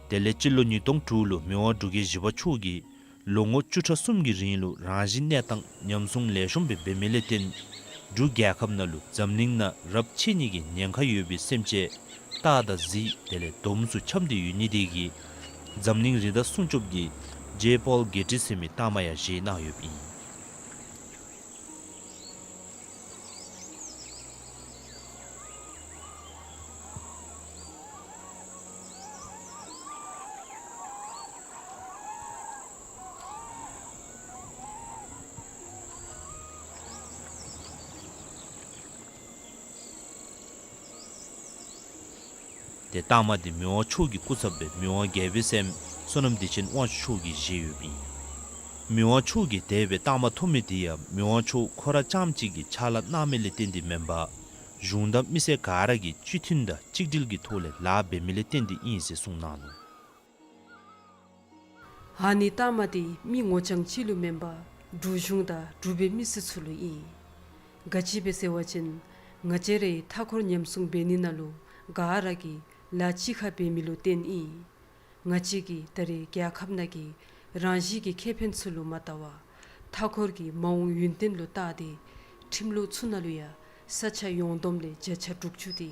དེ་ལས་སྤྱི་ལོ་ཉིས་སྟོང་དྲུག་ལུ་མི་དབང་འབྲུག་རྒྱལ་བཞི་པ་མཆོག་གིས་ལོ་ངོ་བཅུ་ཕྲག་གསུམ་གྱི་རིང་ལུ་རང་བཞིན་གནས་སྟངས་ཉམས་སྲུང་ལེགས་ཤོམ་སྦེ་འབད་མི་ལས་བརྟེན་འབྲུག་རྒྱལ་ཁབ་ནང་ལུ་འཛམ་གླིང་ནང་རབས་ཆད་ནི་གི་ཉེན་ཁ་ཡོད་པའི་སེམས་ཅན་སྟག་དང་གཟིག་དེ་ལས་དོམ་ཚུ་འཁྱམས་ཏེ་ཡོད་ནི་དེ་གིས་ འཛམ་གླིང་རི་དྭགས་སྲུང་སྐྱོབ་ཀྱི་ཇེ་པོལ་གེ་ཊི་ཟེར་མི་རྟགས་མ་ཡང་བཞེས་གནང་ཡོདཔ་ཨིན། ཏེ་རྟགས་མ་འདི་མི་དབང་མཆོག་གི་སྐུ་ཚབ་སྦེ་མི་དབང་རྒྱལ་པོའི་སྲསམོ་བསོད་ནམས་བདེ་ཆེན་དབང་ཕྱུག་མཆོག་གིས་བཞེས་ཡོདཔ་ཨིན། མི་དབང་མཆོག་གིས་དེ་སྦེ་རྟགས་མ་ཐོབ་མི་འདི་ཡང་མི་དབང་མཆོག་ཁོ་ར་རྐྱངམ་གཅིག་གིས་ཕྱག་ལཱ་གནང་མི་ལས་བརྟེན་ཏེ་མེན་པར་གཞུང་དང་མི་སེར་ག་ར་གིས་སྤྱི་མཐུན་དང་གཅིག་སྒྲིལ་གྱི་ཐོག་ལས་ལཱ་འབད་མི་ལས་བརྟེན་ཏེ་ཨིན་ཟེར་གསུངས་གནང་ནུག། ཨ་ནི་རྟགས་མ་འདི་མི་ངོ་རྐྱང་གཅིག་ལུ་མེན་པར་འབྲུག་གཞུང་དང་འབྲུག་པའི་མི་སེར་ཚུ་ལུ་ཨིན། ག་ཅི་སྦེ་ཟེར་བ་ཅིན་ང་བཅས་རའི་མཐའ་འཁོར་ཉམས་སྲུང་འབད་ནི་ནང་ལུ་ག་ར་གིས་ལཱ་གཅིག་ཁར་འབད་མི་ལུ་བརྟེན་ཨིན། ང་བཅས་ཀྱིས་ད་རེས་རྒྱལ་ཁབ་ནང་གི་རང་བཞིན་གྱི་ཁེ་ཕན་ཚུ་ལུ་མ་བལྟ་བར་མཐའ་འཁོར་གྱི་མ་འོངས་ཡུན་བརྟན་ལུ་བལྟ་སྟེ་ཁྲིམས་ལུགས་ཚུ་ནང་ལུ་ཡང་ས་ཆ་ཡོངས་བསྡོམས་ལས་བརྒྱ་ཆ་དྲུག་ཅུ་དེ་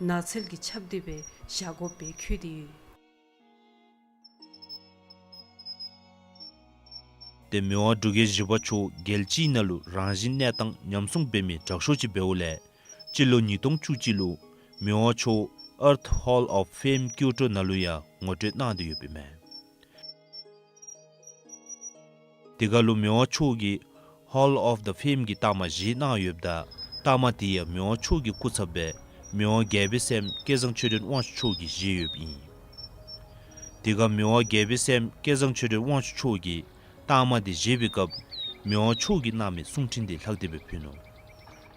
ནགས་ཚལ་གྱི་ཆརཔ་དེ་སྦེ་བཞག་དགོཔ་སྦེ་འཁོད་དེ་ཡོད། ཏེ་མི་དབང་འབྲུག་རྒྱལ་བཞི་པ་མཆོག་རྒྱལ་སྤྱིའི་ནང་ལུ་རང་བཞིན་གནས་སྟངས་ཉམས་སྲུང་འབད་མི་དྲག་ཤོས་ཅིག་འབདཝ་ལས་སྤྱི་ལོ་ཉིས་སྟོང་བཅུ་གཅིག་ལུ་མི་དབང་མཆོག་Earth Hall of Fame ཀིའོ་ཊོ་ནང་ལུ་ཡང་ངོ་སྤྲོད་གནང་སྟེ་ཡོདཔ་ཨིན་མས། དེ་ཁར་ལུ་མི་དབང་མཆོག་གིས་Hall of the Fame གྱི་རྟགས་མ་བཞེས་གནང་ཡོདཔ་ད་རྟགས་མ་དེ་ཡང་མི་དབང་མཆོག་གི་སྐུ་ཚབ་སྦེ་མི་དབང་རྒྱལ་པོའི་སྲསམོ་སྐལ་བཟང་ཆོས་སྒྲོན་དབང་ཕྱུག་མཆོག་གིས་བཞེས་ཡོདཔ་ཨིན། དེ་ཁར་མི་དབང་རྒྱལ་པོའི་སྲསམོ་སྐལ་བཟང་ཆོས་སྒྲོན་དབང་ཕྱུག་མཆོག་གིས་རྟགས་མ་དེ་བཞེས་པའི་སྐབས་མི་དབང་མཆོག་གིས་གནང་མི་གསུང་འཕྲིན་དེ་ལྷག་སྟེ་སྦེ་ཕུལ་ནུག།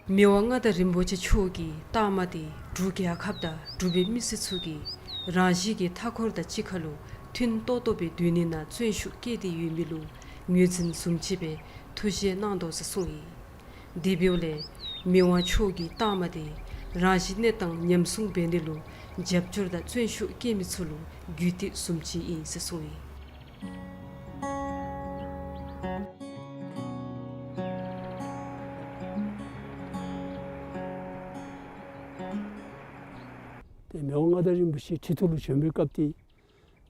མི་དབང་མངའ་བདག་རིན་པོ་ཆེ་མཆོག་གིས་རྟགས་མ་དེ་འབྲུག་རྒྱལ་ཁབ་དང་འབྲུག་པའི་མི་སེར་ཚུ་གིས་རང་བཞིན་གྱི་མཐའ་འཁོར་དང་གཅིག་ཁར་ལུ་མཐུན་ཏོག་ཏོ་སྦེ་སྡོད་ནི་ནང་བརྩོན་ཤུགས་བསྐྱེད་དེ་ཡོད་མི་ལུ་ངོས་འཛིན་བཟུམ་ཅིག་སྦེ་ཐུགས་བཞེད་གནང་དོ་ཟེར་གསུངས་ཡི། དེ་འབདཝ་ལས་མི་དབང་མཆོག་གིས་རྟགས་མ་དེ་རང་བཞིན་གནས་སྟངས་ཉམས་སྲུང་འབད་ནི་ལུ་རྒྱབ་སྐྱོར་དང་བརྩོན་ཤུགས་བསྐྱེད་མི་ཚུ་ལུ་རྒྱུད་སྟེགས་བཟུམ་ཅིག་ཨིན་ཟེར་གསུངས་ཡི། ཏེ་མི་དབང་མངའ་བདག་རིན་པོ་ཆེ་ཁྲི་ཐོག་ལུ་བྱོན་པའི་སྐབས་དེ་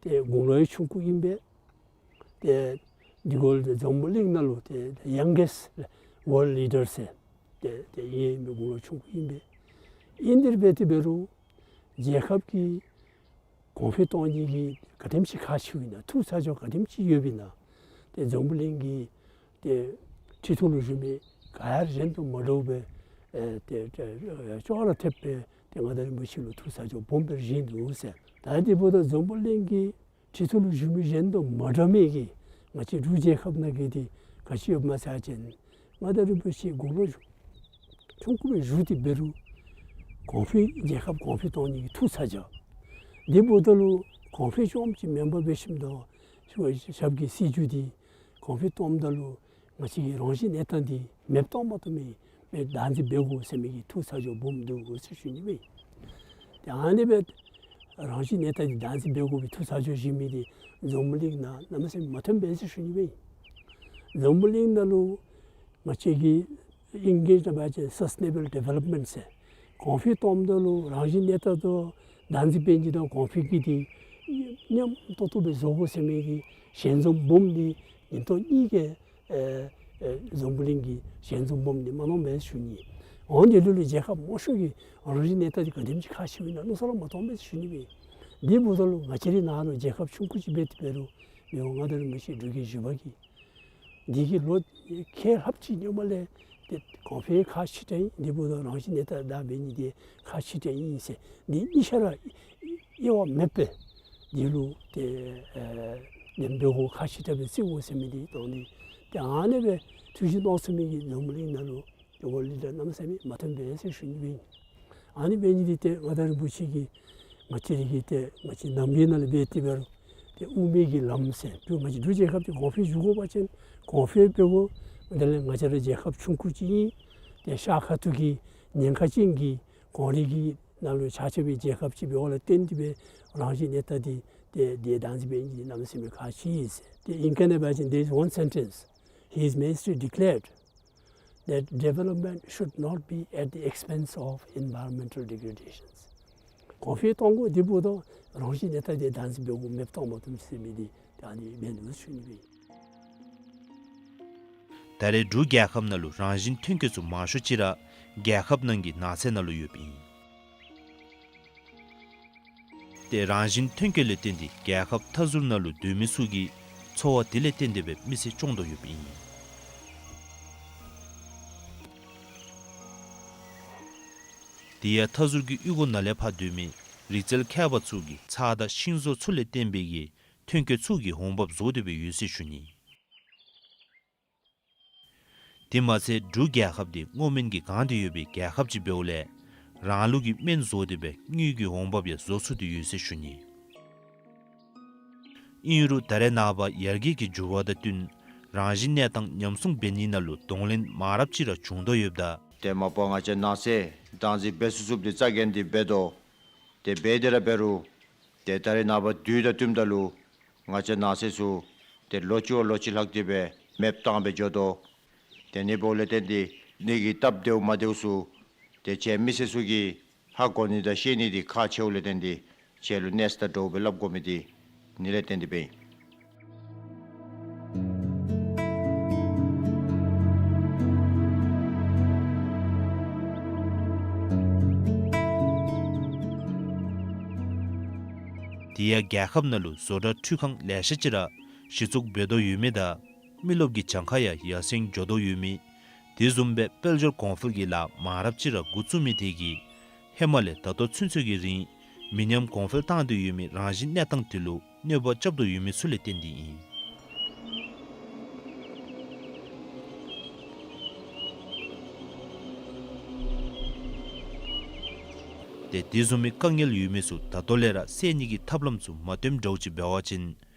ཏེ་དགུང་ལོ་ཡང་ཆུང་ཀུ་ཨིན་པས། ཏེ་འདི་གུ་ལུ་ཏེ་འཛམ་བུ་གླིང་ནང་ལུ་ཏེ་ཡང་གེསཊ་ཝརལཌ་ལི་ཌར་ཟེར་ཏེ་ཏེ་ཨིན་མི་དགུང་ལོ་ཆུང་ཀུ་ཨིན་པས། ཨིན་དེ་སྦེ་དེ་འབད་རུང་རྒྱལ་ཁབ་ཀྱི་གོང་འཕེལ་གཏོང་ནི་གི་ག་དེམ་ཅིག་ཁག་ཆེཝ་ཨིན་ན་ཐུགས་ཚ་གྱང་ག་དེམ་ཅིག་ཡོདཔ་ཨིན་ན་ཏེ་འཛམ་བུ་གླིང་གི་ཏེ་ཁྲི་ཐོག་ལུ་བཞུགས་མི་ག་ཡང་གཞན་དང་མ་འདྲཝ་སྦེ་ཨེ་ཏེ་ཏེ་ཅོག་ར་འཐདཔ་སྦེ་ཏེ་མངའ་བདག་རིན་པོ་ཆེ་ལུ་ཐུགས་ཚ་གྱང་སྦོམ་སྦེ་བཞེས་ནུག་ཟེར། ད་དེ་འབདཝ་ད་འཛམ་བུ་གླིང་གི་ཁྲི་ཐོག་ལུ་བཞུགས་མི་གཞན་དང་མ་འདྲ་མི་གི་ང་བཅས་འབྲུག་རྒྱལ་ཁབ་ནང་གི་འདི་ག་ཅི་ཡོདཔ་སྨོ་ཟེར་བ་ཅིན་མངའ་བདག་རིན་པོ་ཆེ་དགུང་ལོ་ཆུང་ཀུ་སྦེ་བཞུགས་ཏེ་འབད་རུང་གོང་འཕེལ་རྒྱལ་ཁབ་གོང་འཕེལ་གཏོང་ནི་གི་ཐུགས་ཚ་གྱང་། དེ་འབདཝ་ད་ལུ་གོང་འཕེལ་རྐྱངམ་ཅིག་མེན་པར་འབད་ཞིནམ་ད་ཞབས་ཀྱི་སྲིད་བྱུས་འདི་གོང་འཕེལ་གཏོངམ་ད་ལུ་ང་བཅས་ཀྱི་རང་བཞིན་གནས་སྟངས་འདི་མེདཔ་གཏང་མ་བཏུབ་མི་སྦེ་བདག་འཛིན་འབད་དགོ་ཟེར་མི་གི་ཐུགས་ཚ་གྱང་སྦོམ་འདུག་ཟེར་ཞུ་ནི་སྦེ། ཏེ་ཨ་ནི་སྦེ་རང་བཞིན་གནས་སྟངས་འདི་བདག་འཛིན་འབད་དགོ་པའི་ཐུགས་ཚ་གྱང་བཞེས་མི་འདི་འཛམ་བུ་གླིང་ནང་གནམ་མེད་ས་མེད་མ་ཐོན་པས་ཟེར་ཞུ་ནི་སྦེ། འཛམ་བུ་གླིང་ནང་ལུ་ང་བཅས་ཀྱི་ཨིང་སྐད་ནང་འབད་བ་ཅིན་སཱསི་ཊེ་ནེ་བཱལ་ཌི་ཝེ་ལོབ་མེནཊ་ཟེར་གོང་འཕེལ་གཏོངམ་ད་ལུ་རང་བཞིན་གནས་སྟངས་དང་བདག་འཛིན་འབད་ནི་དང་གོང་འཕེལ་གྱི་འདི་མཉམ་ཏོག་ཏོ་སྦེ་བཟོ་དགོ་ཟེར་མི་གི་ཞལ་འཛོམས་སྦོམ་འདི་ཉིན་ཐོག་གཉིས་ཀྱི་ཨེ་ཨེ་འཛམ་བུ་གླིང་གི་ཞལ་འཛོམས་སྦོམ་འདི་མ་གནང་པས་ཟེར་ཞུ་ནི། འོན་ཏེ་ལུ་ལུ་རྒྱལ་ཁབ་མང་ཤོས་ཀྱི་རང་བཞིན་གནས་སྟངས་འདི་ག་དེམ་ཅིག་ཁག་ཆེཝ་ཨིན་ན་མནོ་བསམ་ར་མ་བཏང་པས་ཟེར་ཞུ་ནི་སྦེ། དེ་འབདཝ་ད་ལུ་ང་བཅས་རའི་ནང་ལུ་རྒྱལ་ཁབ་ཆུང་ཀུ་ཅིག་འབད་དེ་འབད་རུང་མི་དབང་མངའ་བདག་རིན་པོ་ཆེ་འབྲུག་རྒྱལ་བཞི་པ་གིས་འདི་གི་ལོ་ཁལ་ལྷགཔ་ཅིག་སྔོན་མ་ལས་ཏེ་གོང་འཕེལ་ཁག་ཆེ་དྲགས་ཨིན། དེ་འབདཝ་ད་རང་བཞིན་གནས་སྟངས་བདག་འབད་ནི་འདི་ཁག་ཆེ་དྲགས་ཨིན་ཟེར་འདི་གཉིས་ཆ་ར་དབྱེ་བ་མེད་པར་འདི་ལུ་ཏེ་ཨེ་འདི་འབད་དགོ་ཁག་ཆེ་དྲགས་སྦེ་བརྩི་དགོ་ཟེར་མི་འདི་དང་འདི་ཏེ་ཨ་ནི་སྦེ་ཐུགས་བཞེད་གནང་ཚུགས་མི་གི་འཛམ་བུ་གླིང་ནང་ལུ་ཏེ་ཝརལཌ་ལི་ཌར་གནམ་མེད་ས་མེད་མ་ཐོན་པས་ཟེར་ཞུ་ནི་སྦེ་ཨིན། ཨ་ནི་འབད་ནི་འདི་ཏེ་མངའ་བདག་རིན་པོ་ཆེ་གིས་ང་བཅས་ར་གི་ཏེ་ང་བཅས་ནང་པའི་ནང་ལུ་འབད་དེ་འབད་རུང་ཏེ་དབུ་མའི་གི་ལམ་ཟེར་འབྲུག་ང་བཅས་འབྲུག་རྒྱལ་ཁབ་འདི་གོང་འཕེལ་འགྱོ་དགོ་པ་ཅིན་གོང་འཕེལ་འབད་དགོ། དེ་ལས་ང་བཅས་ར་རྒྱལ་ཁབ་ཆུང་ཀུ་ཅིག་ཨིན། ཏེ་ཤར་ཁ་ཐུག་གི་ཉེན་ཁ་ཅན་གྱི་གངས་རི་གི་ནང་ལུ་ཆགས་ཆགས་པའི་རྒྱལ་ཁབ་ཅིག་འབདཝ་ལས་བརྟེན་ཏེ་སྦེ་རང་བཞིན་གནས་སྟངས་འདི་ཏེ་འདི་བདག་འཛིན་འབད་ནི་འདི་གནམ་མེད་ས་མེད་ཁག་ཆེ་ཟེར། ཏེ་ཨིང་སྐད་ནང་འབད་བ་ཅིན་there is one sentence, His Majesty declared that development should not be at the expense of environmental degradations. གོང་འཕེལ་གཏང་དགོ། དེ་འབདཝ་ད་ རང་བཞིན་གནས་སྟངས་འདི་བདག་འཛིན་འབད་དགོ་མེདཔ་བཏང་མ་བཏུབ་ཟེར་མི་འདི་ད་ཨ་ནི་མེན་ནུག་ཟེར་ཞུ་ནི་སྦེ། ད་རེས་འབྲུག་རྒྱལ་ཁབ་ནང་ལུ་རང་བཞིན་ཐོན་སྐྱེད་ཚུ་མང་ཤོས་ཅིག་ར་རྒྱལ་ཁབ་ནང་གི་ནགས་ཚལ་ནང་ལུ་ཡོདཔ་ཨིན། ཏེ་རང་བཞིན་ཐོན་སྐྱེད་ལས་བརྟེན་ཏེ་རྒྱལ་ཁབ་མཐའ་ཟུར་ནང་ལུ་སྡོད་མི་ཚུ་གི་འཚོ་བ་དེ་ལས་བརྟེན་ཏེ་སྦེ་མི་ཚེ་སྐྱོང་དོ་ཡོདཔ་ཨིན། དེ་ཡང་མཐའ་ཟུར་གྱི་གཡུས་སྒོ་ནང་ལས་ཕར་སྡོད་མི་རིག་རྩལ་མཁས་པ་ཚུ་གིས་ཚྭ་དང་ཤིང་བཟོ་ཚུ་ལས་བརྟེན་པའི་གི་ཐོན་སྐྱེད་ཚུ་གི་འོང་འབབ་བཟོ་སྟེ་སྦེ་ཡོད་ཟེར་ཞུ་ནི། དེ་མ་ཚད་འབྲུག་རྒྱལ་ཁབ་འདི་སྔོ་སྨན་གྱིས་གང་སྟེ་ཡོད་པའི་རྒྱལ་ཁབ་ཅིག་འབདཝ་ལས་རང་ལུགས་ཀྱི་སྨན་བཟོ་སྟེ་སྦེ་དངུལ་གྱི་འོང་འབབ་ཡང་བཟོ་ཚུགས་ཏེ་ཡོད་ཟེར་ཞུ་ནི། ཨིན་རུང་ད་རེས་ནངས་པ་ཡར་རྒྱས་ཀྱི་འགྱུར་བ་དང་བསྟུན་རང་བཞིན་གནས་སྟངས་ཉམས་སྲུང་འབད་ནི་ནང་ལུ་གདོང་ལེན་མང་རབས་ཅིག་ར་བྱུང་དོ་ཡོདཔ་ད། ཏེ་མ་པ་ང་བཅས་ནགས་ཚལ་བདག་འཛིན་འབད་ཚུགས་ཚུགསཔ་འདི་རྩ་འགེངས་ཏེ་འབད་དོ། ཏེ་འབད་དེ་ར་འབད་རུང་ཏེ་ད་རེས་ནངས་པ་དུས་དང་བསྟུནམ་ད་ལུ་ང་བཅས་ནགས་ཚལ་ཚུ་ཏེ་ལོ་གཅིག་བ་ལོ་གཅིག་ལྷག་སྟེ་སྦེ་མེདཔ་བཏང་སྦེ་འགྱོ་དོ། ཏེ་ཨ་ནི་འབདཝ་ལས་བརྟེན་ཏེ་ཨ་ནི་གི་སྟབས་བདེཝ་མ་བདེཝ་ཚུ་ཏེ་ཁྱེད་མི་སེར་ཚུ་གིས་ཧ་གོ་ནི་དང་ཤེས་ནི་འདི་ཁག་ཆེཝ་ལས་བརྟེན་ཏེ་ཁྱེད་ལུ་གནས་ས་དང་འདྲཝ་སྦེ་སླབ་དགོ་མི་འདི་ཨ་ནི་ལས་བརྟེན་ཏེ་སྦེ་ཨིན། དེ་ཡང་རྒྱལ་ཁབ་ནང་ལུ་བཟོ་གྲྭ་འཕྲུལ་ཁང་ལེ་ཤ་ཅིག་ར་གཞི་བཙུགས་འབད་དོ་ཡོད་མི་དང་མི་རློབས་ཀྱི་གྱངས་ཁ་ཡང་ཡར་སེང་འགྱོ་དོ་ཡོད་མི། དེ་བཟུམ་སྦེ་དཔལ་འབྱོར་གོང་འཕེལ་གྱི་ལཱ་མང་རབས་ཅིག་ར་འགོ་བཙུགས་མི་དེ་གིས་ཧེ་མ་ལས་ད་ལྟོ་ཚུན་ཚོད་ཀྱི་རིང་མི་ཉམས་གོང་འཕེལ་བཏང་སྟེ་ཡོད་མི་རང་བཞིན་གནས་སྟངས་དེ་ལུ་གནོད་པ་རྐྱབ་དོ་ཡོད་མི་ཚུ་ལས་བརྟེན་ཏེ་ཨིན། ཏེ་དེ་བཟུམ་མའི་དཀའ་ངལ་ཡོད་མི་ཚུ་ད་ལྟོ་ལས་ར་སེལ་ནི་གི་ཐབས་ལམ་ཚུ་མ་བཏོནམ་འདྲཝ་ཅིག་འབད་བ་ཅིན་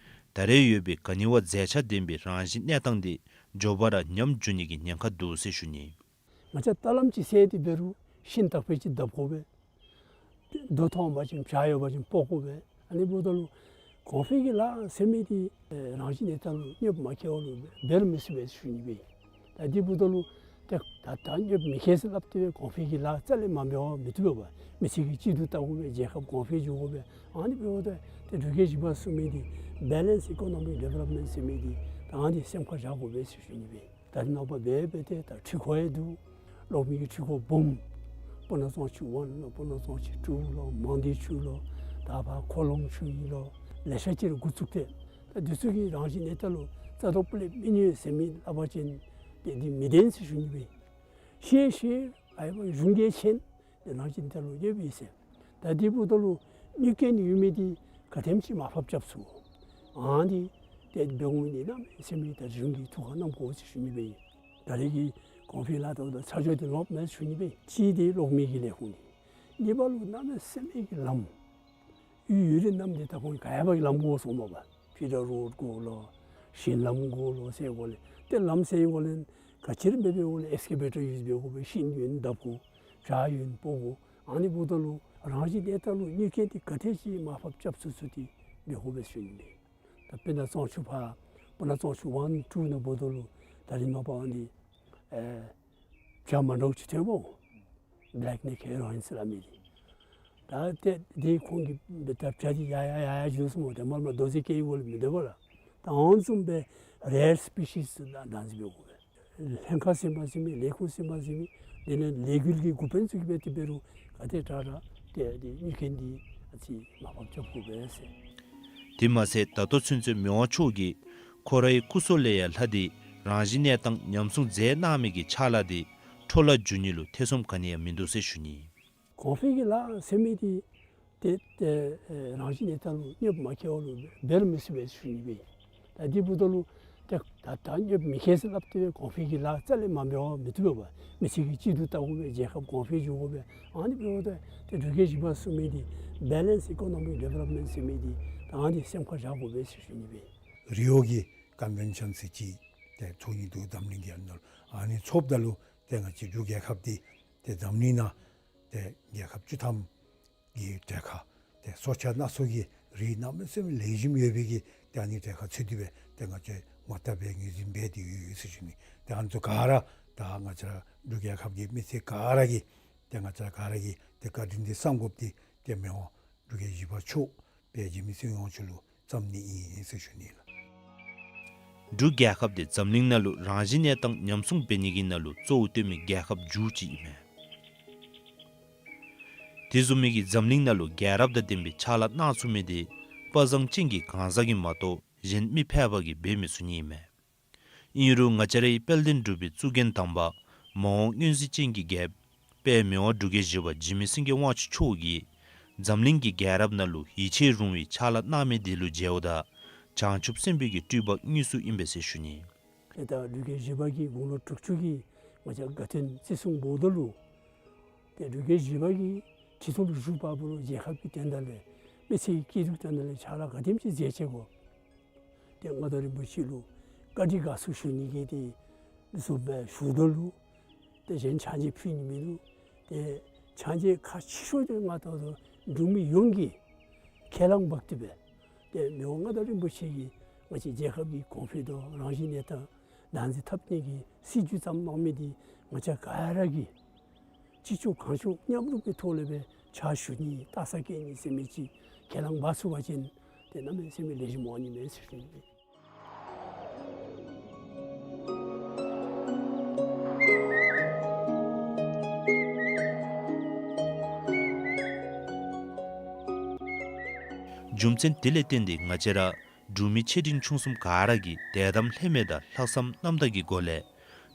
ད་རེས་ཡོད་པའི་ག་ནི་བ་མཛེས་ཆ་ལྡན་པའི་རང་བཞིན་གནས་སྟངས་དེ་མགྱོགས་པ་ར་ཉམས་འགྱོ་ནི་གི་ཉེན་ཁ་འདུག་ཟེར་ཞུ་ནི། ང་བཅས་ད་ལམ་ཅིག་སེལ་ཏེ་འབད་རུང་ཤིང་དག་པ་ཅིག་བརྡབ་དགོ་པས། རྡོ་མཐོང་པ་ཅིན་བྱག་ཡོད་པ་ཅིན་སྤོ་དགོ་པས། ཨ་ནི་འབདཝ་ད་ལུ་གོང་འཕེལ་གྱི་ལཱ་ཟེར་མི་འདི་རང་བཞིན་གནས་སྟངས་ལུ་གནོདཔ་མ་བཀལ་བ་ལུ་འབད་རུང་མི་ཚུགས་པས་ཟེར་ཞུ་ནི་སྦེ། ད་དེ་འབདཝ་ད་ལུ་ཏེ་ད་ད་གནོདཔ་མི་བཀལ་ཟེར་སླབ་སྟེ་སྦེ་གོང་འཕེལ་གྱི་ལཱ་རྩ་ལས་མ་འབད་བར་མི་བཏུབ་པས། མི་སེར་གྱིས་སྐྱིད་སྡུག་བལྟ་དགོ་པས། རྒྱལ་ཁབ་གོང་འཕེལ་འགྱོ་དགོ་པས། ཨ་ནི་འབདཝ་ད་ཏེ་འབྲུག་རྒྱལ་བཞི་པ་གསུངས་མི་འདི་Balanced Economic Development ཟེར་མི་འདི་ད་ཨ་ནི་སེམས་ཁར་བཞག་དགོ་པས་ཟེར་ཞུ་ནི་སྦེ། ད་རེས་ནངས་པ་འབད་འབད་དེ་ད་འཕྲུལ་འཁོར་ཡང་འདུག། གློག་མེ་གི་འཕྲུལ་འཁོར་འབུམ། སྤུ་ན་གཙང་ཆུ་ཝན་ལོ། སྤུ་ན་གཙང་ཆུ་ཊུ་ལོ། མང་སྡེ་ཆུ་ལོ། ད་ཕར་ཁོ་ལོང་ཆུ་ཡི་ལོ། ལེ་ཤ་ཅིག་འགོ་བཙུགས་ཏེ་ད་འདི་ཚུ་གིས་རང་བཞིན་གནས་སྟངས་ལུ་རྩ་དོག་སྤུ་ལས་མི་གནོད་ཟེར་མི་སླབ་པ་ཅིན་ཏེ་འདི་མི་བདེན་ཟེར་ཞུ་ནི་སྦེ། ཤེས་ཤེས་ཨའི་བ་གཞུང་གིས་མཁྱེན། ཏེ་རང་བཞིན་གནས་སྟངས་ལུ་གནོདཔ་ཨིན་ཟེར། ད་དེ་འབདཝ་ད་ལུ་གནོད་སྐྱེལ་ནི་ཡོད་མི་འདི་ག་དེམ་ཅིག་མར་ཕབ་རྐྱབ་ཚུགས། ཨ་ནི་ཏེ་འབད་འོང་མི་འདི་གནམ་མེད་ས་མེད་ད་གཞུང་གིས་ཐུགས་ཁར་བསྣམ་དགོ་ཟེར་ཞུ་ནི་སྦེ་ཨིན། ད་རེས་ཀྱི་གོང་འཕེལ་ལཱ་དང་ད་ཆ་འཇོག་འདི་ལོག་མེད་ཞུ་ནི་སྦེ། གཅིག་འདི་གློག་མེ་གི་ལས་ཁུངས་འདི། གཉིས་པ་ལུ་གནམ་མེད་ས་མེད་ཀྱི་ལམ། ཡུལ་ཡུལ་རི་གནམ་འདི་ད་ཁོང་ག་ཡ་བ་གི་ལམ་དགོ་གསུངམ་མས་པ། ཕི་ཌར་རོཌ་དགོ་ལོ། ཞིང་ལམ་དགོ་ལོ་ཟེར་འགོ་ལས། ཏེ་ལམ་ཟེར་འགོ་ལས་ག་ཅི་ར་འབད་འབདཝ་ལས་ཨེགསི་ཀེ་བེ་ཊར་ཡུས་འབད་དགོ་པས། ཤིང་ཡོན་བརྡབ་དགོ། བྱག་ཡོན་སྤོ་དགོ། ཨ་ནི་འབདཝ་ད་ལུ་རང་བཞིན་གནས་སྟངས་ལུ་གནོད་སྐྱེལ་འདི་ག་དེ་ཅིག་མར་ཕབ་རྐྱབ་ཚུགས་ཚུགས་འདི་འབད་དགོ་པས་ཟེར་ཞུ་ནི་སྦེ། ད་སྤུ་ན་གཙང་ཆུ་ཕར་སྤུ་ན་གཙང་ཆུ་ཝན་ཊུ་ནང་འབདཝ་ད་ལུ་ད་རེས་ནངས་པ་ཨ་ནི་ཨེ་བྱག་མ་འདྲཝ་ཅིག་ཐོན་འོང་། བེ་ལེཀ་ནེཀ་ཧེ་རོ་ཨིན་ཟེར་སླབ་མི་འདི། ད་ཏེ་དེ་ཁོང་གིས་འབད་ད་བྱག་འདི་ཡར་ཡར་ཡར་ཡར་འགྱོ་སོངམ་མས། ཏེ་མར་མར་རྡོ་རྗེ་སྐྱེལ་འགོ་ལས་མི་སྡོད་པས་ལགས། ད་ཨ་ནི་བཟུམ་སྦེ་རེར་སི་པི་ཤིས་ཚུ་བདག་འཛིན་འབད་དགོ་པས། ལྷན་ཁག་ཟིན་པ་ཟིན་མི་ལས་ཁུངས་ཟིན་པ་ཟིན་མི་དེ་ལས་ལས་འགུལ་གྱི་འགོ་དཔོན་ཚུ་གིས་འབད་དེ་འབད་རུང་ག་དེ་དྲག་དྲག་ཏེ་དེ་གནོད་སྐྱེལ་འདི་ཨ་ཙི་མར་ཕབ་རྐྱབ་དགོ་པས་ཟེར། དེ་མ་ཚད་ད་ལྟོ་ཚུན་ཚོད་མི་དབང་མཆོག་གིས་ཁོ་རའི་སྐུ་སྲོག་ལས་ཡང་ལྷག་སྟེ་རང་བཞིན་གནས་སྟངས་ཉམས་སྲུང་མཛད་གནང་མི་གི་ཕྱག་ལཱ་འདི་འཕྲོ་བརླག་འགྱོ་ནི་ལུ་ཐེ་ཚོམ་ག་ནི་ཡང་མིན་འདུག་ཟེར་ཞུ་ནི། གོང་འཕེལ་གྱི་ལཱ་ཟེར་མི་འདི་ཏེ་ཏེ་ཨེ་རང་བཞིན་གནས་སྟངས་ལུ་གནོདཔ་མ་བཀལ་བ་ལུ་འབད་རུང་མི་ཚུགས་པས་ཟེར་ཞུ་ནི་སྦེ། ད་དེ་འབདཝ་ད་ལུ་ཏེ་ད་ད་གནོདཔ་མི་བཀལ་ཟེར་སླབ་སྟེ་སྦེ་གོང་འཕེལ་གྱི་ལཱ་རྩ་ལས་མ་འབད་བར་མི་བཏུབ་པས་པ། མི་སེར་གྱིས་སྐྱིད་སྡུག་བལྟ་དགོ་པས། རྒྱལ་ཁབ་གོང་འཕེལ་འགྱོ་དགོ་པས། ཨ་ནི་འབདཝ་ད་ཏེ་འབྲུག་རྒྱལ་བཞི་པ་གསུངས་མི་འདི་Balanced Economic Development ཟེར་མི་འདི་ད་ཨ་ནི་སེམས་ཁར་བཞག་དགོ་པས་ཟེར་ཞུ་ནི་སྦེ། རི་ཝོ་གི་ཀོན་ཝེན་ཤཱན་ཟེར་ཅིག་ཏེ་ཚོགས་ནི་འདུག། འཛམ་གླིང་གི་ཨ་ནཱ་ལུ་ཨ་ནི་ཚོགསཔ་ད་ལུ་ཏེ་ང་བཅས་འབྲུག་རྒྱལ་ཁབ་འདི་ཏེ་འཛམ་གླིང་ནང་ཏེ་རྒྱལ་ཁབ་བཅུ་ཐམ་གྱི་གྲལ་ཁར་ཏེ་སྲོག་ཆགས་སྣ་ཚོགས་ཀྱི་རིགས་གནམ་མེད་ས་མེད་ལེགས་ཤོམ་ཡོད་པའི་གི་ཏེ་ཨ་ནི་གྲལ་ཁར་ཚུད་དེ་སྦེ་ཏེ་ང་བཅས་ངོ་བལྟ་སྦེ་ངོས་འཛིན་འབད་དེ་ཡོད་ཡོད་ཟེར་ཞུ་ནི། ཏེ་ཨ་ནི་ཚུ་ག་ར་ད་ང་བཅས་ར་འབྲུག་རྒྱལ་ཁབ་ཀྱི་མི་སེར་ག་ར་གིས་ཏེ་ང་བཅས་ར་ག་ར་གིས་ཏེ་བཀའ་དྲིན་འདི་བསམ་དགོཔ་འདི་ཏེ་མི་དབང་འབྲུག་རྒྱལ་བཞི་པ་མཆོག་ དཔལ་འཇིགས་མེད་སྲིད་དབང་མཆོག་ལུ་བརྩམ་ནི་ཨིན་ཟེར་ཞུ་ནི་ལགས། འབྲུག་རྒྱལ་ཁབ་འདི་འཛམ་གླིང་ནང་ལུ་རང་བཞིན་གནས་སྟངས་ཉམས་སྲུང་འབད་ནི་གི་ནང་ལུ་གཙོ་བོ་བཏོན་མི་རྒྱལ་ཁབ་མཇུག་ཅིག་ཨིན་མས། དེ་བཟུམ་མའི་གི་འཛམ་གླིང་ནང་ལུ་རྒྱལ་རབས་དང་ལྡན་པའི་ཕྱག་ལཱ་གནང་ཚུགས་མི་འདི་དཔའ་བཟང་ཅན་གྱི་གང་ཟག་གིས་མ་གཏོགས་གཞན་མི་ཕལ་པ་གིས་འབད་མི་ཚུགས་ནི་ཨིན་མས། ཨིན་རུང་ང་བཅས་རའི་དཔལ་ལྡན་འབྲུག་པའི་གཙུག་རྒྱན་དམ་པ་མ་འོངས་མངོན་གཟིགས་ཅན་གྱི་རྒྱལཔོ་དཔལ་མི་དབང་འབྲུག་རྒྱལ་བཞི་པ་འཇིགས་མེད་སེང་གེ་དབང་ཕྱུག་མཆོག་གིས་འཛམ་གླིང་གི་རྒྱལ་རབས་ནང་ལུ་ཡིད་ཆེས་རུང་བའི་ཕྱག་ལཱ་གནང་མི་དེ་ལུ་མཇལཝ་ད་བྱང་ཆུབ་སེམས་དཔའི་གི་སྤྲུལ་པ་དངོས་སུ་ཨིན་པས་ཟེར་ཞུ་ནི། ཏེ་ད་འབྲུག་རྒྱལ་བཞི་པ་གིས་དགུང་ལོ་དྲུག་ཅུ་གི་ང་བཅས་དགའ་སྟོན་བརྩི་སྲུང་འབདཝ་ད་ལུ་ཏེ་འབྲུག་རྒྱལ་བཞི་པ་གིས་ཁྲི་ཐོག་ལུ་བཞུགས་པ་པོ་ལུ་རྒྱལ་ཁབ་ཀྱི་དོན་དག་ལས་མི་ཚེ་གི་སྐྱིད་སྡུག་དོན་དག་ལས་ཕྱག་ལཱ་ག་དེམ་ཅིག་མཛད་ཅི་གོ། ཏེ་མངའ་བདག་རིན་པོ་ཆེ་ལུ་བཀའ་དྲིན་དགའ་ཚོར་ཞུ་ནི་གི་ཏེ་བཟོ་སྦེ་ཞུཝ་ད་ལུ་ཏེ་གཞན་ཕྱག་མཇལ་ཕུལ་ནི་མིན་འདུག། ཏེ་ཕྱག་མཇལ་ཁག་ཆེ་ཤོས་དེ་ང་ད་ལྟོ་འབྲུག་མི་ཡོངས་ཀྱིས་ཁས་བླངས་འབག་སྟེ་སྦེ་ཏེ་མི་དབང་མངའ་བདག་རིན་པོ་ཆེ་གིས་ང་བཅས་རྒྱལ་ཁབ་ཀྱི་གོང་འཕེལ་དང་རང་བཞིན་གནས་སྟངས་བདག་འཛིན་འཐབ་ནི་གི་སྲིད་བྱུས་བརྩམས་གནང་མི་དེ་ང་བཅས་ག་ར་གིས་ཅི་ལྕོགས་གང་ལྕོགས་མཉམ་རུབ་ཀྱི་ཐོག་ལས་སྦེ་ཕྱག་ཞུ་ནི་ལྟ་ས་བཀལ་ནི་ཟེར་མི་ཅིག་ཁས་བླངས་འབག་ཚུགས་པ་ཅིན་ཏེ་གནམ་མེད་ས་མེད་ལེགས་ཤོམ་འོང་ནི་མས་ཟེར་ཞུ་ནི། རྒྱུ་མཚན་དེ་ལས་བརྟེན་ཏེ་ང་བཅས་ར་འབྲུག་མི་ཆེ་འབྲིང་ཆུང་གསུམ་ག་ར་གིས་དད་དམ་ལྷད་མེད་དང་ལྷག་བསམ་རྣམ་དག་གི་སྒོ་ལས་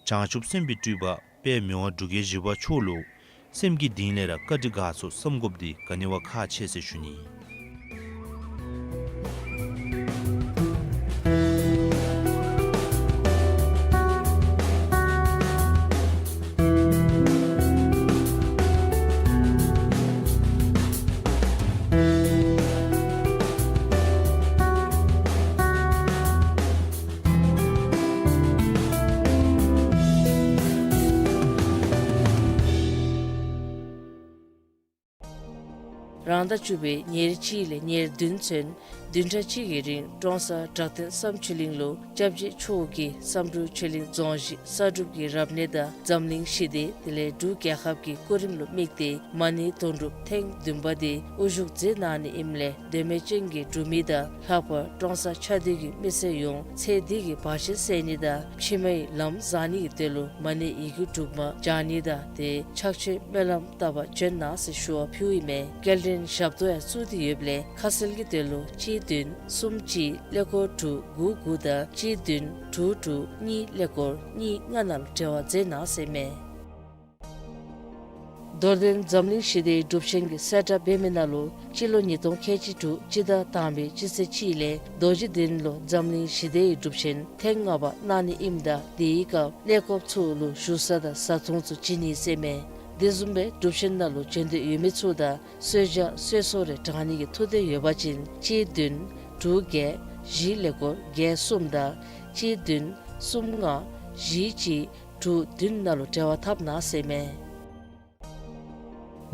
བྱང་ཆུབ་སེམས་དཔའི་སྤྲུལ་པ་དཔལ་མི་དབང་འབྲུག་རྒྱལ་བཞི་པ་མཆོག་ལུ་སེམས་ཀྱི་གཏིང་ལས་ར་བཀའ་དྲིན་དགའ་ཚོར་བསམ་དགོཔ་འདི་ག་ནི་བ་ཁག་ཆེ་ཟེར་ཞུ་ནི། རང་ཟླ་བཅུ་པའི་ཉེར་གཅིག་ལས་ཉེར་བདུན་ཚུན་བདུན་ཕྲག་གཅིག་གི་རིང་ཀྲོང་གསར་བྲག་སྟེང་བསམ་ཆོས་གླིང་ལུ་སྐྱབས་རྗེ་མཆོག་གིས་བསམ་འགྲུབ་ཆོས་གླིང་རྫོང་གཞི་གསར་སྒྲུབ་ཀྱི་རབ་གནས་དང་འཛམ་གླིང་ཞི་བདེ་དེ་ལས་འབྲུག་རྒྱལ་ཁབ་ཀྱི་སྐུ་རིམ་ལུ་དམིགས་ཏེ་མ་ཎི་དོན་གྲུབ་ཐེངས་བདུན་པ་དེ་དབུ་བཞུགས་མཛད་གནང་ནི་ཨིནམ་ལས་འདོད་མོས་ཅན་གྱི་འབྲུག་མི་དང་ལྷག་པར་ཀྲོང་གསར་ཆ་བསྡུས་ཀྱི་མི་སེར་ཡོངས་ཚེ་འདི་གི་བར་ཆད་སེལ་ནི་དང་ཕྱི་མའི་ལམ་བཟང་ནི་གི་དོན་ལུ་མ་ཎི་ཡི་གུ་དྲུག་མ་བགྱང་ནི་དང་དེ་ཕྱག་མཆོད་སྨོན་ལམ་བཏབ་པར་བྱོན་གནང་ཟེར་ཞུ་བ་ཕུལཝ་ཨིན་མས། སྐྱེལ་འདྲེན་ཞབས་ཏོག་ཡང་བཙུགས་ཏེ་ཡོདཔ་ལས་ཁ་གསལ་གྱི་དོན་ལུ་གཅིག་བདུན་གསུམ་གཅིག་ཀླད་ཀོར་དྲུག་དགུ་དགུ་དང་གཅིག་བདུན་དྲུག་དྲུག་གཉིས་ཀླད་ཀོར་གཉིས་ལྔ་ནང་ལུ་འབྲེལ་བ་མཛད་གནང་ཟེར་ཨིན་མས། རྡོར་གདན་འཛམ་གླིང་ཞི་བདེའི་སྒྲུབ་ཆེན་གྱི་གསལ་བསྒྲགས་འབད་མི་ནང་ལུ་སྤྱི་ལོ་ཉིས་སྟོང་ཁལ་གཅིག་དྲུག་སྤྱི་ཟླ་དང་པའི་སྤྱི་ཚེས་གཅིག་ལས་རྡོ་རྗེ་གདན་ལུ་འཛམ་གླིང་ཞི་བདེའི་སྒྲུབ་ཆེན་ཐེངས་ལྔ་པ་གནང་ནི་ཨིནམ་ད་དེའི་སྐབས་གནས་སྐབས་ཚུ་ལུ་བཞུགས་ས་དང་བཟའ་འཐུང་ཚུ་བྱིན་ནི་ཟེར་ཨིན་མས། དེ་བཟུམ་སྦེ་སྒྲུབ་ཆེན་ནང་ལུ་བྱོན་འདོད་ཡོད་མི་ཚུ་དང་གསོལ་ཇ་གསོལ་ཚོགས་རེ་དྲང་ནི་གི་ཐུགས་འདོད་ཡོད་པ་ཅིན་གཅིག་བདུན་དྲུག་བརྒྱད་བཞི་ཀླད་ཀོར་བརྒྱད་གསུམ་དང་གཅིག་བདུན་གསུམ་ལྔ་བཞི་གཅིག་དྲུག་བདུན་ནང་ལུ་འབྲེལ་བ་འཐབ་གནང་ཟེར་ཨིན་མས།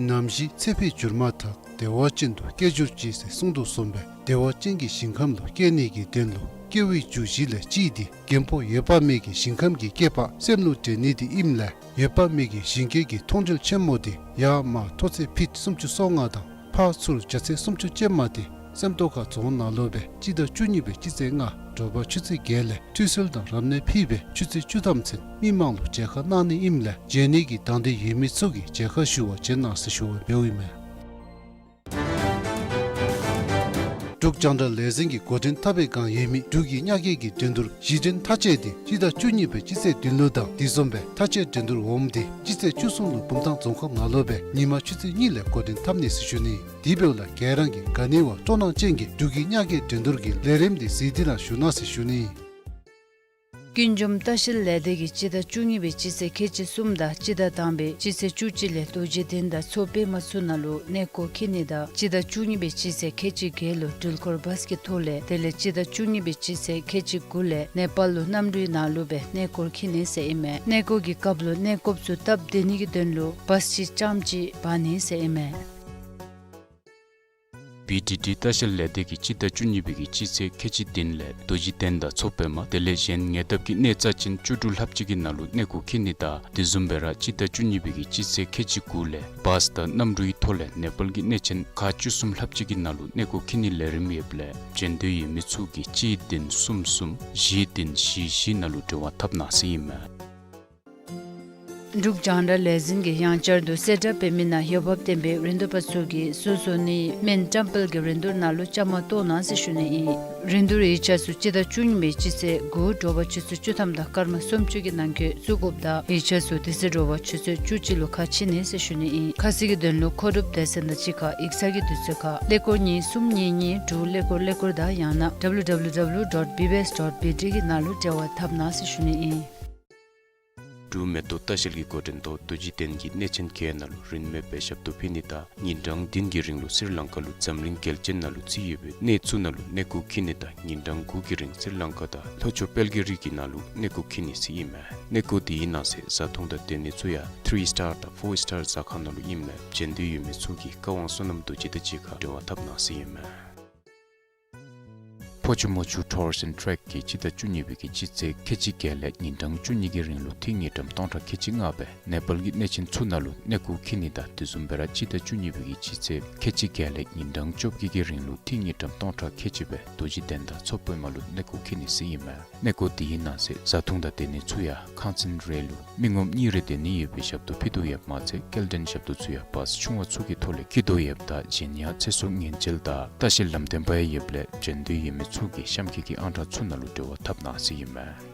ནམ་ཞིག་ཚེ་འཕོས་གྱུར་མ་ཐག་བདེ་བ་ཅན་དུ་སྐྱེ་གྱུར་ཅིག་ཟེར་གསུངས་དོ་བཟུམ་སྦེ་བདེ་བ་ཅན་གྱི་ཞིང་ཁམས་ལུ་སྐྱེ་ནི་གི་དོན་ལུ་སྐྱེ་བའི་རྒྱུ་བཞི་ལས་གཅིག་འདི་རྒན་པོ་འོད་དཔག་མེད་ཀྱི་ཞིང་ཁམས་ཀྱི་སྐྱེས་པ་སེམས་ལུ་འདྲེན་ནི་འདི་ཨིནམ་ལས་འོད་དཔག་མེད་ཀྱི་ཞིང་སྐྱེས་ཀྱི་མཐོང་གྲོལ་ཆེན་མོ་འདི་ཡར་མར་མཐོ་ཚད་ཕིཊ་སུམ་ཅུ་སོ་ལྔ་དང་ཕར་ཚུར་རྒྱ་ཚད་སུམ་ཅུ་ཅན་མ་འདི་སེམས་རྟོགས་ཁ་རྫོང་ནང་ལུ་སྦེ་སྤྱི་ཟླ་བཅུ་གཉིས་པའི་སྤྱི་ཚེས་ལྔ་དྲོ་པ་ཆུ་ཚོད་བརྒྱད་ལས་ཁྲུས་གསོལ་དང་རབ་གནས་ཕུལ་བའི་ཆུ་ཚོད་བཅུ་ཐམ་ཚུན་མི་མང་ལུ་མཇལ་ཁ་གནང་ནི་ཨིནམ་ལས་མཇལ་ནི་གི་དང་འདོད་ཡོད་མི་ཚུ་གིས་མཇལ་ཁ་ཞུ་བར་བྱོན་གནང་ཟེར་ཞུ་བ་འབདཝ་ཨིན་མས། འབྲུག་རྒྱང་བསྒྲགས་ལས་འཛིན་གྱི་འགོ་འདྲེན་འཐབ་པའི་བསྒང་ཡོད་མི་འབྲུག་གི་གཉའ་སྐྱེགས་ཀྱི་འགྲན་བསྡུར་གཞི་འགྲན་མཐའ་དཔྱད་འདི་སྤྱི་ཟླ་བཅུ་གཉིས་པའི་སྤྱི་ཚེས་བདུན་ལུ་དང་དེ་བཟུམ་སྦེ་མཐའ་དཔྱད་འགྲན་བསྡུར་འོགམ་འདི་སྤྱི་ཚེས་བཅུ་གསུམ་ལུ་བུམ་ཐང་རྫོང་ཁག་ནང་ལུ་སྦེ་ཉིན་མ་ཆུ་ཚོད་གཉིས་ལས་འགོ་འདྲེན་འཐབ་ནི་ཟེར་ཞུ་ནི། དེ་འབདཝ་ལས་ག་ར་གིས་ག་ནི་བ་སྤྲོ་སྣང་ཅན་གྱིས་འབྲུག་གི་གཉའ་སྐྱེགས་འགྲན་བསྡུར་གྱི་ལས་རིམ་འདི་གཟིགས་ཏེ་གནང་ཞུ་གནང་ཟེར་ཞུ་ནི། ཀུན་འབྱུང་ལྟ་བཤལ་ལས་སྡེ་གིས་སྤྱི་ཟླ་བཅུ་གཉིས་པའི་སྤྱི་ཚེས་ཁལ་གཅིག་གསུམ་དང་སྤྱི་ཟླ་དང་པའི་སྤྱི་ཚེས་བཅུ་གཅིག་ལས་རྡོ་རྗེ་གདན་དང་མཚོ་པདྨ་ཚུ་ནང་ལུ་གནས་སྐོར་འཁྱིད་ནི་དང་སྤྱི་ཟླ་བཅུ་གཉིས་པའི་སྤྱི་ཚེས་ཁལ་གཅིག་བརྒྱད་ལུ་འགྲུལ་འཁོར་བཱས་ཀྱི་ཐོག་ལས་དེ་ལས་སྤྱི་ཟླ་བཅུ་གཉིས་པའི་སྤྱི་ཚེས་ཁལ་གཅིག་དགུ་ལས་ནེ་པཱལ་ལུ་གནམ་གྲུའི་ནང་ལུ་སྦེ་གནས་སྐོར་འཁྱིད་ནི་ཟེར་ཨིན་མས། གནས་སྐོར་གྱི་སྐབས་ལུ་གནས་སྐོརཔ་ཚུ་སྟབས་བདེ་ནི་གི་དོན་ལུ་བཱས་ཅིག་རྐྱངམ་ཅིག་འབག་ནི་ཟེར་ཨིན་མས། བི་ཌི་ཌི་ལྟ་བཤལ་ལས་སྡེ་གིས་སྤྱི་ཟླ་བཅུ་གཉིས་པའི་གི་སྤྱི་ཚེས་ཁལ་གཅིག་བདུན་ལས་རྡོ་རྗེ་གདན་དང་མཚོ་པདྨ་དེ་ལས་གཞན་ཉེ་འདབས་ཀྱི་གནས་རྩ་ཅན་བཅུ་དྲུག་ལྷགཔ་ཅིག་གི་ནང་ལུ་གནས་སྐོར་འཁྱིད་ནི་དང་དེ་བཟུམ་སྦེ་ར་སྤྱི་ཟླ་བཅུ་གཉིས་པའི་གི་སྤྱི་ཚེས་ཁལ་གཅིག་དགུ་ལས་བཱས་དང་གནམ་གྲུའི་ཐོག་ལས་ནེ་པཱལ་གྱི་གནས་ཆེན་ཁག་བཅུ་གསུམ་ལྷགཔ་ཅིག་གི་ནང་ལུ་གནས་སྐོར་འཁྱིད་ནིའི་ལས་རིམ་ཡོདཔ་ལས་འབྱོན་འདོད་ཡོད་མི་ཚུ་གིས་གཅིག་བདུན་གསུམ་གསུམ་བཞི་བདུན་བཞི་བཞི་ནང་ལུ་འབྲེལ་བ་འཐབ་གནང་ཟེར་ཨིན་མས། འབྲུག་རྒྱང་བསྒྲགས་ལས་འཛིན་གྱིས་ཡང་བསྐྱར་དུ་གསལ་བསྒྲགས་འབད་མི་ནང་འོས་འབབ་ལྡན་པའི་རིན་བསྡུར་པ་ཚུ་གིས་བཟོ་བཟོ་ནིའི་སྨན་བཀྲམ་སྤེལ་གྱི་རིན་བསྡུར་ནང་ལུ་བཅའ་མར་གཏོགས་གནང་ཟེར་ཞུ་ནི་ཨིན། རིན་བསྡུར་ཡིག་ཆ་ཚུ་སྤྱི་ཟླ་བཅུ་གཉིས་པའི་སྤྱི་ཚེས་དགུ་དྲོ་པ་ཆུ་ཚོད་བཅུ་ཐམ་དང་སྐར་མ་སུམ་ཅུ་གི་ནང་འཁོད་བཙུགས་དགོཔ་དང་ཡིག་ཆ་ཚུ་དེ་ཚེ་དྲོ་པ་ཆུ་ཚོད་བཅུ་གཅིག་ལུ་ཁ་ཕྱེ་ནི་ཟེར་ཞུ་ནི་ཨིན། ཁ་གསལ་གྱི་དོན་ལུ་མཁོ་སྒྲུབ་སྡེ་ཚན་དང་གཅིག་ཁར་ཡིག་ཚང་གི་དུས་ཚོད་ཁར་ཀླད་ཀོར་གཉིས་གསུམ་གཉིས་གཉིས་དྲུག་ཀླད་ཀོར་ཀླད་ཀོར་དང་ཡང་ན་W W W dot B B S dot B T གི་ནང་ལུ་འབྲེལ་བ་འཐབ་གནང་ཟེར་ཞུ་ནི་ཨིན། འབྲུག་མེ་ཏོག་ལྟ་བཤལ་གྱི་འགོ་འདྲེན་ཐོག་རྡོ་རྗེ་གདན་གྱི་གནས་ཆེན་བརྒྱད་ནང་ལུ་རིན་མེད་པའི་ཞབས་ཏོག་ཕུལ་ནི་དང་ཉིན་གྲངས་བདུན་གྱི་རིང་ལུ་སི་རི་ལང་ཀ་ལུ་འཛམ་གླིང་རྒྱལ་སྤྱི་ནང་ལུ་རྩིས་ཡོད་པའི་གནས་ཚུ་ནང་ལུ་གནས་སྐོར་འཁྱིད་ནི་དང་ཉིན་གྲངས་དགུ་གི་རིང་སི་རི་ལང་ཀ་དང་ལྷོ་ཕྱོགས་དཔལ་གྱི་རི་གི་ནང་ལུ་གནས་སྐོར་འཁྱིད་ནི་ཟེར་ཨིན་མས། གནས་སྐོར་དེའི་ནང་གསེས་བཟའ་འཐུང་དང་སྡོད་གནས་ཚུ་ཡང་ཐི་རི་སི་ཊར་དང་ཕོར་སི་ཊར་ཟ་ཁང་ནང་ལུ་ཨིན་མས། འབྱོན་འདོད་ཡོད་མི་ཚུ་གིས་བཀའ་དབང་བསོད་ནམས་རྡོ་རྗེ་དང་གཅིག་ཁར་འབྲེལ་བ་འཐབ་གནང་ཟེར་ཨིན་མས། ཕོ་ཆུ་མོ་ཆུ་ཊུར་སི་ཨེནཌ་ཊེག་གིས་སྤྱི་ཟླ་བཅུ་གཉིས་པའི་གི་སྤྱི་ཚེས་ཁལ་གཅིག་བརྒྱད་ལས་ཉིན་གྲངས་བཅུ་གཉིས་ཀྱི་རིང་ལུ་ཏི་ངེ་ཌམ་སྟོང་ཕྲག་ཁལ་གཅིག་ལྔ་སྦེ་ནེ་པཱལ་གྱི་གནས་ཆེན་ཚུ་ནང་ལུ་གནས་སྐོར་འཁྱིད་ནི་དང་དེ་བཟུམ་སྦེ་ར་སྤྱི་ཟླ་བཅུ་གཉིས་པའི་གི་སྤྱི་ཚེས་ཁལ་གཅིག་བརྒྱད་ལས་ཉིན་གྲངས་བཅོ་བརྒྱད་ཀྱི་རིང་ལུ་ཏི་ངེ་ཌམ་སྟོང་ཕྲག་ཁལ་གཅིག་སྦེ་རྡོ་རྗེ་གདན་དང་མཚོ་པདྨ་ལུ་གནས་སྐོར་འཁྱིད་ནི་ཟེར་ཨིན་མས། གནས་སྐོར་དེའི་ནང་གསེས་བཟའ་འཐུང་དང་སྡོད་གནས་ཚུ་ཡང་ཁང་ཚན་རེ་ལུ་མི་ངོམ་གཉིས་རེ་སྡོད་ནི་ཡོད་པའི་ཞབས་ཏོག་ཕུལ་དོ་ཡོདཔ་མ་ཚད་སྐྱེལ་འདྲེན་ཞབས་ཏོག་ཚུ་ཡང་བཱས་ཆུང་བ་ཚུ་གི་ཐོག་ལས་འཁྱིད་དོ་ཡོདཔ་ད་གཞན་ཡང་ཚེ་སྲོག་ཉེན་བཅོལ་དང་ལྟ་བཤལ་ལམ་སྟོན་པ་ཡང་ཡོདཔ་ལས་འབྱོན་འདོད་ཡོད་མི་ཚུ་གིས་གཤམ་འཁོད་ཀྱི་ཨང་གྲངས་ཚུ་ནང་ལུ་འབྲེལ་བ་འཐབ་གནང་ཟེར་ཨིན་མས།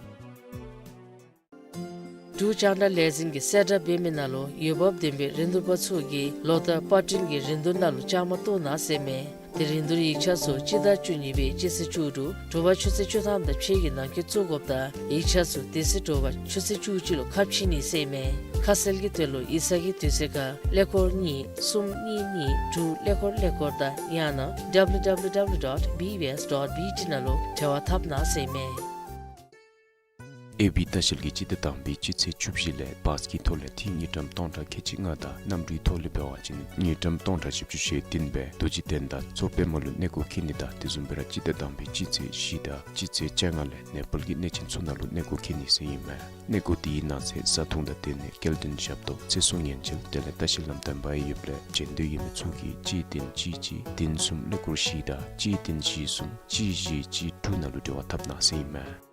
འབྲུག་རྒྱང་བསྒྲགས་ལས་འཛིན་གྱིས་གསལ་བསྒྲགས་འབད་མི་ནང་ལུ་འོས་འབབ་ལྡན་པའི་རིན་བསྡུར་པ་ཚུ་གིས་ལོ་བསྟར་པར་སྐྲུན་གྱི་རིན་བསྡུར་ནང་ལུ་བཅའ་མར་གཏོགས་གནང་ཟེར་ཨིན་མས། དེ་རིན་བསྡུར་ཡིག་ཆ་ཚུ་སྤྱི་ཟླ་བཅུ་གཉིས་པའི་སྤྱི་ཚེས་བཅུ་དྲུག་དྲོ་པ་ཆུ་ཚོད་བཅུ་ཐམ་དང་ཕྱེད་ཀྱི་ནང་འཁོད་བཙུགས་དགོཔ་དང་ཡིག་ཆ་ཚུ་དེ་ཚེ་དྲོ་པ་ཆུ་ཚོད་བཅུ་གཅིག་ལུ་ཁ་ཕྱེ་ནི་ཟེར་ཨིན་མས། ཁ་གསལ་གྱི་དོན་ལུ་ཡིག་ཚང་གི་དུས་ཚོད་ཁར་ཀླད་ཀོར་གཉིས་གསུམ་གཉིས་གཉིས་དྲུག་ཀླད་ཀོར་ཀླད་ཀོར་དང་ཡང་ན་W W W dot B B S dot B T ནང་ལུ་འབྲེལ་བ་འཐབ་གནང་ཟེར་ཨིན་མས། ཨེ་བི་ལྟ་བཤལ་གྱིས་སྤྱི་ཟླ་དང་པའི་སྤྱི་ཚེས་བཅུ་བཞི་ལས་བཱས་ཀྱི་ཐོག་ལས་ཏི་ངེ་ཌམ་སྟོང་ཕྲག་ཁལ་གཅིག་ལྔ་དང་གནམ་གྲུའི་ཐོག་ལས་འབད་བ་ཅིན་ངེ་ཌམ་སྟོང་ཕྲག་བཞི་བཅུ་ཞེ་བདུན་སྦེ་རྡོ་རྗེ་གདན་དང་མཚོ་པདྨ་ལུ་གནས་སྐོར་འཁྱིད་ནི་དང་དེ་བཟུམ་སྦེ་ར་སྤྱི་ཟླ་དང་པའི་སྤྱི་ཚེས་བཞི་དང་སྤྱི་ཚེས་བཅོ་ལྔ་ལས་ནེ་པཱལ་གྱི་གནས་ཆེན་ཚུ་ནང་ལུ་གནས་སྐོར་འཁྱིད་ནི་ཟེར་ཨིན་མས། གནས་སྐོར་དེའི་ནང་གསེས་བཟའ་འཐུང་དང་སྡོད་གནས་སྐྱེལ་འདྲེན་ཞབས་ཏོག་ཚེ་སྲོག་ཉེན་བཅོལ་དེ་ལས་ལྟ་བཤལ་ལམ་སྟོན་པ་ཡང་ཡོདཔ་ལས་འབྱོན་འདོད་ཡོད་མི་ཚུ་གིས་གཅིག་བདུན་གཅིག་གཅིག་བདུན་གསུམ་ཀླད་ཀོར་བཞི་དང་གཅིག་བདུན་བཞི་གསུམ་གཅིག་བཞི་གཅིག་དྲུག་ནང་ལུ་འབྲེལ་བ་འཐབ་གནང་ཟེར་ཨིན་མས།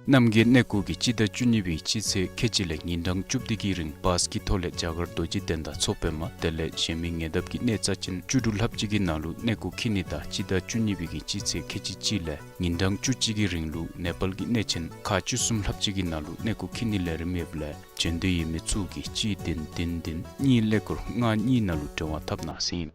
རྣམ་རྒྱལ་གནས་སྐོར་གྱིས་སྤྱི་ཟླ་བཅུ་གཉིས་པའི་སྤྱི་ཚེས་ཁལ་གཅིག་ལས་ཉིན་གྲངས་བཅུ་བདུན་གྱི་རིང་བཱས་ཀྱི་ཐོག་ལས་རྒྱ་གར་རྡོ་རྗེ་གདན་དང་མཚོ་པདྨ་དེ་ལས་གཞན་མི་ཉེ་འདབས་ཀྱི་གནས་རྩ་ཅན་བཅུ་དྲུག་ལྷགཔ་ཅིག་གི་ནང་ལུ་གནས་སྐོར་འཁྱིད་ནི་དང་སྤྱི་ཟླ་བཅུ་གཉིས་པའི་གི་སྤྱི་ཚེས་ཁལ་གཅིག་གཅིག་ལས་ཉིན་གྲངས་བཅུ་གཅིག་གི་རིང་ལུ་ནེ་པཱལ་གྱི་གནས་ཆེན་ཁག་བཅུ་གསུམ་ལྷགཔ་ཅིག་གི་ནང་ལུ་གནས་སྐོར་འཁྱིད་ནིའི་ལས་རིམ་ཡོདཔ་ལས་འབྱོན་འདོད་ཡོད་མི་ཚུ་གིས་གཅིག་བདུན་བདུན་བདུན་གཉིས་ཀླད་ཀོར་ལྔ་གཉིས་ནང་ལུ་འབྲེལ་བ་འཐབ་གནང་ཟེར་ཨིན།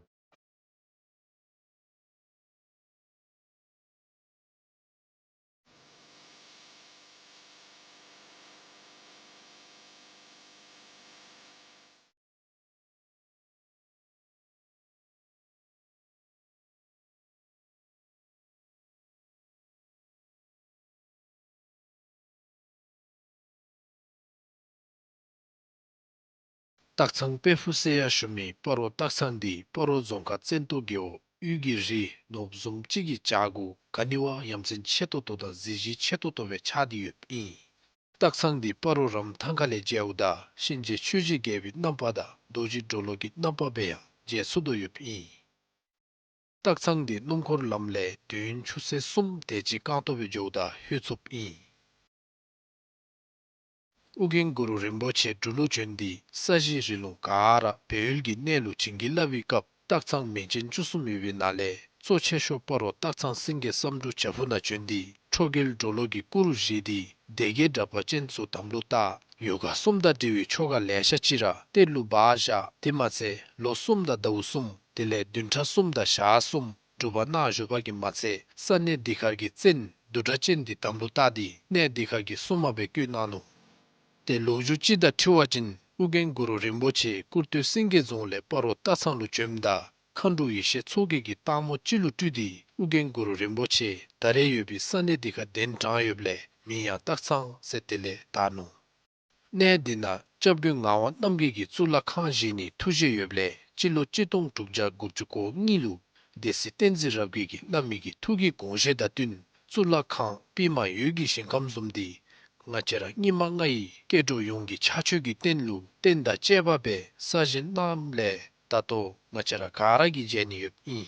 སྟག་ཚང་དཔལ་ཕུག་ཟེར་ཡང་ཞུ་མི་སྤ་རོ་སྟག་ཚང་འདི་སྤ་རོ་རྫོང་ཁག་བཙན་ཏོ་རྒེད་འོག་དབུས་ཀྱི་རི་ནོར་བུ་བཟུམ་ཅིག་གི་བྱག་གུ་ག་ནི་བ་ཡ་མཚན་ཆེ་ཏོག་ཏོ་དང་གཟི་བརྗིད་ཆེ་ཏོག་ཏོ་སྦེ་ཆགས་ཏེ་ཡོདཔ་ཨིན། སྟག་ཚང་འདི་སྤ་རོ་རམ་ཐང་ཁ་ལས་མཇལཝ་ད་གཤིན་རྗེ་ཆོས་ཀྱི་རྒྱལ་པོའི་རྣམ་པ་དང་རྡོ་རྗེ་གྲོ་ལོད་ཀྱི་རྣམ་པ་སྦེ་ཡང་མཇལ་ཚུགས་དོ་ཡོདཔ་ཨིན། སྟག་ཚང་འདི་སྣུམ་འཁོར་ལམ་ལས་དུས་ཡུན་ཆུ་ཚོད་གསུམ་དེ་ཅིག་རྐང་ཐང་སྦེ་འགྱོཝ་ད་ལྷོད་ཚུགསཔ་ཨིན། ཨོ་རྒྱན་གུ་རུ་རིན་པོ་ཆེ་འབྲུག་ལུ་བྱོན་ཏེ་ས་གཞི་རི་ལུང་ག་ར་སྦས་ཡུལ་གྱི་གནས་ལུ་བྱིན་གྱིས་བརླབས་པའི་སྐབས་སྟག་ཚང་མིང་ཅན་བཅུ་གསུམ་ཡོད་པའི་ནང་ལས་གཙོ་ཆེ་ཤོས་སྤ་རོ་སྟག་ཚང་སེང་གེ་བསམ་འགྲུབ་བྱག་ཕུག་ནང་བྱོན་ཏེ་ཁྲོ་རྒྱལ་གྲོ་ལོད་ཀྱི་སྐུ་རུ་བཞེངས་ཏེ་སྡེ་བརྒྱད་དྲེགས་པ་ཅན་ཚུ་དམ་ལུ་བཏགས། ཡོ་ག་གསུམ་དང་འབྲེལ་བའི་ཆོ་ག་ལེ་ཤ་ཅིག་ར་གཏེར་ལུ་སྦ་བཞག། དེ་མ་ཚད་ལོ་གསུམ་དང་ཟླཝ་གསུམ་དེ་ལས་བདུན་ཕྲག་གསུམ་དང་ཞག་གསུམ་སྒྲུབ་པ་གནང་བཞུགས་པ་གིས་མ་ཚད་ས་གནས་འདི་ཁར་གྱི་བཙན་བདུད་དྲེགས་ཅན་འདི་དམ་ལུ་བཏགས་ཏེ་གནས་འདི་ཁར་གྱི་སྲུང་མ་སྦེ་བསྐོས་གནང་ནུག། ཏེ་ལོ་རྒྱུས་ཅིག་དང་འཁྲིལ་བ་ཅིན་ཨོ་རྒྱན་གུ་རུ་རིན་པོ་ཆེ་ཀུར་སྟོད་སེང་གེ་རྫོང་ལས་སྤ་རོ་སྟག་ཚང་ལུ་བྱོནམ་ད་མཁའ་འགྲོ་ཡེ་ཤེས་མཚོ་རྒྱལ་གྱིས་སྟག་མོ་ཅིག་ལུ་སྤྲུལ་ཏེ་ཨོ་རྒྱན་གུ་རུ་རིན་པོ་ཆེ་ད་རེས་ཡོད་པའི་ས་གནས་འདི་ཁར་གདན་དྲངས་ཡོདཔ་ལས་མིང་ཡང་སྟག་ཚང་ཟེར་དེ་ལས་བཏགས་ནུག། གནས་འདི་ནང་སྐྱབས་མགོན་ངག་དབང་རྣམ་རྒྱལ་གྱིས་གཙུག་ལག་ཁང་བཞེངས་ནིའི་ཐུགས་བཞེད་ཡོདཔ་ལས་སྤྱི་ལོ་གཅིག་སྟོང་དྲུག་བརྒྱ་དགུ་བཅུ་གོ་གཉིས་ལུ་ སྡེ་སྲིད་བསྟན་འཛིན་རབ་རྒྱས་ཀྱིས་གནང་མི་གི་ཐུགས་ཀྱི་དགོངས་བཞེད་དང་བསྟུན་གཙུག་ལག་ཁང་པདྨ་འོད་ཀྱི་ཞིང་ཁམས་བཟུམ་འདི་ང་བཅས་ར་སྙིགས་མ་ལྔ་ཡི་སྐྱེ་འགྲོ་ཡོངས་ཀྱི་ཕྱག་མཆོད་ཀྱི་རྟེན་ལུ་རྟེན་དང་བཅས་པ་སྦེ་གསར་བཞེངས་གནངམ་ལས་ད་ལྟོ་ང་བཅས་ར་ག་ར་གིས་མཇལ་ནི་ཡོདཔ་ཨིན།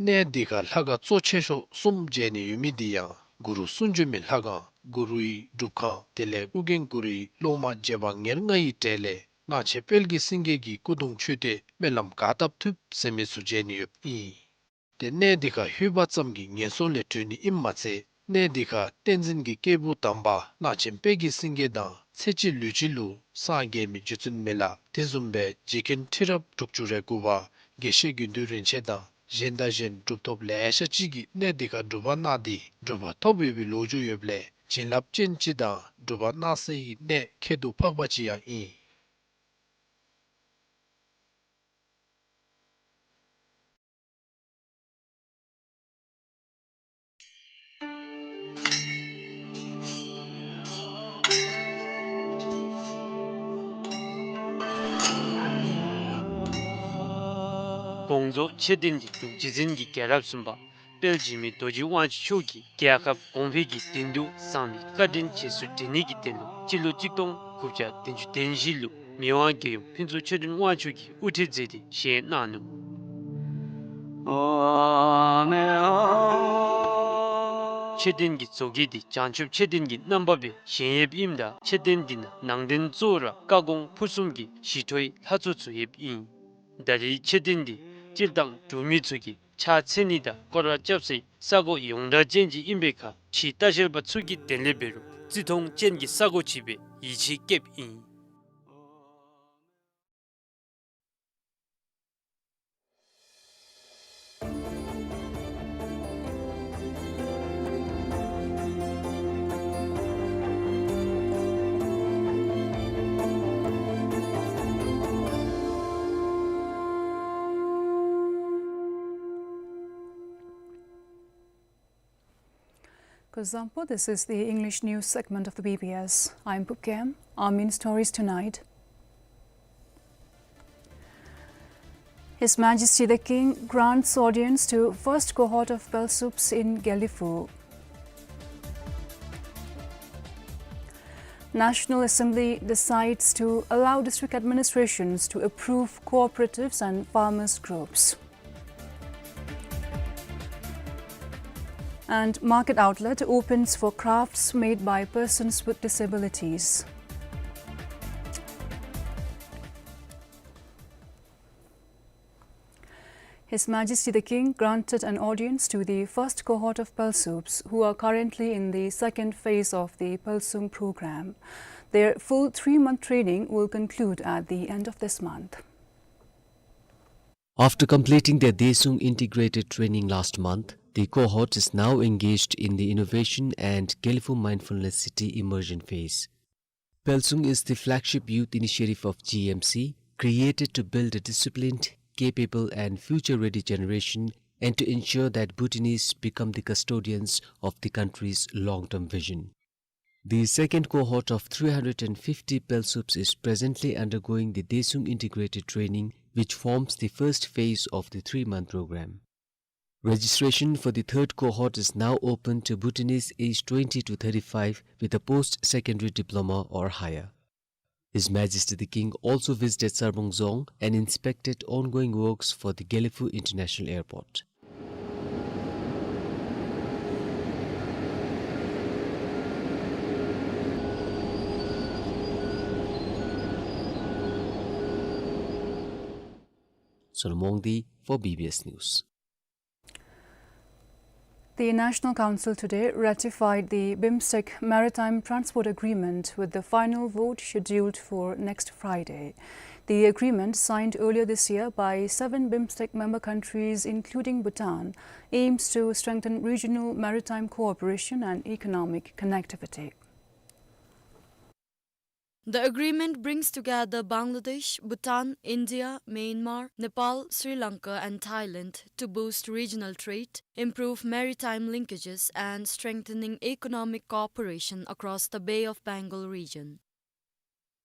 གནས་འདི་ཁར་ལྷ་ཁང་གཙོ་ཆེ་ཤོས་གསུམ་མཇལ་ནི་ཡོད་མི་འདི་ཡང་གུ་རུ་གསུང་བྱོན་མའི་ལྷ་ཁང་གུ་རུའི་སྒྲུབ་ཁང་དེ་ལས་ཨོ་རྒྱན་གུ་རུའི་སློབ་མ་རྗེ་འབངས་ཉེར་ལྔ་ཡི་གྲས་ལས་གླང་ཆེན་དཔལ་གྱི་སེང་གེ་གི་སྐུ་གདུང་མཆོད་རྟེན་སྨོན་ལམ་ག་བཏབ་ཐུབ་ཟེར་མི་ཚུ་མཇལ་ནི་ཡོདཔ་ཨིན། ཏེ་གནས་འདི་ཁར་ལྷོད་པ་ཙམ་གྱིས་ངན་སོང་ལས་གྲོལ་ནི་ཨིནམ་མ་ཚད་གནས་འདི་ཁར་བསྟན་འཛིན་གྱི་སྐྱེས་བུ་དམ་པ་གླང་ཆེན་དཔལ་གྱི་སེང་གེ་དང་ཚེ་གཅིག་ལུས་གཅིག་ལུ་སངས་རྒྱས་མི་རྗེ་བཙུན་མི་ལ་དེ་བཟུམ་སྦེ་རྗེ་མཁན་ཁྲི་རབས་དྲུག་ཅུ་རེ་དགུ་པ་དགེ་བཤེས་དགེ་འདུན་རིན་ཆེན་དང་གཞན་དང་གཞན་གྲུབ་ཐོབ་ལེ་ཤ་ཅིག་གིས་གནས་འདི་ཁར་སྒྲུབ་པ་གནང་སྟེ་གྲུབ་པ་ཐོབ་ཡོད་པའི་ལོ་རྒྱུས་ཡོདཔ་ལས་བྱིན་རླབས་ཅན་ཅིག་དང་སྒྲུབ་པ་གནང་སའི་གནས་ཁྱད་དུ་འཕགས་པ་ཅིག་ཡང་ཨིན། དགོངས་རྫོགས་མཆོད་རྟེན་གྱི་འདུ་རྗེ་འཛིན་གྱི་རྒྱལ་རབས་གསུམ་པ་དཔལ་འཇིགས་མེད་རྡོ་རྗེ་དབང་ཕྱུག་མཆོག་གིས་རྒྱལ་ཁབ་གོང་འཕེལ་གྱི་དོན་དུ་གསང་བའི་བཀའ་དྲིན་རྗེས་སུ་དྲན་ནི་གི་དོན་ལུ་སྤྱི་ལོ་གཅིག་སྟོང་དགུ་བརྒྱ་བདུན་ཅུ་དོན་བཞི་ལུ་མི་དབང་རྒྱལ་ཡུམ་ཕུན་ཚོགས་ཆོས་སྒྲོན་དབང་ཕྱུག་གིས་དབུ་ཁྲིད་མཛད་དེ་བཞེངས་གནང་ནུག། མཆོད་རྟེན་གྱི་མཛོད་དཀྱིལ་འདི་བྱང་ཆུབ་མཆོད་རྟེན་གྱི་རྣམ་པ་སྦེ་བཞེངས་ཡོདཔ་ཨིནམ་ད་མཆོད་རྟེན་འདི་ནང་ནང་རྟེན་གཙོ་བོ་ར་བཀའ་དགོངས་ཕུར་གསུམ་གྱི་ཞི་ཁྲོའི་ལྷ་ཚོགས་ཚུ་ཡོདཔ་ཨིན། ད་རེས་མཆོད་རྟེན་འདི་སྤྱིར་བཏང་འབྲུག་མི་ཚུ་གིས་ཕྱག་འཚལ་ནི་དང་སྐོར་ར་རྐྱབ་སའི་ས་གོ་ཡོངས་གྲགས་ཅན་ཅིག་ཨིན་པའི་ཁར་ཕྱིའི་ལྟ་བཤལ་པ་ཚུ་གིས་དེ་ལས་འབད་རུང་བརྩི་མཐོང་ཅན་གྱི་ས་གོ་ཅིག་སྦེ་ཡིད་ཆེས་བསྐྱེདཔ་ཨིན། Kuzuzangpo, this is the English news segment of the B B S. I'm Pukkem. Our main stories tonight. His Majesty the King grants audience to first cohort of Pelsups in Gelephu. National Assembly decides to allow district administrations to approve cooperatives and farmers groups. And market outlet opens for crafts made by persons with disabilities. His Majesty the King granted an audience to the first cohort of Pelsups, who are currently in the second phase of the Pelsung program. Their full three-month training will conclude at the end of this month. After completing their Desung integrated training last month, the cohort is now engaged in the innovation and Gelephu Mindfulness City immersion phase. Pelsung is the flagship youth initiative of G M C, created to build a disciplined, capable and future-ready generation and to ensure that Bhutanese become the custodians of the country's long-term vision. The second cohort of three hundred and fifty Pelsups is presently undergoing the Desung integrated training, which forms the first phase of the three-month program. Registration for the third cohort is now open to Bhutanese aged twenty to thirty-five with a post-secondary diploma or higher. His Majesty the King also visited Sarbong Dzong and inspected ongoing works for the Gelephu International Airport. Sonam Wangdi for B B S News. The National Council today ratified the BIMSTEC Maritime Transport Agreement, with the final vote scheduled for next Friday. The agreement, signed earlier this year by seven BIMSTEC member countries, including Bhutan, aims to strengthen regional maritime cooperation and economic connectivity. The agreement brings together Bangladesh, Bhutan, India, Myanmar, Nepal, Sri Lanka, and Thailand to boost regional trade, improve maritime linkages, and strengthening economic cooperation across the Bay of Bengal region.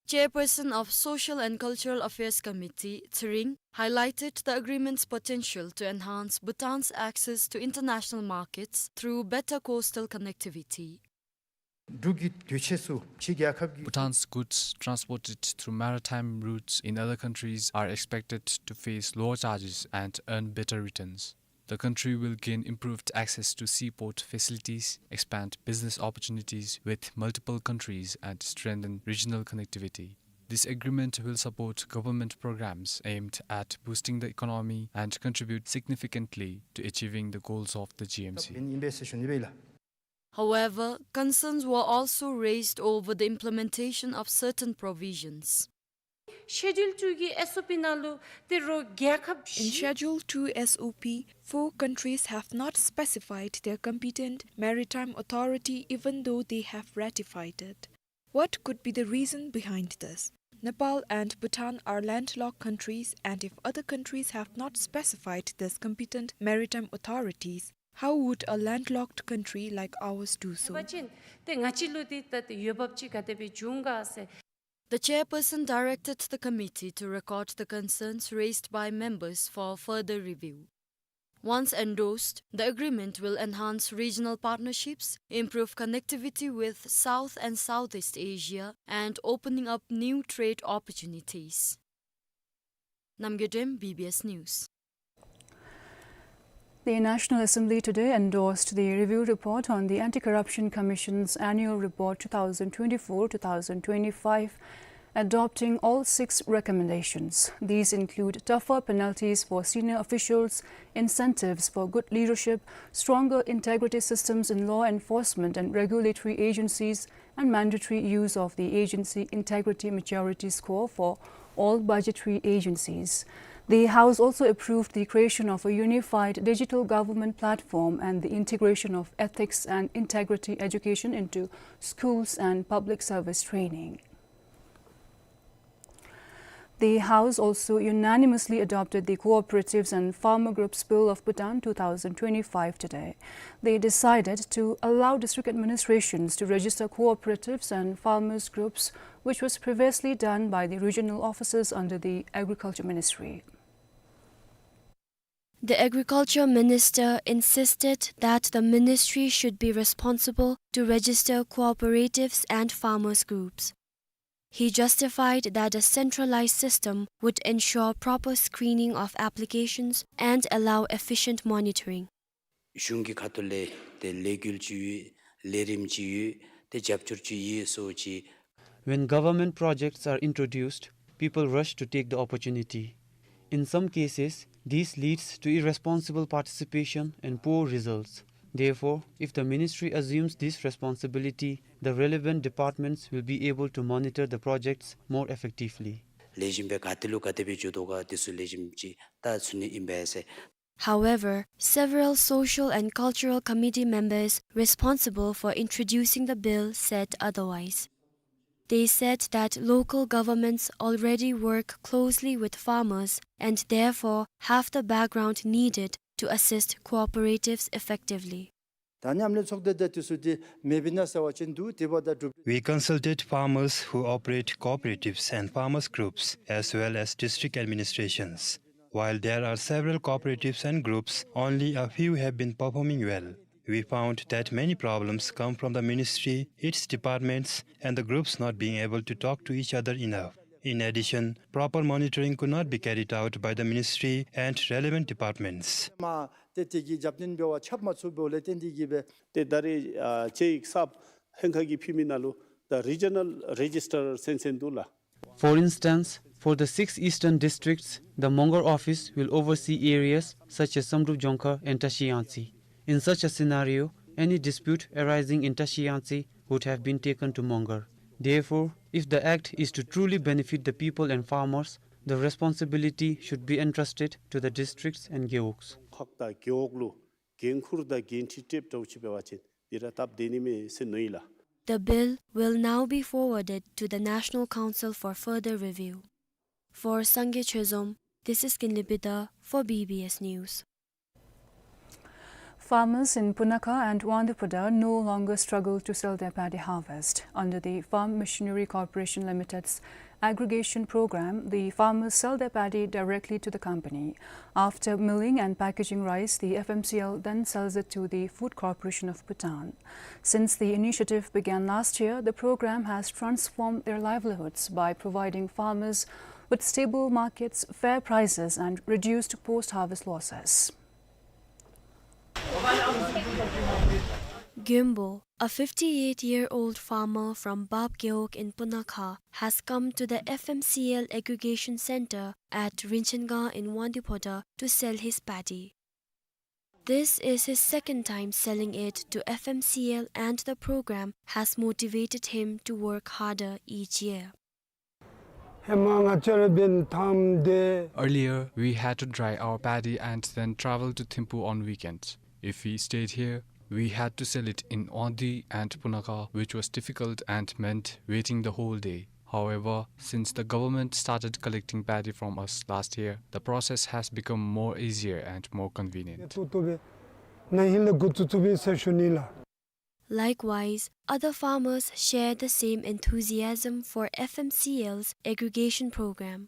Chairperson of Social and Cultural Affairs Committee, Tshering, highlighted the agreement's potential to enhance Bhutan's access to international markets through better coastal connectivity. འབྲུག་གི་དུས་ཆེན་སུ་ཕྱི་རྒྱལ་ཁབ་ཀྱི Bhutan's goods transported through maritime routes in other countries are expected to face lower charges and earn better returns. The country will gain improved access to seaport facilities, expand business opportunities with multiple countries, and strengthen regional connectivity. This agreement will support government programs aimed at boosting the economy and contribute significantly to achieving the goals of the G M C. ཨིན་པས་ཟེར་ཞུ་ནི་ཨིན་པས་ལགས། However, concerns were also raised over the implementation of certain provisions. Schedule two གི་S O P ནང་ལུ་ཏེ་རོགས་རྒྱལ་ཁབ་བཞི། In Schedule two S O P, four countries have not specified their competent maritime authority even though they have ratified it. What could be the reason behind this? Nepal and Bhutan are landlocked countries, and if other countries have not specified these competent maritime authorities, how would a landlocked country like ours do so? འབད་བ་ཅིན་ཏེ་ང་བཅས་ལུ་འདི་ད་འོས་འབབ་ཅིག་ག་དེ་སྦེ་འབྱུང་ག་ཟེར། The chairperson directed the committee to record the concerns raised by members for further review. Once endorsed, the agreement will enhance regional partnerships, improve connectivity with South and Southeast Asia, and opening up new trade opportunities. Namgay Dem, B B S News. The National Assembly today endorsed the review report on the Anti-Corruption Commission's Annual Report two thousand twenty-four two thousand twenty-five, adopting all six recommendations. These include tougher penalties for senior officials, incentives for good leadership, stronger integrity systems in law enforcement and regulatory agencies, and mandatory use of the agency integrity maturity score for all budgetary agencies. The House also approved the creation of a unified digital government platform and the integration of ethics and integrity education into schools and public service training. The House also unanimously adopted the Cooperatives and Farmer Groups Bill of Bhutan two thousand twenty-five today. They decided to allow district administrations to register cooperatives and farmers groups, which was previously done by the regional offices under the Agriculture Ministry. The Agriculture Minister insisted that the ministry should be responsible to register cooperatives and farmers groups. He justified that a centralized system would ensure proper screening of applications and allow efficient monitoring. གཞུང་གི་ཁ་ཐུག་ལས་ཏེ་ལས་འགུལ་ཅིག་ཡོད། ལས་རིམ་ཅིག་ཡོད། ཏེ་རྒྱབ་སྐྱོར་ཅིག་ཡོད་སོ་ཅིག། When government projects are introduced, people rush to take the opportunity. In some cases, this leads to irresponsible participation and poor results. Therefore, if the ministry assumes this responsibility, the relevant departments will be able to monitor the projects more effectively. ལེགས་ཤོམ་སྦེ་ག་ཏེ་ལུ་ག་དེ་སྦེ་འགྱོ་དོ་ག་དེ་ཚུ་ལེགས་ཤོམ་ཅིག་ལྟ་ཚུགས་ནི་ཨིན་པས་ཟེར། However, several social and cultural committee members responsible for introducing the bill said otherwise. They said that local governments already work closely with farmers and therefore have the background needed to assist cooperatives effectively. ད་མཉམ་ལས་ཚོགས་སྡེ་དེ་ཚུ་འདི་མེདཔ་ཨིན་ན་ཟེར་བ་ཅིན་འདུག། དེ་འབདཝ་ད་འགྲུབ། We consulted farmers who operate cooperatives and farmers groups as well as district administrations. While there are several cooperatives and groups, only a few have been performing well. We found that many problems come from the ministry, its departments, and the groups not being able to talk to each other enough. In addition, proper monitoring could not be carried out by the ministry and relevant departments. མ་ཏེ་དེ་གི་རྒྱབ་རྟེན་འབད་བ་ཁྱབ་མ་ཚུགསཔ་ལས་བརྟེན་ཏེ་གིས་སྦེ། ཏེ་ད་རེས་ཨ་ཅིག་གསརཔ་ལྷན་ཁག་གིས་ཕུལ་མི་ནང་ལུ་the regional register ཟེར་ཟེར་འདུག་ལགས། For instance, for the six eastern districts, the Mongar office will oversee areas such as Samdrup Jongkhar and Tashi Yangtse. In such a scenario, any dispute arising in Tashi Yangtse would have been taken to Mongar. Therefore, if the act is to truly benefit the people and farmers, the responsibility should be entrusted to the districts and gewogs. ཁག་དང་རྒེད་འོག་ལུ་འགན་ཁུར་དང་འགན་འཁྲི་སྤྲོདཔ་འདྲཝ་ཅིག་འབད་བ་ཅིན་འདི་ར་སྟབས་བདེ་ནི་མས་ཟེར་མནོ་ཡི་ལགས། The bill will now be forwarded to the National Council for further review. For Sangay Chezom, this is Kinley Bida for B B S News. Farmers in Punakha and Wangdue Phodrang no longer struggle to sell their paddy harvest. Under the Farm Machinery Corporation Limited's aggregation program, the farmers sell their paddy directly to the company. After milling and packaging rice, the F M C L then sells it to the Food Corporation of Bhutan. Since the initiative began last year, the program has transformed their livelihoods by providing farmers with stable markets, fair prices, and reduced post-harvest losses. Gyombo, a fifty-eight-year-old farmer from Bab Gewog in Punakha, has come to the F M C L aggregation center at Rinchengang in Wangdue Phodrang to sell his paddy. This is his second time selling it to F M C L, and the program has motivated him to work harder each year. ཧེ་མ་ང་བཅས་ར་འབདན་ཐམ་དེ། Earlier, we had to dry our paddy and then travel to Thimphu on weekends. If we stayed here, we had to sell it in Wangdue and Punakha, which was difficult and meant waiting the whole day. However, since the government started collecting paddy from us last year, the process has become more easier and more convenient. ཏོག་ཏོ་སྦེ་ན་ཧིང་ལས་འགོ་བཙུགས་བཙུགསཔ་ཨིན་ཟེར་ཞུ་ནི་ལགས། Likewise, other farmers share the same enthusiasm for F M C L's aggregation program.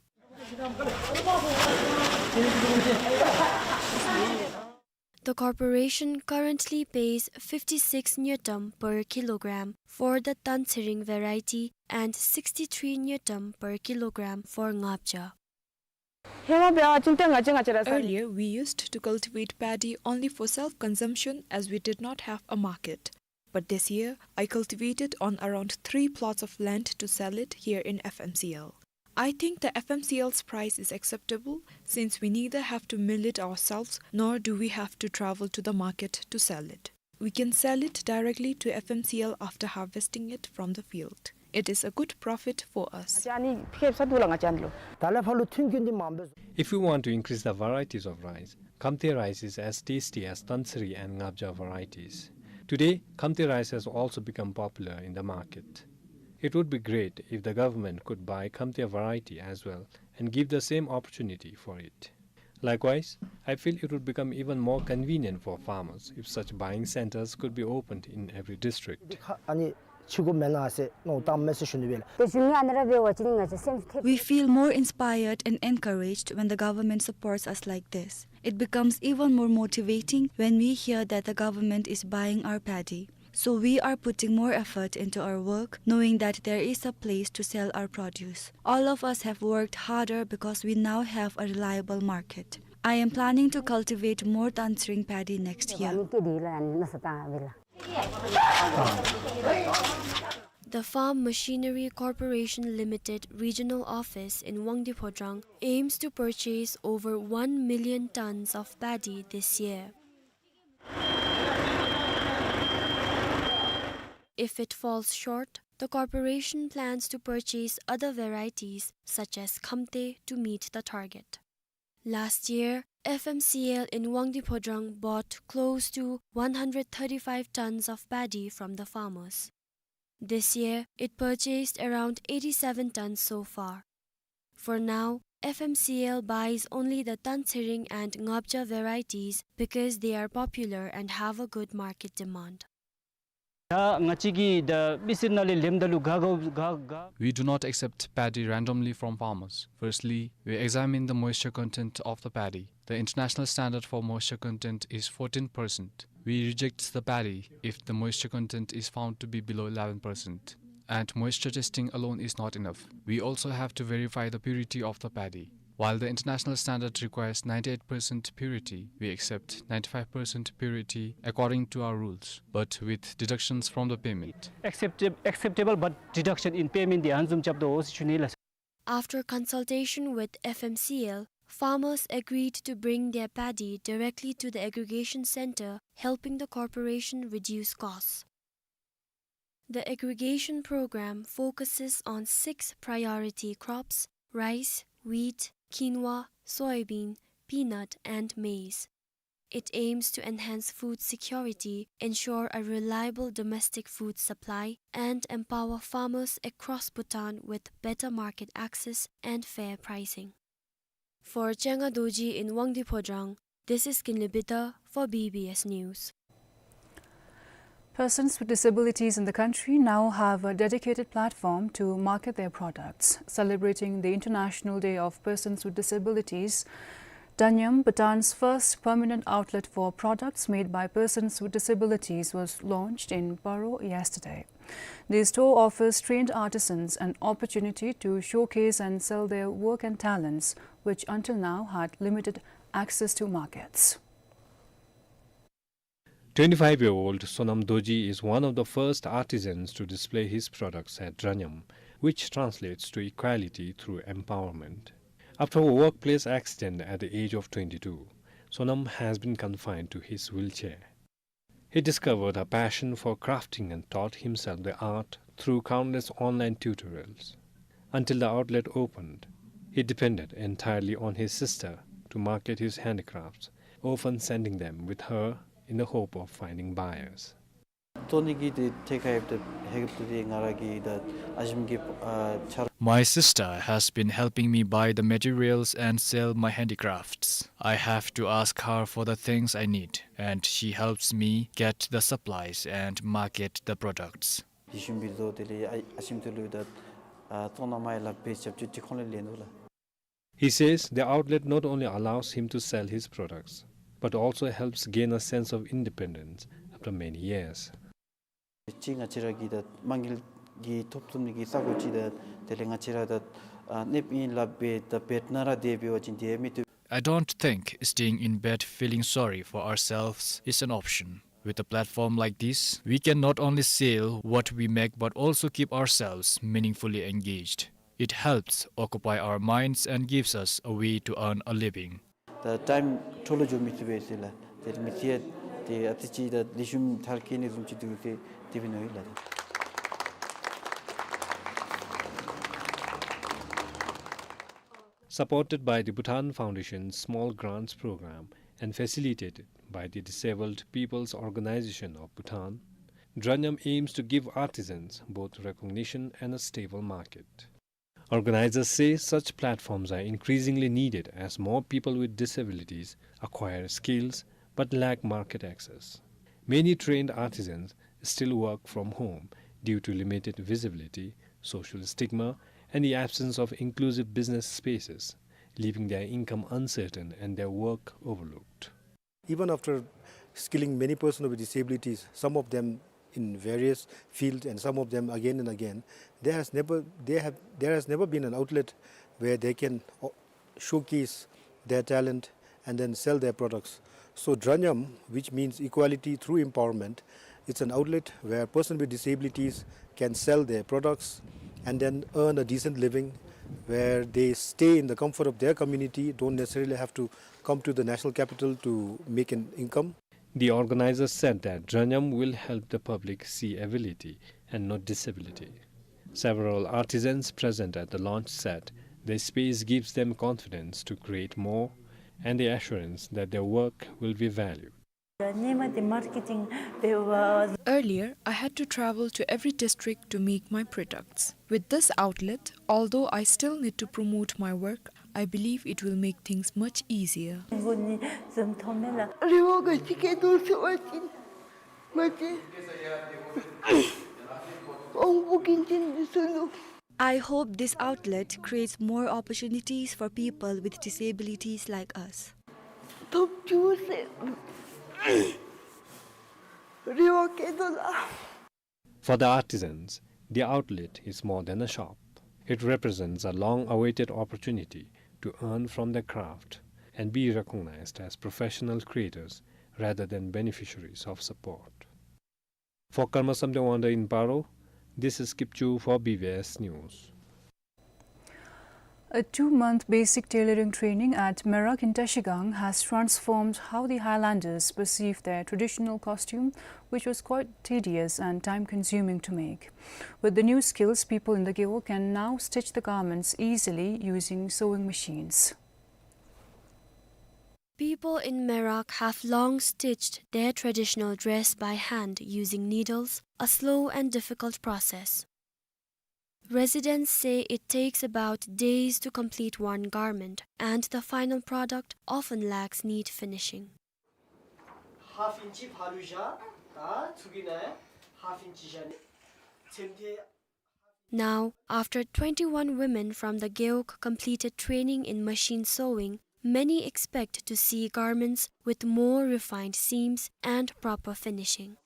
The corporation currently pays fifty-six ngultrum per kilogram for the Tantsering variety and sixty-three ngultrum per kilogram for Ngabja. ཧེ་མ་འབད་བ་ཅིན་ཏེ་ང་བཅས་ང་བཅས་ར་ས། Earlier, we used to cultivate paddy only for self-consumption as we did not have a market. But this year, I cultivated on around three plots of land to sell it here in F M C L. I think the F M C L's price is acceptable, since we neither have to mill it ourselves, nor do we have to travel to the market to sell it. We can sell it directly to F M C L after harvesting it from the field. It is a good profit for us. ང་བཅས་ཨ་ནི་ཕེབས་ས་འདུག་ལགས། ང་བཅས་ཨ་ནི་ལུ། ད་ལས་ཕར་ལུ་ཐོན་སྐྱེད་འདི་མངམ་སྦེ། If we want to increase the varieties of rice, Khamte rice is as tasty as Tantsering and Ngabja varieties. Today, Khamte rice has also become popular in the market. It would be great if the government could buy Khamte variety as well and give the same opportunity for it. Likewise, I feel it would become even more convenient for farmers if such buying centers could be opened in every district. ཁ་ཨ་ནི་ཕྱི་གོ་མེན་ན་ཟེར་མནོ་བཏངམ་མས་ཟེར་ཞུ་ནི་སྦེ་ལགས། ཏེ་གཞུང་ནང་ཨ་ནི་ར་འབད་བ་ཅིན་ང་བཅས་སེམས་ཐེབས། We feel more inspired and encouraged when the government supports us like this. It becomes even more motivating when we hear that the government is buying our paddy. So we are putting more effort into our work, knowing that there is a place to sell our produce. All of us have worked harder because we now have a reliable market. I am planning to cultivate more Tantsering paddy next year. The Farm Machinery Corporation Limited regional office in Wangdue Phodrang aims to purchase over one million tons of paddy this year. If it falls short, the corporation plans to purchase other varieties such as Khamte to meet the target. Last year, F M C L in Wangdue Phodrang bought close to one hundred thirty-five tons of paddy from the farmers. This year, it purchased around eighty-seven tons so far. For now, F M C L buys only the Tantsering and Ngabja varieties because they are popular and have a good market demand. ད་ང་བཅས་ཀྱིས་ད་མི་སེར་ནང་ལས་ལེནམ་ད་ལུ་ག་ག་ག་ག We do not accept paddy randomly from farmers. Firstly, we examine the moisture content of the paddy. The international standard for moisture content is fourteen percent. We reject the paddy if the moisture content is found to be below eleven percent. And moisture testing alone is not enough. We also have to verify the purity of the paddy. While the international standard requires ninety-eight percent purity, we accept ninety-five percent purity according to our rules, but with deductions from the payment. Acceptab-, acceptable, but deduction in payment དེ་ཨ་ནི་བཟུམ་རྐྱབ་དོ་ཟེར་ཞུ་ནི་ལགས། After consultation with F M C L, farmers agreed to bring their paddy directly to the aggregation center, helping the corporation reduce costs. The aggregation program focuses on six priority crops: rice, wheat, quinoa, soybean, peanut, and maize. It aims to enhance food security, ensure a reliable domestic food supply, and empower farmers across Bhutan with better market access and fair pricing. For Chenga Dorji in Wangdue Phodrang, This is Kinley Bitar for B B S News. Persons with disabilities in the country now have a dedicated platform to market their products. Celebrating the International Day of Persons with Disabilities, Dranyam, Bhutan's first permanent outlet for products made by persons with disabilities, was launched in Paro yesterday. The store offers trained artisans an opportunity to showcase and sell their work and talents, which until now had limited access to markets. Twenty-five-year-old Sonam Dorji is one of the first artisans to display his products at Dranyam, which translates to equality through empowerment. After a workplace accident at the age of twenty-two, Sonam has been confined to his wheelchair. He discovered a passion for crafting and taught himself the art through countless online tutorials. Until the outlet opened, he depended entirely on his sister to market his handicrafts, often sending them with her in the hope of finding buyers. བཙོང་ནི་གི་དེ་ཐད་ཁར་ཡོད་དེ་ཧེག་ཏུ་དེ་ང་ར་གི་ད་ཨ་ཞིམ་གི་ཨ་ཆ། My sister has been helping me buy the materials and sell my handicrafts. I have to ask her for the things I need, and she helps me get the supplies and market the products. ཡིད་ཞུམ་པའི་བཟོ་དེ་ལས་ཨ་ཨ་ཞིམ་དུ་ལུས་ད་ཨ་བཙོང་ན་མ་ཡི་ལ་བེད་ཞབས་ཀྱུ་ཏི་ཁོང་ལས་ལེན་འདུག་ལ། He says the outlet not only allows him to sell his products, but also helps gain a sense of independence after many years. ཅིག་ང་བཅས་ར་གི་ད་དམངས་ཀྱི་གི་ཐོབ་ཐུབ་ནི་གི་ས་གོ་ཅིག་ད་དེ་ལས་ང་བཅས་ར་ད་ཨ་གནས་ཡིན་ལབ་པའི་ད་བེད་ན་ར་དེ་འབད་བ་ཅིན་དེ་མི་ཐུབ། I don't think staying in bed feeling sorry for ourselves is an option. With a platform like this, we can not only sell what we make but also keep ourselves meaningfully engaged. It helps occupy our minds and gives us a way to earn a living. ད་ཊའིམ་འཕྲོ་བརླག་འགྱོ་མི་ཚུགས་པས་ཟེར་ལགས། དེ་མི་ཚེ་དེ་ཨ་ཙི་ཅིག་ད་ལེགས་ཤོམ་ཐར་སྐྱེ་ནི་བཟུམ་ཅིག་འདུག་ཟེར་དེ་སྦེ་མནོ་ཡི་ལགས། Supported by the Bhutan Foundation's Small Grants Program and facilitated by the Disabled People's Organization of Bhutan, Dranyam aims to give artisans both recognition and a stable market. Organizers say such platforms are increasingly needed as more people with disabilities acquire skills but lack market access. Many trained artisans still work from home due to limited visibility, social stigma, and the absence of inclusive business spaces, leaving their income uncertain and their work overlooked. Even after skilling many persons with disabilities, some of them in various fields and some of them again and again, there has never, they have, there has never been an outlet where they can, uh, showcase their talent and then sell their products. So Dranyam, which means equality through empowerment, it's an outlet where persons with disabilities can sell their products and then earn a decent living, where they stay in the comfort of their community, don't necessarily have to come to the national capital to make an income. The organizers said that Dranyam will help the public see ability and not disability. Several artisans present at the launch said the space gives them confidence to create more and the assurance that their work will be valued. Earlier, I had to travel to every district to make my products. With this outlet, although I still need to promote my work, I believe it will make things much easier. I hope this outlet creates more opportunities for people with disabilities like us. For the artisans, the outlet is more than a shop. It represents a long-awaited opportunity to earn from their craft and be recognized as professional creators rather than beneficiaries of support. For Karma Samdewangda in Paro, this is Kipchu for B B S News. A two-month basic tailoring training at Merak in Trashigang has transformed how the highlanders perceive their traditional costume, which was quite tedious and time-consuming to make. With the new skills, people in the Gewog can now stitch the garments easily using sewing machines. People in Merak have long stitched their traditional dress by hand using needles, a slow and difficult process. Residents say it takes about days to complete one garment, and the final product often lacks neat finishing. Half inch ཕར་ལུ་བཞག། ད་ཚུར་གི་ནང་half inch བཞག་ནི། ཚེམ་ཐེ། Now, after twenty-one women from the Gewog completed training in machine sewing, many expect to see garments with more refined seams and proper finishing.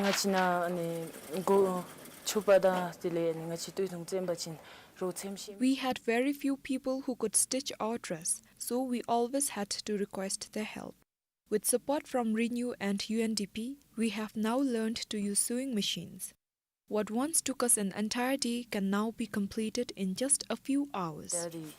ང་བཅས་ནང་ཨ་ནི་གོ་ཆུ་པ་དང་དེ་ལས་ཨ་ནི་ང་བཅས་སྟོད་ཐུང་བཙེམ་པ་ཅིན་རོགས་ཚེམ་ཤེས། We had very few people who could stitch our dress, so we always had to request their help. With support from Renew and U N D P, we have now learned to use sewing machines. What once took us an entire day can now be completed in just a few hours. ད་རེས་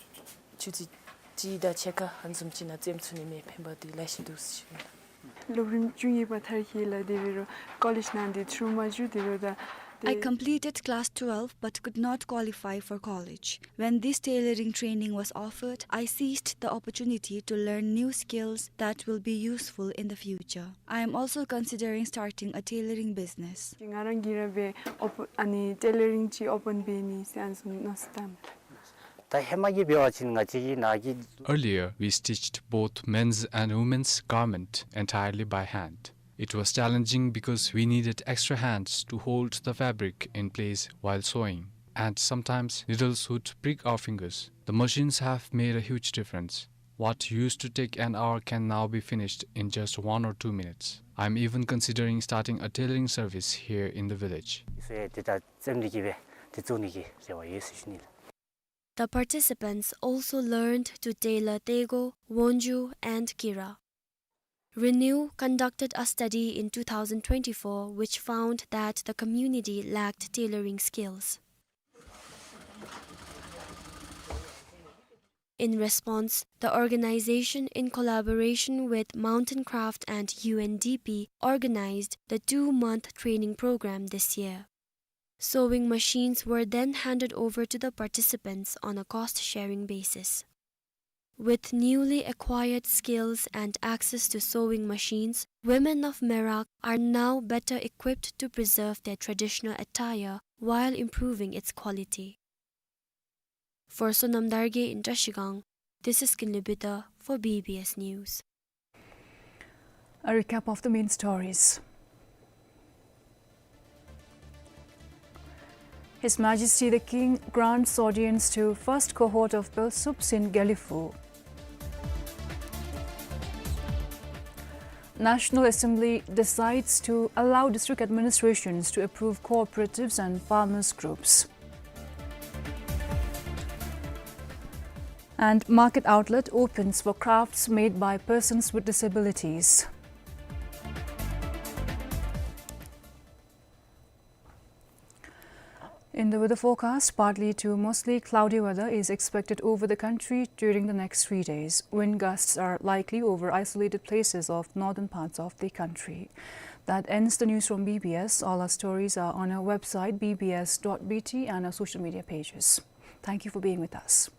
ཆུ་ཚོད་གཅིག་དང་ཕྱེད་ཀ་ཨ་ནི་བཟུམ་ཅིག་ནང་བཙེམ་ཚུགས་ནི་མས། ཕན་པ་འདི་ལེགས་ཤོམ་འདུག་ཟེར་ཞུ་ནི། སློབ་རིམ་བཅུ་གཉིས་པ་མཐར་འཁྱོལ་ལགས། དེ་འབད་རུང་ཀོ་ལེཇ་ནང་འདི་ཚུར་མ་འགྱོ། དེ་འབད་རུང་ད། I completed class twelve but could not qualify for college. When this tailoring training was offered, I seized the opportunity to learn new skills that will be useful in the future. I am also considering starting a tailoring business. ང་རང་གིས་ར་འབད་ཨོ་པ་ཨ་ནི་ཊེ་ལ་རིང་ཅིག་ཨོ་པན་འབད་ནི་ཟེར་ཨ་ནི་བཟུམ་མནོ་བསམ་བཏངམ་མས། ད་ཧེ་མ་གི་འབད་བ་ཅིན་ང་བཅས་ཀྱི་ནཱ་གི། Earlier, we stitched both men's and women's garment entirely by hand. It was challenging because we needed extra hands to hold the fabric in place while sewing, and sometimes needles would prick our fingers. The machines have made a huge difference. What used to take an hour can now be finished in just one or two minutes. I'm even considering starting a tailoring service here in the village. ཨིན་སོ་ཡ་དེ་ད་བཙེམ་ནི་གི་འབད་དེ་བཙུགས་ནི་གི་རེ་བ་ཡོད་ཟེར་ཞུ་ནི་ལགས། The participants also learned to tailor Taego, Wonju, and Kira. Renew conducted a study in two thousand twenty-four which found that the community lacked tailoring skills. In response, the organization, in collaboration with Mountain Craft and U N D P, organized the two-month training program this year. Sewing machines were then handed over to the participants on a cost-sharing basis. With newly acquired skills and access to sewing machines, women of Merak are now better equipped to preserve their traditional attire while improving its quality. For Sonam Dargye in Trashigang, this is Kinley Bida for B B S News. A recap of the main stories. His Majesty the King grants audience to first cohort of Pelsups in Gelephu. National Assembly decides to allow district administrations to approve cooperatives and farmers groups. And market outlet opens for crafts made by persons with disabilities. In the weather forecast, partly to mostly cloudy weather is expected over the country during the next three days. Wind gusts are likely over isolated places of northern parts of the country. That ends the news from B B S. All our stories are on our website, B B S dot B T, and our social media pages. Thank you for being with us.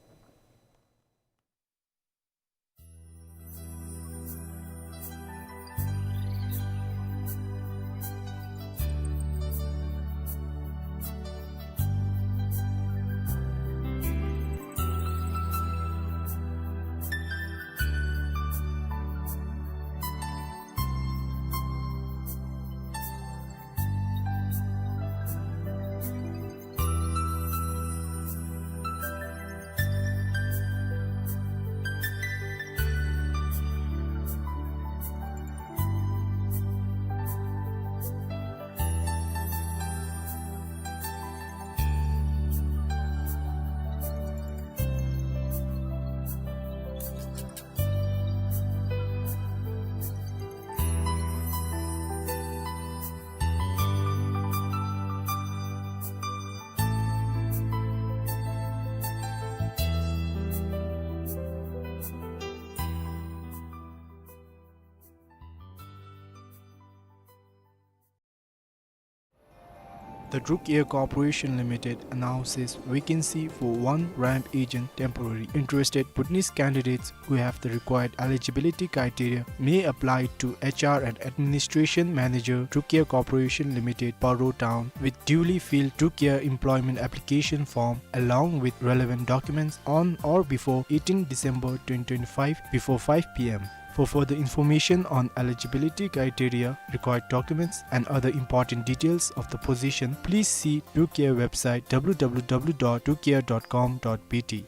The Druk Air Corporation Limited announces vacancy for one ramp agent temporary. Interested Bhutanese candidates who have the required eligibility criteria may apply to H R and Administration Manager, Druk Air Corporation Limited, Paro Town, with duly filled Druk Air employment application form along with relevant documents on or before eighteenth December twenty twenty-five before five P M. For further information on eligibility criteria, required documents, and other important details of the position, please see Druk Air website, W W W dot druk air dot com dot B T.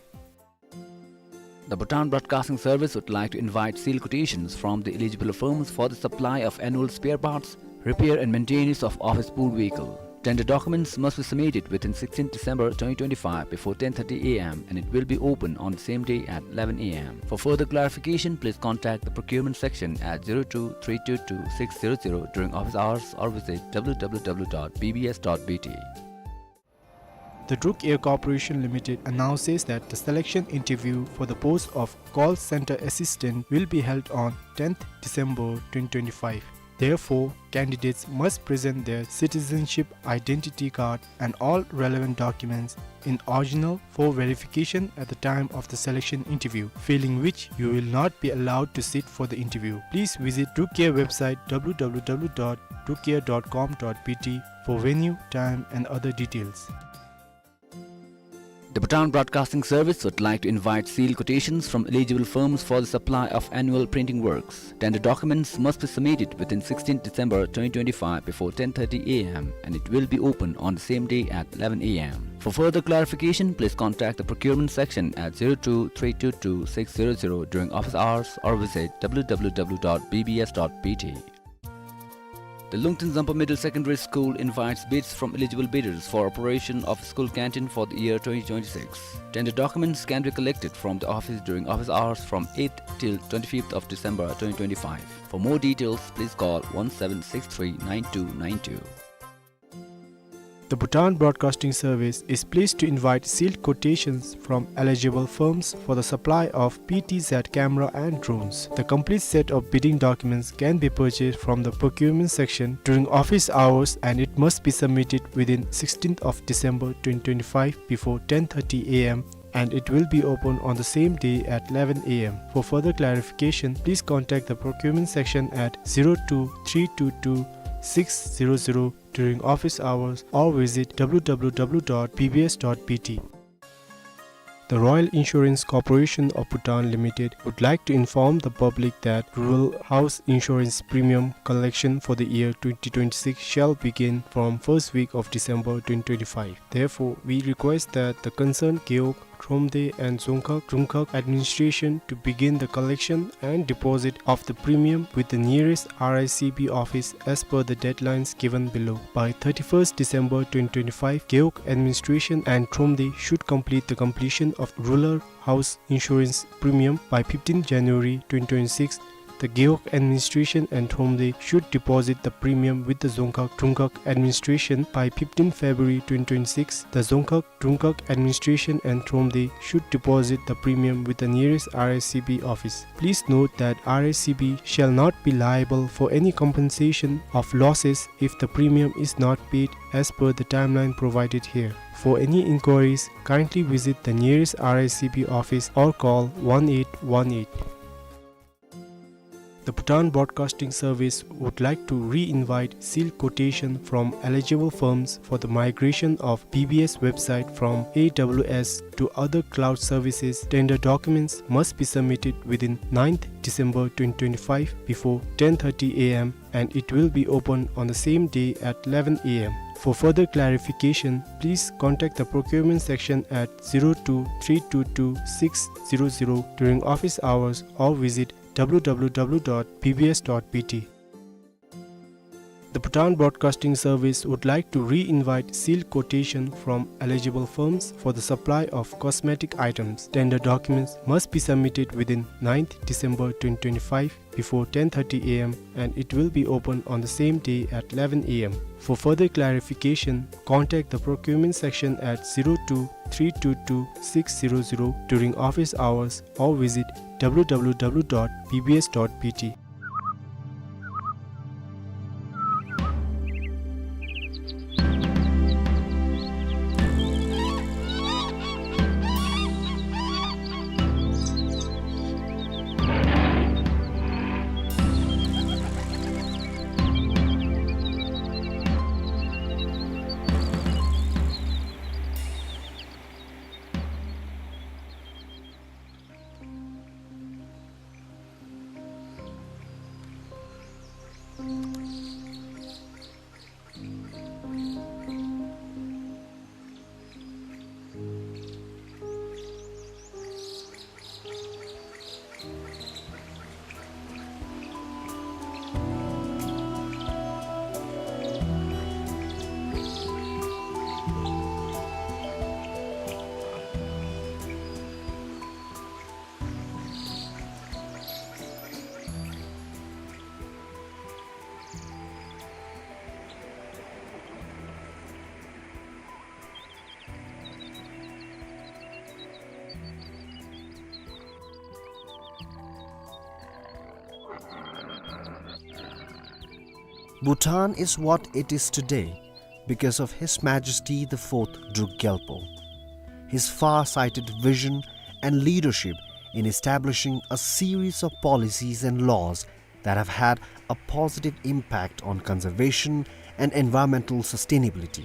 The Bhutan Broadcasting Service would like to invite sealed quotations from the eligible firms for the supply of annual spare parts, repair and maintenance of office pool vehicle. Tender documents must be submitted within sixteenth December twenty twenty-five before ten thirty A M and it will be open on the same day at eleven A M. For further clarification, please contact the procurement section at zero two three two two six zero zero during office hours or visit W W W dot B B S dot B T. The Druk Air Corporation Limited announces that the selection interview for the post of call center assistant will be held on tenth December twenty twenty-five. Therefore, candidates must present their citizenship identity card and all relevant documents in original for verification at the time of the selection interview, failing which you will not be allowed to sit for the interview. Please visit Druk Air website W W W dot druk air dot com dot B T for venue, time and other details. The Bhutan Broadcasting Service would like to invite sealed quotations from eligible firms for the supply of annual printing works. Tender documents must be submitted within sixteenth December twenty twenty-five before ten thirty A M and it will be open on the same day at eleven A M. For further clarification, please contact the procurement section at zero two three two two six zero zero during office hours or visit W W W dot B B S dot B T. The Lungten Zampa Middle Secondary School invites bids from eligible bidders for operation of school canteen for the year twenty twenty-six. Tender documents can be collected from the office during office hours from eighth till twenty-fifth of December twenty twenty-five. For more details, please call one seven six three nine two nine two. The Bhutan Broadcasting Service is pleased to invite sealed quotations from eligible firms for the supply of P T Z camera and drones. The complete set of bidding documents can be purchased from the procurement section during office hours and it must be submitted within sixteenth of December twenty twenty-five before ten thirty A M and it will be open on the same day at eleven A M. For further clarification, please contact the procurement section at zero two three two two six zero zero during office hours or visit W W W dot B B S dot B T. The Royal Insurance Corporation of Bhutan Limited would like to inform the public that rural house insurance premium collection for the year twenty twenty-six shall begin from first week of December twenty twenty-five. Therefore, we request that the concerned Gewog, Thromde and Dzongkhag Drukgyal Dzongkhag administration to begin the collection and deposit of the premium with the nearest R I C B office as per the deadlines given below. By thirty-first December twenty twenty-five, Gewog administration and Thromde should complete the completion of rural house insurance premium by fifteenth January twenty twenty-six. The Gewog administration and Thromde should deposit the premium with the Dzongkhag Drukgyal Dzongkhag administration by fifteenth February twenty twenty-six. The Dzongkhag Drukgyal Dzongkhag administration and Thromde should deposit the premium with the nearest R I C B office. Please note that R I C B shall not be liable for any compensation of losses if the premium is not paid as per the timeline provided here. For any inquiries, kindly visit the nearest R I C B office or call one eight one eight. The Bhutan Broadcasting Service would like to re-invite sealed quotation from eligible firms for the migration of B B S website from A W S to other cloud services. Tender documents must be submitted within ninth December twenty twenty-five before ten thirty A M and it will be open on the same day at eleven A M. For further clarification, please contact the procurement section at zero two three two two six zero zero during office hours or visit W W W dot B B S dot B T. The Bhutan Broadcasting Service would like to re-invite sealed quotation from eligible firms for the supply of cosmetic items. Tender documents must be submitted within ninth December twenty twenty-five before ten thirty A M and it will be open on the same day at eleven A M. For further clarification, contact the procurement section at zero two three two two six zero zero during office hours or visit W W W dot B B S dot B T. Bhutan is what it is today because of His Majesty the Fourth Druk Gyalpo. His far-sighted vision and leadership in establishing a series of policies and laws that have had a positive impact on conservation and environmental sustainability.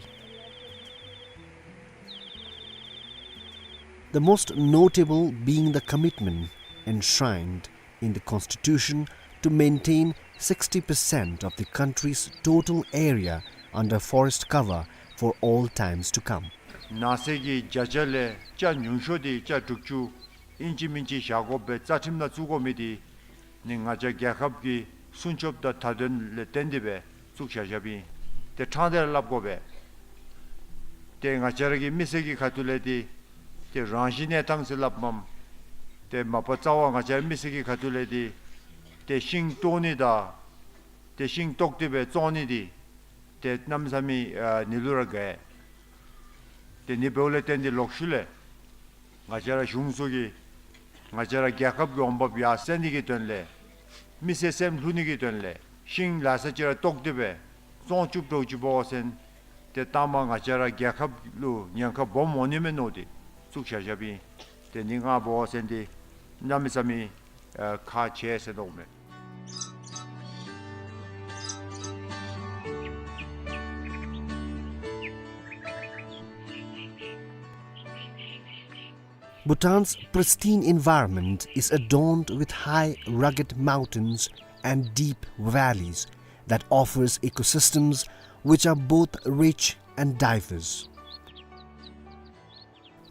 The most notable being the commitment enshrined in the Constitution to maintain sixty percent of the country's total area under forest cover for all times to come. ནགས་ཚལ་གྱི་བརྒྱ་ཆ་ལས་ཆ་ཉུང་ཤོས་དེ་ཆ་དྲུག་ཅུ་ཨིན་ཅི་མིན་ཅི་བཞག་དགོ་པའི་རྩ་ཁྲིམས་ནང་བཙུགས་དགོ་མི་དེ་ནི་ང་བཅས་རྒྱལ་ཁབ་ཀྱི་སྲུང་སྐྱོབ་དང་མཐའ་དོན་ལས་བརྟེན་ཏེ་སྦེ་བཙུགས་བཞག་བཞགཔ་ཨིན། དེ་ཕྲང་སྟེ་ར་སླབ་དགོ་པས། དེ་ང་བཅས་ར་གི་མི་སེར་གྱི་ཁ་ཐུག་ལས་དེ་དེ་རང་བཞིན་གནས་སྟངས་ཟེར་སླབ་མས། དེ་མ་པ་རྩ་བ་ང་བཅས་ར་མི་སེར་གྱི་ཁ་ཐུག་ལས་དེ་དེ་ཤིང་བཏོག་ནི་དང་དེ་ཤིང་བཏོག་སྟེ་སྦེ་བཙོང་ནི་དེ་དེ་གནམ་མེད་ས་མེད་ཨ་ནི་ལུ་ར་དགའ། དེ་ནི་འབདཝ་ལས་བརྟེན་ཏེ་ལོག་ཤུལ་ལས་ང་བཅས་ར་གཞུང་ཚུ་གིས་ང་བཅས་ར་རྒྱལ་ཁབ་ཀྱི་འོང་འབབ་ཡར་སེང་ནི་གི་དོན་ལས་མི་སེར་སེམས་ལྷོད་ནི་གི་དོན་ལས་ཤིང་ལ་ས་ཅིག་ར་བཏོག་སྟེ་སྦེ་བཙོང་བཅུག་འགྱོ་བཅུགཔ་འབད་བ་ཅིན་དེ་ལྟ་མ་ང་བཅས་ར་རྒྱལ་ཁབ་ལུ་ཉེན་ཁ་སྦོམ་འོང་ནི་མས་མནོ་སྟེ་བཙུགས་བཞག་བཞགཔ་ཨིན། དེ་ནི་ང་འབད་བ་ཅིན་དེ་གནམ་མེད་ས་མེད་ཨ་ཁག་ཆེ་ཟེར་མནོཝ་མས། Bhutan's pristine environment is adorned with high, rugged mountains and deep valleys that offers ecosystems which are both rich and diverse.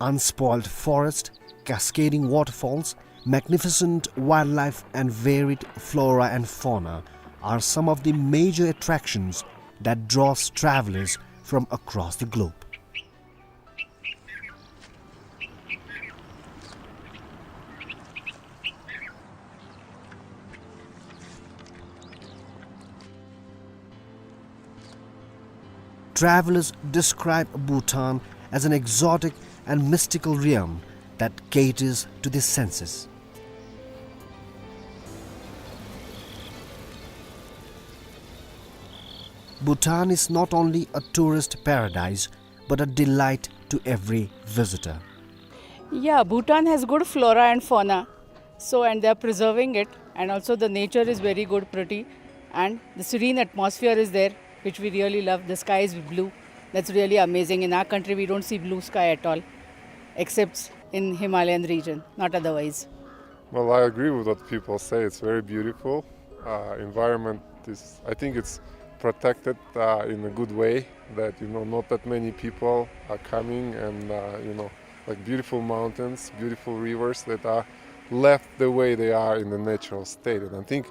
Unspoiled forest, cascading waterfalls, magnificent wildlife and varied flora and fauna are some of the major attractions that draws travelers from across the globe. Travelers describe Bhutan as an exotic and mystical realm that caters to the senses. Bhutan is not only a tourist paradise, but a delight to every visitor. Yeah, Bhutan has good flora and fauna. So, and they are preserving it, and also the nature is very good, pretty, and the serene atmosphere is there, which we really love. The sky is blue. That's really amazing. In our country, we don't see blue sky at all, except in Himalayan region, not otherwise. Well, I agree with what people say. It's very beautiful. Uh, environment is, I think it's protected, uh, in a good way, that, you know, not that many people are coming and, uh, you know, like, beautiful mountains, beautiful rivers that are left the way they are in the natural state. And I think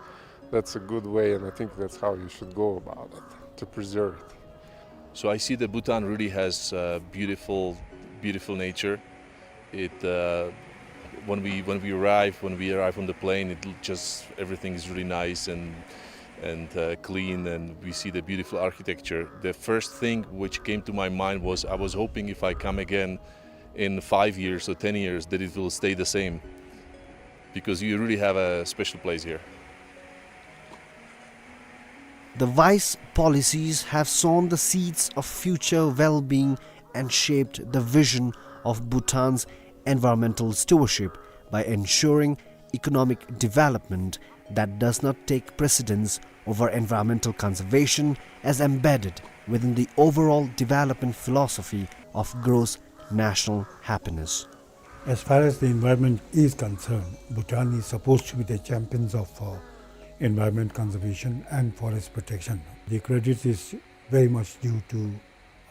that's a good way, and I think that's how you should go about it, to preserve it. So I see that Bhutan really has, uh, beautiful, beautiful nature. It, uh, when we, when we arrive, when we arrive on the plane, it l-, just, everything is really nice and, and, uh, clean, and we see the beautiful architecture. The first thing which came to my mind was, I was hoping if I come again in five years or ten years that it will stay the same, because you really have a special place here. The wise policies have sown the seeds of future well-being and shaped the vision of Bhutan's environmental stewardship by ensuring economic development that does not take precedence over environmental conservation as embedded within the overall development philosophy of gross national happiness. As far as the environment is concerned, Bhutan is supposed to be the champions of, uh, environment conservation and forest protection. The credit is very much due to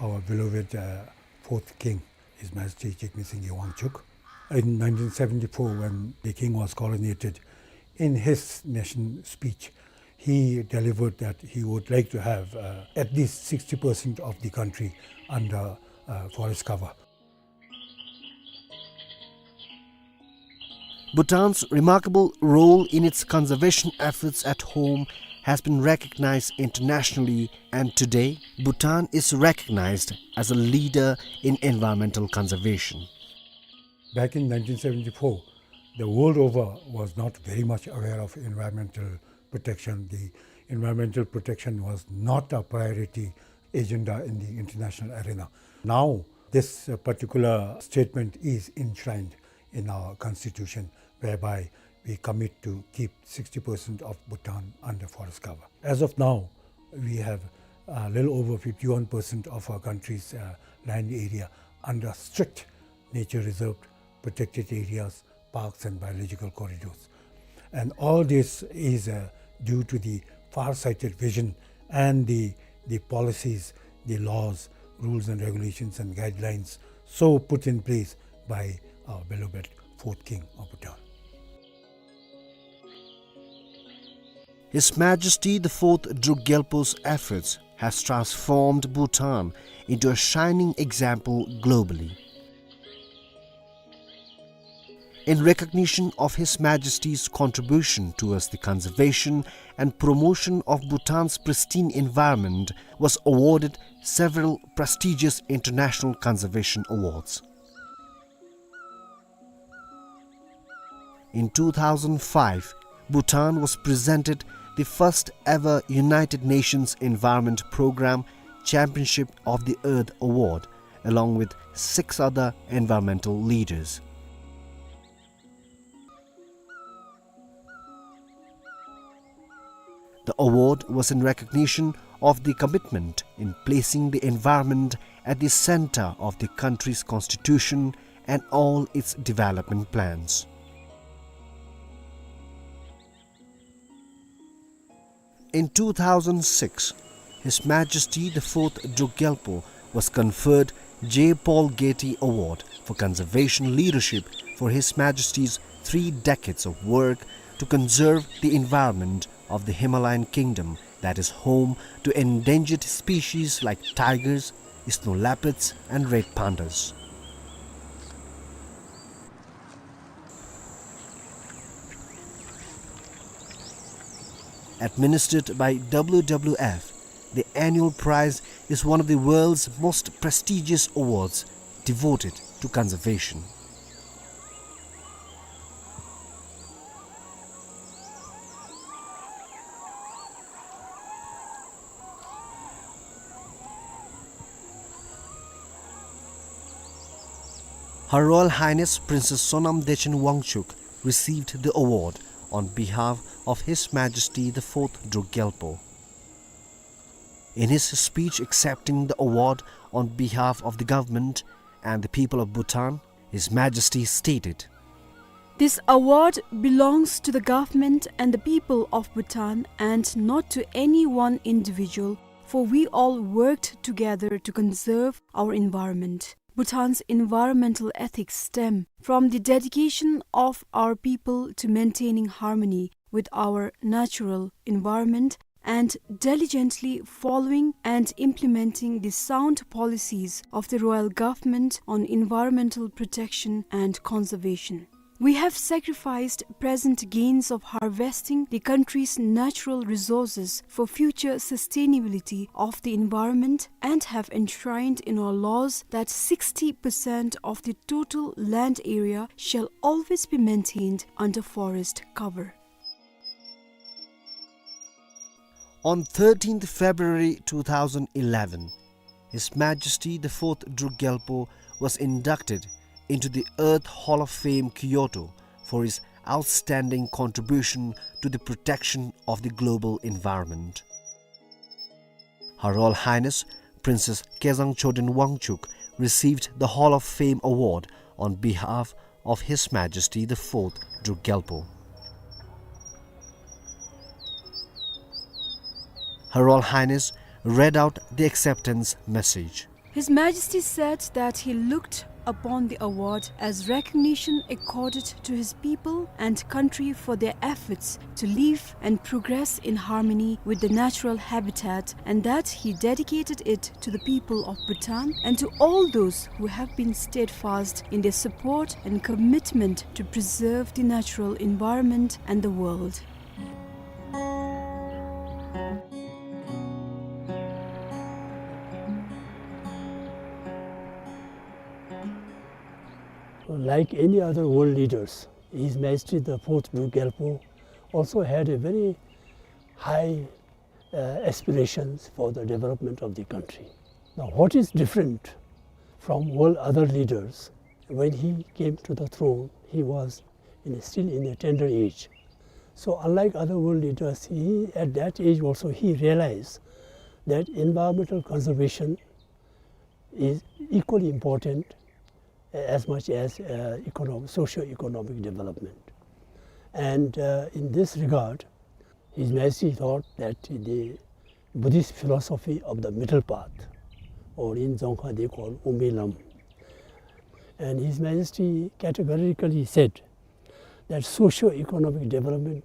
our beloved, uh, fourth king, His Majesty Jigme Singye Wangchuck. In nineteen seventy-four, when the king was coronated, in his nation speech, he delivered that he would like to have, uh, at least sixty percent of the country under, uh, forest cover. Bhutan's remarkable role in its conservation efforts at home has been recognized internationally, and today, Bhutan is recognized as a leader in environmental conservation. Back in nineteen seventy-four, the world over was not very much aware of environmental protection. The Environmental protection was not a priority agenda in the international arena. Now, this, uh, particular statement is enshrined in our constitution, whereby we commit to keep sixty percent of Bhutan under forest cover. As of now, we have a little over fifty-one percent of our country's, uh, land area under strict nature reserve, protected areas, parks and biological corridors. And all this is, uh, due to the far-sighted vision and the, the policies, the laws, rules and regulations and guidelines so put in place by our beloved fourth king of Bhutan. His Majesty the Fourth Druk Gyalpo's efforts has transformed Bhutan into a shining example globally. In recognition of His Majesty's contribution towards the conservation and promotion of Bhutan's pristine environment, was awarded several prestigious international conservation awards. In two thousand five, Bhutan was presented the first ever United Nations Environment Programme Championship of the Earth Award, along with six other environmental leaders. The award was in recognition of the commitment in placing the environment at the center of the country's constitution and all its development plans. In two thousand six, His Majesty the Fourth Druk Gyalpo was conferred J. Paul Getty Award for Conservation Leadership for His Majesty's three decades of work to conserve the environment of the Himalayan kingdom that is home to endangered species like tigers, snow leopards, and red pandas. Administered by W W F, the annual prize is one of the world's most prestigious awards devoted to conservation. Her Royal Highness Princess Sonam Dechen Wangchuck received the award on behalf of His Majesty the Fourth Druk Gyalpo. In his speech accepting the award on behalf of the government and the people of Bhutan, His Majesty stated, "This award belongs to the government and the people of Bhutan and not to any one individual, for we all worked together to conserve our environment." Bhutan's environmental ethics stem from the dedication of our people to maintaining harmony with our natural environment and diligently following and implementing the sound policies of the royal government on environmental protection and conservation. We have sacrificed present gains of harvesting the country's natural resources for future sustainability of the environment and have enshrined in our laws that sixty percent of the total land area shall always be maintained under forest cover. On thirteenth February two thousand eleven, His Majesty the Fourth Druk Gyalpo was inducted into the Earth Hall of Fame, Kyoto, for his outstanding contribution to the protection of the global environment. Her Royal Highness Princess Kezang Choden Wangchuck received the Hall of Fame award on behalf of His Majesty the Fourth Druk Gyalpo. Her Royal Highness read out the acceptance message. His Majesty said that he looked upon the award as recognition accorded to his people and country for their efforts to live and progress in harmony with the natural habitat, and that he dedicated it to the people of Bhutan and to all those who have been steadfast in their support and commitment to preserve the natural environment and the world. Like any other world leaders, His Majesty the Fourth Druk Gyalpo also had a very high uh, aspirations for the development of the country. Now, what is different from all other leaders? When he came to the throne, he was in, still in a tender age. So, unlike other world leaders, he, at that age also, he realized that environmental conservation is equally important as much as, uh, econo-, socio-economic development. And, uh, in this regard, His Majesty thought that the Buddhist philosophy of the middle path, or in Dzongkha they call Umbi Lam, and His Majesty categorically said that socio-economic development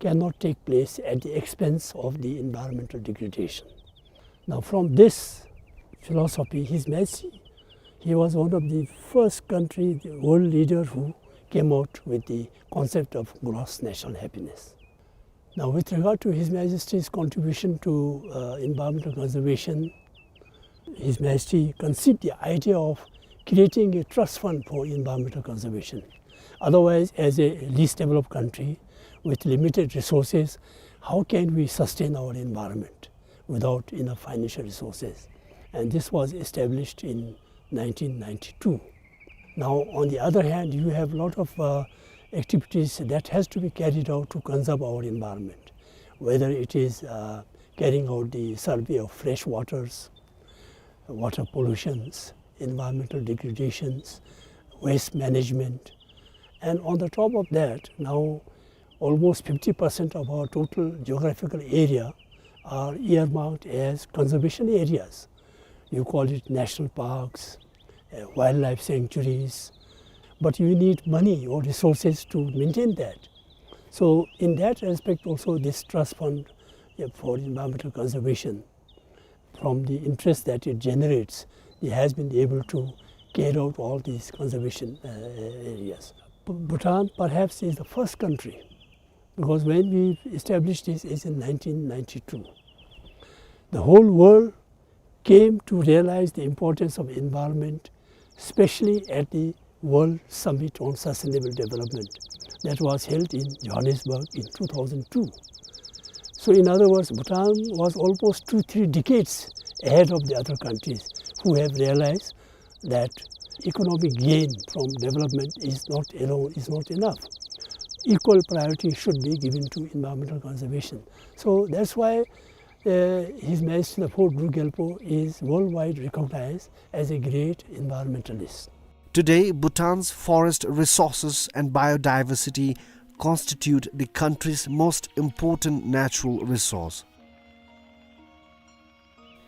cannot take place at the expense of the environmental degradation. Now, from this philosophy, His Majesty, he was one of the first country, the world leader who came out with the concept of gross national happiness. Now, with regard to His Majesty's contribution to, uh, environmental conservation, His Majesty conceived the idea of creating a trust fund for environmental conservation. Otherwise, as a least developed country with limited resources, how can we sustain our environment without enough financial resources? And this was established in nineteen ninety-two. Now, on the other hand, you have lot of, uh, activities that has to be carried out to conserve our environment, whether it is, uh, carrying out the survey of fresh waters, water pollutions, environmental degradations, waste management. And on the top of that, now almost fifty percent of our total geographical area are earmarked as conservation areas. You call it national parks, uh, wildlife sanctuaries, but you need money or resources to maintain that. So in that respect also, this trust fund, uh, for environmental conservation, from the interest that it generates, it has been able to carry out all these conservation, uh, areas. Bhutan perhaps is the first country, because when we established this is in nineteen ninety-two. The whole world came to realize the importance of environment, especially at the World Summit on Sustainable Development that was held in Johannesburg in two thousand two. So in other words, Bhutan was almost two, three decades ahead of the other countries who have realized that economic gain from development is not alone, is not enough. Equal priority should be given to environmental conservation. So that's why, uh, His Majesty the Fourth Druk Gyalpo is worldwide recognized as a great environmentalist. Today, Bhutan's forest resources and biodiversity constitute the country's most important natural resource.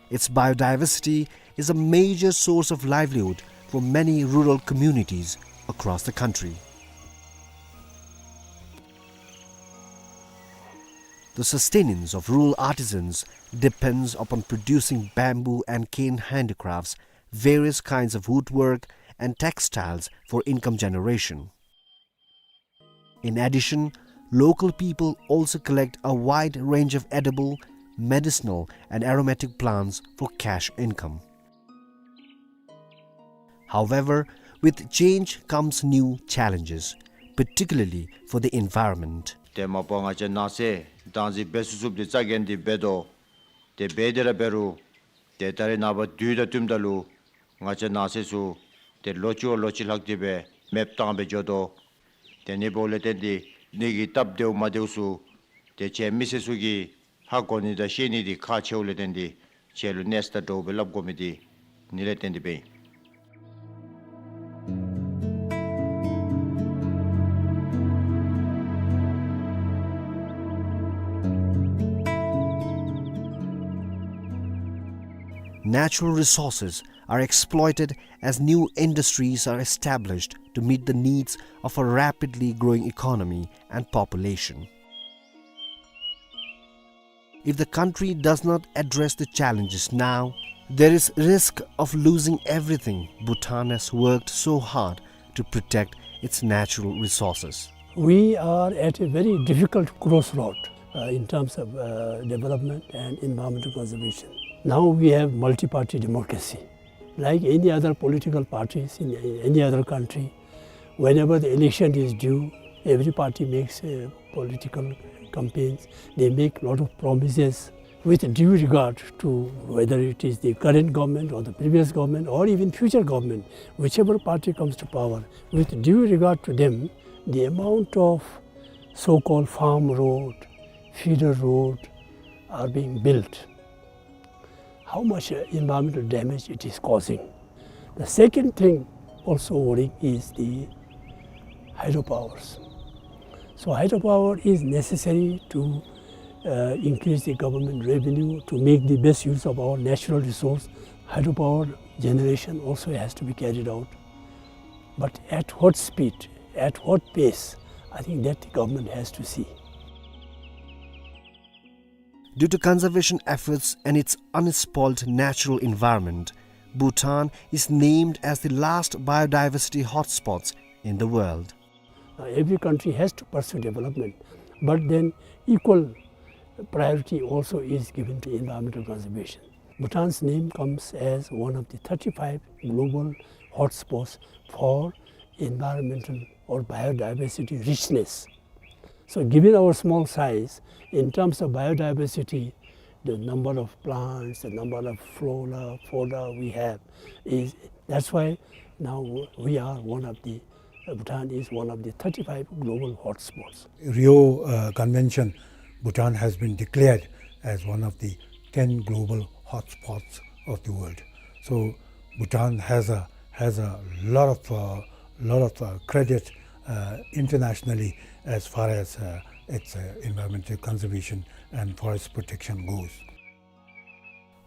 Its biodiversity is a major source of livelihood for many rural communities across the country. The sustenance of rural artisans depends upon producing bamboo and cane handicrafts, various kinds of woodwork, and textiles for income generation. In addition, local people also collect a wide range of edible, medicinal, and aromatic plants for cash income. However, with change comes new challenges, particularly for the environment. ཏེ་མ་པ་ང་བཅས་ནགས་ཚལ་བདག་འཛིན་འབད་ཚུགས་ཚུགསཔ་འདི་རྩ་འགེངས་ཏེ་འབད་དོ། ཏེ་འབད་དེ་ར་འབད་རུང་ཏེ་ད་རེས་ནངས་པ་དུས་དང་བསྟུནམ་ད་ལུ་ང་བཅས་ནགས་ཚལ་ཚུ་ཏེ་ལོ་གཅིག་བ་ལོ་གཅིག་ལྷག་སྟེ་སྦེ་མེདཔ་བཏང་སྦེ་འགྱོ་དོ། ཏེ་ཨ་ནི་འབདཝ་ལས་བརྟེན་ཏེ་ཨ་ནི་གི་སྟབས་བདེཝ་མ་བདེཝ་ཚུ་ཏེ་ཁྱེད་མི་སེར་ཚུ་གིས་ཧ་གོ་ནི་དང་ཤེས་ནི་འདི་ཁག་ཆེཝ་ལས་བརྟེན་ཏེ་ཁྱེད་ལུ་གནས་ཚུ་དང་འདྲཝ་སྦེ་སླབ་དགོ་མི་འདི་ཨ་ནི་ལས་བརྟེན་ཏེ་སྦེ་ཨིན། Natural resources are exploited as new industries are established to meet the needs of a rapidly growing economy and population. If the country does not address the challenges now, there is risk of losing everything Bhutan has worked so hard to protect its natural resources. We are at a very difficult crossroad, uh, in terms of, uh, development and environmental conservation. Now we have multi-party democracy. Like any other political parties in any other country, whenever the election is due, every party makes, uh, political campaigns. They make lot of promises. With due regard to whether it is the current government or the previous government or even future government, whichever party comes to power, with due regard to them, the amount of so-called farm road, feeder road are being built, how much, uh, environmental damage it is causing. The second thing also worrying is the hydropowers. So hydropower is necessary to, uh, increase the government revenue, to make the best use of our natural resource. Hydropower generation also has to be carried out. But at what speed, at what pace, I think that the government has to see. Due to conservation efforts and its unspoiled natural environment, Bhutan is named as the last biodiversity hotspots in the world. Uh, every country has to pursue development, but then equal priority also is given to environmental conservation. Bhutan's name comes as one of the thirty-five global hotspots for environmental or biodiversity richness. So given our small size, in terms of biodiversity, the number of plants, the number of flora, fauna we have is, that's why now we are one of the, uh, Bhutan is one of the thirty-five global hotspots. Rio, uh, Convention, Bhutan has been declared as one of the ten global hotspots of the world. So Bhutan has a, has a lot of, uh, lot of, uh, credit, uh, internationally as far as, uh, its, uh, environmental conservation and forest protection goes.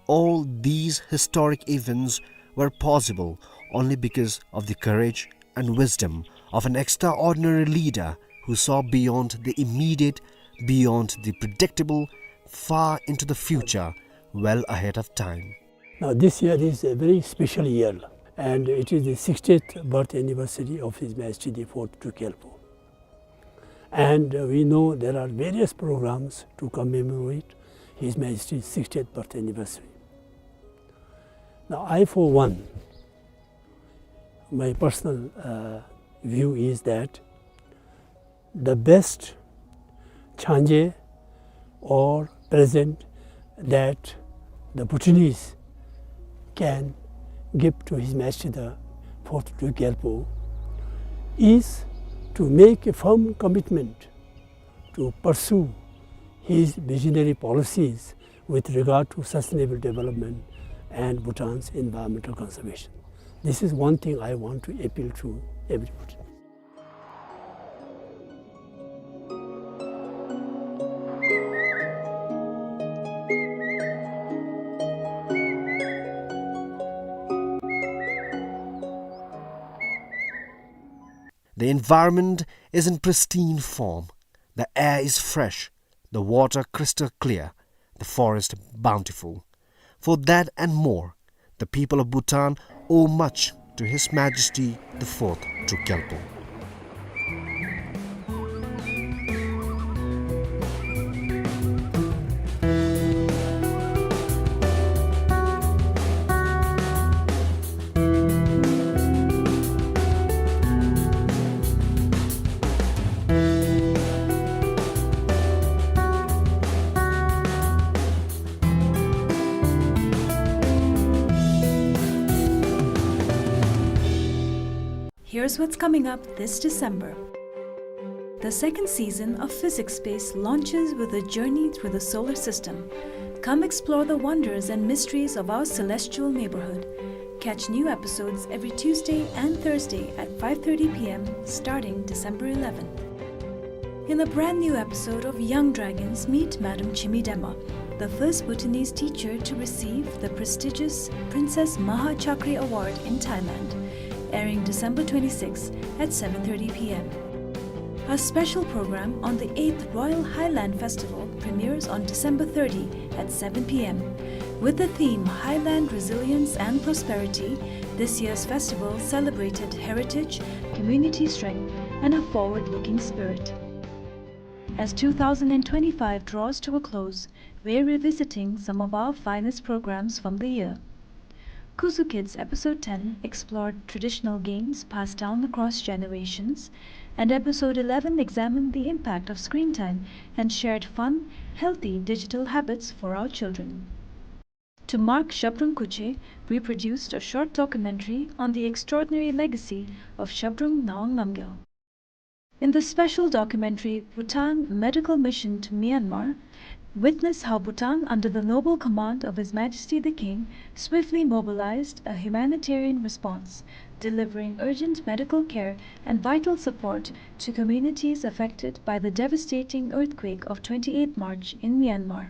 All these historic events were possible only because of the courage and wisdom of an extraordinary leader who saw beyond the immediate, beyond the predictable, far into the future, well ahead of time. Now, this year is a very special year, and it is the sixtieth birth anniversary of His Majesty the Fourth Druk Gyalpo. And, uh, we know there are various programs to commemorate His Majesty's sixtieth birth anniversary. Now, I, for one, my personal, uh, view is that the best changé or present that the Bhutanese can give to His Majesty the Fourth Druk Gyalpo is to make a firm commitment to pursue his visionary policies with regard to sustainable development and Bhutan's environmental conservation. This is one thing I want to appeal to everybody. The environment is in pristine form. The air is fresh, the water crystal clear, the forest bountiful. For that and more, the people of Bhutan owe much to His Majesty the Fourth Druk Gyalpo. Here's what's coming up this December. The second season of Physics Space launches with a journey through the solar system. Come explore the wonders and mysteries of our celestial neighborhood. Catch new episodes every Tuesday and Thursday at five thirty p m starting December eleventh. In a brand new episode of Young Dragons, meet Madam Chimi Dema, the first Bhutanese teacher to receive the prestigious Princess Maha Chakri Award in Thailand, airing December twenty-sixth at seven thirty p m. A special program on the eighth Royal Highland Festival premieres on December thirty at seven p m. With the theme Highland Resilience and Prosperity, this year's festival celebrated heritage, community strength, and a forward-looking spirit. As two thousand and twenty-five draws to a close, we're revisiting some of our finest programs from the year. Khuzu Kids episode ten explored traditional games passed down across generations, and episode eleven examined the impact of screen time and shared fun, healthy digital habits for our children. To mark Zhobrung Khuche, we produced a short documentary on the extraordinary legacy of Zhobrung Ngawang Namgyal. In the special documentary, Bhutan Medical Mission to Myanmar, witness how Bhutan, under the noble command of His Majesty the King, swiftly mobilized a humanitarian response, delivering urgent medical care and vital support to communities affected by the devastating earthquake of twenty-eighth March in Myanmar.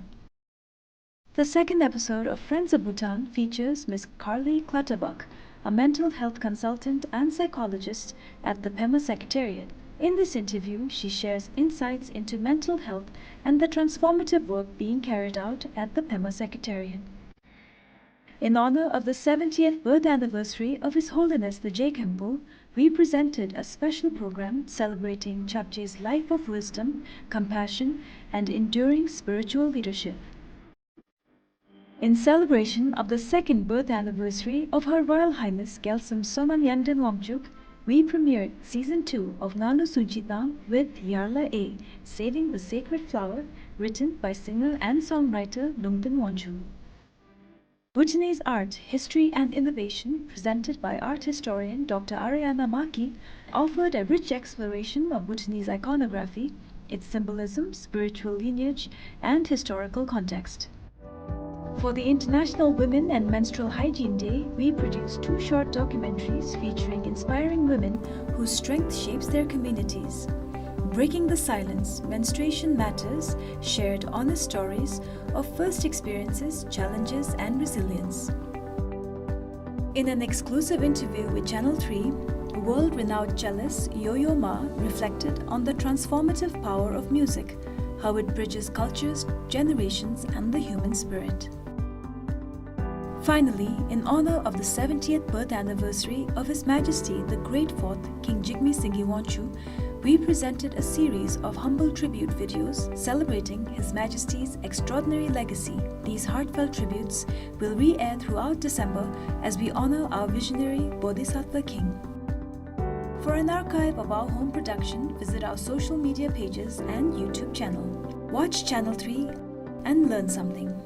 The second episode of Friends of Bhutan features Miss Carly Clutterbuck, a mental health consultant and psychologist at the Pema Secretariat. In this interview, she shares insights into mental health and the transformative work being carried out at the Pema Secretariat. In honor of the seventieth birth anniversary of His Holiness the Je Khenpo, we presented a special program celebrating Chapje's life of wisdom, compassion, and enduring spiritual leadership. In celebration of the second birth anniversary of Her Royal Highness Gyaltsum Somang Yangden Wangchuk, we premiered season two of Ngalu Sunchitang with Yarla A, Saving the Sacred Flower, written by singer and songwriter Lungten Wangchuk. Bhutanese art, history and innovation, presented by art historian Doctor Ariana Maki, offered a rich exploration of Bhutanese iconography, its symbolism, spiritual lineage, and historical context. For the International Women and Menstrual Hygiene Day, we produced two short documentaries featuring inspiring women whose strength shapes their communities. Breaking the Silence, Menstruation Matters shared honest stories of first experiences, challenges, and resilience. In an exclusive interview with Channel three, world-renowned cellist Yo-Yo Ma reflected on the transformative power of music, how it bridges cultures, generations, and the human spirit. Finally, in honor of the seventieth birth anniversary of His Majesty the Great Fourth King Jigme Singye Wangchuck, we presented a series of humble tribute videos celebrating His Majesty's extraordinary legacy. These heartfelt tributes will re-air throughout December as we honor our visionary Bodhisattva King. For an archive of our home production, visit our social media pages and YouTube channel. Watch Channel three and learn something.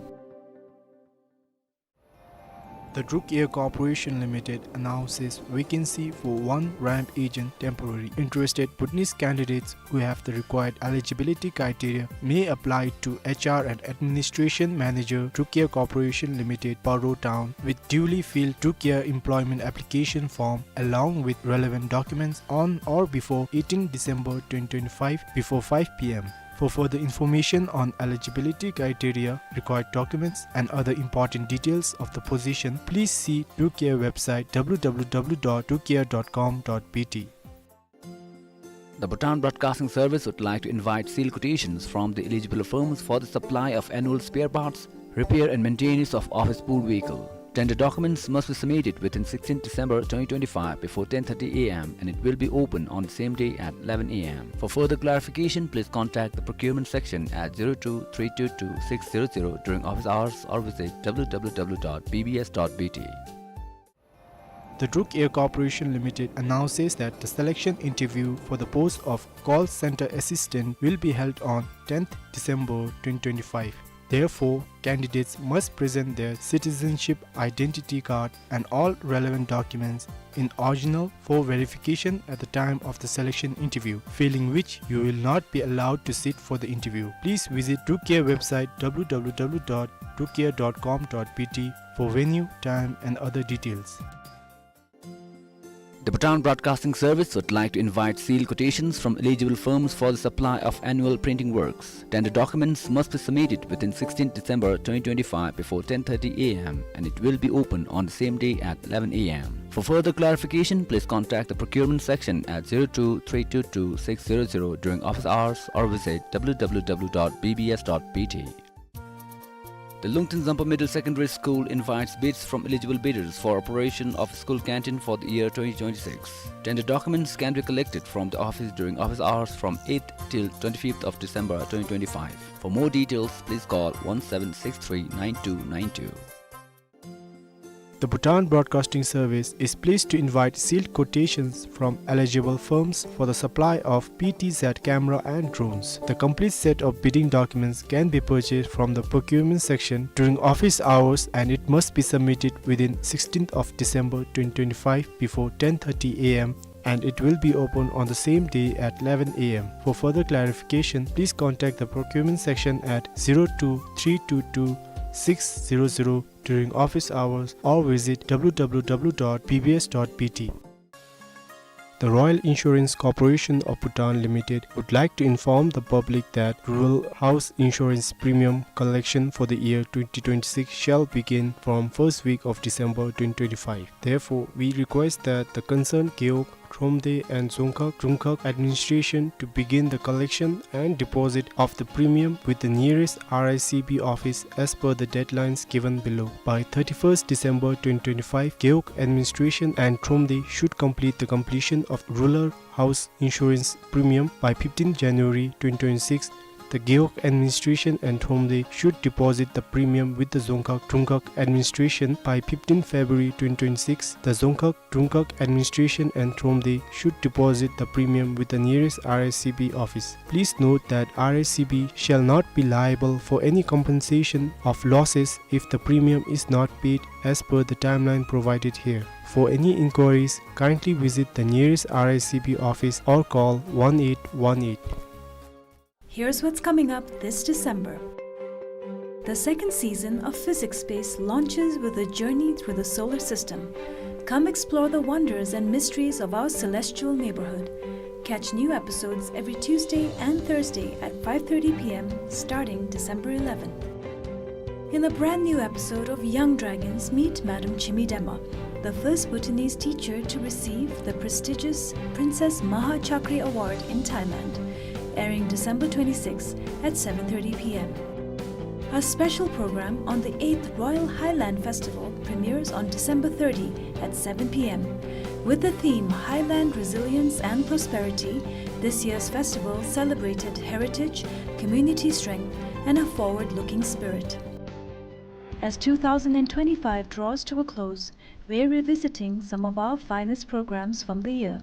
The Druk Air Corporation Limited announces vacancy for one ramp agent temporary. Interested Bhutanese candidates who have the required eligibility criteria may apply to H R and Administration Manager, Druk Air Corporation Limited, Paro Town, with duly filled Druk Air employment application form along with relevant documents on or before eighteenth December twenty twenty-five before five P M. For further information on eligibility criteria, required documents, and other important details of the position, please see Druk Air website, W W W dot druk air dot com dot B T. The Bhutan Broadcasting Service would like to invite sealed quotations from the eligible firms for the supply of annual spare parts, repair and maintenance of office pool vehicle. Tender documents must be submitted within sixteenth December twenty twenty-five before ten thirty A M and it will be open on the same day at eleven A M. For further clarification, please contact the procurement section at zero two three two two six zero zero during office hours or visit W W W dot B B S dot B T. The Druk Air Corporation Limited announces that the selection interview for the post of call center assistant will be held on tenth December twenty twenty-five. Therefore, candidates must present their citizenship identity card and all relevant documents in original for verification at the time of the selection interview, failing which you will not be allowed to sit for the interview. Please visit Druk Air website W W W dot druk air dot com dot B T for venue, time and other details. The Bhutan Broadcasting Service would like to invite sealed quotations from eligible firms for the supply of annual printing works. Tender documents must be submitted within sixteenth December twenty twenty-five before ten thirty A M and it will be open on the same day at eleven A M. For further clarification, please contact the procurement section at zero two three two two six zero zero during office hours or visit W W W dot B B S dot B T. The Lungten Zampa Middle Secondary School invites bids from eligible bidders for operation of school canteen for the year twenty twenty-six. Tender documents can be collected from the office during office hours from eighth till twenty-fifth of December twenty twenty-five. For more details, please call one seven six three nine two nine two. The Bhutan Broadcasting Service is pleased to invite sealed quotations from eligible firms for the supply of P T Z camera and drones. The complete set of bidding documents can be purchased from the procurement section during office hours, and it must be submitted within sixteenth of December twenty twenty-five before ten thirty A M, and it will be open on the same day at eleven A M. For further clarification, please contact the procurement section at zero two three two two six zero zero during office hours or visit W W W dot B B S dot B T. The Royal Insurance Corporation of Bhutan Limited would like to inform the public that rural house insurance premium collection for the year twenty twenty-six shall begin from first week of December twenty twenty-five. Therefore, we request that the concerned Gewog, Thromde and Dzongkhag Drungkhag administration to begin the collection and deposit of the premium with the nearest R I C B office as per the deadlines given below. By thirty-first December twenty twenty-five, Gewog administration and Thromde should complete the completion of rural house insurance premium. By fifteenth January twenty twenty-six, the Gewog administration and Thromde should deposit the premium with the Dzongkhag Drungkhag administration. By fifteenth February twenty twenty-six, the Dzongkhag Drungkhag administration and Thromde should deposit the premium with the nearest R I C B office. Please note that R I C B shall not be liable for any compensation of losses if the premium is not paid as per the timeline provided here. For any inquiries, kindly visit the nearest R I C B office or call one eight one eight. Here's what's coming up this December. The second season of Physics Space launches with a journey through the solar system. Come explore the wonders and mysteries of our celestial neighborhood. Catch new episodes every Tuesday and Thursday at five thirty P M starting December eleventh. In a brand new episode of Young Dragons, meet Madam Chimi Dema, the first Bhutanese teacher to receive the prestigious Princess Maha Chakri Award in Thailand, airing December twenty-sixth at seven thirty P M. Our special program on the eighth Royal Highland Festival premieres on December thirty at seven P M. With the theme Highland Resilience and Prosperity, this year's festival celebrated heritage, community strength, and a forward-looking spirit. As two thousand and twenty-five draws to a close, we're revisiting some of our finest programs from the year.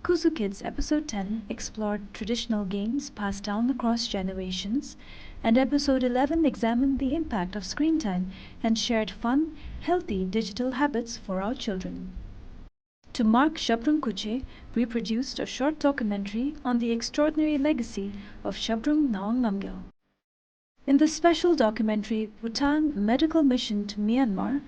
Kuzu Kids episode ten explored traditional games passed down across generations, and episode eleven examined the impact of screen time and shared fun, healthy digital habits for our children. To mark Zhoprung Khutshe, we produced a short documentary on the extraordinary legacy of Zhoprung Nawang Namgyal. In the special documentary Bhutan Medical Mission to Myanmar,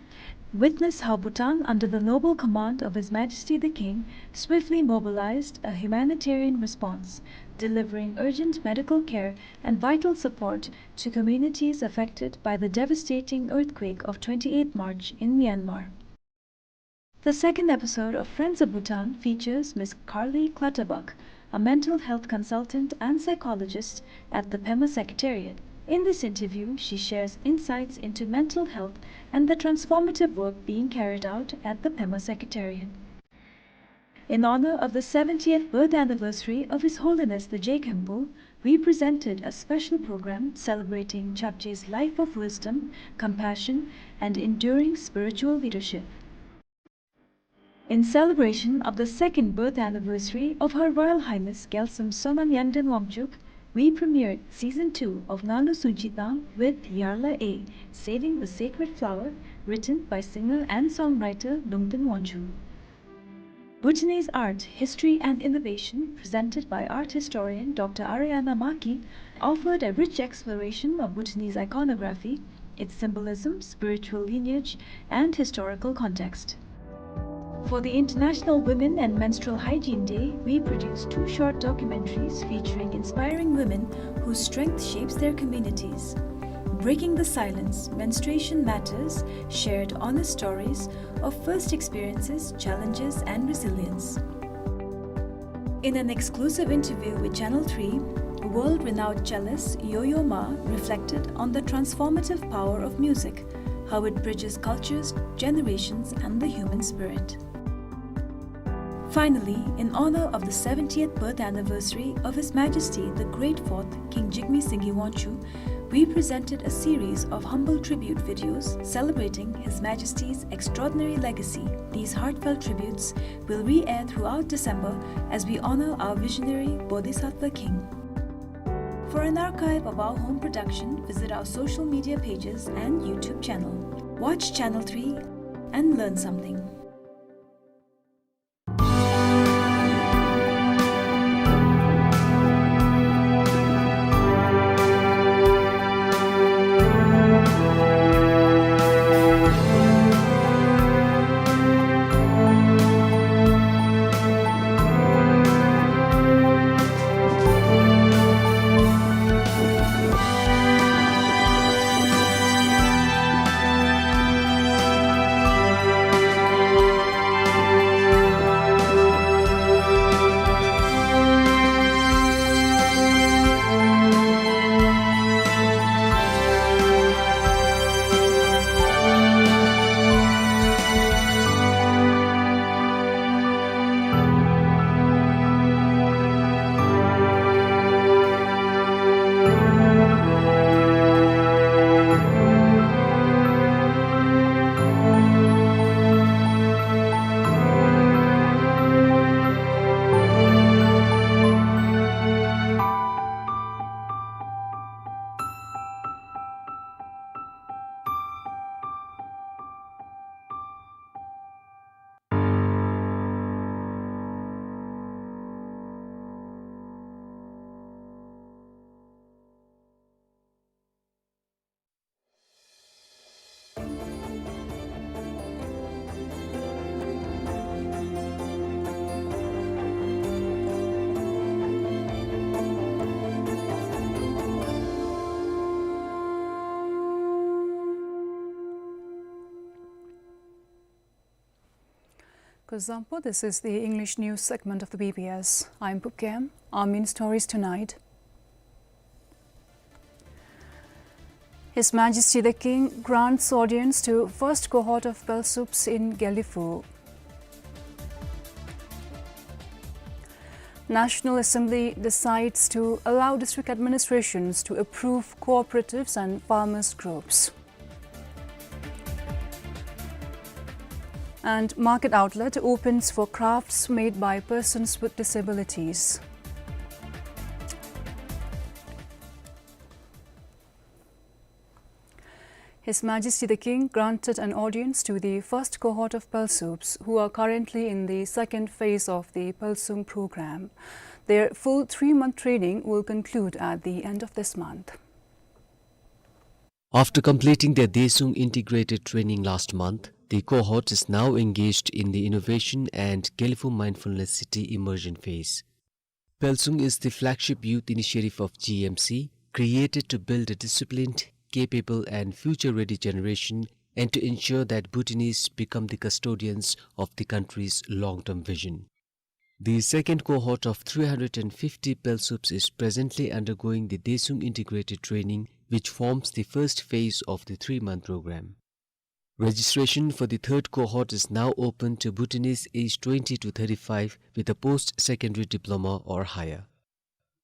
witness how Bhutan, under the noble command of His Majesty the King, swiftly mobilized a humanitarian response, delivering urgent medical care and vital support to communities affected by the devastating earthquake of twenty-eighth March in Myanmar. The second episode of Friends of Bhutan features Miss Carly Clutterbuck, a mental health consultant and psychologist at the Pema Secretariat. In this interview, she shares insights into mental health and the transformative work being carried out at the Pema Secretariat. In honor of the seventieth birth anniversary of His Holiness the Je Khenpo, we presented a special program celebrating Chapje's life of wisdom, compassion, and enduring spiritual leadership. In celebration of the second birth anniversary of Her Royal Highness Gyaltsum Sonam Yangden Wangchuk, we premiered season two of Ngalu Sunchitang with Yarla A, Saving the Sacred Flower, written by singer and songwriter Lungten Wangchuk. Bhutanese art, history and innovation, presented by art historian Doctor Ariana Maki, offered a rich exploration of Bhutanese iconography, its symbolism, spiritual lineage, and historical context. For the International Women and Menstrual Hygiene Day, we produced two short documentaries featuring inspiring women whose strength shapes their communities. Breaking the Silence, Menstruation Matters, shared honest stories of first experiences, challenges, and resilience. In an exclusive interview with Channel three, world-renowned cellist Yo-Yo Ma reflected on the transformative power of music, how it bridges cultures, generations, and the human spirit. Finally, in honor of the seventieth birth anniversary of His Majesty the Great Fourth King Jigme Singye Wanchuk, We presented a series of humble tribute videos celebrating His Majesty's extraordinary legacy. These heartfelt tributes will re-air throughout December as we honor our visionary Bodhisattva King. For an archive of our home production, visit our social media pages and YouTube channel. Watch Channel three and learn something. Kuzuzangpo, this is the English news segment of the B B S. I'm Pukkem. Our main stories tonight. His Majesty the King grants audience to first cohort of Pelsups in Gelephu. National Assembly decides to allow district administrations to approve cooperatives and farmers groups. And market outlet opens for crafts made by persons with disabilities. His Majesty the King granted an audience to the first cohort of Pelsups, who are currently in the second phase of the Pelsung program. Their full three-month training will conclude at the end of this month. After completing their Desung integrated training last month, the cohort is now engaged in the innovation and Gelephu Mindfulness City immersion phase. Pelsung is the flagship youth initiative of G M C, created to build a disciplined, capable and future-ready generation and to ensure that Bhutanese become the custodians of the country's long-term vision. The second cohort of three hundred and fifty Pelsups is presently undergoing the Desung integrated training, which forms the first phase of the three-month program. Registration for the third cohort is now open to Bhutanese aged twenty to thirty-five with a post-secondary diploma or higher.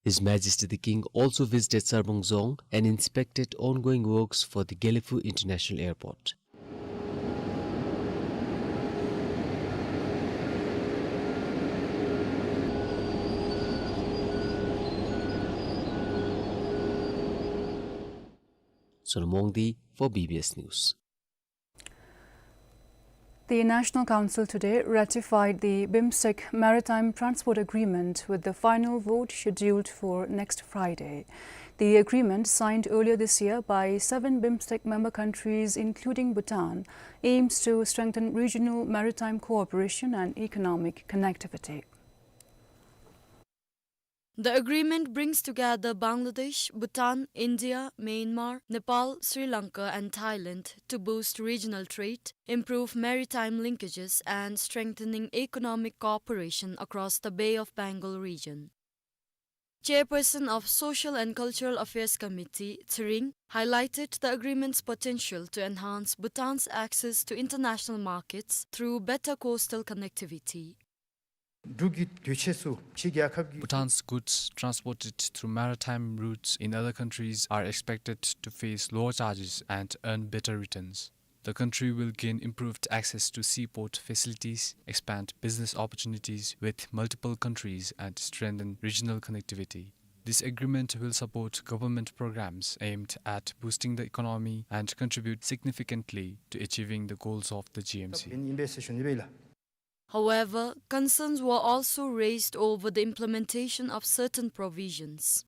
His Majesty the King also visited Sarbong Dzong and inspected ongoing works for the Gelephu International Airport. Sonam Wangdi for B B S News. The National Council today ratified the BIMSTEC Maritime Transport Agreement, with the final vote scheduled for next Friday. The agreement, signed earlier this year by seven BIMSTEC member countries, including Bhutan, aims to strengthen regional maritime cooperation and economic connectivity. The agreement brings together Bangladesh, Bhutan, India, Myanmar, Nepal, Sri Lanka and Thailand to boost regional trade, improve maritime linkages and strengthening economic cooperation across the Bay of Bengal region. Chairperson of Social and Cultural Affairs Committee, Tshering, highlighted the agreement's potential to enhance Bhutan's access to international markets through better coastal connectivity. འབྲུག་གི་དུས་ཆེན་སུ་ཕྱི་རྒྱལ་ཁབ་ཀྱི Bhutan's goods transported through maritime routes in other countries are expected to face lower charges and earn better returns. The country will gain improved access to seaport facilities, expand business opportunities with multiple countries, and strengthen regional connectivity. This agreement will support government programs aimed at boosting the economy and contribute significantly to achieving the goals of the G M C. However, concerns were also raised over the implementation of certain provisions.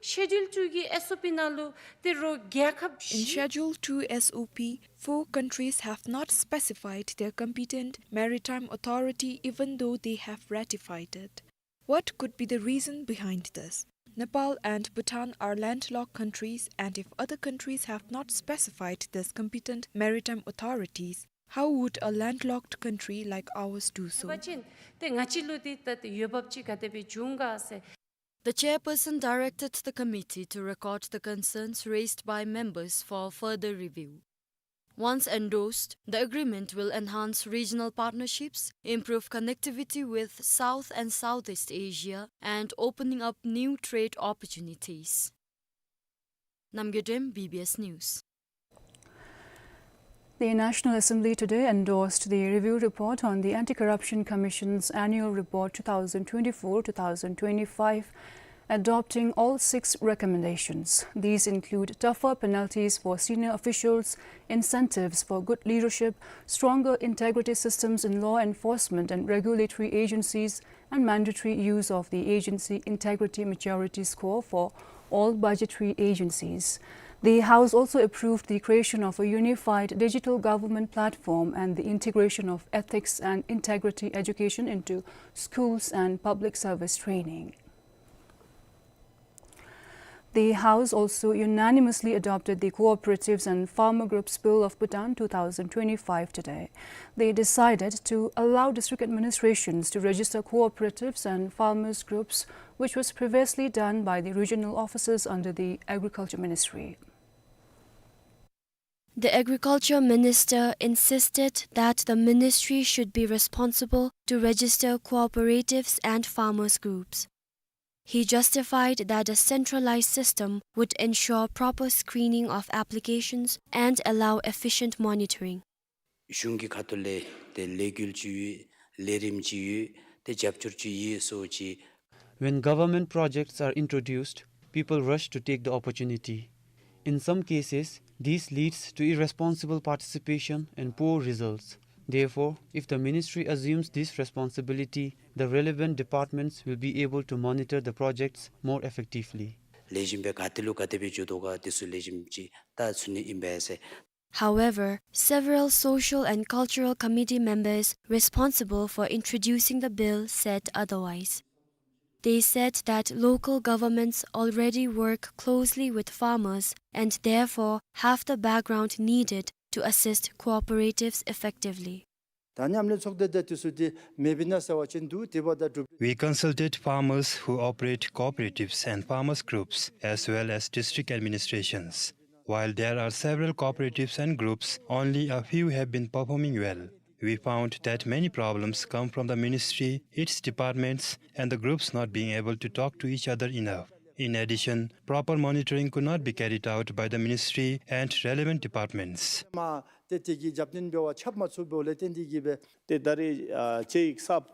Schedule two གི་S O P ནང་ལུ་ཏེ་རོགས་རྒྱལ་ཁབ In Schedule two S O P, four countries have not specified their competent maritime authority even though they have ratified it. What could be the reason behind this? Nepal and Bhutan are landlocked countries, and if other countries have not specified this competent maritime authorities, how would a landlocked country like ours do so? པ་ཅིན་ཏེ་ང་བཅས་ལུ་འདི་ད་ཏེ་འོས་འབབ་ཅིག་ག་དེ་སྦེ་འབྱུང་ག་ཟེར། The chairperson directed the committee to record the concerns raised by members for further review. Once endorsed, the agreement will enhance regional partnerships, improve connectivity with South and Southeast Asia, and opening up new trade opportunities. Namgay Dem, B B S News. The National Assembly today endorsed the review report on the Anti-Corruption Commission's Annual Report two thousand twenty-four two thousand twenty-five, adopting all six recommendations. These include tougher penalties for senior officials, incentives for good leadership, stronger integrity systems in law enforcement and regulatory agencies, and mandatory use of the agency integrity maturity score for all budgetary agencies. The House also approved the creation of a unified digital government platform and the integration of ethics and integrity education into schools and public service training. The House also unanimously adopted the Cooperatives and Farmer Groups Bill of Bhutan two thousand twenty-five today. They decided to allow district administrations to register cooperatives and farmers groups, which was previously done by the regional offices under the Agriculture Ministry. The Agriculture Minister insisted that the ministry should be responsible to register cooperatives and farmers groups. He justified that a centralized system would ensure proper screening of applications and allow efficient monitoring. གཞུང་གི་ཁ་ཐུག་ལས་ཏེ་ལས་འགུལ་ཅིག་ཡོད། ལས་རིམ་ཅིག་ཡོད། ཏེ་རྒྱབ་སྐྱོར་ཅིག་ཡོད་ཟེར་ཅིག། When government projects are introduced, people rush to take the opportunity. In some cases, this leads to irresponsible participation and poor results. Therefore, if the ministry assumes this responsibility, the relevant departments will be able to monitor the projects more effectively. ལེགས་ཤོམ་སྦེ་ག་ཏེ་ལུ་ག་དེ་སྦེ་འགྱོ་དོ་ག་དེ་ཚུ་ལེགས་ཤོམ་ཅིག་བལྟ་ཚུགས་ནི་ཨིན་པས་ཟེར། However, several social and cultural committee members responsible for introducing the bill said otherwise. They said that local governments already work closely with farmers and therefore have the background needed to assist cooperatives effectively. ད་མཉམ་ལས་ཚོགས་སྡེ་དེ་དུས་སུ་དེ་མེདཔ་ཨིན་ན་ཟེར་བ་ཅིན་འདུག། དེ་འབདཝ་ད་གྲུབ། We consulted farmers who operate cooperatives and farmers groups as well as district administrations. While there are several cooperatives and groups, only a few have been performing well. We found that many problems come from the ministry, its departments, and the groups not being able to talk to each other enough. In addition, proper monitoring could not be carried out by the ministry and relevant departments. མ་ཏེ་དེ་གི་རྒྱབ་རྟེན་འབད་བ་ཁྱབ་མ་ཚུགསཔ་ལས་བརྟེན་ཏེ་གིས་སྦེ། ཏེ་ད་རེས་ཨ་ཅིག་སབ་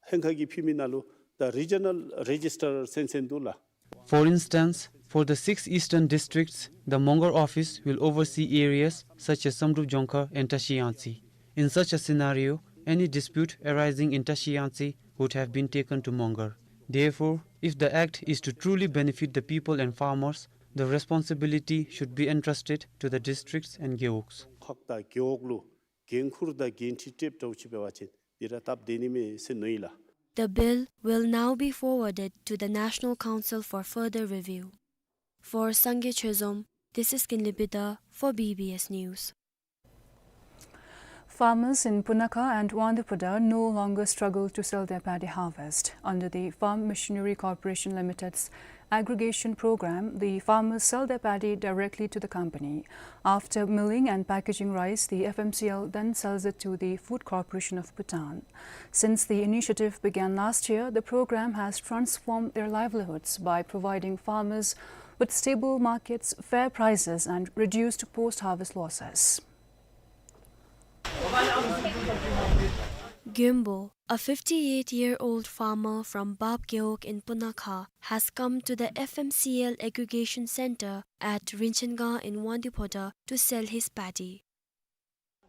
ཧེང་ཁ་གི་ཕི་མི་ནང་ལུ་the regional register ཟེར་ཟེར་འདུག་ལགས། For instance, for the six eastern districts, the Mongar office will oversee areas such as Samdrup Jongkhar and Tashi Yangtse. In such a scenario, any dispute arising in Tashi Yangtse would have been taken to Mongar. Therefore, if the act is to truly benefit the people and farmers, the responsibility should be entrusted to the districts and gewogs. ཁག་དང་རྒེད་འོག་ལུ་འགན་ཁུར་དང་འགན་འཁྲི་སྤྲོདཔ་འདྲཝ་ཅིག་འབད་བ་ཅིན་འདི་ར་སྟབས་བདེ་ནི་མས་ཟེར་མནོ་ཡི་ལགས། The bill will now be forwarded to the National Council for further review. For Sangay Chezom, this is Kinley Bida for B B S News. Farmers in Punakha and Wangdue Phodrang no longer struggle to sell their paddy harvest. Under the Farm Machinery Corporation Limited's aggregation program, the farmers sell their paddy directly to the company. After milling and packaging rice, the F M C L then sells it to the Food Corporation of Bhutan. Since the initiative began last year, the program has transformed their livelihoods by providing farmers with stable markets, fair prices, and reduced post-harvest losses. Gyombo, a fifty-eight-year-old farmer from Bab Gewog in Punakha, has come to the F M C L aggregation center at Rinchengang in Wangdue Phodrang to sell his paddy.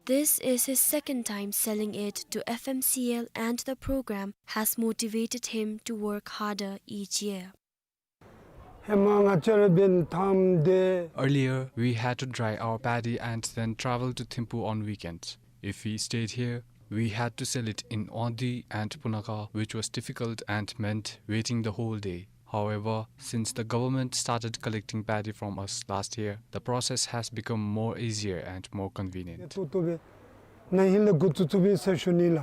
This is his second time selling it to F M C L, and the program has motivated him to work harder each year. ཧེ་མ་ང་བཅས་ར་འབདན་ཐམ་དེ། Earlier, we had to dry our paddy and then travel to Thimphu on weekends. If we stayed here, we had to sell it in Wangdue and Punakha, which was difficult and meant waiting the whole day. However, since the government started collecting paddy from us last year, the process has become more easier and more convenient. ཏོག་ཏོ་སྦེ་ན་ཧིང་ལས་འགོ་བཙུགས་བཙུགསཔ་ཨིན་ཟེར་ཞུ་ནི་ལགས།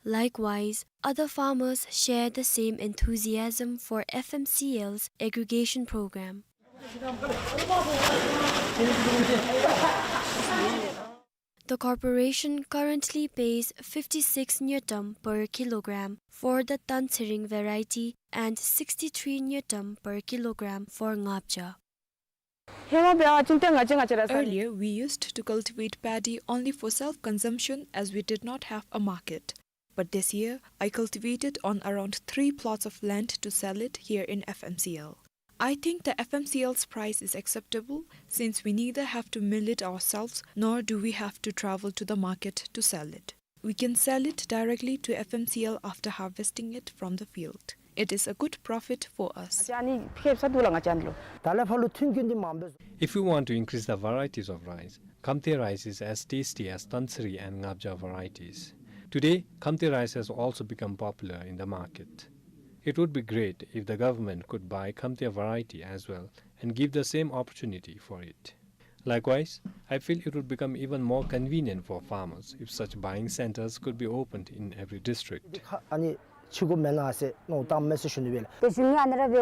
Likewise, other farmers share the same enthusiasm for F M C L's aggregation program. The corporation currently pays fifty-six ngultrum per kilogram for the Tantsering variety and sixty-three ngultrum per kilogram for Ngabja. Earlier, we used to cultivate paddy only for self-consumption as we did not have a market. But this year, I cultivated on around three plots of land to sell it here in F M C L. I think the F M C L's price is acceptable since we neither have to mill it ourselves nor do we have to travel to the market to sell it. We can sell it directly to F M C L after harvesting it from the field. It is a good profit for us. If we want to increase the varieties of rice, Khamte rice is as tasty as Tantsering and Ngabja varieties. Today, Khamte rice has also become popular in the market. It would be great if the government could buy Khamte variety as well and give the same opportunity for it. Likewise, I feel it would become even more convenient for farmers if such buying centers could be opened in every district. ཨ་ནི་ཕྱི་གོ་མེན་ན་ཟེར་མནོ་བསམ་མེད་ཟེར་ཞུ་ནི་སྦེ་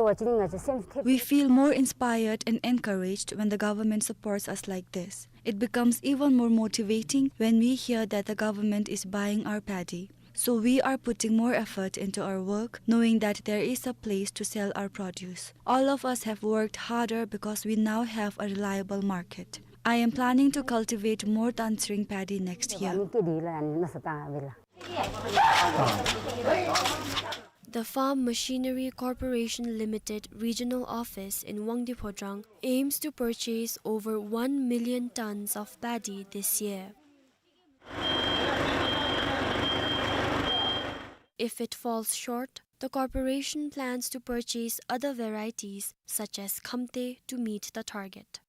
ལགས། We feel more inspired and encouraged when the government supports us like this. It becomes even more motivating when we hear that the government is buying our paddy. So we are putting more effort into our work, knowing that there is a place to sell our produce. All of us have worked harder because we now have a reliable market. I am planning to cultivate more Tantsering paddy next year. The Farm Machinery Corporation Limited regional office in Wangdue Phodrang aims to purchase over one million tons of paddy this year. If it falls short, the corporation plans to purchase other varieties such as Khamte to meet the target.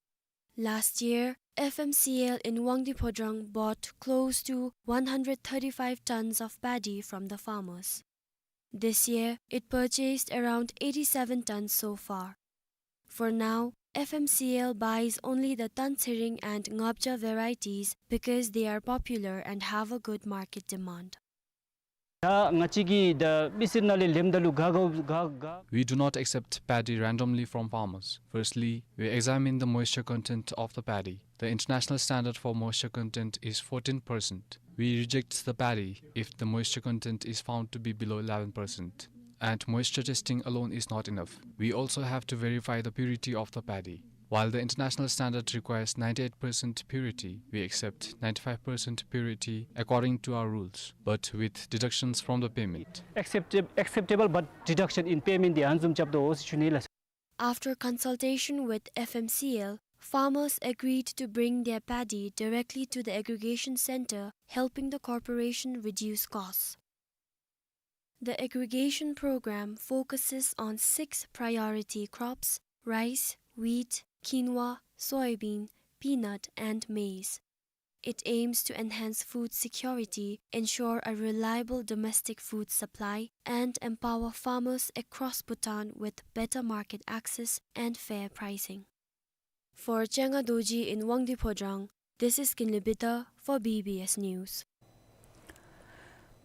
Last year, F M C L in Wangdue Phodrang bought close to one hundred thirty-five tons of paddy from the farmers. This year, it purchased around eighty-seven tons so far. For now, F M C L buys only the Tantsering and Ngabja varieties because they are popular and have a good market demand. ད་ང་བཅས་ཀྱིས་ད་མི་སེར་ནང་ལས་ལེནམ་ད་ལུ་ག་ག་ག་ག We do not accept paddy randomly from farmers. Firstly, we examine the moisture content of the paddy. The international standard for moisture content is fourteen percent. We reject the paddy if the moisture content is found to be below eleven percent. And moisture testing alone is not enough. We also have to verify the purity of the paddy. While the international standard requires ninety-eight percent purity, we accept ninety-five percent purity according to our rules, but with deductions from the payment. Acceptab- acceptable, but deduction in payment དེ་ཨ་ནི་བཟུམ་རྐྱབ་དོ་ཟེར་ཞུ་ནི་ལགས། After consultation with F M C L, farmers agreed to bring their paddy directly to the aggregation center, helping the corporation reduce costs. The aggregation program focuses on six priority crops: rice, wheat, quinoa, soybean, peanut, and maize. It aims to enhance food security, ensure a reliable domestic food supply, and empower farmers across Bhutan with better market access and fair pricing. For Chenga Dorji in Wangdue Phodrang, This is Kinley Bida for B B S News.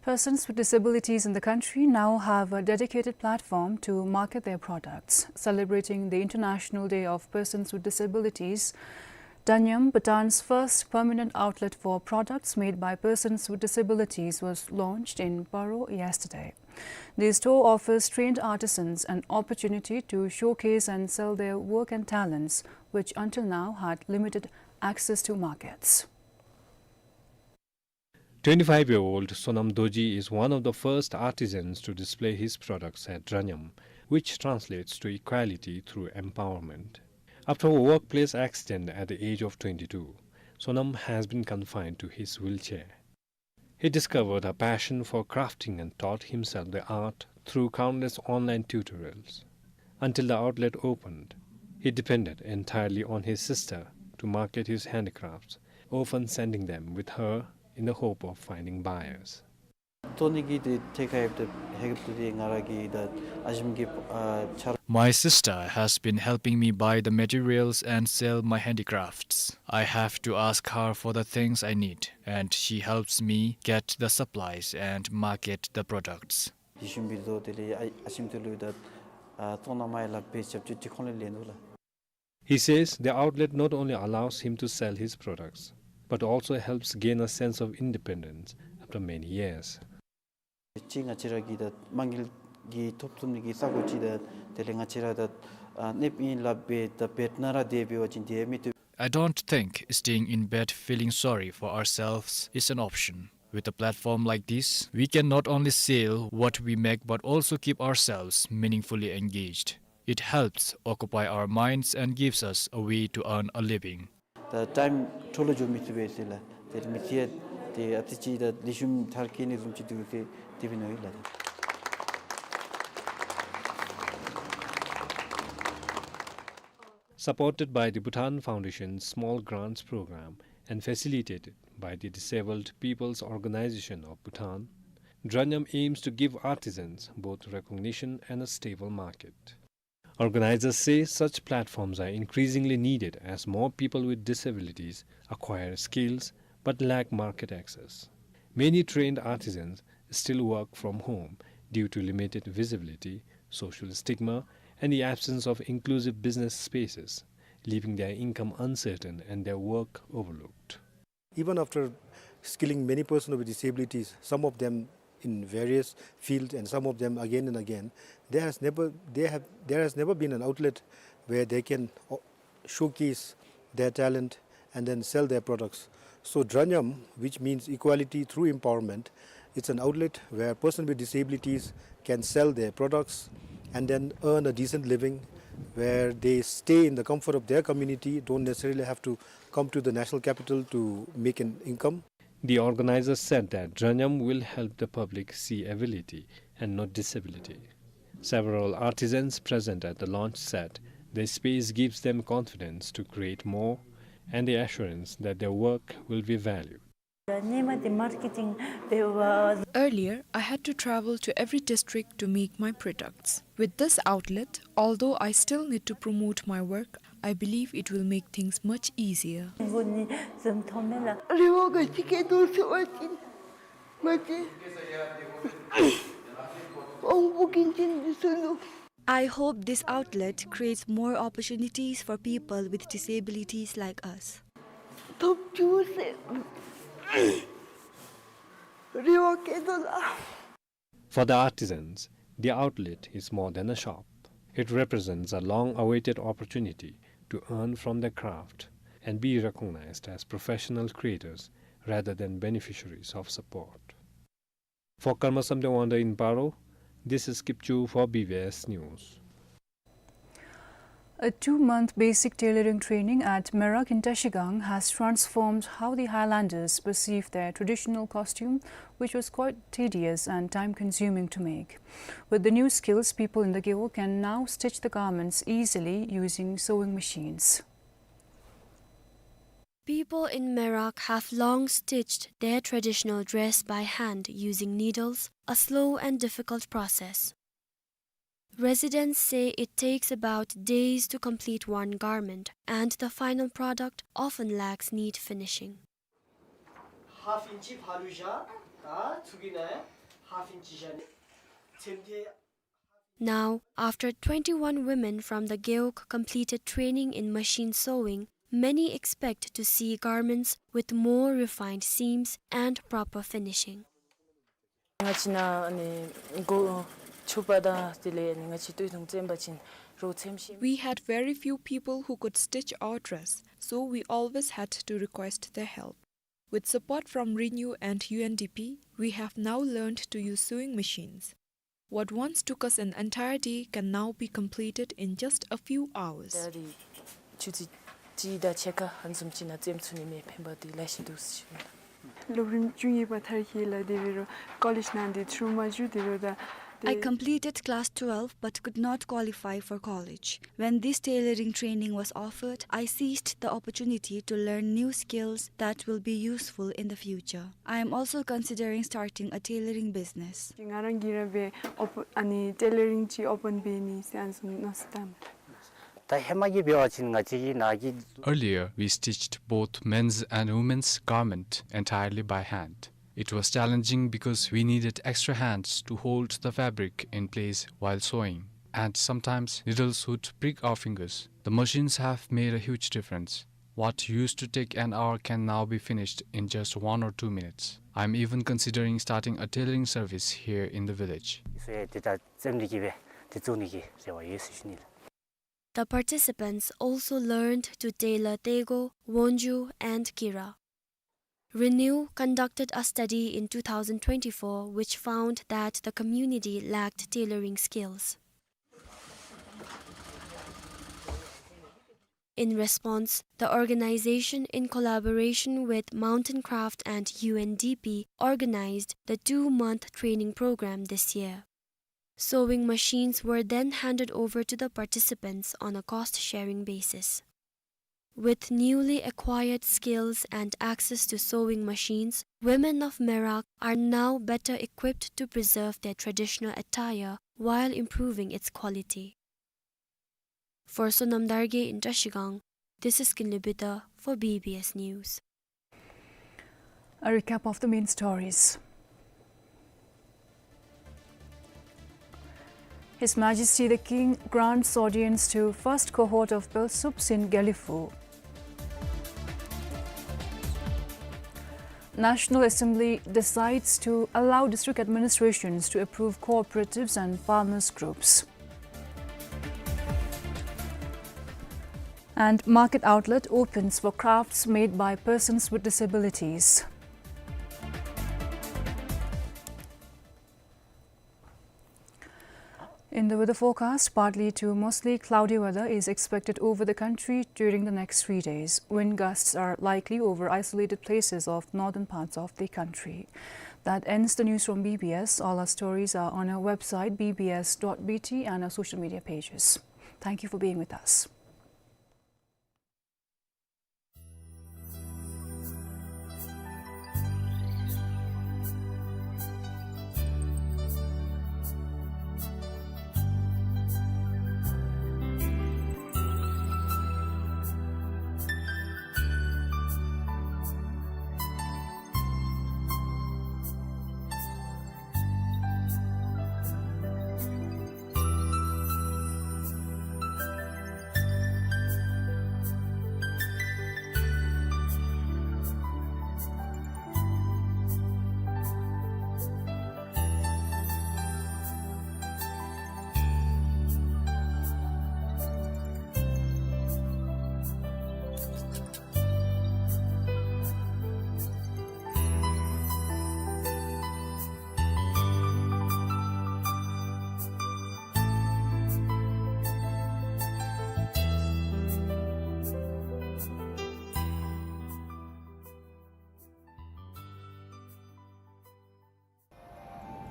Persons with disabilities in the country now have a dedicated platform to market their products. Celebrating the International Day of Persons with Disabilities, Dranyam, Bhutan's first permanent outlet for products made by persons with disabilities, was launched in Paro yesterday. The store offers trained artisans an opportunity to showcase and sell their work and talents, which until now had limited access to markets. Twenty-five-year-old Sonam Dorji is one of the first artisans to display his products at Dranyam, which translates to equality through empowerment. After a workplace accident at the age of twenty-two, Sonam has been confined to his wheelchair. He discovered a passion for crafting and taught himself the art through countless online tutorials. Until the outlet opened, he depended entirely on his sister to market his handicrafts, often sending them with her in the hope of finding buyers. བཙོང་ནི་གི་དེ་ཐད་ཁར་ཡོད་དེ་ཧེ་གི་དེ་ང་ར་གི་ད་ཨ་ཞིམ་གི་ཨ་ཆ། My sister has been helping me buy the materials and sell my handicrafts. I have to ask her for the things I need, and she helps me get the supplies and market the products. ལེགས་ཤོམ་སྦེ་བཟོ་དེ་ལས་ཨ་ཨ་ཞིམ་དེ་ལུ་ད་ཨ་བཙོང་ནི་མ་ཡ་ལ་བེ་ཞབས་ཅིག་ཁོང་ལས་ལེན་འདུག་ལགས། He says the outlet not only allows him to sell his products, but also helps gain a sense of independence after many years. ཅིག་ང་བཅས་ར་གི་ད་དམངས་ཀྱི་གི་ཐོབ་ཐུབ་ནི་གི་ས་གོ་ཅིག་ད་དེ་ལས་ང་བཅས་ར་ད་ཨ་གནསཔ་ཨིན་ལགས་སྦེ་ད་བེད་ནང་ར་དེ་འབད་བ་ཅིན་དེ་མི་བཏུབ། I don't think staying in bed feeling sorry for ourselves is an option. With a platform like this, we can not only sell what we make but also keep ourselves meaningfully engaged. It helps occupy our minds and gives us a way to earn a living. ད་ཊའིམ་འཕྲོ་བརླག་འགྱོ་མི་ཚུགས་པས་ཟེར་ལགས། དེ་མི་ཚེ་དེ་ཨ་ཙི་ཅིག་ད་ལེགས་ཤོམ་མཐར་འཁྱོལ་ནི་བཟུམ་ཅིག་འདུག་ཟེར་དེ་སྦེ་མནོ་ཡི་ལགས། Supported by the Bhutan Foundation's Small Grants Program and facilitated by the Disabled People's Organization of Bhutan, Dranyam aims to give artisans both recognition and a stable market. Organizers say such platforms are increasingly needed as more people with disabilities acquire skills but lack market access. Many trained artisans still work from home due to limited visibility, social stigma, and the absence of inclusive business spaces, leaving their income uncertain and their work overlooked. Even after skilling many persons with disabilities, some of them in various fields and some of them again and again, there has never, they have, there has never been an outlet where they can, uh, showcase their talent and then sell their products. So Dranyam, which means equality through empowerment, it's an outlet where persons with disabilities can sell their products and then earn a decent living, where they stay in the comfort of their community, don't necessarily have to come to the national capital to make an income. The organizers said that Dranyam will help the public see ability and not disability. Several artisans present at the launch said the space gives them confidence to create more and the assurance that their work will be valued. Earlier, I had to travel to every district to make my products. With this outlet, although I still need to promote my work, I believe it will make things much easier. རེ་བ་ག་ཅི་སྐྱེ་འདུག་ཟེར་བ་ཅིན་ང་བཅས་དབང་པོ་སྐྱོན་ཅན་འདི་ཚུ་ལུ། I hope this outlet creates more opportunities for people with disabilities like us. ཐོབ་བཅུག་ཟེར་རེ་བ་བསྐྱེད་དོ་ལགས། For the artisans, the outlet is more than a shop. It represents a long-awaited opportunity to earn from their craft and be recognized as professional creators rather than beneficiaries of support. For Karma Samten Wangda in Paro, this is Kipchu for B B S News. A two-month basic tailoring training at Merak in Trashigang has transformed how the highlanders perceive their traditional costume, which was quite tedious and time-consuming to make. With the new skills, people in the Gewog can now stitch the garments easily using sewing machines. People in Merak have long stitched their traditional dress by hand using needles, a slow and difficult process. Residents say it takes about days to complete one garment, and the final product often lacks neat finishing. Half inch ཕར་ལུ་བཞག། ད་ཚུར་གི་ནང་half inch བཞག་ནི། ཚེམ་ཐེ། Now, after twenty-one women from the Gewog completed training in machine sewing, many expect to see garments with more refined seams and proper finishing. ང་བཅས་ནང་ཨ་ནི་གོ་ཕྱུ་པ་དང་དེ་ལས་ཨ་ནི་ང་བཅས་སྟོད་ཐུང་བཙེམ་པ་ཅིན་རོགས་ཚེམ་ཤེས། We had very few people who could stitch our dress, so we always had to request their help. With support from Renew and U N D P, we have now learned to use sewing machines. What once took us an entire day can now be completed in just a few hours. ད་རེས་ཆུ་ཚོད་གཅིག་དང་ཕྱེད་ཀ་ཧ་ལམ་ཅིག་ནང་བཙེམ་ཚུགས་ནི་མས། ཕན་པ་འདི་ལེ་ཤ་འདུག་ཟེར་ཞུ་ནི། སློབ་རིམ་བཅུ་གཉིས་པ་མཐར་འཁྱོལ་ལགས། དེ་འབད་རུང་ཀོ་ལེཇ་ནང་འདི་ཚུར་མ་འགྱོ། དེ་འབད་རུང་ད། I completed class twelve but could not qualify for college. When this tailoring training was offered, I seized the opportunity to learn new skills that will be useful in the future. I am also considering starting a tailoring business. ང་རང་གིས་ར་འབད་ཨོ་པ་ཨ་ནི་ཊེ་ལ་རིང་ཅིག་ཨོ་པན་འབད་ནི་ཟེར་ཨ་ནི་བཟུམ་མནོ་བསམ་བཏངམ། ད་ཧེ་མ་གི་འབད་བ་ཅིན་ང་བཅས་ཀྱི་ནཱ་གི། Earlier, we stitched both men's and women's garment entirely by hand. It was challenging because we needed extra hands to hold the fabric in place while sewing, and sometimes needles would prick our fingers. The machines have made a huge difference. What used to take an hour can now be finished in just one or two minutes. I'm even considering starting a tailoring service here in the village. སོ་ཡ་དེ་ད་བཙེམ་ནི་གི་སྦེ་དེ་བཙུགས་ནི་གི་རེ་བ་ཡོད་ཟེར་ཞུ་ནི་ལགས། The participants also learned to tailor tego, wonju, and kira. Renew conducted a study in two thousand twenty-four which found that the community lacked tailoring skills. In response, the organization, in collaboration with Mountain Craft and U N D P, organized the two-month training program this year. Sewing machines were then handed over to the participants on a cost-sharing basis. With newly acquired skills and access to sewing machines, women of Merak are now better equipped to preserve their traditional attire while improving its quality. For Sonam Dargye in Trashigang, this is Kinley Bida for B B S News. A recap of the main stories. His Majesty the King grants audience to first cohort of Pelsups in Gelephu. National Assembly decides to allow district administrations to approve cooperatives and farmers groups. And market outlet opens for crafts made by persons with disabilities. In the weather forecast, partly to mostly cloudy weather is expected over the country during the next three days. Wind gusts are likely over isolated places of northern parts of the country. That ends the news from B B S. All our stories are on our website, B B S dot B T, and our social media pages. Thank you for being with us.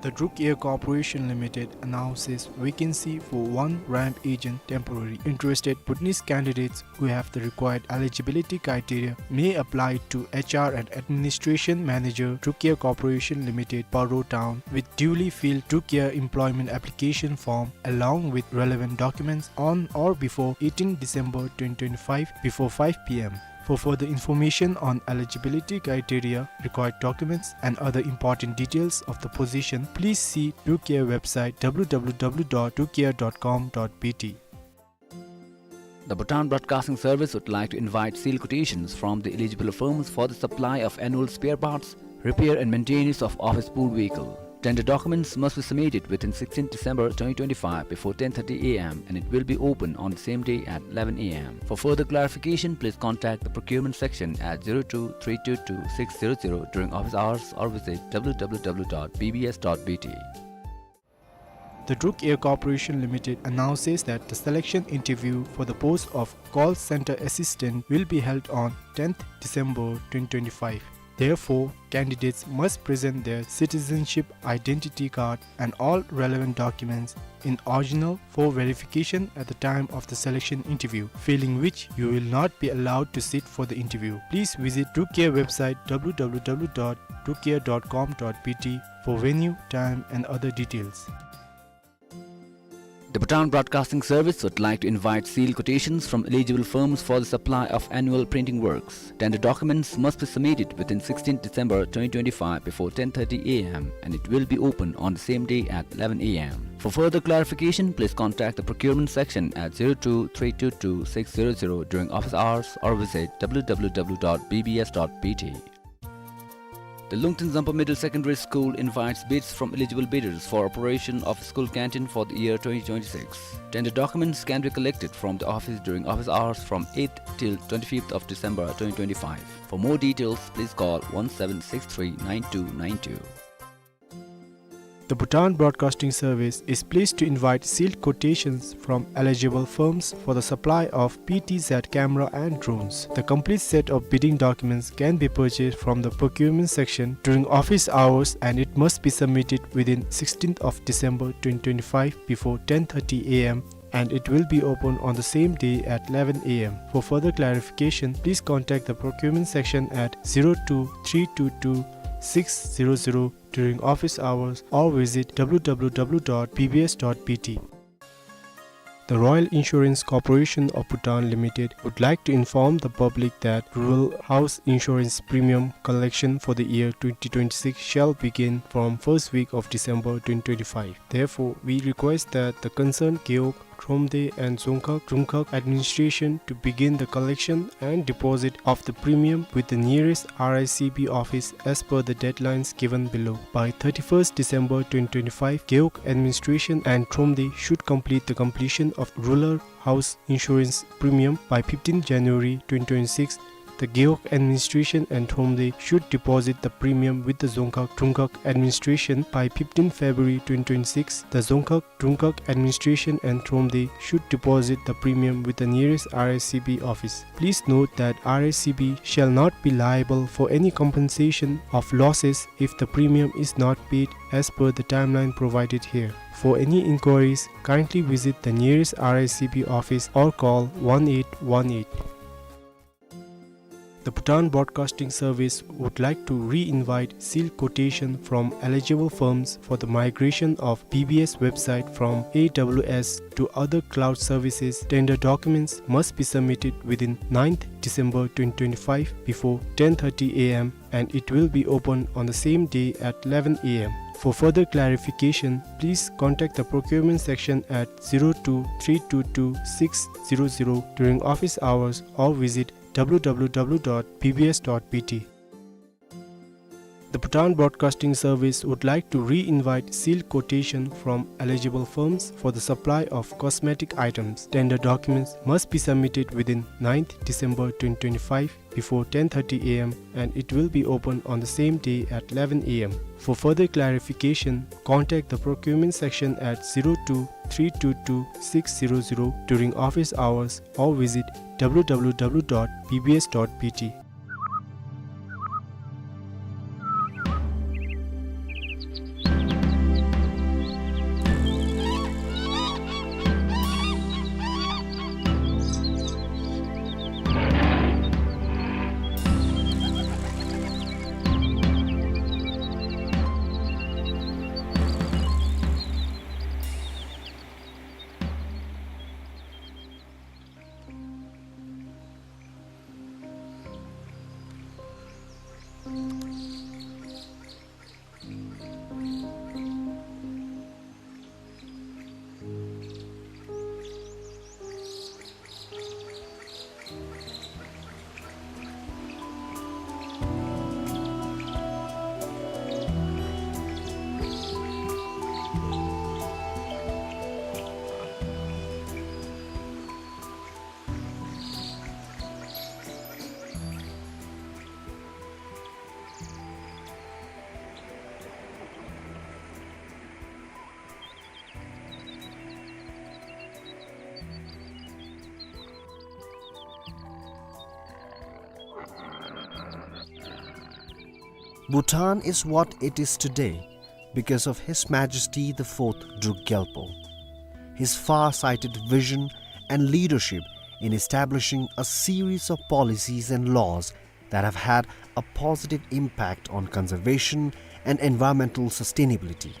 The Druk Air Corporation Limited announces vacancy for one ramp agent temporary. Interested Bhutanese candidates who have the required eligibility criteria may apply to H R and Administration Manager, Druk Air Corporation Limited, Paro Town, with duly filled Druk Air employment application form along with relevant documents on or before eighteenth December twenty twenty-five before five P M. For further information on eligibility criteria, required documents, and other important details of the position, please see Druk Air website, W W W dot druk air dot com dot B T. The Bhutan Broadcasting Service would like to invite sealed quotations from the eligible firms for the supply of annual spare parts, repair and maintenance of office pool vehicle. Tender documents must be submitted within sixteenth December twenty twenty-five before ten thirty A M and it will be open on the same day at eleven A M. For further clarification, please contact the procurement section at zero two three two two six zero zero during office hours or visit W W W dot B B S dot B T. The Druk Air Corporation Limited announces that the selection interview for the post of call center assistant will be held on tenth December twenty twenty-five. Therefore, candidates must present their citizenship identity card and all relevant documents in original for verification at the time of the selection interview, failing which you will not be allowed to sit for the interview. Please visit Druk Air website, W W W dot druk air dot com dot B T, for venue, time, and other details. The Bhutan Broadcasting Service would like to invite sealed quotations from eligible firms for the supply of annual printing works. Tender documents must be submitted within sixteenth December twenty twenty-five before ten thirty A M and it will be open on the same day at eleven A M. For further clarification, please contact the procurement section at zero two three two two six zero zero during office hours or visit W W W dot B B S dot B T. The Lungten Zampa Middle Secondary School invites bids from eligible bidders for operation of school canteen for the year twenty twenty-six. Tender documents can be collected from the office during office hours from eighth till twenty-fifth of December twenty twenty-five. For more details, please call one seven six three nine two nine two. The Bhutan Broadcasting Service is pleased to invite sealed quotations from eligible firms for the supply of P T Z camera and drones. The complete set of bidding documents can be purchased from the procurement section during office hours and it must be submitted within sixteenth of December twenty twenty-five before ten thirty A M and it will be open on the same day at eleven A M. For further clarification, please contact the procurement section at zero two three two two six zero zero during office hours or visit W W W dot B B S dot B T. The Royal Insurance Corporation of Bhutan Limited would like to inform the public that rural house insurance premium collection for the year twenty twenty-six shall begin from first week of December twenty twenty-five. Therefore, we request that the concerned Gewog, Thromde and Dzongkhag Drumkhag administration to begin the collection and deposit of the premium with the nearest R I C B office as per the deadlines given below. By thirty-first December twenty twenty-five, Gewog administration and Thromde should complete the completion of rural house insurance premium by fifteenth January twenty twenty-six. The Gewog administration and Thromde should deposit the premium with the Dzongkhag Drumkhag administration by fifteenth February twenty twenty-six. The Dzongkhag Drumkhag administration and Thromde should deposit the premium with the nearest R I C B office. Please note that R I C B shall not be liable for any compensation of losses if the premium is not paid as per the timeline provided here. For any inquiries, kindly visit the nearest R I C B office or call one eight one eight. The Bhutan Broadcasting Service would like to re-invite sealed quotation from eligible firms for the migration of B B S website from A W S to other cloud services. Tender documents must be submitted within ninth December twenty twenty-five before ten thirty A M and it will be open on the same day at eleven A M. For further clarification, please contact the procurement section at zero two three two two six zero zero during office hours or visit W W W dot B B S dot B T. The Bhutan Broadcasting Service would like to re-invite sealed quotation from eligible firms for the supply of cosmetic items. Tender documents must be submitted within ninth December twenty twenty-five before ten thirty A M and it will be open on the same day at eleven A M. For further clarification, contact the procurement section at zero two three two two six zero zero during office hours or visit W W W dot B B S dot B T. Bhutan is what it is today because of His Majesty the Fourth Druk Gyalpo. His far-sighted vision and leadership in establishing a series of policies and laws that have had a positive impact on conservation and environmental sustainability.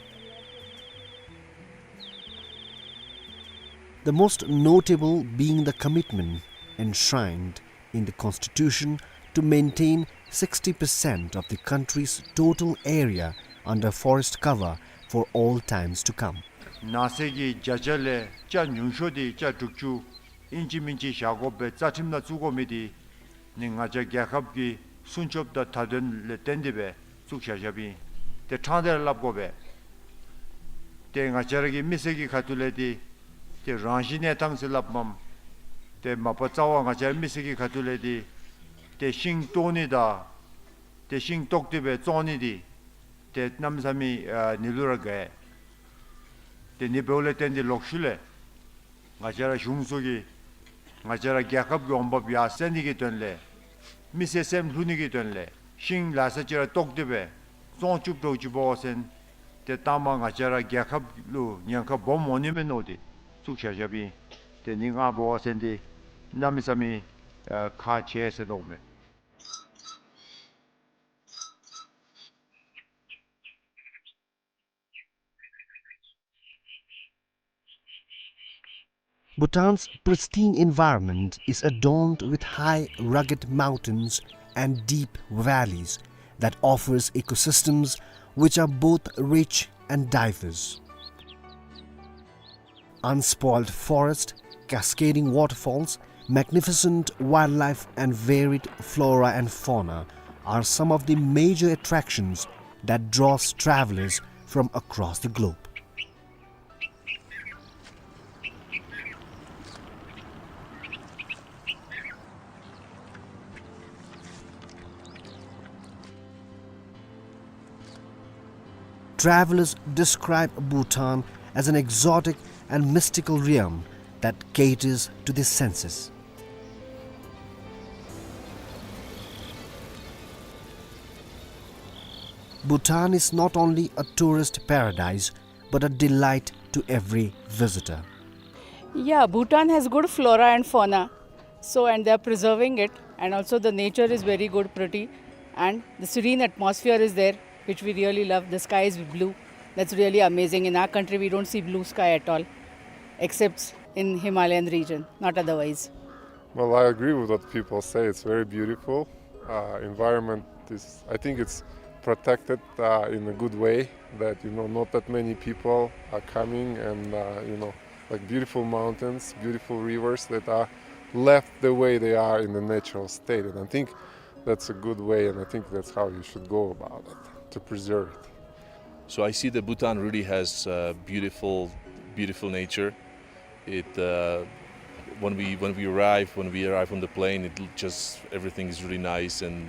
The most notable being the commitment enshrined in the Constitution to maintain sixty percent of the country's total area under forest cover for all times to come. ནགས་ཚལ་གྱི་བརྒྱ་ཆ་ལས་ཆ་ཉུང་ཤོས་འདི་ཆ་དྲུག་ཅུ་ཨིན་ཅི་མིན་ཅི་བཞག་དགོ་པའི་རྩ་ཁྲིམས་ནང་བཙུགས་དགོ་མི་འདི་ནི་ང་བཅས་རྒྱལ་ཁབ་ཀྱི་སྲུང་སྐྱོབ་དང་མཐའ་དོན་ལས་བརྟེན་ཏེ་སྦེ་བཙུགས་བཞག་བཞགཔ་ཨིན། ཏེ་ཕྲང་སྟེ་ར་སླབ་དགོ་པས། ཏེ་ང་བཅས་ར་གི་མི་སེར་གྱི་ཁ་ཐུག་ལས་འདི་ཏེ་རང་བཞིན་གནས་སྟངས་ཟེར་སླབ་མས། ཏེ་མ་པ་རྩ་བ་ང་བཅས་ར་མི་སེར་གྱི་ཁ་ཐུག་ལས་འདི་ཏེ་ཤིང་བཏོག་ནི་དང་ཏེ་ཤིང་བཏོག་སྟེ་སྦེ་བཙོང་ནི་འདི་ཏེ་གནམ་མེད་ས་མེད་ཨ་ནི་ལུ་ར་དགའ། ཏེ་ནི་འབདཝ་ལས་བརྟེན་ཏེ་ལོག་ཤུལ་ལས་ང་བཅས་ར་གཞུང་ཚོགས་ཀྱིས་ང་བཅས་ར་རྒྱལ་ཁབ་ཀྱི་འོང་འབབ་ཡར་སེང་ནི་གི་དོན་ལས་མི་སེར་སེམས་ལྷོད་ནི་གི་དོན་ལས་ཤིང་ལ་ས་ཅིག་ར་བཏོག་སྟེ་སྦེ་བཙོང་བཅུག་འགྱོ་བཅུགཔ་འབད་བ་ཅིན་ཏེ་ལྟག་མ་ང་བཅས་ར་རྒྱལ་ཁབ་ལུ་ཉེན་ཁ་སྦོམ་འོང་ནི་མས་མནོ་སྟེ་བཙུགས་བཞག་བཞགཔ་ཨིན། ཏེ་ནི་ང་འབད་བ་ཅིན་འདི་གནམ་མེད་ས་མེད་ཨ་ཁག་ཆེ་ཟེར་མནོཝ་མས། Bhutan's pristine environment is adorned with high, rugged mountains and deep valleys that offers ecosystems which are both rich and diverse. Unspoiled forest, cascading waterfalls, magnificent wildlife and varied flora and fauna are some of the major attractions that draws travelers from across the globe. Travelers describe Bhutan as an exotic and mystical realm that caters to the senses. Bhutan is not only a tourist paradise, but a delight to every visitor. Yeah, Bhutan has good flora and fauna. So, and they are preserving it, and also the nature is very good, pretty, and the serene atmosphere is there, which we really love. The sky is blue. That's really amazing. In our country, we don't see blue sky at all, except in Himalayan region, not otherwise. Well, I agree with what people say. It's very beautiful. Uh, environment is, I think it's protected, uh, in a good way, that, you know, not that many people are coming and, uh, you know, like, beautiful mountains, beautiful rivers that are left the way they are in the natural state. And I think that's a good way, and I think that's how you should go about it, to preserve it. So I see that Bhutan really has, uh, beautiful, beautiful nature. It, uh, when we, when we arrive, when we arrive on the plane, it l-, just, everything is really nice and,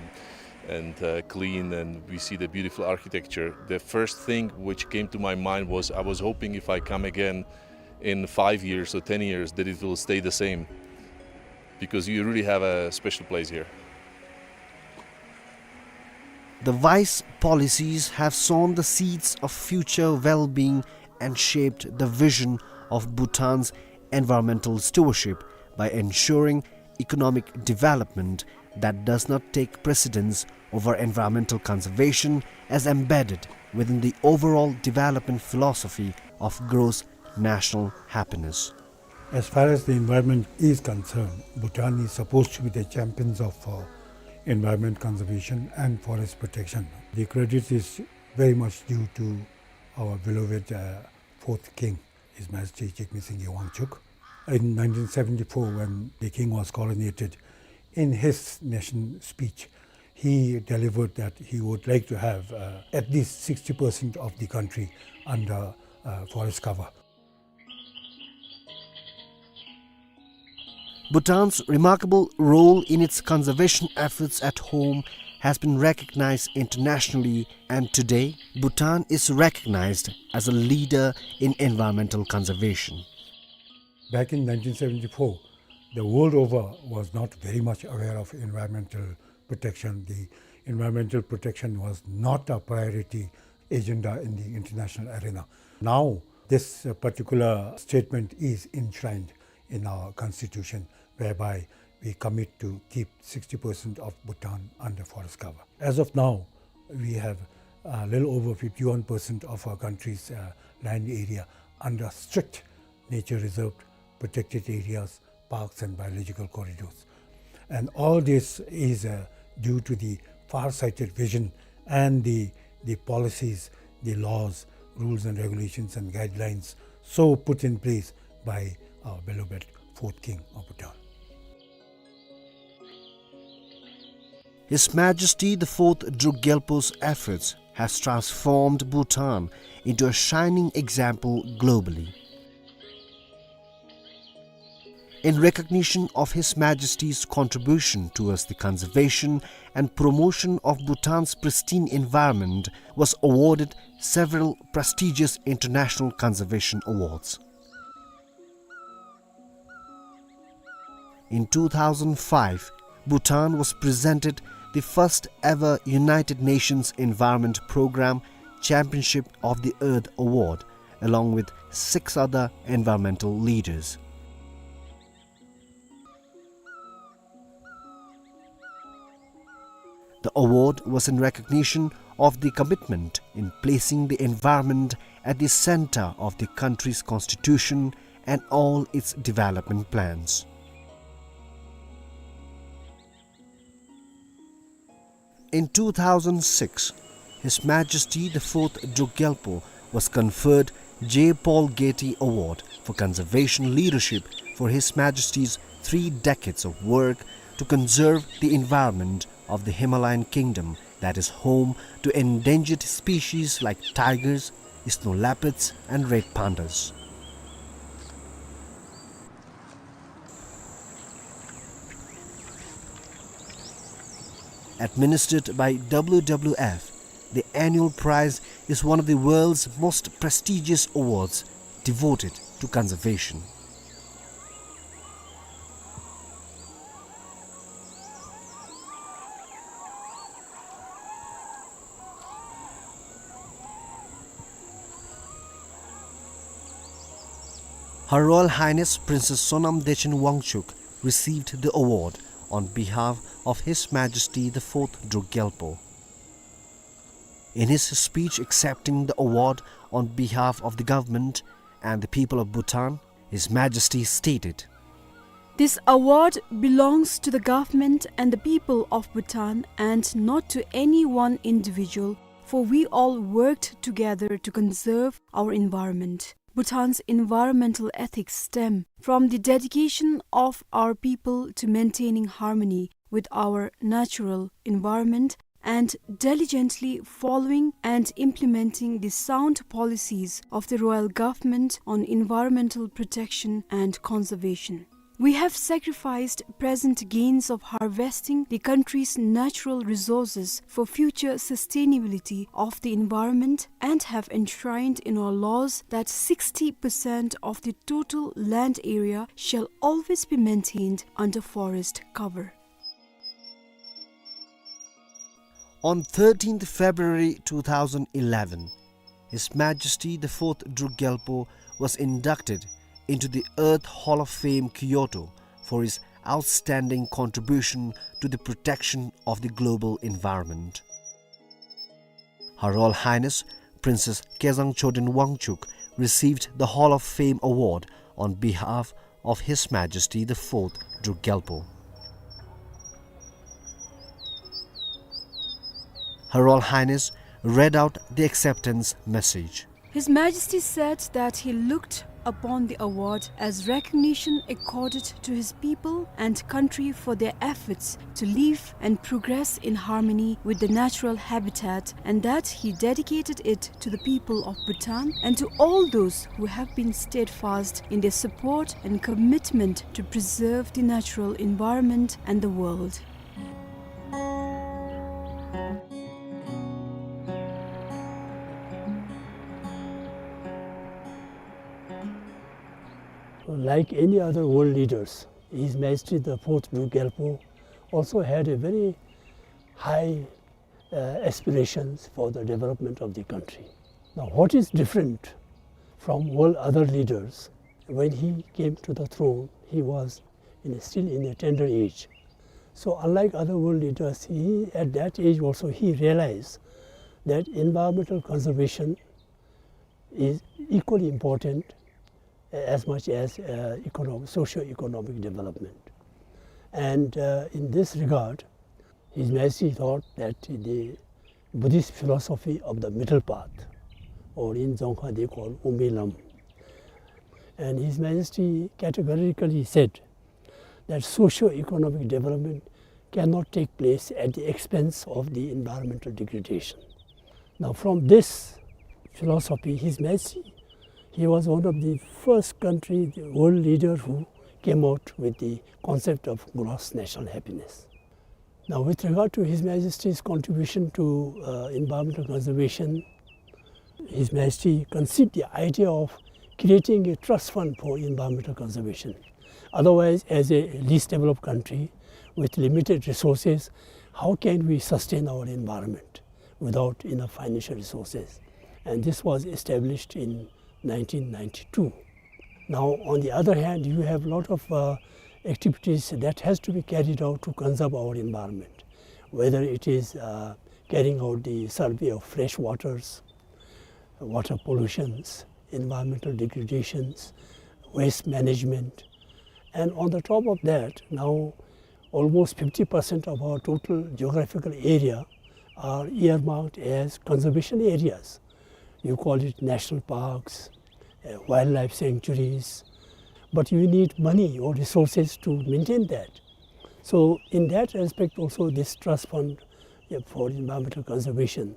and, uh, clean, and we see the beautiful architecture. The first thing which came to my mind was, I was hoping if I come again in five years or ten years that it will stay the same, because you really have a special place here. The wise policies have sown the seeds of future well-being and shaped the vision of Bhutan's environmental stewardship by ensuring economic development that does not take precedence over environmental conservation as embedded within the overall development philosophy of gross national happiness. As far as the environment is concerned, Bhutan is supposed to be the champions of, uh, environment conservation and forest protection. The credit is very much due to our beloved, uh, fourth king, His Majesty Jigme Singye Wangchuck. In nineteen seventy-four, when the king was coronated, in his nation speech, he delivered that he would like to have, uh, at least sixty percent of the country under, uh, forest cover. Bhutan's remarkable role in its conservation efforts at home has been recognized internationally, and today, Bhutan is recognized as a leader in environmental conservation. Back in nineteen seventy-four, the world over was not very much aware of environmental protection. The Environmental protection was not a priority agenda in the international arena. Now, this, uh, particular statement is enshrined in our constitution, whereby we commit to keep sixty percent of Bhutan under forest cover. As of now, we have a little over fifty-one percent of our country's, uh, land area under strict nature reserve, protected areas, parks and biological corridors. And all this is, uh, due to the far-sighted vision and the, the policies, the laws, rules and regulations and guidelines so put in place by our beloved fourth king of Bhutan. His Majesty the Fourth Druk Gyalpo's efforts has transformed Bhutan into a shining example globally. In recognition of His Majesty's contribution towards the conservation and promotion of Bhutan's pristine environment, was awarded several prestigious international conservation awards. In two thousand five, Bhutan was presented the first ever United Nations Environment Programme Championship of the Earth Award, along with six other environmental leaders. The award was in recognition of the commitment in placing the environment at the center of the country's constitution and all its development plans. In two thousand six, His Majesty the Fourth Druk Gyalpo was conferred J. Paul Getty Award for Conservation Leadership for His Majesty's three decades of work to conserve the environment of the Himalayan kingdom that is home to endangered species like tigers, snow leopards, and red pandas. Administered by W W F, the annual prize is one of the world's most prestigious awards devoted to conservation. Her Royal Highness Princess Sonam Dechen Wangchuck received the award on behalf of His Majesty the Fourth Druk Gyalpo. In his speech accepting the award on behalf of the government and the people of Bhutan, His Majesty stated, "This award belongs to the government and the people of Bhutan and not to any one individual, for we all worked together to conserve our environment." Bhutan's environmental ethics stem from the dedication of our people to maintaining harmony with our natural environment and diligently following and implementing the sound policies of the royal government on environmental protection and conservation. We have sacrificed present gains of harvesting the country's natural resources for future sustainability of the environment and have enshrined in our laws that sixty percent of the total land area shall always be maintained under forest cover. On thirteenth February two thousand eleven, His Majesty the Fourth Druk Gyalpo was inducted into the Earth Hall of Fame, Kyoto, for his outstanding contribution to the protection of the global environment. Her Royal Highness Princess Kezang Choden Wangchuck received the Hall of Fame award on behalf of His Majesty the Fourth Druk Gyalpo. Her Royal Highness read out the acceptance message. His Majesty said that he looked upon the award as recognition accorded to his people and country for their efforts to live and progress in harmony with the natural habitat, and that he dedicated it to the people of Bhutan and to all those who have been steadfast in their support and commitment to preserve the natural environment and the world. Like any other world leaders, His Majesty the Fourth Druk Gyalpo also had a very high uh, aspirations for the development of the country. Now, what is different from all other leaders? When he came to the throne, he was in, still in a tender age. So, unlike other world leaders, he, at that age also, he realized that environmental conservation is equally important as much as, uh, economic, socio-economic development. And, uh, in this regard, His Majesty thought that the Buddhist philosophy of the middle path, or in Dzongkha they call Umbi Lam, and His Majesty categorically said that socio-economic development cannot take place at the expense of the environmental degradation. Now, from this philosophy, His Majesty, he was one of the first country, the world leader who came out with the concept of gross national happiness. Now, with regard to His Majesty's contribution to, uh, environmental conservation, His Majesty conceived the idea of creating a trust fund for environmental conservation. Otherwise, as a least developed country with limited resources, how can we sustain our environment without enough financial resources? And this was established in nineteen ninety-two. Now, on the other hand, you have lot of, uh, activities that has to be carried out to conserve our environment, whether it is, uh, carrying out the survey of fresh waters, water pollutions, environmental degradations, waste management. And on the top of that, now almost fifty percent of our total geographical area are earmarked as conservation areas. You call it national parks, uh, wildlife sanctuaries, but you need money or resources to maintain that. So in that respect also, this trust fund, uh, for environmental conservation,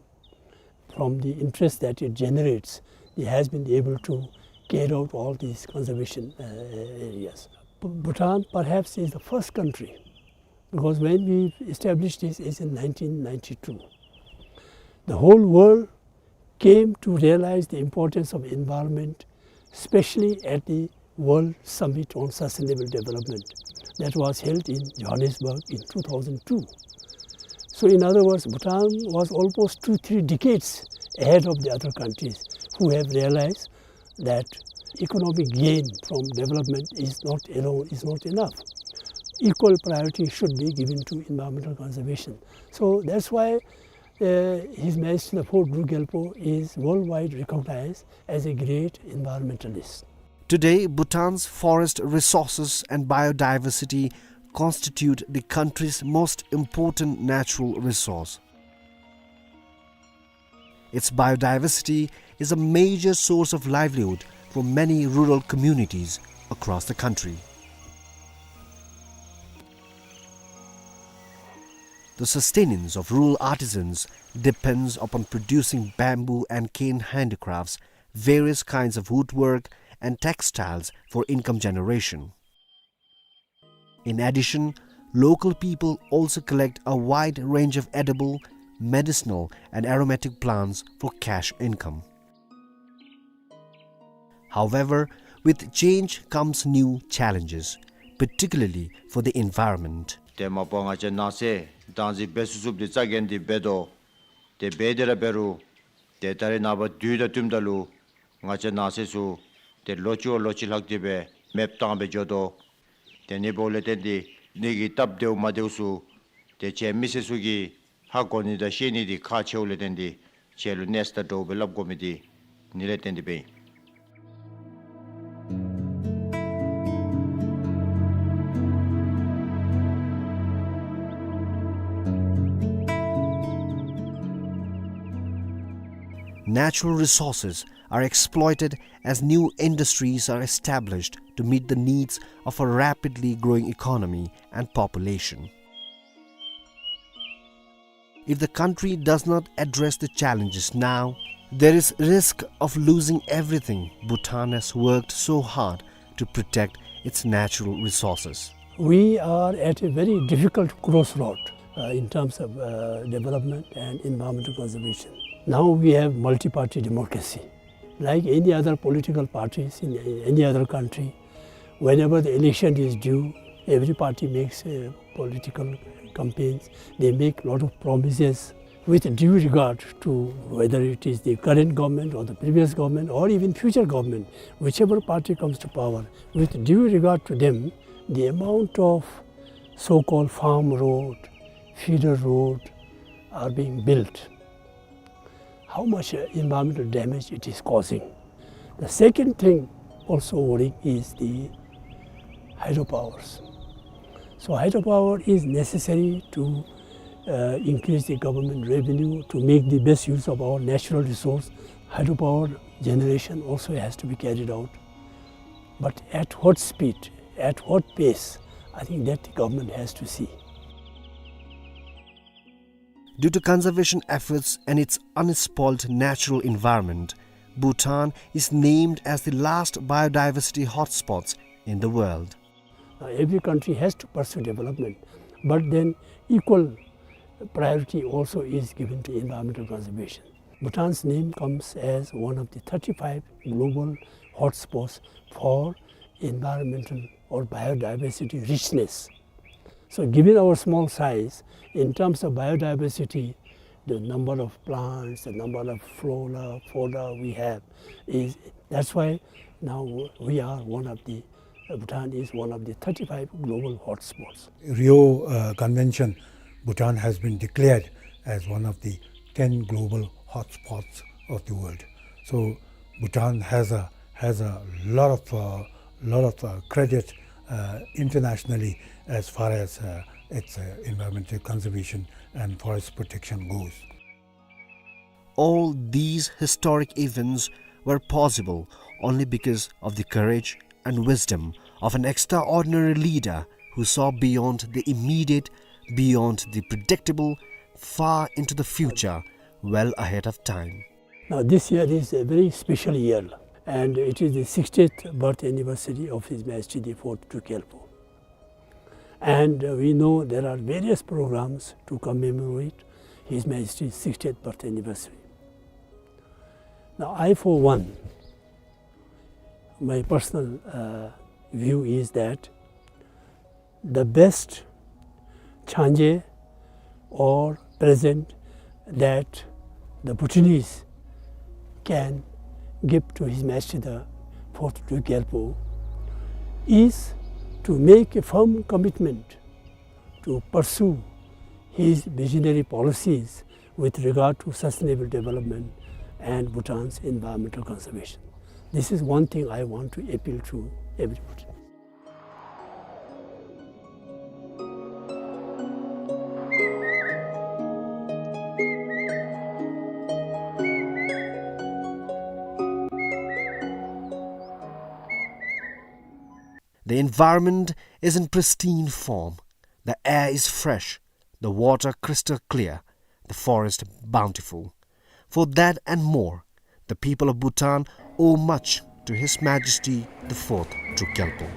from the interest that it generates, it has been able to carry out all these conservation, uh, areas. Bhutan perhaps is the first country, because when we established this is in nineteen ninety-two. The whole world came to realize the importance of environment, especially at the World Summit on Sustainable Development that was held in Johannesburg in two thousand two. So in other words, Bhutan was almost two, three decades ahead of the other countries who have realized that economic gain from development is not alone, is not enough. Equal priority should be given to environmental conservation. So that's why, uh, His Majesty the Fourth Druk Gyalpo is worldwide recognized as a great environmentalist. Today, Bhutan's forest resources and biodiversity constitute the country's most important natural resource. Its biodiversity is a major source of livelihood for many rural communities across the country. The sustenance of rural artisans depends upon producing bamboo and cane handicrafts, various kinds of woodwork, and textiles for income generation. In addition, local people also collect a wide range of edible, medicinal, and aromatic plants for cash income. However, with change comes new challenges, particularly for the environment. ཏེ་མ་པ་ང་བཅས་ནགས་ཚལ་བདག་འཛིན་འབད་ཚུགས་ཚུགསཔ་འདི་རྩ་འགེངས་ཏེ་འབད་དོ། ཏེ་འབད་དེ་ར་འབད་རུང་ཏེ་ད་རེས་ནངས་པ་དུས་དང་བསྟུནམ་ད་ལུ་ང་བཅས་ནགས་ཚལ་ཚུ་ཏེ་ལོ་གཅིག་བ་ལོ་གཅིག་ལྷག་སྟེ་སྦེ་མེདཔ་བཏང་སྦེ་འགྱོ་དོ། ཏེ་ཨ་ནི་འབདཝ་ལས་བརྟེན་ཏེ་ཨ་ནི་གི་སྟབས་བདེཝ་མ་བདེཝ་ཚུ་ཏེ་ཁྱེད་མི་སེར་ཚུ་གིས་ཧ་གོ་ནི་དང་ཤེས་ནི་འདི་ཁག་ཆེཝ་ལས་བརྟེན་ཏེ་ཁྱེད་ལུ་གནས་ཚུ་དང་འདྲཝ་སྦེ་སླབ་དགོ་མི་འདི་ཨ་ནི་ལས་བརྟེན་ཏེ་སྦེ་ཨིན། Natural resources are exploited as new industries are established to meet the needs of a rapidly growing economy and population. If the country does not address the challenges now, there is risk of losing everything Bhutan has worked so hard to protect its natural resources. We are at a very difficult crossroad, uh, in terms of, uh, development and environmental conservation. Now we have multi-party democracy. Like any other political parties in any other country, whenever the election is due, every party makes, uh, political campaigns. They make lot of promises. With due regard to whether it is the current government or the previous government or even future government, whichever party comes to power, with due regard to them, the amount of so-called farm road, feeder road are being built, how much, uh, environmental damage it is causing. The second thing also worrying is the hydropowers. So hydropower is necessary to, uh, increase the government revenue, to make the best use of our natural resource. Hydropower generation also has to be carried out. But at what speed, at what pace, I think that the government has to see. Due to conservation efforts and its unspoiled natural environment, Bhutan is named as the last biodiversity hotspots in the world. Now, every country has to pursue development, but then equal priority also is given to environmental conservation. Bhutan's name comes as one of the thirty-five global hotspots for environmental or biodiversity richness. So given our small size, in terms of biodiversity, the number of plants, the number of flora, fauna we have, is, that's why now we are one of the, uh, Bhutan is one of the thirty-five global hotspots. Rio, uh, Convention, Bhutan has been declared as one of the ten global hotspots of the world. So Bhutan has a, has a lot of, uh, lot of, uh, credit, uh, internationally as far as, uh, its, uh, environmental conservation and forest protection goes. All these historic events were possible only because of the courage and wisdom of an extraordinary leader who saw beyond the immediate, beyond the predictable, far into the future, well ahead of time. Now, this year is a very special year, and it is the sixtieth birth anniversary of His Majesty the Fourth Druk Gyalpo. And, uh, we know there are various programs to commemorate His Majesty's sixtieth birth anniversary. Now, I, for one, my personal, uh, view is that the best changé or present that the Bhutanese can give to His Majesty the Fourth Druk Gyalpo is to make a firm commitment to pursue his visionary policies with regard to sustainable development and Bhutan's environmental conservation. This is one thing I want to appeal to everybody. The environment is in pristine form. The air is fresh, the water crystal clear, the forest bountiful. For that and more, the people of Bhutan owe much to His Majesty the Fourth Druk Gyalpo.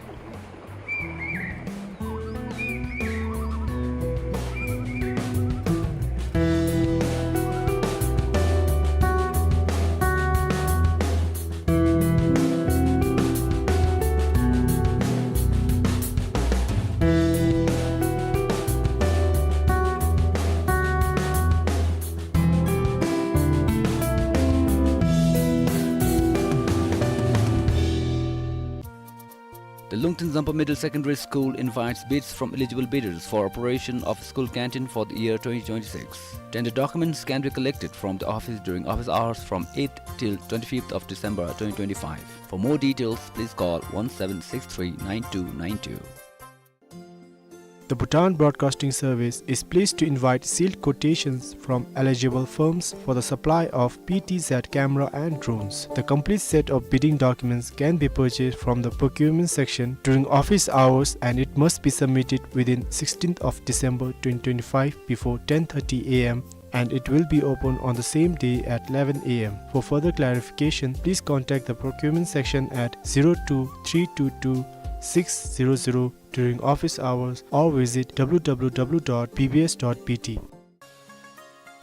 The Lungten Zampa Middle Secondary School invites bids from eligible bidders for operation of school canteen for the year twenty twenty-six. Tender documents can be collected from the office during office hours from eighth till twenty-fifth of December twenty twenty-five. For more details, please call one seven six three nine two nine two. The Bhutan Broadcasting Service is pleased to invite sealed quotations from eligible firms for the supply of P T Z camera and drones. The complete set of bidding documents can be purchased from the procurement section during office hours, and it must be submitted within sixteenth of December twenty twenty-five before ten thirty A M, and it will be open on the same day at eleven A M. For further clarification, please contact the procurement section at zero two three two two six zero zero during office hours or visit W W W dot B B S dot B T.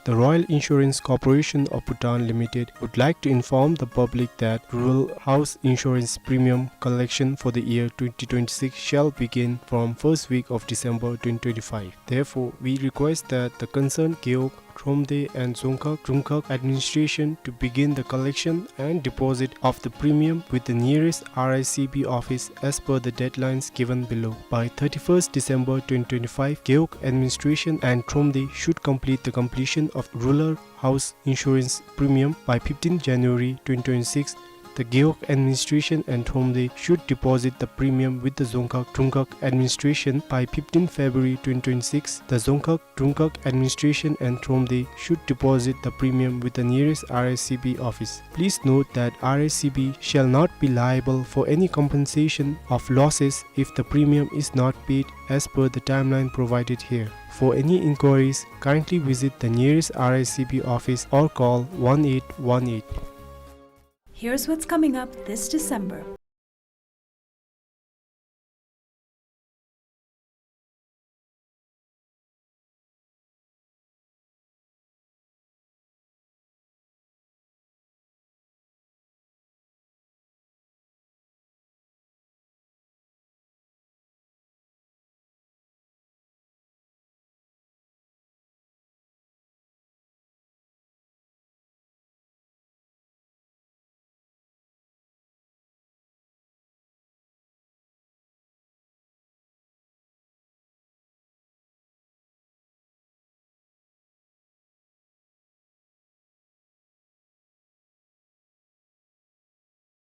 The Royal Insurance Corporation of Bhutan Limited would like to inform the public that rural house insurance premium collection for the year twenty twenty-six shall begin from first week of December twenty twenty-five. Therefore, we request that the concerned Gewog Thromde and Dzongkhag Drungkhag administration to begin the collection and deposit of the premium with the nearest R I C B office as per the deadlines given below. By thirty-first December twenty twenty-five, Gewog administration and Thromde should complete the completion of rural house insurance premium. By fifteenth January twenty twenty-six, the Gewog administration and Thromde should deposit the premium with the Dzongkhag Drungkhag administration. By fifteenth February twenty twenty-six, the Dzongkhag Drungkhag administration and Thromde should deposit the premium with the nearest R I C B office. Please note that R I C B shall not be liable for any compensation of losses if the premium is not paid as per the timeline provided here. For any inquiries, kindly visit the nearest R I C B office or call one eight one eight. Here's what's coming up this December.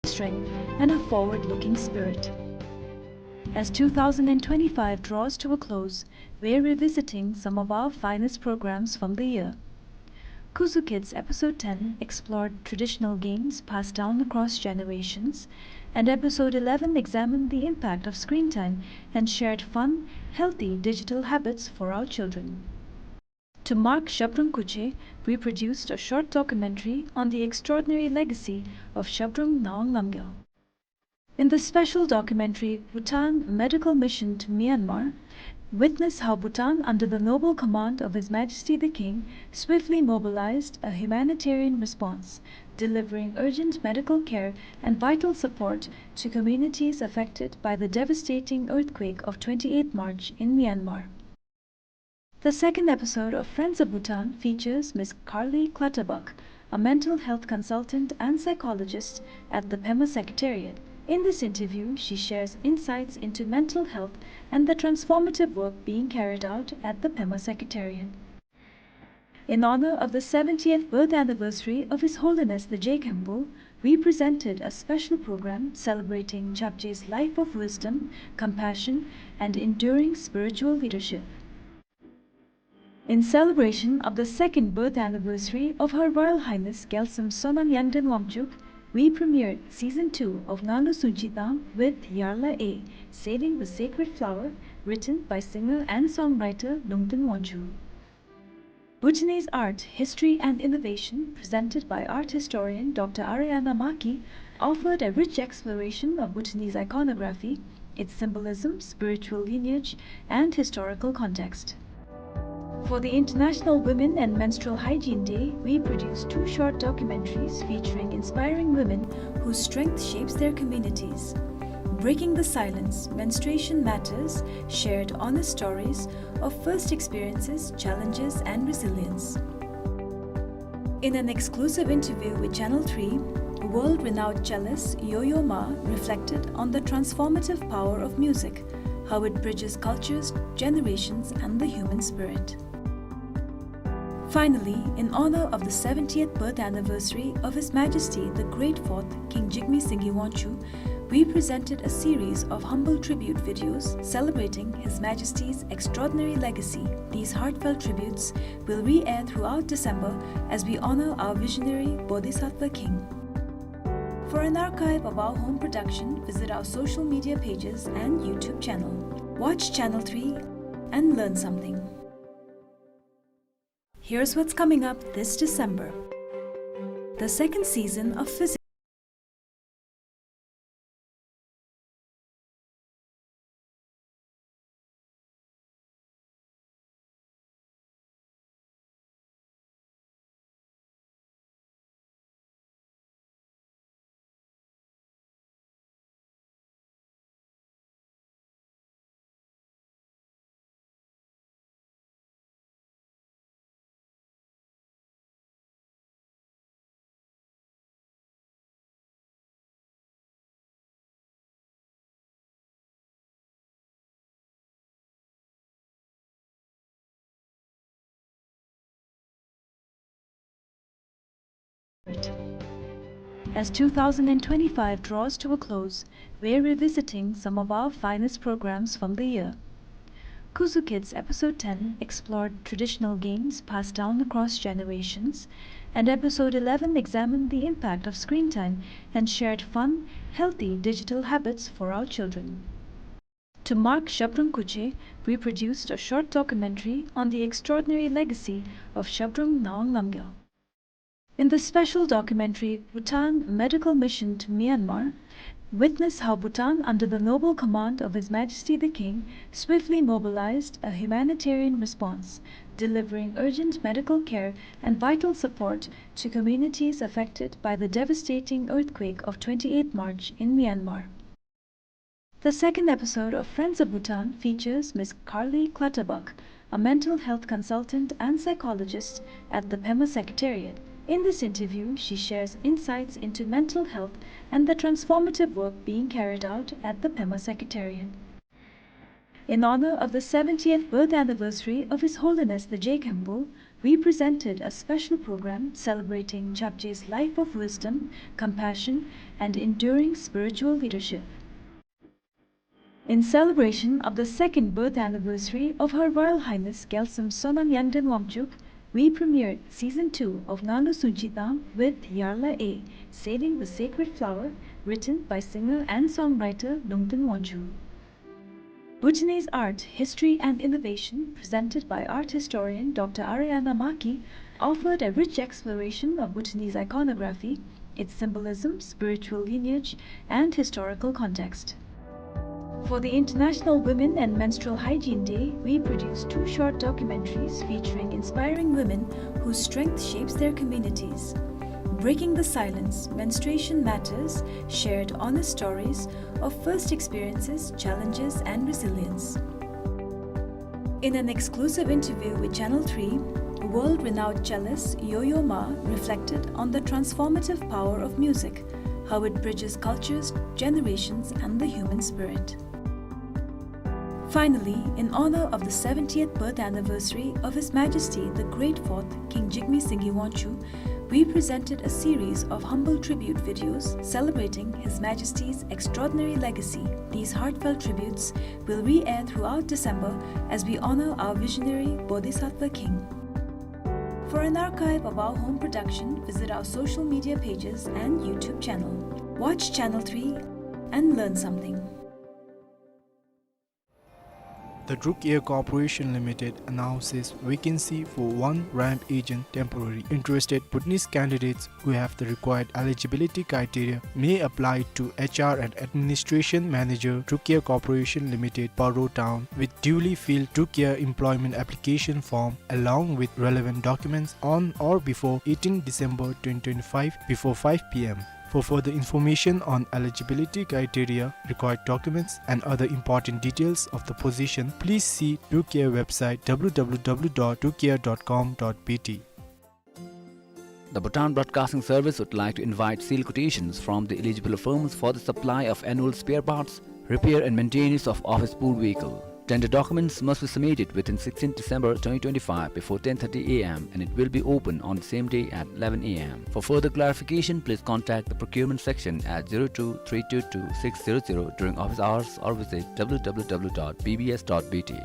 Strength and a forward-looking spirit. As two thousand and twenty-five draws to a close, we're revisiting some of our finest programs from the year. Kuzu Kids Episode ten explored traditional games passed down across generations, and Episode eleven examined the impact of screen time and shared fun, healthy digital habits for our children. To mark Zhabdrung Kuche, we produced a short documentary on the extraordinary legacy of Zhabdrung Ngawang Namgyal. In the special documentary, Bhutan: A Medical Mission to Myanmar, witness how Bhutan, under the noble command of His Majesty the King, swiftly mobilized a humanitarian response, delivering urgent medical care and vital support to communities affected by the devastating earthquake of twenty-eighth March in Myanmar. The second episode of Friends of Bhutan features Miss Carly Clutterbuck, a mental health consultant and psychologist at the Pema Secretariat. In this interview, she shares insights into mental health and the transformative work being carried out at the Pema Secretariat. In honor of the seventieth birth anniversary of His Holiness the Je Khenpo, we presented a special program celebrating Chapje's life of wisdom, compassion, and enduring spiritual leadership. In celebration of the second birth anniversary of Her Royal Highness Gyaltsem Sonam Yangden Wangchuk, we premiered season two of Ngalo Sunchi Tang with Yarla A, Saving the Sacred Flower, written by singer and songwriter Lungten Wangchuk. Bhutanese art, history and innovation, presented by art historian Doctor Ariana Maki, offered a rich exploration of Bhutanese iconography, its symbolism, spiritual lineage, and historical context. For the International Women and Menstrual Hygiene Day, we produced two short documentaries featuring inspiring women whose strength shapes their communities. Breaking the Silence: Menstruation Matters shared honest stories of first experiences, challenges, and resilience. In an exclusive interview with Channel three, world-renowned cellist Yo-Yo Ma reflected on the transformative power of music, how it bridges cultures, generations, and the human spirit. Finally, in honor of the seventieth birth anniversary of His Majesty the Great Fourth King Jigme Singye Wanchuk, we presented a series of humble tribute videos celebrating His Majesty's extraordinary legacy. These heartfelt tributes will re-air throughout December as we honor our visionary Bodhisattva King. For an archive of our home production, visit our social media pages and YouTube channel. Watch Channel three and learn something. Here's what's coming up this December. The second season of Physics As two thousand twenty-five draws to a close, we're revisiting some of our finest programs from the year. Kuzu Kids episode ten explored traditional games passed down across generations, and episode eleven examined the impact of screen time and shared fun, healthy digital habits for our children. To mark Zhabdrung Khutshe, we produced a short documentary on the extraordinary legacy of Zhabdrung Ngawang Namgyal. In the special documentary, Bhutan: A Medical Mission to Myanmar, witness how Bhutan, under the noble command of His Majesty the King, swiftly mobilized a humanitarian response, delivering urgent medical care and vital support to communities affected by the devastating earthquake of twenty-eighth March in Myanmar. The second episode of Friends of Bhutan features Miss Carly Clutterbuck, a mental health consultant and psychologist at the Pema Secretariat. In this interview, she shares insights into mental health and the transformative work being carried out at the Pema Secretariat. In honor of the seventieth birth anniversary of His Holiness the Je Khenpo, we presented a special program celebrating Chapje's life of wisdom, compassion, and enduring spiritual leadership. In celebration of the second birth anniversary of Her Royal Highness Gyaltsum Sonam Yangden Wangchuck, we premiered season two of Nganu Sunchi Tang with Yarla A, Saving the Sacred Flower, written by singer and songwriter Lungten Wangchuk. Bhutanese Art, History and Innovation, presented by art historian Doctor Ariana Maki, offered a rich exploration of Bhutanese iconography, its symbolism, spiritual lineage, and historical context. For the International Women and Menstrual Hygiene Day, we produced two short documentaries featuring inspiring women whose strength shapes their communities. Breaking the Silence: Menstruation Matters shared honest stories of first experiences, challenges, and resilience. In an exclusive interview with Channel three, world-renowned cellist Yo-Yo Ma reflected on the transformative power of music, how it bridges cultures, generations, and the human spirit. Finally, in honor of the seventieth birth anniversary of His Majesty the Great Fourth King Jigme Singye Wangchuck, we presented a series of humble tribute videos celebrating His Majesty's extraordinary legacy. These heartfelt tributes will re-air throughout December as we honor our visionary Bodhisattva King. For an archive of our home production, visit our social media pages and YouTube channel. Watch Channel three and learn something. The Druk Air Corporation Limited announces vacancy for one ramp agent temporary. Interested Bhutanese candidates who have the required eligibility criteria may apply to H R and Administration Manager, Druk Air Corporation Limited, Paro Town, with duly filled Druk Air employment application form along with relevant documents on or before eighteenth December twenty twenty-five before five P M. For further information on eligibility criteria, required documents, and other important details of the position, please see Druk Air website, W W W dot druk air dot com dot B T. The Bhutan Broadcasting Service would like to invite sealed quotations from the eligible firms for the supply of annual spare parts, repair and maintenance of office pool vehicle. Tender documents must be submitted within sixteenth December twenty twenty-five before ten thirty A M and it will be open on the same day at eleven A M. For further clarification, please contact the procurement section at zero two three two two six zero zero during office hours or visit W W W dot B B S dot B T.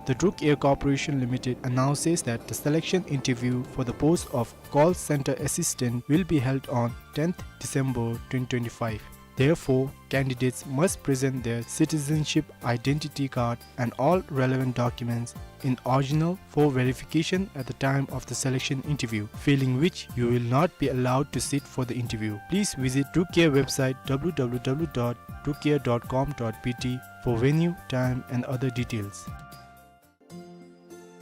The Druk Air Corporation Limited announces that the selection interview for the post of call center assistant will be held on tenth December twenty twenty-five. Therefore, candidates must present their citizenship identity card and all relevant documents in original for verification at the time of the selection interview, failing which you will not be allowed to sit for the interview. Please visit Druk Air website, W W W dot druk air dot com dot B T, for venue, time, and other details.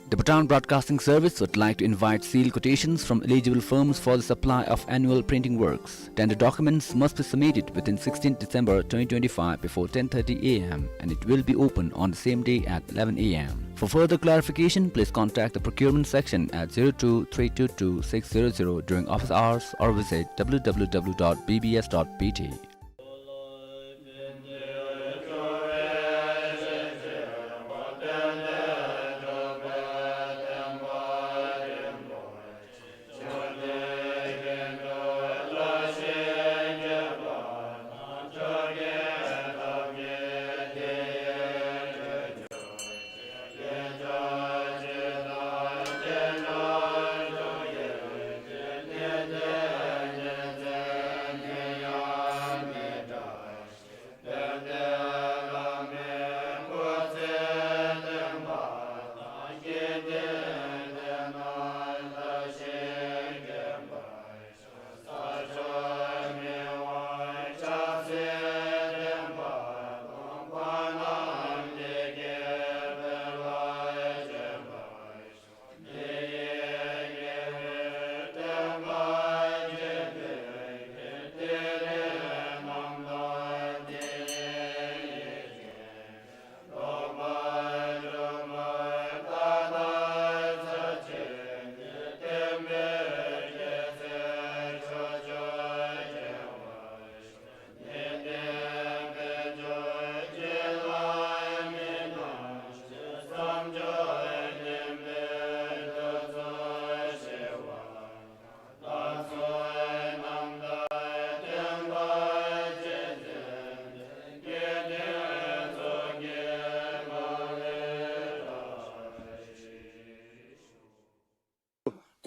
The Bhutan Broadcasting Service would like to invite sealed quotations from eligible firms for the supply of annual printing works. Tender documents must be submitted within sixteenth December twenty twenty-five before ten thirty A M and it will be open on the same day at eleven A M. For further clarification, please contact the procurement section at zero two three two two six zero zero during office hours or visit W W W dot B B S dot B T.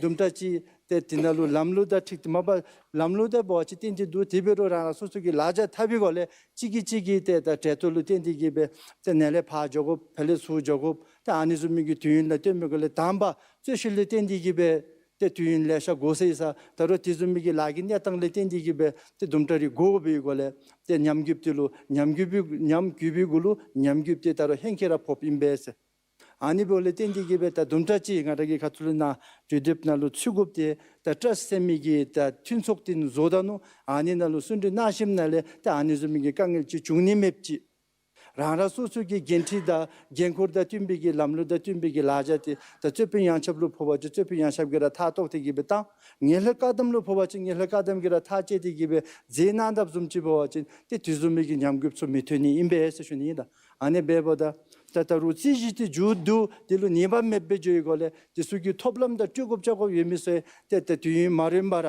དུམ་གྲ་ཅིག་ཏེ་དེ་ནང་ལུ་ལམ་ལུགས་དང་འཁྲིལ་ཏེ་མ་པ་ལམ་ལུགས་དང་འབད་བ་ཅིན་བརྟེན་ཏེ་འདུག། དེ་འབད་རུང་རང་རང་སོ་སོ་གི་ལཱ་བྱ་འཐབ་པའི་སྒོ་ལས་གཅིག་གིས་གཅིག་གི་ཏེ་ད་འབྲེལ་གཏོགས་ལུ་བརྟེན་ཏེ་གིས་སྦེ་ཏེ་ནཱ་ལས་ཕར་འགྱོ་དགོཔ་ཕར་ལས་ཚུར་འགྱོ་དགོཔ་ཏེ་ཨ་ནི་བཟུམ་མའི་གི་དུས་ཡུན་ལུ་བརྟེན་པའི་སྒོ་ལས་དང་པ་རྩོད་གཞི་ལུ་བརྟེན་ཏེ་གིས་སྦེ་ཏེ་དུས་ཡུན་ལེ་ཤ་འགོར་སོ་ཡི་ས། ད་རུང་དེ་བཟུམ་མའི་གི་ལཱ་གི་གནས་སྟངས་ལུ་བརྟེན་ཏེ་གིས་སྦེ་ཏེ་དུམ་གྲ་རེ་འགོར་བའི་སྒོ་ལས་ཏེ་ཉམས་རྒུདཔ་དེ་ལུ་ཉམས་རྒུད་པའི་ཉམས་རྒུད་པའི་གུ་ལུ་ཉམས་རྒུདཔ་དེ་ད་རུང་ཧེང་སྐལ་ར་ཕོགཔ་ཨིན་པས་ཟེར། ཨ་ནི་འབདཝ་ལས་བརྟེན་ཏེ་གིས་སྦེ་ད་དུམ་གྲ་ཅིག་ང་ར་གི་ཁ་ཐུག་ལས་ནཱ་གྲོས་འདེབས་ནང་ལུ་ཚུད་དགོཔ་དེ་ད་ཊཱསཊ་ཟེར་མི་གི་ད་མཐུན་ཚོགས་དེ་བཟོ་ད་ནུག། ཨ་ནི་ནང་ལུ་གསུང་གྲོས་གནང་ཞིནམ་ལས་ད་ཨ་ནི་བཟུམ་མའི་གི་དཀའ་ངལ་ཅིག་བྱུང་ནི་མེདཔ་ཅིག། རང་རང་སོ་སོ་གི་འགན་འཁྲི་དང་འགན་ཁུར་དང་བསྟུན་པའི་གི་ལམ་ལུགས་དང་བསྟུན་པའི་གི་ལཱ་བྱ་དེ་ད་རྩོད་དཔོན་ཡོངས་ཁྱབ་ལུ་ཕོག་པ་ཅིན་རྩོད་དཔོན་ཡོངས་ཁྱབ་ཀྱིས་ར་མཐའ་གཏོགས་ཏེ་གིས་སྦེ་བཏང་། ངན་ལྷད་བཀག་སྡོམ་ལུ་ཕོག་པ་ཅིན་ངན་ལྷད་བཀག་སྡོམ་གྱིས་ར་མཐའ་བཅད་དེ་གིས་སྦེ་མཛད་གནང་དཔ་བཟུམ་ཅིག་འབད་བ་ཅིན་ཏེ་དེ་བཟུམ་མའི་གི་ཉམས་རྒུདཔ་ཚུ་མི་ཐོན་ནི་ཨིན་པས་ཟེར་ཞུ་ནི་ཨིན་ལགས། ཨ་ནི་འབདཝ་ད་ད་ད་རུང་རྩོད་གཞི་དེ་མཇུག་བསྡུ་དེ་ལུ་ནུས་པ་མེདཔ་སྦེ་འགྱོ་བའི་སྒོ་ལས་དེ་ཚུ་གི་ཐོབ་ལམ་དང་སྤྲོད་དགོཔ་བཅག་དགོཔ་ཡོད་མི་ཚུ་ཏེ་ད་དུས་ཡུན་མ་རན་པར་